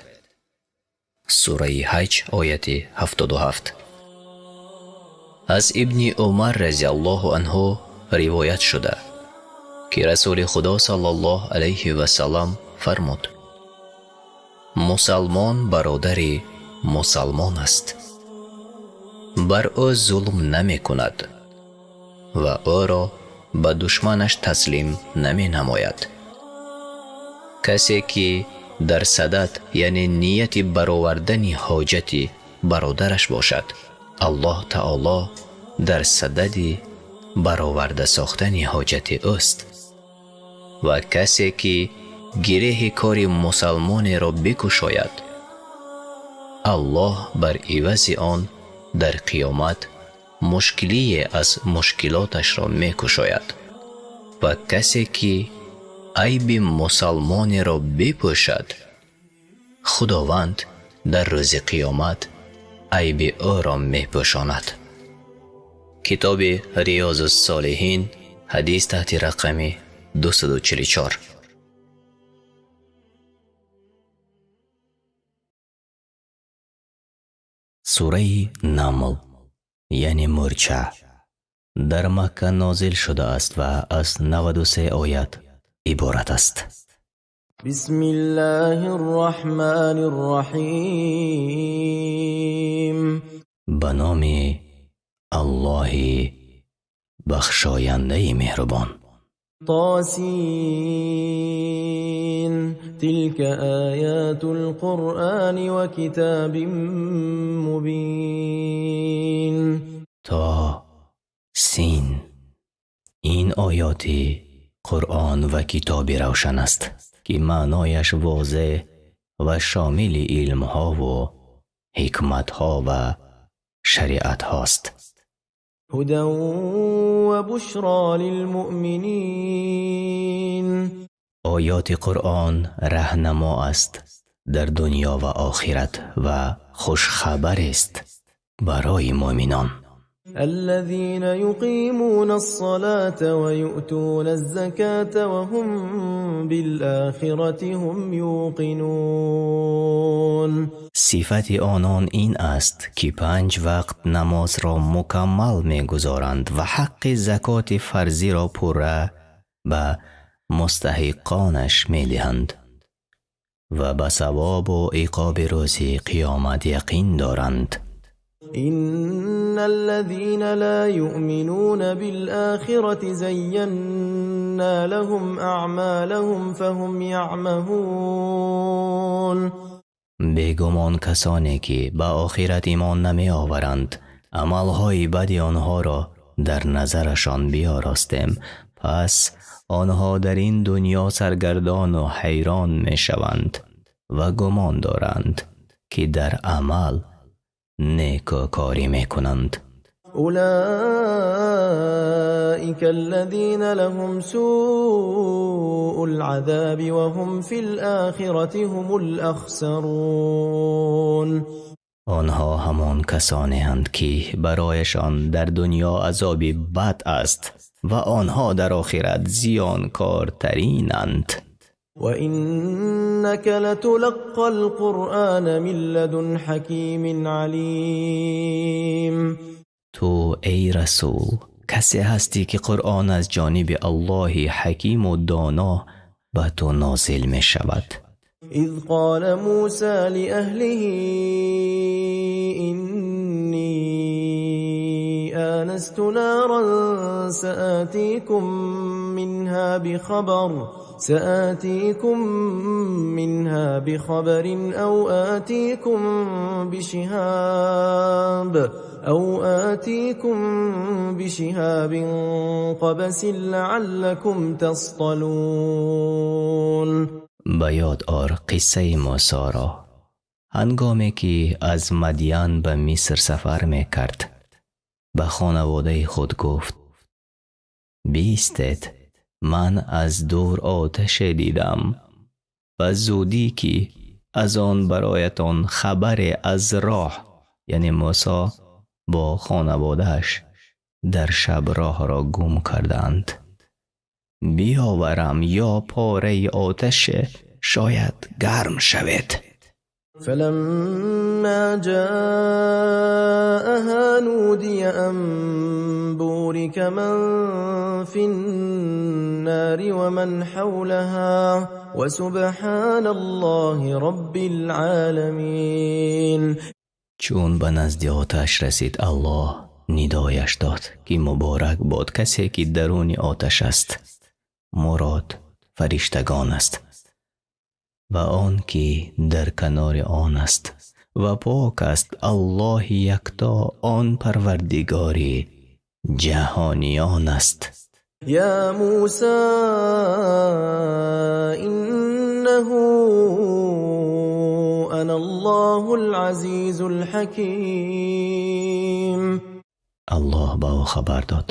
Сураи Ҳаҷ, ояти 77. Аз Ибни Умар разиаллоҳу анҳу ривоят шуда, ки Расули Худо саллаллоҳу алайҳи васаллам фармуд: мусалмон бародари мусалмон аст, бар ӯ зулм намекунад ва ӯро ба душманаш таслим наменамояд. Касе ки дар садад, яъне нияти баровардани ҳоҷати бародараш бошад, Аллоҳ таоло дар садади бароварда сохтани ҳоҷати ӯст. Ва касе ки гиреҳи кори мусалмонеро бикушояд, Аллоҳ бар ивази он дар қиёмат мушкилие аз мушкилоташро мекушояд. Ва касе ки айби мусалмонеро бипӯшад, Худованд дар рӯзи қиёмат айби ӯро мепӯшонад. Китоби Риёзус-солиҳин, ҳадис таҳти рақами 244. Сураи Намл, яъне мӯрча, дар Макка нозил шудааст ва аз 93 оят иборат аст. Бисмиллаҳир Раҳмонир Раҳим. Ба номи Аллоҳи бахшояндаи меҳрубон. Тосин. Тилка оятул Қуръони ва китобим мубин. То син. Ин оёти Қуръон ва китоби равшан аст, ки маънояш возеҳ ва шомили илмҳову ҳикматҳо ва шариатҳост. ҳудан ва бушро лилмуъминин. Оёти Қуръон раҳнамо аст дар дунё ва охират ва хушхабарест барои муъминон. الذين يقيمون الصلاة ويؤتون الزكاة وهم بالآخرة هم يوقنون. Сифати онон ин аст, ки панҷ вақт намозро мукаммал мегузоранд ва ҳаққи закоти фарзиро пурра ба мустаҳиқонаш медиҳанд ва ба савобу иқоби рӯзи қиёмат яқин доранд. إن الذين لا يؤمنون بالآخرة زينا لهم أعمالهم فهم يعمهون. Бегумон касоне ки ба охират имон намеоваранд, Амалҳои бади онҳоро дар назарашон биёростем, пас онҳо дар ин дунё саргардону ҳайрон мешаванд ва гумон доранд, ки дар амал некӯкорӣ мекунанд. أولئك الذين لهم سوء العذاب وهم في الآخرة هم الأخسرون. Онҳо ҳамон касонеанд, ки барояшон дар дунё азоби бад аст ва онҳо дар охират зиёнкортаринанд. وإنك لتلقى القرآن من لدن حكيم عليم. Ту, эй расул, касе ҳастӣ, ки Қуръон аз ҷониби Аллоҳи ҳакиму доно ба ту нозил мешавад. إذ قال موسى لأهله إني آنست نارا سآتيكم منها بخبر أو آتيكم بشهاب قبس لعلكم تصطلون. Ба ёд ор қиссаи Мусоро, ҳангоме ки аз Мадян ба Миср сафар мекард, ба хонаводаи худ гуфт: «Биистед, ман аз дур оташе дидам ва зудӣ ки аз он бароятон хабаре аз роҳ». Яъне Мусо бо хонаводааш дар шаб роҳро гум кардаанд. Биёварам ё пораи оташе, шояд гарм шавед. فلما جاءها نودي أن بورك من في النار ومن حولها وسبحان الله رب العالمين. Чун ба назди оташ расид, Аллоҳ нидояш дод, ки муборак бод касе, ки даруни оташ аст, мурод фариштагон аст, ва он ки дар канори он аст, ва пок аст Аллоҳи якто, он парвардигори ҷаҳониён аст. يا موسى إنه أنا الله العزيز الحكيم. Аллоҳ ба ӯ хабар дод: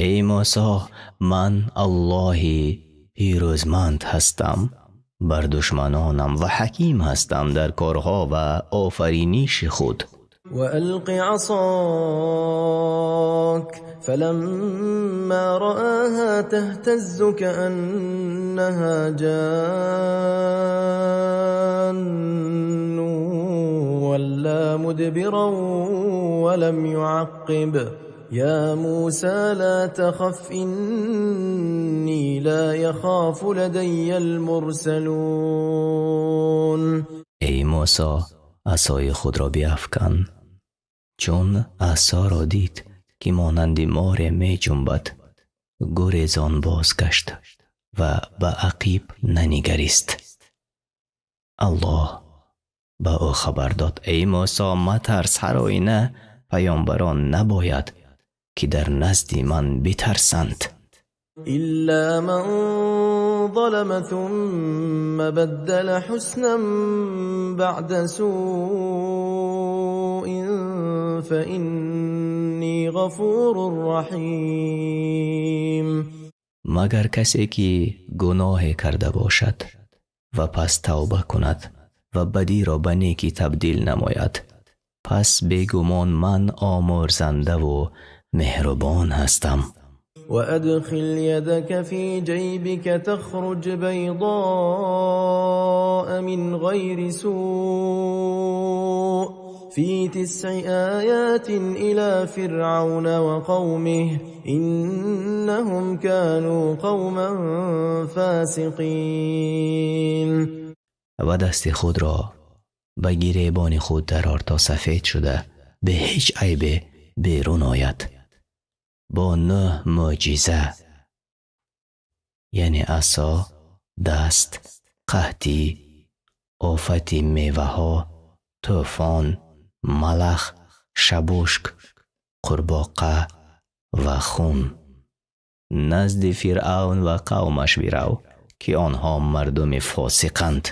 «Эй Мусо, ман Аллоҳи пирӯзманд ҳастам бар душманонам ва ҳаким ҳастам дар корҳо ва офариниши худ». وألق عصاك فلما رآها تهتز كأنها جان ولى مدبرا ولم يعقب. يا موسى لا تخف إني لا يخاف لدي المرسلون. Эй Мусо, асои худро биафкан. Чун асоро дид, ки монанди море меҷунбад, гурезон бозгашт ва ба ақиб нанигарист. Аллоҳ ба ӯ хабар дод: «Эй Мусо, матарс, ҳар оина паёмбарон набояд, ки дар назди ман битарсанд». إلا من ظلم ثم بدل حسنا بعد سوء فإني غفور رحيم. Магар касе, ки гуноҳе карда бошад ва пас тавба кунад ва бадиро ба некӣ табдил намояд, пас бегумон ман омӯрзандаву меҳрубон ҳастам. وأدخل يدك في جيبك تخرج بيضاء من غير سوء في تسع آيات إلى فرعون وقومه إنهم كانوا قوما فاسقين. Ва дасти худро ба гиребони худ дарор, то сафед шуда бе ҳеҷ айбе берун ояд, бо нӯҳ мӯъҷиза, яъне асо, даст, қаҳтӣ, офати меваҳо, тӯфон, малах, шабушк. Қурбоқа ва хун. Назди Фиръавн ва қавмаш бирав, ки онҳо мардуми фосиқанд.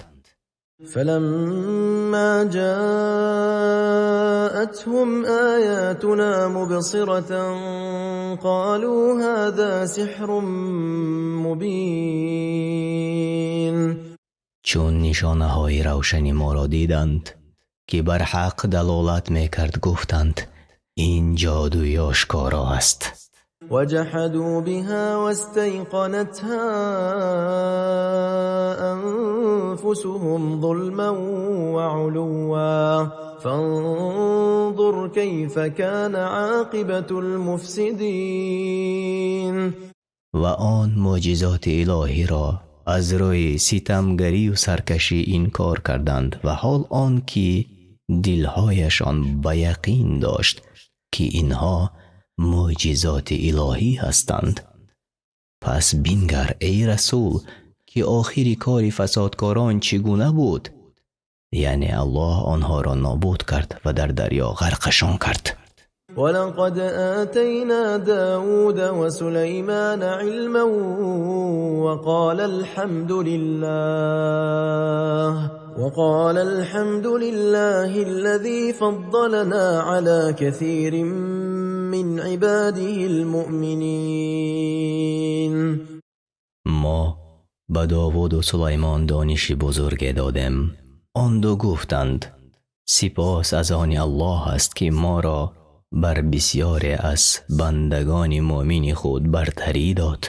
فلما جاءتهم آياتنا مبصرة قالوا هذا سحر مبين. Чун нишонаҳои равшани моро диданд, ки бар ҳақ далолат мекард, гуфтанд: ин ҷодуи ошкоро аст. وجحدوا بها واستيقنتها أنفسهم ظلما وعلوا، فانظر كيف كان عاقبة المفسدين. Ва он мӯъҷизоти илоҳиро аз рӯи ситамгарию саркашӣ инкор карданд, ва ҳол он ки дилҳояшон ба яқин дошт, ки инҳо мӯъҷизоти илоҳӣ ҳастанд. Пас бингар, эй расул, ки охири кори фасодкорон чӣ гуна буд, яъне Аллоҳ онҳоро нобуд кард ва дар дарё ғарқашон кард. ولقد آتينا داود وسليمان علما وقال الحمد لله الذي فضلنا على كثير من عباده المؤمنين. Мо ба Довуду Сулаймон дониши бузурге додем. Он ду гуфтанд: сипос аз они Аллоҳ аст, ки моро бар бисёре аз бандагони муъмини худ бартарӣ дод.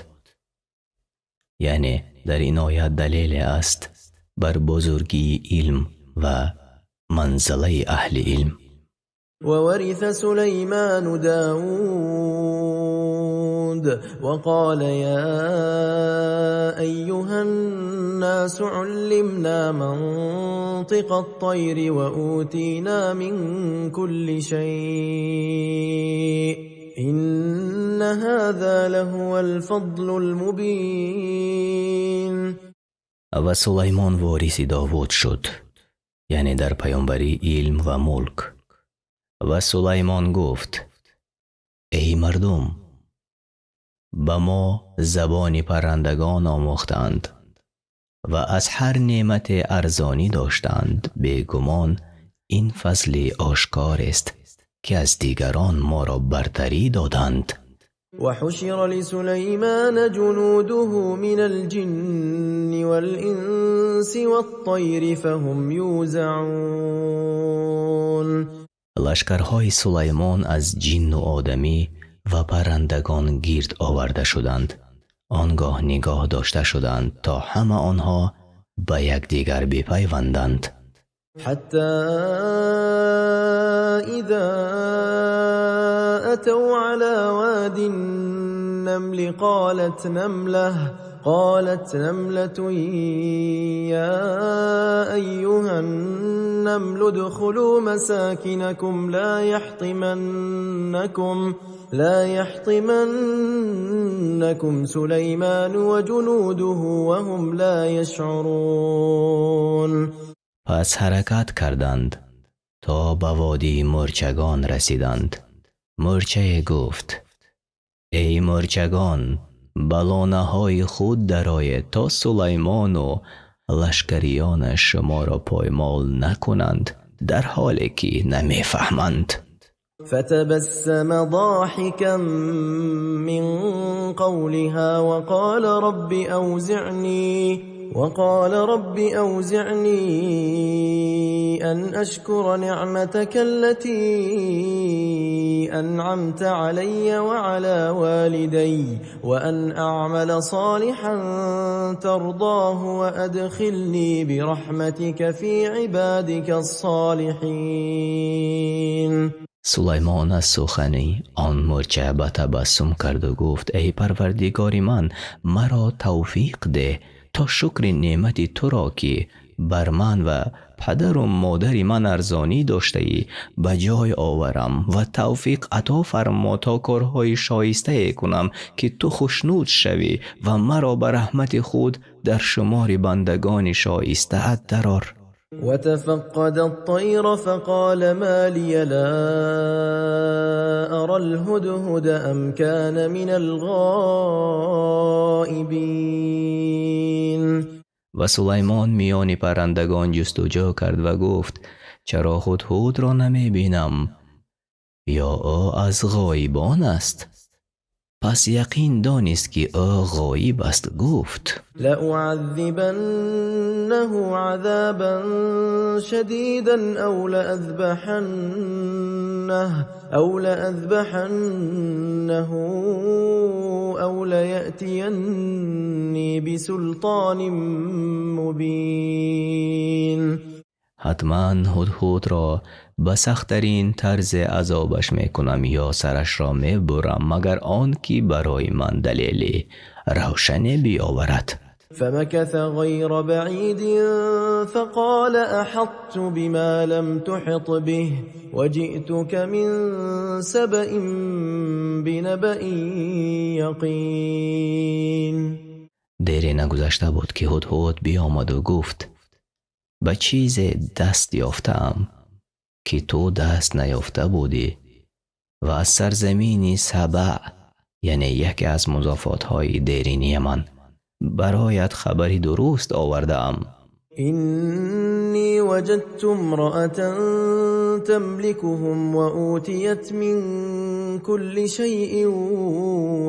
Яъне дар ин оят далеле аст бар бузургии илм ва манзалаи аҳли илм. وورث سليمان داود وقال يا أيها الناس علمنا منطق الطير وأوتينا من كل شيء، إن هذا لهو الفضل المبين. Ва Сулаймон вориси Довуд шуд, яъне дар паёмбарӣ, илм ва мулк. Ва Сулаймон гуфт: эй мардум, ба мо забони паррандагон омӯхтанд ва аз ҳар неъмате арзонӣ доштанд. Бегумон, ин фазли ошкорест, ки аз дигарон моро бартарӣ доданд. وحشر لسليمان جنوده من الجن والإنس والطير فهم يوزعون. Лашкарҳои Сулаймон аз ҷинну одамӣ ва паррандагон гирд оварда шуданд. Он гоҳ нигоҳ дошта шуданд, то ҳама онҳо ба якдигар бипайванданд. حتى إذا أتوا على واد النمل قالت نملة يا أيها النمل ادخلوا مساكنكم، لا يحطمنكم سليمان وجنوده وهم لا يشعرون. Пас ҳаракат карданд, то ба водии мӯрчагон расиданд. Мӯрчае гуфт: эй мӯрчагон, ба лонаҳои худ дароед, то Сулаймону лашкариёнаш шуморо поймол накунанд, дар ҳоле ки намефаҳманд. فتبسم ضاحكا من قولها وقال رب أوزعني أن أشكر نعمتك التي أنعمت علي وعلى والدي وأن أعمل صالحا ترضاه وأدخلني برحمتك في عبادك الصالحين. Сулаймон аз сухани он мӯрча ба табассум карду гуфт: эй Парвардигори ман, маро тавфиқ деҳ, то шукри неъмати туро, ки бар ман ва падару модари ман арзонӣ доштаӣ, ба ҷой оварам ва тавфиқ ато фармо, то корҳои шоистае кунам, ки ту хушнуд шавӣ, ва маро ба раҳмати худ дар шумори бандагони шоистаат дарор. وتفقد الطير فقال ما لي لا أرى الهدهد أم كان من الغائبين. Ва Сулаймон миёни паррандагон ҷустуҷӯ кард ва гуфт: чаро Ҳудҳудро намебинам? Ё ӯ аз ғоибон аст? Пас яқин донист, ки ӯ ғоиб аст, гуфт: لأعذبنه عذابا شديدا أو لأذبحنه أو ليأتيني بسلطان مبين. Ҳатман Ҳудҳудро ба сахттарин тарзе азобаш мекунам ё сарашро мебурам, магар он ки барои ман далели равшане биёварад. فمكث غير بعيد فقال أحطت بما لم تحط به وجئتك من سبإ بنبإ يقين. Дере нагузашта буд, ки Ҳудҳуд биомаду гуфт: ба чизе даст ёфтаам, ки ту даст наёфта будӣ, ва аз сарзамини Сабаъ, яъне яке аз музофотҳои дерини Яман, бароят хабари дуруст овардаам. إني وجدت امرأة تملكهم وأوتيت من كل شيء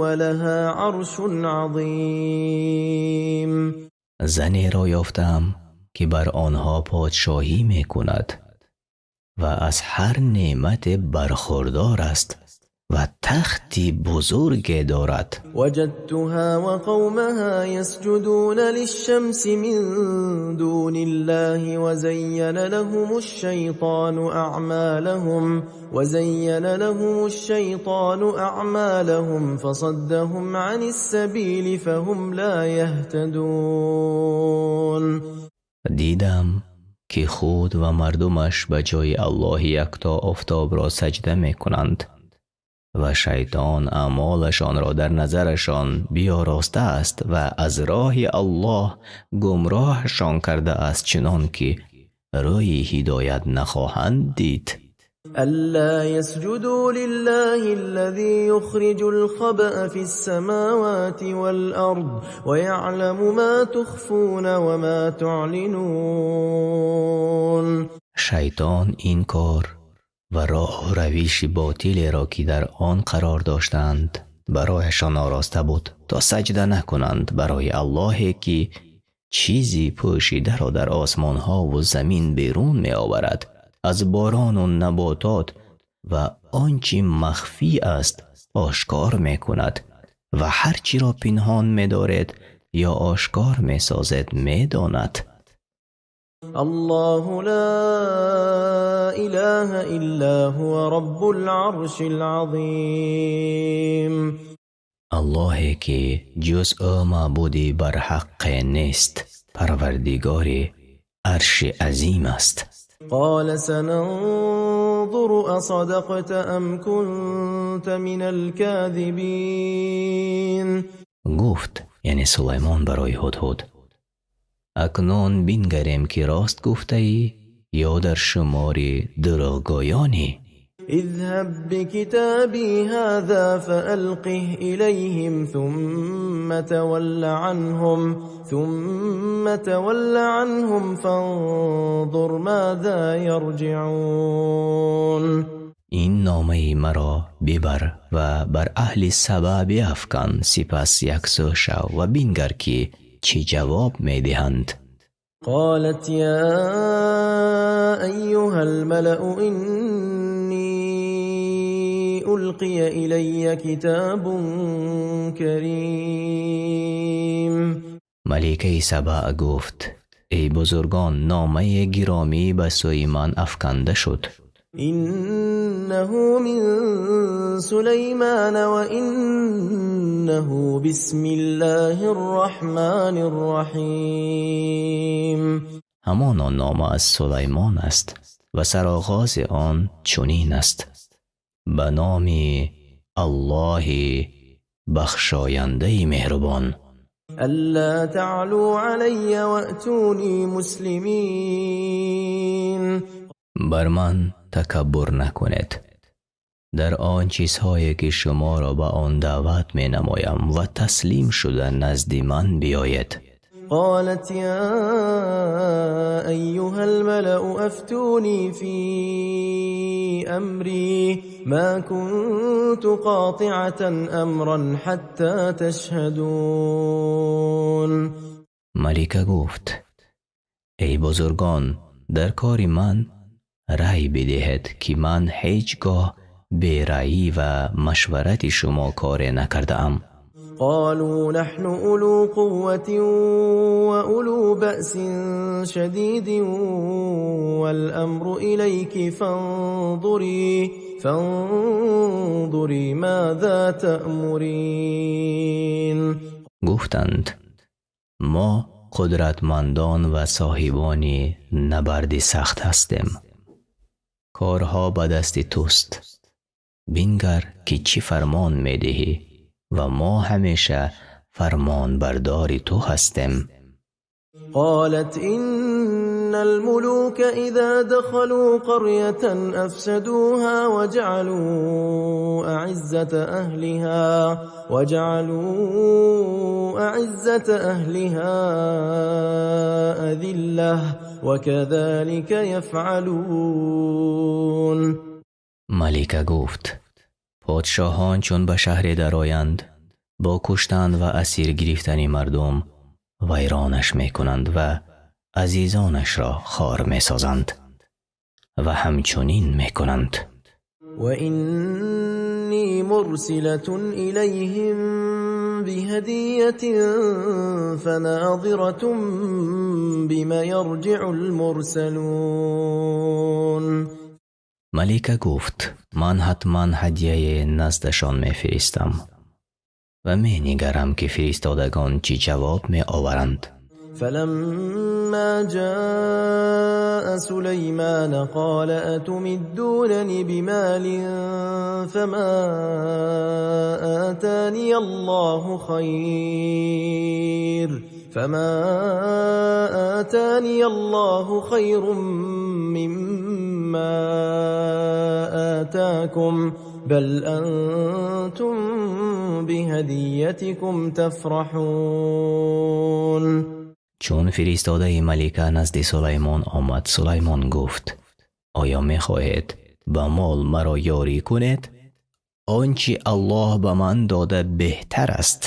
ولها عرش عظيم. Занеро ёфтаам, ки бар онҳо подшоҳӣ мекунад ва аз ҳар неъмате бархурдор аст ва тахти бузурге дорад. وجدتها وقومها يسجدون للشمس من دون الله وزين لهم الشيطان أعمالهم فصدهم عن السبيل فهم لا يهتدون. Дидам, ки худ ва мардумаш ба ҷои Аллоҳи якто офтобро саҷда мекунанд ва шайтон аъмолашонро дар назарашон биёростааст ва аз роҳи Аллоҳ гумроҳашон кардааст, чунон ки рӯи ҳидоят нахоҳанд дид. ألا يسجدوا لله الذي يخرج الخبأ في السماوات والأرض ويعلم ما تخفون وما تعلنون. Шайтон ин кор ва роҳу равиши ботилеро, ки дар он қарор доштанд, барояшон ороста буд, то саҷда накунанд барои Аллоҳе, ки чизи пӯшидаро дар осмонҳову замин берун меоварад аз борону наботот ва он чи махфӣ аст ошкор мекунад ва ҳар чиро пинҳон медоред ё ошкор месозед медонад. الله لا إله إلا هو رب العرش العظيم. Аллоҳе, ки ҷуз ӯ маъбуди барҳаққе нест, Парвардигори Арши азим аст. قال سننظر أصدقت أم كنت من الكاذبين. Гуфт, яъне Сулаймон барои Ҳудҳуд: акнун бингарем, ки рост гуфтаӣ ё дар шумори дурӯғгӯёнӣ. اذهب بكتابي هذا فألقه إليهم ثم تول عنهم فانظر ماذا يرجعون. Ин номаи маро бибар ва бар аҳли Саба биафкан, сипас яксӯ шав ва бингар, ки чӣ ҷавоб медиҳанд. قالت يا أيها الملأ إني ألقي إلي كتاب كريم. Маликаи Саба гуфт: эй бузургон, номаи гиромӣ ба сӯи ман афканда шуд. إنه من سليمان وإنه بسم الله الرحمن الرحيم. Ҳамон он нома аз Сулаймон аст ва сароғози он чунин аст: ба номи Аллоҳи бахшояндаи меҳрубон. ألا تعلوا علي وأتوني مسلمين. Бар ман такаббур накунед, Дар он чизҳое ки шуморо ба он даъват менамоям ва таслим шуда назди ман биёед. قالت يا أيها الملأ أفتوني في أمري ما كنت قاطعة أمرا حتى تشهدون. Малика гуфт: эй бузургон, дар кори ман рай бидиҳед, ки ман ҳеҷ гоҳ бераъӣ ва машварати шумо коре накардаам. قالوا نحن أولو قوة وأولو بأس شديد والأمر إليك فانظري ماذا تأمرين. Гуфтанд: мо қудратмандон ва соҳибони набарди сахт ҳастем, корҳо ба дасти туст, бингар ки чӣ фармон медиҳӣ ва мо ҳамеша фармонбардори ту ҳастем. قالت إن الملوك إذا دخلوا قرية أفسدوها وجعلوا أعزة أهلها أذلة وكذلك يفعلون. Малика гуфт: подшоҳон чун ба шаҳре дароянд, бо куштан ва асир гирифтани мардум вайронаш мекунанд ва азизонашро хор месозанд ва ҳамчунин мекунанд. وإني مرسلة إليهم بهدية فناظرة بم يرجع المرسلون. Малика гуфт: ман ҳатман ҳадияе наздашон мефиристам ва менигарам, ки фиристодагон чӣ ҷавоб меоваранд. فلما جاء سليمان قال أتمدونن بمال فما آتاني الله خير مما آتاكم بل أنتم بهديتكم تفرحون. Чун фиристодаи малика назди Сулаймон омад, Сулаймон гуфт: оё мехоҳед ба мол маро ёрӣ кунед? Он чи Аллоҳ ба ман дода беҳтар аст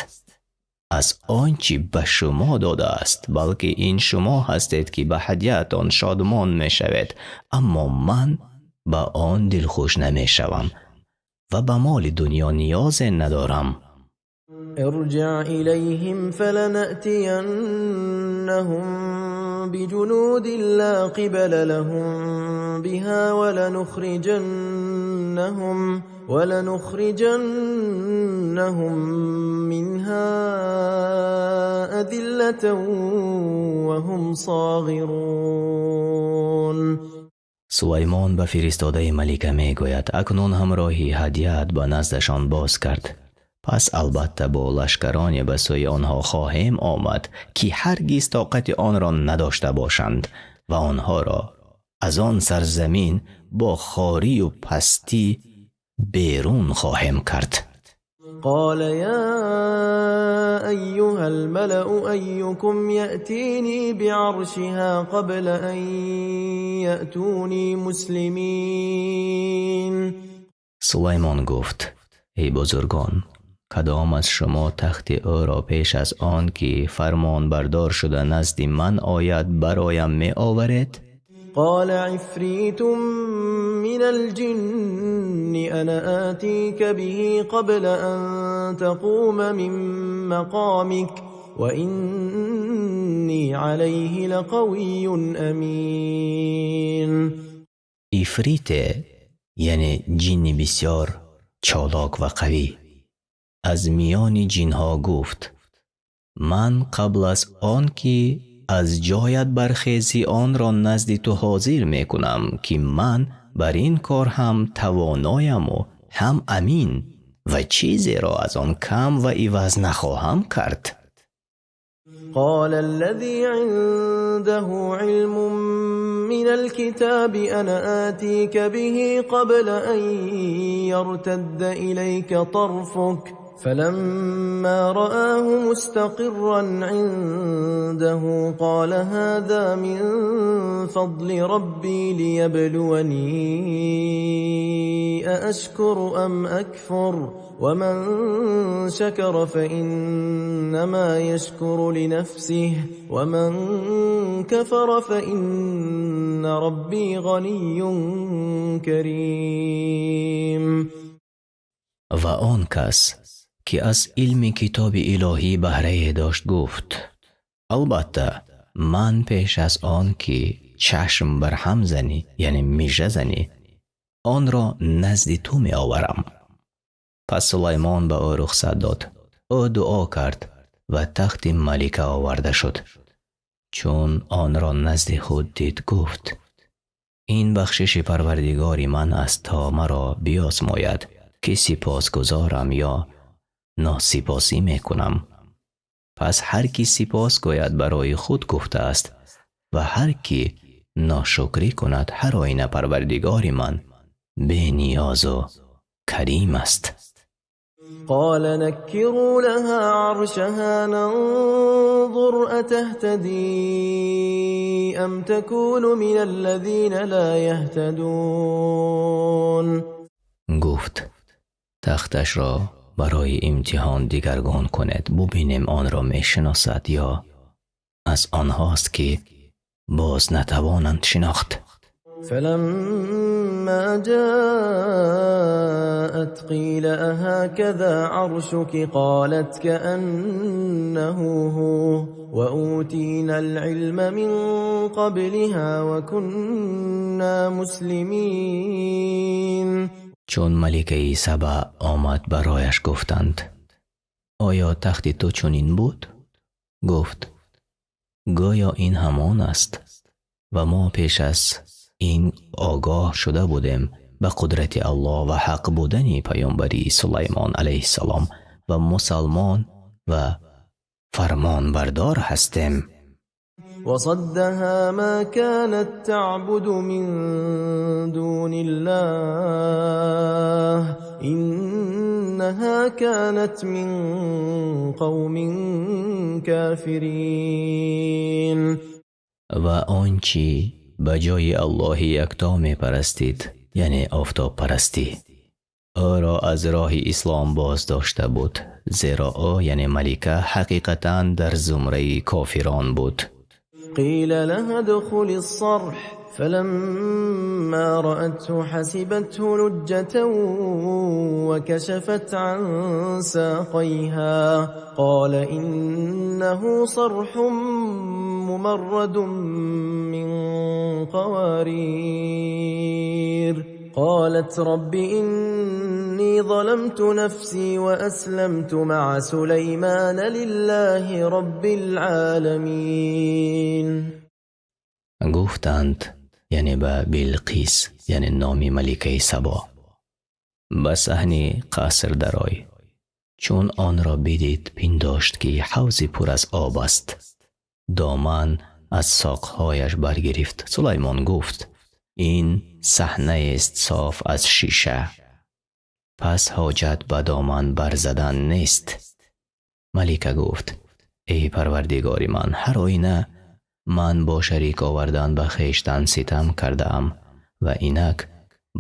аз он чи ба шумо додааст, балки ин шумо ҳастед, ки ба ҳадияатон шодмон мешавед, аммо ман ба он дилхуш намешавам ва ба моли дунё ниёзе надорам. ارجع إليهم فلنأتينهم بجنود لا قبل لهم بها ولنخرجنهم منها أذلة وهم صاغرون. Сулаймон ба фиристодаи малика мегӯяд: акнун ҳамроҳи ҳадияат ба наздашон боз кард, пас албатта бо лашкароне ба сӯи онҳо хоҳем омад, ки ҳаргиз тоқати онро надошта бошанд ва онҳоро аз он сарзамин бо хорию пастӣ берун хоҳем кард. قال يا أيها الملأ أيكم يأتيني بعرشها قبل أن يأتوني مسلمين. Сулаймон гуфт: эй бузургон, кадом аз шумо тахти ӯро пеш аз он ки фармонбардор шуда назди ман ояд, бароям меоваред? قال عفريت من الجن أنا آتيك به قبل أن تقوم من مقامك وإني عليه لقوي أمين. Ифрите, яъне ҷинни бисёр чолок ва қавӣ аз миёни ҷинҳо, гуфт: ман қабл аз он ки аз ҷоят бархезӣ, онро назди ту ҳозир мекунам, ки ман бар ин кор ҳам тавонояму ҳам амин ва чизеро аз он кам ва иваз нахоҳам кард. قال الذي عنده علم من الكتاب أنا آتيك به قبل أن يرتد إليك طرفك فلما رآه مستقرا عنده قال هذا من فضل ربي ليبلوني أأشكر أم أكفر ومن شكر فإنما يشكر لنفسه ومن كفر فإن ربي غني كريم. Ва он кас, ки аз илми китоби илоҳӣ баҳрае дошт, гуфт: «Албатта, ман пеш аз он ки чашм бар ҳам занӣ, яъне мижа занӣ, онро назди ту меоварам». Пас Сулаймон ба ӯ рухсат дод. Ӯ дуо кард ва тахти малика оварда шуд. Чун онро назди худ дид, гуфт: «Ин бахшиши Парвардигори ман аст, то маро биозмояд, ки сипосгузорам ё носипосӣ мекунам. Пас ҳар ки сипос гӯяд, барои худ гуфтааст, ва ҳар ки ношукрӣ кунад, ҳар оина Парвардигори ман бениёзу карим аст». قال نكروا لها عرشها ننظر أتهتدي أم تكون من الذين لا يهتدون. Гуфт: «Тахташро барои имтиҳон дигаргун кунед, бубинем, онро мешиносад ё аз онҳост, ки боз натавонанд шинохт». فلما جاءت قيل أهكذا عرشك؟ قالت كأنه هو وأوتينا العلم من قبلها وكنا مسلمين. Чун маликаи Саба омад, барояш гуфтанд: «Оё тахти ту чунин буд?» Гуфт: «Гӯё ин ҳамон аст, ва мо пеш аз ин огоҳ шуда будем ба қудрати Аллоҳ ва ҳақ будани паёмбарии Сулаймон алайҳиссалом ва мусалмон ва фармонбардор ҳастем». وصدها ما كانت تعبد من دون الله إنها كانت من قوم كافرين. Ва он чӣ ба ҷои Аллоҳи якто мепарастид, яъне офтобпарастӣ, ӯро аз роҳи ислом боз дошта буд, зеро ӯ, яъне малика, ҳақиқатан дар зумраи кофирон буд. قيل لها ادخلي الصرح فلما رأته حسبته لجة وكشفت عن ساقيها قال إنه صرح ممرد من قوارير قالت رب إني ظلمت نفسي وأسلمت مع سليمان لله رب العالمين. Гуфтанд, яъне ба Билқис, яъне номи маликаи Сабо: «Ба саҳни қаср дарой». Чун онро бидид, пиндошт, ки ҳавзи пур аз об аст, доман аз соқҳояш баргирифт. Сулаймон гуфт: «Ин саҳнаест соф аз шиша, пас ҳоҷат ба доман барзадан нест». Малика гуфт: «Эй Парвардигори ман, ҳар оина ман бо шарик овардан ба хештан ситам кардаам ва инак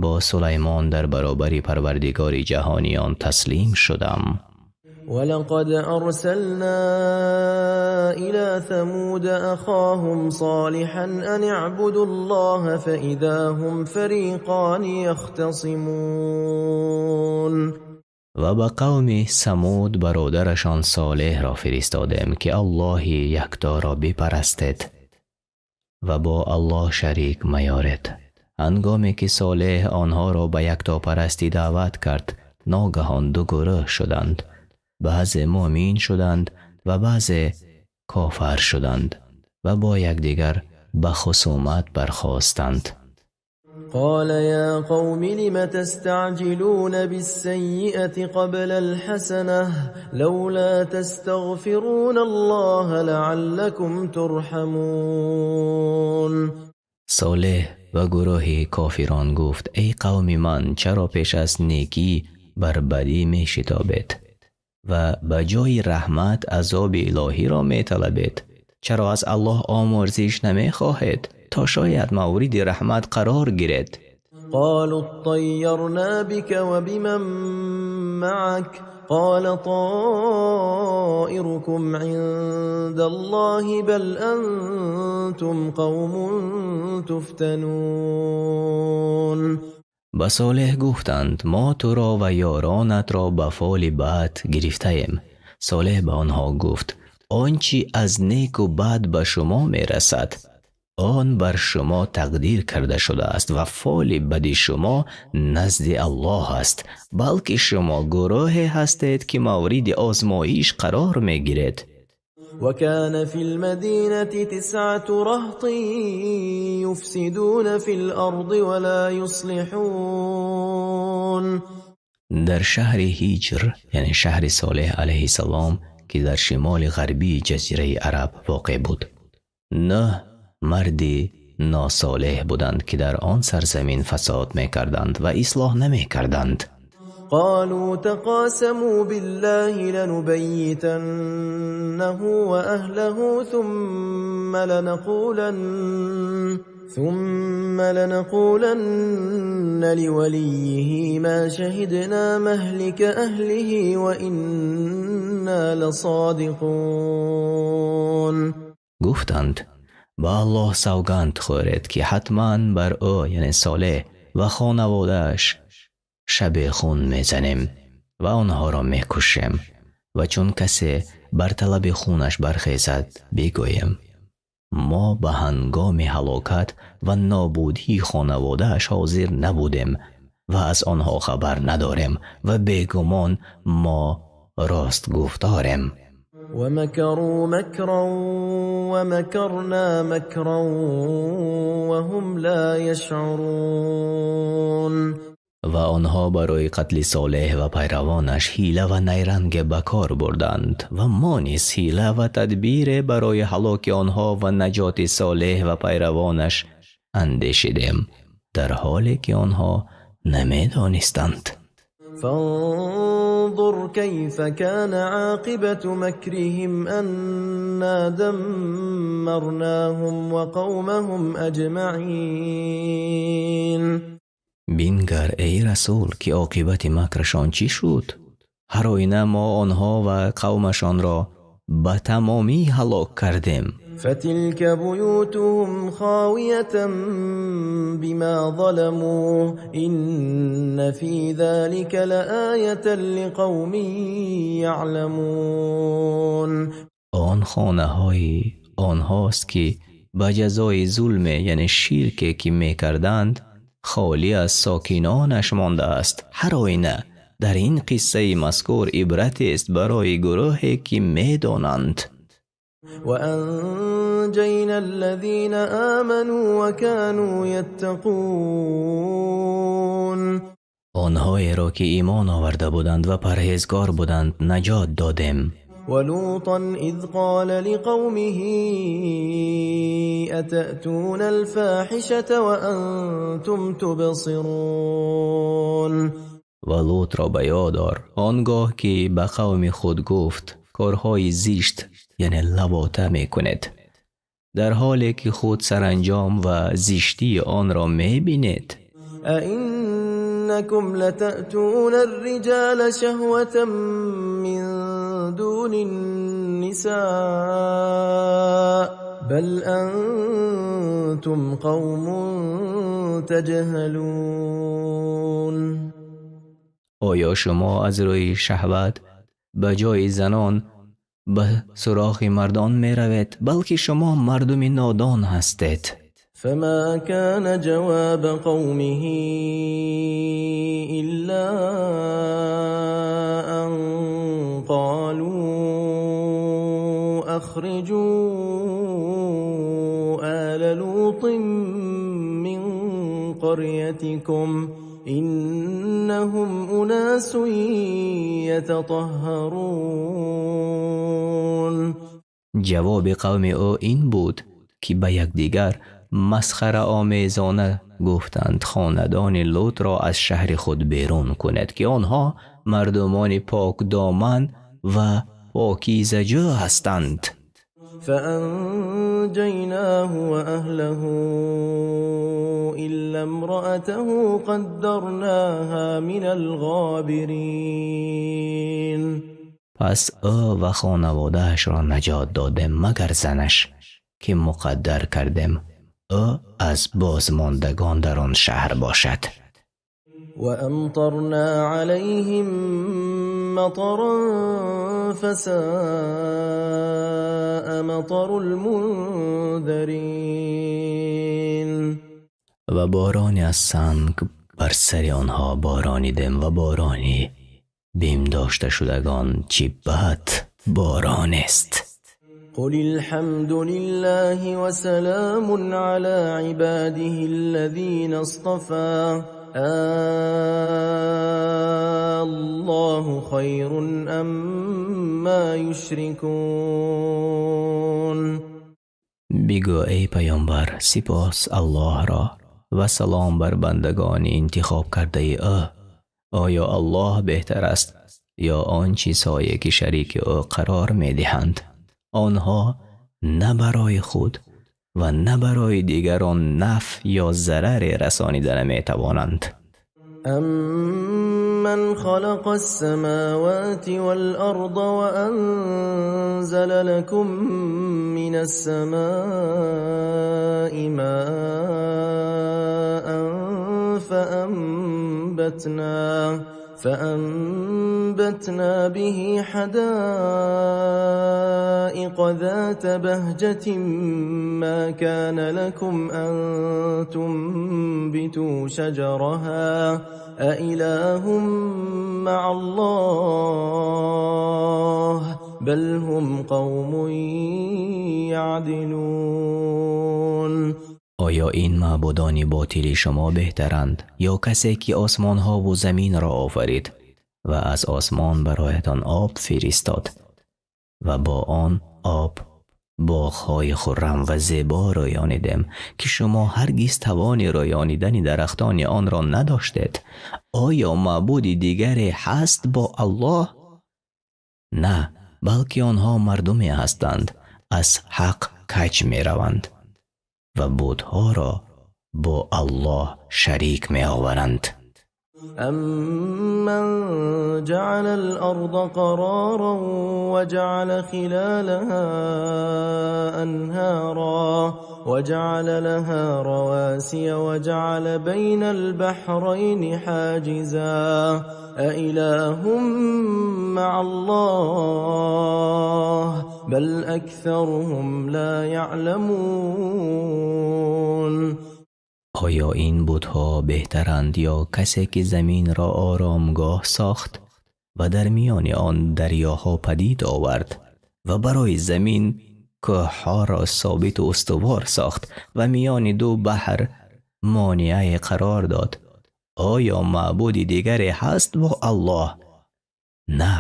бо Сулаймон дар баробари Парвардигори ҷаҳониён таслим шудам». ولقد أرسلنا إلى ثمود أخاهم صالحا أن اعبدوا الله فإذا هم فريقان يختصمون. Ва ба қавми Самуд бародарашон Солеҳро фиристодем, ки Аллоҳи якторо бипарастед ва бо Аллоҳ шарик маёред. Ҳангоме ки Солеҳ онҳоро ба яктопарастӣ даъват кард, ногаҳон ду гурӯҳ шуданд: баъзе муъмин шуданд ва баъзе кофар шуданд ва бо якдигар ба хусумат бархостанд. قال يا قوم لم تستعجلون بالسيئة قبل الحسنة لولا تستغفرون الله لعلكم ترحمون. Солеҳ ба гурӯҳи кофирон гуфт: эй қавми ман, чаро пеш аз некӣ бар бадӣ мешитобед ва ба ҷои раҳмат азоби илоҳиро металабед? Чаро аз Аллоҳ омурзиш намехоҳед, то шояд мавриди раҳмат қарор гиред? قالوا اطيرنا بك وبمن معك قال طائركم عند الله بل أنتم قوم تفتنون. Ба Солеҳ гуфтанд: мо туро ва ёронатро ба фоли бад гирифтаем. Солеҳ ба онҳо гуфт: он чи аз неку бад ба шумо мерасад, он бар шумо тақдир карда шудааст ва фоли бади шумо назди Аллоҳ аст, балки шумо гурӯҳе ҳастед, ки мавриди озмоиш қарор мегиред. وكان في المدينة تسعة رهط يفسدون في الأرض ولا يصلحون. Дар шаҳри Ҳиҷр, яъне шаҳри Солеҳ алайҳиссалом, ки дар шимоли ғарбии ҷазираи Араб воқеъ буд, нӯҳ марди носолеҳ буданд, ки дар он сарзамин фасод мекарданд ва ислоҳ намекарданд. قالوا تقاسموا بالله لنبيتنه وأهله ثم لنقولن لوليه ما شهدنا مهلك أهله وإنا لصادقون. Гуфтанд: ба Аллоҳ савганд хӯред, ки ҳатман бар ӯ, яъне Солеҳ, ва хонаводааш шабехун мезанем ва онҳоро мекушем ва чун касе бар талаби хунаш бархезад, бигӯем: мо ба ҳангоми ҳалокат ва нобудии хонаводааш ҳозир набудем ва аз онҳо хабар надорем ва бегумон мо ростгуфторем. ومكروا مكرا ومكرنا مكرا وهم لا يشعرون. Ва онҳо барои қатли Солеҳ ва пайравонаш ҳила ва найранге ба кор бурданд ва мо низ ҳила ва тадбире барои ҳалоки онҳо ва наҷоти Солеҳ ва пайравонаш андешидем, дар ҳоле ки онҳо намедонистанд. فانظر كيف كان عاقبة مكرهم أنا دمرناهم وقومهم أجمعين. Бингар, эй расул, ки оқибати макрашон чӣ шуд. Ҳар оина мо онҳо ва қавмашонро ба тамомӣ ҳалок кардем. فتلك بيوتهم خاوية بما ظلموا إن في ذلك لآية لقوم يعلمون. Он хонаҳои онҳост, ки ба ҷазои зулме, яъне ширке, ки мекарданд, холӣ аз сокинонаш мондааст. Ҳар оина дар ин қиссаи мазкур ибратест барои гурӯҳе, ки медонанд. وأنجينا الذين آمنوا وكانوا يتقون. Онҳоеро, ки имон оварда буданд ва парҳезгор буданд, наҷот додем. ولوطا إذ قال لقومه أتأتون الفاحشة وأنتم تبصرون. Ва Лутро ба ёд ор, он гоҳ ки ба қавми худ гуфт: корҳои зишт, яъне лавота, мекунед, дар ҳоле ки худ саранҷом ва зиштии онро мебинед. أئنكم لتأتون الرجال شهوة من دون النساء بل أنتم قوم تجهلون. Оё шумо аз рӯи шаҳват ба ҷои занон ба суроғи мардон меравед? Балки шумо мардуми нодон ҳастед. فما كان جواب قومه إلا أن قالوا أخرجوا آل لوط من قريتكم إنهم أناس يتطهرون. Ҷавоби қавми ӯ ин буд, ки ба якдигар Масхараомезона гуфтанд: хонадони Лутро аз шаҳри худ берун кунед, ки онҳо мардумони покдоман ва покизаҷӯ ҳастанд. فأنجيناه وأهله إلا امرأته قدرناها من الغابرين. Пас ӯ ва хонаводаашро наҷот додем, магар занаш, ки муқаддар кардем ӯ аз бозмондагон дар он шаҳр бошад. وأمطرنا عليهم مطرا فساء مطر المنذرين. Ва бороне аз санг бар сари онҳо боронидем, ва борони бимдошташудагон чӣ бад боронест. قل الحمد لله وسلام على عباده الذين اصطفى الله خير أما يشركون. Бигӯ, эй паёмбар: сипос Аллоҳро ва салом бар бандагони интихоб кардаи ӯ. Оё Аллоҳ беҳтар аст ё он чизҳое, ки шарики ӯ қарор медиҳанд? Онҳо на барои худ ва на барои дигарон нафъ ё зараре расонида наметавонанд. أمن خلق السماوات والأرض وأنزل لكم من السماء ماء فأنبتنا به حدائق ذات بهجة ما كان لكم أن تنبتوا شجرها أإله مع الله بل هم قوم يعدلون. Оё ин маъбудони ботили шумо беҳтаранд ё касе, ки осмонҳову заминро офарид ва аз осмон бароятон об фиристод ва бо он об боғҳои хуррам ва зебо рӯёнидем, ки шумо ҳаргиз тавони рӯёнидани дарахтони онро надоштед? Оё маъбуди дигаре ҳаст бо Аллоҳ? На, балки онҳо мардуме ҳастанд, аз ҳақ каҷ мераванд ва бутҳоро бо Аллоҳ шарик меоваранд. أمن جعل الأرض قرارا وجعل خلالها أنهارا وجعل لها رواسي وجعل بين البحرين حاجزا أإله مع الله بل أكثرهم لا يعلمون. Оё ин бутҳо беҳтаранд ё касе, ки заминро оромгоҳ сохт ва дар миёни он дарёҳо падид овард ва барои замин кӯҳҳоро собиту устувор сохт ва миёни ду баҳр монеае қарор дод? Оё маъбуди дигаре ҳаст бо Аллоҳ? На,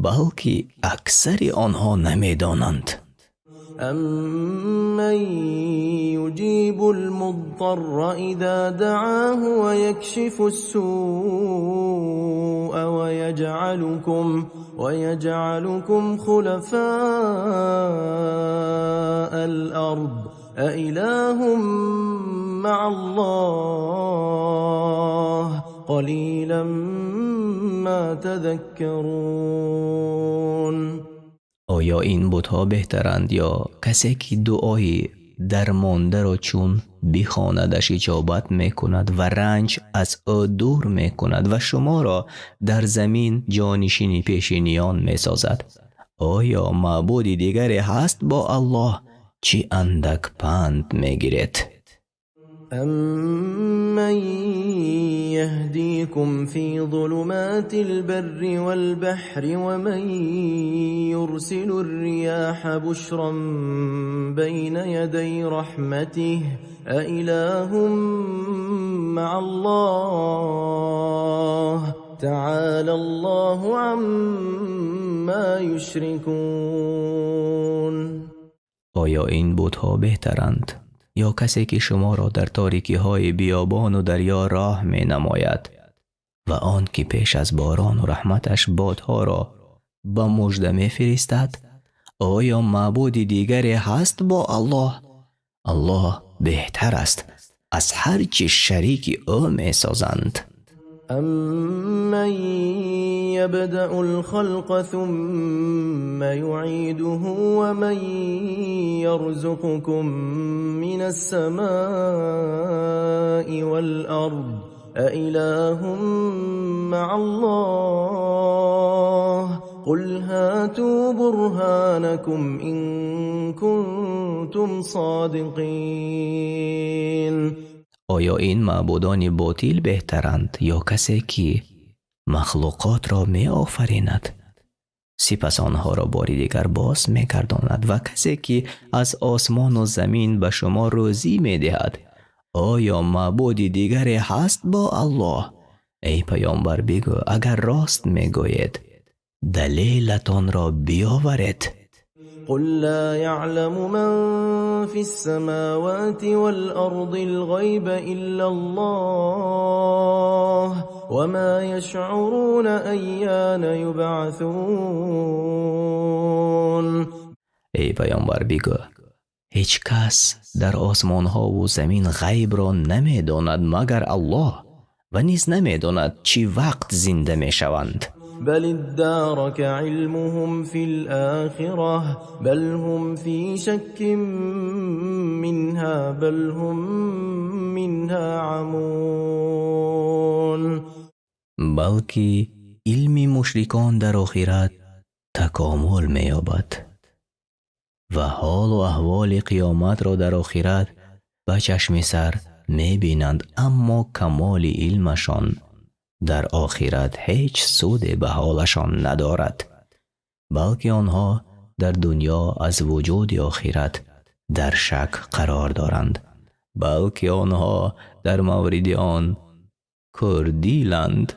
балки аксари онҳо намедонанд. أمن يجيب المضطر إذا دعاه ويكشف السوء ويجعلكم خلفاء الأرض أإله مع الله قليلا ما تذكرون. Оё ин бутҳо беҳтаранд ё касе, ки дуои дармондаро чун бихонадаш иҷобат мекунад ва ранҷ аз ӯ дур мекунад ва шуморо дар замин ҷонишини пешиниён месозад? Оё маъбуди дигаре ҳаст бо Аллоҳ? Чӣ андак панд мегиред. أمن يهديكم في ظلمات البر والبحر ومن يرسل الرياح بشرا بين يدي رحمته أإله مع الله تعالى الله عما يشركون. Оё ин бутҳо беҳтаранд? Ё касе ки шуморо дар торикиҳои биёбону дарё роҳ менамояд, ва он ки пеш аз борону раҳматаш бодҳоро ба мужда мефиристад? Оё маъбуди дигаре ҳаст бо Аллоҳ? Аллоҳ беҳтар аст аз ҳар чи шарики ӯ месозанд. أمن يبدأ الخلق ثم يعيده ومن يرزقكم من السماء والأرض أإله مع الله قل هاتوا برهانكم إن كنتم صادقين. Оё ин маъбудони ботил беҳтаранд ё касе ки махлуқотро меофаринад, сипас онҳоро бори дигар боз мегардонад, ва касе ки аз осмону замин ба шумо рӯзӣ медиҳад? Оё маъбуди дигаре ҳаст бо Аллоҳ? Эй паёмбар, бигӯ: агар рост мегӯед, далелатонро биёваред. قل لا يعلم من في السماوات والأرض الغيب إلا الله وما يشعرون أيان يبعثون. Эй паёмбар, бигӯ: ҳеҷ кас дар осмонҳову замин ғайбро намедонад, магар Аллоҳ, ва низ намедонад, чӣ вақт зинда мешаванд. بل ادارك علمهم في الآخرة بل هم في شك منها بل هم منها عمون. Балки илми мушрикон дар охират такомул меёбад ва ҳолу аҳволи қиёматро дар охират ба чашми сар мебинанд, аммо камоли илмашон дар охират ҳеҷ суде ба ҳолашон надорад, балки онҳо дар дунё аз вуҷуди охират дар шак қарор доранд, балки онҳо дар мавриди он кӯрдиланд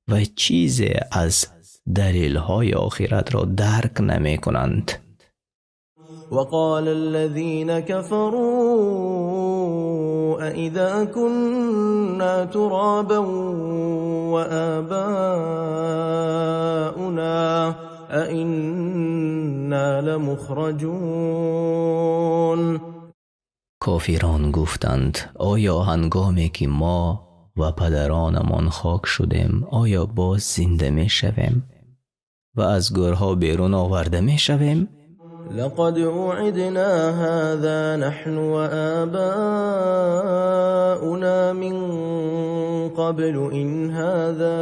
ва чизе аз далелҳои охиратро дарк намекунанд. وقال الذين كفروا أإذا كنا ترابا وآباؤنا أإنا لمخرجون. Кофирон гуфтанд: оё ҳангоме ки мо ва падаронамон хок шудем, оё боз зинда мешавем ва аз гӯрҳо берун оварда мешавем? لقد وعدنا هذا نحن وآباؤنا من قبل إن هذا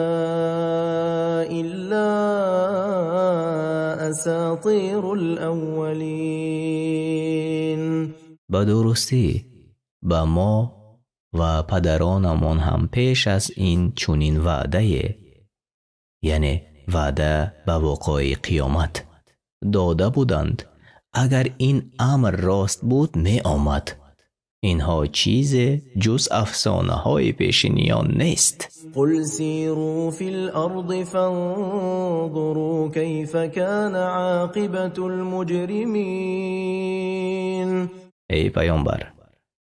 إلا أساطير الأولين. Ба дурустӣ ба мо ва падаронамон ҳам пеш аз ин чунин ваъдае, яъне ваъда ба вуқӯи қиёмат, дода буданд. Агар ин амр рост буд, меомад. Инҳо чизе ҷуз афсонаҳои пешиниён нест. قل سيروا في الأرض فانظروا كيف كان عاقبة المجرمين. Эй паёмбар,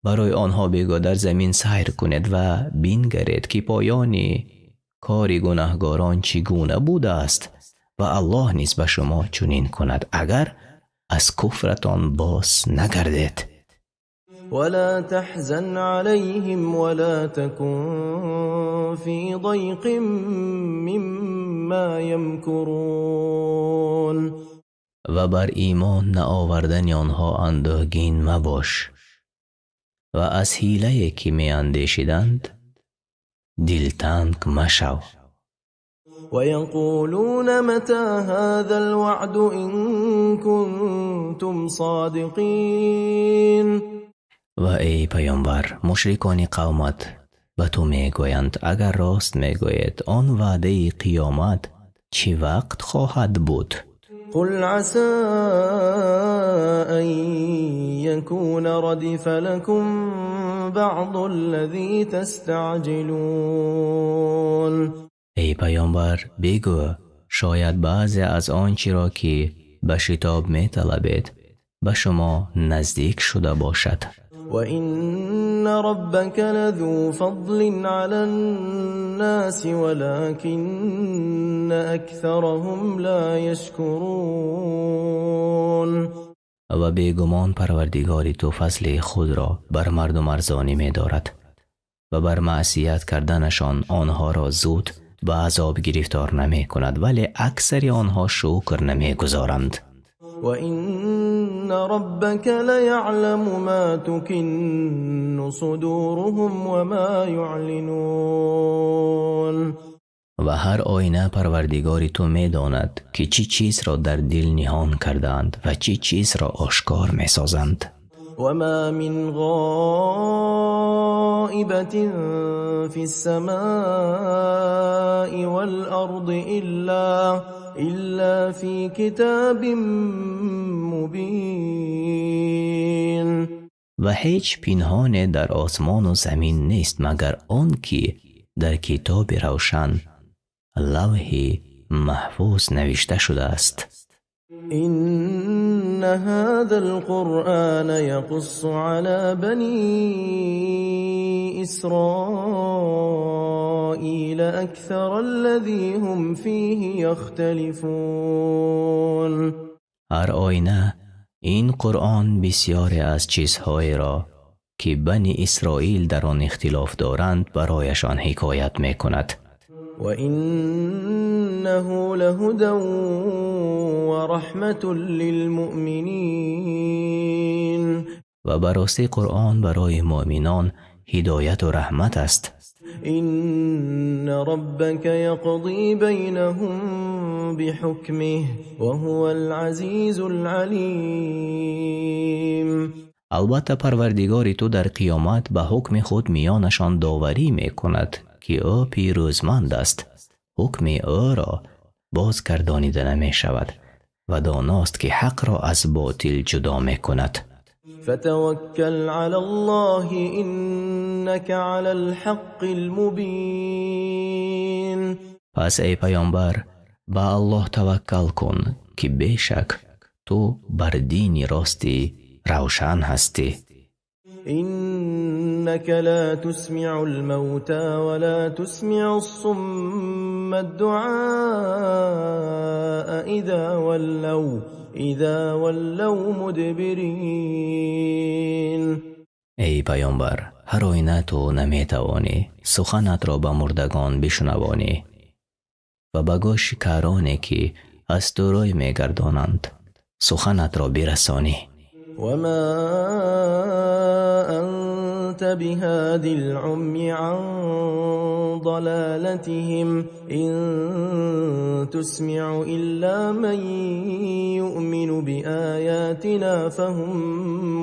барои онҳо бигӯ: дар замин сайр кунед ва бингаред, ки поёни кори гунаҳгорон чӣ гуна будааст, ва Аллоҳ низ ба шумо чунин кунад, агар аз куфратон боз нагардед. ولا تحزن عليهم ولا تكن في ضيق مما يمكرون. Ва бар имон наовардани онҳо андӯҳгин мабош ва аз ҳилае ки меандешиданд, дилтанг машав. ويقولون متى هذا الوعد إن كنتم صادقين. Ва эй паёмбар, мушрикони қавмат ба ту мегӯянд: агар рост мегӯед, он ваъдаи қиёмат чӣ вақт хоҳад буд? قل عسى أن يكون ردف لكم بعض الذي تستعجلون. Эй паёмбар, бигӯ: шояд баъзе аз он чиро ки ба шитоб металабед, ба шумо наздик шуда бошад. وإن ربك لذو فضل على الناس ولكن أكثرهم لا يشكرون. Ва бегумон Парвардигори ту фазли худро бар мардум арзонӣ медорад ва бар маъсият карданашон онҳоро зуд ба азоб гирифтор намекунад, вале аксари онҳо шукр намегузоранд. وإن ربك ليعلم ما تكن صدورهم وما يعلنون. Ва ҳар оина Парвардигори ту медонад, ки чӣ чизро дар дил ниҳон кардаанд ва чӣ чизро ошкор месозанд. وما من غائبة في السماء والأرض إلا في كتاب مبين. Ва ҳеҷ пинҳоне дар осмону замин нест, магар он ки дар китоби равшан, Лавҳи Маҳфуз, навишта шудааст. إن هذا القرآن يقص على بني إسرائيل أكثر الذي هم فيه يختلفون. Ҳар оина ин Қуръон бисёре аз чизҳоеро, ки Бани Исроил дар он ихтилоф доранд, барояшон ҳикоят мекунад. وإنه لهدى ورحمة للمؤمنين. Ва ба ростӣ Қуръон барои муъминон ҳидояту раҳмат аст. إن ربك يقضي بينهم بحكمه وهو العزيز العليم. Албатта, Парвардигори ту дар қиёмат ба ҳукми худ миёнашон доварӣ мекунад, ки ӯ пирӯзманд аст, ҳукми ӯро бозгардонида намешавад, ва доност, ки ҳақро аз ботил ҷудо мекунад. فتوكل على الله إنك على الحق المبين. Пас, эй паёмбар, ба Аллоҳ таваккал кун, ки бешак ту бар дини рости равшан ҳастӣ. إنك لا تسمع الموتى ولا تسمع الصم الدعاء إذا ولوا مدبرين. Эй паёмбар, ҳар оина ту наметавонӣ суханатро ба мурдагон бишунавонӣ ва ба гӯши кароне, ки аз ту рӯй мегардонанд, суханатро бирасонӣ. وما أنت بهاد العمي عن ضلالتهم إن تسمع إلا من يؤمن بآياتنا فهم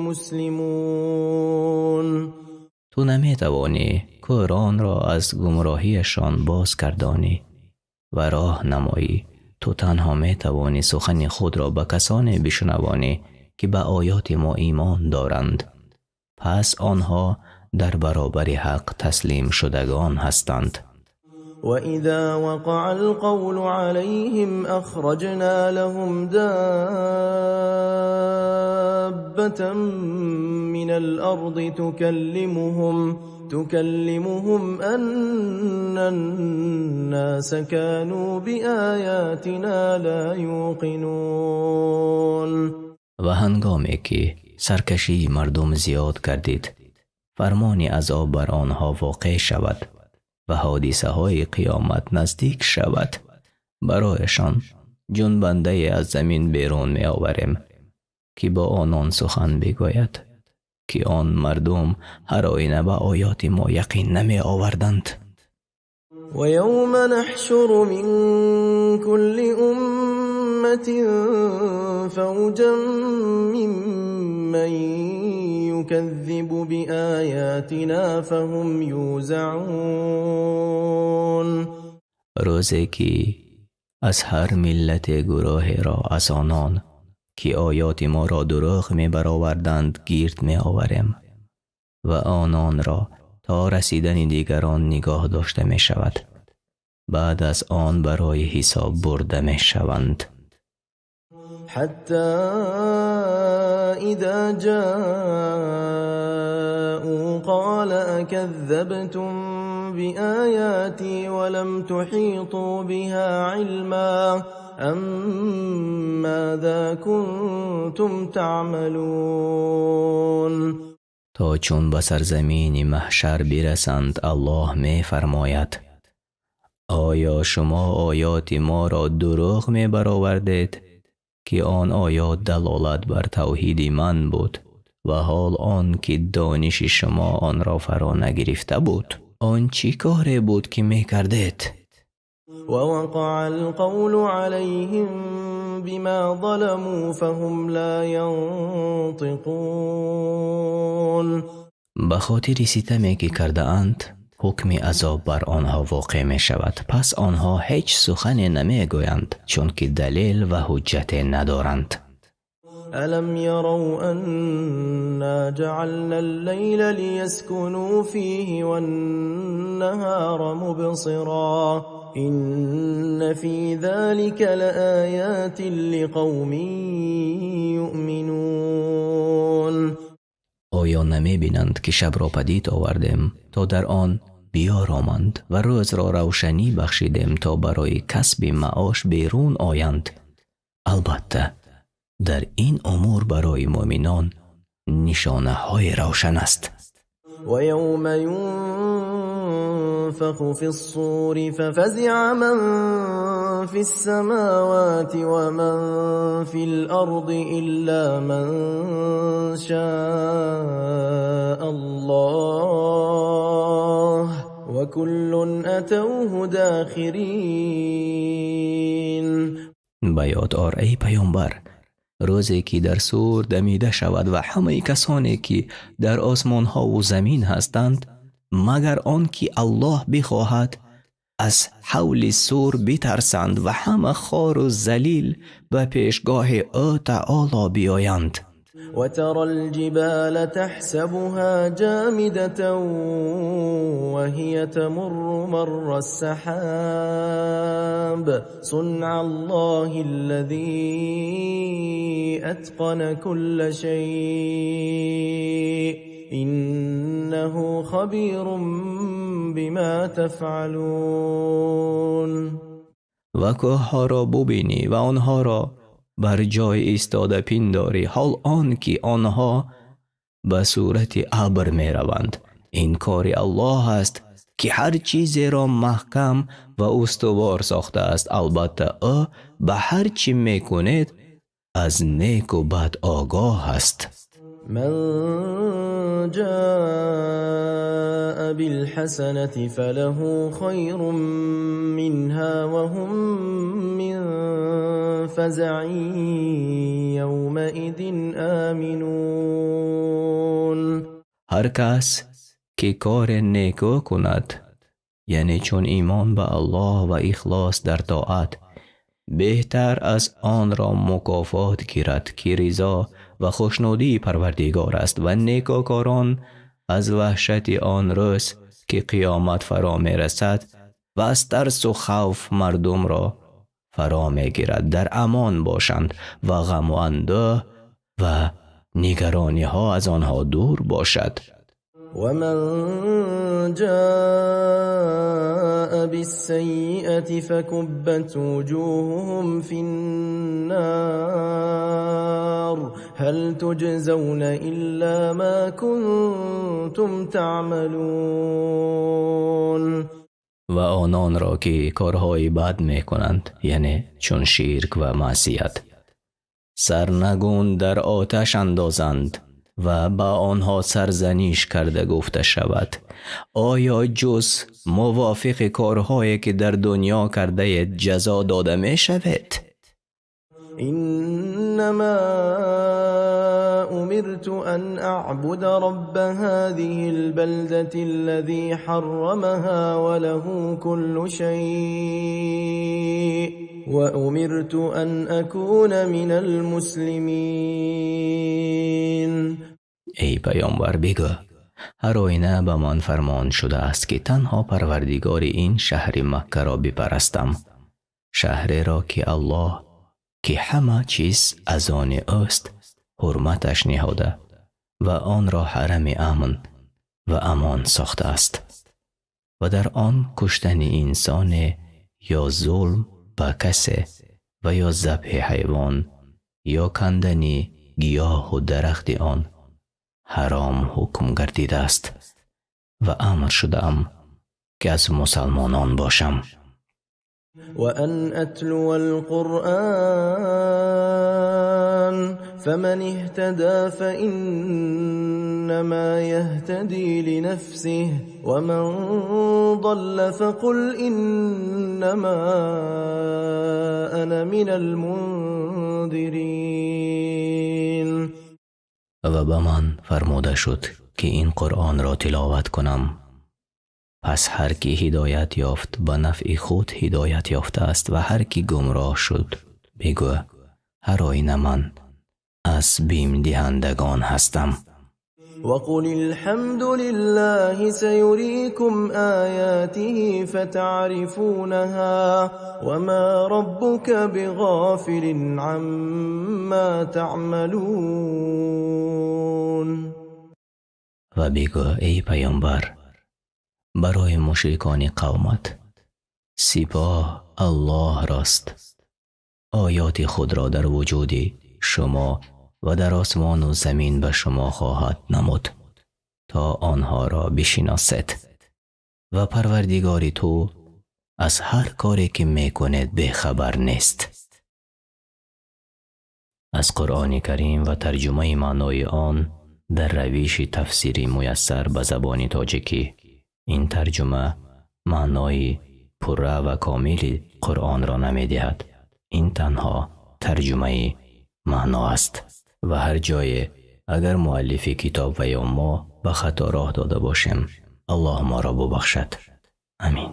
مسلمون. Ту наметавонӣ кӯронро аз гумроҳиашон бозгардонӣ ва роҳ намоӣ. Ту танҳо метавонӣ сухани худро ба касоне бишунавонӣ, ки ба оёти мо имон доранд, пас онҳо дар баробари ҳақ таслимшудагон ҳастанд. وإذا وقع القول عليهم أخرجنا لهم دابة من الأرض تكلمهم أن الناس كانوا بآياتنا لا يوقنون. Ва ҳангоме ки саркашии мардум зиёд гардид, фармони азоб бар онҳо воқеъ шавад ва ҳодисаҳои қиёмат наздик шавад, барояшон ҷунбандае аз замин берун меоварем, ки бо онон сухан бигӯяд, ки он мардум ҳар оина ба оёти мо яқин намеоварданд. ويوم نحشر من كل أمة فوجا ممن يكذب بآياتنا فهم يوزعون. Рӯзе ки аз ҳар миллате гурӯҳеро аз онон, ки оёти моро дурӯғ мебароварданд, гирд меоварем ва ононро то расидани дигарон нигоҳ дошта мешавад, баъд аз он барои ҳисоб бурда мешаванд. حتى إذا جاءوا قال أكذبتم بآياتي ولم تحيطوا بها علما أم ماذا كنتم تعملون. То чун ба сарзамини маҳшар бирасанд, Аллоҳ мефармояд: оё шумо оёти моро дурӯғ мебаровардед, ки он оёт далолат бар тавҳиди ман буд, ва ҳол он ки дониши шумо онро фаро нагирифта буд? Он чӣ коре буд, ки мекардед? ووقع القول عليهم بما ظلموا فهم لا ينطقون. Ба хотири ситаме, ки кардаанд, ҳукми азоб бар онҳо воқеъ мешавад, пас онҳо ҳеҷ сухане намегӯянд, чунки далел ва ҳуҷҷате надоранд. ألم يروا أنا جعلنا الليل ليسكنوا فيه والنهار مبصرا إن في ذلك لآيات لقوم يؤمنون. Оё намебинанд, ки шабро падид овардем, то дар он биёроманд, ва рӯзро равшанӣ бахшидем, то барои касби маош берун оянд? Албатта, дар ин умур барои муъминон нишонаҳои равшан аст. ويوم ينفخ في الصور ففزع من في السماوات ومن في الأرض إلا من شاء الله وكل أتوه داخرين. Ба ёд ор, эй паёмбар, рӯзе ки дар сур дамида шавад ва ҳамаи касоне, ки дар осмонҳову замин ҳастанд, магар он ки Аллоҳ бихоҳад, аз ҳавли сур битарсанд ва ҳама хору залил ба пешгоҳи ӯ таоло биёянд. وترى الجبال تحسبها جامدة وهي تمر مر السحاب صنع الله الذي أتقن كل شيء إنه خبير بما تفعلون. Ва кӯҳҳоро бубинӣ ва онҳоро бар ҷой истода пиндорӣ, ҳол он ки онҳо ба сурати абр мераванд. Ин кори Аллоҳ аст, ки ҳар чизеро маҳкам ва устувор сохтааст. Албатта, ӯ ба ҳар чӣ мекунед аз неку бад огоҳ аст. من جاء بالحسنة فله خير منها وهم من فزع يومئذ آمنون. Ҳар кас ки коре некӯ кунад, яъне чун имон ба Аллоҳ ва ихлос дар тоат, беҳтар аз онро мукофот гирад, ки ризо ва хушнудии Парвардигор аст, ва некӯкорон аз ваҳшати он рӯз, ки қиёмат фаро мерасад ва аз тарсу хавф мардумро фаро мегирад, дар амон бошанд ва ғаму андӯҳ ва нигарониҳо аз онҳо дур бошад. ومن جاء بالسيئة فكبت وجوههم في النار هل تجزون إلا ما كنتم تعملون. Ва ононро, ки корҳои бад мекунанд, яъне чун ширк ва маъсият, сарнагун дар оташ андозанд ва ба онҳо сарзаниш карда гуфта шавад: оё ҷуз мувофиқи корҳое, ки дар дунё кардаед, ҷазо дода мешавед? إنما أمرت أن أعبد رب هذه البلدة الذي حرمها وله كل شيء وأمرت أن أكون من المسلمين. Эй паёмбар, бигӯ: ҳар оина ба ман фармон шудааст, ки танҳо Парвардигори ин шаҳри Маккаро бипарастам, шаҳреро, ки Аллоҳ Ки ҳама чиз аз они ӯст, ҳурматаш ниҳода ва онро ҳарами амн ва амон сохтааст ва дар он куштани инсоне ё зулм ба касе ва ё забҳи ҳайвон ё кандани гиёҳу дарахти он ҳаром ҳукм гардидааст ва амр шудаам, ки аз мусалмонон бошам. وأن أتلو القرآن فمن اهتدى فإنما يهتدي لنفسه ومن ضل فقل إنما أنا من المنذرين. Ва ба ман фармуда шуд, ки ин Қуръонро тиловат кунам. Пас ҳар ки ҳидоят ёфт, ба нафъи худ ҳидоят ёфтааст ва ҳар ки гумроҳ шуд, бигӯ: ҳар оина ман аз бимдиҳандагон ҳастам. وقل الحمد لله سيريكم آياته فتعرفونها وما ربك بغافل عما تعملون. Ва бигӯ, эй паёмбар, барои мушрикони қавмат: сипоҳ Аллоҳрост, оёти худро дар вуҷуди шумо ва дар осмону замин ба шумо хоҳад намуд, то онҳоро бишиносед, ва Парвардигори ту аз ҳар коре ки мекунед бехабар нест. Аз Қуръони Карим ва тарҷумаи маънои он дар равиши тафсири муяссар ба забони тоҷикӣ. Ин тарҷума маънои пурра ва комили Қуръонро намедиҳад. Ин танҳо тарҷумаи маъно аст ва ҳар ҷое агар муаллифи китоб ва ё мо ба хато роҳ дода бошем, Аллоҳ моро бубахшад. Амин.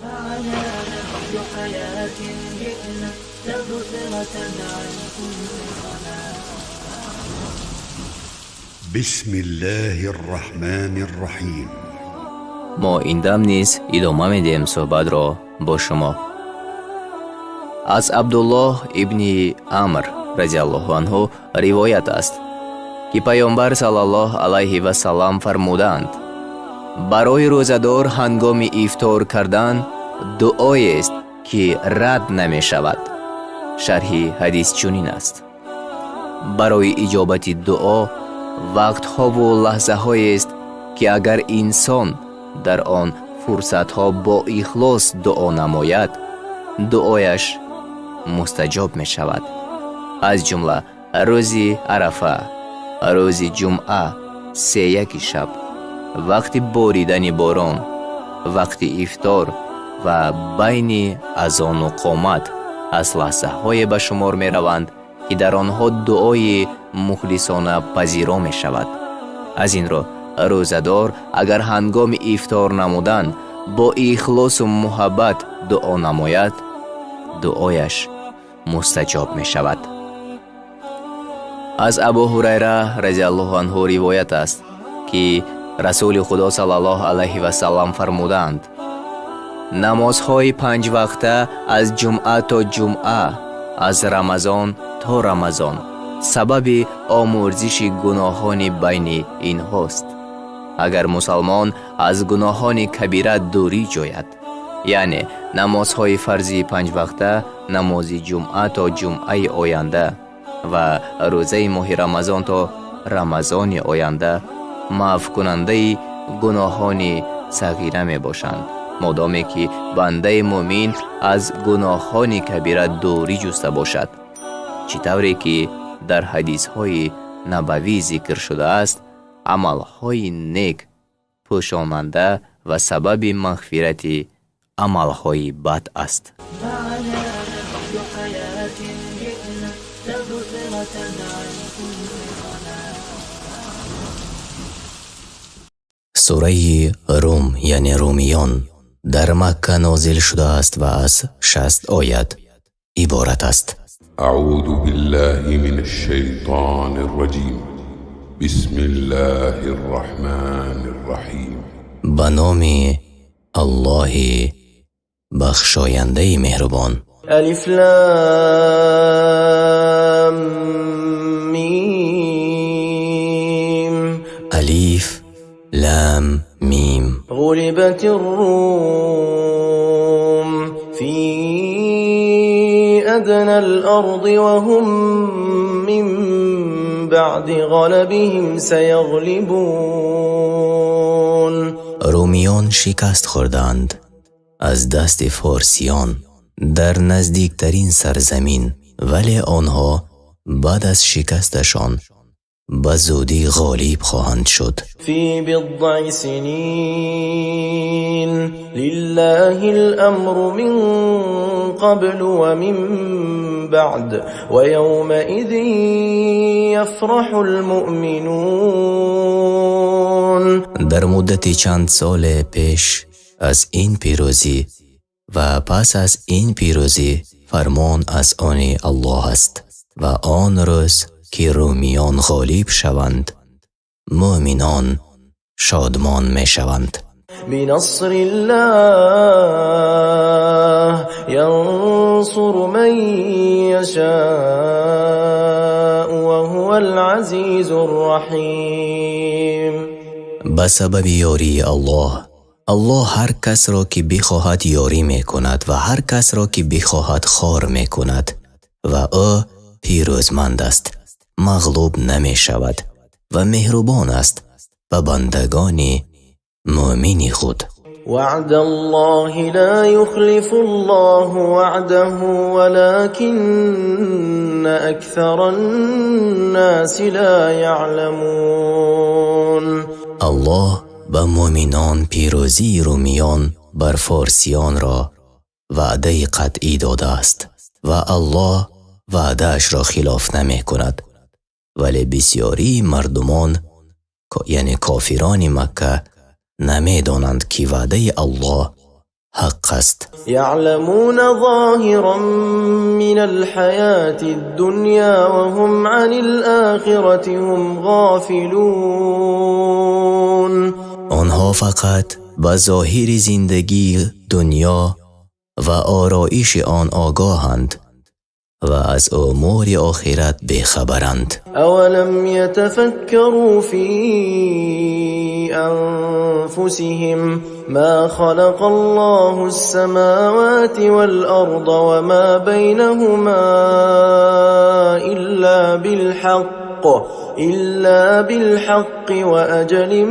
معنا نهج حياة جئنا تبصرة عن كل ضلال. بسم الله الرحمن الرحيم. Мо ин дам низ идома медиҳем суҳбатро бо шумо. Аз Абдуллоҳ ибни Амр разиаллоҳу анҳу ривоят аст, ки Паёмбар саллаллоҳ алайҳи васаллам фармуданд: барои рӯзадор ҳангоми ифтор кардан дуоест, ки рад намешавад. Шарҳи ҳадис чунин аст: барои иҷобати дуо вақтҳову лаҳзаҳоест, ки агар инсон дар он фурсатҳо бо ихлос дуо намояд, дуояш мустаҷоб мешавад. Аз ҷумла рӯзи Арафа, рӯзи ҷумъа, сеяки шаб, вақти боридани борон, вақти ифтор ва байни азону қомат аз лаҳзаҳое ба шумор мераванд, ки дар онҳо дуои мухлисона пазиро мешавад. Аз ин рӯ рӯзадор агар ҳангоми ифтор намудан бо ихлосу муҳаббат дуо намояд, дуояш мустаҷоб мешавад. Аз Абу Ҳурайра разиаллоҳу анҳу ривоят аст, ки Расули Худо саллаллоҳу алайҳи васаллам фармуданд: намозҳои панҷвақта аз ҷумъа то ҷумъа, аз Рамазон то Рамазон сабаби омӯрзиши гуноҳони байни инҳост, агар мусалмон аз гуноҳони кабира дурӣ ҷӯяд. Яъне намозҳои фарзии панҷвақта, намози ҷумъа то ҷумъаи оянда ва рӯзаи моҳи Рамазон то Рамазони оянда маъфкунандаи гуноҳони сағира мебошанд, модоме ки бандаи мӯмин аз гуноҳони кабира дурӣ ҷуста бошад. Чӣ тавре ки дар ҳадисҳои набавӣ зикр шудааст, амалҳои нек пӯшонанда ва сабаби мағфирати амалҳои бад аст. معنا نهج حياة جئنا تبصرة عن كل ضلال. Сураи Рум, яъне Румиён, дар Макка нозил шудааст ва аз 60 оят иборат аст. أعوذ بالله من الشيطان الرجيم، بسم الله الرحمن الرحيم. Ба номи Аллоҳи бахшояндаи меҳрубон. ألف لام ميم. Алиф, Лам, Мим. غلبت الروم في أدنى الأرض وهم من بعد غلبهم سيغلبون. Румиён шикаст хӯрданд аз дасти форсиён дар наздиктарин сарзамин, вале онҳо баъд аз шикасташон ба зудӣ ғолиб хоҳанд шуд. في بضع سنين لله الأمر من قبل ومن بعد ويومئذ يفرح المؤمنون. Дар муддати чанд соле пеш аз ин пирӯзӣ ва пас аз ин пирӯзӣ фармон аз они Аллоҳ аст ва он рӯз ки румиён ғолиб шаванд, мӯъминон шодмон мешаванд. بنصر الله ينصر من يشاء وهو العزيز الرحيم. Ба сабаби ёрии Аллоҳ. Аллоҳ ҳар касро ки бихоҳад ёрӣ мекунад ва ҳар касро ки бихоҳад хор мекунад ва ӯ пирӯзманд аст, мағлуб намешавад ва меҳрубон аст ба бандагони мӯъмини худ. وعد الله لا يخلف الله وعده ولكن أكثر الناس لا يعلمون. Аллоҳ ба мӯъминон пирӯзии румиён бар форсиёнро ваъдаи қатъӣ додааст ва Аллоҳ ваъдаашро хилоф намекунад, вале бисёрии мардумон, яъне кофирони Макка, намедонанд, ки ваъдаи Аллоҳ ҳақ аст. يعلمون ظاهرا من الحياة الدنيا وهم عن الآخرة هم غافلون. Онҳо фақат ба зоҳири зиндагии дунё ва ороиши он огоҳанд ва аз умури охират бехабаранд. أولم يتفكروا في أنفسهم ما خلق الله السماوات والأرض وما بينهما إلا بالحق وأجل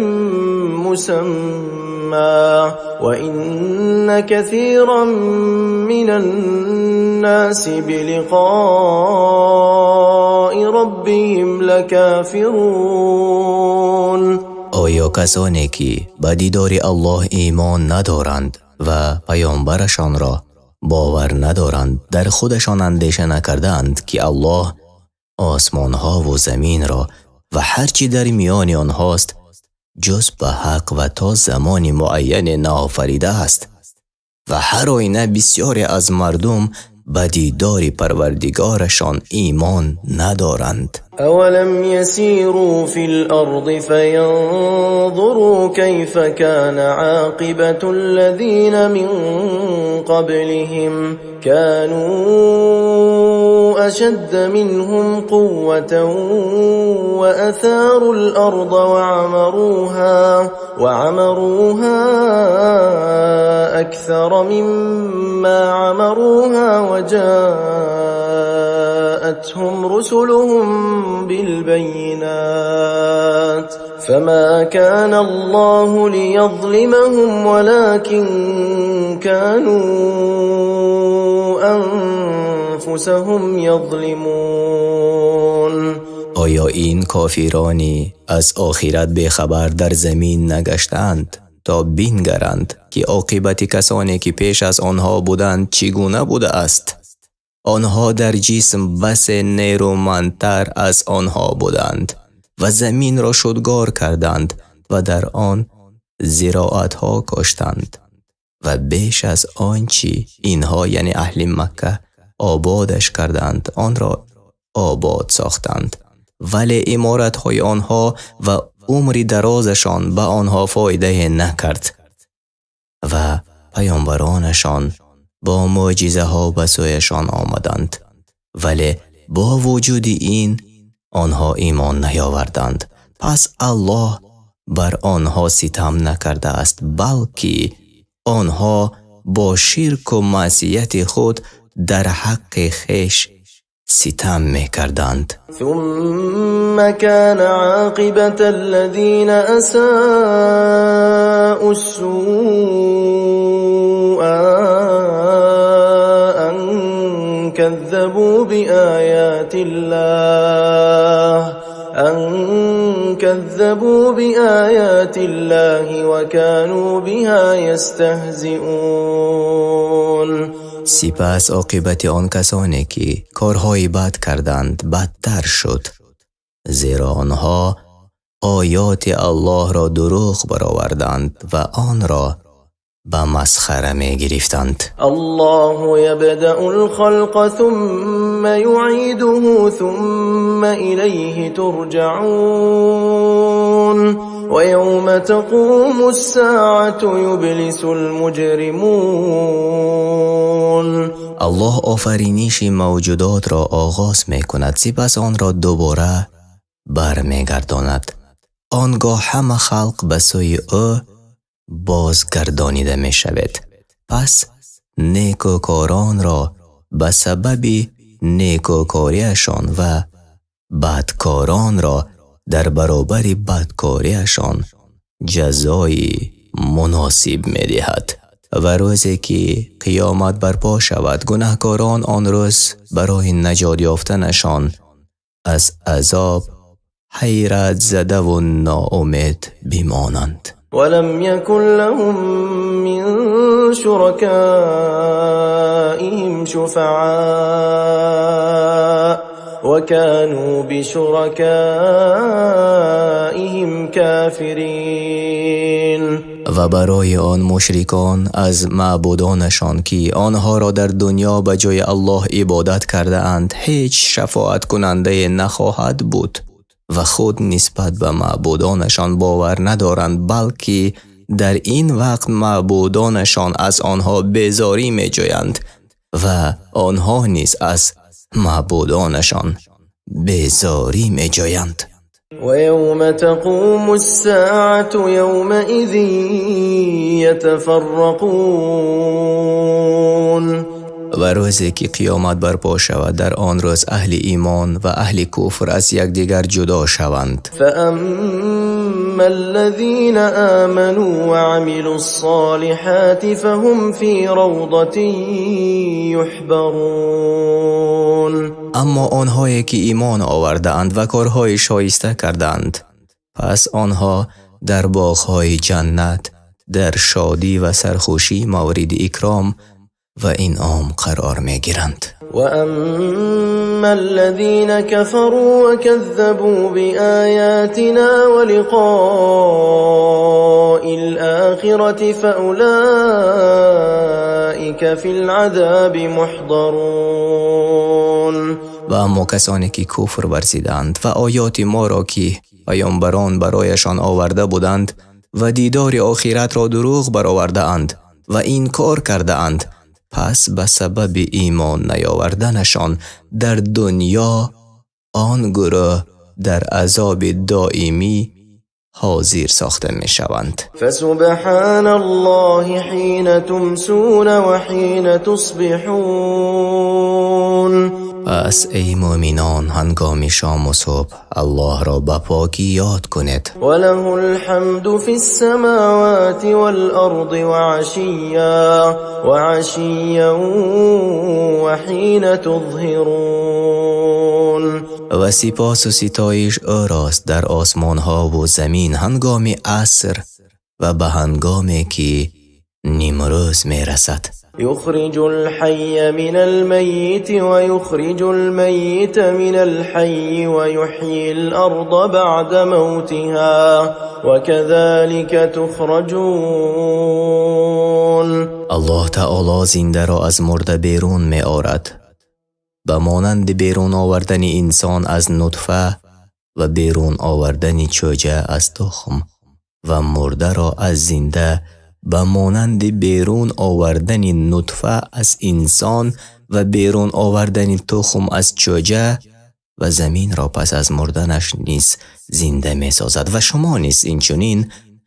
مسمى وإن كثيرا من الناس بلقاء ربهم لكافرون. Оё касоне ки ба дидори Аллоҳ имон надоранд ва паёмбарашонро бовар надоранд, дар худашон андеша накардаанд, ки Аллоҳ осмонҳову заминро ва ҳар чӣ дар миёни онҳост ҷуз ба ҳақ ва то замони муайяне наофаридааст ва ҳар оина бисёре аз мардум ба дидори Парвардигорашон имон надоранд? أولم يسيروا في الأرض فينظروا كيف كان عاقبة الذين من قبلهم كانوا أشد منهم قوة وأثاروا الأرض وعمروها أكثر مما عمروها وجاءتهم رسلهم بالبينات فما كان الله ليظلمهم ولكن كانوا أنفسهم يظلمون. Оё ин кофирони аз охират бехабар дар замин нагаштаанд, то бингаранд, ки оқибати касоне ки пеш аз онҳо буданд, чӣ гуна будааст? Онҳо дар ҷисм басе нерӯмандтар аз онҳо буданд ва заминро шудгор карданд ва дар он зироатҳо коштанд ва беш аз он чӣ инҳо, яъне аҳли Макка, ободаш карданд, онро обод сохтанд, вале иморатҳои онҳо ва умри дарозашон ба онҳо фоидае накард ва паёмбаронашон Бо мӯъҷизаҳо ба сӯяшон омаданд, вале бо вуҷуди ин онҳо имон наёварданд. Пас Аллоҳ бар онҳо ситам накардааст, балки онҳо бо ширку маъсияти худ дар ҳаққи хеш ситам мекарданд. ثم كان عاقبة الذين أساءوا السوء أن كذبوا بآيات الله وكانوا بها يستهزئون. Сипас оқибати он касоне, ки корҳои бад карданд, бадтар шуд, зеро онҳо оёти Аллоҳро дурӯғ бароварданд ва онро ба масхара мегирифтанд. الله يبدأ الخلق ثم يعيده ثم إليه ترجعون ويوم تقوم الساعة يبلس المجرمون. Аллоҳ офариниши мавҷудотро оғоз мекунад, сипас онро дубора бармегардонад. Он гоҳ ҳама халқ ба сӯи ӯ бозгардонида мешавед. Пас некӯкоронро ба сабаби некӯкориашон ва бадкоронро дар баробари бадкориашон ҷазои муносиб медиҳад. Ва рӯзе ки қиёмат барпо шавад, гунаҳкорон он рӯз барои наҷот ёфтанашон аз азоб ҳайратзадаву ноумед бимонанд. ولم يكن لهم من شركائهم شفعاء وكانوا بشركائهم كافرين. Ва барои он мушрикон аз маъбудонашон, ки онҳоро дар дунё ба ҷои Аллоҳ ибодат кардаанд, ҳеҷ шафоаткунандае нахоҳад буд ва худ нисбат ба маъбудонашон бовар надоранд, балки дар ин вақт маъбудонашон аз онҳо безорӣ меҷӯянд ва онҳо низ аз маъбудонашон безорӣ меҷӯянд. ويوم تقوم الساعة يومئذ يتفرقون. Ва рӯзе ки қиёмат барпо шавад, дар он рӯз аҳли имон ва аҳли куфр аз якдигар ҷудо шаванд. فأما الذين آمنوا وعملوا الصالحات فهم في روضة يحبرون. Аммо онҳое ки имон овардаанд ва корҳои шоиста кардаанд, пас онҳо дар боғҳои ҷаннат дар шодӣ ва сархушӣ мавриди икром ва инъом қарор мегиранд. وأما الذين كفروا وكذبوا بآياتنا ولقاء الآخرة فأولئك في العذاب محضرون. Ва аммо касоне ки куфр варзиданд ва оёти моро, ки паёмбарон барояшон оварда буданд, ва дидори охиратро дурӯғ баровардаанд ва инкор кардаанд, пас ба сабаби имон наёварданашон дар дунё он гурӯҳ дар азоби доимӣ ҳозир сохта мешаванд. فسبحان الله حين تمسون وحين تصبحون. Пас эй мӯъминон, ҳангоми шому субҳ Аллоҳро ба покӣ ёд кунед. وله الحمد في السماوات والأرض وعشيا وحين تظهرون. Ва сипосу ситоиш ӯрост дар осмонҳову замин ҳангоми аср ва ба ҳангоме ки нимрӯз мерасад. يخرج الحي من الميت ويخرج الميت من الحي ويحيي الأرض بعد موتها وكذلك تخرجون. Аллоҳ таоло зиндаро аз мурда берун меорад, ба монанди берун овардани инсон аз нутфа ва берун овардани чӯҷа аз тухм, ва мурдаро аз зинда Ба монанди берун овардани нутфа аз инсон ва берун овардани тухм аз чӯҷа, ва заминро пас аз мурданаш низ зинда месозад, ва шумо низ инчунин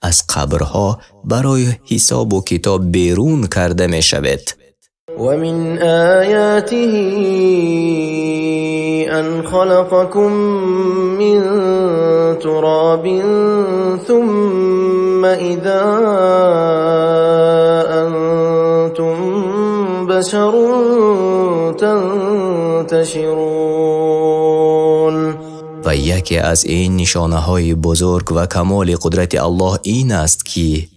аз қабрҳо барои ҳисобу китоб берун карда мешавед. ومن آياته أن خلقكم من تراب ثم إذا أنتم بشر تنتشرون. Ва яке аз ин нишонаҳои бузург ва камоли қудрати Аллоҳ ин аст, ки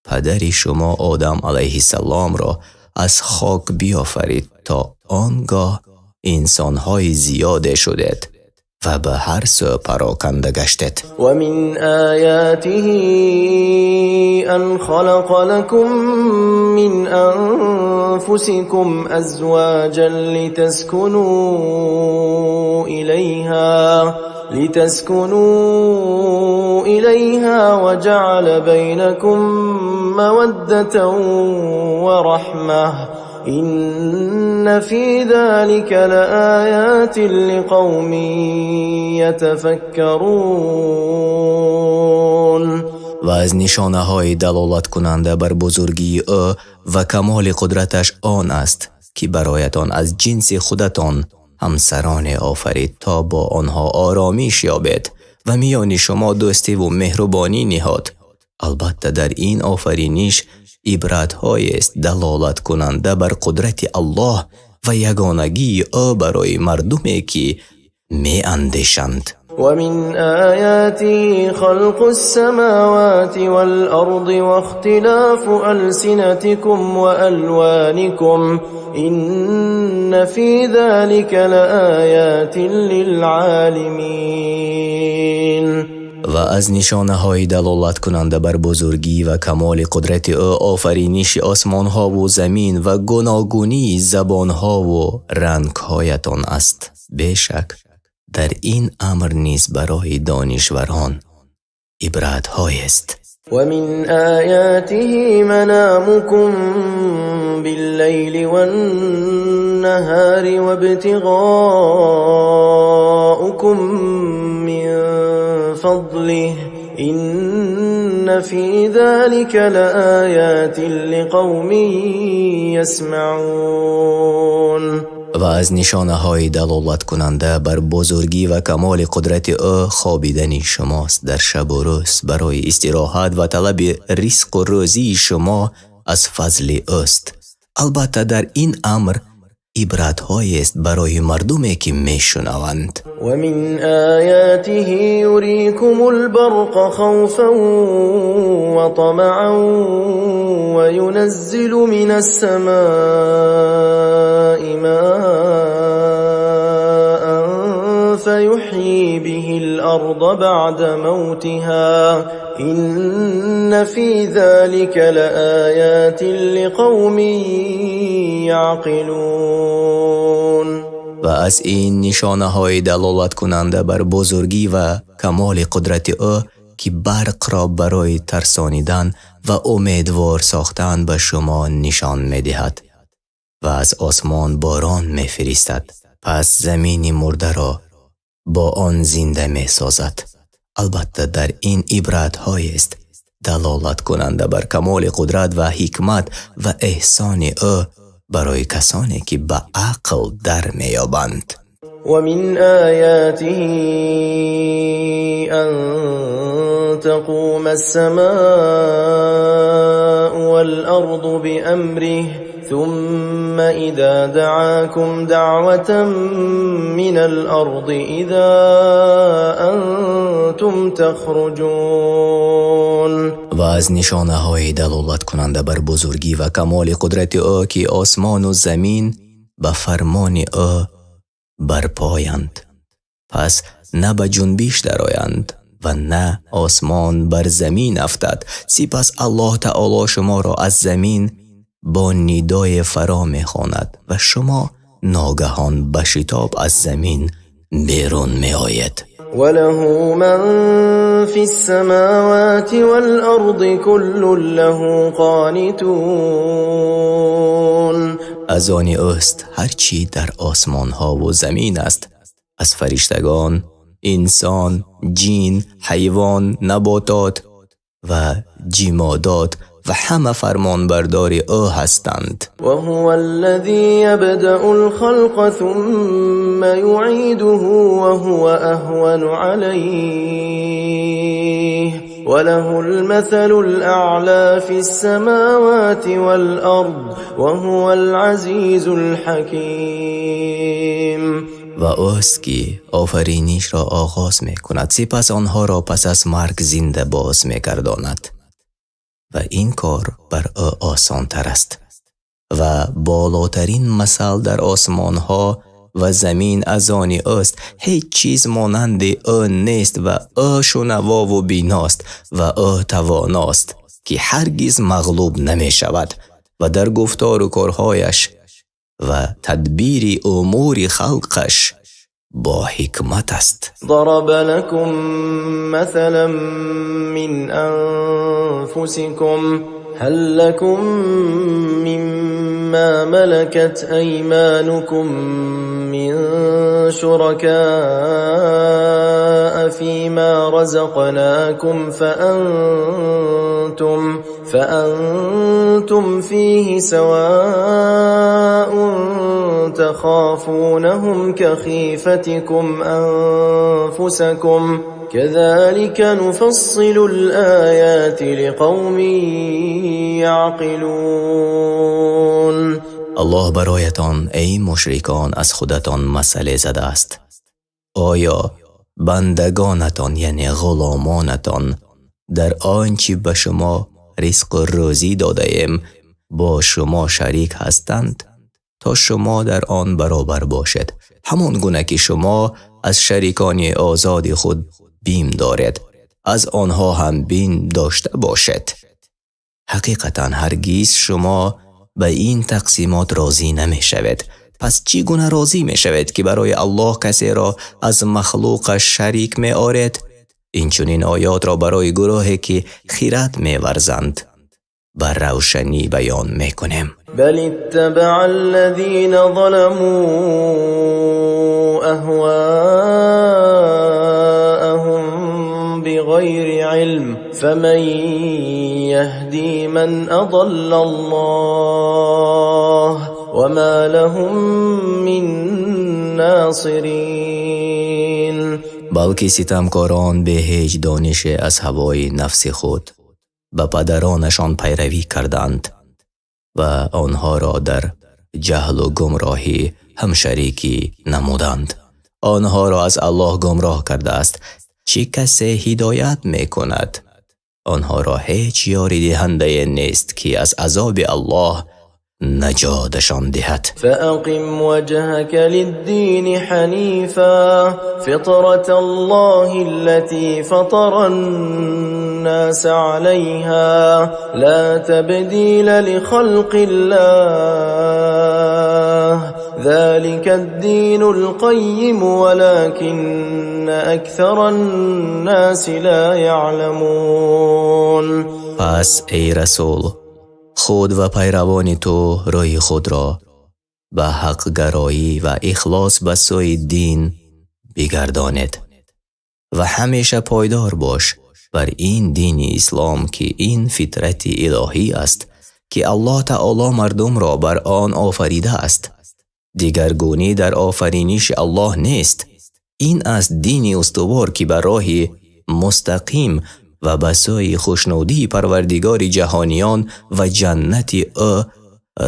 падари шумо Одам алайҳиссаломро аз хок биёфарид, то он гоҳ инсонҳои зиёде шудед ва ба ҳар сӯ пароканда гаштед. ومن آياته أن خلق لكم من أنفسكم أزواجا لتسكنوا إليها وجعل بينكم مودة ورحمة إن في ذلك لآيات لقوم يتفكرون. Ва аз нишонаҳои далолаткунанда бар бузургии ӯ ва камоли қудраташ он аст, ки бароятон аз ҷинси худатон ҳамсароне офарид, то бо онҳо оромиш ёбед, ва миёни шумо дӯстиву меҳрубонӣ ниҳод. Албатта, дар ин офариниш ибратҳоест далолаткунанда бар қудрати Аллоҳ ва ягонагии ӯ барои мардуме, ки меандешанд. ومن آياته خلق السماوات والأرض واختلاف ألسنتكم وألوانكم إن في ذلك لآيات للعالمين. Ва аз нишонаҳои далолаткунанда бар бузургӣ ва камоли қудрати ӯ офариниши осмонҳову замин ва гуногунии забонҳову рангҳоятон аст. Бешак, дар ин амр низ барои донишварон ибратҳоест. ومن آياته منامكم بالليل والنهار وابتغاؤكم من فضله إن في ذلك لآيات لقوم يسمعون. Ва аз нишонаҳои далолаткунанда бар бузургӣ ва камоли қудрати ӯ хобидани шумост дар шабу рӯз барои истироҳат ва талаби ризқу рӯзии шумо аз фазли ӯст. Албатта, дар ин амр ибратҳоест барои мардуме, ки мешунаванд. ومن آياته يريكم البرق خوفا وطمعا وينزل من السماء ماء فيحيي به الأرض بعد موتها إن في ذلك لآيات لقوم يعقلون. Ва аз ин нишонаҳои далолаткунанда бар бузургӣ ва камоли қудрати ӯ, ки барқро барои тарсонидан ва умедвор сохтан ба шумо нишон медиҳад ва аз осмон борон мефиристад, пас замини мурдаро бо он зинда месозад. Албатта, дар ин ибратҳоест далолаткунанда бар камоли қудрат ва ҳикмат ва эҳсони ӯ барои касоне, ки ба ақл дар меёбанд. ومن آياته أن تقوم السماء والأرض بأمره ثم إذا دعاكم دعوة من الأرض إذا أنتم تخرجون. Ва аз нишонаҳои далолаткунанда бар бузургӣ ва камоли қудрати ӯ, ки осмону замин ба фармони ӯ барпоянд, пас на ба ҷунбиш дароянд ва на осмон бар замин афтад. Сипас Аллоҳ Таоло шуморо аз замин бо нидое фаро мехонад ва шумо ногаҳон ба шитоб аз замин Берун меоед. وله من في السماوات والأرض كل له قانتون. Аз они ӯст ҳар чӣ дар осмонҳову замин аст, аз фариштагон, инсон, ҷин, ҳайвон, наботот ва ҷимодот ва ҳама фармонбардори ӯ ҳастанд. وهو الذي يبدأ الخلق ثم يعيده وهو أهون عليه وله المثل الأعلى في السماوات والأرض وهو العزيز الحكيم. Ва ӯст, ки офаринишро оғоз мекунад, сипас онҳоро пас аз марг зинда боз мегардонад, ва ин кор бар ӯ осонтар аст, ва болотарин масал дар осмонҳо ва замин аз они ӯст. Ҳеҷ чиз монанди ӯ нест ва ӯ шунавову биност ва ӯ тавоност, ки ҳаргиз мағлуб намешавад ва дар гуфтору корҳояш ва тадбири умури халқаш бо ҳикмат аст. ضرب لكم مثلا من أنفسكم، هل لكم مما ملكت أيمانكم من شركاء فيما رزقناكم فأنتم فيه سواء تخافونهم كخيفتكم أنفسكم، كذلك نفصل الآيات لقوم يعقلون. Аллоҳ бароятон, эй мушрикон, аз худатон масъале задааст. Оё бандагонатон, яъне ғуломонатон, дар он чӣ ба шумо ризқу рӯзӣ додаем, бо шумо шарик ҳастанд, то шумо дар он баробар бошед, ҳамон гуна ки шумо аз шарикони озоди худ бим доред, аз онҳо ҳам бим дошта бошед? Ҳақиқатан, ҳаргиз шумо ба ин тақсимот розӣ намешавед. Пас чӣ гуна розӣ мешавед, ки барои Аллоҳ касеро аз махлуқаш шарик меоред? Инчунин оётро барои гурӯҳе, ки хирад меварзанд, ба равшанӣ баён мекунем. بل اتبع الذين ظلموا أهواءهم بغير علم، فمن يهدي من أضل الله، وما لهم من ناصرين. Балки ситамкорон бе ҳеҷ донише аз ҳавои нафси худ ба падаронашон пайравӣ карданд ва онҳоро дар ҷаҳлу гумроҳӣ ҳамшарикӣ намуданд. Онҳоро аз Аллоҳ гумроҳ кардааст. Чӣ касе ҳидоят мекунад онҳоро? Ҳеҷ ёридиҳандае нест, ки аз азоби Аллоҳ наҷоташон диҳад. فأقم وجهك للدين حنيفا، فطرة الله التي فطر الناس عليها، لا تبديل لخلق الله، ذلك الدين القيم، ولكن أكثر الناس لا يعلمون. Пас, эй расул, худ ва пайравони ту рӯи худро ба ҳақгароӣ ва ихлос ба сӯи дин бигардонед ва ҳамеша пойдор бош бар ин дини ислом, ки ин фитрати илоҳӣ аст, ки Аллоҳ таоло мардумро бар он офаридааст. Дигаргунӣ дар офариниши Аллоҳ нест. Ин аст дини устувор, ки ба роҳи мустақим ва ба сӯи хушнудии Парвардигори ҷаҳониён ва ҷаннати ӯ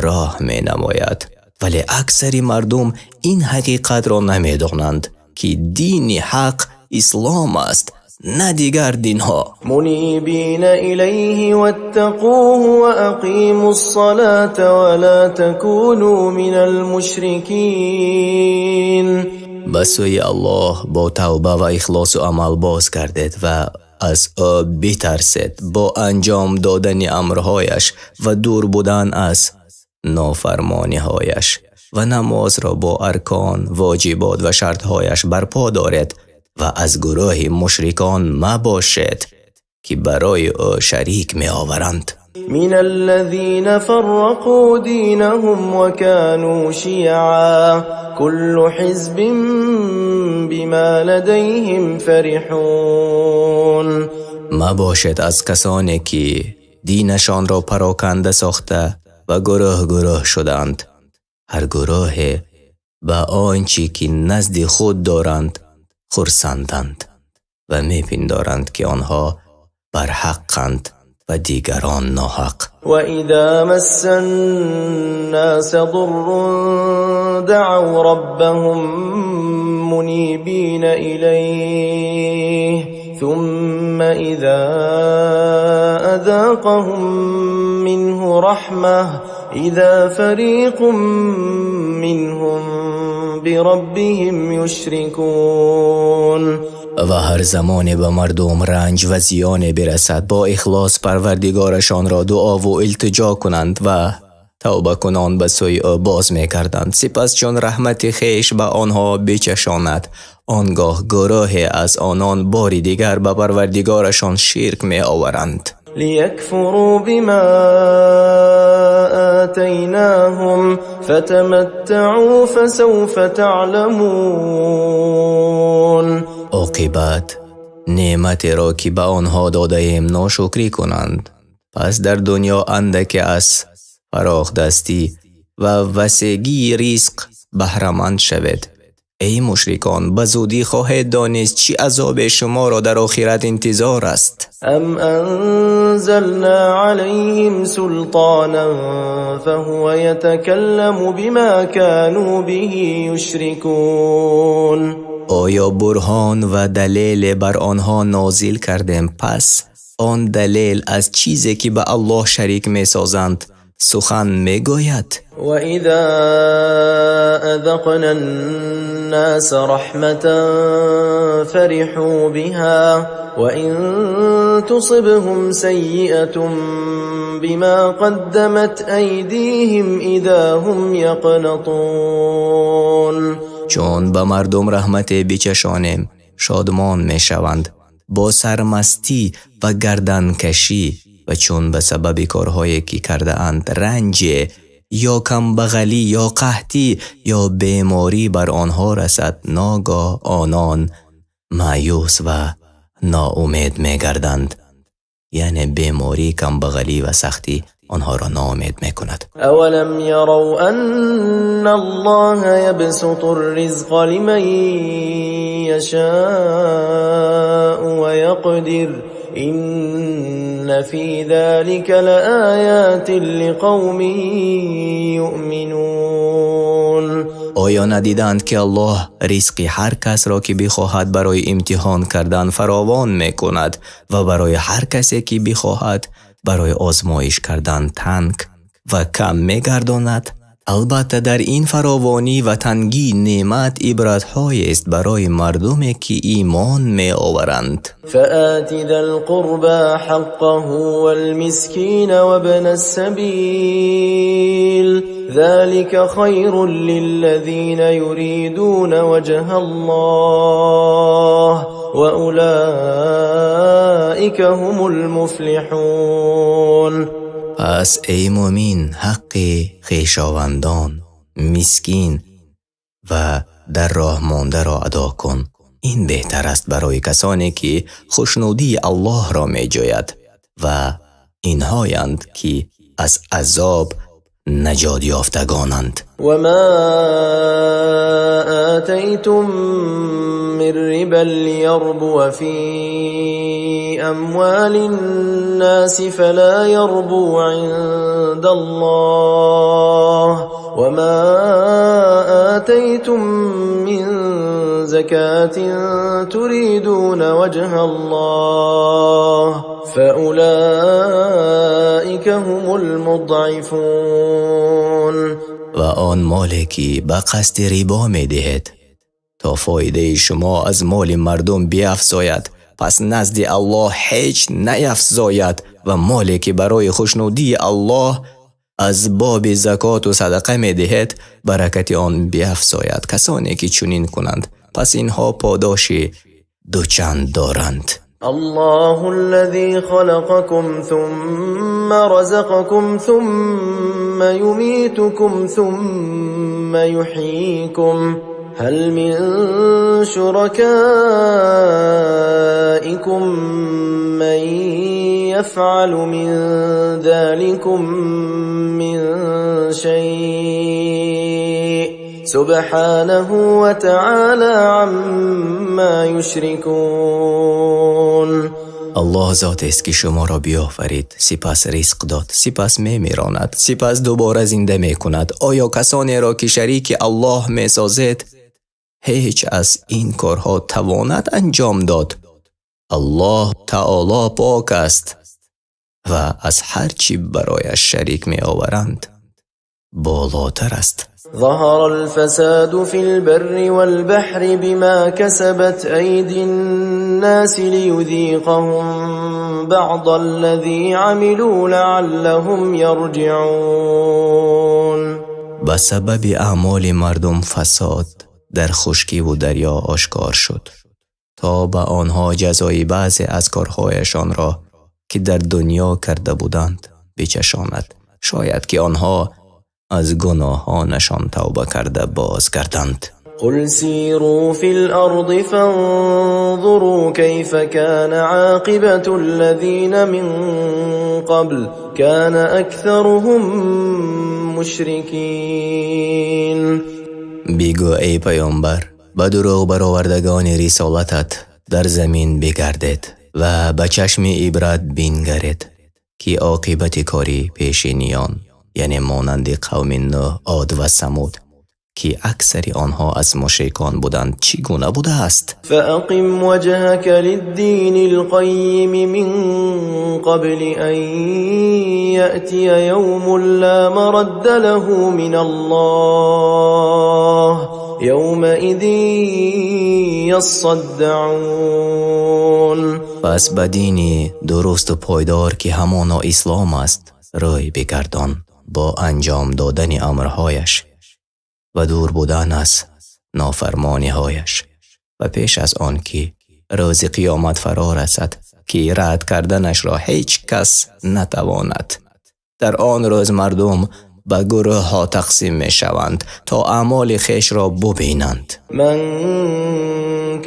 роҳ менамояд, вале аксари мардум ин ҳақиқатро намедонанд, ки дини ҳақ ислом аст, на дигар динҳо. منيبين إليه واتقوه وأقيموا الصلاة ولا تكونوا من المشركين. Ба сӯи Аллоҳ бо тавба ва ихлосу амал боз гардед ва аз ӯ битарсед бо анҷом додани амрҳояш ва дур будан аз нофармониҳояш ва намозро бо аркон, воҷибот ва шартҳояш барпо доред ва аз гурӯҳи мушрикон мабошед, ки барои ӯ шарик меоваранд. من الذين فرقوا دينهم وكانوا شيعا كل حزب بما لديهم فرحون. Мабошед аз касоне, ки динашонро пароканда сохта ва гурӯҳ гурӯҳ шуданд. Ҳар гурӯҳе ба он чӣ ки назди худ доранд хурсанданд ва мепиндоранд, ки онҳо барҳаққанд ва дигарон ноҳақ. وإذا مس الناس ضر دعوا ربهم منيبين إليه ثم إذا أذاقهم منه رحمة إذا فريق منهم بربهم يشركون. Ва ҳар замоне ба мардум ранҷ ва зиёне бирасад, бо ихлос Парвардигорашонро дуову илтиҷо кунанд ва тавбакунон ба сӯи ӯ боз мегарданд. Сипас чун раҳмати хеш ба онҳо бичашонад, он гоҳ гурӯҳе аз онон бори дигар ба Парвардигорашон ширк меоваранд. ليكفروا بما آتيناهم فتمتعوا فسوف تعلمون. Оқибат неъматеро, ки ба онҳо додаем, ношукрӣ кунанд. Пас дар дунё андаке аз фарохдастӣ ва васегии ризқ баҳраманд шавед. Эй мушрикон, ба зудӣ хоҳед донист, чӣ азобе шуморо дар охират интизор аст. أم أنزلنا عليهم سلطانا فهو يتكلم بما كانوا به يشركون. Оё бурҳон ва далеле бар онҳо нозил кардем, пас он далел аз чизе, ки ба Аллоҳ шарик месозанд, сухан мегӯяд? وإذا أذقنا الناس رحمة فرحوا بها وإن تصبهم سيئة بما قدمت أيديهم إذا هم يقنطون. Чун ба мардум раҳмате бичашонем, шодмон мешаванд бо сармастӣ ва гарданкашӣ, ва чун ба сабаби корҳое, ки кардаанд, ранҷе ё камбағалӣ ё қаҳтӣ ё беморӣ бар онҳо расад, ногоҳ онон маъюс ва ноумед мегарданд. Яъне беморӣ, камбағалӣ ва сахтӣ онҳоро ноумед мекунад. أولم يروا أن الله يبسط الرزق لمن يشاء ويقدر إن في ذلك لآيات لقوم يؤمنون. Оё надиданд, ки Аллоҳ ризқи ҳар касро, ки бихоҳад, барои имтиҳон кардан фаровон мекунад ва барои ҳар касе, ки бихоҳад, барои озмоиш кардан танг ва кам мегардонад? Албатта, дар ин фаровонӣ ва тангии неъмат ибратҳоест барои мардуме, ки имон меоваранд. فآت ذا القربى حقه والمسكين وابن السبيل ذلك خير للذين يريدون وجه الله وأولئك هم المفلحون. Пас, эй мӯмин, ҳаққи хешовандон, мискин ва дар роҳ мондаро адо кун. Ин беҳтар аст барои касоне, ки хушнудии Аллоҳро меҷӯяд, ва инҳоянд, ки аз азоб наҷот ёфтагонанд. وما آتيتم من ربا ليربو في أموال الناس فلا يربو عند الله وما آتيتم من زكاة تريدون وجه الله فأولئك هم المضعفون. Ва он моле, ки ба қасди рибо медиҳед, то фоидаи шумо аз моли мардум биафзояд, пас назди Аллоҳ ҳеҷ наяфзояд, ва моле, ки барои хушнудии Аллоҳ Аз боби закоту садақа медиҳед, баракати он биафзояд. Касоне ки чунин кунанд, пас инҳо подоши дучанд доранд. الله الذي خلقكم ثم رزقكم ثم يميتكم ثم يحييكم هل من شركائكم من يفعل من ذلكم من شيء سبحانه وتعالى عما يشركون. Аллоҳ зотест ки шуморо биёфарид, сипас ризқ дод, сипас мемиронад, сипас дубора зинда мекунад. Оё касонеро ки шарики Аллоҳ месозед, ҳеҷ аз ин корҳо тавонад анҷом дод? Аллоҳ таоло пок аст ва аз ҳар чӣ барояш шарик меоваранд болотар аст. ظهر الفساد في البر والبحر بما كسبت أيدي الناس ليذيقهم بعض الذي عملوا لعلهم يرجعون. Ба сабаби аъмоли мардум фасод дар хушкиву дарё ошкор шуд, то ба онҳо ҷазои баъзе аз корҳояшонро, ки дар дунё карда буданд, бичашонад, шояд ки онҳо аз гуноҳонашон тавба карда бозгарданд. قل سيروا في الأرض فانظروا كيف كان عاقبة الذين من قبل كان أكثرهم مشركين. Бигӯ, эй паёмбар, ба дурӯғ баровардагони рисолатат: дар замин бигардед ва ба чашми ибрат бингаред, ки оқибати кори пешиниён, яъне монанди қавми Нӯҳ, Од ва Самуд, ки аксари онҳо аз мушрикон буданд, чӣ гуна будааст. فأقم وجهك للدين القيم من قبل أن يأتي يوم لا مرد له من الله يومئذ يصدعون. Пас ба дини дурусту пойдор, ки ҳамоно ислом аст, рӯй бигардон бо анҷом додани амрҳояш ва дур будан аз нофармониҳояш, ва пеш аз он ки рӯзи қиёмат фаро расад, ки рад карданашро ҳеҷ кас натавонад. Дар он рӯз мардум ба гурӯҳҳо тақсим мешаванд, то аъмоли хешро бубинанд. من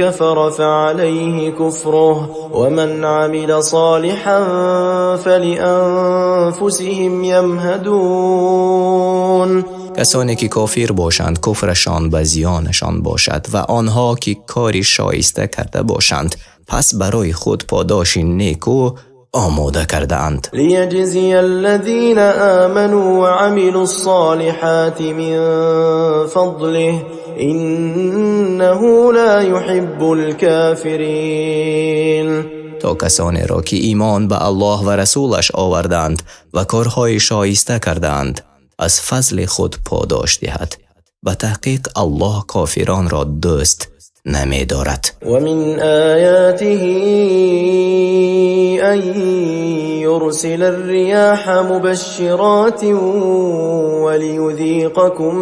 كفر فعليه كفره ومن عمل صالحا فلأنفسهم يمهدون. Касоне ки кофир бошанд, куфрашон ба зиёнашон бошад, ва онҳо ки кори шоиста карда бошанд, пас барои худ подоши неку омода кардаанд. ليجزي الذين آمنوا وعملوا الصالحات من فضله إنه لا يحب الكافرين. То касонеро ки имон ба Аллоҳ ва расулаш овардаанд ва корҳои шоиста кардаанд, аз фазли худ подош диҳад. Ба таҳқиқ, Аллоҳ кофиронро дӯст намедорад. ومن آياته أن يرسل الرياح مبشرات وليذيقكم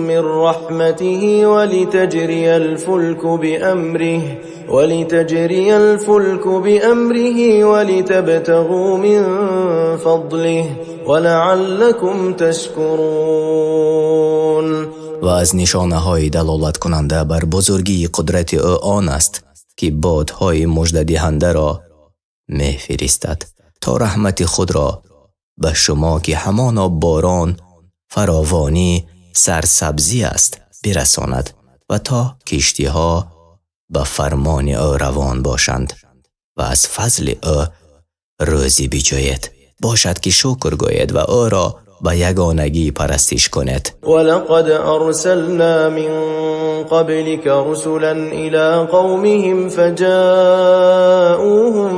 من رحمته ولتجري الفلك بأمره ولتبتغوا من فضله ولعلكم تشكرون. Ва аз нишонаҳои далолаткунанда бар бузургии қудрати ӯ он аст, ки бодҳои муждадиҳандаро мефиристад, то раҳмати худро ба шумо, ки ҳамоно борон фаровонӣ сарсабзӣ аст, бирасонад ва то киштиҳо ба фармони ӯ равон бошанд ва аз фазли ӯ рӯзӣ биҷӯед. Бошад ки шукр гӯед ва ӯро ба ягонагӣ парастиш кунед. ولقد أرسلنا من قبلك رسلا إلى قومهم فجاءوهم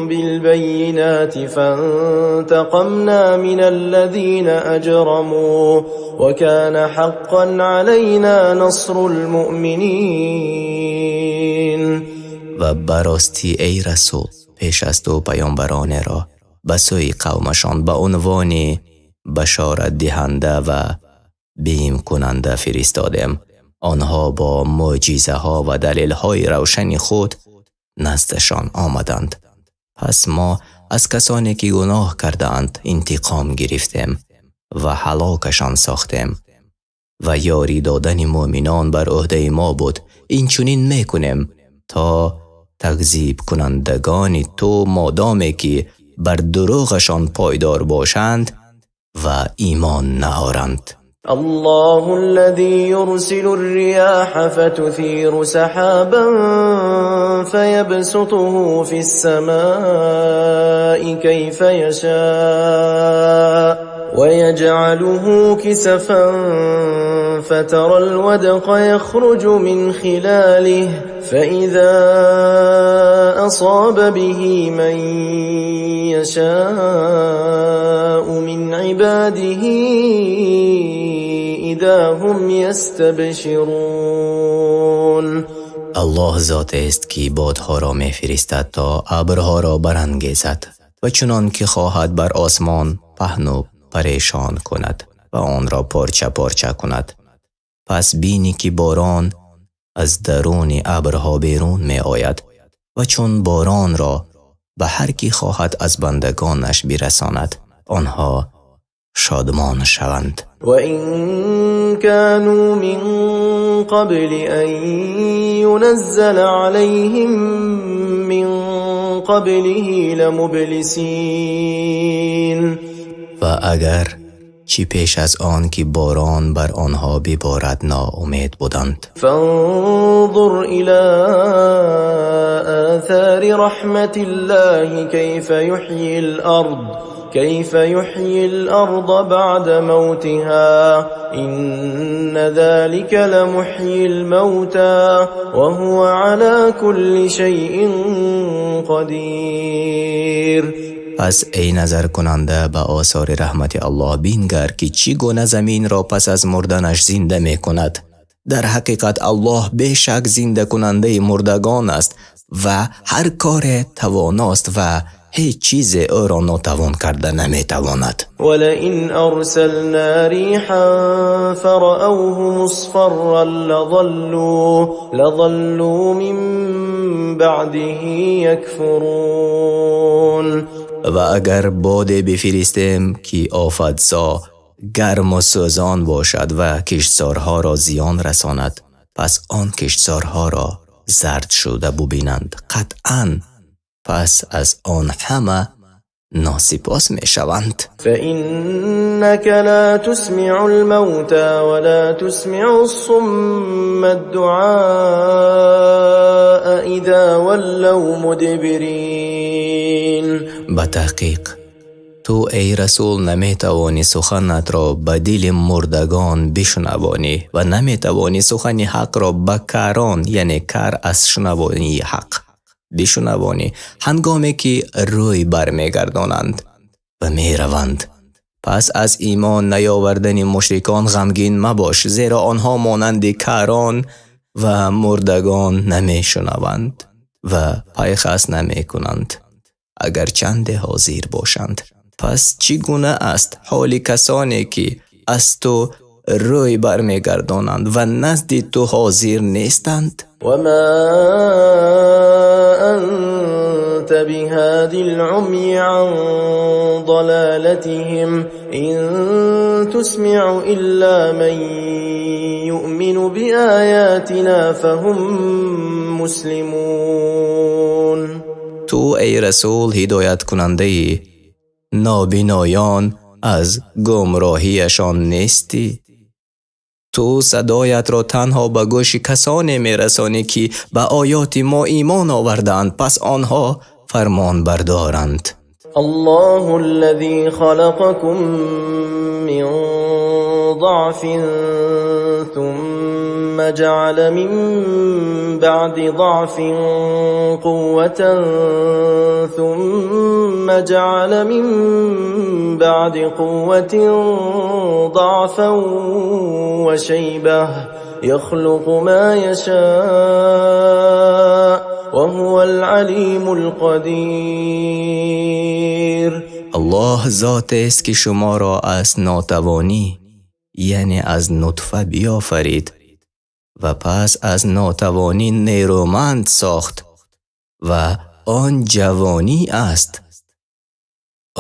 بالبينات فانتقمنا من الذين أجرموا وكان حقا علينا نصر المؤمنين. Ва ба ростӣ эй расул, пеш аз ту паёмбаронеро ба сӯи қавмашон ба унвони башоратдиҳанда ва бимкунанда фиристодем. Онҳо бо мӯъҷизаҳо ва далелҳои равшани худ наздашон омаданд. Пас мо аз касоне ки гуноҳ кардаанд интиқом гирифтем ва ҳалокашон сохтем. Ва ёрӣ додани мӯъминон бар уҳдаи мо буд. Инчунин мекунем то такзибкунандагони ту модоме ки бар дурӯғашон пойдор бошанд ва имон наоранд. الله الذي يرسل الرياح فتثير سحابا فيبسطه في السماء كيف يشاء ويجعله كسفا فترى الودق يخرج من خلاله فإذا أصاب به من يشاء من عباده إذا هم يستبشرون. Аллоҳ зотест ки бодҳоро мефиристад то абрҳоро барангезад ва чунон ки хоҳад бар осмон паҳну парешон кунад ва онро порча порча кунад. Пас бинӣ ки борон аз даруни абрҳо берун меояд ва чун боронро ба ҳар ки хоҳад аз бандагонаш бирасонад, онҳо шодмон шаванд. وإن كانوا من قبل أن ينزل عليهم من قبله لمبلسين. Ва агар чӣ пеш аз он ки борон бар онҳо биборад ноумед буданд. فانظر إلى آثار رحمة الله كيف يحيي الأرض بعد موتها إن ذلك لمحيي الموتى وهو على كل شيء قدير. Пас эй назаркунанда ба осори раҳмати Аллоҳ бингар, ки чӣ гуна заминро пас аз мурданаш зинда мекунад. Дар ҳақиқат Аллоҳ бешак зиндакунандаи мурдагон аст ва ҳар коре тавоност ва ҳеҷ чизе ӯро нотавон карда наметавонад. ولئن أرسلنا ريحا فرأوه مصفرا لظلوا من بعده يكفرون. Ва агар боде бифиристем, ки офатзо, гарму сӯзон бошад ва киштзорҳоро зиён расонад, пас он киштзорҳоро зард шуда бубинанд, қатъан пас аз он ҳама носипос мешаванд. فإنك لا تسمع الموتى ولا تسمع الصم الدعاء إذا ولوا مدبرين. Ба таҳқиқ ту эй расул наметавонӣ суханатро ба дили мурдагон бишунавонӣ ва наметавонӣ сухани ҳақро ба карон, яъне кар аз шунавонии ҳақ, бишунавонӣ, ҳангоме ки рӯй бармегардонанд ва мераванд. Пас аз имон наёвардани мушрикон ғамгин мабош, зеро онҳо монанди карон ва мурдагон намешунаванд ва пайхас намекунанд, агар чанде ҳозир бошанд. Пас чӣ гуна аст ҳоли касоне ки аз ту рӯй бармегардонанд ва назди ту ҳозир нестанд? وما أنت بهاد العمي عن ضلالتهم إن تسمع إلا من يؤمن بآياتنا فهم مسلمون. Ту эй расул ҳидояткунандаи нобиноён аз гумроҳиашон нестӣ. Ту садоятро танҳо ба гӯши касоне мерасонӣ, ки ба оёти мо имон овардаанд, пас онҳо фармонбардоранд. الله الذي خلقكم من ضعف ثم جعل من بعد ضعف قوة ثم جعل من بعد قوة ضعفا وشيبة يخلق ما يشاء وهو العليم القدير. Аллоҳ зотест ки шуморо аз нотавонӣ, яъне аз нутфа биёфарид ва пас аз нотавонӣ нерӯманд сохт ва он ҷавонӣ аст.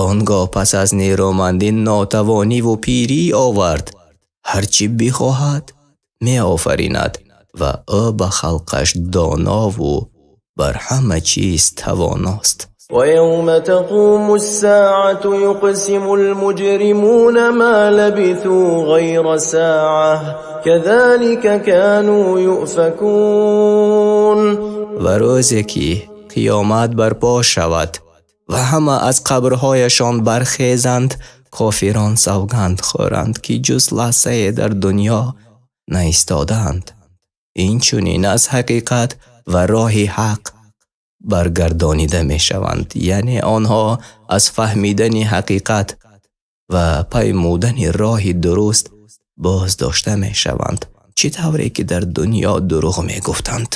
Он гоҳ пас аз нерӯмандӣ нотавонӣ ва пирӣ овард. Ҳар чӣ бихоҳад меофаринад ва ӯ ба халқаш доно ва бар ҳама чиз тавоност. ويوم تقوم الساعة يقسم المجرمون ما لبثوا غير ساعة كذلك كانوا يؤفكون. Ва рӯзе ки қиёмат барпо шавад ва ҳама аз қабрҳояшон бархезанд, кофирон савганд хӯранд, ки ҷуз лаҳзае дар дунё наистодаанд. Инчунин аз ҳақиқат ва роҳи ҳақ баргардонида мешаванд, яъне онҳо аз фаҳмидани ҳақиқат ва паймудани роҳи дуруст боздошта мешаванд, чӣ тавре ки дар дунё дурӯғ мегуфтанд.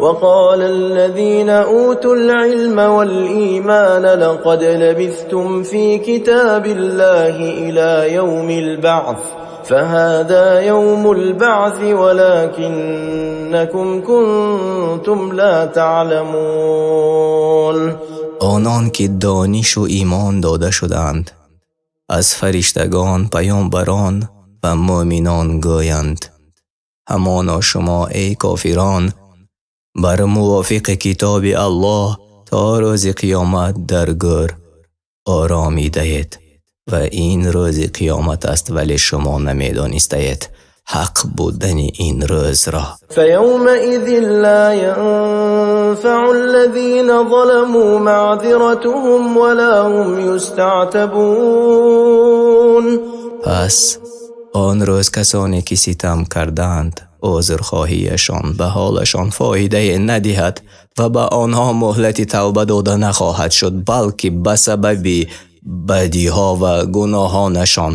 وقال الذين أوتوا العلم والإيمان لقد لبثتم في كتاب الله إلى يوم البعث فهذا يوم البعث ولكنكم كنتم لا تعلمون. Онон ки донишу имон дода шудаанд аз фариштагон, паёмбарон ва мӯъминон гӯянд: ҳамоно шумо, эй кофирон, бар мувофиқи китоби Аллоҳ то рӯзи қиёмат дар гӯр оромидаед ва ин рӯзи қиёмат аст, вале шумо намедонистаед ҳақ будани ин рӯзро. فيومئذ لا ينفع الذين ظلموا معذرتهم ولا هم يستعتبون. Пас он рӯз касоне ки ситам кардаанд, узрхоҳиашон ба ҳолашон фоидае надиҳад ва ба онҳо муҳлати тавба дода нахоҳад шуд, балки ба сабаби бадиҳо ва гуноҳонашон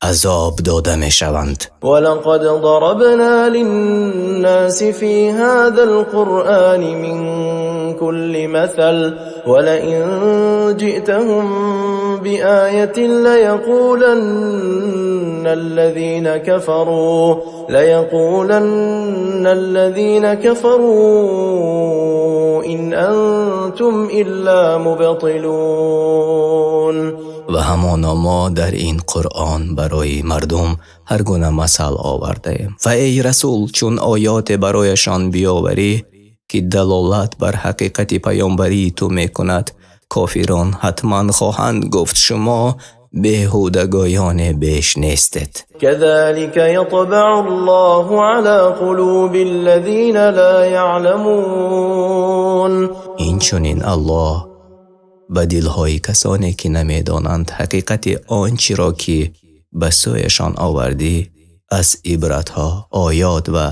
азоб дода мешаванд. ولقد ضربنا للناس في هذا القرآن من كل مثل ولئن جئتهم بآية ليقولن الذين كفروا إن أنتم إلا مبطلون. Ва ҳамоно мо дар ин Қуръон барои мардум ҳар гуна масал овардаем. Ва эй расул, чун оёте барояшон биёварӣ, ки далолат бар ҳақиқати паёмбарии ту мекунад, кофирон ҳатман хоҳанд гуфт: шумо беҳудагӯёне беш нестед. كذلك يطبع الله على قلوب الذين لا يعلمون. Инчунин Аллоҳ ба дилҳои касоне ки намедонанд ҳақиқати он чиро ки ба сӯяшон овардӣ аз ибратҳо, оёт ва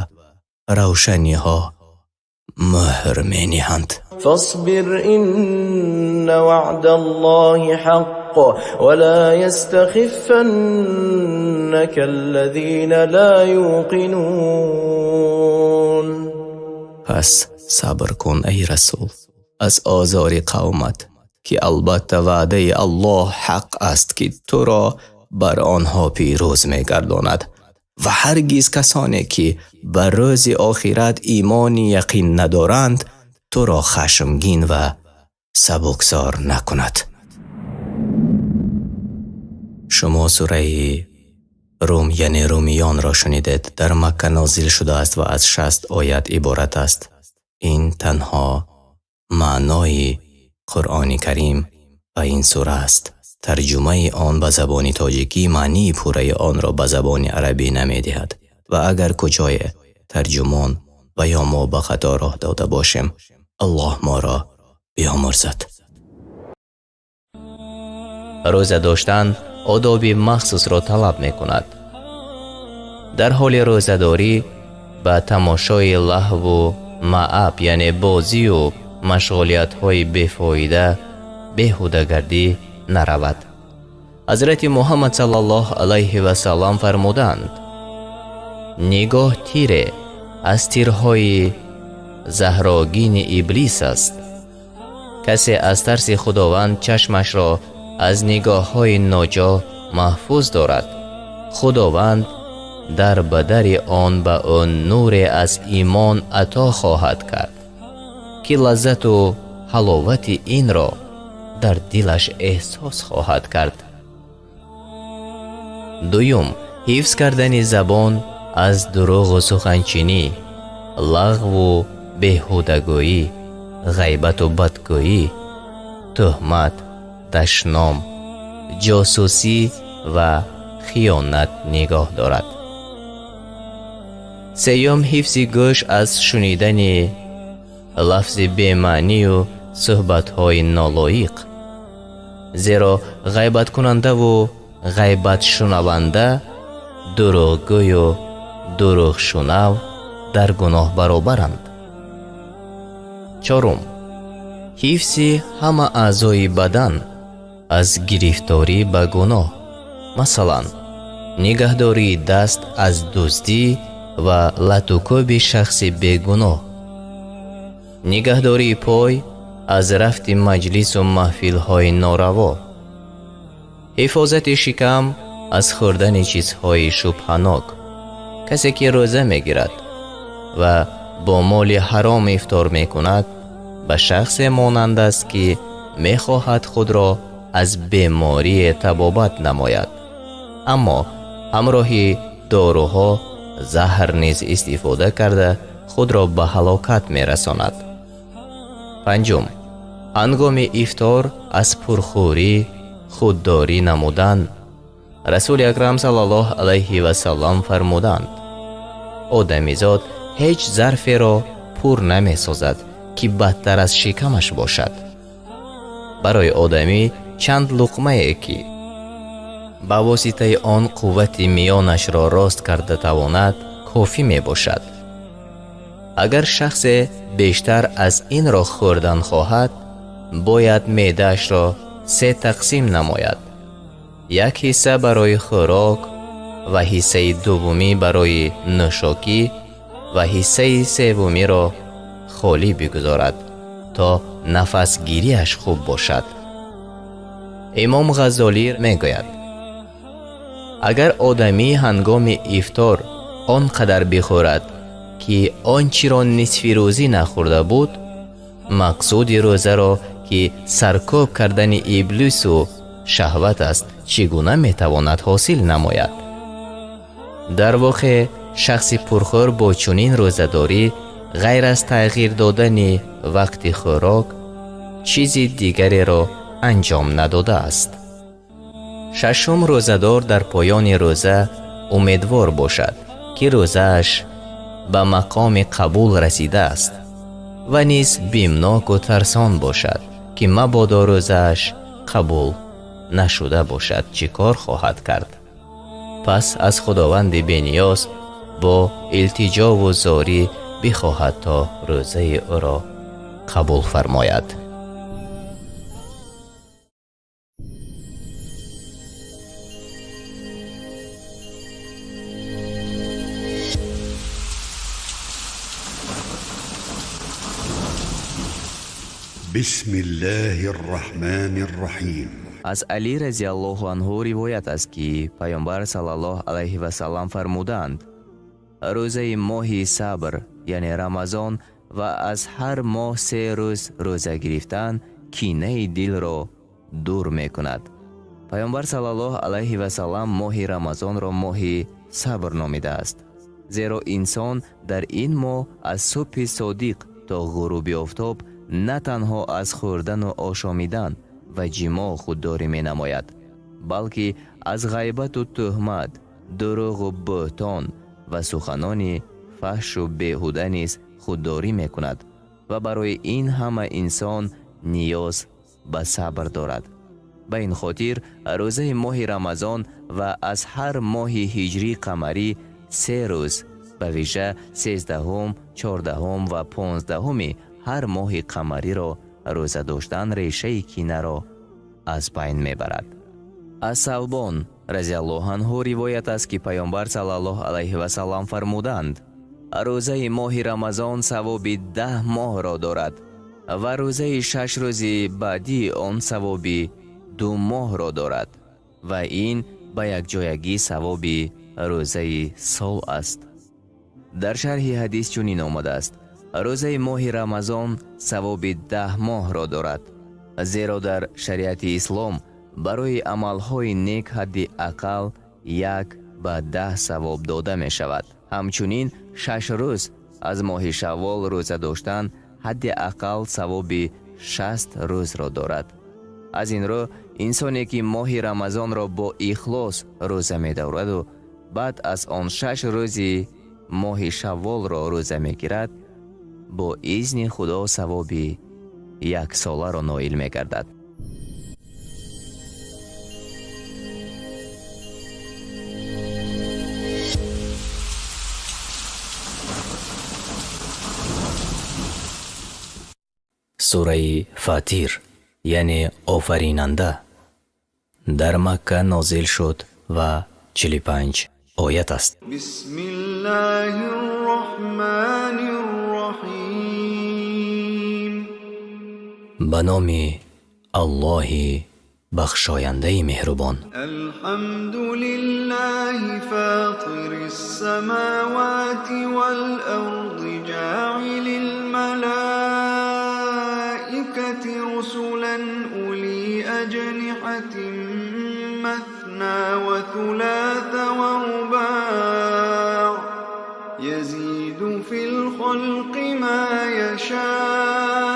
равшаниҳо мӯҳр мениҳанд. فاصبر إن وعد الله حق ولا يستخفنك الذين لا يوقنون. Пас сабр кун, эй расул, аз озори қавмат, ки албатта ваъдаи Аллоҳ ҳақ аст, ки туро бар онҳо пирӯз мегардонад ва ҳаргиз касоне ки ба рӯзи охират имони яқин надоранд туро хашмгин ва сабуксор накунад. Шумо сураи Рум, яъне Румиёнро шунидед. Дар Макка нозил шудааст ва аз 60 оят иборат аст. Ин танҳо маънои Қуръони Карим ва ин сура аст. Тарҷумаи он ба забони тоҷикӣ маънии пурраи онро ба забони арабӣ намедиҳад ва агар куҷое тарҷумон ва ё мо ба хато роҳ дода бошем, Аллоҳ моро биомӯрзад. Рӯза доштан одоби махсусро талаб мекунад. Дар ҳоли рӯзадорӣ ба тамошои лаҳву маъаб, яъне бозию машғулиятҳои бефоида, беҳудагардӣ наравад. Ҳазрати Муҳаммад саллаллоҳу алайҳи васаллам фармуданд: нигоҳ тире аз тирҳои Заҳрогини Иблис аст. Касе аз тарси Худованд чашмашро аз нигоҳҳои ноҷо маҳфуз дорад, Худованд дар бадари он ба ӯ нуре аз имон ато хоҳад кард, ки лаззату ҳаловати инро дар дилаш эҳсос хоҳад кард. Дуюм, ҳифз кардани забон аз дурӯғу суханчинӣ, лағву беҳудагӯӣ, ғайбату бадгӯӣ, тӯҳмат, дашном, ҷосусӣ ва хиёнат нигоҳ дорад. Сеюм, ҳифзи гӯш аз шунидани лафзи бемаънию суҳбатҳои нолоиқ, зеро ғайбаткунандаву ғайбатшунаванда, дурӯғгӯю дурӯғшунав дар гуноҳ баробаранд. Чорум, ҳифзи ҳама аъзои бадан аз гирифторӣ ба гуноҳ, масалан, нигаҳдории даст аз дуздӣ ва латукӯби шахси бегуноҳ, нигаҳдории пой аз рафти маҷлису маҳфилҳои нораво, ҳифозати шикам аз хӯрдани чизҳои шубҳанок. Касе ки рӯза мегирад ва бо моли ҳаром ифтор мекунад, ба шахсе монанд аст, ки мехоҳад худро аз беморие табобат намояд, аммо ҳамроҳи доруҳо заҳр низ истифода карда худро ба ҳалокат мерасонад. Панҷум, ҳангоми ифтор аз пурхӯрӣ худдорӣ намудан. Расули Акрам саллаллоҳу алайҳи васаллам фармуданд: одамизод ҳеҷ зарферо пур намесозад, ки бадтар аз шикамаш бошад. Барои одамӣ чанд луқмае, ки ба воситаи он қуввати миёнашро рост карда тавонад, кофӣ мебошад. Агар шахсе бештар аз инро хӯрдан хоҳад, бояд меъдаашро се тақсим намояд: як ҳисса барои хӯрок ва ҳиссаи дуввумӣ барои нӯшокӣ ва ҳиссаи севумиро холӣ бигузорад, то нафасгириаш хуб бошад. Имом Ғаззолӣ мегӯяд: агар одамӣ ҳангоми ифтор он қадар бихӯрад, ки он чиро нисфи рӯзӣ нахӯрда буд, мақсуди рӯзаро, ки саркӯб кардани иблису шаҳват аст, чӣ гуна метавонад ҳосил намояд? Дар воқеъ, шахси пурхӯр бо чунин рӯзадорӣ ғайр аз тағйир додани вақти хӯрок чизи дигареро анҷом надодааст. Шашум, рӯзадор дар поёни рӯза умедвор бошад, ки рӯзааш ба мақоми қабул расидааст ва низ бимноку тарсон бошад, ки мабодо рӯзааш қабул нашуда бошад, чӣ кор хоҳад кард? Пас аз Худованди бениёз бо илтиҷову зорӣ бихоҳад, то рӯзаи ӯро қабул фармояд. بسم الله الرحمن الرحيم. Аз Алӣ разиаллоҳу анҳу ривоят аст, ки Паёмбар саллаллоҳу алайҳи васаллам фармуданд: рӯзаи моҳи сабр, яъне Рамазон, ва аз ҳар моҳ 3 рӯз рӯза гирифтан кинаи дилро дур мекунад. Паёмбар саллаллоҳу алайҳи васаллам моҳи Рамазонро моҳи сабр номидааст, зеро инсон дар ин моҳ аз субҳи содиқ то ғуруби офтоб на танҳо аз хӯрдану ошомидан ва ҷимоъ худдорӣ менамояд, балки аз ғайбату тӯҳмат, дурӯғу бӯҳтон ва суханони фаҳшу беҳуда низ худдорӣ мекунад ва барои ин ҳама инсон ниёз ба сабр дорад. Ба ин хотир рӯзаи моҳи Рамазон ва аз ҳар моҳи ҳиҷрӣ қамарӣ 3 рӯз, ба вижа 13, 14 ва 15 ҳар моҳи қамариро рӯза доштан решаи кинаро аз байн мебарад. Аз Савбон разиаллоҳу анҳу ривоят аст, ки Паёмбар саллаллоҳу алайҳи васаллам фармуданд: Рӯзаи моҳи Рамазон савоби 10 моҳро дорад ва рӯзаи 6 рӯзи баъдии он савоби 2 моҳро дорад ва ин ба якҷоягӣ савоби рӯзаи сол аст. Дар шарҳи ҳадис чунин омадааст: рӯзаи моҳи Рамазон савоби 10 моҳро дорад, зеро дар шариати ислом барои амалҳои нек ҳадди ақал 1 ба 10 савоб дода мешавад. Ҳамчунин 6 рӯз аз моҳи Шаввол рӯза доштан ҳадди ақал савоби 60 рӯзро дорад. Аз ин рӯ инсоне ки моҳи Рамазонро бо ихлос рӯза медораду баъд аз он 6 рӯзи моҳи Шавволро рӯза мегирад, бо изни Худо савоби яксоларо ноил мегардад. Сураи Фатир, яъне офаринанда, дар Макка нозил шуд ва 45 оят аст. Бисмиллаҳир-раҳмонир-раҳим. Ба номи Аллоҳи бахшояндаи меҳрубон. Алҳамду лиллаҳи фотирис-самавати вал-арди ҷоилил малаикати русулан ули аҷниҳатин مثنى وثلاث ورباع يزيد في الخلق ما يشاء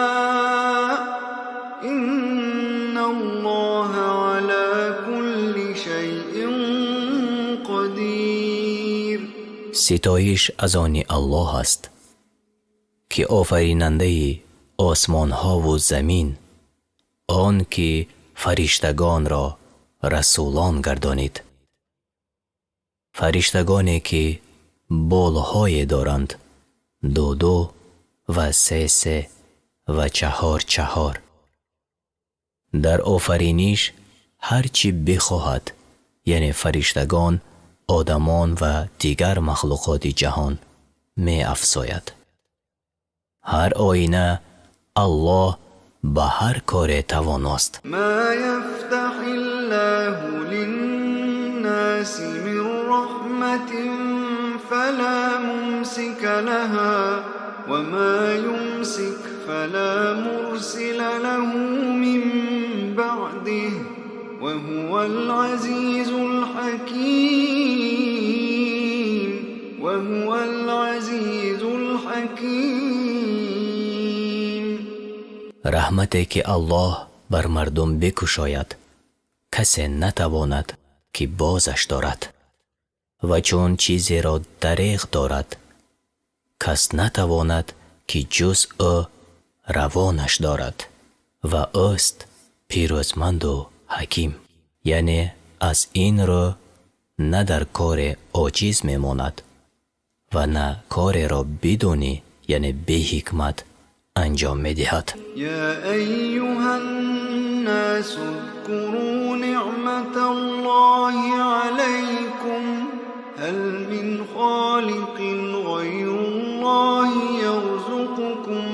إن الله على كل شيء قدير. Ситоиш аз они Аллоҳ аст, ки офаринандаи осмонҳову замин, он ки фариштагонро расулон гардонид. Фариштагоне ки болҳое доранд, 2-2 ва 3-3 ва 4-4. Дар офариниш ҳар чӣ бихоҳад, яъне фариштагон, одамон ва дигар махлуқоти ҷаҳон меафзояд. Ҳар оина Аллоҳ ба ҳар коре тавоност. Ма яфтаҳиллаҳу линнаси мин раҳматин фала мумсика лаҳа ва ма юмсик фала мурсила лаҳу мин баъдиҳи ва ҳувал азизул ҳаким. Ва ҳувал азизул ҳаким. Раҳмате ки Аллоҳ бар мардум бикушояд, касе натавонад ки бозаш дорад, ва чун чизеро дареғ дорад, кас натавонад ки ҷуз ӯ равонаш дорад, ва ӯст пирӯзманду ҳаким. Яъне аз ин рӯ на дар коре оҷиз мемонад ва на кореро бидуни, яъне беҳикмат анҷом медиҳад. Я айюҳан-насу узкуру ниъматаллоҳи алайкум ҳал мин холиқин ғайруллоҳи ярзуқукум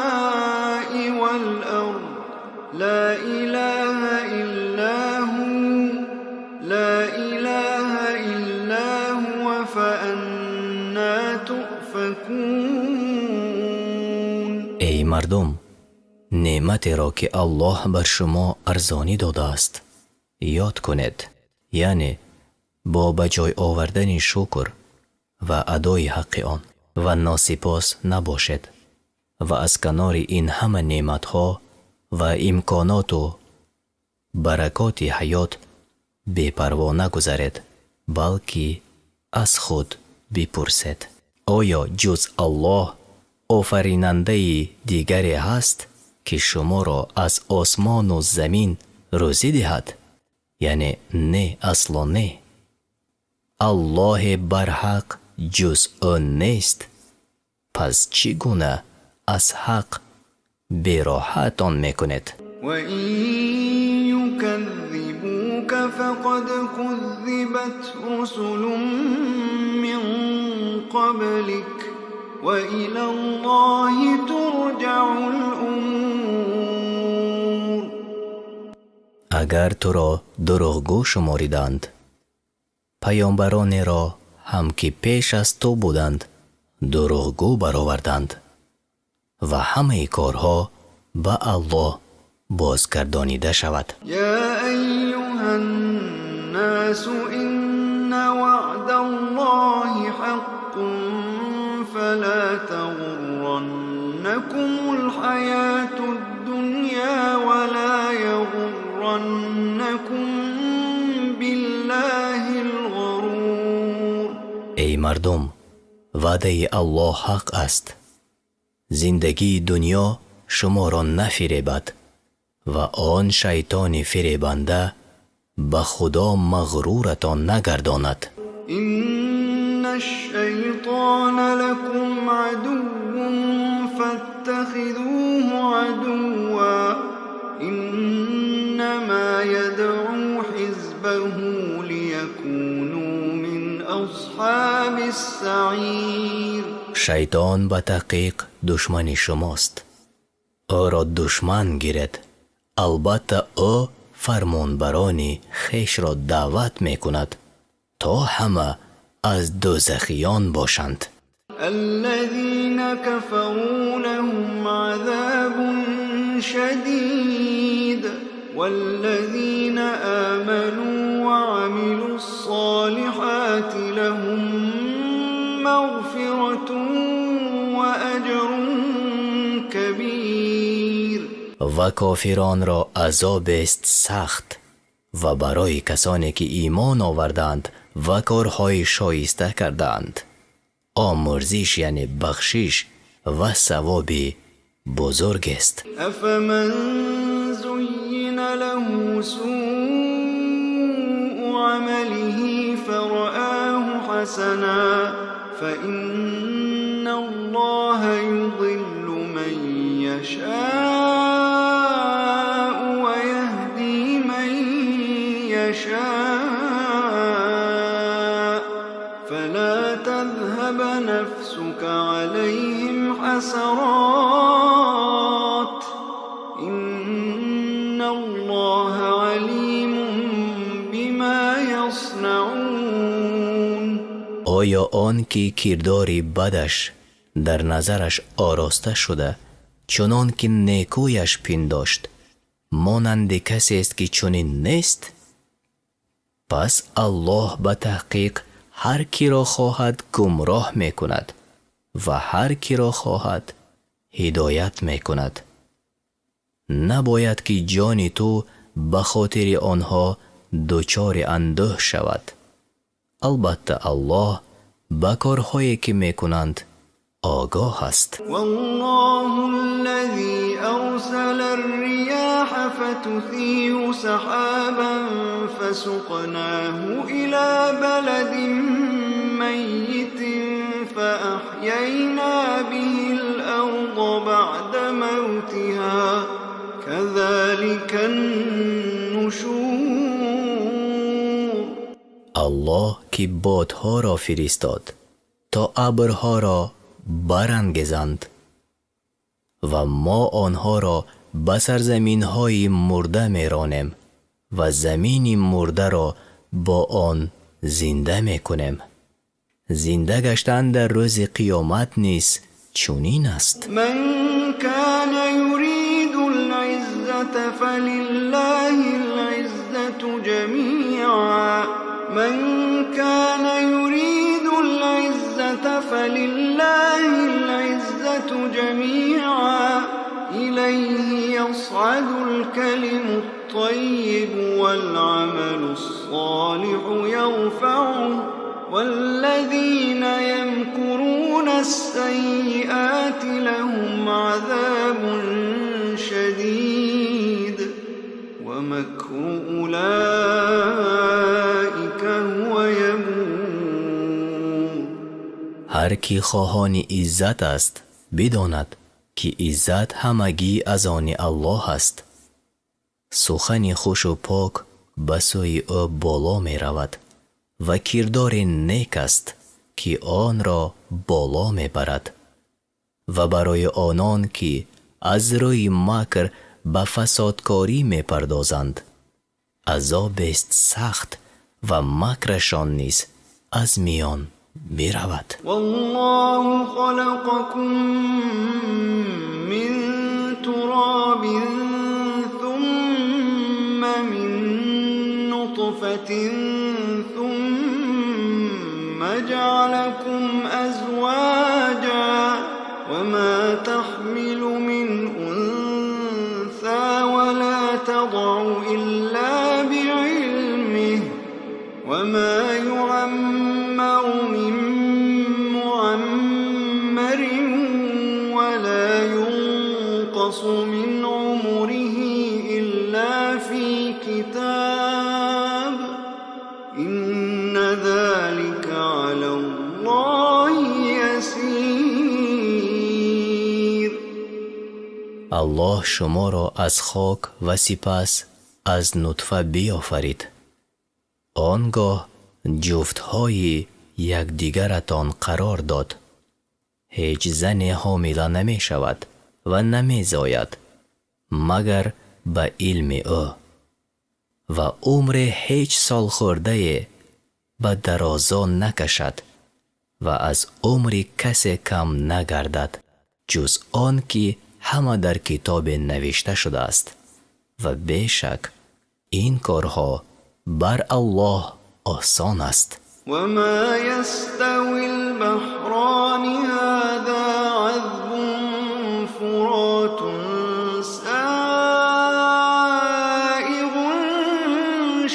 минас-самаи вал-ард ла илаҳа илла ҳу ла илаҳа илла ҳува фаанна туъфакун. Эй мардум, неъматеро ки Аллоҳ бар шумо арзонӣ додааст ёд кунед, яъне бо ба ҷой овардани шукр ва адои ҳаққи он, ва носипос набошед ва аз канори ин ҳама неъматҳо ва имконоту баракоти ҳаёт бепарво нагузаред, балки аз худ бипурсед: оё ҷуз Аллоҳ офаринандаи дигаре ҳаст ки шуморо аз осмону замин рӯзӣ диҳад? Яъне не, асло не. Аллоҳе барҳақ ҷуз ӯ нест, пас чӣ гуна аз ҳақ бероҳатон мекунед? وإن يكذبوك كذبوك فقد كذبت رسل من قبلك وإلى الله ترجع الأمور. Агар туро дурӯғгӯ шумориданд, паёмбаронеро ҳам ки пеш аз ту буданд, дурӯғгӯ бароварданд, ва ҳамаи корҳо ба Аллоҳ бозгардонида шавад. يا أيها الناس إن وعد الله حق فلا تغرنكم الحياة الدنيا ولا يغرنكم بالله الغرور. Эй мардум, ваъдаи Аллоҳ ҳақ аст. Зиндагии дунё шуморо нафиребад ва он шайтони фиребанда ба Худо мағруратон нагардонад. إن الشيطان لكم عدو فاتخذوه عدوا إنما يدعو حزبه ليكونوا من أصحاب السعير. Шайтон ба таҳқиқ душмани шумост, ӯро душман гиред. Албатта, ӯ фармонбарони хешро даъват мекунад, то ҳама аз дӯзахиён бошанд. الذين كفروا لهم عذاب شديد والذين آمنوا وعملوا الصالحات لهم مغفرة وأجر كبير. Ва кофиронро азобест сахт, ва барои касоне ки имон овардаанд ва корҳои шоиста кардаанд, омӯрзиш, яъне бахшиш, ва савоби бузургест. أفمن زين له سوء عمله فرآه حسنا فإن الله يضل من يشاء ويهدي من يشاء فلا تذهب نفسك عليهم حسرات إن الله عليم بما يصنعون. Оё он ки кирдори бадаш дар назараш ороста шуда, чунон ки некӯяш пиндошт, монанди касест ки чунин нест? Пас Аллоҳ ба таҳқиқ ҳар киро хоҳад гумроҳ мекунад ва ҳар киро хоҳад ҳидоят мекунад. Набояд ки ҷони ту ба хотири онҳо дучори андӯҳ шавад. Албатта, Аллоҳ ба корҳое ки мекунанд огоҳ аст. والله الذي أرسل الرياح فتثير سحابا فسقناه إلى بلد ميت فأحيينا به الأرض بعد موتها كذلك النشور. Аллоҳ ки бодҳоро фиристод, то абрҳоро барангезанд, ва мо онҳоро ба сарзаминҳои мурда меронем ва замини мурдаро бо он зинда мекунем. Зинда гаштан дар рӯзи қиёмат низ чунин аст. من كان يريد العزة فلله العزة جميعا من كان يريد العزة فلله العزة جميعا إليه يصعد الكلم الطيب والعمل الصالح يرفعه والذين يمكرون السيئات لهم عذاب شديد ومكر أولئك هو يبور. Ҳар кӣ хоҳони иззат аст, бидонад, ки иззат ҳамагӣ аз они Аллоҳ аст. Сухани хушу пок ба сӯи ӯ боло меравад ва кирдори нек аст, ки онро боло мебарад. Ва барои онон, ки аз рӯи макр ба фасодкорӣ мепардозанд, азобест сахт ва макрашон низ аз миён биравад. والله خلقكم من تراب ثم من نطفة ثم جعلكم أزواجا وما تحمل من أنثى ولا تضع إلا بعلمه وما يعمر من معمر ولا ينقص من عمره إلا في كتاب إن ذلك على الله يسير. Аллоҳ шуморо аз хок ва сипас аз нутфа биёфарид. Он гоҳ ҷуфтҳои якдигаратон қарор дод. Ҳеҷ зане ҳомила намешавад ва намезояд, магар ба илми ӯ. Ва умри ҳеҷ солхӯрдае ба дарозо накашад ва аз умри касе кам нагардад, ҷуз он ки ҳама дар китобе навишта шудааст. Ва бешак ин корҳо бар Аллоҳ осон аст. وما يستوي البحران هذا عذب فرات سائغ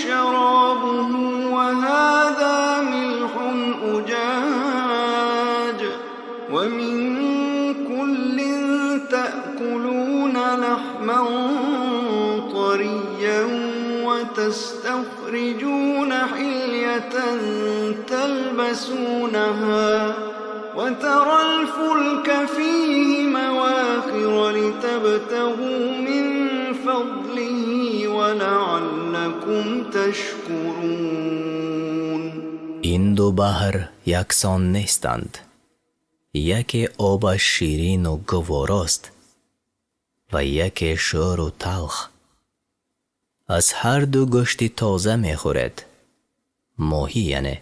شرابه وهذا ملح أجاج ومن كل تأكلون لحما طريا وتستخرجون حلية تلبسونها وترى الفلك فيه مواخر لتبتغوا من فضله ولعلكم تشكرون. Ин ду баҳр яксон нестанд. Яке обаш ширину гуворост ва яке шӯру талх. Аз ҳар ду гӯшти тоза мехӯред, моҳӣ яъне,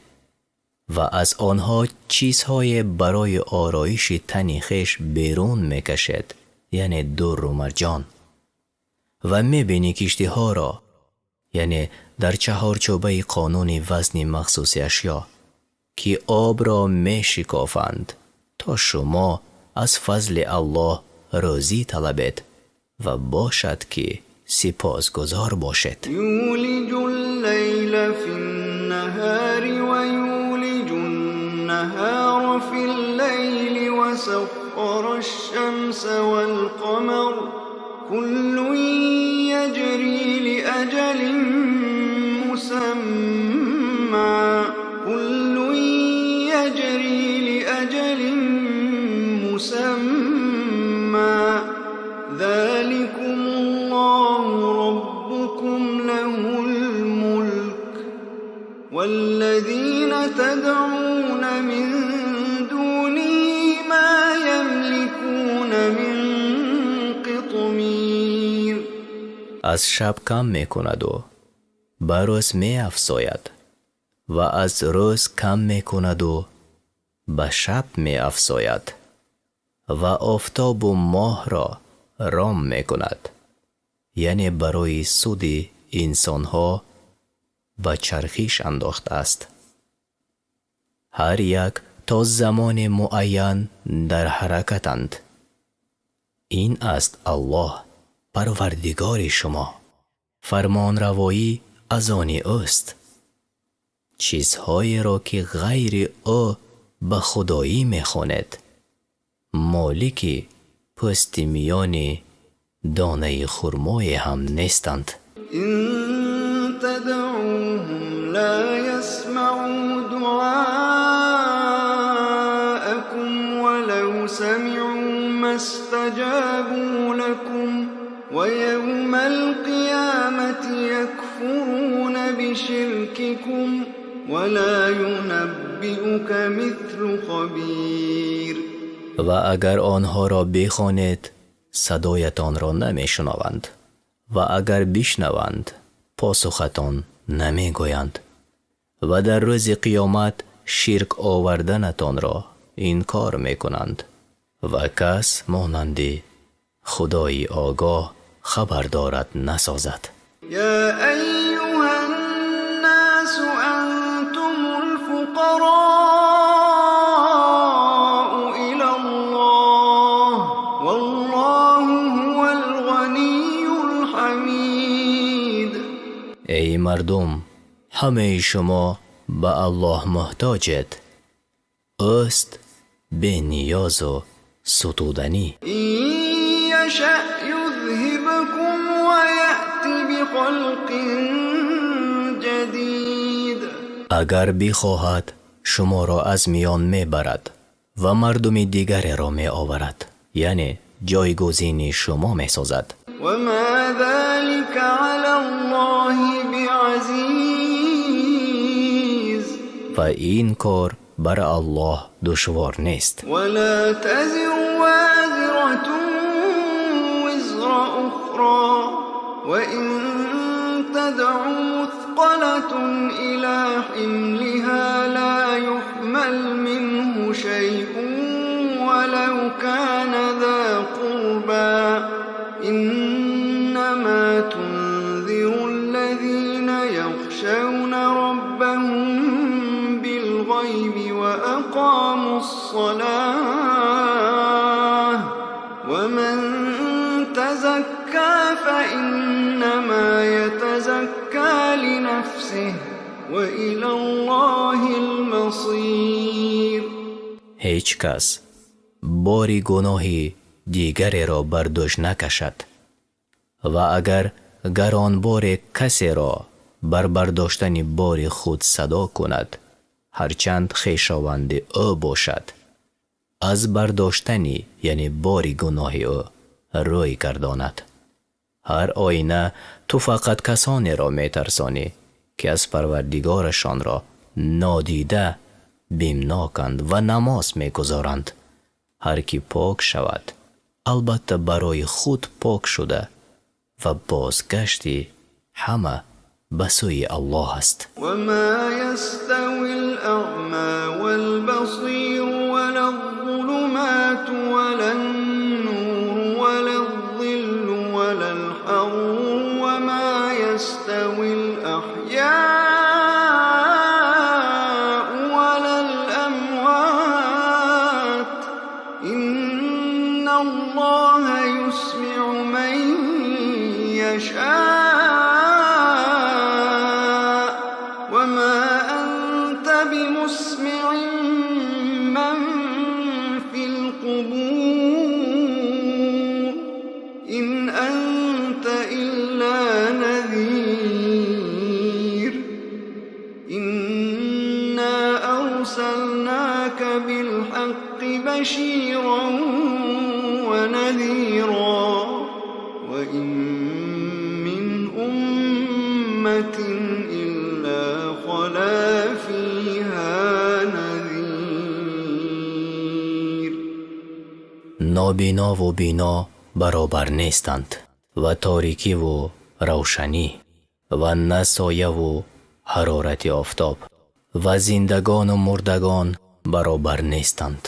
ва аз онҳо чизҳое барои ороиши тани хеш берун мекашед, яъне дурру марҷон. Ва мебинӣ киштиҳоро, яъне дар чаҳорчӯбаи қонуни вазни махсуси ашё, ки обро мешикофанд, то шумо аз фазли Аллоҳ рӯзӣ талабед ва бошад, ки сипосгузор бошед. يولج الليل في النهار ويولج النهار في الليل وسخر الشمس والقمر كل يجري لأجل مسمى كل يجري لأجل مسمى ذلكم الله ربكم له الملك والذين تدعون من دونه ما يملكون من قطمير. Аз шаб кам мекунаду ба рӯз меафзояд ва аз рӯз кам мекунаду ба шаб меафзояд ва офтобу моҳро ром мекунад, яъне барои суди инсонҳо ба чархиш андохтааст. Ҳар як то замони муайян дар ҳаракатанд. Ин аст Аллоҳ, парвардигори шумо. Фармонравоӣ аз они ӯст. Чизҳоеро, ки ғайри ӯ ба худоӣ мехонед, молики пӯсти миёни донаи хурмое ҳам нестанд. إن تدعوهم لا يسمعوا دعاءكم ولو سمعوا ما استجابوا لكم ويوم القيامة يكفرون يكفرون بشرككم ولا ينبئك مثل خبير. Ва агар онҳоро бихонед, садоятонро намешунаванд, ва агар бишнаванд, посухатон намегӯянд, ва дар рӯзи қиёмат ширк оварданатонро инкор мекунанд, ва кас монанди Худои огоҳ хабардорат насозад. يا أيها الناس أنتم الفقراء إلى الله والله هو الغني الحميد. Эй мардум, ҳамаи шумо ба Аллоҳ муҳтоҷед, ӯст бениёзу сутуданӣ. إن يشأ يذهبكم ويأت بخلق جديد. Агар бихоҳад, шуморо аз миён мебарад ва мардуми дигареро меоварад, яъне ҷойгузини шумо месозад. وما ذلك على الله بعزيز. Ва ин кор бар Аллоҳ душвор нест. ولا تزر وازرة وزر أخرى وإن تدع مثقلة إلى حملها لا يحمل منه شيء ولو كان ذا قربى إنما تنذر الذين يخشون ربهم بالغيب وأقاموا الصلاة ومن تزكى فإنما يتزكى لنفسه وإلى الله المصير. Ҳеҷ кас бори гуноҳи дигареро бар дӯш накашад, ва агар гаронборе касеро бар бардоштани бори худ садо кунад, ҳарчанд хешованди ӯ бошад, аз бардоштани, яъне бори гуноҳи ӯ, рӯй гардонад. Ҳар оина ту фақат касонеро метарсонӣ, ки аз Парвардигорашонро нодида бимноканд ва намоз мегузоранд. Ҳар ки пок шавад, албатта барои худ пок шуда, ва бозгашти ҳама ба сӯи Аллоҳ аст. وما يستوي الأعمى والبصير ولا الظلمات ولا النور ولا الظل ولا الحرور وما يستوي الأحياء ولا الأموات إن الله يسمع من يشاء وما أنت بمسمع من في القبور إن أنت إلا نذير إنا أرسلناك بالحق بشيرا ونذيرا وإن من أمة إلا خلا فيها نذير. Нобинову бино баробар нестанд, ва торикиву равшанӣ, ва на сояву ҳарорати офтоб, ва зиндагону мурдагон баробар нестанд.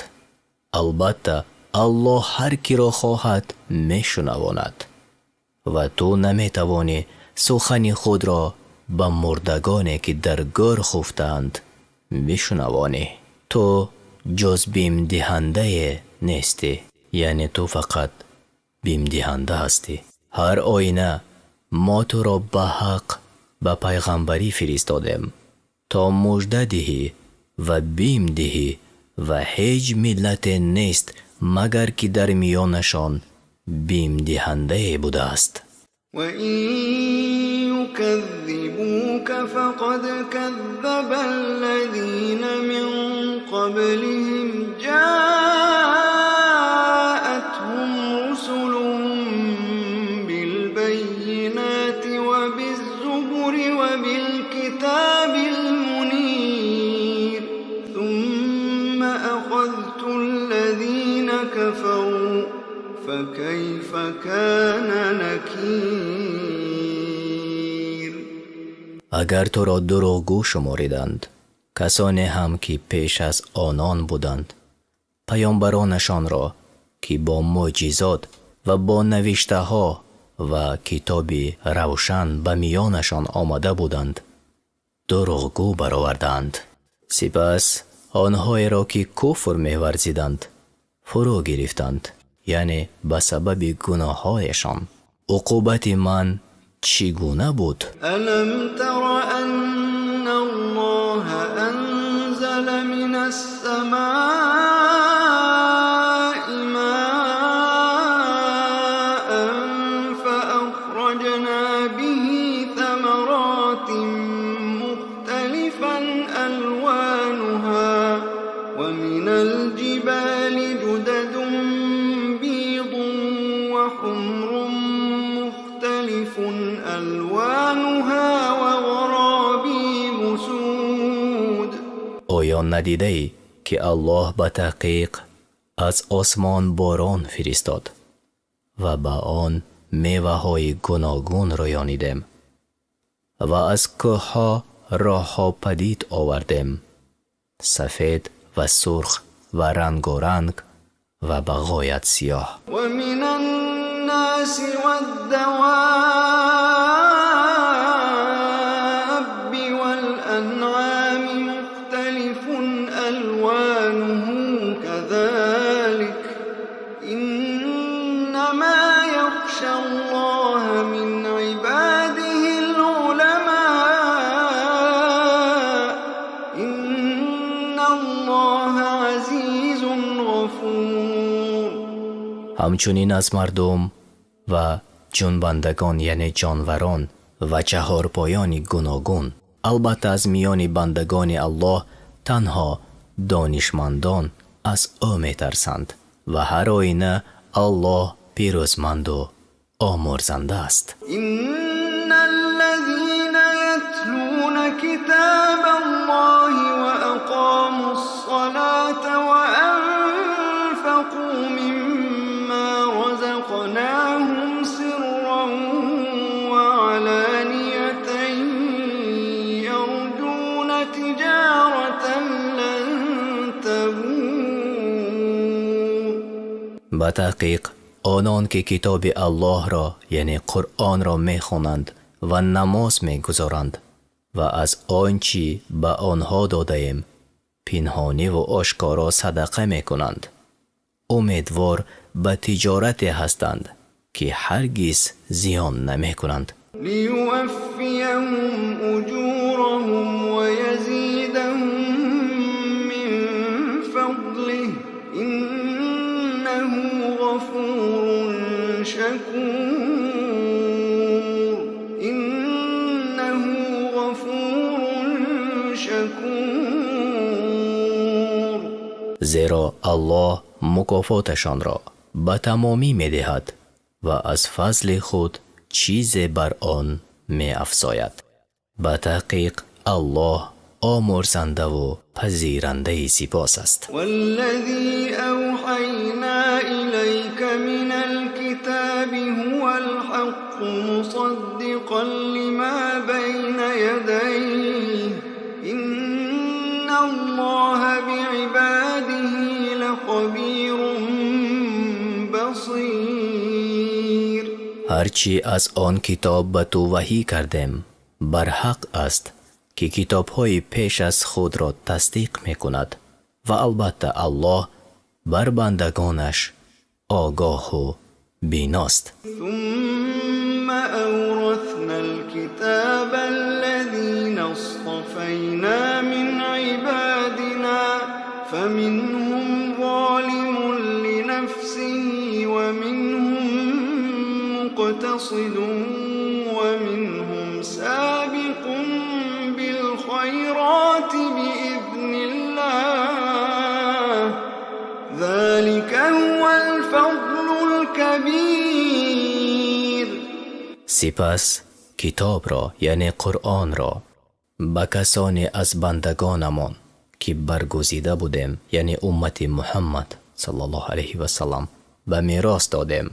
Албатта, Аллоҳ ҳар киро хоҳад мешунавонад, ва ту наметавонӣ сухани худро ба мурдагоне, ки дар гӯр хуфтаанд, бишунавонӣ. Ту ҷуз бимдиҳандае нестӣ, яъне ту фақат бимдиҳанда ҳастӣ. Ҳар оина мо туро ба ҳақ ба пайғамбарӣ фиристодем, то мужда диҳӣ ва бим диҳӣ, ва ҳеҷ миллате нест, магар ки дар миёнашон бимдиҳандае будааст. وإن يكذبوك فقد كذب الذين من قبلهم جاءتهم رسلهم بالبينات وبالزبر كان نكير. Агар туро дурӯғгӯ шумориданд, касоне ҳам ки пеш аз онон буданд, паёмбаронашонро, ки бо мӯъҷизот ва бо навиштаҳо ва китоби равшан ба миёнашон омада буданд, дурӯғгӯ бароварданд. Сипас онҳоеро, ки куфр меварзиданд, фурӯ гирифтанд, яъне ба сабаби гуноҳҳояшон. Уқубати ман чӣ гуна буд? ألم تر أن الله أنزل من السماء ماء فأخرجنا به ثمرات مختلفا ألوانها ومن الجبال جدد بيض وحمر مختلف ألوانها وغرابيب سود. Оё надидаӣ, ки Аллоҳ ба таҳқиқ аз осмон борон фиристод ва ба он меваҳои гуногун рӯёнидем ва аз кӯҳҳо роҳҳо падид овардем, сафед ва сурх ва рангоранг ва ба ғоят сиёҳ. ومن الناس والدواب والأنعام مختلف ألوانه كذلك إنما يخشى الله من عباده العلماء إن الله عزيز غفور. Ҳамчунин аз мардум ва ҷунбандагон, яъне ҷонварон ва чаҳорпоёни гуногун. Албатта, аз миёни бандагони Аллоҳ танҳо донишмандон аз ӯ метарсанд ва ҳар оина Аллоҳ пирӯзманду омӯрзанда аст. إن الذين يتلون كتاب الله وأقاموا الصلاة وأنفقوا مما رزقناهم سرا وعلانية يرجون تجارة لن تبور. Ба таҳқиқ, онон ки китоби Аллоҳро, яъне Қуръонро, мехонанд ва намоз мегузоранд ва аз он чӣ ба онҳо додаем пинҳониву ошкоро садақа мекунанд, умедвор ба тиҷорате ҳастанд, ки ҳаргиз зиён намекунанд. ليوفيهم أجورهم ويزيدهم من فضله إنه غفور شكور إنه غفور شكور. Зеро Аллоҳ мукофоташонро ба тамомӣ медиҳад ва аз фазли худ чизе бар он меафзояд. Ба таҳқиқ, Аллоҳ омӯрзандаву пазирандаи сипос аст. والذي أوحينا إليك من الكتاب هو الحق مصدقا لما بين يديه إن الله بعباده لخبير بصير. Ҳарчи аз он китоб ба ту ваҳӣ кардем, барҳақ аст, ки китобҳои пеш аз худро тасдиқ мекунад, ва албатта Аллоҳ бар бандагонаш огоҳу биност. ثم أورثنا الكتاب الذين اصطفينا من عبادنا فمنهم ظالم لنفسه ومنهم مقتصد ومنهم سابق بالخيرات بإذن الله ذلك هو الفضل الكبير. Сипас китобро, яъне Қуръонро, ба касоне аз бандагонамон, ки баргузида будем, яъне уммати Муҳаммад саллаллоҳу алайҳи васаллам, ба мерос додем.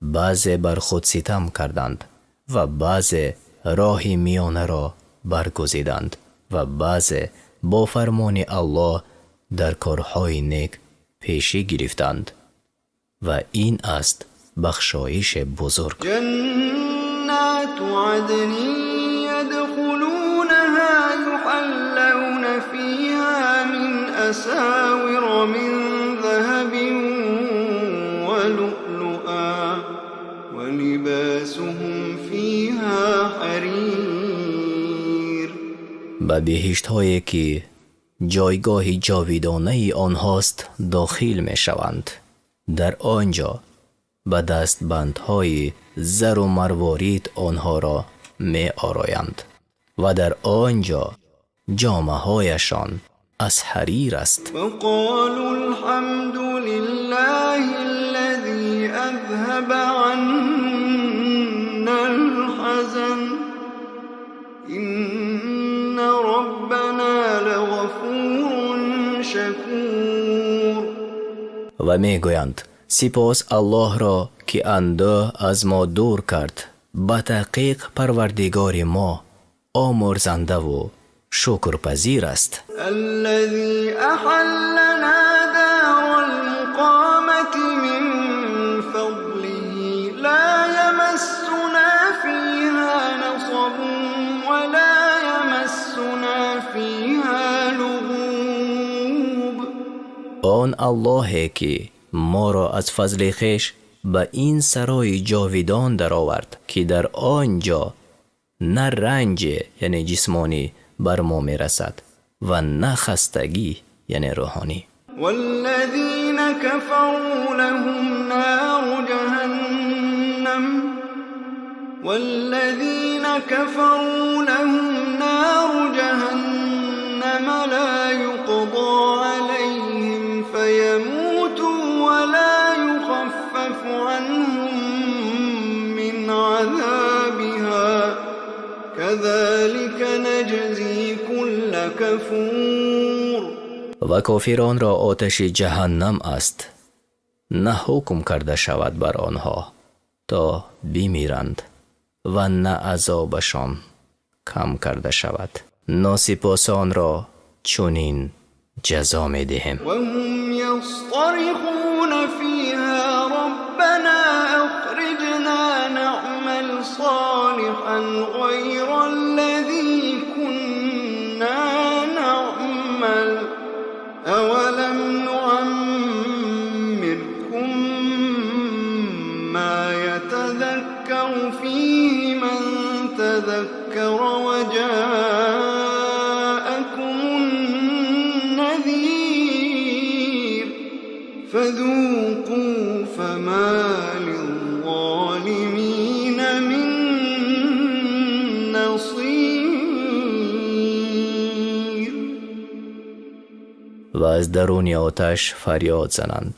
Баъзе бар худ ситам карданд ва баъзе роҳи миёнаро баргузиданд ва баъзе бо фармони Аллоҳ дар корҳои нек пешӣ гирифтанд. Ва ин аст бахшоише бузург. جنات عدن يدخلونها يحلون فيها من أساور من ذهب ولؤلؤا ولباسهم فيها حرير. Ба биҳиштҳое ки ҷойгоҳи ҷовидонаи онҳост дохил мешаванд. Дар он ҷо ба дастбандҳои зару марворид онҳоро меороянд ва дар он ҷо ҷомаҳояшон аз ҳарир аст. وقالوا الحمد لله الذي أذهب عنا الحزن إن ربنا لغفور شكور. Ва мегӯянд: сипос Аллоҳро, ки андӯҳ аз мо дур кард. Ба таҳқиқ, Парвардигори мо омӯрзандаву шукрпазир аст. الذي أحلنا دار المقامة من فضله لا يمسنا فيها نصب ولا يمسنا فيها لغوب. Он Аллоҳе ки моро аз фазли хеш ба ин сарои ҷовидон даровард, ки дар он ҷо на ранҷе, яъне ҷисмонӣ, бар мо мерасад ва на хастагӣ, яъне рӯҳонӣ. والذين كفروا لهم نار جهنم والذين كفروا لهم نار جهنم لا يقضى عليهم فيموتوا ولا يخفف عنهم من عذابها كذلك نجزي كل كفور. Ва кофиронро оташи ҷаҳаннам аст. На ҳукм карда шавад бар онҳо, то бимиранд, ва на азобашон кам карда шавад. Носипосонро чунин ҷазо медиҳем. وهم يصطرخون فيها ربنا أخرجنا نعمل صالحا غير الذي كنا نعمل أولم نعمركم ما يتذكر فيه من تذكر وجاءكم النذير فذوقوا فما للظالمين من نصير. Ва аз даруни оташ фарёд зананд: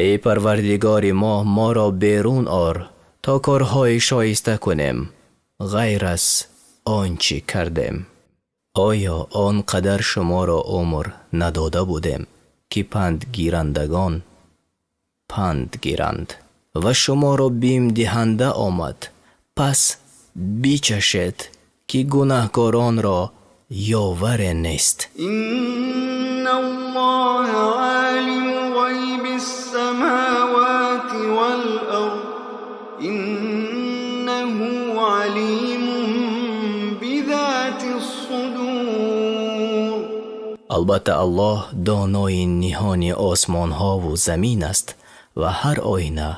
эй Парвардигори мо, моро берун ор, то корҳои шоиста кунем, ғайр аз он чӣ кардем. Оё он қадар шуморо умр надода будем, ки пандгирандагон панд гиранд ва шуморо бимдиҳанда омад? Пас бичашед, ки гунаҳкоронро ёваре нест. إن الله عالم غيب السماوات والأرض إنه عليم بذات الصدور. Албатта, Аллоҳ донои ниҳони осмонҳову замин аст ва ҳар оина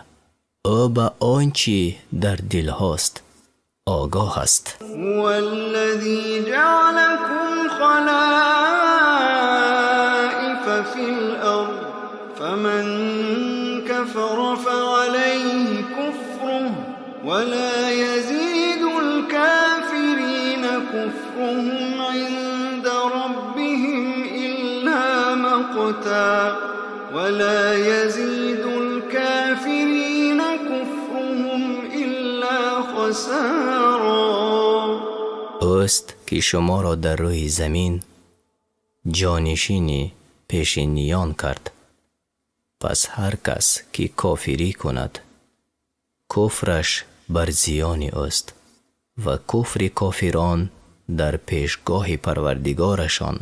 ӯ ба он чӣ дар дилҳост огоҳ аст. هو الذي جعلكم خلائف في الأرض فمن كفر فعليه كفره ولا يزيد الكافرين كفرهم عند ربهم إلا مقتا ولا يزيد الكافرين كفرهم إلا خسارا. Ӯст ки шуморо дар рӯи замин ҷонишини пешиниён кард. Пас ҳар кас ки кофирӣ кунад, Куфраш бар зиёни ӯст ва куфри кофирон дар пешгоҳи Парвардигорашон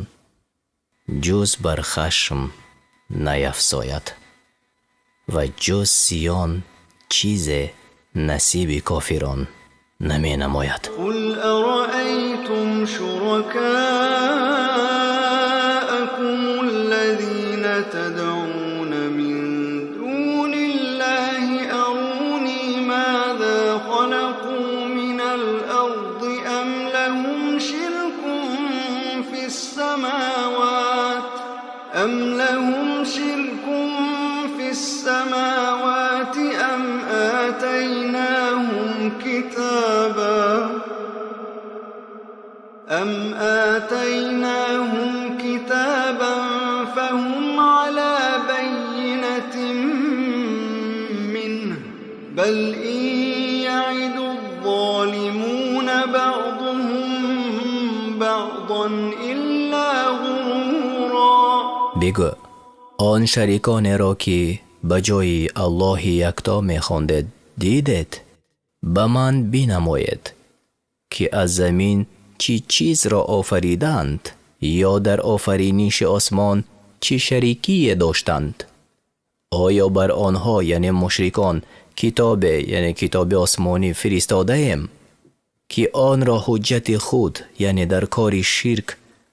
ҷуз бар хашм наяфзояд ва ҷуз зиён чизе насиби кофирон наменамояд. قل أرأيتم شركاءكم الذين تدعون من دون الله أروني ماذا خلقوا من الأرض أم لهم شرك في السماوات أم لهم شرك في السماوات أم آتيناهم كتابا أم آتيناهم كتابا فهم على بينة منه بل إن يعد الظالمون بعضهم بعضا إلا غرورا. Бигӯ: он шариконеро, ки ба ҷои Аллоҳи якто мехондед, дидед? Ба ман бинамоед, ки аз замин чӣ чизро офаридаанд ё дар офариниши осмон чӣ шарикие доштанд? Оё бар онҳо, яъне мушрикон, китобе, яъне китоби осмонӣ, фиристодаем, ки онро ҳуҷҷати худ, яъне дар кори ширк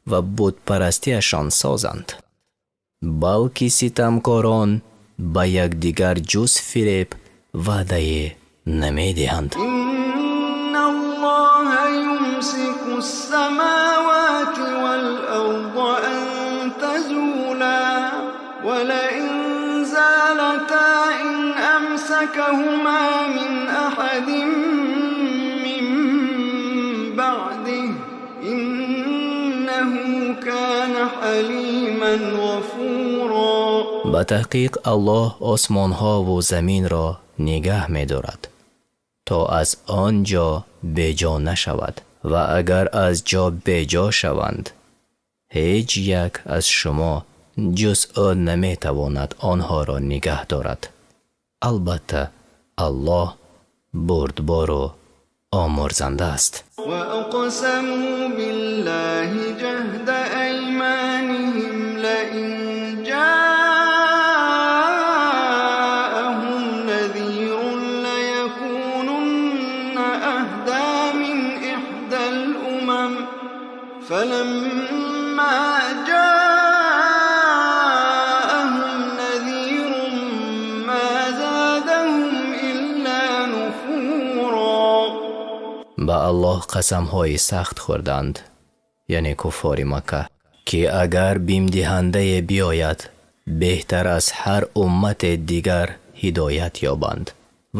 ва бутпарастиашон созанд? Балки ситамкорон ба якдигар ҷуз фиреб ваъдае намедиҳанд. إن الله يمسك السماوات والأرض أن تزولا ولئن زالتا إن أمسكهما من أحد من بعده إنه كان حليما غفورا. Ба таҳқиқ, Аллоҳ осмонҳову заминро нигаҳ медорад, то аз он ҷо беҷо нашавад, ва агар аз ҷо беҷо шаванд, ҳеҷ як аз шумо ҷуз ӯ наметавонад онҳоро нигаҳ дорад. Албатта, Аллоҳ бурдбору омӯрзанда аст. وأقسموا بالله جهد أيمانهم لئن جاءهم نذير ليكونن أهدى من إحدى الأمم فلما جاءهم نذير ما زادهم إلا نفورا. Ба Аллоҳ қасамҳои сахт хӯрданд, яъне куффори Макка, ки агар бимдиҳандае биёяд, беҳтар аз ҳар уммате дигар ҳидоят ёбанд,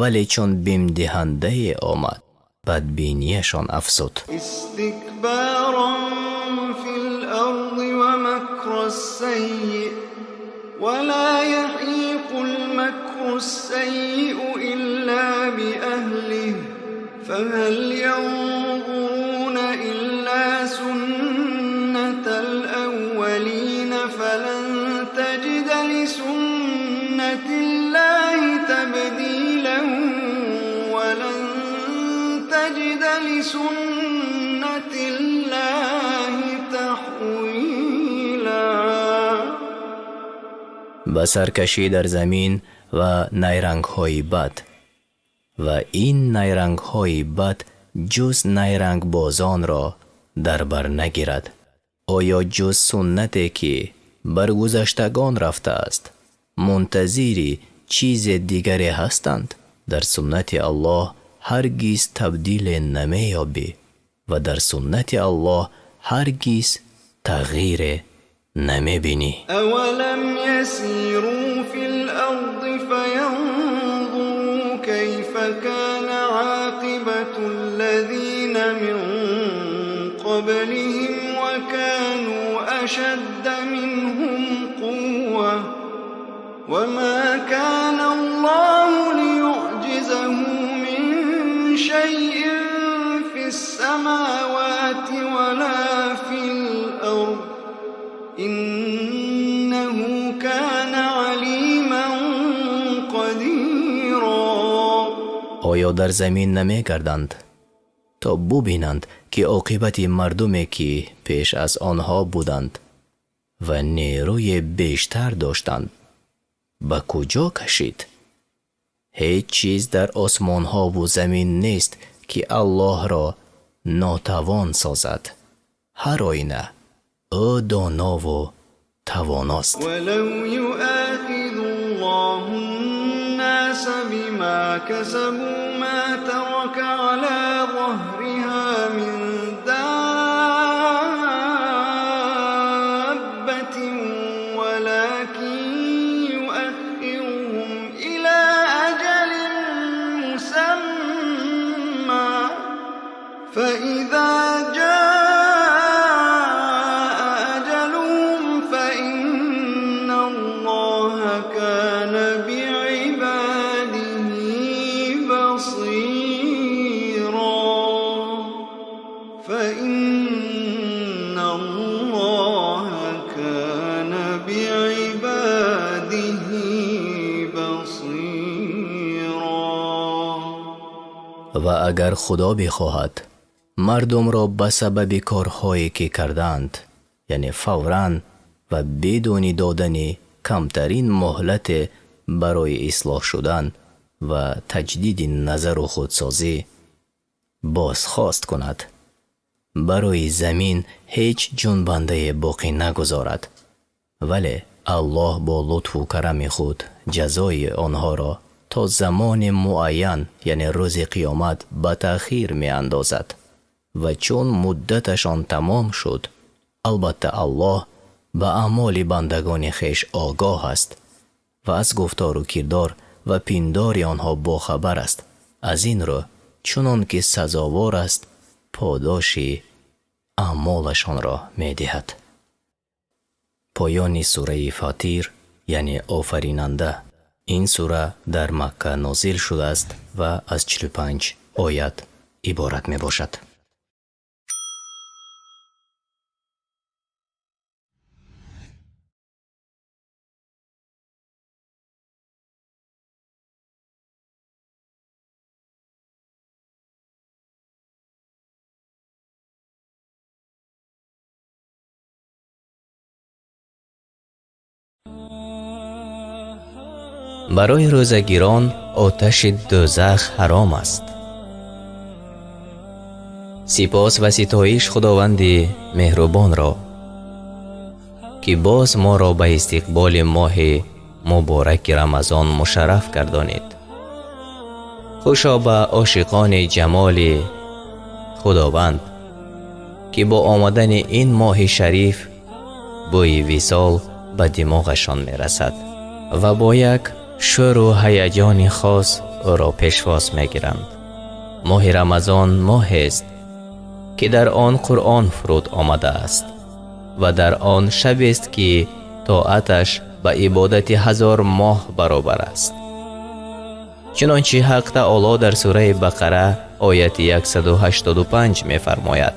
вале чун бимдиҳандае омад, бадбинияшон афзуд. استكبارا في الأرض ومكر السيء ولا يحيق المكر السيء إلا بأهله فهل ينظرون إلا سنة الأولين فلن تجد لسنة الله تبديلا ولن تجد لسنة الله تحويلا. Ба саркашӣ дар замин ва найрангҳои бад, ва ин найрангҳои бад ҷуз найрангбозонро дар бар нагирад. Оё ҷуз суннате, ки бар гузаштагон рафтааст, мунтазири чизе дигаре ҳастанд? Дар суннати Аллоҳ ҳаргиз табдиле намеёбӣ ва дар суннати Аллоҳ ҳаргиз тағйире намебинӣ. أولم يسيروا في الأرض فينظروا كيف كان عاقبة الذين من قبلهم وكانوا أشد منهم قوة وما كان الله ليعجزه من شيء في السماوات ولا في الأرض إنه كان عليما قديرا. Оё дар замин намегарданд, то бубинанд, ки оқибати мардуме, ки пеш аз онҳо буданд ва нерӯи бештар доштанд, ба куҷо кашид? Ҳеҷ чиз дар осмонҳову замин нест, ки Аллоҳро нотавон созад. Ҳар оина ӯ донову тавоност. ولو يؤاخذ الله الناس بما كسبوا ما ترك على ظهرها من دابة ولكن يؤخرهم إلى أجل مسمى فإذا جاء أجلهم فإن الله كان بعباده بصيرا فإن الله كان بعباده بصيرا. Ва агар Худо бихоҳад, мардумро ба сабаби корҳое, ки кардаанд, яъне фавран ва бидуни додани камтарин муҳлате барои ислоҳ шудан ва таҷдиди назару худсозӣ, бозхост кунад, барои замин ҳеҷ ҷунбандае боқӣ нагузорад. Вале Аллоҳ бо лутфу карами худ ҷазои онҳоро то замони муайян, яъне рӯзи қиёмат, ба таъхир меандозад. Ва чун муддаташон тамом шуд, албатта, Аллоҳ ба аъмоли бандагони хеш огоҳ аст ва аз гуфтору кирдор ва пиндори онҳо бохабар аст. Аз ин рӯ, чунон ки сазовор аст, подоши аъмолашонро медиҳад. Поёни сураи Фотир, яъне Офаринанда. Ин сура дар Макка нозил шудааст ва аз 45 оят иборат мебошад. Барои рӯзагирон оташи дӯзах ҳаром аст. Сипос ва ситоиш Худованди меҳрубонро, ки боз моро ба истиқболи моҳи мубораки Рамазон мушарраф гардонид. Хушо ба ошиқони ҷамоли Худованд, ки бо омадани ин моҳи шариф бӯи висол ба димоғашон мерасад ва бо як шӯру ҳаяҷони хос ӯро пешвоз мегиранд. Моҳи Рамазон моҳест, ки дар он Қуръон фуруд омадааст ва дар он шабест, ки тоаташ ба ибодати 1000 моҳ баробар аст. Чунончи Ҳақ Таоло дар сураи Бақара, ояти 185 мефармояд: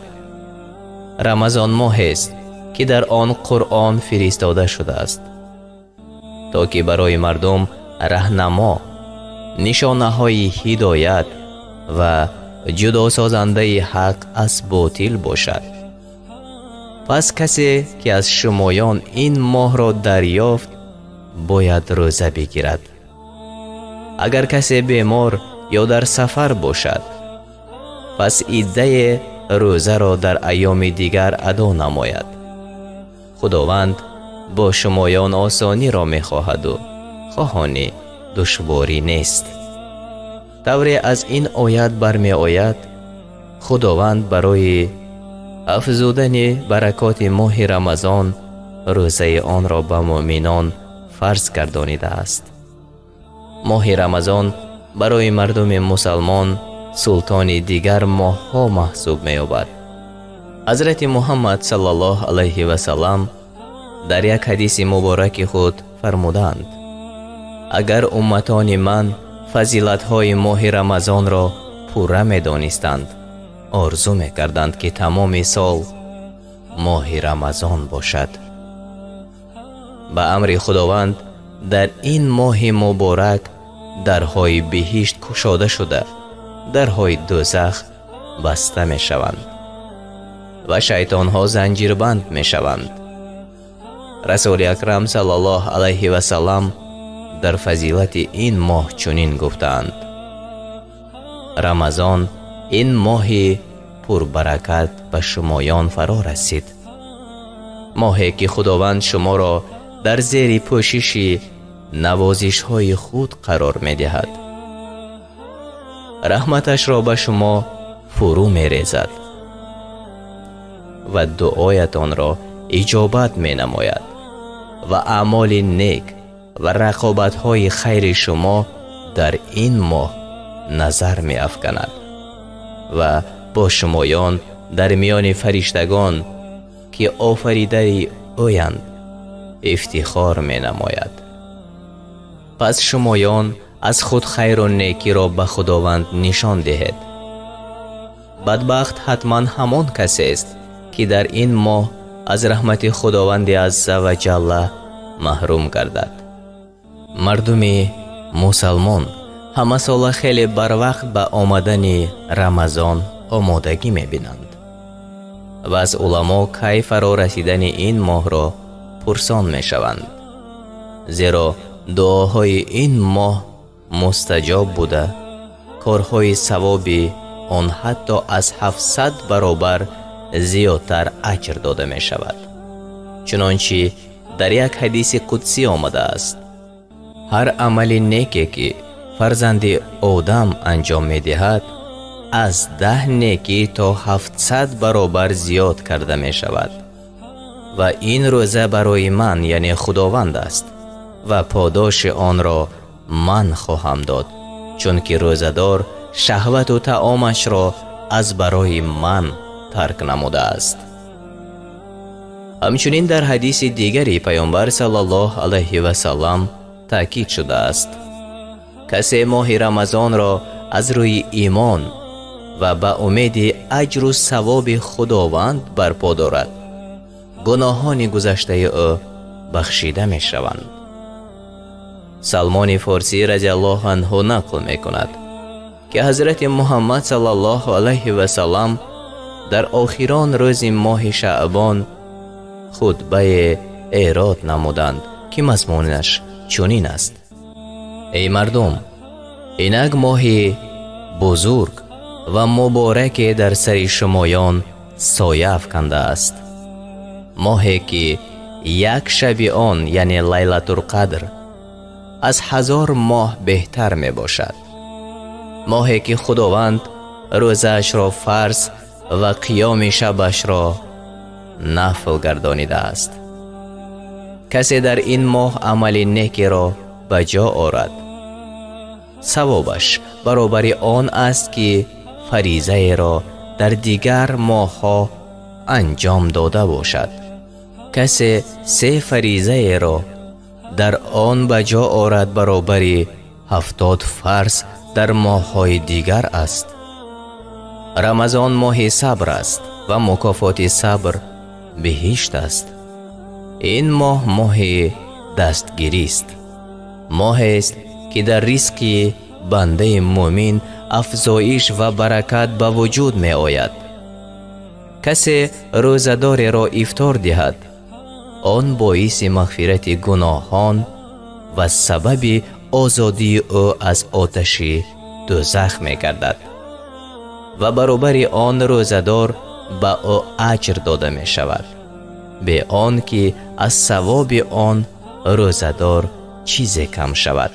Рамазон моҳест, ки дар он Қуръон фиристода шудааст, то ки барои мардум раҳнамо, нишонаҳои ҳидоят ва ҷудосозандаи ҳақ аз ботил бошад. Пас касе, ки аз шумоён ин моҳро дарёфт, бояд рӯза бигирад. Агар касе бемор ё дар сафар бошад, пас иддае рӯзаро дар айёми дигар адо намояд. Худованд бо шумоён осониро мехоҳаду хоҳони душворӣ нест. Тавре аз ин оят бармеояд, Худованд барои афзудани баракоти моҳи Рамазон рӯзаи онро ба муъминон фарз гардонидааст. Моҳи Рамазон барои мардуми мусалмон султони дигар моҳҳо маҳсуб меёбад. Ҳазрати Муҳаммад саллаллоҳу алайҳи васаллам дар як ҳадиси мубораки худ фармуданд: агар умматони ман фазилатҳои моҳи Рамазонро пурра медонистанд, орзу мекарданд, ки тамоми сол моҳи Рамазон бошад. Ба амри Худованд дар ин моҳи муборак дарҳои биҳишт кушода шуда, Дарҳои дӯзах баста мешаванд ва шайтонҳо занҷирбанд мешаванд. Расули Акрам саллаллоҳу алайҳи васаллам дар фазилати ин моҳ чунин гуфтаанд: Рамазон ин моҳи пурбаракат ба шумоён фаро расид, моҳе ки Худованд шуморо дар зери пӯшиши навозишҳои худ қарор медиҳад, раҳматашро ба шумо фурӯ мерезад ва дуоятонро иҷобат менамояд ва аъмоли нек ва рақобатҳои хайри шумо дар ин моҳ назар меафканад ва бо шумоён дар миёни фариштагон, ки офаридаи ӯянд, ифтихор менамояд. Пас шумоён аз худ хайру некиро ба Худованд нишон диҳед. Бадбахт ҳатман ҳамон касест, ки дар ин моҳ аз раҳмати Худованди азза ва ҷалла маҳрум гардад. Мардуми мусалмон ҳамасола хеле барвақт ба омадани Рамазон омодагӣ мебинанд ва аз уламо кай фаро расидани ин моҳро пурсон мешаванд, зеро дуоҳои ин моҳ мустаҷоб буда, корҳои савоби он ҳатто аз 700 баробар зиёдтар аҷр дода мешавад. Чунончи дар як ҳадиси қудсӣ омадааст: ҳар амали неке, ки фарзанди Одам анҷом медиҳад, аз 10 некӣ то 700 баробар зиёд карда мешавад ва ин рӯза барои ман, яъне Худованд аст, ва подоши онро ман хоҳам дод, чунки рӯзадор шаҳвату таомашро аз барои ман тарк намудааст. Ҳамчунин дар ҳадиси дигари Паёмбар саллаллоҳу алайҳи васаллам таъкид шудааст: касе моҳи Рамазонро аз рӯи имон ва ба умеди аҷру савоби Худованд барпо дорад, гуноҳони гузаштаи ӯ бахшида мешаванд. Салмони Форсӣ разияллоҳу анҳу нақл мекунад, ки ҳазрати Муҳаммад саллаллоҳу алайҳи васаллам дар охирон рӯзи моҳи Шаъбон хутбае эрод намуданд, ки мазмунаш чунин аст: эй мардум, инак моҳи бузург ва мубораке дар сари шумоён соя афкандааст, моҳе ки як шаби он, яъне Лайлатулқадр, аз 1000 моҳ беҳтар мебошад, моҳе ки Худованд рӯзаашро фарз ва қиёми шабашро нафл гардонидааст. Касе дар ин моҳ амали некиро ба ҷо орад, савобаш баробари он аст, ки фаризаеро дар дигар моҳҳо анҷом дода бошад. Касе 3 фаризаеро дар он ба ҷо орад, баробари 70 фарз дар моҳҳои дигар аст. Рамазон моҳи сабр аст ва мукофоти сабр биҳишт аст. Ин моҳ моҳи дастгирист, моҳест, ки дар ризқи бандаи мӯмин афзоиш ва баракат ба вуҷуд меояд. Касе рӯзадореро ифтор диҳад, он боиси мағфирати гуноҳон ва сабаби озодии ӯ аз оташи дӯзах мегардад ва баробари он рӯзадор ба ӯ аҷр дода мешавад, бе он ки аз савоби он рӯзадор чизе кам шавад.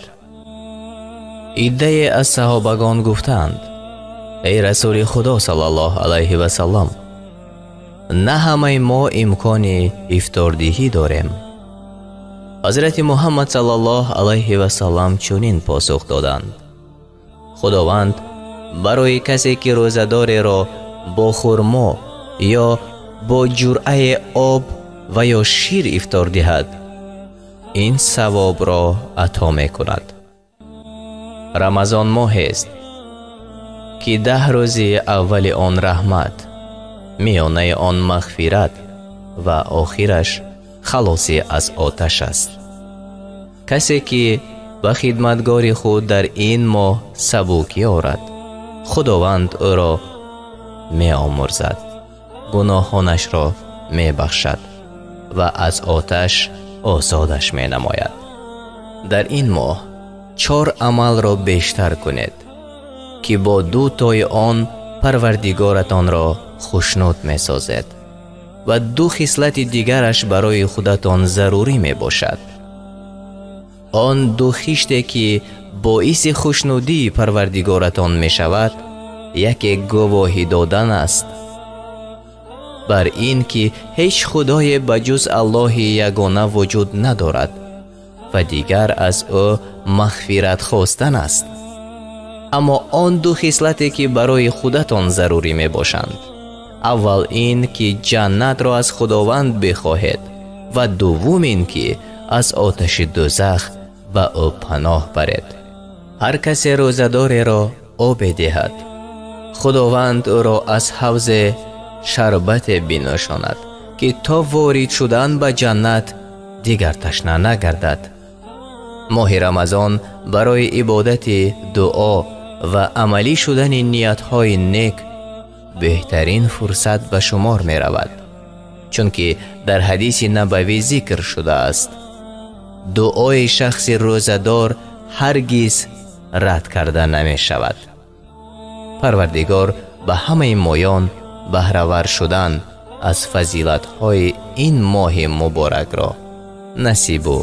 Иддае аз саҳобагон гуфтаанд: эй Расули Худо саллаллоҳу алайҳи васаллам, на ҳамаи мо имкони ифтордиҳӣ дорем. Ҳазрати Муҳаммад саллаллоҳу алайҳи васаллам чунин посух доданд: Худованд барои касе, ки рӯзадореро бо хурмо ё бо ҷуръаи об ва ё шир ифтор диҳад, ин савобро ато мекунад. Рамазон моҳест, ки 10 рӯзи аввали он раҳмат, миёнаи он мағфират ва охираш халосӣ аз оташ аст. Касе ки ба хидматгори худ дар ин моҳ сабукӣ орад, Худованд ӯро меомӯрзад, гуноҳонашро мебахшад ва аз оташ озодаш менамояд. Дар ин моҳ 4 амалро бештар кунед, ки бо 2 тои он Парвардигоратонро хушнуд месозед ва 2 хислати дигараш барои худатон зарурӣ мебошад. Он 2 хиште ки боиси хушнудии Парвардигоратон мешавад, яке гувоҳӣ додан аст бар ин ки ҳеҷ худое ба ҷуз Аллоҳи ягона вуҷуд надорад ва дигар аз ӯ мағфират хостан аст. Аммо он 2 хислате ки барои худатон зарурӣ мебошанд, аввал ин ки ҷаннатро аз Худованд бихоҳед ва дуввум ин ки аз оташи дӯзах ба ӯ паноҳ баред. Ҳар касе рӯзадореро обе диҳад, Худованд ӯро аз ҳавзе шарбате бинӯшонад, ки то ворид шудан ба ҷаннат дигар ташна нагардад. Моҳи Рамазон барои ибодати, дуо ва амалӣ шудани ниятҳои нек беҳтарин фурсат ба шумор меравад, чунки дар ҳадиси набавӣ зикр шудааст: дуои шахси рӯзадор ҳаргиз рад карда намешавад. Парвардигор ба ҳамаи моён баҳравар шудан аз фазилатҳои ин моҳи муборакро насибу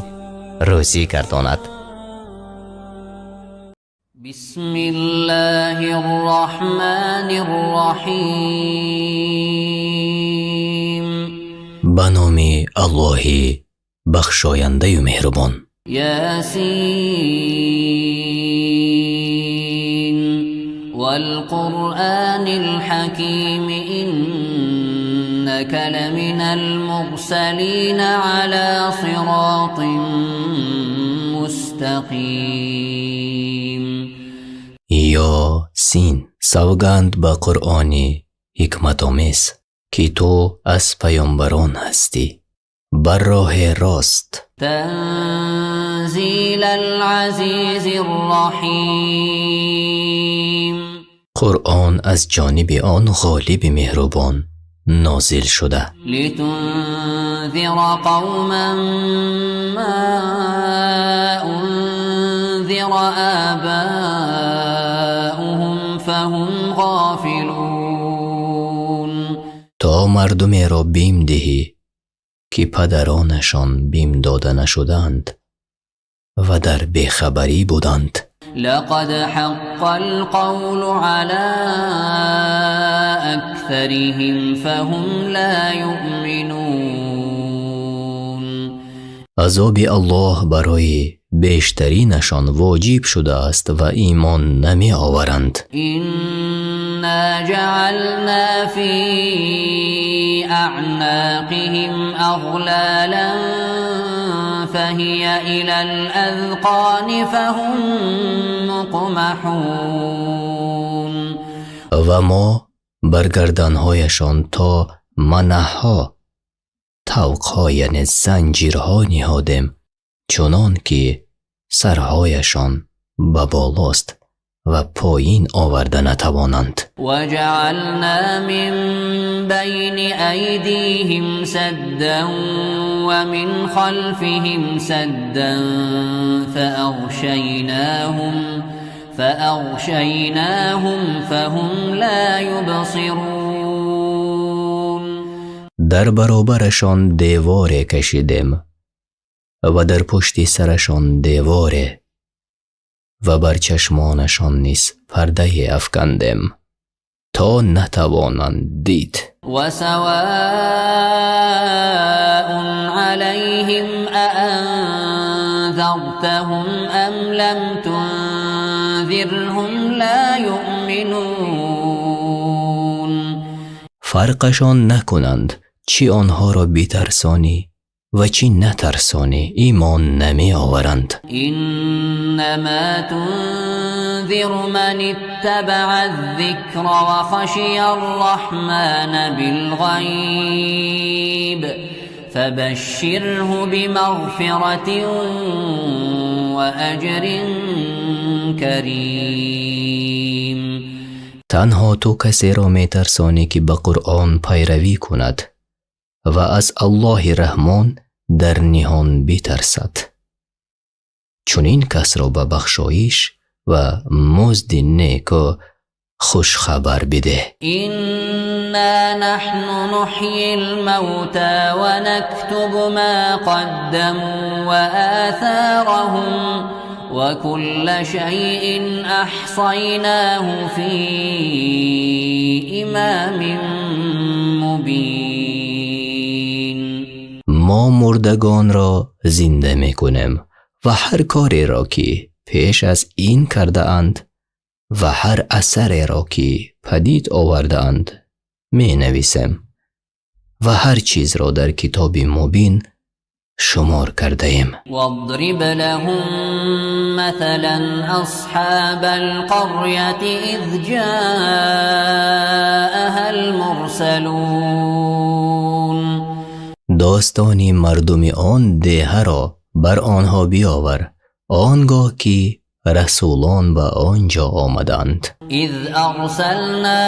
рӯзӣ гардонад. Бисмиллаҳир-раҳмонир-раҳим. Ба номи Аллоҳи бахшояндаю меҳрубон. Ясин вал-Қуръонил ҳаким иннака ламинал мурсалин ала сиротин мустақим. Ёсин, савганд ба Қуръони ҳикматомез, ки ту аз паёмбарон ҳастӣ, бар роҳи рост. Танзилал азизир раҳим. Қуръон аз ҷониби он ғолиби меҳрубон нозил шуда. Литунзира қавман ма унзира абаухум фахум ғофилун. То мардумеро бим диҳӣ, ки падаронашон бим дода нашуданд ва дар бехабарӣ буданд. لقد حق القول على أكثرهم فهم لا يؤمنون. Азоби Аллоҳ барои бештаринашон воҷиб шудааст ва имон намеоваранд. إنا جعلنا في أعناقهم أغلالا فهي إلى الأذقان فهم مقمحون. Ва мо бар гарданҳояшон то манаҳҳо тавқҳо, яъне занҷирҳо ниҳодем, чунон ки сарҳояшон ба болост ва поин оварда натавонанд. وجعلنا من بين أيديهم سدا ومن خلفهم سدا فأغشيناهم فهم لا يبصرون. Дар баробарашон деворе кашидем ва дар пушти сарашон деворе ва бар чашмонашон низ пардае афкандем, то натавонанд дид. وسواء عليهم أأنذرتهم أم لم تنذرهم لا يؤمنون. Фарқашон накунанд, чӣ онҳоро битарсонӣ ва чӣ натарсонӣ, имон намеоваранд. إنما تنذر من اتبع الذكر وخشي الرحمن بالغيب فبشره بمغفرة وأجر كريم. Танҳо ту касеро метарсонӣ, ки ба Қуръон пайравӣ кунад ва аз Аллоҳи Раҳмон дар ниҳон битарсад. Чунин касро ба бахшоиш ва музди неку хушхабар бидеҳ. إنا نحن نحيي الموتى ونكتب ما قدموا وآثارهم وكل شيء أحصيناه في إمام مبين. Мо мурдагонро зинда мекунем ва ҳар кореро, ки пеш аз ин кардаанд, ва ҳар асареро, ки падид овардаанд, менависем ва ҳар чизро дар китоби мубин шумор кардаем. واضرب لهم مثلا أصحاب القرية إذ جاءها المرسلون. Достони мардуми он деҳаро бар онҳо биёвар, он гоҳ ки расулон ба он ҷо омаданд. إذ أرسلنا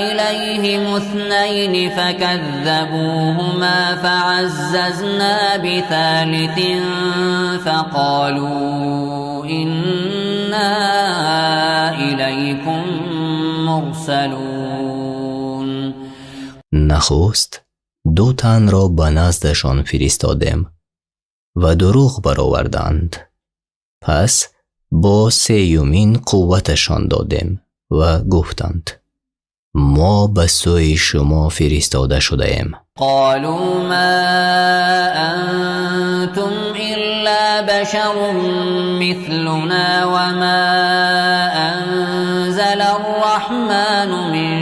إليهم اثنين فكذبوهما فعززنا بثالث فقالوا إنا إليكم مرسلون. Нахуст ду танро ба наздашон фиристодем ва дурӯғ бароварданд, пас бо сеюмин қувваташон додем ва гуфтанд: мо ба сӯи шумо фиристода шудаем. قالوا ما أنتم إلا بشر مثلنا وما أنزل الرحمن من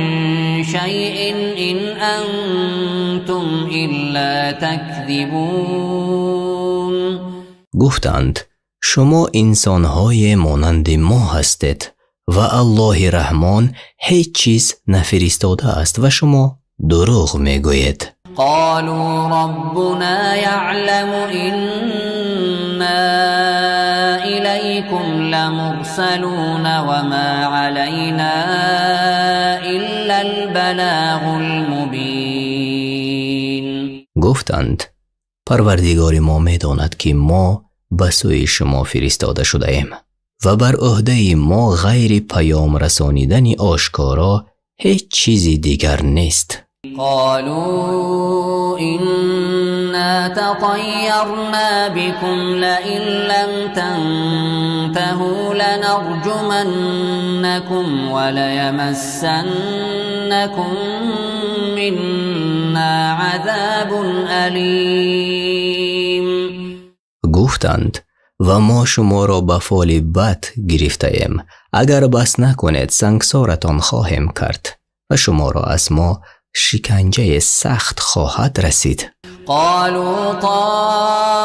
شيء إن أنتم إلا تكذبون. Гуфтанд: шумо инсонҳое монанди мо ҳастед ва Аллоҳи Раҳмон ҳеҷ чиз нафиристодааст ва шумо дурӯғ мегӯед. قالوا ربنا يعلم إنا إليكم لمرسلون وما علينا إلا البلاغ المبين. Гуфтанд: Парвардигори мо медонад, ки мо ба сӯи шумо фиристода шудаем ва бар ӯҳдаи мо ғайри паём расонидани ошкоро ҳеҷ чизи дигар нест. قالوا إنا تطيرنا بكم لئن لم تنتهوا لنرجمنكم وليمسنكم منا عذاب أليم. Гуфтанд: ва мо шуморо ба фоли бад гирифтаем, агар бас накунед, сангсоратон хоҳем кард ва шуморо аз мо шиканҷаи сахт хоҳад расид. قالوا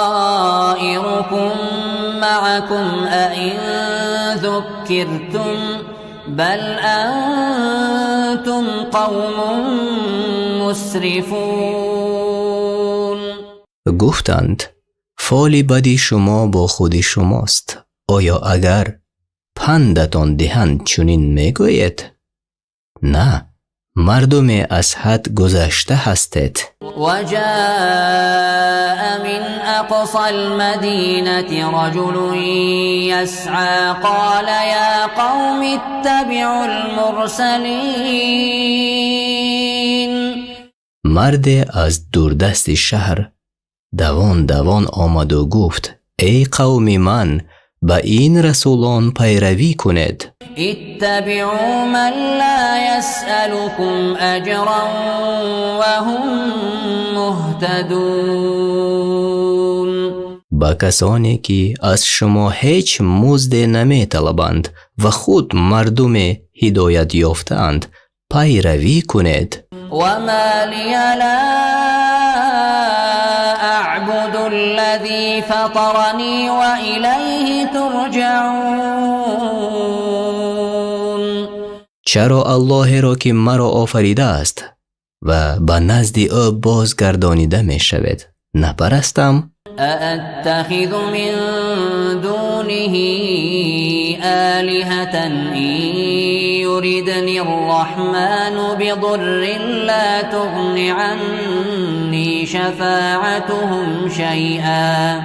طائركم معكم أئن ذكرتم بل أنتم قوم مسرفون. Гуфтанд: фоли бади шумо бо худи шумост, оё агар пандатон диҳанд, чунин мегӯед? На, мардуме аз ҳад гузашта ҳастед. وجاء من أقصى المدينة رجل يسعى قال يا قوم اتبعوا المرسلين. Марде аз дурдасти шаҳр давон давон омаду гуфт: эй қавми ман, ба ин расулон пайравӣ кунед. اتبعوا من لا يسألكم أجرا وهم مهتدون. Ба касоне, ки аз шумо ҳеҷ музде наметалабанд ва худ мардуме ҳидоят ёфтаанд, пайравӣ кунед. وما لي لا أعبد الذي فطرني وإليه ترجعون. Чаро Аллоҳеро, ки маро офаридааст ва ба назди ӯ бозгардонида мешавед, напарастам? أأتخذ من دونه آلهة إن يردني الرحمن بضر لا تغن عني شفاعتهم شيئا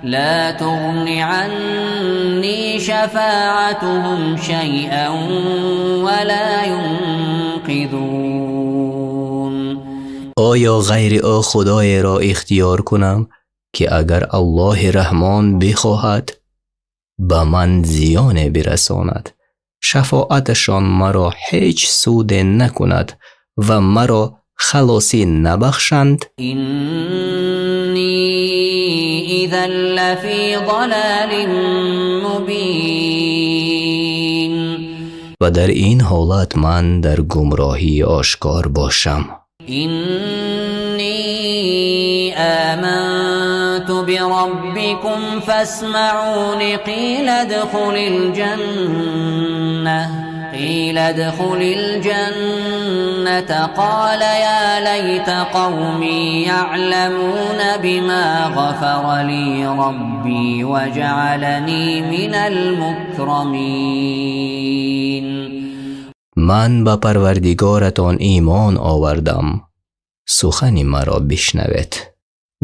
لا تغن عني شفاعتهم شيئا ولا ينقذون. Оё ғайри ӯ худоеро ихтиёр кунам, ки агар Аллоҳи Раҳмон бихоҳад, ба ман зиёне бирасонад, шафоаташон маро ҳеҷ суде накунад ва маро халосӣ набахшанд? إني إذا لفي ضلال مبين. Ва дар ин ҳолат ман дар гумроҳии ошкор бошам. إني آمنت بربكم فاسمعون. قيل ادخل الجنة قال يا ليت قومي يعلمون بما غفر لي ربي وجعلني من المكرمين. Ман ба Парвардигоратон имон овардам, сухани маро бишнавед.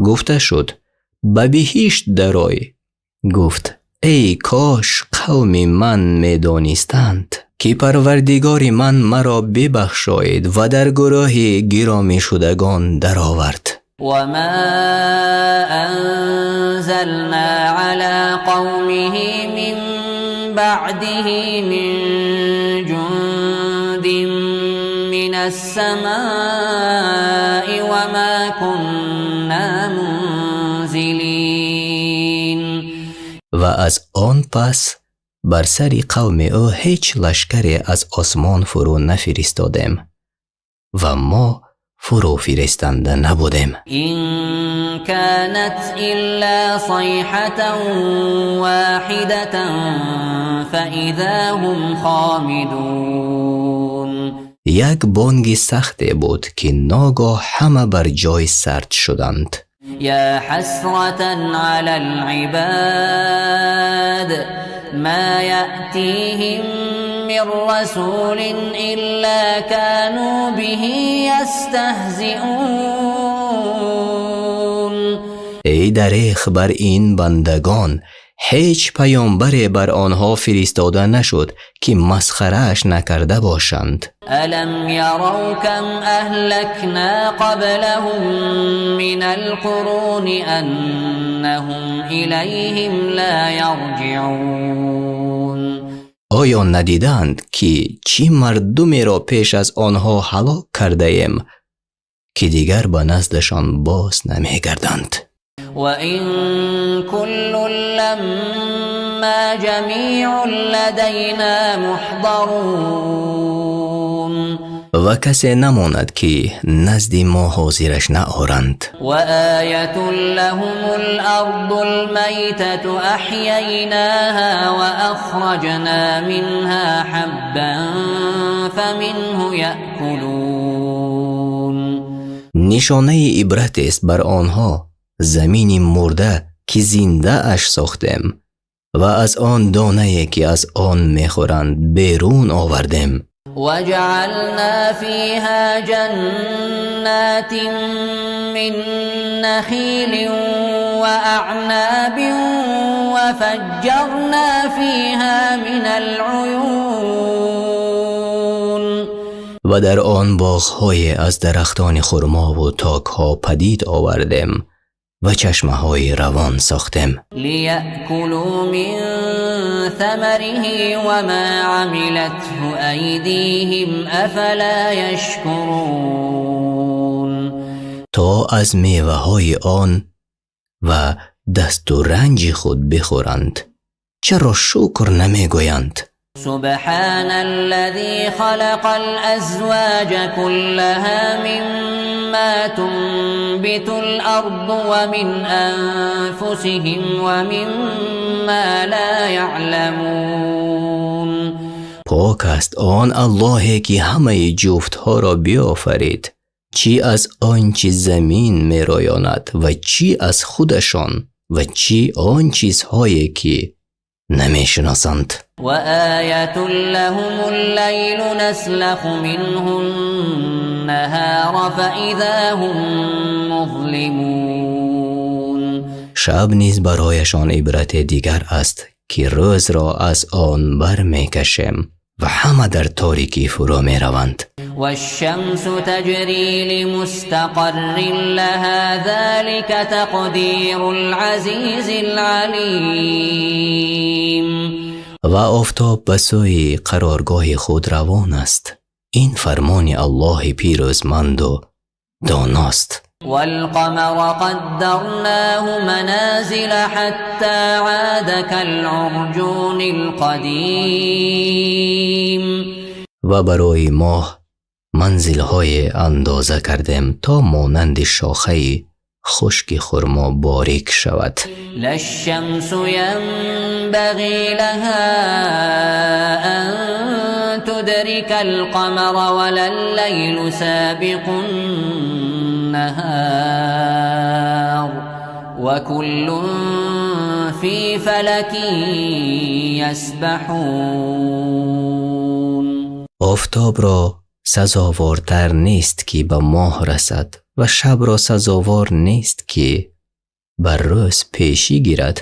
Гуфта шуд: ба биҳишт дарой. Гуфт: эй кош қавми ман медонистанд, ки Парвардигори ман маро бибахшоид ва дар гурӯҳи гиромишудагон даровард. وما أنزلنا على قومه من بعده من جند من السماء وما كنا منزلين. Ва аз он пас бар сари қавми ӯ ҳеҷ лашкаре аз осмон фурӯ нафиристодем ва мо фурӯ фиристанда набудем. إن كانت إلا صيحة واحدة فإذا هم خامدون. Як бонги сахте буд, ки ногоҳ ҳама бар ҷой сард шуданд. يا حسرة على العباد ما يأتيهم من رسول إلا كانوا به يستهزئون. Эй дареғ бар ин бандагон, ҳеҷ паёмбаре бар онҳо фиристода нашуд, ки масхарааш накарда бошанд. ألم يروا كم أهلكنا قبلهم من القرون أنهم إليهم لا يرجعون. Оё надиданд, ки чӣ мардумеро пеш аз онҳо ҳалок кардаем, ки дигар ба наздашон боз намегарданд? وإن كل لما جميع لدينا محضرون. Ва касе намонад, ки назди мо ҳозираш наоранд. وآية لهم الأرض الميتة أحييناها وأخرجنا منها حبا فمنه يأكلون. Нишонаи ибратест бар онҳо замини мурда, ки зиндааш сохтем ва аз он донае, ки аз он мехӯранд, берун овардем. وجعلنا فيها جنات من نخيل وأعناب وفجرنا فيها من العيون. Ва дар он боғҳое аз дарахтони хурмову токҳо падид овардем ва чашмаҳои равон сохтем. ليأكلوا من ثمره وما عملته أيديهم أفلا يشكرون. То аз меваҳои он ва дасту ранҷи худ бихӯранд. Чаро шукр намегӯянд? سبحان الذي خلق الأزواج كلها مما تنبت الأرض ومن أنفسهم ومما لا يعلمون. Пок аст он Аллоҳе, ки ҳамаи ҷуфтҳоро биёфарид, чӣ аз он чӣ замин мероёнад ва чӣ аз худашон ва чӣ он чизҳое, ки намешиносанд. وآية لهم الليل نسلخ منه النهار فإذا هم مظلمون. Шаб низ барояшон ибрати дигар аст, ки рӯзро аз он бармекашем ва ҳама дар торикӣ фурӯ мераванд. والشمس تجري لمستقر لها ذلك تقدير العزيز العليم. Ва офтоб ба сӯи қароргоҳи худ равон аст. Ин фармони Аллоҳи пирӯзманду доност. والقمر قدرناه منازل حتى عاد كالعرجون القديم. Ва барои моҳ манзилҳое андоза кардем, то монанди шохаи хушки хурмо борик шавад. لا الشمس ينبغي لها أن تدرك القمر ولا الليل سابق النهار وكل في فلك يسبحون. Офтобро сазовортар нест, ки ба моҳ расад, ва шабро сазовор нест, ки ба рӯз пешӣ гирад,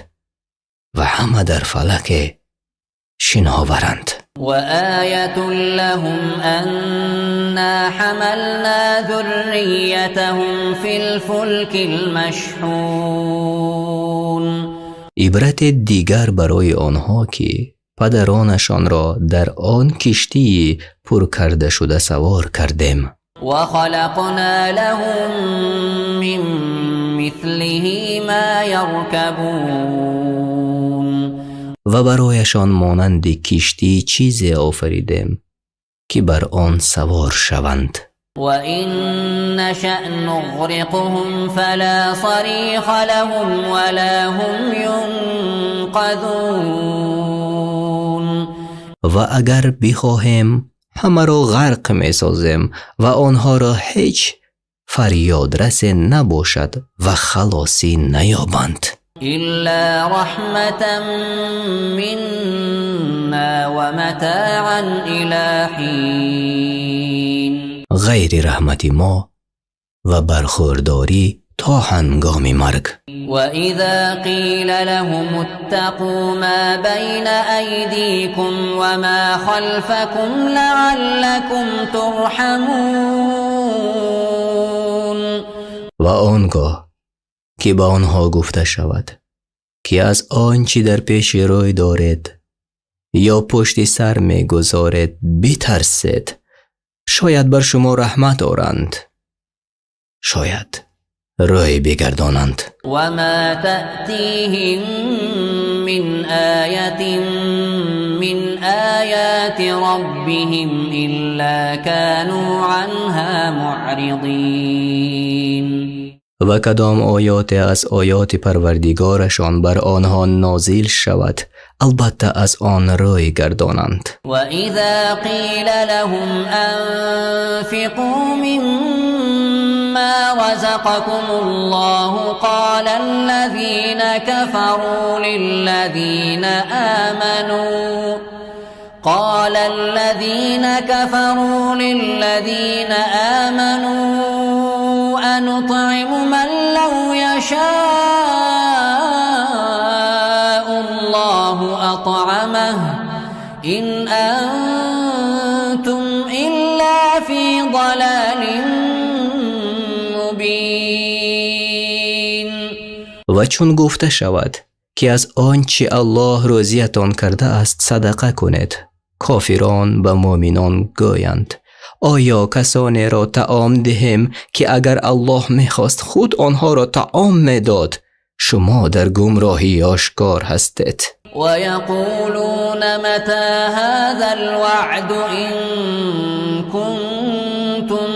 ва ҳама дар фалаке шиноваранд. وآية لهم أنا حملنا ذريتهم في الفلك المشحون. Ибрати дигар барои онҳо, ки падаронашонро дар он киштии пур кардашуда савор кардем. وخلقنا لهم من مثله ما يركبون. Ва барояшон монанди киштӣ чизе офаридем, ки бар он савор шаванд. وإن نشأ نغرقهم فلا صريخ لهم ولا هم ينقذون. Ва агар бихоҳем, ҳамаро ғарқ месозем ва онҳоро ҳеҷ фарёдрасе набошад ва халосӣ наёбанд. إلا رحمة منا ومتاعا إلى حين. Ғайри раҳмати мо ва бархӯрдорӣ то ҳангоми марг. وإذا قيل لهم اتقوا ما بين أيديكم وما خلفكم لعلكم ترحمون. Ва он гоҳ ки ба онҳо гуфта шавад, ки аз он чӣ дар пеши рӯй доред ё пушти сар мегузоред битарсед, шояд бар шумо раҳмат оранд, шояд рӯй бигардонанд. وما تأتيهم من آية من آيات ربهم إلا كانوا عنها معرضين. Ва кадом оёте аз оёти Парвардигорашон бар онҳо нозил шавад, албатта аз он рӯй гардонанд. وإذا قيل لهم أنفقوا مما رزقكم الله قال الذين كفروا للذين آمنوا أنطعم من لو يشاء الله أطعمه إن أنتم إلا في ضلال مبين. Ва чун гуфта шавад, ки аз он чӣ Аллоҳ рӯзиятон кардааст садақа кунед, кофирон ба муъминон гӯянд: оё касонеро таом диҳем, ки агар Аллоҳ мехост, худ онҳоро таом медод? Шумо дар гумроҳии ошкор ҳастед. ويقولون متى هذا الوعد إن كنتم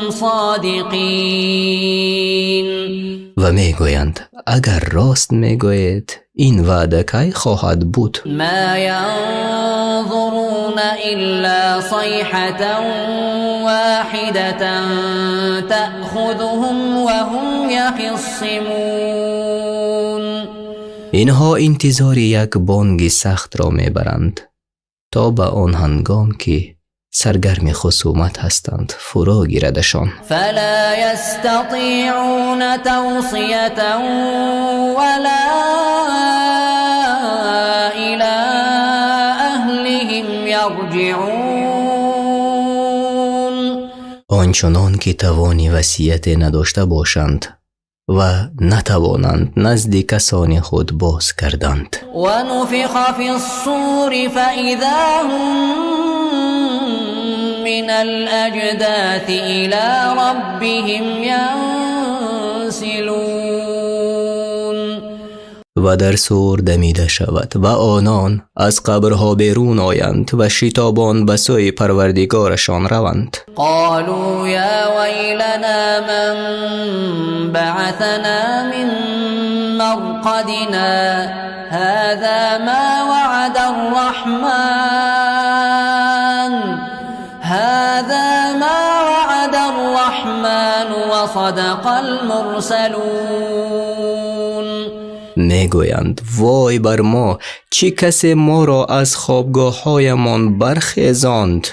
صادقين. Ва мегӯянд: агар рост мегӯед, ин ваъда кай хоҳад буд? ما ينظرون إلا صيحة واحدة تأخذهم وهم يخصمون. Инҳо интизори як бонги сахтро мебаранд, то ба он ҳангом ки саргарми хусумат ҳастанд, фуро гирадашон. فلا يستطيعون توصية ولا إلى أهلهم يرجعون. Он чунон ки тавони васияте надошта бошанд ва натавонанд назди касони худ боз гарданд. ونفخ في الصور فإذا هم من الأجداث إلى ربهم ينسلون. Ва дар сур дамида шавад ва онон аз қабрҳо берун оянд ва шитобон ба сӯи Парвардигорашон раванд. قالوا يا ويلنا من بعثنا من مرقدنا هذا ما وعد الرحمن هذا ما وعد الرحمن وصدق المرسلون. Мегӯянд: вой бар мо, чӣ касе моро аз хобгоҳҳоямон бархезонд?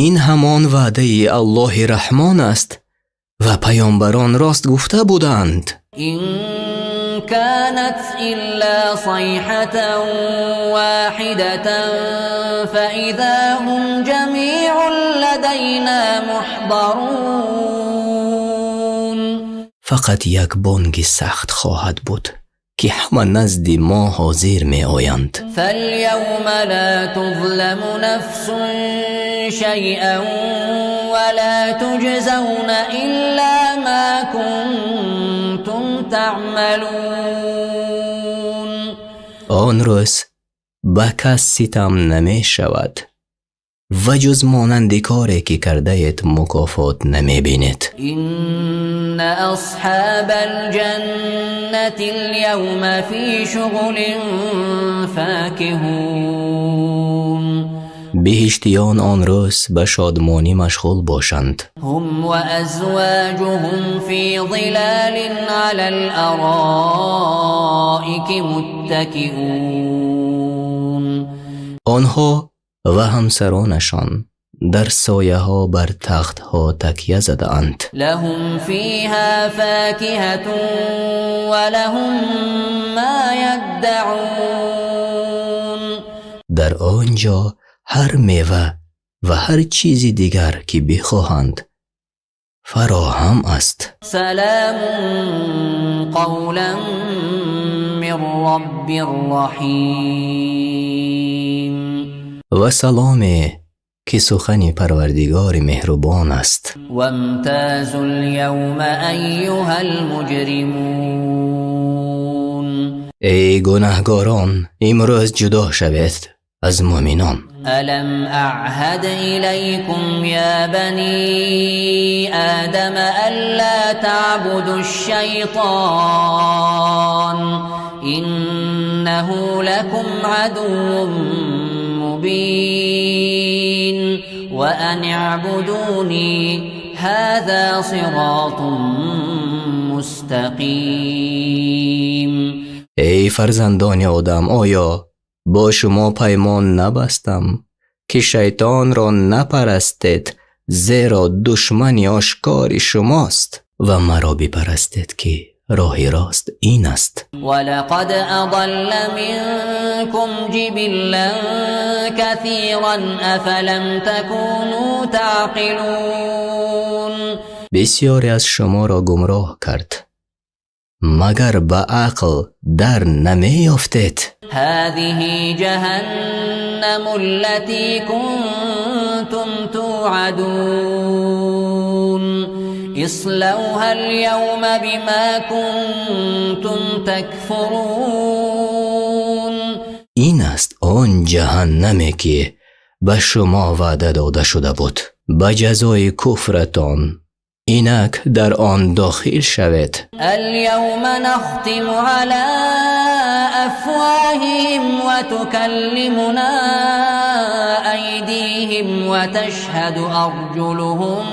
Ин ҳамон ваъдаи Аллоҳи Раҳмон аст ва паёмбарон рост гуфта буданд. إن كانت إلا صيحة واحدة فإذا هم جميع لدينا محضرون. Фақат як бонги сахт хоҳад буд, ки ҳама назди мо ҳозир меоянд. فاليوم لا تظلم نفس شيئا ولا تجزون إلا ما كنتم تعملون. Он рӯз ба кас ситам намешавад ва ҷуз монанди коре ки кардаед мукофот намебинед. إن أصحاب الجنة اليوم في شغل فاكهون. Биҳиштиён он рӯз ба шодмонӣ машғул бошанд. هم وأزواجهم في ظلال على الأرائك متكئون. Онҳо ва ҳамсаронашон дар сояҳо бар тахтҳо такя задаанд. لهم فيها فاكهة ولهم ما يدعون. Дар он ҷо ҳар мева ва ҳар чизи дигар, ки бихоҳанд, фароҳам аст. سلام قولا من رب رحيم. Ва саломе, ки сухани Парвардигори меҳрубон аст. وامتازوا اليوم أيها المجرمون. Эй гунаҳгорон, имрӯз ҷудо шавед аз муъминон. ألم أعهد إليكم يا بني آدم ألا تعبدوا الشيطان إنه لكم عدو مبين وأن اعبدوني هذا صراط مستقيم. Эй фарзандони Одам, оё бо шумо паймон набастам, ки шайтонро напарастед, зеро душмани ошкори шумост, ва маро бипарастед, ки роҳи рост ин аст? ولقد أضل منكم جبلا كثيرا أفلم تكونوا تعقلون. Бисёре аз шуморо гумроҳ кард, магар ба ақл дар намеёфтед? هذه جهنم التي كنتم توعدون اصلوها اليوم بما كنتم تكفرون. Ин аст он ҷаҳаннаме, ки ба шумо ваъда дода шуда буд. Ба ҷазои куфратон инак дар он дохил шавед. اليوم نختم على أفواههم وتكلمنا أيديهم وتشهد أرجلهم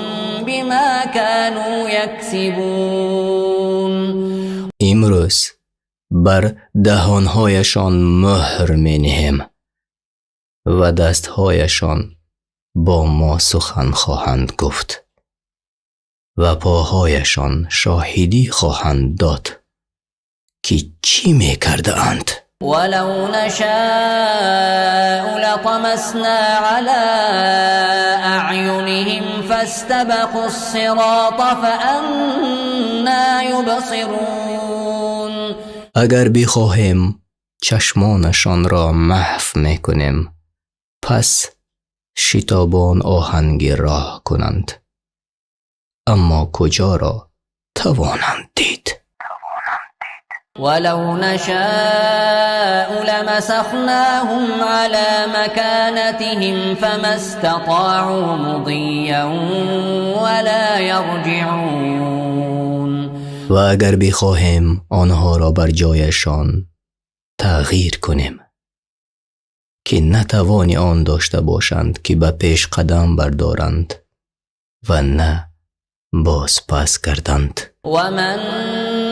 بما كانوا يكسبون. Имрӯз Бар даҳонҳояшон мӯҳр менеҳем ва дастҳояшон бо мо сухан хоҳанд гуфт ва поҳояшон шоҳидӣ хоҳанд дод, ки чӣ мекардаанд. ولو نشاء لطمسنا على أعينهم فاستبقوا الصراط فأنى يبصرون. Агар бихоҳем, чашмонашонро маҳв мекунем, пас шитобон оҳанги роҳ кунанд, аммо куҷоро тавонанд дид? ولو نشاء لمسخناهم على مكانتهم فما استطاعوا مضيا ولا يرجعون. Ва агар бихоҳем, онҳоро бар ҷояшон тағйир кунем, ки на тавони он дошта бошанд, ки ба пеш қадам бардоранд ва на бозпас гарданд. ومن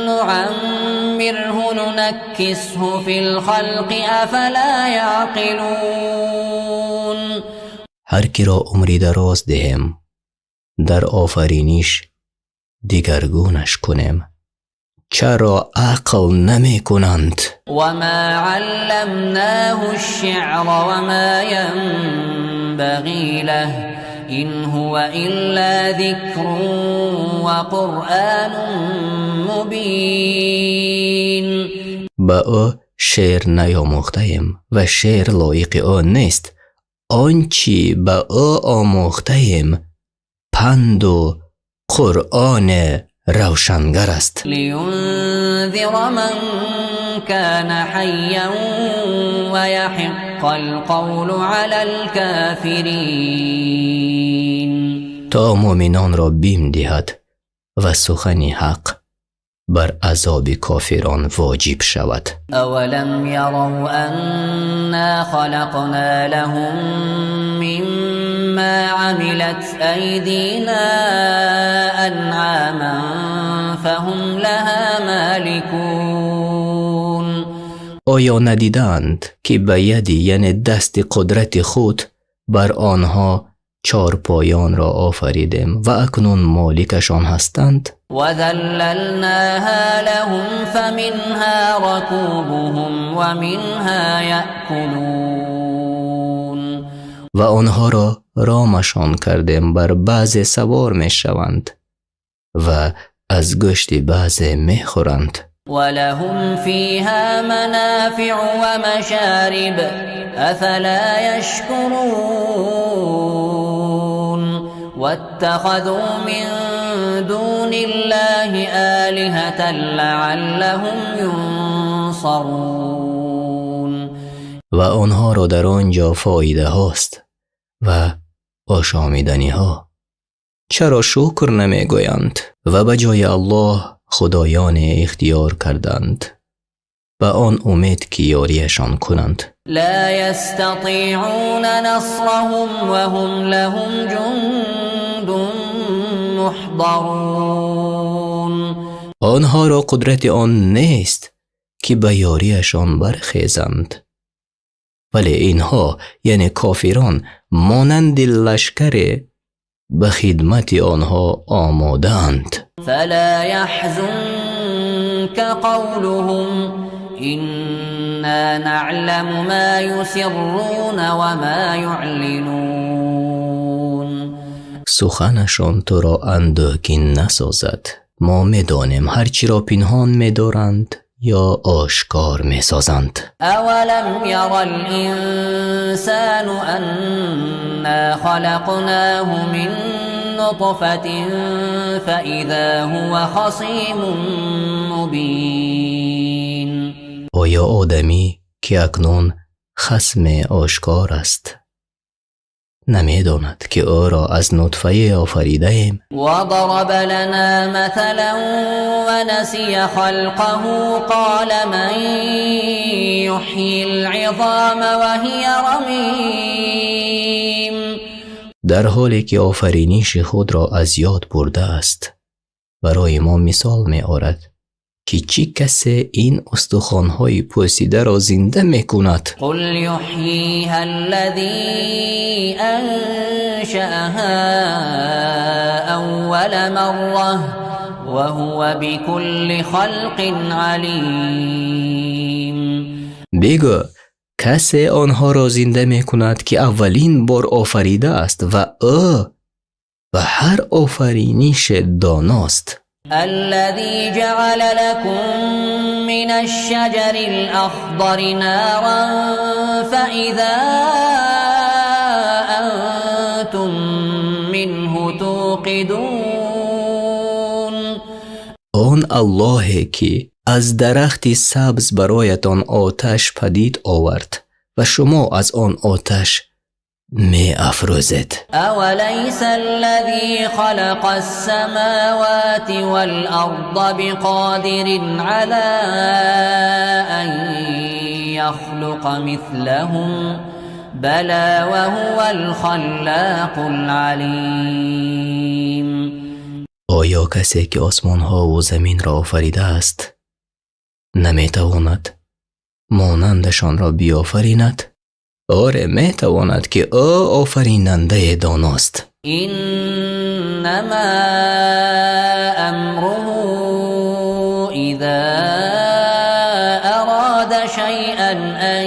نعمره ننكسه في الخلق أفلا يعقلون. Ҳар киро умри дароз диҳем, дар офариниш дигаргунаш кунем, чаро ақл намекунанд? وما علمناه الشعر وما ينبغي له إن هو إلا ذكر وقرآن مبين. Ба ӯ шеър наёмӯхтаем ва шеър лоиқи ӯ нест. Он чӣ ба ӯ омӯхтаем, панду Қуръоне равшангар аст. لينذر من كان حيا ويحق القول على الكافرين. То муъминонро бим диҳад ва сухани ҳақ бар азоби кофирон воҷиб шавад. أولم يروا أنا خلقنا لهم مما عملت أيدينا أنعاما فهم لها مالكون. Оё надидаанд, ки ба яди, яъне дасти қудрати худ бар онҳо чорпоёнро офаридем ва акнун моликашон ҳастанд? وذللناها لهم فمنها ركوبهم ومنها يأكلون. Ва онҳоро ромашон кардем, бар баъзе савор мешаванд ва аз гӯшти баъзе мехӯранд. ولهم فيها منافع ومشارب أفلا يشكرون. واتخذوا من دون الله آلهة لعلهم ينصرون. Ва онҳоро дар он ҷо фоидаҳост ва ошомиданиҳо, чаро шукр намегӯянд? Ва ба ҷои Аллоҳ худоёне ихтиёр карданд ба он умед, ки ёрияшон кунанд. لا يستطيعون نصرهم وهم لهم جند محضرون. Онҳоро қудрати он нест, ки ба ёрияшон бархезанд, вале инҳо, яъне кофирон, монанди лашкаре ба хидмати онҳо омодаанд. فلا يحزنك قولهم إنا نعلم ما يسرون وما يعلنون. Суханашон туро андӯҳгин насозад. Мо медонем ҳар чиро пинҳон медоранд ё ошкор месозанд. أولم ير الإنسان أنا خلقناه من نطفة فإذا هو خصيم مبين. Оё одамӣ, ки акнун хасме ошкор аст, намедонад, ки ӯро аз нутфае офаридаем? وضرب لنا مثلا ونسي خلقه قال من يحيي العظام وهي رميم. Дар ҳоле ки офариниши худро аз ёд бурдааст, барои мо мисол меорад. Ки чӣ касе ин устухонҳои пӯсидаро зинда мекунад? قل يحييها الذي أنشأها أول مرة وهو بكل خلق عليم. Бигӯ, касе онҳоро зинда мекунад, ки аввалин бор офаридааст, ва ӯ ба ҳар офаринише доност. الذي جعل لكم من الشجر الأخضر نارا فإذا أنتم منه توقدون. Он Аллоҳе, ки аз дарахти сабз бароятон оташ падид овард ва шумо аз он оташ меафрӯзед. أوليس الذي خلق السماوات والأرض بقادر على أن يخلق مثلهم بلى وهو الخلاق العليم. Оё касе, ки осмонҳову заминро офаридааст, наметавонад монандашонро биёфаринад? Оре, метавонад, ки ӯ офаринандаи доност. إنما أمره إذا أراد شيئا أن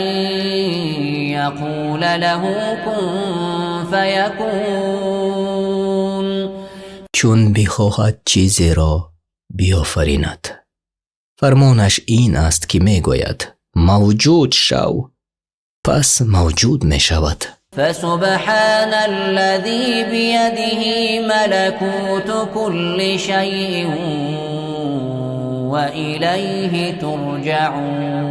يقول له كن فيكون. Чун бихоҳад чизеро биёфаринад, фармонаш ин аст, ки мегӯяд: «Мавҷуд шав», пас мавҷуд мешавад. فسبحان الذي بيده ملكوت كل شيء وإليه ترجعون.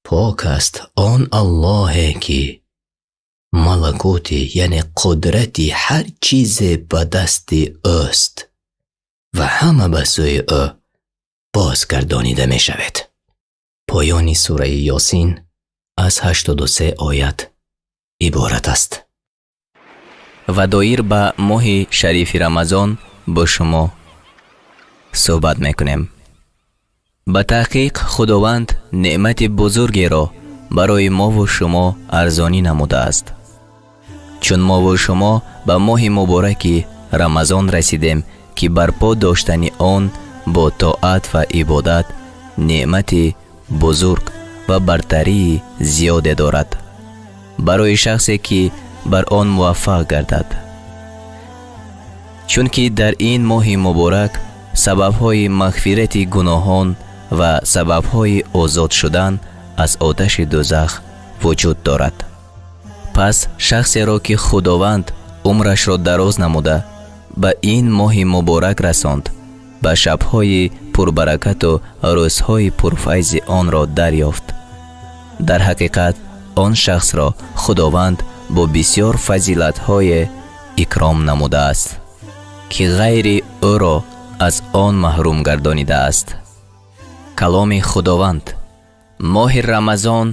Пок аст он Аллоҳе, ки малакути, яъне қудрати ҳар чизе ба дасти ӯст ва ҳама ба сӯи ӯ бозгардонида мешавед. Поёни сураи Ёсин аз 83 оят иборат аст. Ва доир ба моҳи шарифи Рамазон бо шумо суҳбат мекунем. Ба таҳқиқ, Худованд неъмати бузургеро барои мову шумо арзонӣ намудааст, чун мову шумо ба моҳи мубораки Рамазон расидем, ки барпо доштани он бо тоат ва ибодат неъмати бузург ва бартарии зиёде дорад барои шахсе, ки бар он муваффақ гардад, чунки дар ин моҳи муборак сабабҳои мағфирати гуноҳон ва сабабҳои озод шудан аз оташи дӯзах вуҷуд дорад. Пас шахсеро, ки Худованд умрашро дароз намуда ба ин моҳи муборак расонд, ба шабҳои пурбаракату рӯзҳои пурфайзи онро дарёфт, дар ҳақиқат он шахсро Худованд бо бисёр фазилатҳое икром намудааст, ки ғайри ӯро аз он маҳрум гардонидааст. Каломи Худованд: моҳи Рамазон,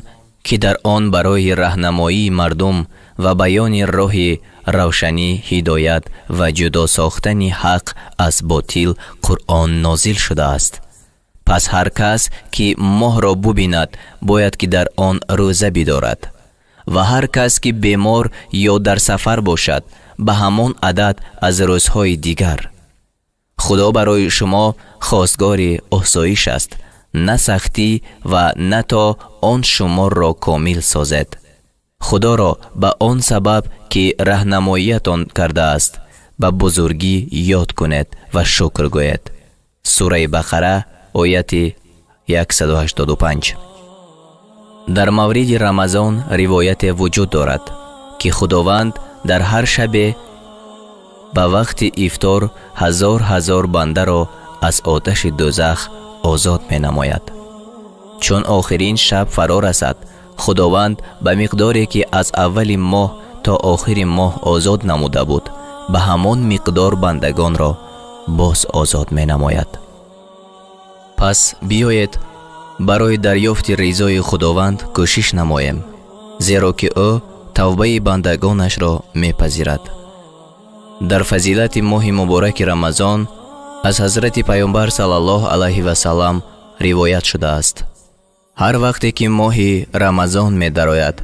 ки дар он барои раҳнамоии мардум ва баёни роҳи равшанӣ, ҳидоят ва ҷудо сохтани ҳақ аз ботил Қуръон нозил шудааст. Пас ҳар кас, ки моҳро бубинад, бояд ки дар он рӯза бидорад, ва ҳар кас, ки бемор ё дар сафар бошад, ба ҳамон адад аз рӯзҳои дигар. Худо барои шумо хостгори осоиш аст, на сахтӣ, ва на то он шуморро комил созед. Худоро ба он сабаб, ки раҳнамоиятон кардааст, ба бузургӣ ёд кунед ва шукр гӯед. Сураи Бақара, ояти 185. Дар мавриди Рамазон ривояте вуҷуд дорад, ки Худованд дар ҳар шабе ба вақти ифтор ҳазор ҳазор бандаро аз оташи дӯзах озод менамояд. Чун охирин шаб фаро расад, Худованд ба миқдоре, ки аз аввали моҳ то охири моҳ озод намуда буд, ба ҳамон миқдор бандагонро боз озод менамояд. Пас биёед, барои дарёфти ризои Худованд кӯшиш намоем, зеро ки ӯ тавбаи бандагонашро мепазирад. Дар фазилати моҳи мубораки Рамазон Аз ҳазрати Паёмбар саллаллоҳу алайҳи васаллам ривоят шудааст: ҳар вақте ки моҳи Рамазон медарояд,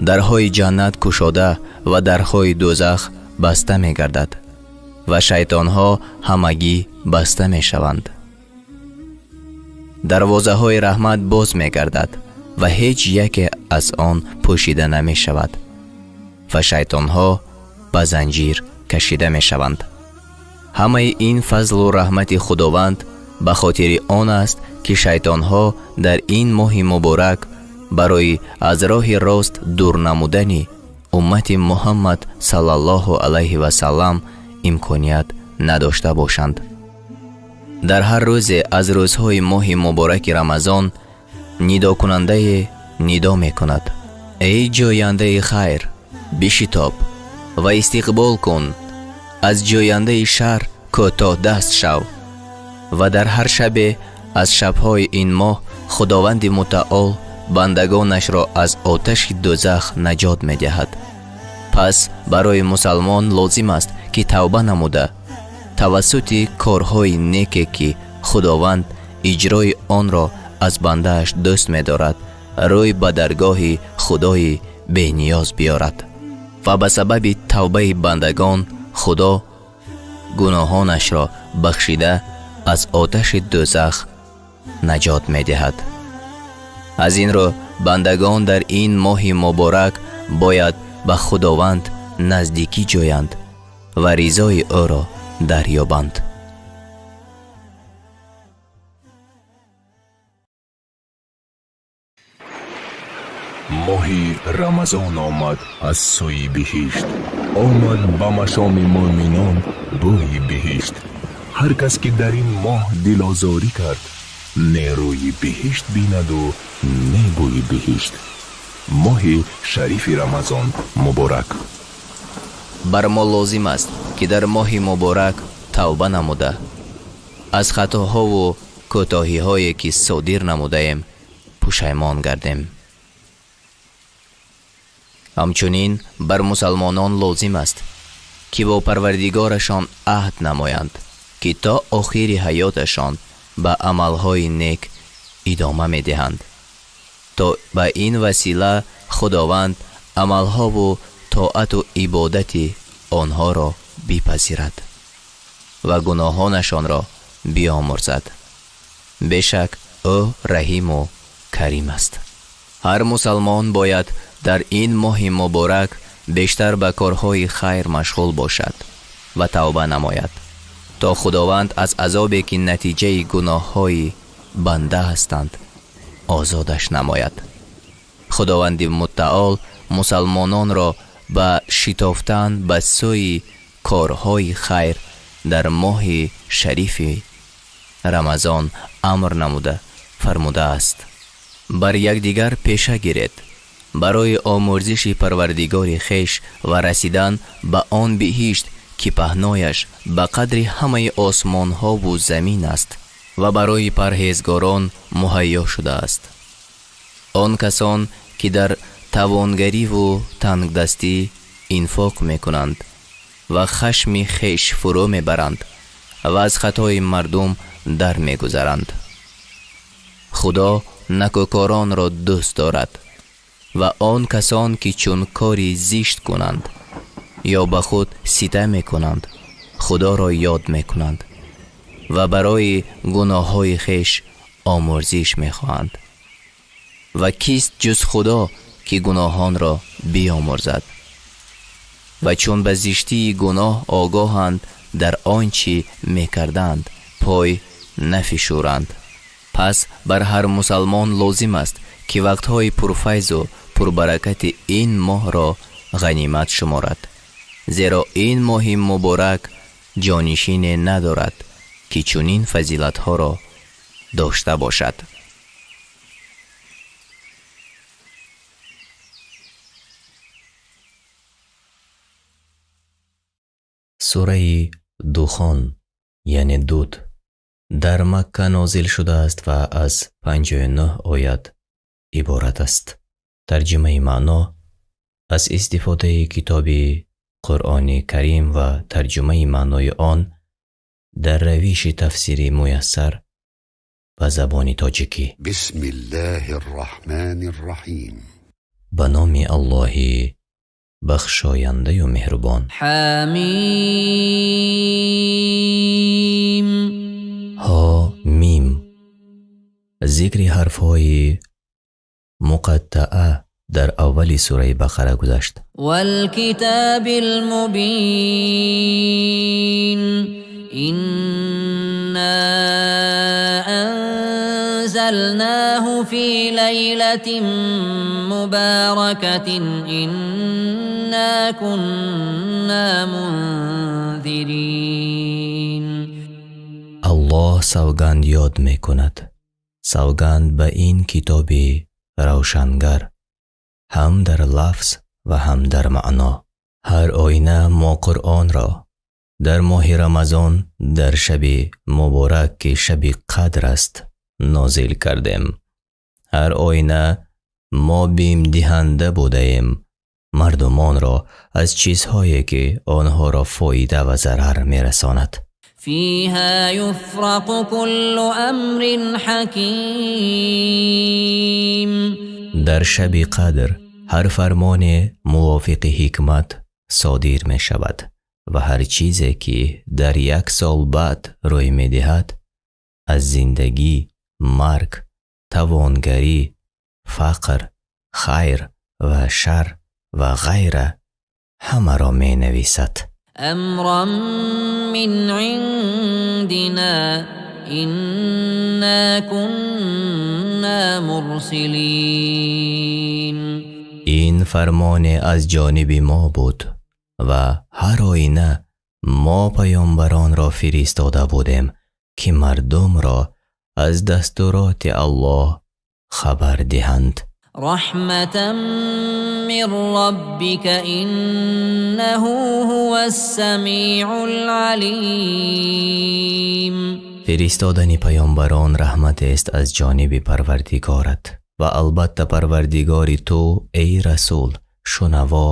дарҳои ҷаннат кушода ва дарҳои дӯзах баста мегардад ва шайтонҳо ҳамагӣ баста мешаванд. Дарвозаҳои раҳмат боз мегардад ва ҳеҷ яке аз он пӯшида намешавад ва шайтонҳо ба занҷир кашида мешаванд. Ҳамаи ин фазлу раҳмати Худованд ба хотири он аст, ки шайтонҳо дар ин моҳи муборак барои аз роҳи рост дур намудани уммати Муҳаммад саллаллоҳу алайҳи васаллам имконият надошта бошанд. Дар ҳар рӯзе аз рӯзҳои моҳи мубораки Рамазон нидокунандае нидо мекунад: эй ҷӯяндаи хайр, бишитоб ва истиқбол кун, аз ҷӯяндаи шар кӯтоҳдаст шав. Ва дар ҳар шабе аз шабҳои ин моҳ Худованди Мутаол бандагонашро аз оташи дӯзах наҷот медиҳад. Пас барои мусалмон лозим аст, ки тавба намуда тавассути корҳои неке, ки Худованд иҷрои онро аз бандааш дӯст медорад, рӯй ба даргоҳи Худои бениёз биёрад ва ба сабаби тавбаи бандагон Худо гуноҳонашро бахшида аз оташи дӯзах наҷот медиҳад. Аз ин рӯ бандагон дар ин моҳи муборак бояд ба Худованд наздикӣ ҷӯянд ва ризои ӯро дарёбанд. Моҳи Рамазон омад аз сӯи биҳишт, омад ба машоми мӯъминон бӯи биҳишт. Ҳар кас ки дар ин моҳ дилозорӣ кард, не рӯи биҳишт бинаду не бӯи биҳишт. Моҳи шарифи Рамазон муборак. Бар мо лозим аст, ки дар моҳи муборак тавба намуда аз хатоҳову кӯтоҳиҳое, ки содир намудаем, пушаймон гардем. Ҳамчунин бар мусалмонон лозим аст, ки бо Парвардигорашон аҳд намоянд, ки то охири ҳаёташон ба амалҳои нек идома медиҳанд, то ба ин васила Худованд амалҳову тоату ибодати онҳоро бипазирад ва гуноҳонашонро биомӯрзад. Бешак, ӯ раҳиму карим аст. Ҳар мусалмон бояд дар ин моҳи муборак бештар ба корҳои хайр машғул бошад ва тавба намояд, то Худованд аз азобе, ки натиҷаи гуноҳҳои банда ҳастанд, озодаш намояд. Худованди Муттаол мусалмононро ба шитофтан ба сӯи корҳои хайр дар моҳи шарифи Рамазон амр намуда фармудааст: бар якдигар пеша гиред барои омӯрзиши Парвардигори хеш ва расидан ба он биҳишт, ки паҳнояш ба қадри ҳамаи осмонҳову замин аст ва барои парҳезгорон муҳайё шудааст. Он касон, ки дар тавонгариву тангдастӣ инфоқ мекунанд ва хашми хеш фурӯ мебаранд ва аз хатои мардум дар мегузаранд. Худо накӯкоронро дӯст дорад. Ва он касон, ки чун кори зишт кунанд ё ба худ ситам мекунанд, Худоро ёд мекунанд ва барои гуноҳҳои хеш омӯрзиш мехоҳанд. Ва кист ҷуз Худо, ки гуноҳонро биомӯрзад? Ва чун ба зиштии гуноҳ огоҳанд, дар он чӣ мекарданд пой нафишуранд. Пас бар ҳар мусалмон лозим аст, ки вақтҳои пурфайзу пурбаракати ин моҳро ғанимат шуморад, зеро ин моҳи муборак ҷонишине надорад, ки чунин фазилатҳоро дошта бошад. Сураи Духон, яъне дуд, дар Макка нозил шудааст ва аз 59 оят иборат аст. Тарҷимаи маъно аз истифодаи китоби Қуръони Карим ва тарҷумаи маънои он Дар равиши тафсири Муяссар ба забони тоҷикӣ. بسم الله الرحمن الرحيم. Ба номи Аллоҳи бахшояндаю меҳрубон. حميم. Ҳо Мим. Зикри ҳарфҳои муқаттаа дар аввали сураи Бақара гузашт. والكتاب المبين. إنا أنزلناه في ليلة مباركة إنا كنا منذرين. Аллоҳ савганд ёд мекунад, савганд ба ин китоби равшангар, ҳам дар лафз ва ҳам дар маъно. Ҳар оина мо Қуръонро дар моҳи Рамазон, дар шаби муборак, ки шаби қадр аст, нозил кардем. Ҳар оина мо бимдиҳанда будаем мардумонро аз чизҳое, ки онҳоро фоида ва зарар мерасонад. فيها يفرق كل أمر حكيم. Дар шаби қадр ҳар фармоне мувофиқи ҳикмат содир мешавад ва ҳар чизе, ки дар як сол баъд рӯй медиҳад, аз зиндагӣ, марг, тавонгарӣ, фақр, хайр ва шар ва ғайра, ҳамаро менависад. أمرا من عندنا إنا كنا مرسلين. Ин фармоне аз ҷониби мо буд ва ҳар оина мо паёмбаронро фиристода будем, ки мардумро аз дастуроти Аллоҳ хабар диҳанд. رحمة من ربك إنه هو السميع العليم. Фиристодани паёмбарон раҳматест аз ҷониби Парвардигорат ва албатта Парвардигори ту, эй расул, шунаво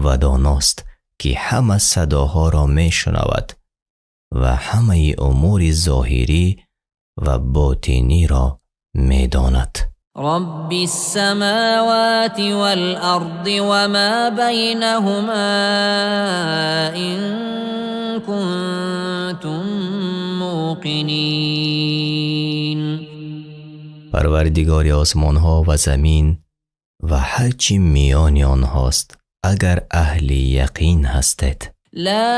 ва доност, ки ҳама садоҳоро мешунавад ва ҳамаи умури зоҳирӣ ва ботиниро медонад. رب السماوات والأرض وما بينهما إن كنتم موقنين. Парвардигори осмонҳо ва замин ва ҳар чӣ миёни онҳост, агар аҳли яқин ҳастед. لا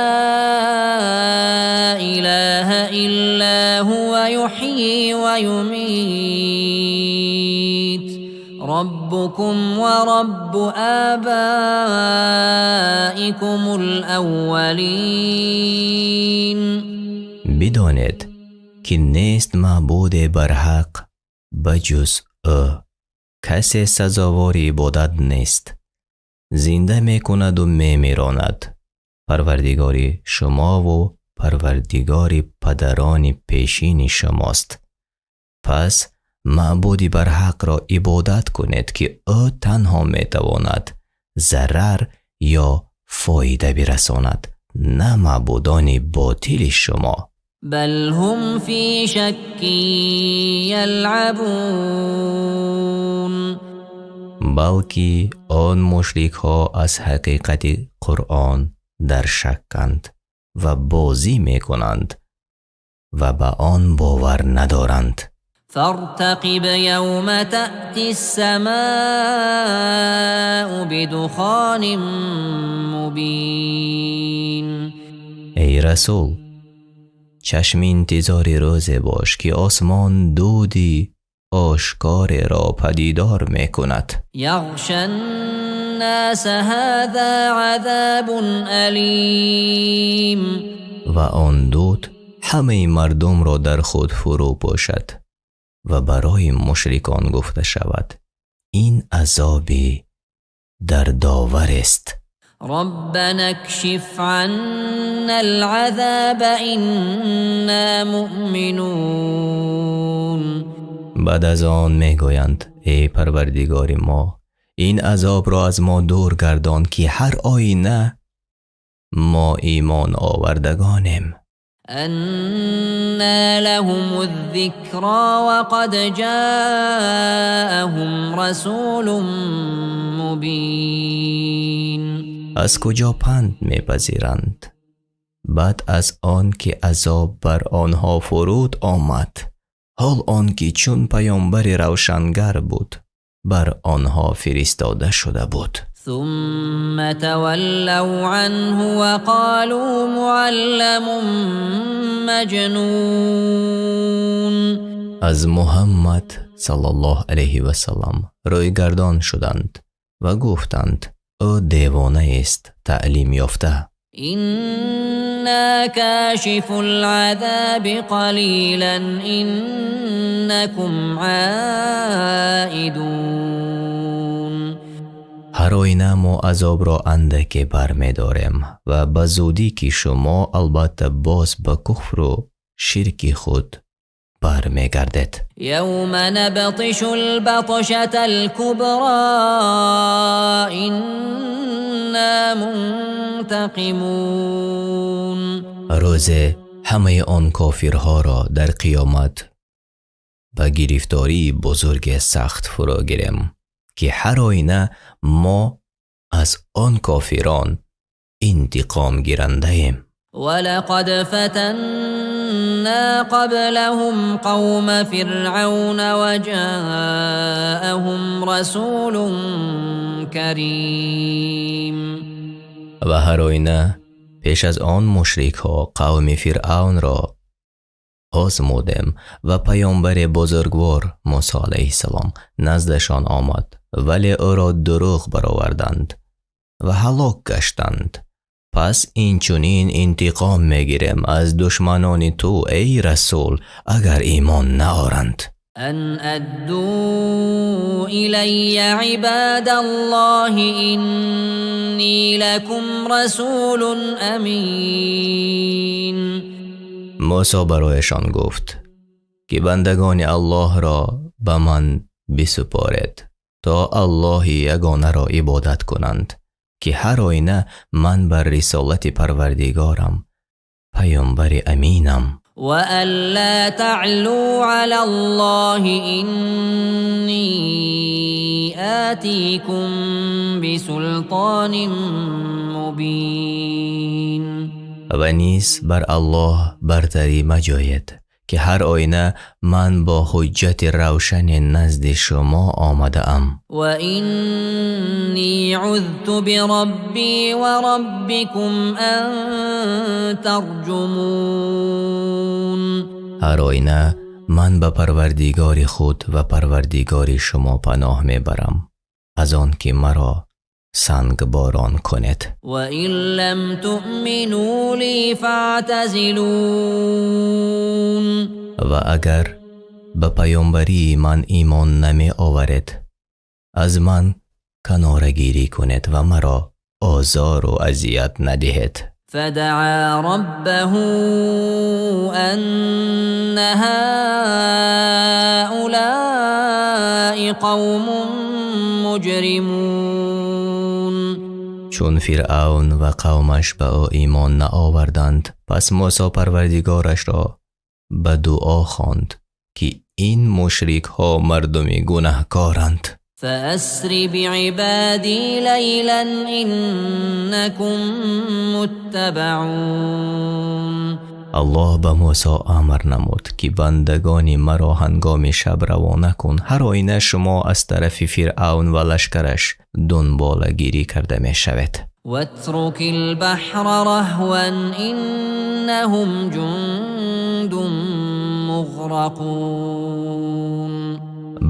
إله إلا هو يحيي ويميت ربكم ورب آبائكم الأولين. Бидонед, ки нест маъбуде барҳақ ба ҷуз ӯ, касе сазовори ибодат нест, зинда мекунаду мемиронад, Парвардигори шумову Парвардигори падарони пешини шумост. Пас маъбуди барҳақро ибодат кунед, ки ӯ танҳо метавонад зарар ё фоида бирасонад, на маъбудони ботили шумо. بل هم في شك يلعبون. Балки он мушрикҳо аз ҳақиқати Қуръон дар шакканд ва бозӣ мекунанд ва ба он бовар надоранд. فارتقب يوم تأتي السماء بدخان مبين. Эй расул, чашми интизори рӯзе бош, ки осмон дуди ошкореро падидор мекунад. يغشى الناس هذا عذاب أليم. Ва он дуд ҳамаи мардумро дар худ фурӯ пӯшад ва барои мушрикон гуфта шавад: ин азоби дардоварест. ربنا اكشف عنا العذاب إنا مؤمنون. Баъд аз он мегӯянд: эй Парвардигори мо, ин азобро аз мо дур гардон, ки ҳар оина мо имон овардагонем. أنى لهم الذكرى وقد جاءهم رسول مبين. Аз куҷо панд мепазиранд, баъд аз он ки азоб бар онҳо фуруд омад, ҳол он ки чун паёмбари равшангар буд, бар онҳо фиристода шуда буд. ثم تولوا عنه وقالوا معلم مجنون. Аз Муҳаммад саллаллоҳу алайҳи васаллам рӯйгардон шуданд ва гуфтанд: ӯ девонаест таълим ёфта. إنا كاشفو العذاب قليلا إنكم عائدون. Ҳар оина мо азобро андаке бармедорем ва ба зудӣ ки шумо албатта боз ба куфру ширки худ бармегардед. يوم نبطش البطشة الكبرى إنا منتقمون. Рӯзе ҳамаи он кофирҳоро дар қиёмат ба гирифтории бузурге сахт фуро гирем, ки ҳар оина мо аз он кофирон интиқомгирандаем. ولقد فتنا قبلهم قوم فرعون وجاءهم رسول كريم. Ва ҳар оина пеш аз он мушрикҳо қавми Фиръавнро озмудем ва паёмбари бузургвор Мусо алайҳиссалом наздашон омад, вале ӯро дурӯғ бароварданд ва ҳалок гаштанд. Пас инчунин интиқом мегирем аз душманони ту, эй расул, агар имон наоранд. أن أدوا إلي عباد الله إني لكم رسول أمين. Мусо барояшон гуфт, ки бандагони Аллоҳро ба ман бисупоред, то Аллоҳи ягонаро ибодат кунанд, ки ҳар оина ман бар рисолати Парвардигорам паёмбари аминам. وأن لا تعلوا على الله إني آتيكم بسلطان مبين. Ва низ бар Аллоҳ бартарӣ маҷӯед, ки ҳар оина ман бо ҳуҷҷати равшане назди шумо омадаам. وإني عذت بربي وربكم أن ترجمون. Ҳар оина ман ба Парвардигори худ ва Парвардигори шумо паноҳ мебарам аз он ки маро сангборон кунед. وإن لم تؤمنوا لي فاعتزلون. Ва агар ба паёмбарии ман имон намеоваред, аз ман канорагирӣ кунед ва маро озору азият надиҳед. فدعا ربه أن هؤلاء قوم مجرمون. Чун Фиръавн ва қавмаш ба ӯ имон наоварданд, пас Мусо Парвардигорашро ба дуо хонд, ки ин мушрикҳо мардуми гунаҳкоранд. فأسر بعبادي ليلا إنكم متبعون. Аллоҳ ба Мусо амр намуд, ки бандагони маро ҳангоми шаб равона кун, ҳар оина шумо аз тарафи Фиръавн ва лашкараш дунболагирӣ карда мешавед. واترك البحر رهوا إنهم جند مغرقون.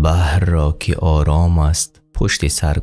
Баҳрро, ки ором аст, пушти сар.